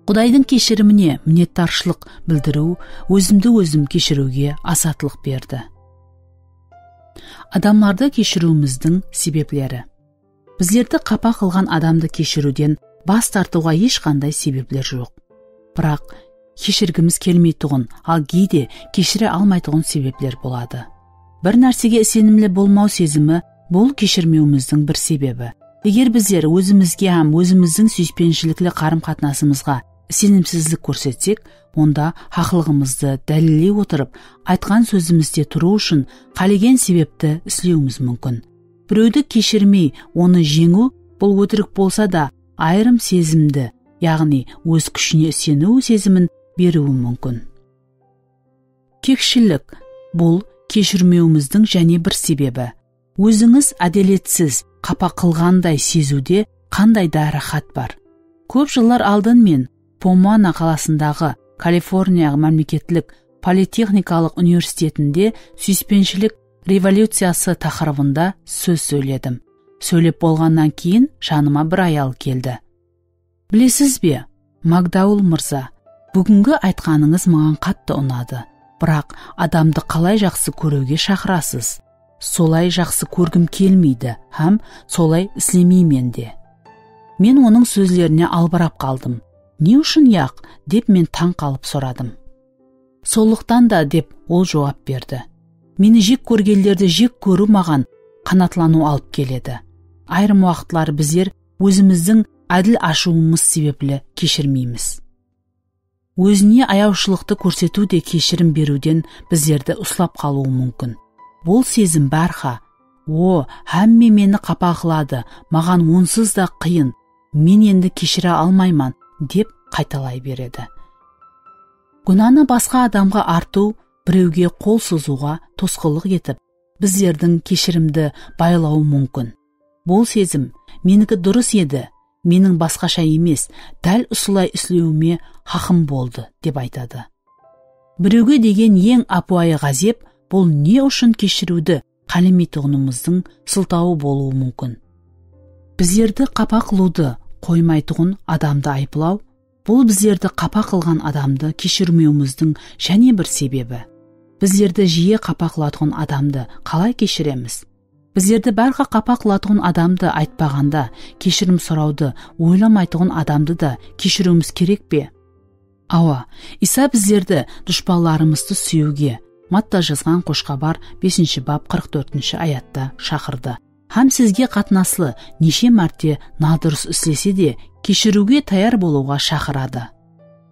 Qudaydıń keshirimine minnetdarshılıq bildiriw ózimdi ózim keshiriwge azatlıq berdi. Adamlardı keshiriwimizdiń sebepleri. Bizlerdi qapa qılǵan adamdı keshiriwden bas tartıwǵa hesh qanday sebepler joq. Biraq keshirgimiz kelmeytuǵın, al geyde keshire almaytuǵın sebepler boladı. Bir nársege isenimli bolmaw sezimi, bul keshirmewimizdiń bir sebebi. Eger bizler ózimizge hám ózimizdiń súyispenshilikli qarım-qatnasımızǵa isenimsizlik kórsetsek, onda haqlıǵımızdı dálilley otırıp, aytqan sózimizde turıw ushın qálegen sebepti islewimiz múmkin. Birewdi keshirmey, onı jeńiw, bul ótirik bolsa da, ayırım sezimdi, yaǵnıy óz kúshine iseniw sezimin beriwi múmkin. Kekshilik, bul keshirmewimizdiń jáne bir sebebi. Ózińiz ádeletsiz, qapa qılǵanday seziwde qanday da ráhát bar. Kóp jıllar aldın men Pomona qalasındaǵı Kaliforniya mámleketlik politexnikalıq universitetinde súyispenshilik revolyuciyası taqırıbında sóz sóyledim. Sóylep bolǵannan keyin janıma bir ayal keldi. Bilesiz be, Magdaul mırza, búgingi aytqanıńız maǵan qattı unadı. Biraq adamdı qalay jaqsı kóriwge shaqırasız? Solay jaqsı kórgim kelmeydi hám solay islemeymen de. Men onıń sózlerine albırap qaldım. Ne ushın yaq? Dep men tań qalıp soradım. Sonlıqtan da, dep ol juwap berdi. Meni jek kórgenlerdi jek kóriw maǵan qanaatlanıw alıp keledi. Ayırım waqıtları bizler ózimizdiń ádil ashıwımız sebepli keshirmeymiz. Ózine ayawshılıqtı kórsetiw de keshirim beriwden bizlerdi uslap qalıwı múmkin. Bul sezim bárha, o, hámme meni qapa qıladı, maǵan onsız da qıyın, men endi keshire almayman, dep qaytalay beredi. Gúnanı basqa adamǵa artıw birewge qol sozıwǵa tosqınlıq etip, bizlerdiń keshirimdi baylawı múmkin. Bul sezim meniki durıs edi, meniń basqasha emes, dál usılay islewime haqım boldı, dep aytadı. Birewge degen eń ápiwayı ǵázep bul ne ushın keshiriwdi qálemeytuǵınımızdıń sıltawı bolıwı múmkin. Bizlerdi qapa qılıwdı qoymaytuǵın adamdı ayıplaw, bul bizlerdi qapa qılǵan adamdı keshirmewimizdiń jáne bir sebebi. Bizlerdi jiye qapa qılatuǵın adamdı qalay keshiremiz? Bizlerdi bárha qapa qılatuǵın adamdı aytpaǵanda, keshirim sorawdı oylamaytuǵın adamdı da keshiriwimiz kerek pe? Awa, Iysa bizlerdi dushpanlarımızdı súyiwge, Matta jazǵan Xosh Xabar besinshi bap qırq tórtinshi ayatta shaqırdı. Hám sizge qatnaslı neshe márte nadurıs islese de, keshiriwge tayar bolıwǵa shaqıradı.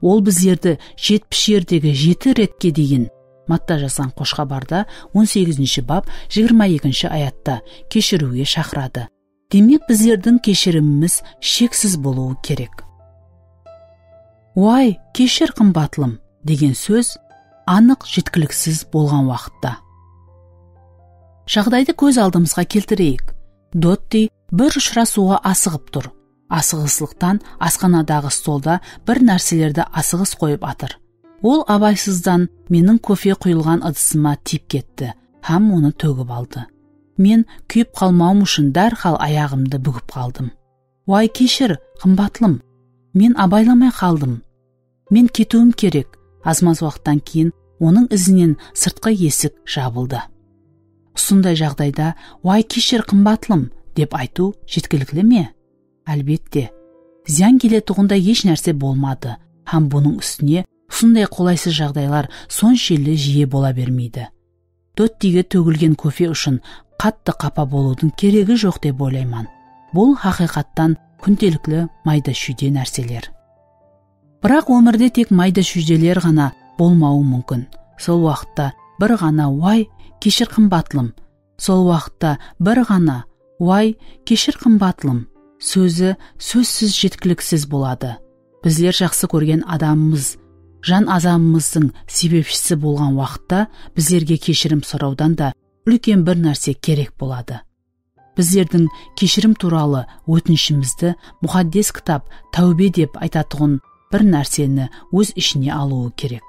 Ol bizlerdi jetpis jerdegi jeti retke deyin, Matta jazǵan Xosh Xabarda on segizinshi bap jigirma ekinshi ayatta keshiriwge shaqıradı. Demek, bizlerdiń keshirimimiz sheksiz bolıwı kerek. "Way, keshir, qımbatlım," degen sóz anıq jetkiliksiz bolǵan waqıtta. Jaǵdaydı kóz aldımızǵa keltireyik. Dotti bir ushırasıwǵa asıǵıp tur. Asıǵıslıqtan asxanadaǵı stolda bir nárselerdi asıǵıs qoyıp atır. Ol abaysızdan meniń kofe quyılǵan ıdısıma tiyip ketti hám onı tógip aldı. Men kúyip qalmawım ushın dárhal ayaǵımdı búgip qaldım. "Way, keshir, qımbatlım. Men abaylamay qaldım. Men ketiwim kerek." Azmaz waqıttan keyin onıń izinen sırtqı esik jabıldı. Usınday jaǵdayda, "Way, keshir, qımbatlım," dep aytıw jetkilikli me? Álbette, zıyan keletuǵınday hesh nárse bolmadı hám bunıń ústine usınday qolaysız jaǵdaylar sonshelli jiye bola bermeydi. Dottige tógilgen kofe ushın qattı qapa bolıwdıń keregi joq dep oylayman. Bul haqıyqattan kúndelikli mayda-shúyde nárseler. Biraq ómirde tek mayda-shúydeler ǵana bolmawı múmkin. Sol waqıtta bir ǵana "Way, keshir, qımbatlım." Sol waqıtta bir ǵana "Way, keshir, qımbatlım" sózi sózsiz jetkiliksiz boladı. Bizler jaqsı kórgen adamımız jan azabımızdıń sebepshisi bolǵan waqıtta bizlerge keshirim sorawdan da úlken bir nárse kerek boladı. Bizlerdiń keshirim tuwralı ótinishimizdi Muqaddes Kitap táwbe dep aytatuǵın bir nárseni óz ishine alıwı kerek.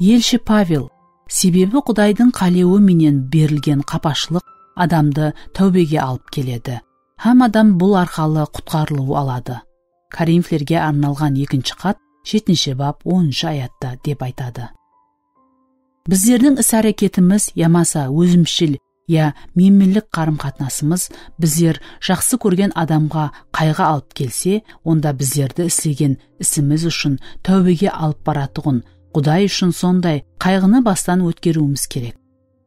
Elshi Pavel, sebebi Qudaydıń qálewi menen berilgen qapashılıq adamdı táwbege alıp keledi hám adam bul arqalı qutqarılıw aladı. Korinflerge arnalǵan ekinshi xat, jetinshi bap, onınshı ayatta dep aytadı. Bizlerdiń is-háreketimiz yamasa ózimshil ya menmenlik qarım-qatnasımız bizler jaqsı kórgen adamǵa qayǵı alıp kelse, onda bizlerdi islegen isimiz ushın táwbege alıp baratuǵın Quday ushın sonday qayǵını bastan ótkeriwimiz kerek.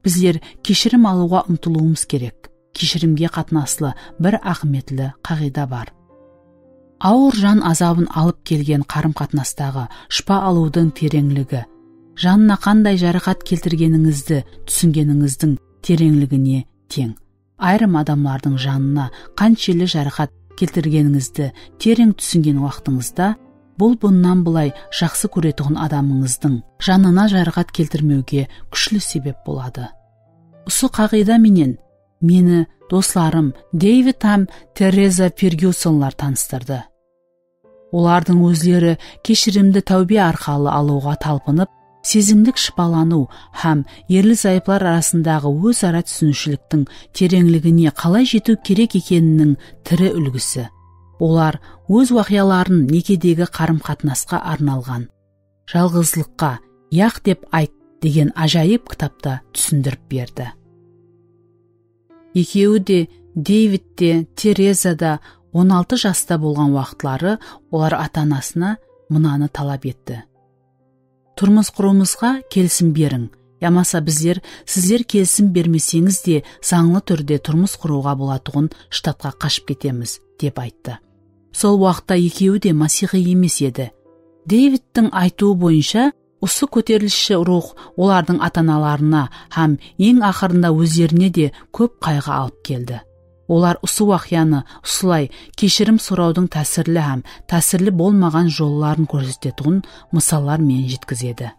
Bizler keshirim alıwǵa umtılıwımız kerek. Keshirimge qatnaslı bir áhmiyetli qaǵıyda bar. Awır jan azabın alıp kelgen qarım-qatnastaǵı shıpa alıwdıń tereńligi, janına qanday jaraqat keltirgenińizdi túsingenińizdiń tereńligine teń. Ayırım adamlardıń janına qanshelli jaraqat keltirgenińizdi tereń túsingen waqtıńızda, bul bunnan bılay jaqsı kóretuǵın adamıńızdıń janına jaraqat keltirmewge kúshli sebep boladı. Usı qaǵıyda menen meni doslarım Deyvid hám Tereza Fergyusonlar tanıstırdı. Olardıń ózleri keshirimdi táwbe arqalı alıwǵa talpınıp, sezimlik shıpalanıw hám erli-zayıplar arasındaǵı óz-ara túsiniwshiliktiń tereńligine qalay jetiw kerek ekeniniń tiri úlgisi. Olar óz waqıyaların nekedegi qarım-qatnasqa arnalǵan "Jalǵızlıqqa yaq dep ayt" degen ájayıp kitapta túsindirip berdi. Ekewi de, Deyvid te, Tereza da on altı jasta bolǵan waqıtları olar ata-anasına mınanı talap etti: "Turmıs qurıwımızǵa kelisim beriń, yamasa bizler sizler kelisim bermeseńiz de zańlı túrde turmıs qurıwǵa bolatuǵın shtatqa qashıp ketemiz", dep ayttı. Sol waqıtta ekewi de masiyxıy emes edi. Deyvidtiń aytıwı boyınsha, usı kóterilісshi ruwx olardıń ata-analarına hám eń aqırında ózlerine de kóp qayǵı alıp keldi. Olar usı waqıyanı usılay keshirim sorawdıń tásirli hám tásirli bolmaǵan jolların kórsetetuǵın mısallar menen jetkizedi.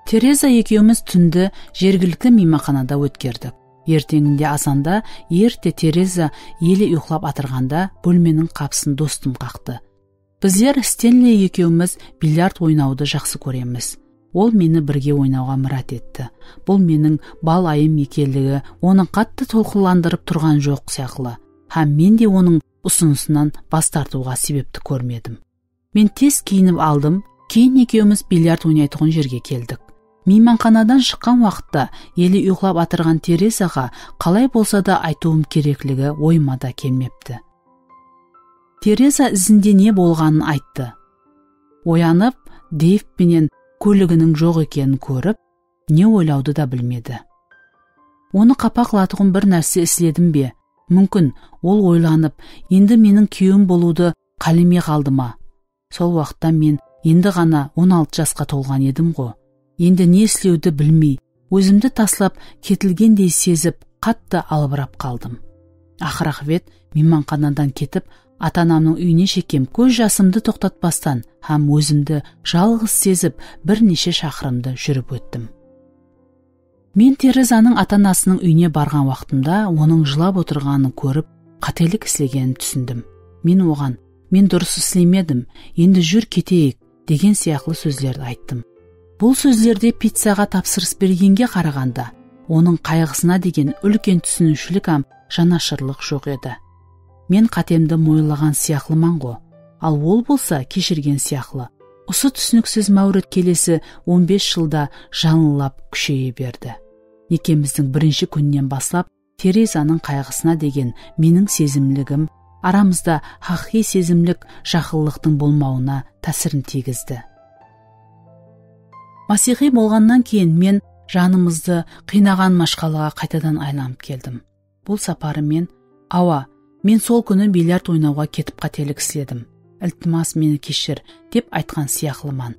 Tereza ekewimiz túndi jergilikli miymanxanada ótkerdik. Erteńinde azanda erte Tereza ele uyıqlap atırǵanda bólmeniń qapısın dostım qaqtı. Bizler Stenley ekewimiz billiard oynawdı jaqsı kóremiz. Ol meni birge oynawǵa mirát etti. Bul meniń bal ayım ekenligi onı qattı tolqınlandırıp turǵan joq sıyaqlı, hám men de onıń usınısınan bas tartıwǵa sebepti kórmedim. Men tez kiyinip aldım, keyin ekewimiz billiard oynaytuǵın jerge keldik. Miymanxanadan shıqqan waqıtta ele uyıqlap atırǵan Terezaǵa qalay bolsa da aytıwım kerekligi oyıma da kelmepti. Tereza izinde ne bolǵanın ayttı. Oyanıp, Deyv penen kóliginiń joq ekenin kórip, ne oylawdı da bilmedi. Onı qapa qılatuǵın bir nárse isledim be? Múmkin, ol oylanıp, endi meniń kúyewim bolıwdı qálemey qaldı ma? Sol waqıtta men endi ǵana on altı jasqa tolǵan edim ǵo. Endi ne islewdi bilmey, ózimdi taslap ketilgendey sezip, qattı albırap qaldım. Aqır-aqıbet miymanxanadan ketip, ata-anamnıń úyine shekem kóz jasımdı toqtatpastan hám ózimdi jalǵız sezip, bir neshe shaqırımdı júrip óttim. Men Terezanıń ata-anasınıń úyine barǵan waqtımda onıń jılap otırǵanın kórip, qátelik islegenin túsindim. Men oǵan, "Men durıs islemedim, endi júr keteyik", degen sıyaqlı sózlerdi ayttım. Bul sózlerde pizzaǵa tapsırıs bergenge qaraǵanda, onıń qayǵısına degen úlken túsiniwshilik hám janashırlıq joq edi. Men qátemdi moyınlaǵan sıyaqlıman ǵo. Al ol bolsa keshirgen sıyaqlı. Usı túsiniksiz máwrit kelesi on bes jılda janlılap kúsheye berdi. Nekemizdiń birinshi kúninen baslap Terezanıń qayǵısına degen meniń sezimligim aramızda haqıyqıy sezimlik jaqınlıqtıń bolmawına tásirin tiygizdi. Masiyxıy bolǵannan keyin men janımızdı qıynaǵan mashqalaǵa qaytadan aylanıp keldim. Bul saparı men, "Awa, men sol kúni billiard oynawǵa ketip qátelik isledim. Iltimas, meni keshir", dep aytqan sıyaqlıman.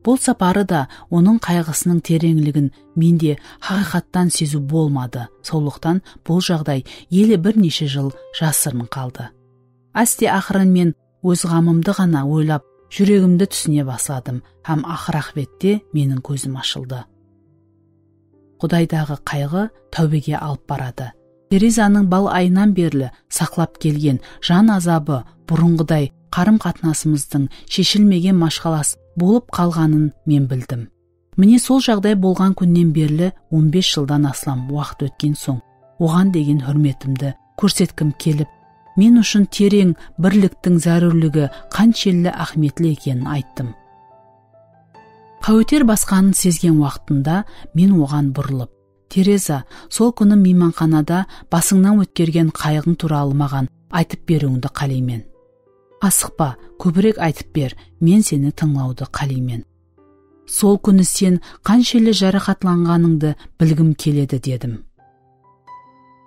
Bul saparı da onıń qayǵısınıń tereńligin mende haqıyqattan seziw bolmadı. Sonlıqtan bul jaǵday ele bir neshe jıl jasırın qaldı. Áste-aqırın men óz ǵamımdı ǵana oylap, júregimdi túsine basladım hám aqır-aqıbette meniń kózim ashıldı. Qudaydaǵı qayǵı táwbege alıp baradı. Terezanıń bal ayınan berli saqlap kelgen jan azabı burınǵıday qarım-qatnasımızdıń sheshilmegen mashqalası bolıp qalǵanın men bildim. Mine, sol jaǵday bolǵan kúnnen berli on bes jıldan aslam waqıt ótken soń, oǵan degen húrmetimdi kórsetkim kelip, men ushın tereń birliktiń zárúrligi qanshelli áhmiyetli ekenin ayttım. Qáweter basqanın sezgen waqtımda men oǵan burılıp, "Tereza, sol kúni miymanxanada basıńnan ótkergen qayǵıń tuwralı maǵan aytıp beriwińdi qáleymen. Asıqpa, kóbirek aytıp ber, men seni tıńlawdı qáleymen. Sol kúni sen qanshelli jaraqatlanǵanıńdı bilgim keledi", dedim.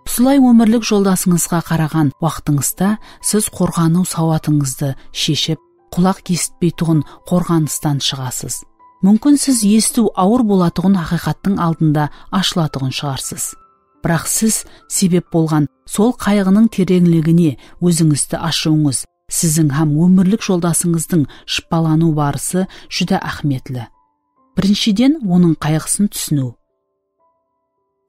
Usılay ómirlik joldasıńızǵa qaraǵan waqtıńızda siz qorǵanıw sawatıńızdı sheship, qulaq esitpeytuǵın qorǵanıstan shıǵasız. Múmkin, siz esitiw awır bolatuǵın haqıyqattıń aldında ashılatuǵın shıǵarsız. Biraq siz sebep bolǵan sol qayǵınıń tereńligine ózińizdi ashıwıńız siziń hám ómirlik joldasıńızdıń shıpalanıw barısı júdá áhmiyetli. Birinshiden, onıń qayǵısın túsiniw.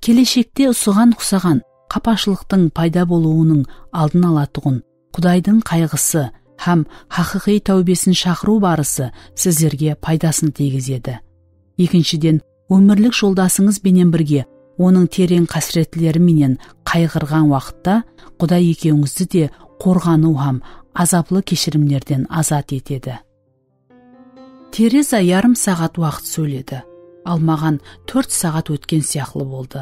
Keleshekte usıǵan uqsaǵan qapashılıqtıń payda bolıwınıń aldın alatuǵın Qudaydıń qayǵısı hám haqıyqıy táwbesin shaqırıw barısı sizlerge paydasın tiygizedi. Ekinshiden, ómirlik joldasıńız benen birge onıń tereń qásretleri menen qayǵırǵan waqıtta Quday ekewińizdi de qorǵanıw hám azaplı keshirimlerden azat etedi. Tereza yarım saǵat waqıt sóyledi, al maǵan tórt saǵat ótken sıyaqlı boldı.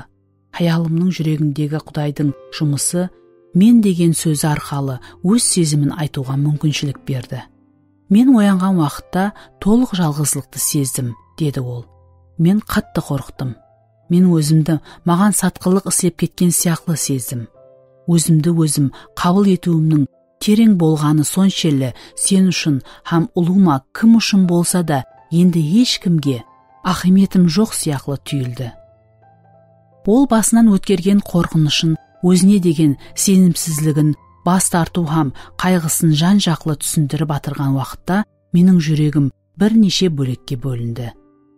Hayalımnıń júregindegi Qudaydıń jumısı "men" degen sózi arqalı óz sezimin aytıwǵa múmkinshilik berdi. "Men oyanǵan waqıtta tolıq jalǵızlıqtı sezdim", dedi ol. Men qattı qorqtım. Men ózimdi maǵan satqınlıq islep ketken sıyaqlı sezdim. Ózimdi ózim qabıl etiwimniń tereń bolǵanı sonshelli sen ushın hám ulıwma kim ushın bolsa da endi hesh kimge áhmiyetim joq sıyaqlı túyildi. Ol basınan ótkergen qorqınıshın, ózine degen senimsizligin, bas tartıw hám qayǵısın jan-jaqlı túsindirip atırǵan waqıtta meniń júregim bir neshe bólekke bólindi.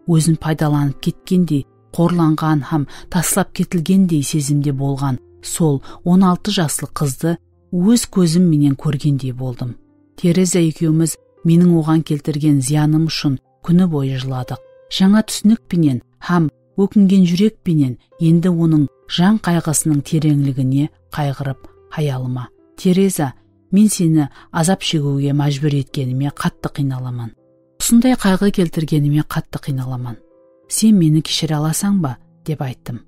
ózin paydalanıp ketkendey, qorlanǵan hám taslap ketilgendey sezimde bolǵan sol on altı jaslı qızdı óz kózim menen kórgendey boldım. Tereza ekewimiz meniń oǵan keltirgen zıyanım ushın kúni boyı jıladıq. Jańa túsinik penen hám ókingen júrek penen endi onıń jan qayǵısınıń tereńligine qayǵırıp, hayalıma, "Tereza, men seni azap shegiwge májbúr etkenime qattı qıynalaman. Usınday qayǵı keltirgenime qattı qıynalaman. Sen meni keshire alasań ba?" dep ayttım.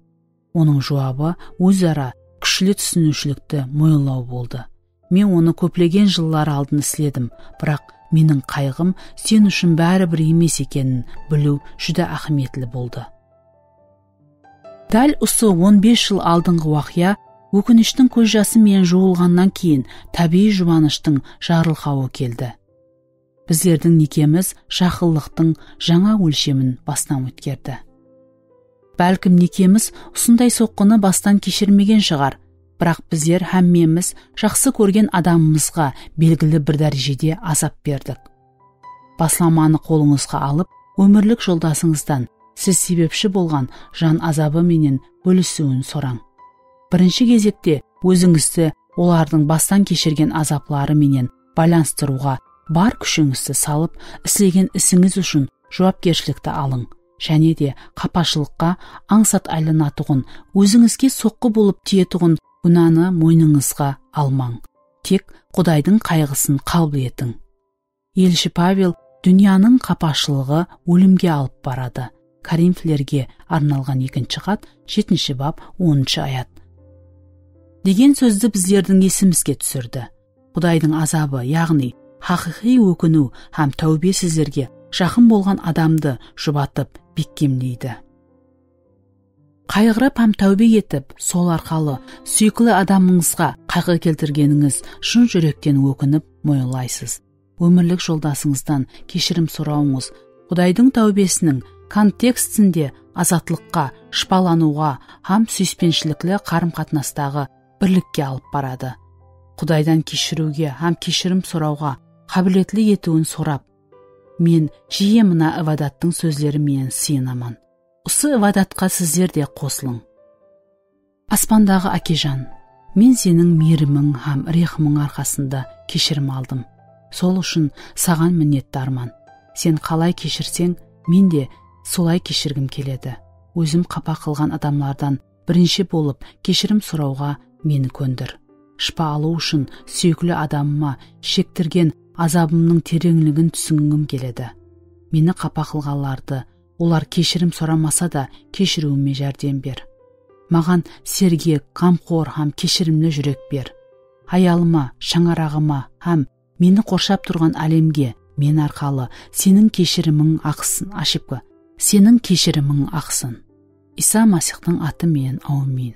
Onıń juwabı óz-ara kúshli túsiniwshilikti moyınlaw boldı. Men onı kóplegen jıllar aldın isledim, biraq meniń qayǵım sen ushın báribir emes ekenin biliw júdá áhmiyetli boldı. Dál usı on bes jıl aldınǵı waqıya ókinishtiń kóz jası menen juwılǵannan keyin tábiyiy juwanıshtıń jarılqawı keldi. Bizlerdiń nekemiz jaqınlıqtıń jańa ólshemin bastan ótkerdi. Bálkim nekemiz usınday soqqını bastan keshirmegen shıǵar, biraq bizler hámmemiz jaqsı kórgen adamımızǵa belgili bir dárejede azap berdik. Baslamanı qolıńızǵa alıp, ómirlik joldasıńızdan siz sebepshi bolǵan jan azabı menen bólisiwin sorań. Birinshi gezekte ózińizdi olardıń bastan keshirgen azapları menen baylanıstırıwǵa bar kúshińizdi salıp, islegen isińiz ushın juwapkershilikti alıń. Jáne de qapashılıqqa ańsat aylanatuǵın, ózińizge soqqı bolıp tiyetuǵın gúnanı moynıńızǵa almań. Tek Qudaydıń qayǵısın qabıl etiń. Elshi Pavel dúnyanıń qapashılıǵı ólimge alıp baradı. Korinflerge arnalǵan ekinshi xat, jetinshi bap, onınshı ayat. Degen sózdi bizlerdiń esimizge túsirdi. Qudaydıń azabı, yaǵnıy haqıyqıy ókiniw hám táwbe sizlerge jaqın bolǵan adamdı jubatıp, bekkemleydi. Qayǵırıp hám táwbe etip, sol arqalı súyikli adamıńızǵa qayǵı keltirgenińiz shın júrekten ókinip moyınlaysız. Ómirlik joldasıńızdan keshirim sorawıńız Qudaydıń táwbesiniń kontekstinde azatlıqqa, shıpalanıwǵa hám súyispenshilikli qarım-qatnastaǵı birlikke alıp baradı. Qudaydan keshiriwge hám keshirim sorawǵa qábiletli etiwin sorap, men jiyi mına ibadattıń sózleri menen sıyınaman. Usı ibadatqa sizler de qosılıń. Aspandaǵı Ákejan, men seniń miyrimiń hám rehimiń arqasında keshirim aldım. Sol ushın saǵan minnetdarman. Sen qalay keshirseń, men de solay keshirgim keledi. Ózim qapa qılǵan adamlardan birinshi bolıp keshirim sorawǵa meni kóndir. Shıpa alıw ushın súyikli adamıma shektirgen azabımnıń tereńligin túsingim keledi. Meni qapa qılǵanlardı olar keshirim soramasa da keshiriwime járdem ber. Maǵan sergek, ǵamxor hám keshirimli júrek ber. Hayalıma, shańaraǵıma hám meni qorshap turǵan álemge men arqalı seniń keshiriming aqsın, ashibka, seniń keshiriming aqsın. Iysa Masixtıń atı menen, áwmin.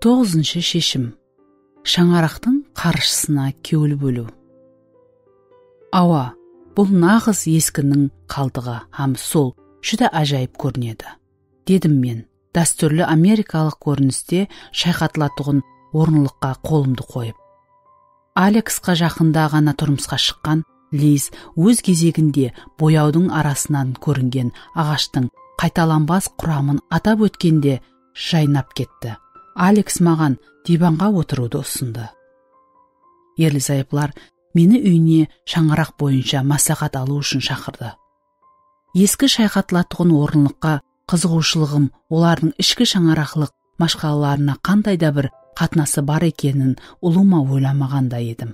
Toǵızınshı sheshim. Shańaraqtıń qarjısına kewil bóliw. Awa, bul naǵız eskiniń qaldıǵı hám sol júdá ájayıp kórinedi, dedim men, dástúrli amerikalıq kóriniste shayqatılatuǵın orınlıqqa qolımdı qoyıp. Alekska jaqında ǵana turmısqa shıqqan Liz óz gezeginde boyawdıń arasınan kóringen aǵashtıń qaytalanbas quramın atap ótkende jaynap ketti. Aleks maǵan divanǵa otırıwdı usındı. Erli-zayıplar meni úyine shańaraq boyınsha másláhát alıw ushın shaqırdı. Eski shayqatılatuǵın orınlıqqa qızıǵıwshılıǵım olardıń ishki shańaraqlıq mashqalalarına qanday da bir qatnası bar ekenin ulıwma oylamaǵan da edim.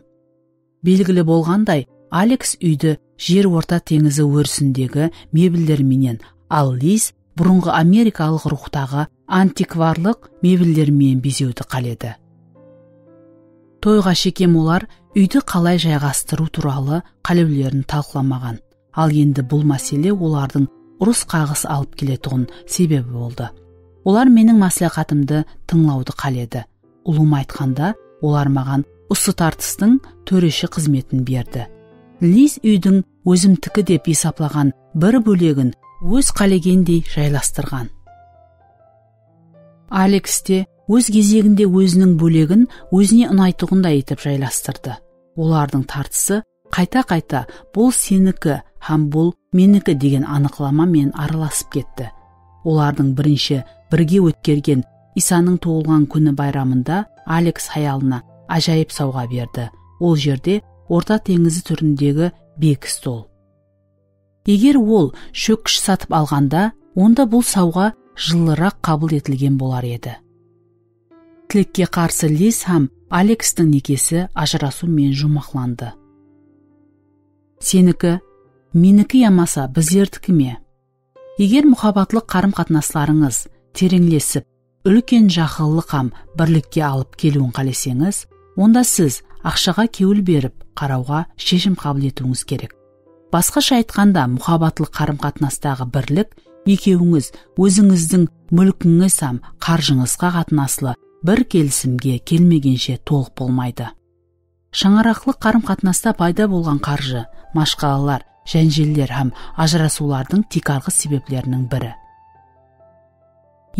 Belgili bolǵanday, Aleks úydi Jer orta teńizi órisindegi mebeller menen, al Liz burınǵı amerikalıq ruwxtaǵı antikvarlıq mebeller menen bezewdi qáledi. Toyǵa shekem olar úydi qalay jayǵastırıw tuwralı qálewlerin talqılamaǵan. Al endi bul másele olardıń urıs-qaǵıs alıp keletuǵın sebebi boldı. Olar meniń másláhátımdı tıńlawdı qáledi. Ulıwma aytqanda, olar maǵan usı tartıstıń tóreshi xızmetin berdi. Liz úydiń ózimtiki dep esaplaǵan bir bólegin óz qálegendey jaylastırǵan. Aleks te óz gezeginde óziniń bólegin ózine unaytuǵınday etip jaylastırdı. Olardıń tartısı qayta-qayta bul seniki hám bul meniki degen anıqlama menen aralasıp ketti. Olardıń birinshi birge ótkergen Iysanıń tuwılǵan kúni bayramında Aleks hayalına ájayıp sawǵa berdi. Ol jerde Orta teńizi túrindegi biyik stol. Eger ol shókkish satıp alǵanda, onda bul sawǵa jıllıraq qabıl etilgen bolar edi. Tilekke qarsı Liz hám Alekstiń nekesi ajırasıw menen juwmaqlandı. Seniki, meniki yamasa bizlerdiki me? Eger muhabbatlıq qarım-qatnaslarıńız tereńlesip, úlken jaqınlıq hám birlikke alıp keliwin qáleseńiz, onda siz aqshaǵa kewil berip qarawǵa sheshim qabıl etiwińiz kerek. Basqasha aytqanda, muhabbatlıq qarım-qatnastaǵı birlik ekewińiz ózińizdiń múlkińiz hám qarjıńızǵa qatnaslı bir kelisimge kelmegenshe tolıq bolmaydı. Shańaraqlıq qarım-qatnasta payda bolǵan qarjı, mashqalalar, jánjeller hám ajırasıwlardıń tiykarǵı sebepleriniń biri.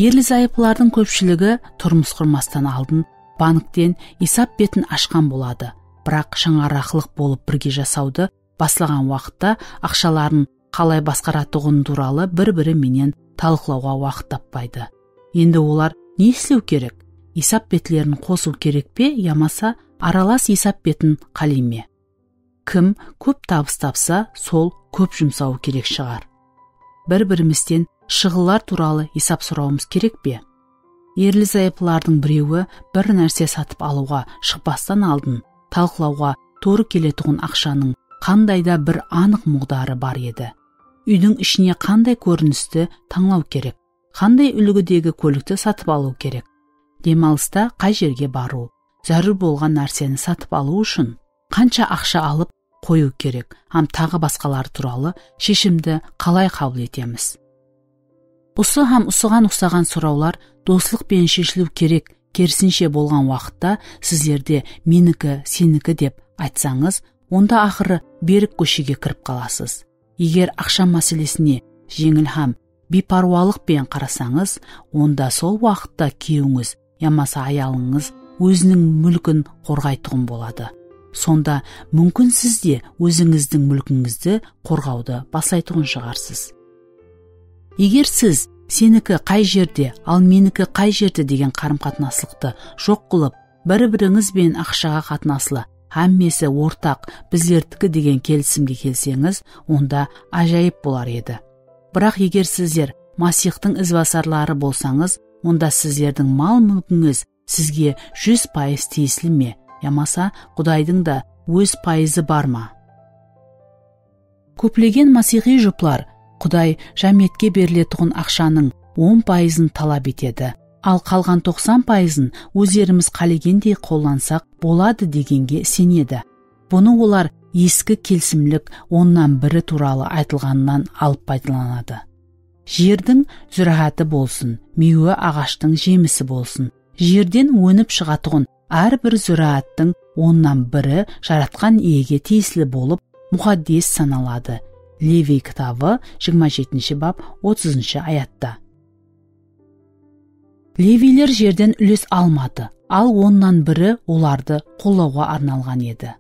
Erli-zayıplılardıń kópshiligi turmıs qurmastan aldın bankten esap betin ashqan boladı, biraq shańaraqlıq bolıp birge jasawdı baslaǵan waqıtta aqshaların qalay basqaratuǵını tuwralı bir-biri menen talıqlawǵa waqıt tappaydı. Endi olar ne islew kerek? Esap betlerin qosıw kerek pe yamasa aralas esap betin qáley me? Kim kóp tabıs tapsa, sol kóp jumsawı kerek shıǵar. Bir-birimizden shıǵınlar tuwralı esap sorawımız kerek pe? Erli-zayıplılardıń birewi bir nárse satıp alıwǵa shıqpastan aldın talıqlawǵa tuwrı keletuǵın aqshanıń qanday da bir anıq muǵdarı bar edi. Úydiń ishine qanday kórinisti tańlaw kerek? Qanday úlgidegi kólikti satıp alıw kerek? Dem alısta qay jerge barıw? Zárúr bolǵan nárseni satıp alıw ushın qansha aqsha alıp qoyıw kerek hám taǵı basqaları tuwralı sheshimdi qalay qabıl etemiz? Usı hám usıǵan uqsaǵan sorawlar doslıq penen sheshiliw kerek, kerisinshe bolǵan waqıtta sizlerde meniki, seniki dep aytsańız, onda aqırı berik kóshege kirip qalasız. Eger aqsha máselesine jeńil hám biypárwalıq penen qarasańız, onda sol waqıtta kúyewińiz yamasa ayalıńız óziniń múlkin qorǵaytuǵın boladı. Sonda múmkin siz de ózińizdiń múlkińizdi qorǵawdı baslaytuǵın shıǵarsız. Eger siz seniki qay jerde, al meniki qay jerde degen qarım-qatnaslıqtı joq qılıp, bir-birińiz benen aqshaǵa qatnaslı, hámmesi ortaq, bizlerdiki degen kelisimge kelseńiz, onda ájayıp bolar edi. Biraq eger sizler Masiyxtıń izbasarları bolsańız, onda sizlerdiń mal-múlkińiz sizge júz payız tiyisli me, yamasa Qudaydıń da óz payızı bar ma? Kóplegen masiyxıy juplar Quday jámiyetke beriletuǵın aqshanıń on payızın talap etedi, al qalǵan toqsan payızın ózlerimiz qálegendey qollansaq boladı degenge isenedi. Bunı olar eski kelisimlik onnan biri tuwralı aytılǵanınan alıp paydalanadı. Jerdiń zúrááti bolsın, miywe aǵashtıń jemisi bolsın, jerden ónip shıǵatuǵın hár bir zúrááttiń onnan biri Jaratqan Iyege tiyisli bolıp, muqaddes sanaladı. Leviy kitabı, jigirma jetinshi bap, otızınshı ayatta. Leviyler jerden úles almadı, al onnan biri olardı qollawǵa arnalǵan edi.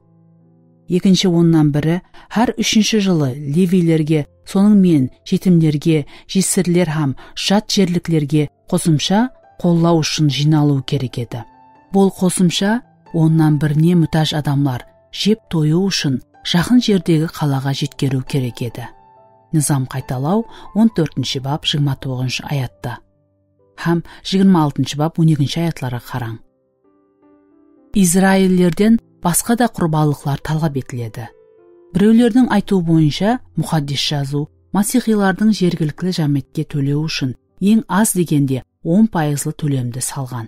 Ekinshi onnan biri hár úshinshi jılı leviylerge, sonıń menen jetimlerge, jesirler hám jat jerliklerge qosımsha qollaw ushın jıynalıwı kerek edi. Bul qosımsha onnan birine mútáj adamlar jep toyıw ushın jaqın jerdegi qalaǵa jetkeriw kerek edi. Nızam qaytalaw, on tórtinshi bap, jigirma toǵızınshı ayatta hám jigirma altınshı bap, on ekinshi ayatlarǵa qarań. Izraillerden basqa da qurbanlıqlar talap etiledi. Birewlerdiń aytıwı boyınsha, Muqaddes Jazıw masiyxıylardıń jergilikli jámiyetke tólewi ushın eń az degende on payızlı tólemdi salǵan.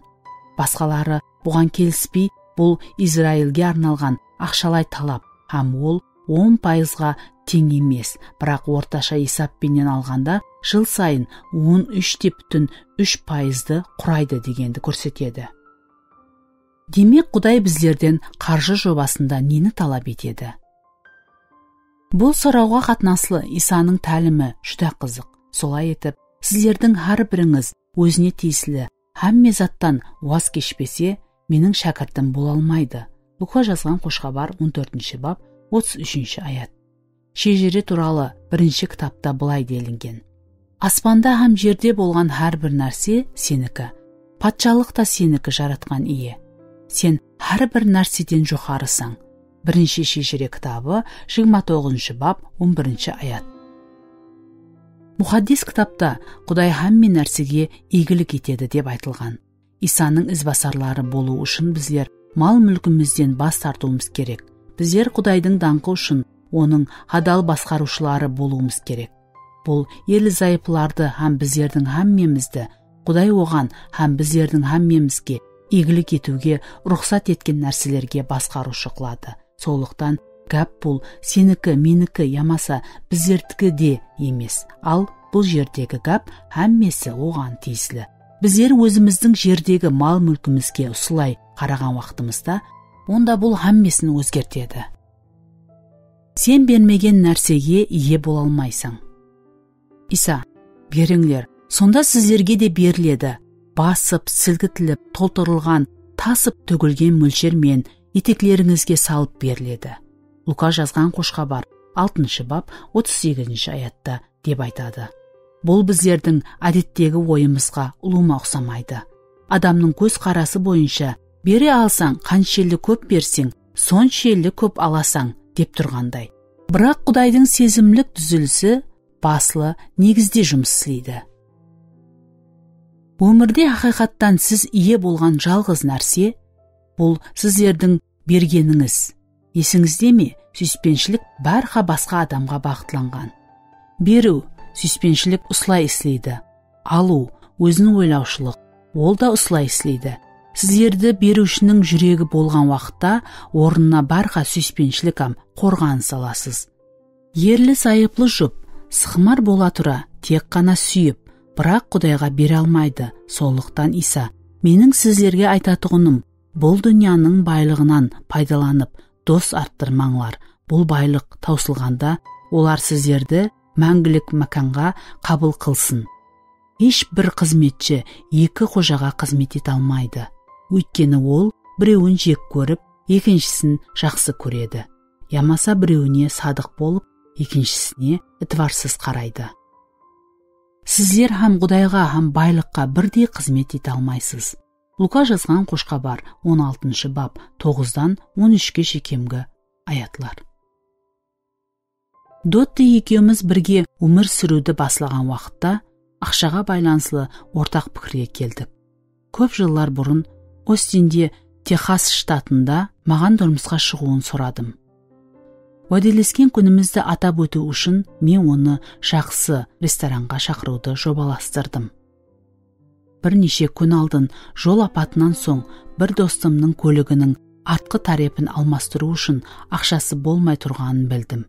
Basqaları buǵan kelispey, bul Izrailge arnalǵan aqshalay talap hám ol on payızǵa teń emes, biraq ortasha esap penen alǵanda jıl sayın on úsh te pútin úsh payızdı quraydı degendi kórsetedi. Demek, Quday bizlerden qarjı jobasında neni talap etedi? Bul sorawǵa qatnaslı Isanıń tálimi júdá qızıq. Solay etip, sizlerdiń hár birińiz ózine tiyisli hámme zattan waz keshpese, meniń shákirtim bola almaydı. Luka jazǵan Xoshxabar on tórtinshi bap, otız úshinshi ayat. Shejire tuwralı birinshi kitapta bılay delingen: Aspanda hám jerde bolǵan hár bir nárse seniki. Patshalıq ta seniki, Jaratqan Iye. Sen hár bir nárseden joqarısań. Birinshi Shejire kitabı, jigirma toǵızınshı bap, on birinshi ayat. Muqaddes kitapta Quday hámme nársege iygilik etedi dep aytılǵan. Isanıń izbasarları bolıw ushın bizler mal-múlkimizden bas tartıwımız kerek. Bizler Qudaydıń dańqı ushın Onıń hadal basqarıwshıları bolıwımız kerek. Bul erli-zayıplardı hám bizlerdiń hámmemizdi Quday oǵan hám bizlerdiń hámmemizge iygilik etiwge ruxsat etken nárselerge basqarıwshı qıladı. Sonlıqtan gáp bul seniki, meniki yamasa bizlerdiki de emes. Al, bul jerdegi gáp hámmesi oǵan tiyisli. Bizler ózimizdiń jerdegi mal-múlkimizge usılay qaraǵan waqtımızda, onda bul hámmesin ózgertedi. Sen bermegen nársege iye bola almaysań. Isa: Berińler, sonda sizlerge de beriledi. Basıp, silkitilip, toltırılǵan, tasıp tógilgen mólsher menen eteklerińizge salıp beriledi. Luka jazǵan Xoshxabar, altınshı bap, otız segizinshi ayatta, dep aytadı. Bul bizlerdiń ádettegi oyımızǵa ulıwma uqsamaydı. Adamnıń kóz qarası boyınsha, bere alsań, qanshelli kóp berseń, sonshelli kóp alasań, dep turǵanday. Biraq Qudaydıń sezimlik dúzilisi baslı negizde jumıs isleydi. Ómirde haqıyqattan siz iye bolǵan jalǵız nárse, bul sizlerdiń bergenińiz. Esińizde me, súyispenshilik bárha basqa adamǵa baǵıtlanǵan. Beriw, súyispenshilik usılay isleydi. Alıw, ózin oylawshılıq, ol da usılay isleydi. Sizlerdi beriwshiniń júregi bolǵan waqıtta ornına bárha súyispenshilik hám qorǵanıs alasız. Erli-zayıplı jup, sıqmar bola tura, tek ǵana súyip, biraq Qudayǵa bere almaydı. Sonlıqtan Iysa: Meniń sizlerge aytatuǵınım, bul dúnyanıń baylıǵınan paydalanıp, dos arttırmańlar. Bul baylıq tawsılǵanda, olar sizlerdi máńgilik mákanǵa qabıl qılsın. Hesh bir xızmetshi eki xojaǵa xızmet ete almaydı. Óytkeni ol birewin jek kórip, ekinshisin jaqsı kóredi. Yamasa birewine sadıq bolıp, ekinshisine itibarsız qaraydı. Sizler hám Qudayǵa, hám baylıqqa birdey xızmet ete almaysız. Luka jazǵan Xoshxabar, on altınshı bap, toǵızdan on úshke shekemgi ayatlar. Dotti ekewimiz birge ómir súriwdi baslaǵan waqıtta aqshaǵa baylanıslı ortaq pikirge keldik. Kóp jıllar burın Ostinde, Texas shtatında maǵan turmısqa shıǵıwın soradım. Wádelesken kúnimizdi atap ótiw ushın men onı jaqsı restoranǵa shaqırıwdı jobalastırdım. Bir neshe kún aldın jol apatınan soń bir dostımnıń kóliginiń artqı tárepin almastırıw ushın aqshası bolmay turǵanın bildim.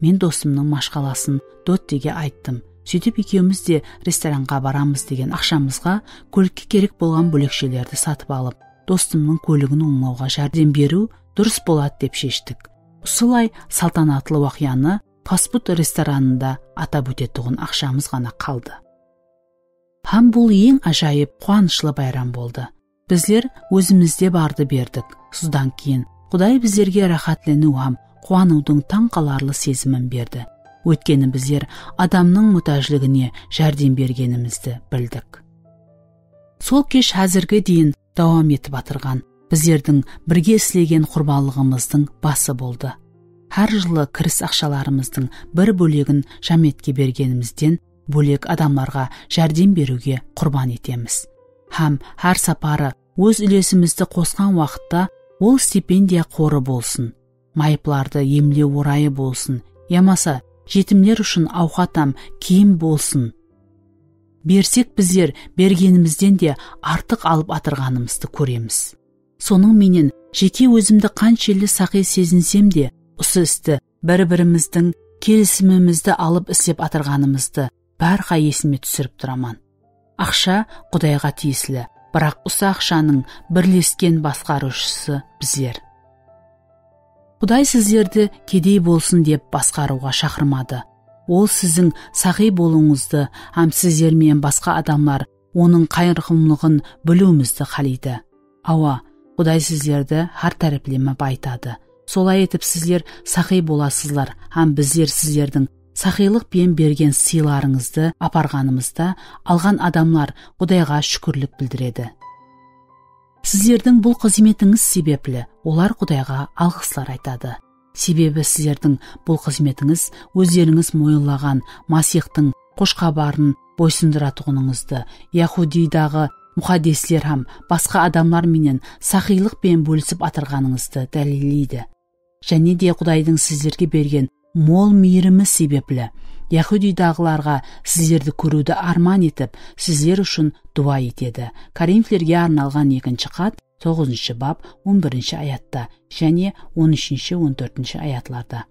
Men dostımnıń mashqalasın Dottige ayttım. Sóytip ekewimiz de restoranǵa baramız degen aqshamızǵa kólikke kerek bolǵan bólekshelerdi satıp alıp, dostımnıń kóligin ońlawǵa járdem beriw durıs boladı dep sheshtik. Usılay saltanatlı waqıyanı fastfud restoranında atap ótetuǵın aqshamız ǵana qaldı. Hám bul eń ájayıp, quwanıshlı bayram boldı. Bizler ózimizde bardı berdik. Sodan keyin Quday bizlerge ráhátleniw hám quwanıwdıń tań qalarlı sezimin berdi. Óytkeni bizler adamnıń mútájligine járdem bergenimizdi bildik. Sol kesh házirge deyin dawam etip atırǵan bizlerdiń birge islegen qurbanlıǵımızdıń bası boldı. Hár jılı kiris aqshalarımızdıń bir bólegin jámiyetke bergenimizden bólek adamlarǵa járdem beriwge qurban etemiz. Hám hár saparı óz úlesimizdi qosqan waqıtta ol stipendiya qorı bolsın, mayıplardı emlew orayı bolsın, yamasa jetimler ushın awqat hám kiyim bolsın. Bersek, bizler bergenimizden de artıq alıp atırǵanımızdı kóremiz. Sonıń menen jeke ózimdi qanshelli saqıy sezinsem de, Usı isti bir-birimizdiń kelisimimizdi alıp islep atırǵanımızdı bárha esime túsirip turaman. Aqsha Qudayǵa tiyisli, biraq usı aqshanıń birlesken basqarıwshısı bizler. Quday sizlerdi kedey bolsın dep basqarıwǵa shaqırmadı. Ol siziń saqıy bolıwıńızdı hám sizler menen basqa adamlar onıń qayırqumlıǵın biliwimizdi qáleydi. Awa, Quday sizlerdi hár tárepleme bayıtadı. Solay etip sizler saqıy bolasızlar hám bizler sizlerdiń saqıylıq penen bergen sıylarıńızdı aparǵanımızda alǵan adamlar Qudayǵa shúkirlik bildiredi. Sizlerdiń bul xızmetińiz sebepli olar Qudayǵa alǵıslar aytadı. Sebebi sizlerdiń bul xızmetińiz ózlerińiz moyınlaǵan Masiyxtıń xosh xabarın boysındıratuǵınıńızdı, Yahudiydaǵı muqaddesler hám basqa adamlar menen saqıylıq penen bólisip atırǵanıńızdı dálilleydi. Jáne de Qudaydıń sizlerge bergen mol miyirimi sebepli, Yahudiydaǵılarǵa sizlerdi kóriwdi árman etip, sizler ushın duwa etedi. Korinflerge arnalǵan ekinshi xat, toǵızınshı bap, on birinshi ayatta jáne on úshinshi, on tórtinshi ayatlarda.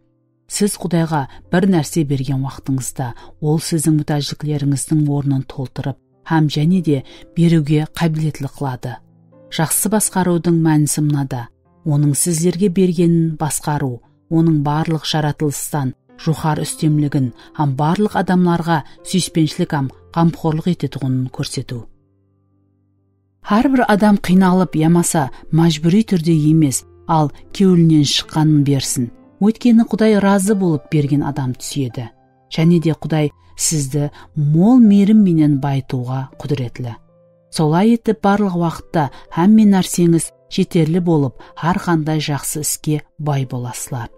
Siz Qudayǵa bir nárse bergen waqtıńızda, Ol siziń mútájliklerińizdiń ornın toltırıp hám jáne de beriwge qábiletli qıladı. Jaqsı basqarıwdıń mánisi mınada, Onıń sizlerge bergenin basqarıw, Onıń barlıq jaratılıstan joqarı ústemligin hám barlıq adamlarǵa súyispenshilik hám ǵamxorlıq etetuǵının kórsetiw. Hár bir adam qıynalıp yamasa májbúriy túrde emes, al kewlinen shıqqanın bersin. Óytkeni Quday razı bolıp bergen adam túsedi. Jáne de Quday sizdi mol miyrim menen bayıtıwǵa qúdiretli. Solay etip, barlıq waqıtta hámme nárseńiz jeterli bolıp, hár qanday jaqsı iske bay bolasızlar.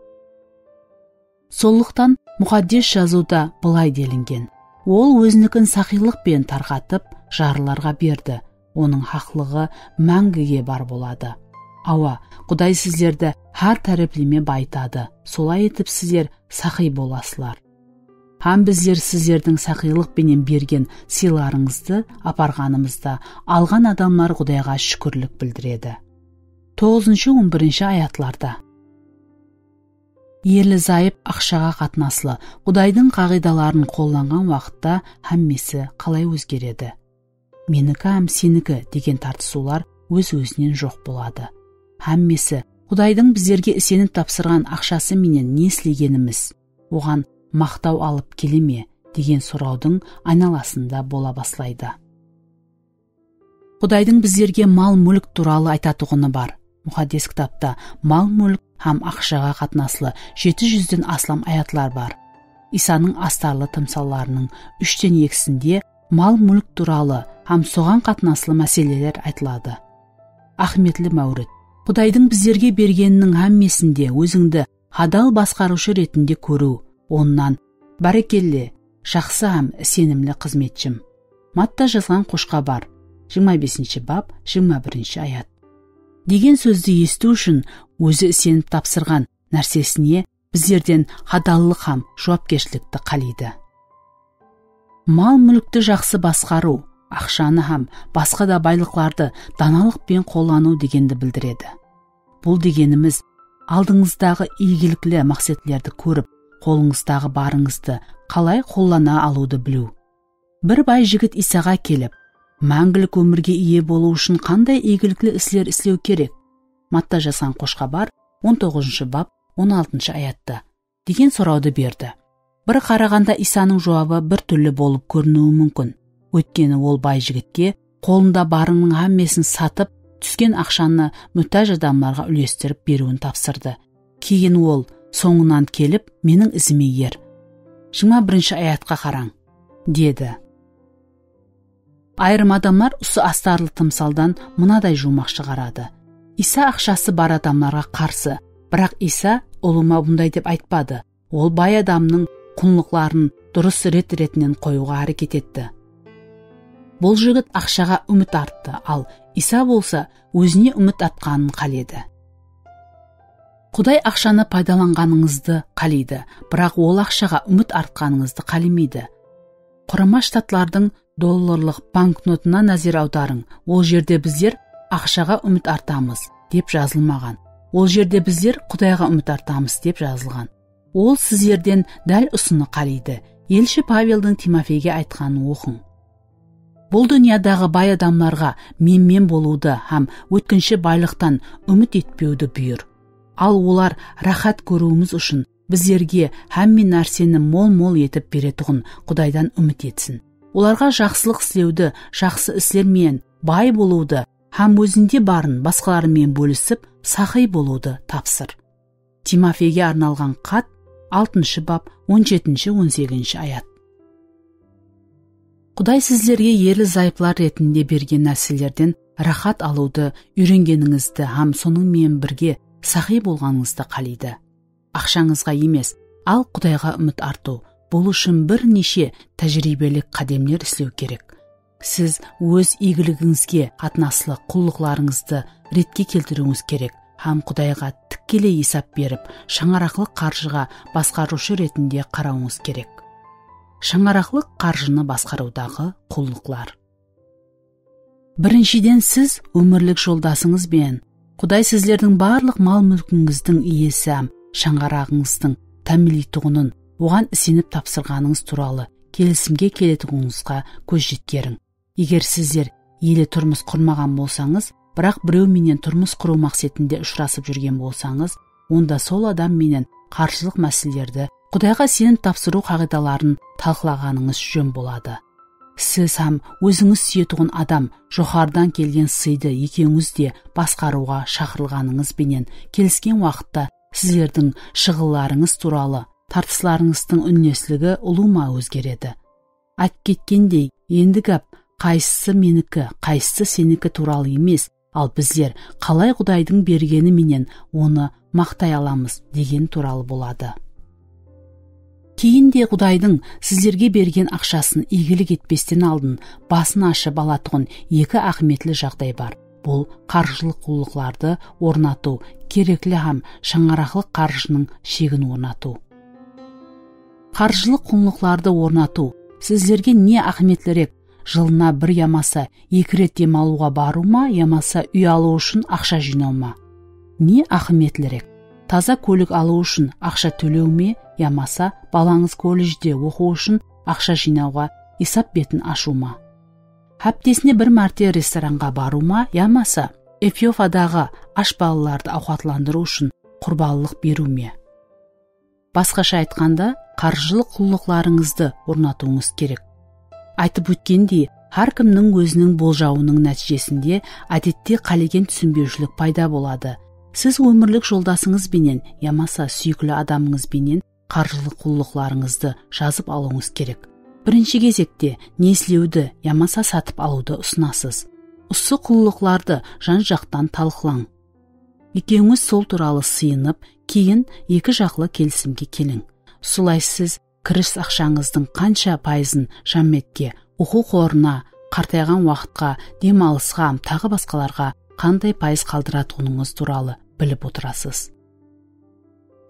Sonlıqtan, Muqaddes Jazıwda bılay delingen: Ol Ózinikin saqıylıq penen tarqatıp, jarlılarǵa berdi. Onıń haqlıǵı máńgige bar boladı. Awa, Quday sizlerdi hár tárepleme bayıtadı. Solay etip, sizler saqıy bolasızlar. Hám bizler sizlerdiń saqıylıq penen bergen sıylarıńızdı aparǵanımızda, alǵan adamlar Qudayǵa shúkirlik bildiredi. Toǵızınshı, on birinshi ayatlarda. Erli-zayıp, aqshaǵa qatnaslı Qudaydıń qaǵıydaların qollanǵan waqıtta hámmesi qalay ózgeredi? Meniki hám seniki degen tartısıwlar óz-ózinen joq boladı. Hámmesi Qudaydıń bizlerge isenip tapsırǵan aqshası menen ne islegenimiz, oǵan maqtaw alıp kele me degen sorawdıń aynalasında bola baslaydı. Qudaydıń bizlerge mal-múlk tuwralı aytatuǵını bar. Muqaddes Kitapta mal-múlk hám aqshaǵa qatnaslı jeti júzden aslam ayatlar bar. Isanıń astarlı tımsallarınıń úshten ekisinde mal-múlk tuwralı hám soǵan qatnaslı máseleler aytıladı. Áhmiyetli máwrit. Qudaydıń bizlerge bergeniniń hámmesinde ózińdi hadal basqarıwshı retinde kóriw, Onnan, "Bárekelle, jaqsı hám isenimli xızmetshim." Matta jazǵan Xosh Xabar, jigirma besinshi bap, jigirma birinshi ayat. Degen sózdi esitiw ushın ózi isenip tapsırǵan nársesine bizlerden hadallıq hám juwapkershilikti qáleydi. Mal-múlkti jaqsı basqarıw, aqshanı hám basqa da baylıqlardı danalıq penen qollanıw degendi bildiredi. Bul degenimiz, aldıńızdaǵı iygilikli maqsetlerdi kórip, qolıńızdaǵı barıńızdı qalay qollana alıwdı biliw. Bir bay jigit Isaǵa kelip, "Máńgilik ómirge iye bolıw ushın qanday iygilikli isler islew kerek?" Matta jazǵan Xosh Xabar, on toǵızınshı bap, on altınshı ayatta, degen sorawdı berdi. Bir qaraǵanda Isanıń juwabı bir túrli bolıp kóriniwi múmkin. Óytkeni ol bay jigitke qolında barınıń hámmesin satıp, túsken aqshanı mútáj adamlarǵa úlestirip beriwin tapsırdı. Keyin ol, "Sońınan kelip, meniń izime er." Jigirma birinshi ayatqa qarań, dedi. Ayırım adamlar usı astarlı tımsaldan mınaday juwmaq shıǵaradı: Isa aqshası bar adamlarǵa qarsı, biraq Isa ulıwma bunday dep aytpadı. Ol bay adamnıń qunlıqların durıs ret-retinen qoyıwǵa háreket etti. Bul jigit aqshaǵa úmit arttı, al Isa bolsa ózine úmit artqanın qáledi. Quday aqshanı paydalanǵanıńızdı qáleydi, biraq Ol aqshaǵa úmit artqanıńızdı qálemeydi. Qurama Shtatlardıń dollarlıq banknotına názer awdarıń, ol jerde "Bizler aqshaǵa úmit artamız" dep jazılmaǵan. Ol jerde bizler Qudayǵa úmit artamız, dep jazılǵan. Ol sizlerden dál usını qáleydi. Elshi Paveldiń Timofeyge aytqanın oqıń. Bul dúnyadaǵı bay adamlarǵa menmen bolıwdı hám ótkinshi baylıqtan úmit etpewdi buyır. Al, olar ráhát kóriwimiz ushın bizlerge hámme nárseni mol-mol etip beretuǵın Qudaydan úmit etsin. Olarǵa jaqsılıq islewdi, jaqsı isler menen bay bolıwdı hám ózinde barın basqalar menen bólisip, saqıy bolıwdı tapsır. Timofeyge arnalǵan xat, altınshı bap, on jetinshi, on segizinshi ayat. Quday sizlerge erli-zayıplar retinde bergen nárselerden ráhát alıwdı úyrengenińizdi hám sonıń menen birge saqıy bolǵanıńızdı qáleydi. Aqshańızǵa emes, al Qudayǵa úmit artıw, bul ushın bir neshe tájiriybelik qádemler islew kerek. Siz óz iygiligińizge qatnaslı qullıqlarıńızdı retke keltiriwińiz kerek hám Qudayǵa tikkeley esap berip, shańaraqlıq qarjıǵa basqarıwshı retinde qarawıńız kerek. Shańaraqlıq qarjını basqarıwdaǵı qullıqlar. Birinshiden, siz ómirlik joldasıńız benen Quday sizlerdiń barlıq mal-múlkińizdiń iyesi hám shańaraǵıńızdıń támiyinleytuǵının, oǵan isenip tapsırǵanıńız tuwralı kelisimge keletuǵınıńızǵa kóz jetkeriń. Eger sizler ele turmıs qurmaǵan bolsańız, biraq birew menen turmıs qurıw maqsetinde ushırasıp júrgen bolsańız, onda sol adam menen qarjılıq máselelerdi, Qudayǵa isenip tapsırıw qaǵıydaların talqılaǵanıńız jón boladı. Siz hám ózińiz súyetuǵın adam joqarıdan kelgen sıydı ekewińiz de basqarıwǵa shaqırılǵanıńız benen kelisken waqıtta sizlerdiń shıǵıllarıńız tuwralı tartıslarıńızdıń únlesligi ulıwma ózgeredi. Aytıp ketkendey, endi gáp qaysısı meniki, qaysısı seniki tuwralı emes, al bizler qalay Qudaydıń bergeni menen onı maqtay alamız degen tuwralı boladı. Keyin de Qudaydıń sizlerge bergen aqshasın iygilik etpesten aldın basın ashıp alatuǵın eki áhmiyetli jaǵday bar. Bul qarjılıq qullıqlardı ornatıw, kerekli hám shańaraqlıq qarjınıń shegin ornatıw. Qarjılıq qullıqlardı ornatıw sizlerge ne áhmiyetlirek, jılına bir yamasa eki ret dem alıwǵa barıw ma, yamasa úy alıw ushın aqsha jıynaw ma? Ne áhmiyetlirek, taza kólik alıw ushın aqsha tólew me, yamasa balańız kolledjde oqıw ushın aqsha jıynawǵa esap betin ashıw ma? Háptesine bir márte restoranǵa barıw ma, yamasa Efiopiyadaǵı ash balalardı awqatlandırıw ushın qurbanlıq beriw me? Basqasha aytqanda, qarjılıq qullıqlarıńızdı ornatıwıńız kerek. Aytıp ótkendey, hár kimniń óziniń boljawınıń nátiyjesinde, ádette, qálegen túsinbewshilik payda boladı. Siz ómirlik joldasıńız benen yamasa súyikli adamıńız benen qarjılıq qullıqlarıńızdı jazıp alıwıńız kerek. Birinshi gezekte ne islewdi yamasa satıp alıwdı usınasız? Usı qullıqlardı jan-jaqtan talqılań. Ekewińiz sol tuwralı sıyınıp, keyin eki jaqlı kelisimge keliń. Usılay siz kirish aqshańızdıń qansha payızın jámiyetke, oqıw qorına, qartayǵan waqıtqa, dem alısqa hám taǵı basqalarǵa qanday payız qaldıratuǵınıńız tuwralı bilip otırasız.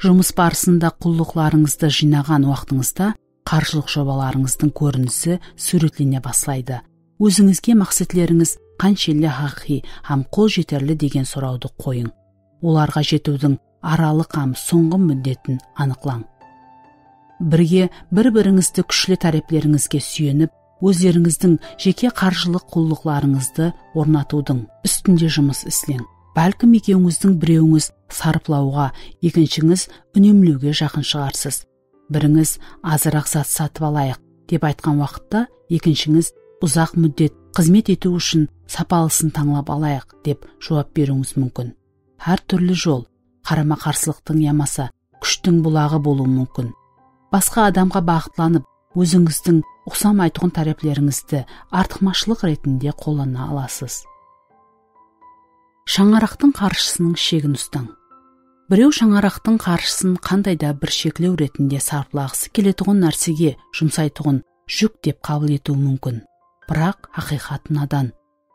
Jumıs barısında qullıqlarıńızdı jıynaǵan waqtıńızda qarjılıq jobalarıńızdıń kórinisi súwretlene baslaydı. Ózińizge maqsetlerińiz qanshelli haqıyqıy hám qol jeterli degen sorawdı qoyıń. Olarǵa jetiwdiń aralıq hám sońǵı múddetin anıqlań. Birge bir-birińizdi kúshli táreplerińizge súyenip, ózlerińizdiń jeke qarjılıq qullıqlarıńızdı ornatıwdıń ústinde jumıs isleń. Bálkim ekewińizdiń birewińiz sarıplawǵa, ekinshińiz únemlewge jaqın shıǵarsız. Birińiz azıraq zat satıp alayıq dep aytqan waqıtta, ekinshińiz uzaq múddet xızmet etiw ushın sapalısın tańlap alayıq dep juwap beriwińiz múmkin. Hár túrli jol qarama-qarsılıqtıń yamasa kúshtiń bulaǵı bolıwı múmkin. Basqa adamǵa baǵıtlanıp, ózińizdiń uqsamaytuǵın táreplerińizdi artıqmashılıq retinde qollana alasız. Shańaraqtıń qarjısınıń shegin ustań. Birew shańaraqtıń qarjısın qanday da bir sheklew retinde sarıplaǵısı keletuǵın nársege jumsaytuǵın júk dep qabıl etiwi múmkin. Biraq haqıyqat mınadan.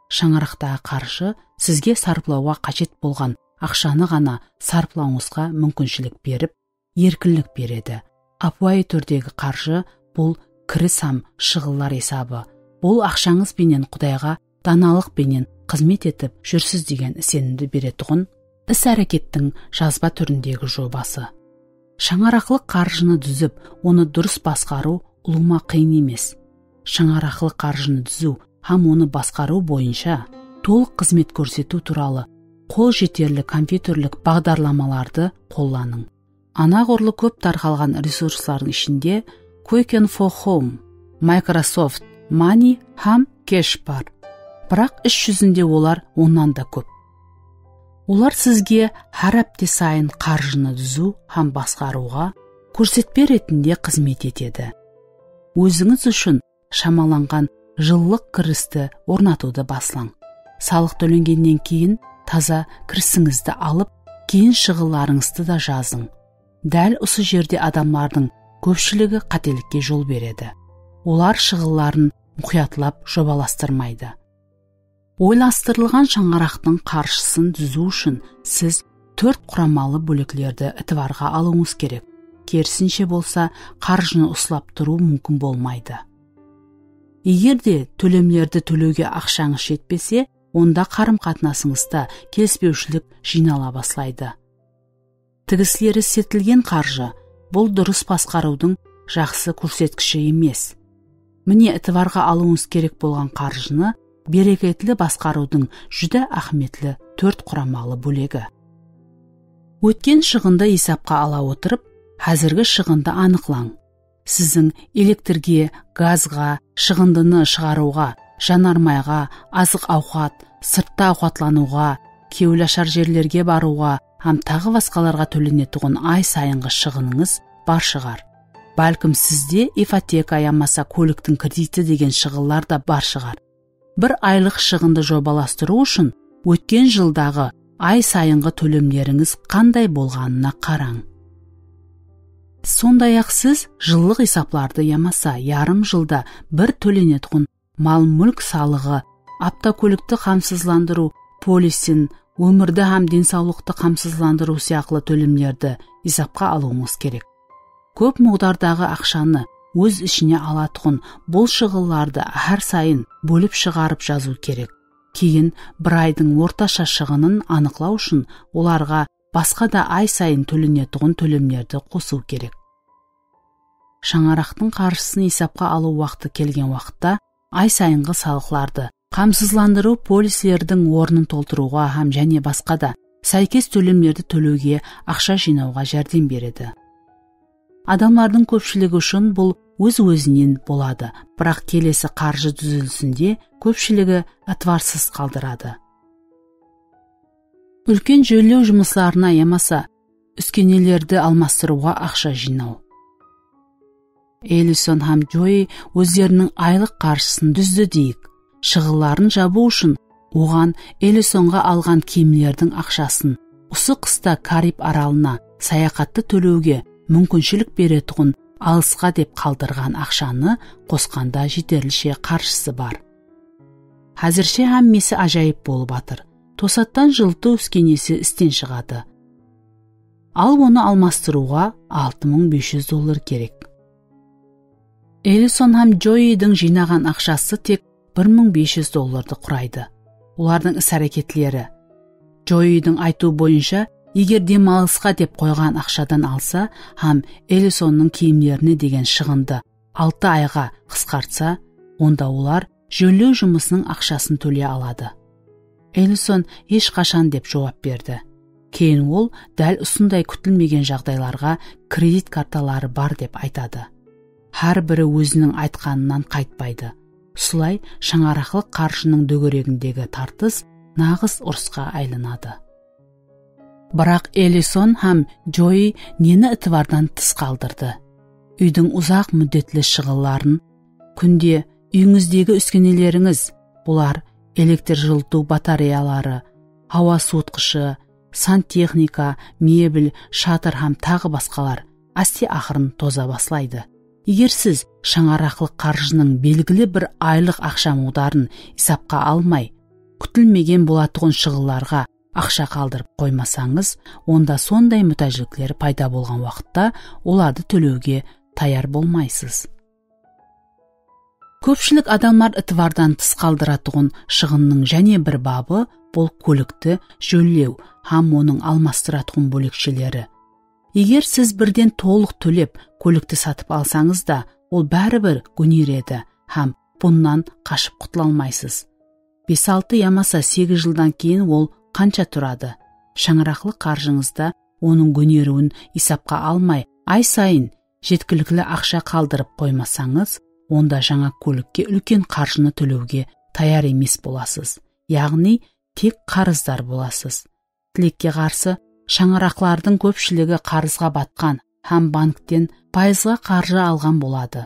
Shańaraqtaǵı qarjı sizge sarıplawǵa qájet bolǵan aqshanı ǵana sarıplawıńızǵa múmkinshilik berip, erkinlik beredi. Ápiwayı túrdegi qarjı, bul kiris hám shıǵınlar esabı. Bul aqshańız benen Qudayǵa danalıq penen xızmet etip júrsiz degen isenimdi beretuǵın Is-hárekettiń jazba túrindegi jobası. Shańaraqlıq qarjını dúzip, onı durıs basqarıw ulıwma qıyın emes. Shańaraqlıq qarjını dúziw hám onı basqarıw boyınsha tolıq xızmet kórsetiw tuwralı qol jeterli kompyuterlik baǵdarlamalardı qollanıń. Anaǵurlı kóp tarqalǵan resurslardıń ishinde Quicken for Home, Microsoft Money hám Cash bar. Biraq is júzinde olar onnan da kóp. Olar sizge hár hápte sayın qarjını dúziw hám basqarıwǵa kórsetpe retinde xızmet etedi. Ózińiz ushın shamalanǵan jıllıq kiristi ornatıwdı baslań. Salıq tólengennen keyin taza kirisińizdi alıp, keyin shıǵınlarıńızdı da jazıń. Dál usı jerde adamlardıń kópshiligi qátelikke jol beredi. Olar shıǵınların muqıyatlap jobalastırmaydı. Oylastırılǵan shańaraqtıń qarjısın dúziw ushın siz tórt quramalı bóleklerdi itibarǵa alıwıńız kerek. Kerisinshe bolsa, qarjını uslap turıw múmkin bolmaydı. Eger de tólemlerdi tólewge aqshańız jetpese, onda qarım-qatnasıńızda kelispewshilik jıynala baslaydı. Tigisleri istetilgen qarjı, bul durıs basqarıwdıń jaqsı kórsetkishi emes. Mine, itibarǵa alıwıńız kerek bolǵan qarjını bereketli basqarıwdıń júdá áhmiyetli tórt quramalı bólegi. Ótken shıǵındı esapqa ala otırıp, házirgi shıǵındı anıqlań. Siziń elektrge, gazǵa, shıǵındını shıǵarıwǵa, janarmayǵa, azıq-awqat, sırtta awqatlanıwǵa, kewil ashar jerlerge barıwǵa hám taǵı basqalarǵa tólenetuǵın ay sayınǵı shıǵınıńız bar shıǵar. Bálkim sizde ipoteka yamasa kóliktiń krediti degen shıǵınlar da bar shıǵar. Bir aylıq shıǵındı jobalastırıw ushın ótken jıldaǵı ay sayınǵı tólemlerińiz qanday bolǵanına qarań. Sonday-aq, siz jıllıq esaplardı yamasa yarım jılda bir tólenetuǵın mal-múlk salıǵı, avtokólikti qamsızlandırıw polisin, ómirdi hám densawlıqtı qamsızlandırıw sıyaqlı tólemlerdi esapqa alıwıńız kerek. Kóp muǵdardaǵı aqshanı óz ishine alatuǵın bul shıǵınlardı hár sayın bólip shıǵarıp jazıw kerek. Keyin bir aydıń ortasha shıǵının anıqlaw ushın olarǵa basqa da ay sayın tólenetuǵın tólemlerdi qosıw kerek. Shańaraqtıń qarjısın esapqa alıw waqtı kelgen waqıtta ay sayınǵı salıqlardı, qamsızlandırıw polislerdiń ornın toltırıwǵa hám jáne basqa da sáykes tólemlerdi tólewge aqsha jıynawǵa járdem beredi. Adamlardıń kópshiligi ushın bul óz-ózinen boladı, biraq kelesi qarjı dúzilisinde kópshiligi itibarsız qaldıradı. Úlken jónlew jumıslarına yamasa úskenelerdi almastırıwǵa aqsha jıynaw. Ellison hám Joey ózleriniń aylıq qarjısın dúzdi deyik. Shıǵınların jabıw ushın oǵan Ellisonǵa alǵan kiyimlerdiń aqshasın usı qısta Karib aralına sayaxattı tólewge múmkinshilik beretuǵın alısqa dep qaldırǵan aqshanı qosqanda jeterlishe qarjısı bar. Házirshe hámmesi ájayıp bolıp atır. Tosattan jılıtıw úskenesi isten shıǵadı. Al onı almastırıwǵa altı mıń bes júz dollar kerek. Ellison hám Joeydiń jıynaǵan aqshası tek bir mıń bes júz dollardı quraydı. Olardıń is-háreketleri. Joeydiń aytıwı boyınsha, eger dem alısqa dep qoyǵan aqshadan alsa hám Ellisonnıń kiyimlerine degen shıǵındı altı ayǵa qısqartsa, onda olar jónlew jumısınıń aqshasın tóley aladı. Ellison hesh qashan dep juwap berdi. Keyin ol dál usınday kútilmegen jaǵdaylarǵa kredit kartaları bar dep aytadı. Hár biri óziniń aytqanınan qaytpaydı. Usılay shańaraqlıq qarjınıń dógeregindegi tartıs naǵız urısqa aylanadı. Biraq Ellison hám Joey neni itibardan tıs qaldırdı? Úydiń uzaq múddetli shıǵınların, kúnde úyińizdegi úskenelerińiz, bular elektr jılıtıw batareyaları, hawa suwıtqıshı, santexnika, mebel, shatır hám taǵı basqalar, áste-aqırın toza baslaydı. Eger siz shańaraqlıq qarjınıń belgili bir aylıq aqsha muǵdarın esapqa almay, kútilmegen bolatuǵın shıǵınlarǵa aqsha qaldırıp qoymasańız, onda sonday mútájlikler payda bolǵan waqıtta olardı tólewge tayar bolmaysız. Kópshilik adamlar itibardan tıs qaldıratuǵın shıǵınnıń jáne bir babı bul kólikti jónlew hám onıń almastıratuǵın bóleksheleri. Eger siz birden tolıq tólep kólikti satıp alsańız da, ol báribir góneredi hám bunnan qashıp qutula almaysız. Bes-altı yamasa segiz jıldan keyin ol qansha turadı? Shańaraqlıq qarjıńızda onıń góneriwin esapqa almay, ay sayın jetkilikli aqsha qaldırıp qoymasańız, onda jańa kólikke úlken qarjını tólewge tayar emes bolasız. Yaǵnıy, tek qarızdar bolasız. Tilekke qarsı, shańaraqlardıń kópshiligi qarızǵa batqan hám bankten payızǵa qarjı alǵan boladı.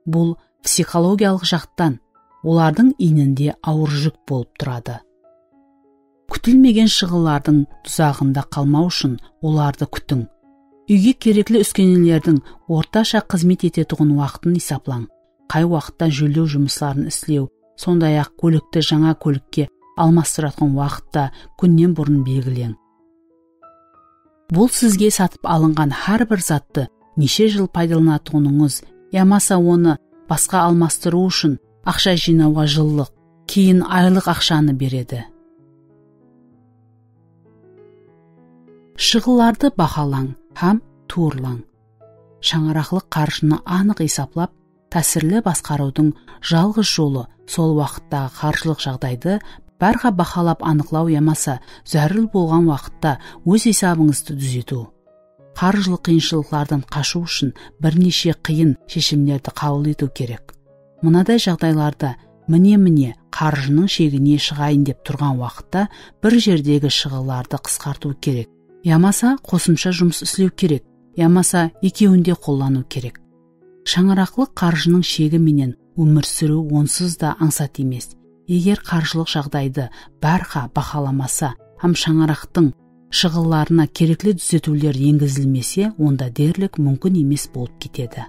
Bul psixologiyalıq jaqtan olardıń iyninde awır júk bolıp turadı. Kútilmegen shıǵınlardıń duzaǵında qalmaw ushın olardı kútiń. Úyge kerekli úskenelerdiń ortasha xızmet etetuǵın waqtın esaplań. Qay waqıtta jónlew jumısların islew, sonday-aq, kólikti jańa kólikke almastıratuǵın waqıtta kúnnen burın belgileń. Bul sizge satıp alınǵan hár bir zattı neshe jıl paydalanatuǵınıńız yamasa onı basqa almastırıw ushın aqsha jıynawǵa jıllıq, keyin aylıq aqshanı beredi. Shıǵınlardı bahalań hám tuwrılań. Shańaraqlıq qarjını anıq esaplap, tásirli basqarıwdıń jalǵız jolı sol waqıttaǵı qarjılıq jaǵdaydı bárha bahalap anıqlaw yamasa zárúr bolǵan waqıtta óz esabıńızdı dúzetiw. Qarjılıq qıyınshılıqlardan qashıw ushın bir neshe qıyın sheshimlerdi qabıl etiw kerek. Mınaday jaǵdaylarda mine-mine qarjınıń shegine shıǵayın dep turǵan waqıtta bir jerdegi shıǵınlardı qısqartıw kerek. Yamasa qosımsha jumıs islew kerek, yamasa ekewin de qollanıw kerek. Shańaraqlıq qarjınıń shegi menen ómir súriw onsız da ańsat emes. Eger qarjılıq jaǵdaydı bárha bahalamasa hám shańaraqtıń shıǵınlarına kerekli dúzetiwler engizilmese, onda derlik múmkin emes bolıp ketedi.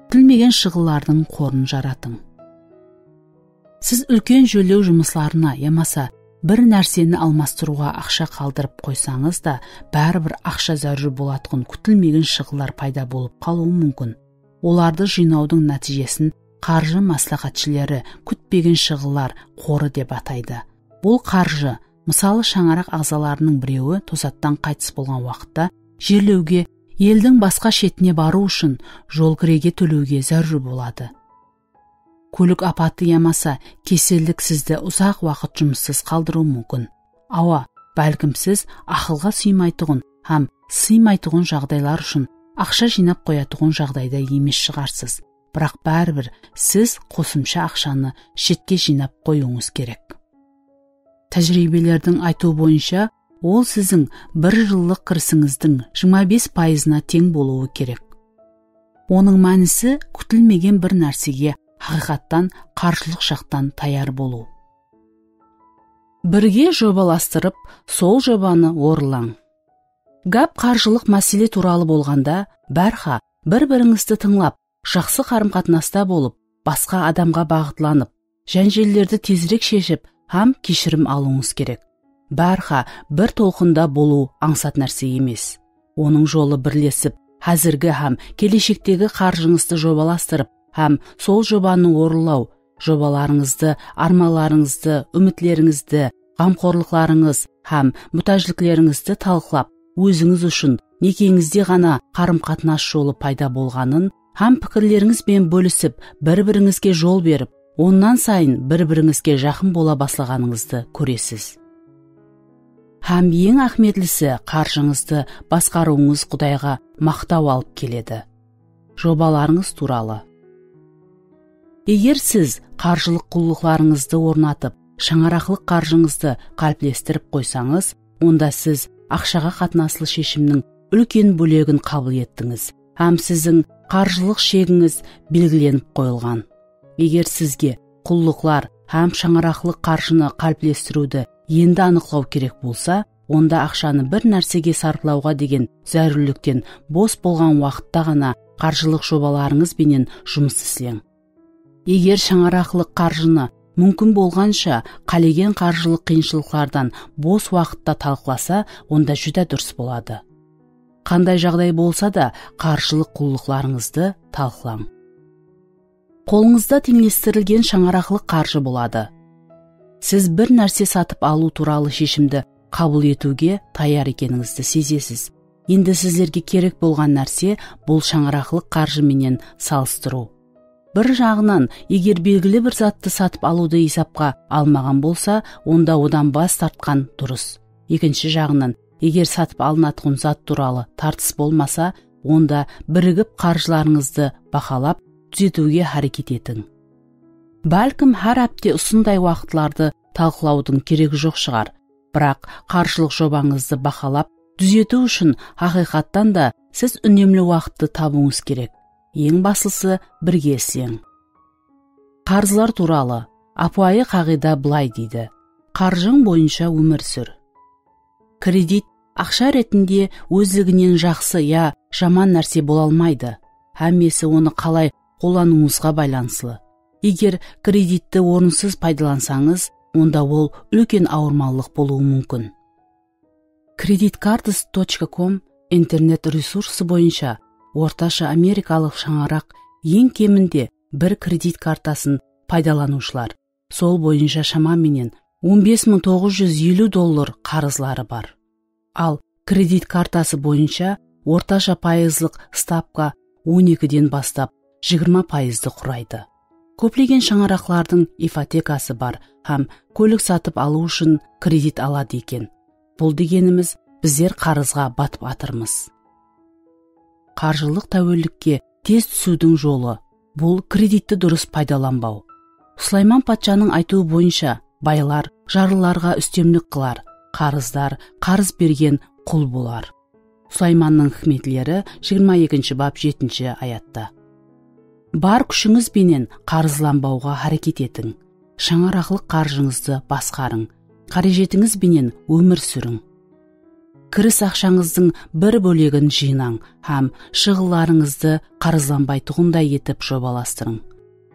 Kútilmegen shıǵınlardıń qorın jaratıń. Siz úlken jónlew jumıslarına yamasa bir nárseni almastırıwǵa aqsha qaldırıp qoysańız da, báribir aqsha zárúr bolatuǵın kútilmegen shıǵınlar payda bolıp qalıwı múmkin. Olardı jıynawdıń nátiyjesin qarjı másláhátshilari kútpegen shıǵınlar qorı dep ataydı. Bul qarjı, mısalı, shańaraq aǵzalarınıń birewi tosattan qaytıs bolǵan waqıtta jerlewge, eldiń basqa shetine barıw ushın jol kirege tólewge zárúr boladı. Kólik apatı yamasa kesellik sizdi uzaq waqıt jumıssız qaldırıwı múmkin. Awa, bálkim siz aqılǵa sıymaytuǵın hám sıymaytuǵın jaǵdaylar ushın aqsha jıynap qoyatuǵın jaǵdayda emes shıǵarsız. Biraq báribir siz qosımsha aqshanı shetke jıynap qoyıwıńız kerek. Tájiriybelerdiń aytıwı boyınsha, ol siziń bir jıllıq kirisińizdiń jigirma bes payızına teń bolıwı kerek. Onıń mánisi kútilmegen bir nársege haqıyqattan qarjılıq jaqtan tayar bolıw. Birge jobalastırıp, sol jobanı orınlań. Gáp qarjılıq másele tuwralı bolǵanda, bárha bir-birińizdi tıńlap, jaqsı qarım-qatnasta bolıp, basqa adamǵa baǵıtlanıp, jánjellerdi tezirek sheship hám keshirim alıwıńız kerek. Bárha bir tolqında bolıw ańsat nárse emes. Onıń jolı birlesip, házirgi hám keleshektegi qarjıńızdı jobalastırıp hám sol jobanı orınlaw, jobalarıńızdı, ármanlarıńızdı, úmitlerińizdi, ǵamqorlıqlarıńız hám mútájliklerińizdi talıqlap, ózińiz ushın nekeńizde ǵana qarım-qatnas jolı payda bolǵanın hám pikirlerińiz benen bólisip, bir-birińizge jol berip, onnan sayın bir-birińizge jaqın bola baslaǵanıńızdı kóresiz. Hám eń áhmiyetlisi, qarjıńızdı basqarıwıńız Qudayǵa maqtaw alıp keledi. Jobalarıńız tuwralı. Eger siz qarjılıq qullıqlarıńızdı ornatıp, shańaraqlıq qarjıńızdı qáliplestirip qoysańız, onda siz aqshaǵa qatnaslı sheshimniń úlken bólegin qabıl ettińiz hám siziń qarjılıq shegińiz belgilenip qoyılǵan. Eger sizge qullıqlar hám shańaraqlıq qarjını qáliplestiriwdi endi anıqlaw kerek bolsa, onda aqshanı bir nársege sarplawǵa degen zárúrlikten bos bolǵan waqıtta ǵana qarjılıq jobalarıńız benen jumıs isleń. Eger shańaraqlıq qarjını múmkin bolǵansha qálegen qarjılıq qıyınshılıqlardan bos waqıtta talıqlasa, onda júdá durıs boladı. Qanday jaǵday bolsa da, qarjılıq qullıqlarıńızdı talıqlań. Qolıńızda teńlestirilgen shańaraqlıq qarjı boladı. Siz bir nárse satıp alıw tuwralı sheshimdi qabıl etiwge tayar ekenińizdi sezesiz. Endi sizlerge kerek bolǵan nárse bul shańaraqlıq qarjı menen salıstırıw. Bir jaǵınan, eger belgili bir zattı satıp alıwdı esapqa almaǵan bolsa, onda odan bas tartqan durıs. Ekinshi jaǵınan, eger satıp alınatuǵın zat tuwralı tartıs bolmasa, onda birigip qarjılarıńızdı bahalap, dúzetiwge háreket etiń. Bálkim, hár hápte usınday waqıtlardı talqılawdıń keregi joq shıǵar. Biraq, qarjılıq jobańızdı bahalap, dúzetiw ushın haqıyqattan da siz únemli waqıttı tabıwıńız kerek. Eń baslısı, birge isleń. Qarızlar tuwralı ápiwayı qaǵıyda bılay deydi: qarjıń boyınsha ómir súr. Kredit aqsha retinde ózliginen jaqsı ya jaman nárse bola almaydı. Hámmesi onı qalay qollanıwıńızǵa baylanıslı. Eger kreditti orınsız paydalansańız, onda ol úlken awırmanlıq bolıwı múmkin. Kredit kartası точка ком internet resursı boyınsha ortasha amerikalıq shańaraq eń keminde bir kredit kartasın paydalanıwshılar, sol boyınsha shama menen on bes mıń toǵız júz eliw dollar qarızları bar. Al, kredit kartası boyınsha ortasha payızlıq stavka on ekiden baslap jigirma payızdı quraydı. Kóplegen shańaraqlardıń ipotekası bar hám kólik satıp alıw ushın kredit aladı eken. Bul degenimiz, bizler qarızǵa batıp atırmız. Qarjılıq táwellikke tez túsiwdiń jolı, bul kreditti durıs paydalanbaw. Sulayman patshanıń aytıwı boyınsha, baylar jarlılarǵa ústemlik qılar, qarızdar qarız bergen qul bolar. Sulaymannıń hikmetleri, jigirma ekinshi bap, jetinshi ayatta. Bar kúshińiz benen qarızlanbawǵa háreket etiń. Shańaraqlıq qarjıńızdı basqarıń. Qárejetińiz benen ómir súriń. Kiris aqshańızdıń bir bólegin jıynań hám shıǵınlarıńızdı qarızlanbaytuǵınday etip jobalastırıń.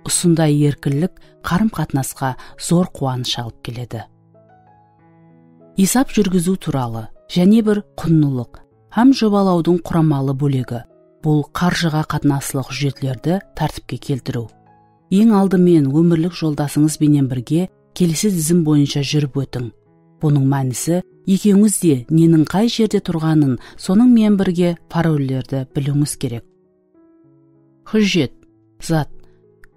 Usınday erkinlik qarım-qatnasqa zor quwanısh alıp keledi. Esap júrgiziw tuwralı jáne bir qunlılıq hám jobalawdıń quramalı bólegi, bul qarjıǵa qatnaslı hújjetlerdi tártipke keltiriw. Eń aldı menen ómirlik joldasıńız benen birge kelisi dizim boyınsha júrip ótiń. Bunıń mánisi, ekewińiz de neniń qay jerde turǵanın, sonıń menen birge parollerdi biliwińiz kerek. Hújjet, zat.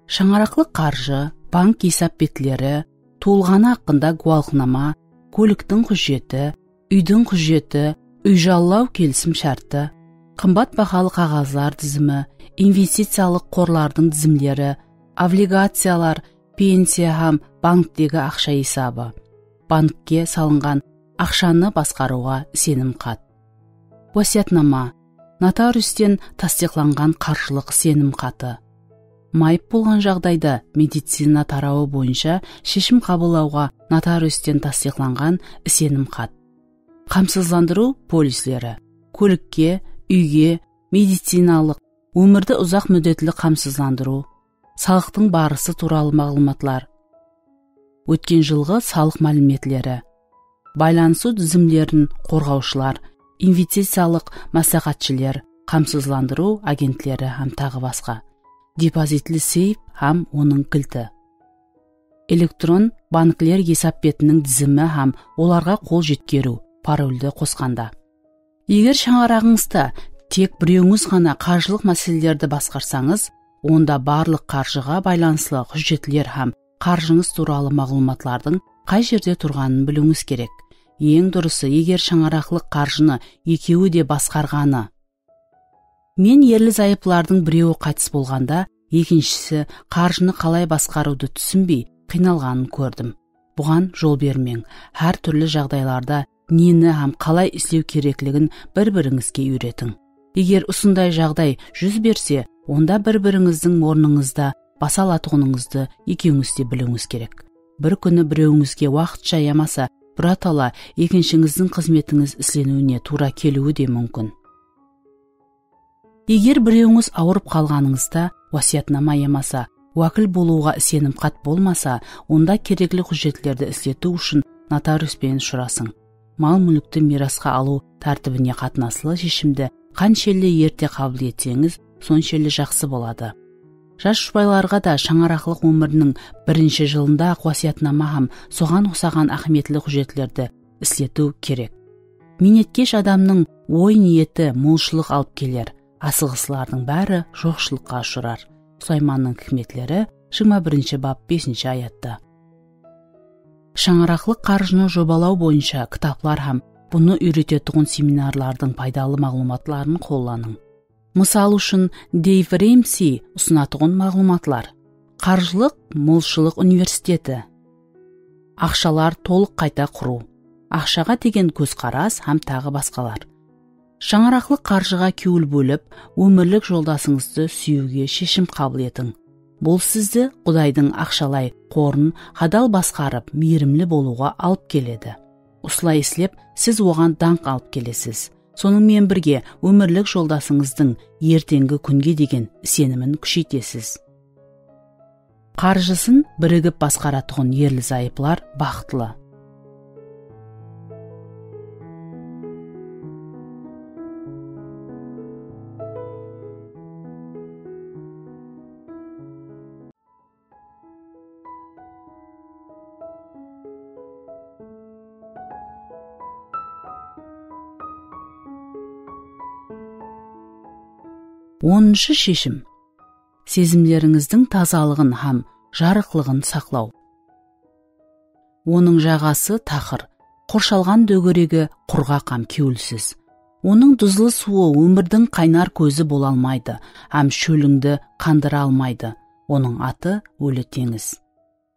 Shańaraqlıq qarjı, bank esap betleri, tuwılǵanı haqqında gúwalqnama, kóliktiń hújjeti, úydiń hújjeti, úy jallaw kelisim shárti, qımbat bahalı qaǵazlar dizimi, investiciyalıq qorlardıń dizimleri, obligaciyalar, pensiya hám banktegi aqsha esabı, bankke salınǵan aqshanı basqarıwǵa isenim xat. Wásiyatnama, notariusten tastıyıqlanǵan qarjılıq isenim xatı. Mayıp bolǵan jaǵdayda medicina tarawı boyınsha sheshim qabıllawǵa notariusten tastıyıqlanǵan isenim xat. Qamsızlandırıw polisleri, kólikke, úyge, medicinalıq, ómirdi uzaq múddetli qamsızlandırıw, salıqtıń barısı tuwralı maǵlıwmatlar, ótken jılǵı salıq málimetleri, baylanısıw dizimlerin qorǵawshılar, investiciyalıq másláhátshıler, qamsızlandırıw agentleri hám taǵı basqa, depozitli seyf hám onıń kilti, elektron bankler esap betiniń dizimi hám olarǵa qol jetkeriw, paroldi qosqanda. Eger shańaraǵıńızda tek birewińiz ǵana qarjılıq máselelerdi basqarsańız, onda barlıq qarjıǵa baylanıslı hújjetler hám qarjıńız tuwralı maǵlıwmatlardıń qay jerde turǵanın biliwińiz kerek. Eń durısı, eger shańaraqlıq qarjını ekewi de basqarǵanı. Men erli-zayıplardıń birewi qaytıs bolǵanda, ekinshisi qarjını qalay basqarıwdı túsinbey qıynalǵanın kórdim. Buǵan jol bermeń. Hár túrli jaǵdaylarda neni hám qalay islew kerekligin bir-birińizge úyretiń. Eger usınday jaǵday júz berse, onda bir-birińizdiń ornıńızda basa alatuǵınıńızdı ekewińiz de biliwińiz kerek. Bir kúni birewińizge waqıtsha yamasa birotala ekinshińizdiń xızmetińiz isleniwine tuwra keliwi de múmkin. Eger birewińiz awırıp qalǵanıńızda, wásiyatnama yamasa wákil bolıwǵa isenim xat bolmasa, onda kerekli hújjetlerdi isletiw ushın notarius penen ushırasıń. Mal-múlikti miyrasqa alıw tártibine qatnaslı sheshimdi qanshelli erte qabıl etseńiz, sonshelli jaqsı boladı. Jas jubaylarǵa da shańaraqlıq ómiriniń birinshi jılında-aq wásiyatnama hám soǵan uqsaǵan áhmiyetli hújjetlerdi isletiw kerek. Miynetkesh adamnıń oy-niyeti molshılıq alıp keler, asıǵıslardıń bári joqshılıqqa ushırar. Sulaymannıń hikmetleri, jigirma birinshi bap, besinshi ayatta. Shańaraqlıq qarjını jobalaw boyınsha kitaplar hám bunı úyretetuǵın seminarlardıń paydalı maǵlıwmatların qollanıń. Mısal ushın, Deyv Remsi usınatuǵın maǵlıwmatlar. Qarjılıq molshılıq universiteti. Aqshalar tolıq qayta qurıw. Aqshaǵa degen kózqaras hám taǵı basqalar. Shańaraqlıq qarjıǵa kewil bólip, ómirlik joldasıńızdı súyiwge sheshim qabıl etiń. Bul sizdi Qudaydıń aqshalay qorın hadal basqarıp, miyrimli bolıwǵa alıp keledi. Usılay islep, siz oǵan dańq alıp kelesiz. Sonıń menen birge, ómirlik joldasıńızdıń erteńgi kúnge degen isenimin kúsheytesiz. Qarjısın birigip basqaratuǵın erli-zayıplar baxıtlı. Onınshı sheshim. Sezimlerińizdiń tazalıǵın hám jarıqlıǵın saqlaw. Onıń jaǵası taqır, qorshalǵan dógeregi qurǵaq hám kewilsiz. Onıń duzlı suwı ómirdiń qaynar kózi bola almaydı hám shólińdi qandıra almaydı. Onıń atı Óli teńiz.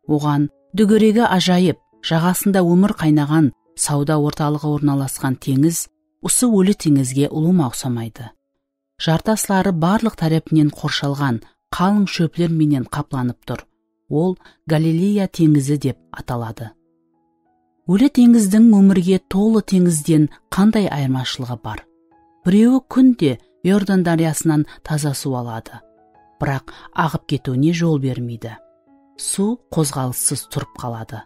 Oǵan dógeregi ajayıp, jaǵasında ómir qaynaǵan sawda ortalıǵı ornalasqan teńiz usı Óli teńizge ulıwma uqsamaydı. Jartasları barlıq tárepinen qorshalǵan qalıń shópler menen qaplanıp tur. Ol Galileya teńizi dep ataladı. Óli teńizdiń ómirge tolı teńizden qanday ayırmashılıǵı bar? Birewi kúnde Iordan dáryasınan taza suw aladı. Biraq aǵıp ketiwine jol bermeydi. Suw qozǵalıssız turıp qaladı.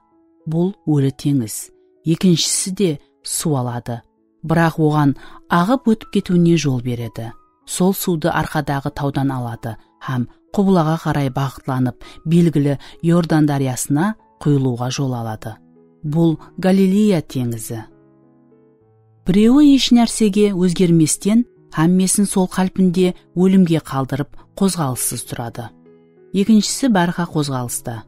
Bul Óli teńiz. Ekinshisi de suw aladı. Biraq oǵan aǵıp ótip ketiwine jol beredi. Sol suwdı arqadaǵı tawdan aladı hám qublaǵa qaray baǵıtlanıp, belgili Iordan dáryasına quyılıwǵa jol aladı. Bul Galileya teńizi. Birewi hesh nársege ózgermesten, hámmesin sol qálpinde ólimge qaldırıp, qozǵalıssız turadı. Ekinshisi bárha qozǵalısta.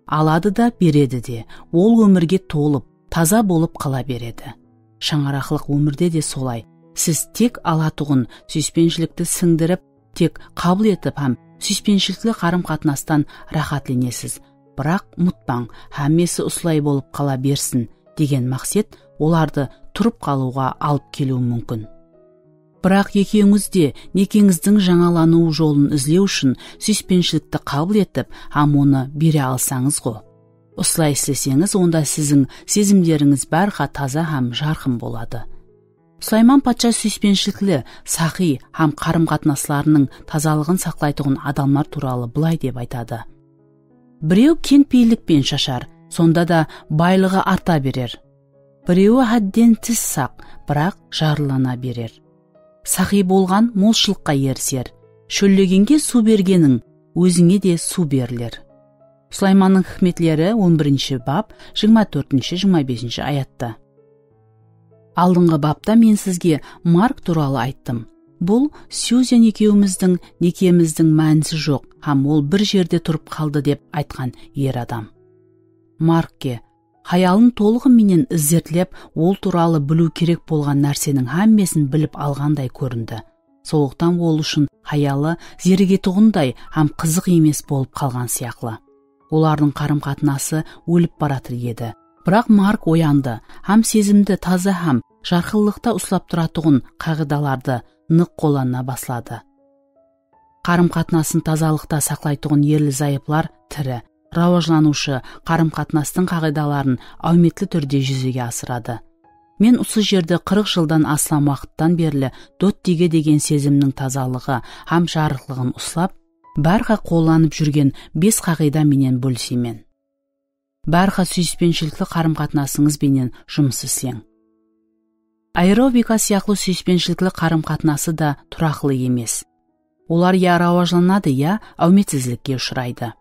Aladı da, beredi de, ol ómirge tolıp, taza bolıp qala beredi. Shańaraqlıq ómirde de solay. Siz tek alatuǵın súyispenshilikti sińdirip, tek qabıl etip hám súyispenshilikli qarım-qatnastan ráhátlenesiz. Biraq umıtpań, hámmesi usılay bolıp qala bersin degen maqset olardı turıp qalıwǵa alıp keliwi múmkin. Biraq ekewińiz de nekeńizdiń jańalanıw jolın izlew ushın súyispenshilikti qabıl etip hám onı bere alsańız ǵo. Usılay isleseńiz, onda siziń sezimlerińiz bárha taza hám jarqın boladı. Sulayman patsha súyispenshilikli, saqıy hám qarım-qatnaslarınıń tazalıǵın saqlaytuǵın adamlar tuwralı bılay dep aytadı: Birew keńpeyillikpen shashar, sonda da baylıǵı arta berer. Birewi hádden tis saq, biraq jarrılana berer. Saqıy bolǵan molshılıqqa eriser. Shóllegenge suw bergeniń, ózińe de suw beriler. Sulaymannıń hikmetleri, on birinshi bap, jigirma tórtinshi, jigirma besinshi ayatta. Aldınǵı bapta men sizge Mark tuwralı ayttım. Bul Syuzen ekewimizdiń nekemizdiń mánisi joq hám ol bir jerde turıp qaldı dep aytqan er adam. Markke, hayalın tolıǵı menen izertlep, ol tuwralı biliw kerek bolǵan nárseniń hámmesin bilip alǵanday kórindi. Sonlıqtan ol ushın hayalı zerigetuǵınday hám qızıq emes bolıp qalǵan sıyaqlı. Olardıń qarım-qatnası ólip baratır edi. Biraq Mark oyandı hám sezimdi taza hám jarqınlıqta uslap turatuǵın qaǵıydalardı nıq qollanıla basladı. Qarım-qatnasın tazalıqta saqlaytuǵın erli-zayıplar tiri, rawajlanıwshı qarım-qatnastıń qaǵıydaların áwmetli túrde júzege asıradı. Men usı jerde qırıq jıldan aslam waqıttan berli Dottige degen sezimniń tazalıǵı hám jarıqlıǵın uslap, bárha qollanıp júrgen bes qaǵıyda menen bóliseymen. Bárha súyispenshilikli qarım-qatnasıńız benen jumıs isleń. Aerobika sıyaqlı súyispenshilikli qarım-qatnası da turaqlı emes. Olar ya rawajlanadı, ya áwmetsizlikke ushıraydı.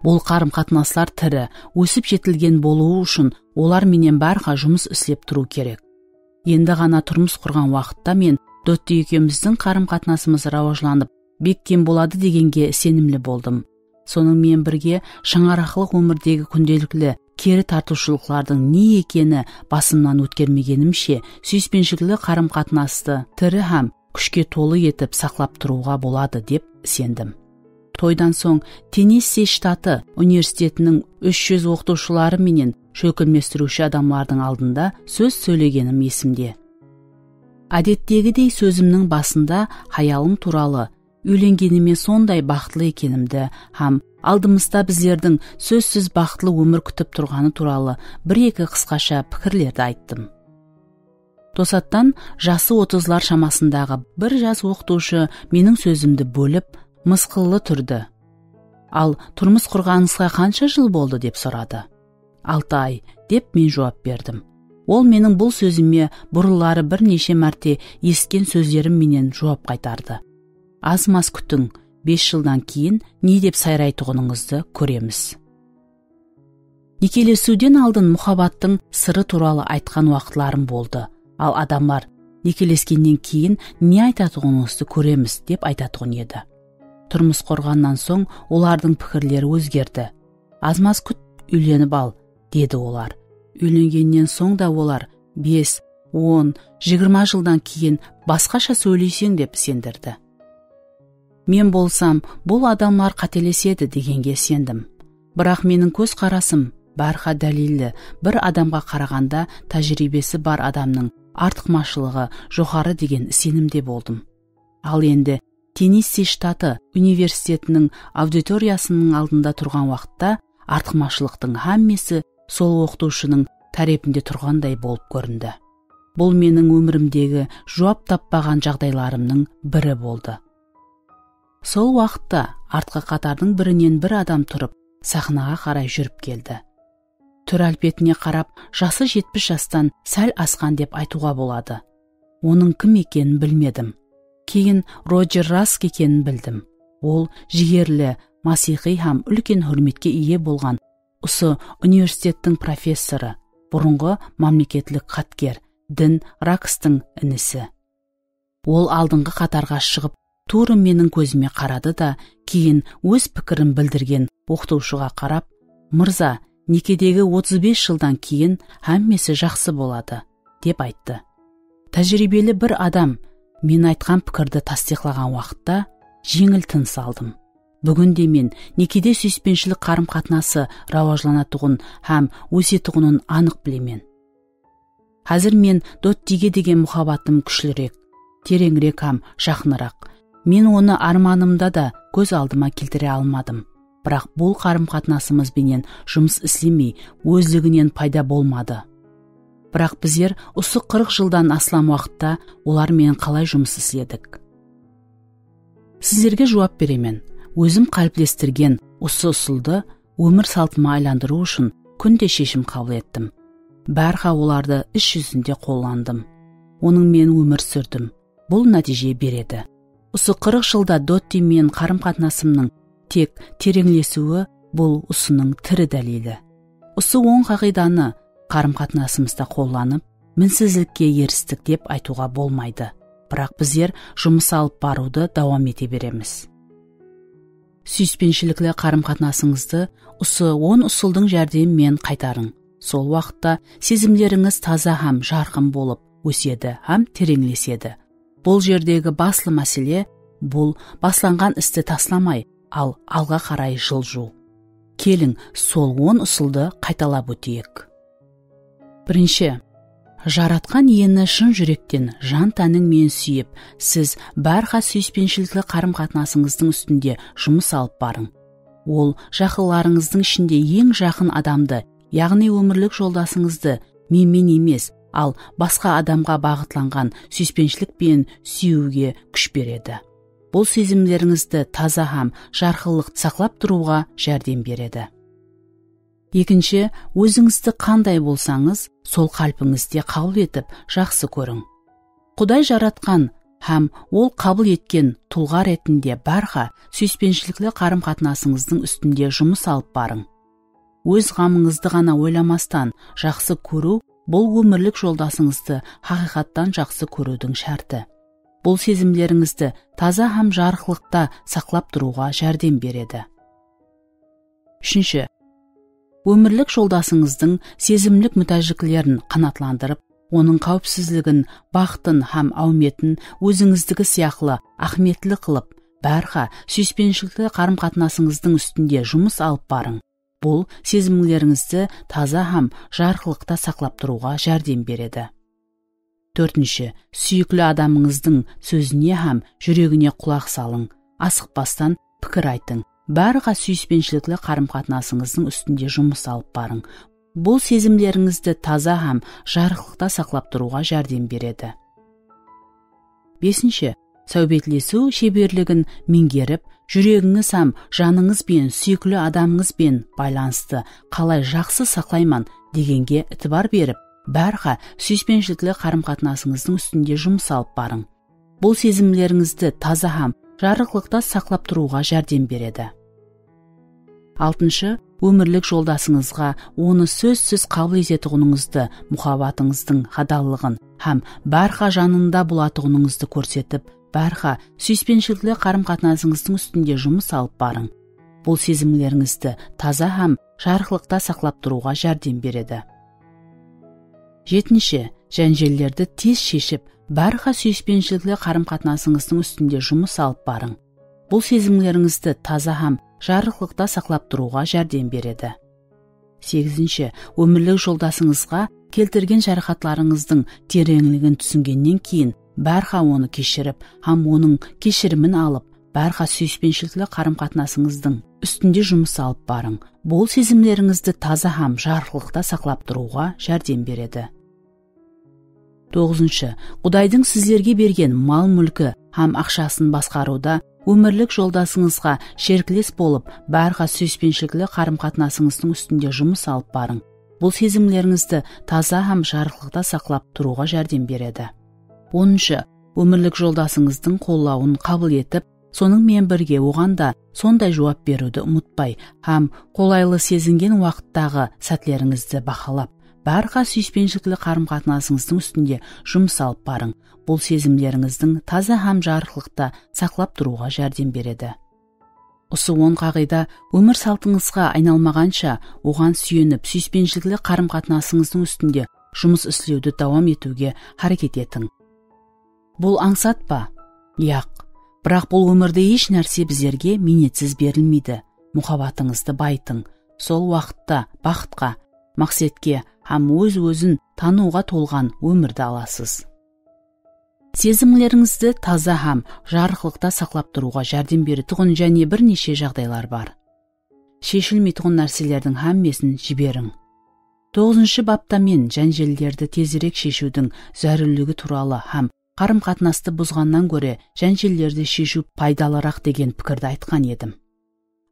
Bul qarım-qatnaslar tiri, ósip jetilgen bolıwı ushın olar menen bárha jumıs islep turıw kerek. Endi ǵana turmıs qurǵan waqıtta men Dotti ekewimizdiń qarım-qatnasımız rawajlanıp, bekkem boladı degenge isenimli boldım. Sonıń menen birge, shańaraqlıq ómirdegi kúndelikli keri tartıwshılıqlardıń ne ekeni basımnan ótkermegenimshe, súyispenshikli qarım-qatnastı tiri hám kúshke tolı etip saqlap turıwǵa boladı, dep isendim. Toydan soń Tennessi shtatı universitetiniń úsh júz oqıtıwshıları menen shólkemlestiriwshi adamlardıń aldında sóz sóylegenim esimde. Ádettegidey sózimniń basında hayalım tuwralı, úylengenime sonday baxıtlı ekenimdi hám aldımızda bizlerdiń sózsiz baxıtlı ómir kútip turǵanı tuwralı bir-eki qısqasha pikirlerdi ayttım. Tosattan jası otızlar shamasındaǵı bir jas oqıtıwshı meniń sózimdi bólip, mısqıllı túrde, "Al, turmıs qurǵanıńızǵa qansha jıl boldı?" dep soradı. "Altı ay", dep men juwap berdim. Ol meniń bul sózime burınları bir neshe márte esitken sózlerim menen juwap qaytardı. "Az-maz kútiń, bes jıldan keyin ne dep sayraytuǵınıńızdı kóremiz." Nekelesiwden aldın muhabbattıń sırı tuwralı aytqan waqıtlarım boldı. Al adamlar, "Nekeleskennen keyin ne aytatuǵınıńızdı kóremiz", dep aytatuǵın edi. Turmıs qurǵannan soń olardıń pikirleri ózgerdi. "Az-maz kút, úylenip al", dedi olar. Úylengennen soń da olar bes, on, jigirma jıldan keyin basqasha sóyleyseń dep isendirdi. Men bolsam, bul adamlar qátelesedi degenge isendim. Biraq meniń kóz qarasım bárha dálilli, bir adamǵa qaraǵanda tájiriybesi bar adamnıń artıqmashılıǵı joqarı degen isenimde boldım. Al endi Tennessi shtatı universitetiniń auditoriyasınıń aldında turǵan waqıtta artıqmashılıqtıń hámmesi sol oqıtıwshınıń tárepinde turǵanday bolıp kórindi. Bul meniń ómirimdegi juwap tappaǵan jaǵdaylarımnıń biri boldı. Sol waqıtta artqı qatardıń birinen bir adam turıp, saxnaǵa qaray júrip keldi. Túr-álpetine qarap, jası jetpis jastan sál asqan dep aytıwǵa boladı. Onıń kim ekenin bilmedim. Keyin Rojer Rask ekenin bildim. Ol jigerli, masiyxıy hám úlken húrmetke iye bolǵan usı universitettiń professorı, burınǵı mámleketlik xatker, Din Rasktıń inisi. Ol aldınǵı qatarǵa shıǵıp, tuwrı meniń kózime qaradı da, keyin óz pikirin bildirgen oqıtıwshıǵa qarap, "Mırza, nekedegi otız bes jıldan keyin hámmesi jaqsı boladı", dep ayttı. Tájiriybeli bir adam men aytqan pikirdi tastıyıqlaǵan waqıtta jeńil tınıs aldım. Búginde men nekede súyispenshilik qarım-qatnası rawajlanatuǵın hám ósetuǵının anıq bilemen. Házir men Dottige degen muhabbatım kúshlirek, tereńirek hám jaqınıraq. Men onı ármanımda da kóz aldıma keltire almadım. Biraq bul qarım-qatnasımız benen jumıs islemey, ózliginen payda bolmadı. Biraq bizler usı qırıq jıldan aslam waqıtta olar menen qalay jumıs isledik? Sizlerge juwap beremen. Ózim qáliplestirgen usı usıldı ómir saltıma aylandırıw ushın kúnde sheshim qabıl ettim. Bárha olardı is júzinde qollandım. Onıń menen ómir súrdim. Bul nátiyje beredi. Usı qırıq jılda Dotti menen qarım-qatnasımnıń tek tereńlesiwi bul usınıń tiri dálili. Usı on qaǵıydanı qarım-qatnasımızda qollanıp, minsizlikke eristik dep aytıwǵa bolmaydı. Biraq bizler jumıs alıp barıwdı dawam ete beremiz. Súyispenshilikli qarım-qatnasıńızdı usı on usıldıń járdemi menen qaytarıń. Sol waqıtta sezimlerińiz taza hám jarqın bolıp ósedi hám tereńlesedi. Bul jerdegi baslı másele, bul baslanǵan isti taslamay, al alǵa qaray jıljıw. Keliń, sol on usıldı qaytalap óteyik. Birinshi, Jaratqan Iyeni shın júrekten, jan-tániń menen súyip, siz bárha súyispenshilikli qarım-qatnasıńızdıń ústinde jumıs alıp barıń. Ol jaqınlarıńızdıń ishinde eń jaqın adamdı, yaǵnıy ómirlik joldasıńızdı menmen emes, al basqa adamǵa baǵıtlanǵan súyispenshilik penen súyiwge kúsh beredi. Bul sezimlerińizdi taza hám jarqınlıq saqlap turıwǵa járdem beredi. Ekinshi, ózińizdi qanday bolsańız, sol qálpińizde qabıl etip, jaqsı kóriń. Quday jaratqan hám ol qabıl etken tulǵa retinde bárha súyispenshilikli qarım-qatnasıńızdıń ústinde jumıs alıp barıń. Óz ǵamıńızdı ǵana oylamastan, jaqsı kóriw, bul ómirlik joldasıńızdı haqıyqattan jaqsı kóriwdiń shárti. Bul sezimlerińizdi taza hám jarıqlıqta saqlap turıwǵa járdem beredi. Úshinshi, ómirlik joldasıńızdıń sezimlik mútájliklerin qanaatlandırıp, onıń qáwipsizligin, baxtın hám áwmetin ózińizdigi sıyaqlı áhmiyetli qılıp, bárha súyispenshilikli qarım-qatnasıńızdıń ústinde jumıs alıp barıń. Bul sezimlerińizdi taza hám jarıqlıqta saqlap turıwǵa járdem beredi. Tórtinshi, súyikli adamıńızdıń sózine hám júregine qulaq salıń, asıqpastan pikir aytıń. Bárha súyispenshilikli qarım-qatnasıńızdıń ústinde jumıs alıp barıń. Bul sezimlerińizdi taza hám jarıqlıqta saqlap turıwǵa járdem beredi. Besinshi, sáwbetlesiw sheberligin meńgerip, júregińiz hám janıńız benen súyikli adamıńız benen baylanıstı qalay jaqsı saqlayman degenge itibar berip, bárha súyispenshilikli qarım-qatnasıńızdıń ústinde jumıs alıp barıń. Bul sezimlerińizdi taza hám jarıqlıqta saqlap turıwǵa járdem beredi. Altınshı, ómirlik joldasıńızǵa onı sózsiz qabıl etetuǵınıńızdı, muhabbatıńızdıń hadallıǵın hám bárha janında bolatuǵınıńızdı kórsetip, bárha súyispenshilikli qarım-qatnasıńızdıń ústinde jumıs alıp barıń. Bul sezimlerińizdi taza hám jarıqlıqta saqlap turıwǵa járdem beredi. Jetinshi, jánjellerdi tez sheship, bárha súyispenshilikli qarım-qatnasıńızdıń ústinde jumıs alıp barıń. Bul sezimlerińizdi taza hám jarıqlıqta saqlap turıwǵa járdem beredi. Segizinshi, ómirlik joldasıńızǵa keltirgen jaraqatlarıńızdıń tereńligin túsingennen keyin, bárha onı keshirip hám onıń keshirimin alıp, bárha súyispenshilikli qarım-qatnasıńızdıń ústinde jumıs alıp barıń. Bul sezimlerińizdi taza hám jarıqlıqta saqlap turıwǵa járdem beredi. Toǵızınshı, Qudaydıń sizlerge bergen mal-múlki hám aqshasın basqarıwda ómirlik joldasıńızǵa sherikles bolıp, bárha súyispenshilikli qarım-qatnasıńızdıń ústinde jumıs alıp barıń. Bul sezimlerińizdi taza hám jarıqlıqta saqlap turıwǵa járdem beredi. Onınshı, ómirlik joldasıńızdıń qollawın qabıl etip, sonıń menen birge oǵan da sonday juwap beriwdi umıtpay hám qolaylı sezingen waqıttaǵı sátlerińizdi bahalap, bárha súyispenshilikli qarım-qatnasıńızdıń ústinde jumıs alıp barıń. Bul sezimlerińizdiń taza hám jarıqlıqta saqlap turıwǵa járdem beredi. Usı on qaǵıyda ómir saltıńızǵa aynalmaǵansha, oǵan súyenip, súyispenshilikli qarım-qatnasıńızdıń ústinde jumıs islewdi dawam etiwge háreket etiń. Bul ańsat pa? Yaq. Biraq bul ómirde hesh nárse bizlerge miynetsiz berilmeydi. Muhabbatıńızdı bayıtıń. Sol waqıtta baxıtqa, maqsetke hám óz-ózin tanıwǵa tolǵan ómirdi alasız. Sezimlerińizdi taza hám jarıqlıqta saqlap turıwǵa járdem beretuǵın jáne bir neshe jaǵdaylar bar. Sheshilmeytuǵın nárselerdiń hámmesin jiberiń. Toǵızınshı bapta men jánjellerdi tezirek sheshiwdiń zárúrligi tuwralı hám qarım-qatnastı buzǵannan góre jánjellerdi sheshiw paydalıraq degen pikirdi aytqan edim.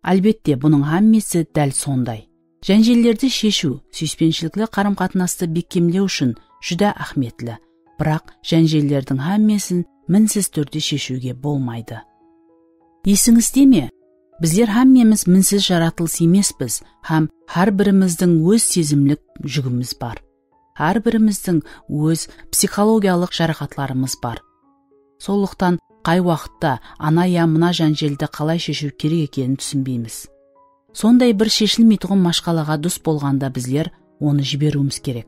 Álbette, bunıń hámmesi dál sonday. Jánjellerdi sheshiw súyispenshilikli qarım-qatnastı bekkemlew ushın júdá áhmiyetli. Biraq jánjellerdiń hámmesin minsiz túrde sheshiwge bolmaydı. Esińizde me? Bizler hámmemiz minsiz jaratılıs emespiz hám hár birimizdiń óz sezimlik júgimiz bar. Hár birimizdiń óz psixologiyalıq jaraqatlarımız bar. Sonlıqtan qay waqıtta ana ya mına jánjeldi qalay sheshiw kerek ekenin túsinbeymiz. Sonday bir sheshilmeytuǵın mashqalaǵa dus bolǵanda bizler onı jiberiwimiz kerek.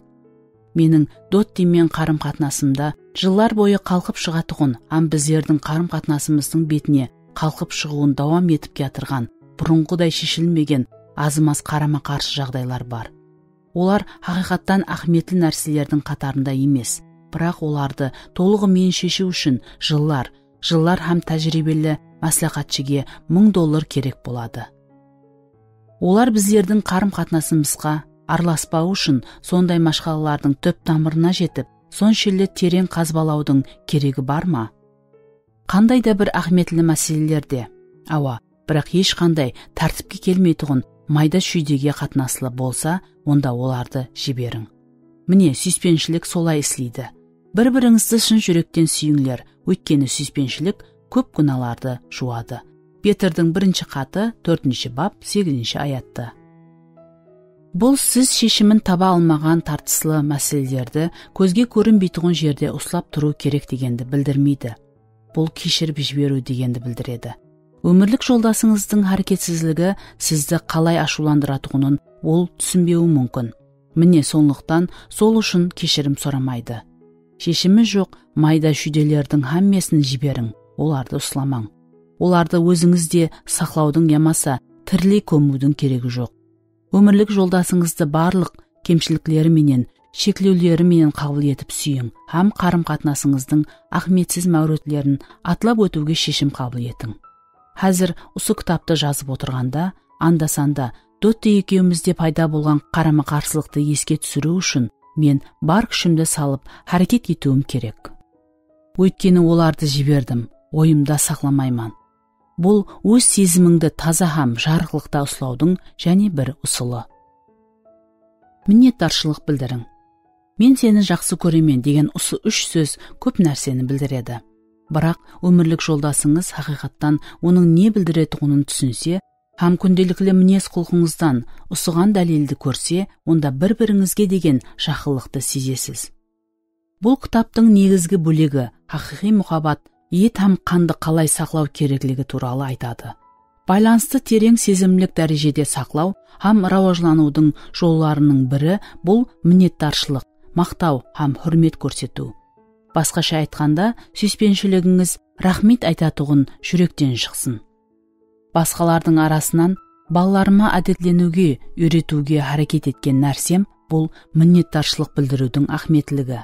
Meniń Dotti menen qarım-qatnasımda jıllar boyı qalqıp shıǵatuǵın hám bizlerdiń qarım-qatnasımızdıń betine qalqıp shıǵıwın dawam etip kiyatırǵan burınǵıday sheshilmegen azımaz qarama-qarsı jaǵdaylar bar. Olar haqıyqattan áhmiyetli nárselerdiń qatarında emes, biraq olardı tolıǵı menen sheshiw ushın jıllar, jıllar hám tájiriybeli másláhátshige mıń dollar kerek boladı. Olar bizlerdiń qarım-qatnasımızǵa aralaspaw ushın sonday mashqalalardıń túp-tamırına jetip, sonshelli tereń qazbalawdıń keregi bar ma? Qanday da bir áhmiyetli máselelerde, awa, biraq hesh qanday tártipke kelmeytuǵın mayda-shúydege qatnaslı bolsa, onda olardı jiberiń. Mine, súyispenshilik solay isleydi. Bir-birińizdi shın júrekten súyińler, Óytkeni súyispenshilik kóp gúnalardı juwadı. Petrdiń birinshi xatı, tórtinshi bap, segizinshi ayatta. Bul siz sheshimin taba almaǵan tartıslı máselelerdi kózge kórinbeytuǵın jerde uslap turıw kerek degendi bildirmeydi. Bul keshirip jiberiw degendi bildiredi. Ómirlik joldasıńızdıń háreketsizligi sizdi qalay ashıwlandıratuǵının ol túsinbewi múmkin. Mine, sonlıqtan sol ushın keshirim soramaydı. Sheshimi joq mayda-shúydelerdiń hámmesin jiberiń, olardı uslamań. Olardı ózińiz de saqlawdıń yamasa tiriley kómiwdiń keregi joq. Ómirlik joldasıńızdı barlıq kemshilikleri menen, sheklewleri menen qabıl etip súyiń hám qarım-qatnasıńızdıń áhmiyetsiz máwritlerin atlap ótiwge sheshim qabıl etiń. Házir usı kitaptı jazıp otırǵanda, anda-sanda Dotti ekewimizde payda bolǵan qarama-qarsılıqtı eske túsiriw ushın men bar kúshimdi salıp háreket etiwim kerek. Óytkeni olardı jiberdim, oyımda saqlamayman. Bul óz sezimińdi taza hám jarıqlıqta uslawdıń jáne bir usılı. Minnetdarshılıq bildiriń. "Men seni jaqsı kóremen" degen usı úsh sóz kóp nárseni bildiredi. Biraq ómirlik joldasıńız haqıyqattan onıń ne bildiretuǵının túsinse hám kúndelikli minez-qulqıńızdan usıǵan dálildi kórse, onda bir-birińizge degen jaqınlıqtı sezesiz. Bul kitaptıń negizgi bólegi, haqıyqıy muhabbat, et hám qandı qalay saqlaw kerekligi tuwralı aytadı. Baylanıstı tereń sezimlik dárejede saqlaw hám rawajlanıwdıń jollarınıń biri bul minnetdarshılıq, maqtaw hám húrmet kórsetiw. Basqasha aytqanda, súyispenshiliginiz raxmet aytatuǵın júrekten shıqsın. Basqalardıń arasınan balalarıma ádetleniwge, úyretiwge háreket etken nársem bul minnetdarshılıq bildiriwdiń áhmiyetligi.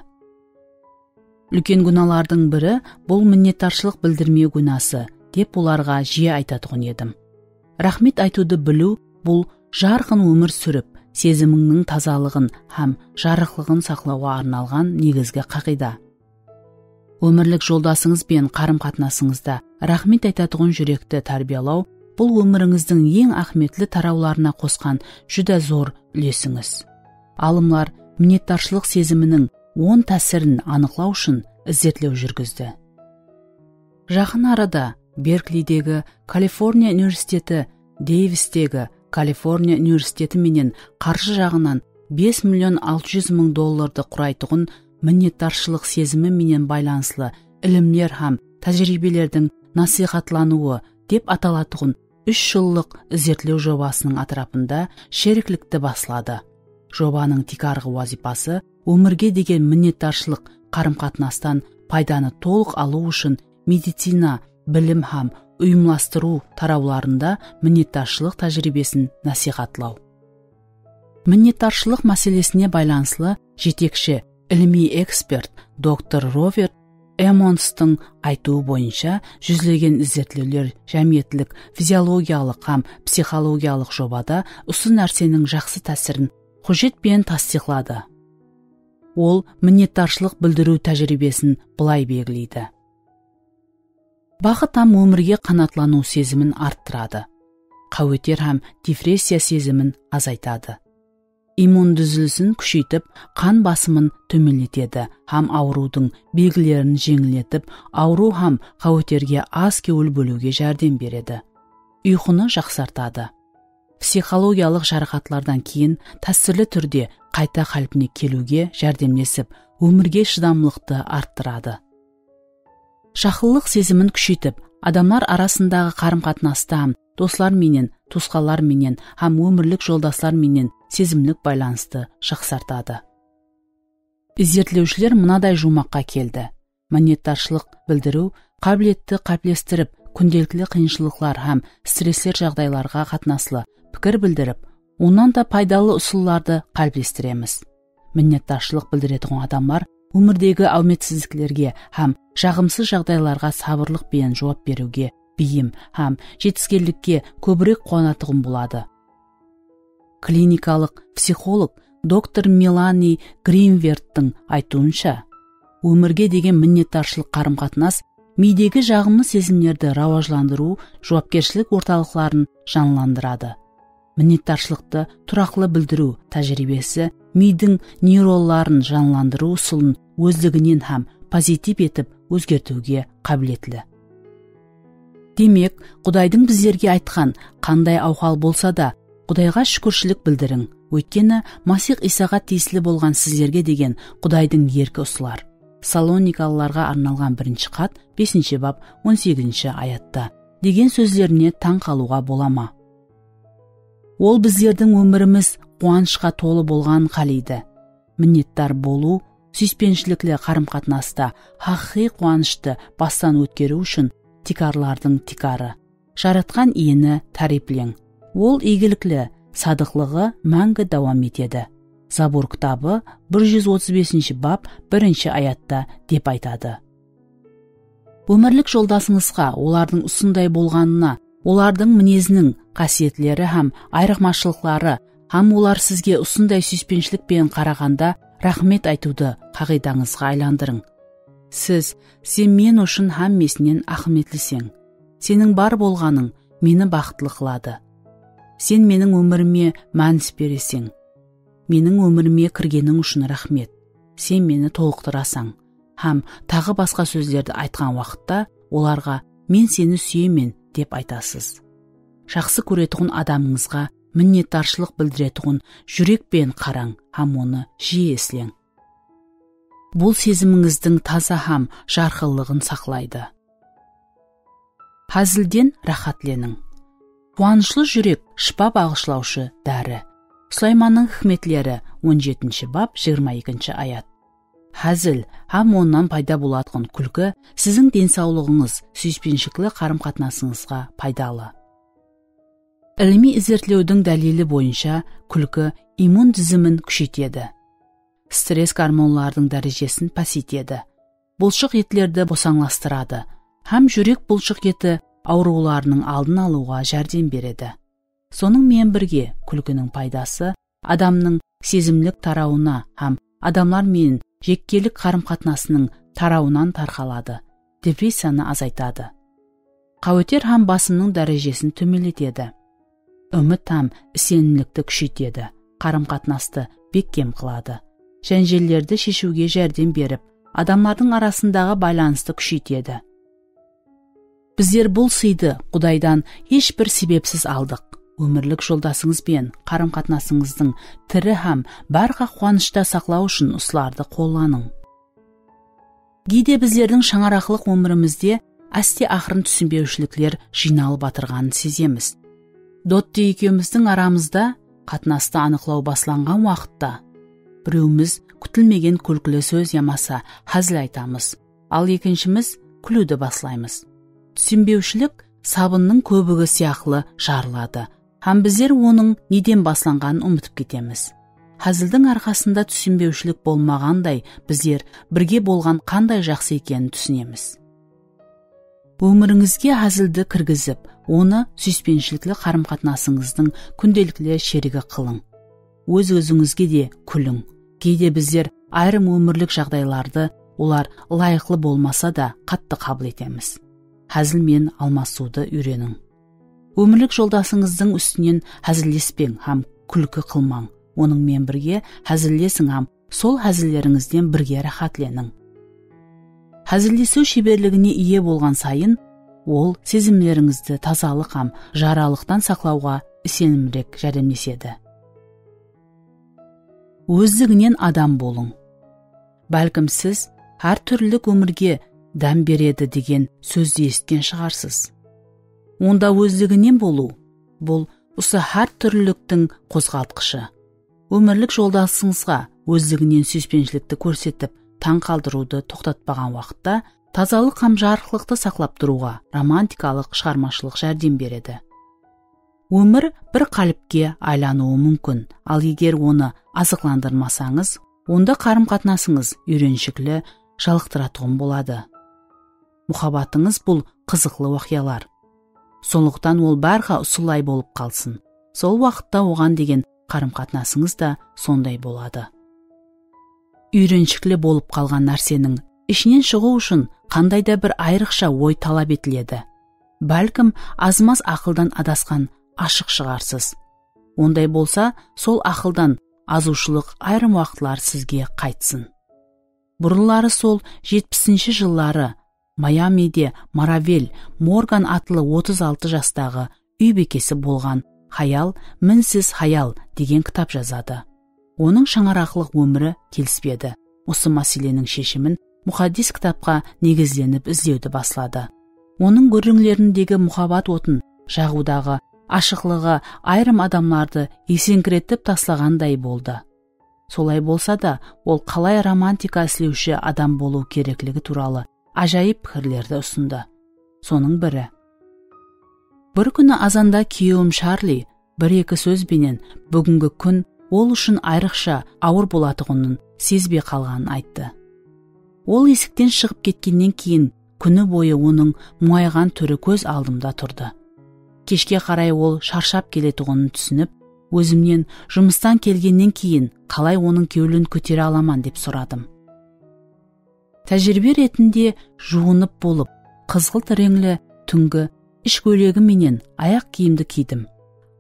Úlken gúnalardıń biri bul minnetdarshılıq bildirmew gúnası, dep olarǵa jiyi aytatuǵın edim. Raxmet aytıwdı biliw bul jarqın ómir súrip, sezimińniń tazalıǵın hám jarıqlıǵın saqlawǵa arnalǵan negizgi qaǵıyda. Ómirlik joldasıńız benen qarım-qatnasıńızda raxmet aytatuǵın júrekti tárbiyalaw, bul ómirińizdiń eń áhmiyetli tarawlarına qosqan júdá zor úlesińiz. Alımlar minnetdarshılıq seziminiń oń tásirin anıqlaw ushın izertlew júrgizdi. Jaqın arada Berklidegi Kaliforniya universiteti, Deyvistegi Kaliforniya universiteti menen qarjı jaǵınan bes million altı júz mıń dollardı quraytuǵın minnetdarshılıq sezimi menen baylanıslı ilimler hám tájiriybelerdiń nasıyxatlanıwı dep atalatuǵın úsh jıllıq izertlew jobasınıń átirapında sheriklikti basladı. Jobanıń tiykarǵı wazıypası ómirge degen minnetdarshılıq qarım-qatnastan paydanı tolıq alıw ushın medicina, bilim hám uyımlastırıw tarawlarında minnetdarshılıq tájiriybesin nasıyxatlaw. Minnetdarshılıq máselesine baylanıslı jetekshi ilimiy ekspert doktor Robert Emmonstıń aytıwı boyınsha, júzlegen izertlewler jámiyetlik, fiziologiyalıq hám psixologiyalıq jobada usı nárseniń jaqsı tásirin hújjet penen tastıyıqladı. Ol minnetdarshılıq bildiriw tájiriybesin bılay belgileydi. Baxıt hám ómirge qanaatlanıw sezimin arttıradı. Qáweter hám depressiya sezimin azaytadı. Immun dúzilisin kúsheytip, qan basımın tómenletedi hám awırıwdıń belgilerin jeńilletip, awırıw hám qáweterge az kewil bóliwge járdem beredi. Uyqını jaqsartadı. Psixologiyalıq jaraqatlardan keyin tásirli túrde qayta qálpine keliwge járdemlesip, ómirge shıdamlılıqtı arttıradı. Jaqınlıq sezimin kúsheytip, adamlar arasındaǵı qarım-qatnastı hám doslar menen, tuwısqanlar menen hám ómirlik joldaslar menen sezimlik baylanıstı jaqsartadı. Izertlewshiler mınaday juwmaqqa keldi. Minnetdarshılıq bildiriw qábiletti qáliplestirip, kúndelikli qıyınshılıqlar hám stressler jaǵdaylarǵa qatnaslı pikir bildirip, onnan da paydalı usıllardı qáliplestiremiz. Minnetdarshılıq bildiretuǵın adamlar ómirdegi áwmetsizliklerge hám jaǵımsız jaǵdaylarǵa sabırlıq penen juwap beriwge beyim hám jetiskenlikke kóbirek quwanatuǵın boladı. Klinikalıq psixolog doktor Melani Grinverttiń aytıwınsha, ómirge degen minnetdarshılıq qarım-qatnas miydegi jaǵımlı sezimlerdi rawajlandırıw juwapkershilik ortalıqların janlandıradı. Minnetdarshılıqtı turaqlı bildiriw tájiriybesi miydiń neyronların janlandırıw usılın ózliginen hám pozitiv etip ózgertiwge qábiletli. Demek, Qudaydıń bizlerge aytqan qanday awhal bolsa da, Qudayǵa shúkirshilik bildiriń, óytkeni Masix Iysaǵa tiyisli bolǵan sizlerge degen Qudaydıń erki usılar. Salonikalılarǵa arnalǵan birinshi xat, besinshi bap, on segizinshi ayatta, degen sózlerine tań qalıwǵa bola ma? Ol bizlerdiń ómirimiz quwanıshqa tolı bolǵanın qáleydi. Minnetdar bolıw, súyispenshilikli qarım-qatnasta haqıyqıy quwanıshtı bastan ótkeriw ushın tiykarlardıń tiykarı. Jaratqan Iyeni táriypleń. Ol iygilikli, sadıqlıǵı máńgi dawam etedi. Zabur kitabı bir júz otız besinshi bap birinshi ayatta dep aytadı. Ómirlik joldasıńızǵa olardıń usınday bolǵanına, olardıń mineziniń qásiyetleri hám ayırmashılıqları hám olar sizge usınday súyispenshilik penen qaraǵanda raxmet aytıwdı qaǵıydańızǵa aylandırıń. Siz, sen men ushın hámmesinen áhmiyetliseń. Seniń bar bolǵanıń meni baxıtlı qıladı. Sen meniń ómirime mánis bereseń. Meniń ómirime kirgeniń ushın raxmet. Sen meni tolıqtırasań. Hám taǵı basqa sózlerdi aytqan waqıtta olarǵa men seni súyemen dep aytasız. Jaqsı kóretuǵın adamıńızǵa minnetdarshılıq bildiretuǵın júrek penen qarań hám onı jiyi esleń. Bul sezimińizdiń taza hám jarqınlıǵın saqlaydı. Házilden ráhátleniń. Quwanıshlı júrek shıpa baǵıshlawshı dári. Sulaymannıń Hikmetleri, on jetinshi bap, jigirma ekinshi ayat. Házil hám onnan payda bolatuǵın kúlki siziń densawlıǵıńız, súyispenshilikli qarım-qatnasıńızǵa paydalı. Ilimiy izertlewdiń dálili boyınsha, kúlki immun dizimin kúsheytedi. Stress gormonlardıń dárejesin páseytedi. Bulshıq etlerdi bosańlastıradı hám júrek bulshıq eti awırıwlarınıń aldın alıwǵa járdem beredi. Sonıń menen birge, kúlkiniń paydası adamnıń sezimlik tarawına hám adamlar menen jekkelik qarım-qatnasınıń tarawınan tarqaladı, depressiyanı azaytadı. Qáweter hám basımnıń dárejesin tómenletedi. Úmit hám isenimlikti kúsheytedi, qarım-qatnastı bekkem qıladı. Jánjellerdi sheshiwge járdem berip, adamlardıń arasındaǵı baylanıstı kúsheytedi. Bizler bul sıydı Qudaydan hesh bir sebepsiz aldıq. Ómirlik joldasıńız benen qarım-qatnasıńızdıń tiri hám bárha quwanıshta saqlaw ushın usılardı qollanıń. Geyde bizlerdiń shańaraqlıq ómirimizde áste-aqırın túsinbewshilikler jıynalıp atırǵanın sezemiz. Dotti ekewimizdiń aramızda qatnastı anıqlaw baslanǵan waqıtta, birewimiz kútilmegen kúlkili sóz yamasa házil aytamız, al ekinshimiz kúliwdi baslaymız. Túsinbewshilik sabınnıń kóbigi sıyaqlı jarıladı hám bizler onıń neden baslanǵanın umıtıp ketemiz. Házildiń arqasında túsinbewshilik bolmaǵanday bizler birge bolǵan qanday jaqsı ekenin túsinemiz. Ómirińizge házildi kirgizip, onı súyispenshilikli qarım-qatnasıńızdıń kúndelikli sherigi qılıń. Óz-ózińizge de kúliń. Geyde bizler ayırım ómirlik jaǵdaylardı, olar ılayıqlı bolmasa da, qattı qabıl etemiz. Házil menen almasıwdı úyreniń. Ómirlik joldasıńızdıń ústinen házillespeń hám kúlki qılmań. Onıń menen birge házillesiń hám sol házillerińizden birge ráhátleniń. Házillesiw sheberligine iye bolǵan sayın, ol sezimlerińizdi tazalıq hám jaralıqtan saqlawǵa isenimliroq járdemlesedi. Ózliginen adam bolıń. Bálkim siz hár túrlilik ómirge dám beredi degen sózdi esitken shıǵarsız. Onda ózliginen bolıw, bul usı hár túrliliktiń qozǵaltqıshı. Ómirlik joldasıńızǵa ózliginen súyispenshilikti kórsetip, tań qaldırıwdı toqtatpaǵan waqıtta tazalıq hám jarıqlıqtı saqlap turıwǵa romantikalıq shıǵarmashılıq járdem beredi. Ómir bir qálipke aylanıwı múmkin, al eger onı azıqlandırmasańız, onda qarım-qatnasıńız úyrenshikli, jalıqtıratuǵın boladı. Muhabbatıńız bul qızıqlı waqıyalar. Sonlıqtan ol bárha usılay bolıp qalsın. Sol waqıtta oǵan degen qarım-qatnasıńız da sonday boladı. Úyrenshikli bolıp qalǵan nárseniń ishinen shıǵıw ushın qanday da bir ayrıqsha oy talap etiledi. Bálkim, azmaz aqıldan adasqan ashıq shıǵarsız. Onday bolsa, sol aqıldan azıwshılıq ayırım waqıtlar sizge qaytsın. Burınları sol jetpisinshi jılları Mayamide Maravel Morgan atlı otız altı jastaǵı úy bekesi bolǵan hayal Minsiz hayal degen kitap jazadı. Onıń shańaraqlıq ómiri kelispedi. Usı máseleniń sheshimin muqaddes kitapqa negizlenip izlewdi basladı. Onıń gúrrińlerindegi muhabbat otın jaǵıwdaǵı ashıqlıǵı ayırım adamlardı esińkiretip taslaǵanday boldı. Solay bolsa da, ol qalay romantika islewshi adam bolıw kerekligi tuwralı ájayıp pikirlerdi usındı. Sonıń biri. Bir kúni azanda kúyewim Sharli bir-eki sóz benen búgingi kún ol ushın ayrıqsha awır bolatuǵının sezbey qalǵanın ayttı. Ol esikten shıǵıp ketkennen keyin kúni boyı onıń muńayǵan túri kóz aldımda turdı. Keshke qaray ol sharshap keletuǵının túsinip, ózimnen jumıstan kelgennen keyin qalay onıń kewlin kótere alaman dep soradım. Tájiriybe retinde juwınıp bolıp, qızǵılt reńli túngi ish kóylegi menen ayaq kiyimdi kiydim.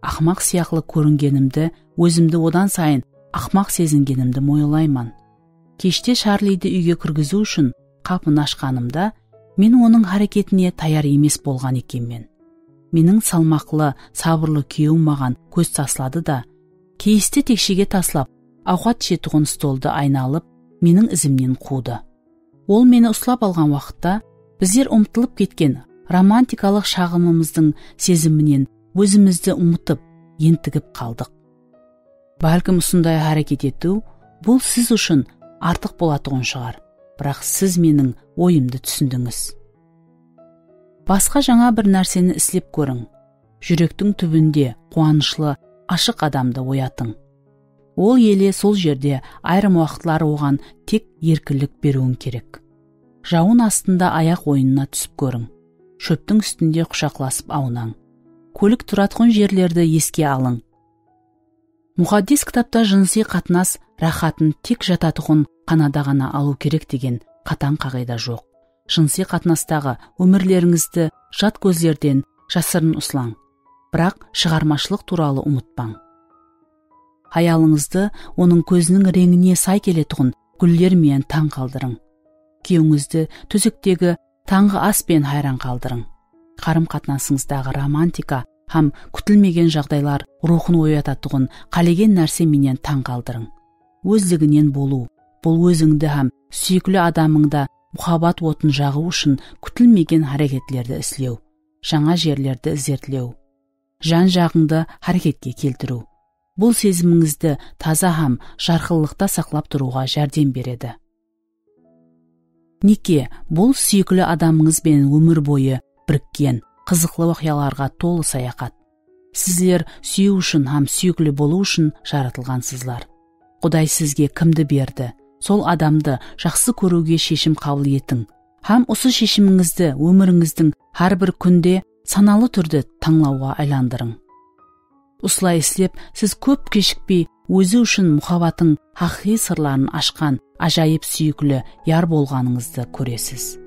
Aqmaq sıyaqlı kóringenimdi, ózimdi odan sayın aqmaq sezingenimdi moyınlayman. Keshte Sharliydi úyge kirgiziw ushın qapını ashqanımda, men onıń háreketine tayar emes bolǵan ekenmen. Meniń salmaqlı, sabırlı kúyewim maǵan kóz tasladı da, keyiste tekshege taslap, awqat ishetuǵın stoldı aynalıp, meniń izimnen quwdı. Ol meni uslap alǵan waqıtta bizler umıtılıp ketken romantikalıq shaǵımımızdıń seziminen ózimizdi umıtıp, entigip qaldıq. Bálkim usınday háreket etiw bul siz ushın artıq bolatuǵın shıǵar, biraq siz meniń oyımdı túsindińiz. Basqa jańa bir nárseni islep kóriń. Júrektiń túbinde quwanıshlı, ashıq adamdı oyatıń. Ol ele sol jerde ayırım waqıtları oǵan tek erkinlik beriwiń kerek. Jawın astında ayaq oyınına túsip kóriń. Shóptiń ústinde qushaqlasıp awınań. Kólik turatuǵın jerlerdi eske alıń. Muqaddes kitapta jınısıy qatnas ráhátın tek jatatuǵın xanada ǵana alıw kerek degen qatań qaǵıyda joq. Jınısıy qatnastaǵı ómirlerińizdi jat kózlerden jasırın uslań. Biraq shıǵarmashılıq tuwralı umıtpań. Hayalıńızdı onıń kóziniń reńine say keletuǵın gúller menen tań qaldırıń. Kúyewińizdi tósektegi tańǵı as penen hayran qaldırıń. Qarım-qatnasıńızdaǵı romantika hám kútilmegen jaǵdaylar ruwxın oyatatuǵın qálegen nárse menen tań qaldırıń. Ózliginen bolıw, bul ózińdi hám súyikli adamıńda muhabbat otın jaǵıw ushın kútilmegen háreketlerdi islew, jańa jerlerdi izertlew, jan-jaǵıńdı háreketke keltiriw. Bul sezimińizdi taza hám jarqıllıqta saqlap turıwǵa járdem beredi. Neke, bul súyikli adamıńız benen ómir boyı birikken, qızıqlı waqıyalarǵa tolı sayaxat. Sizler súyiw ushın hám súyikli bolıw ushın jaratılǵansızlar. Quday sizge kimdi berdi, sol adamdı jaqsı kóriwge sheshim qabıl etiń. Hám usı sheshimińizdi ómirińizdiń hár bir kúnde sanalı túrde tańlawǵa aylandırıń. Usılay islep, siz kóp keshikpey ózi ushın muhabbatıń haqıyqıy sırların ashqan ájayıp súyikli yar bolǵanıńızdı kóresiz.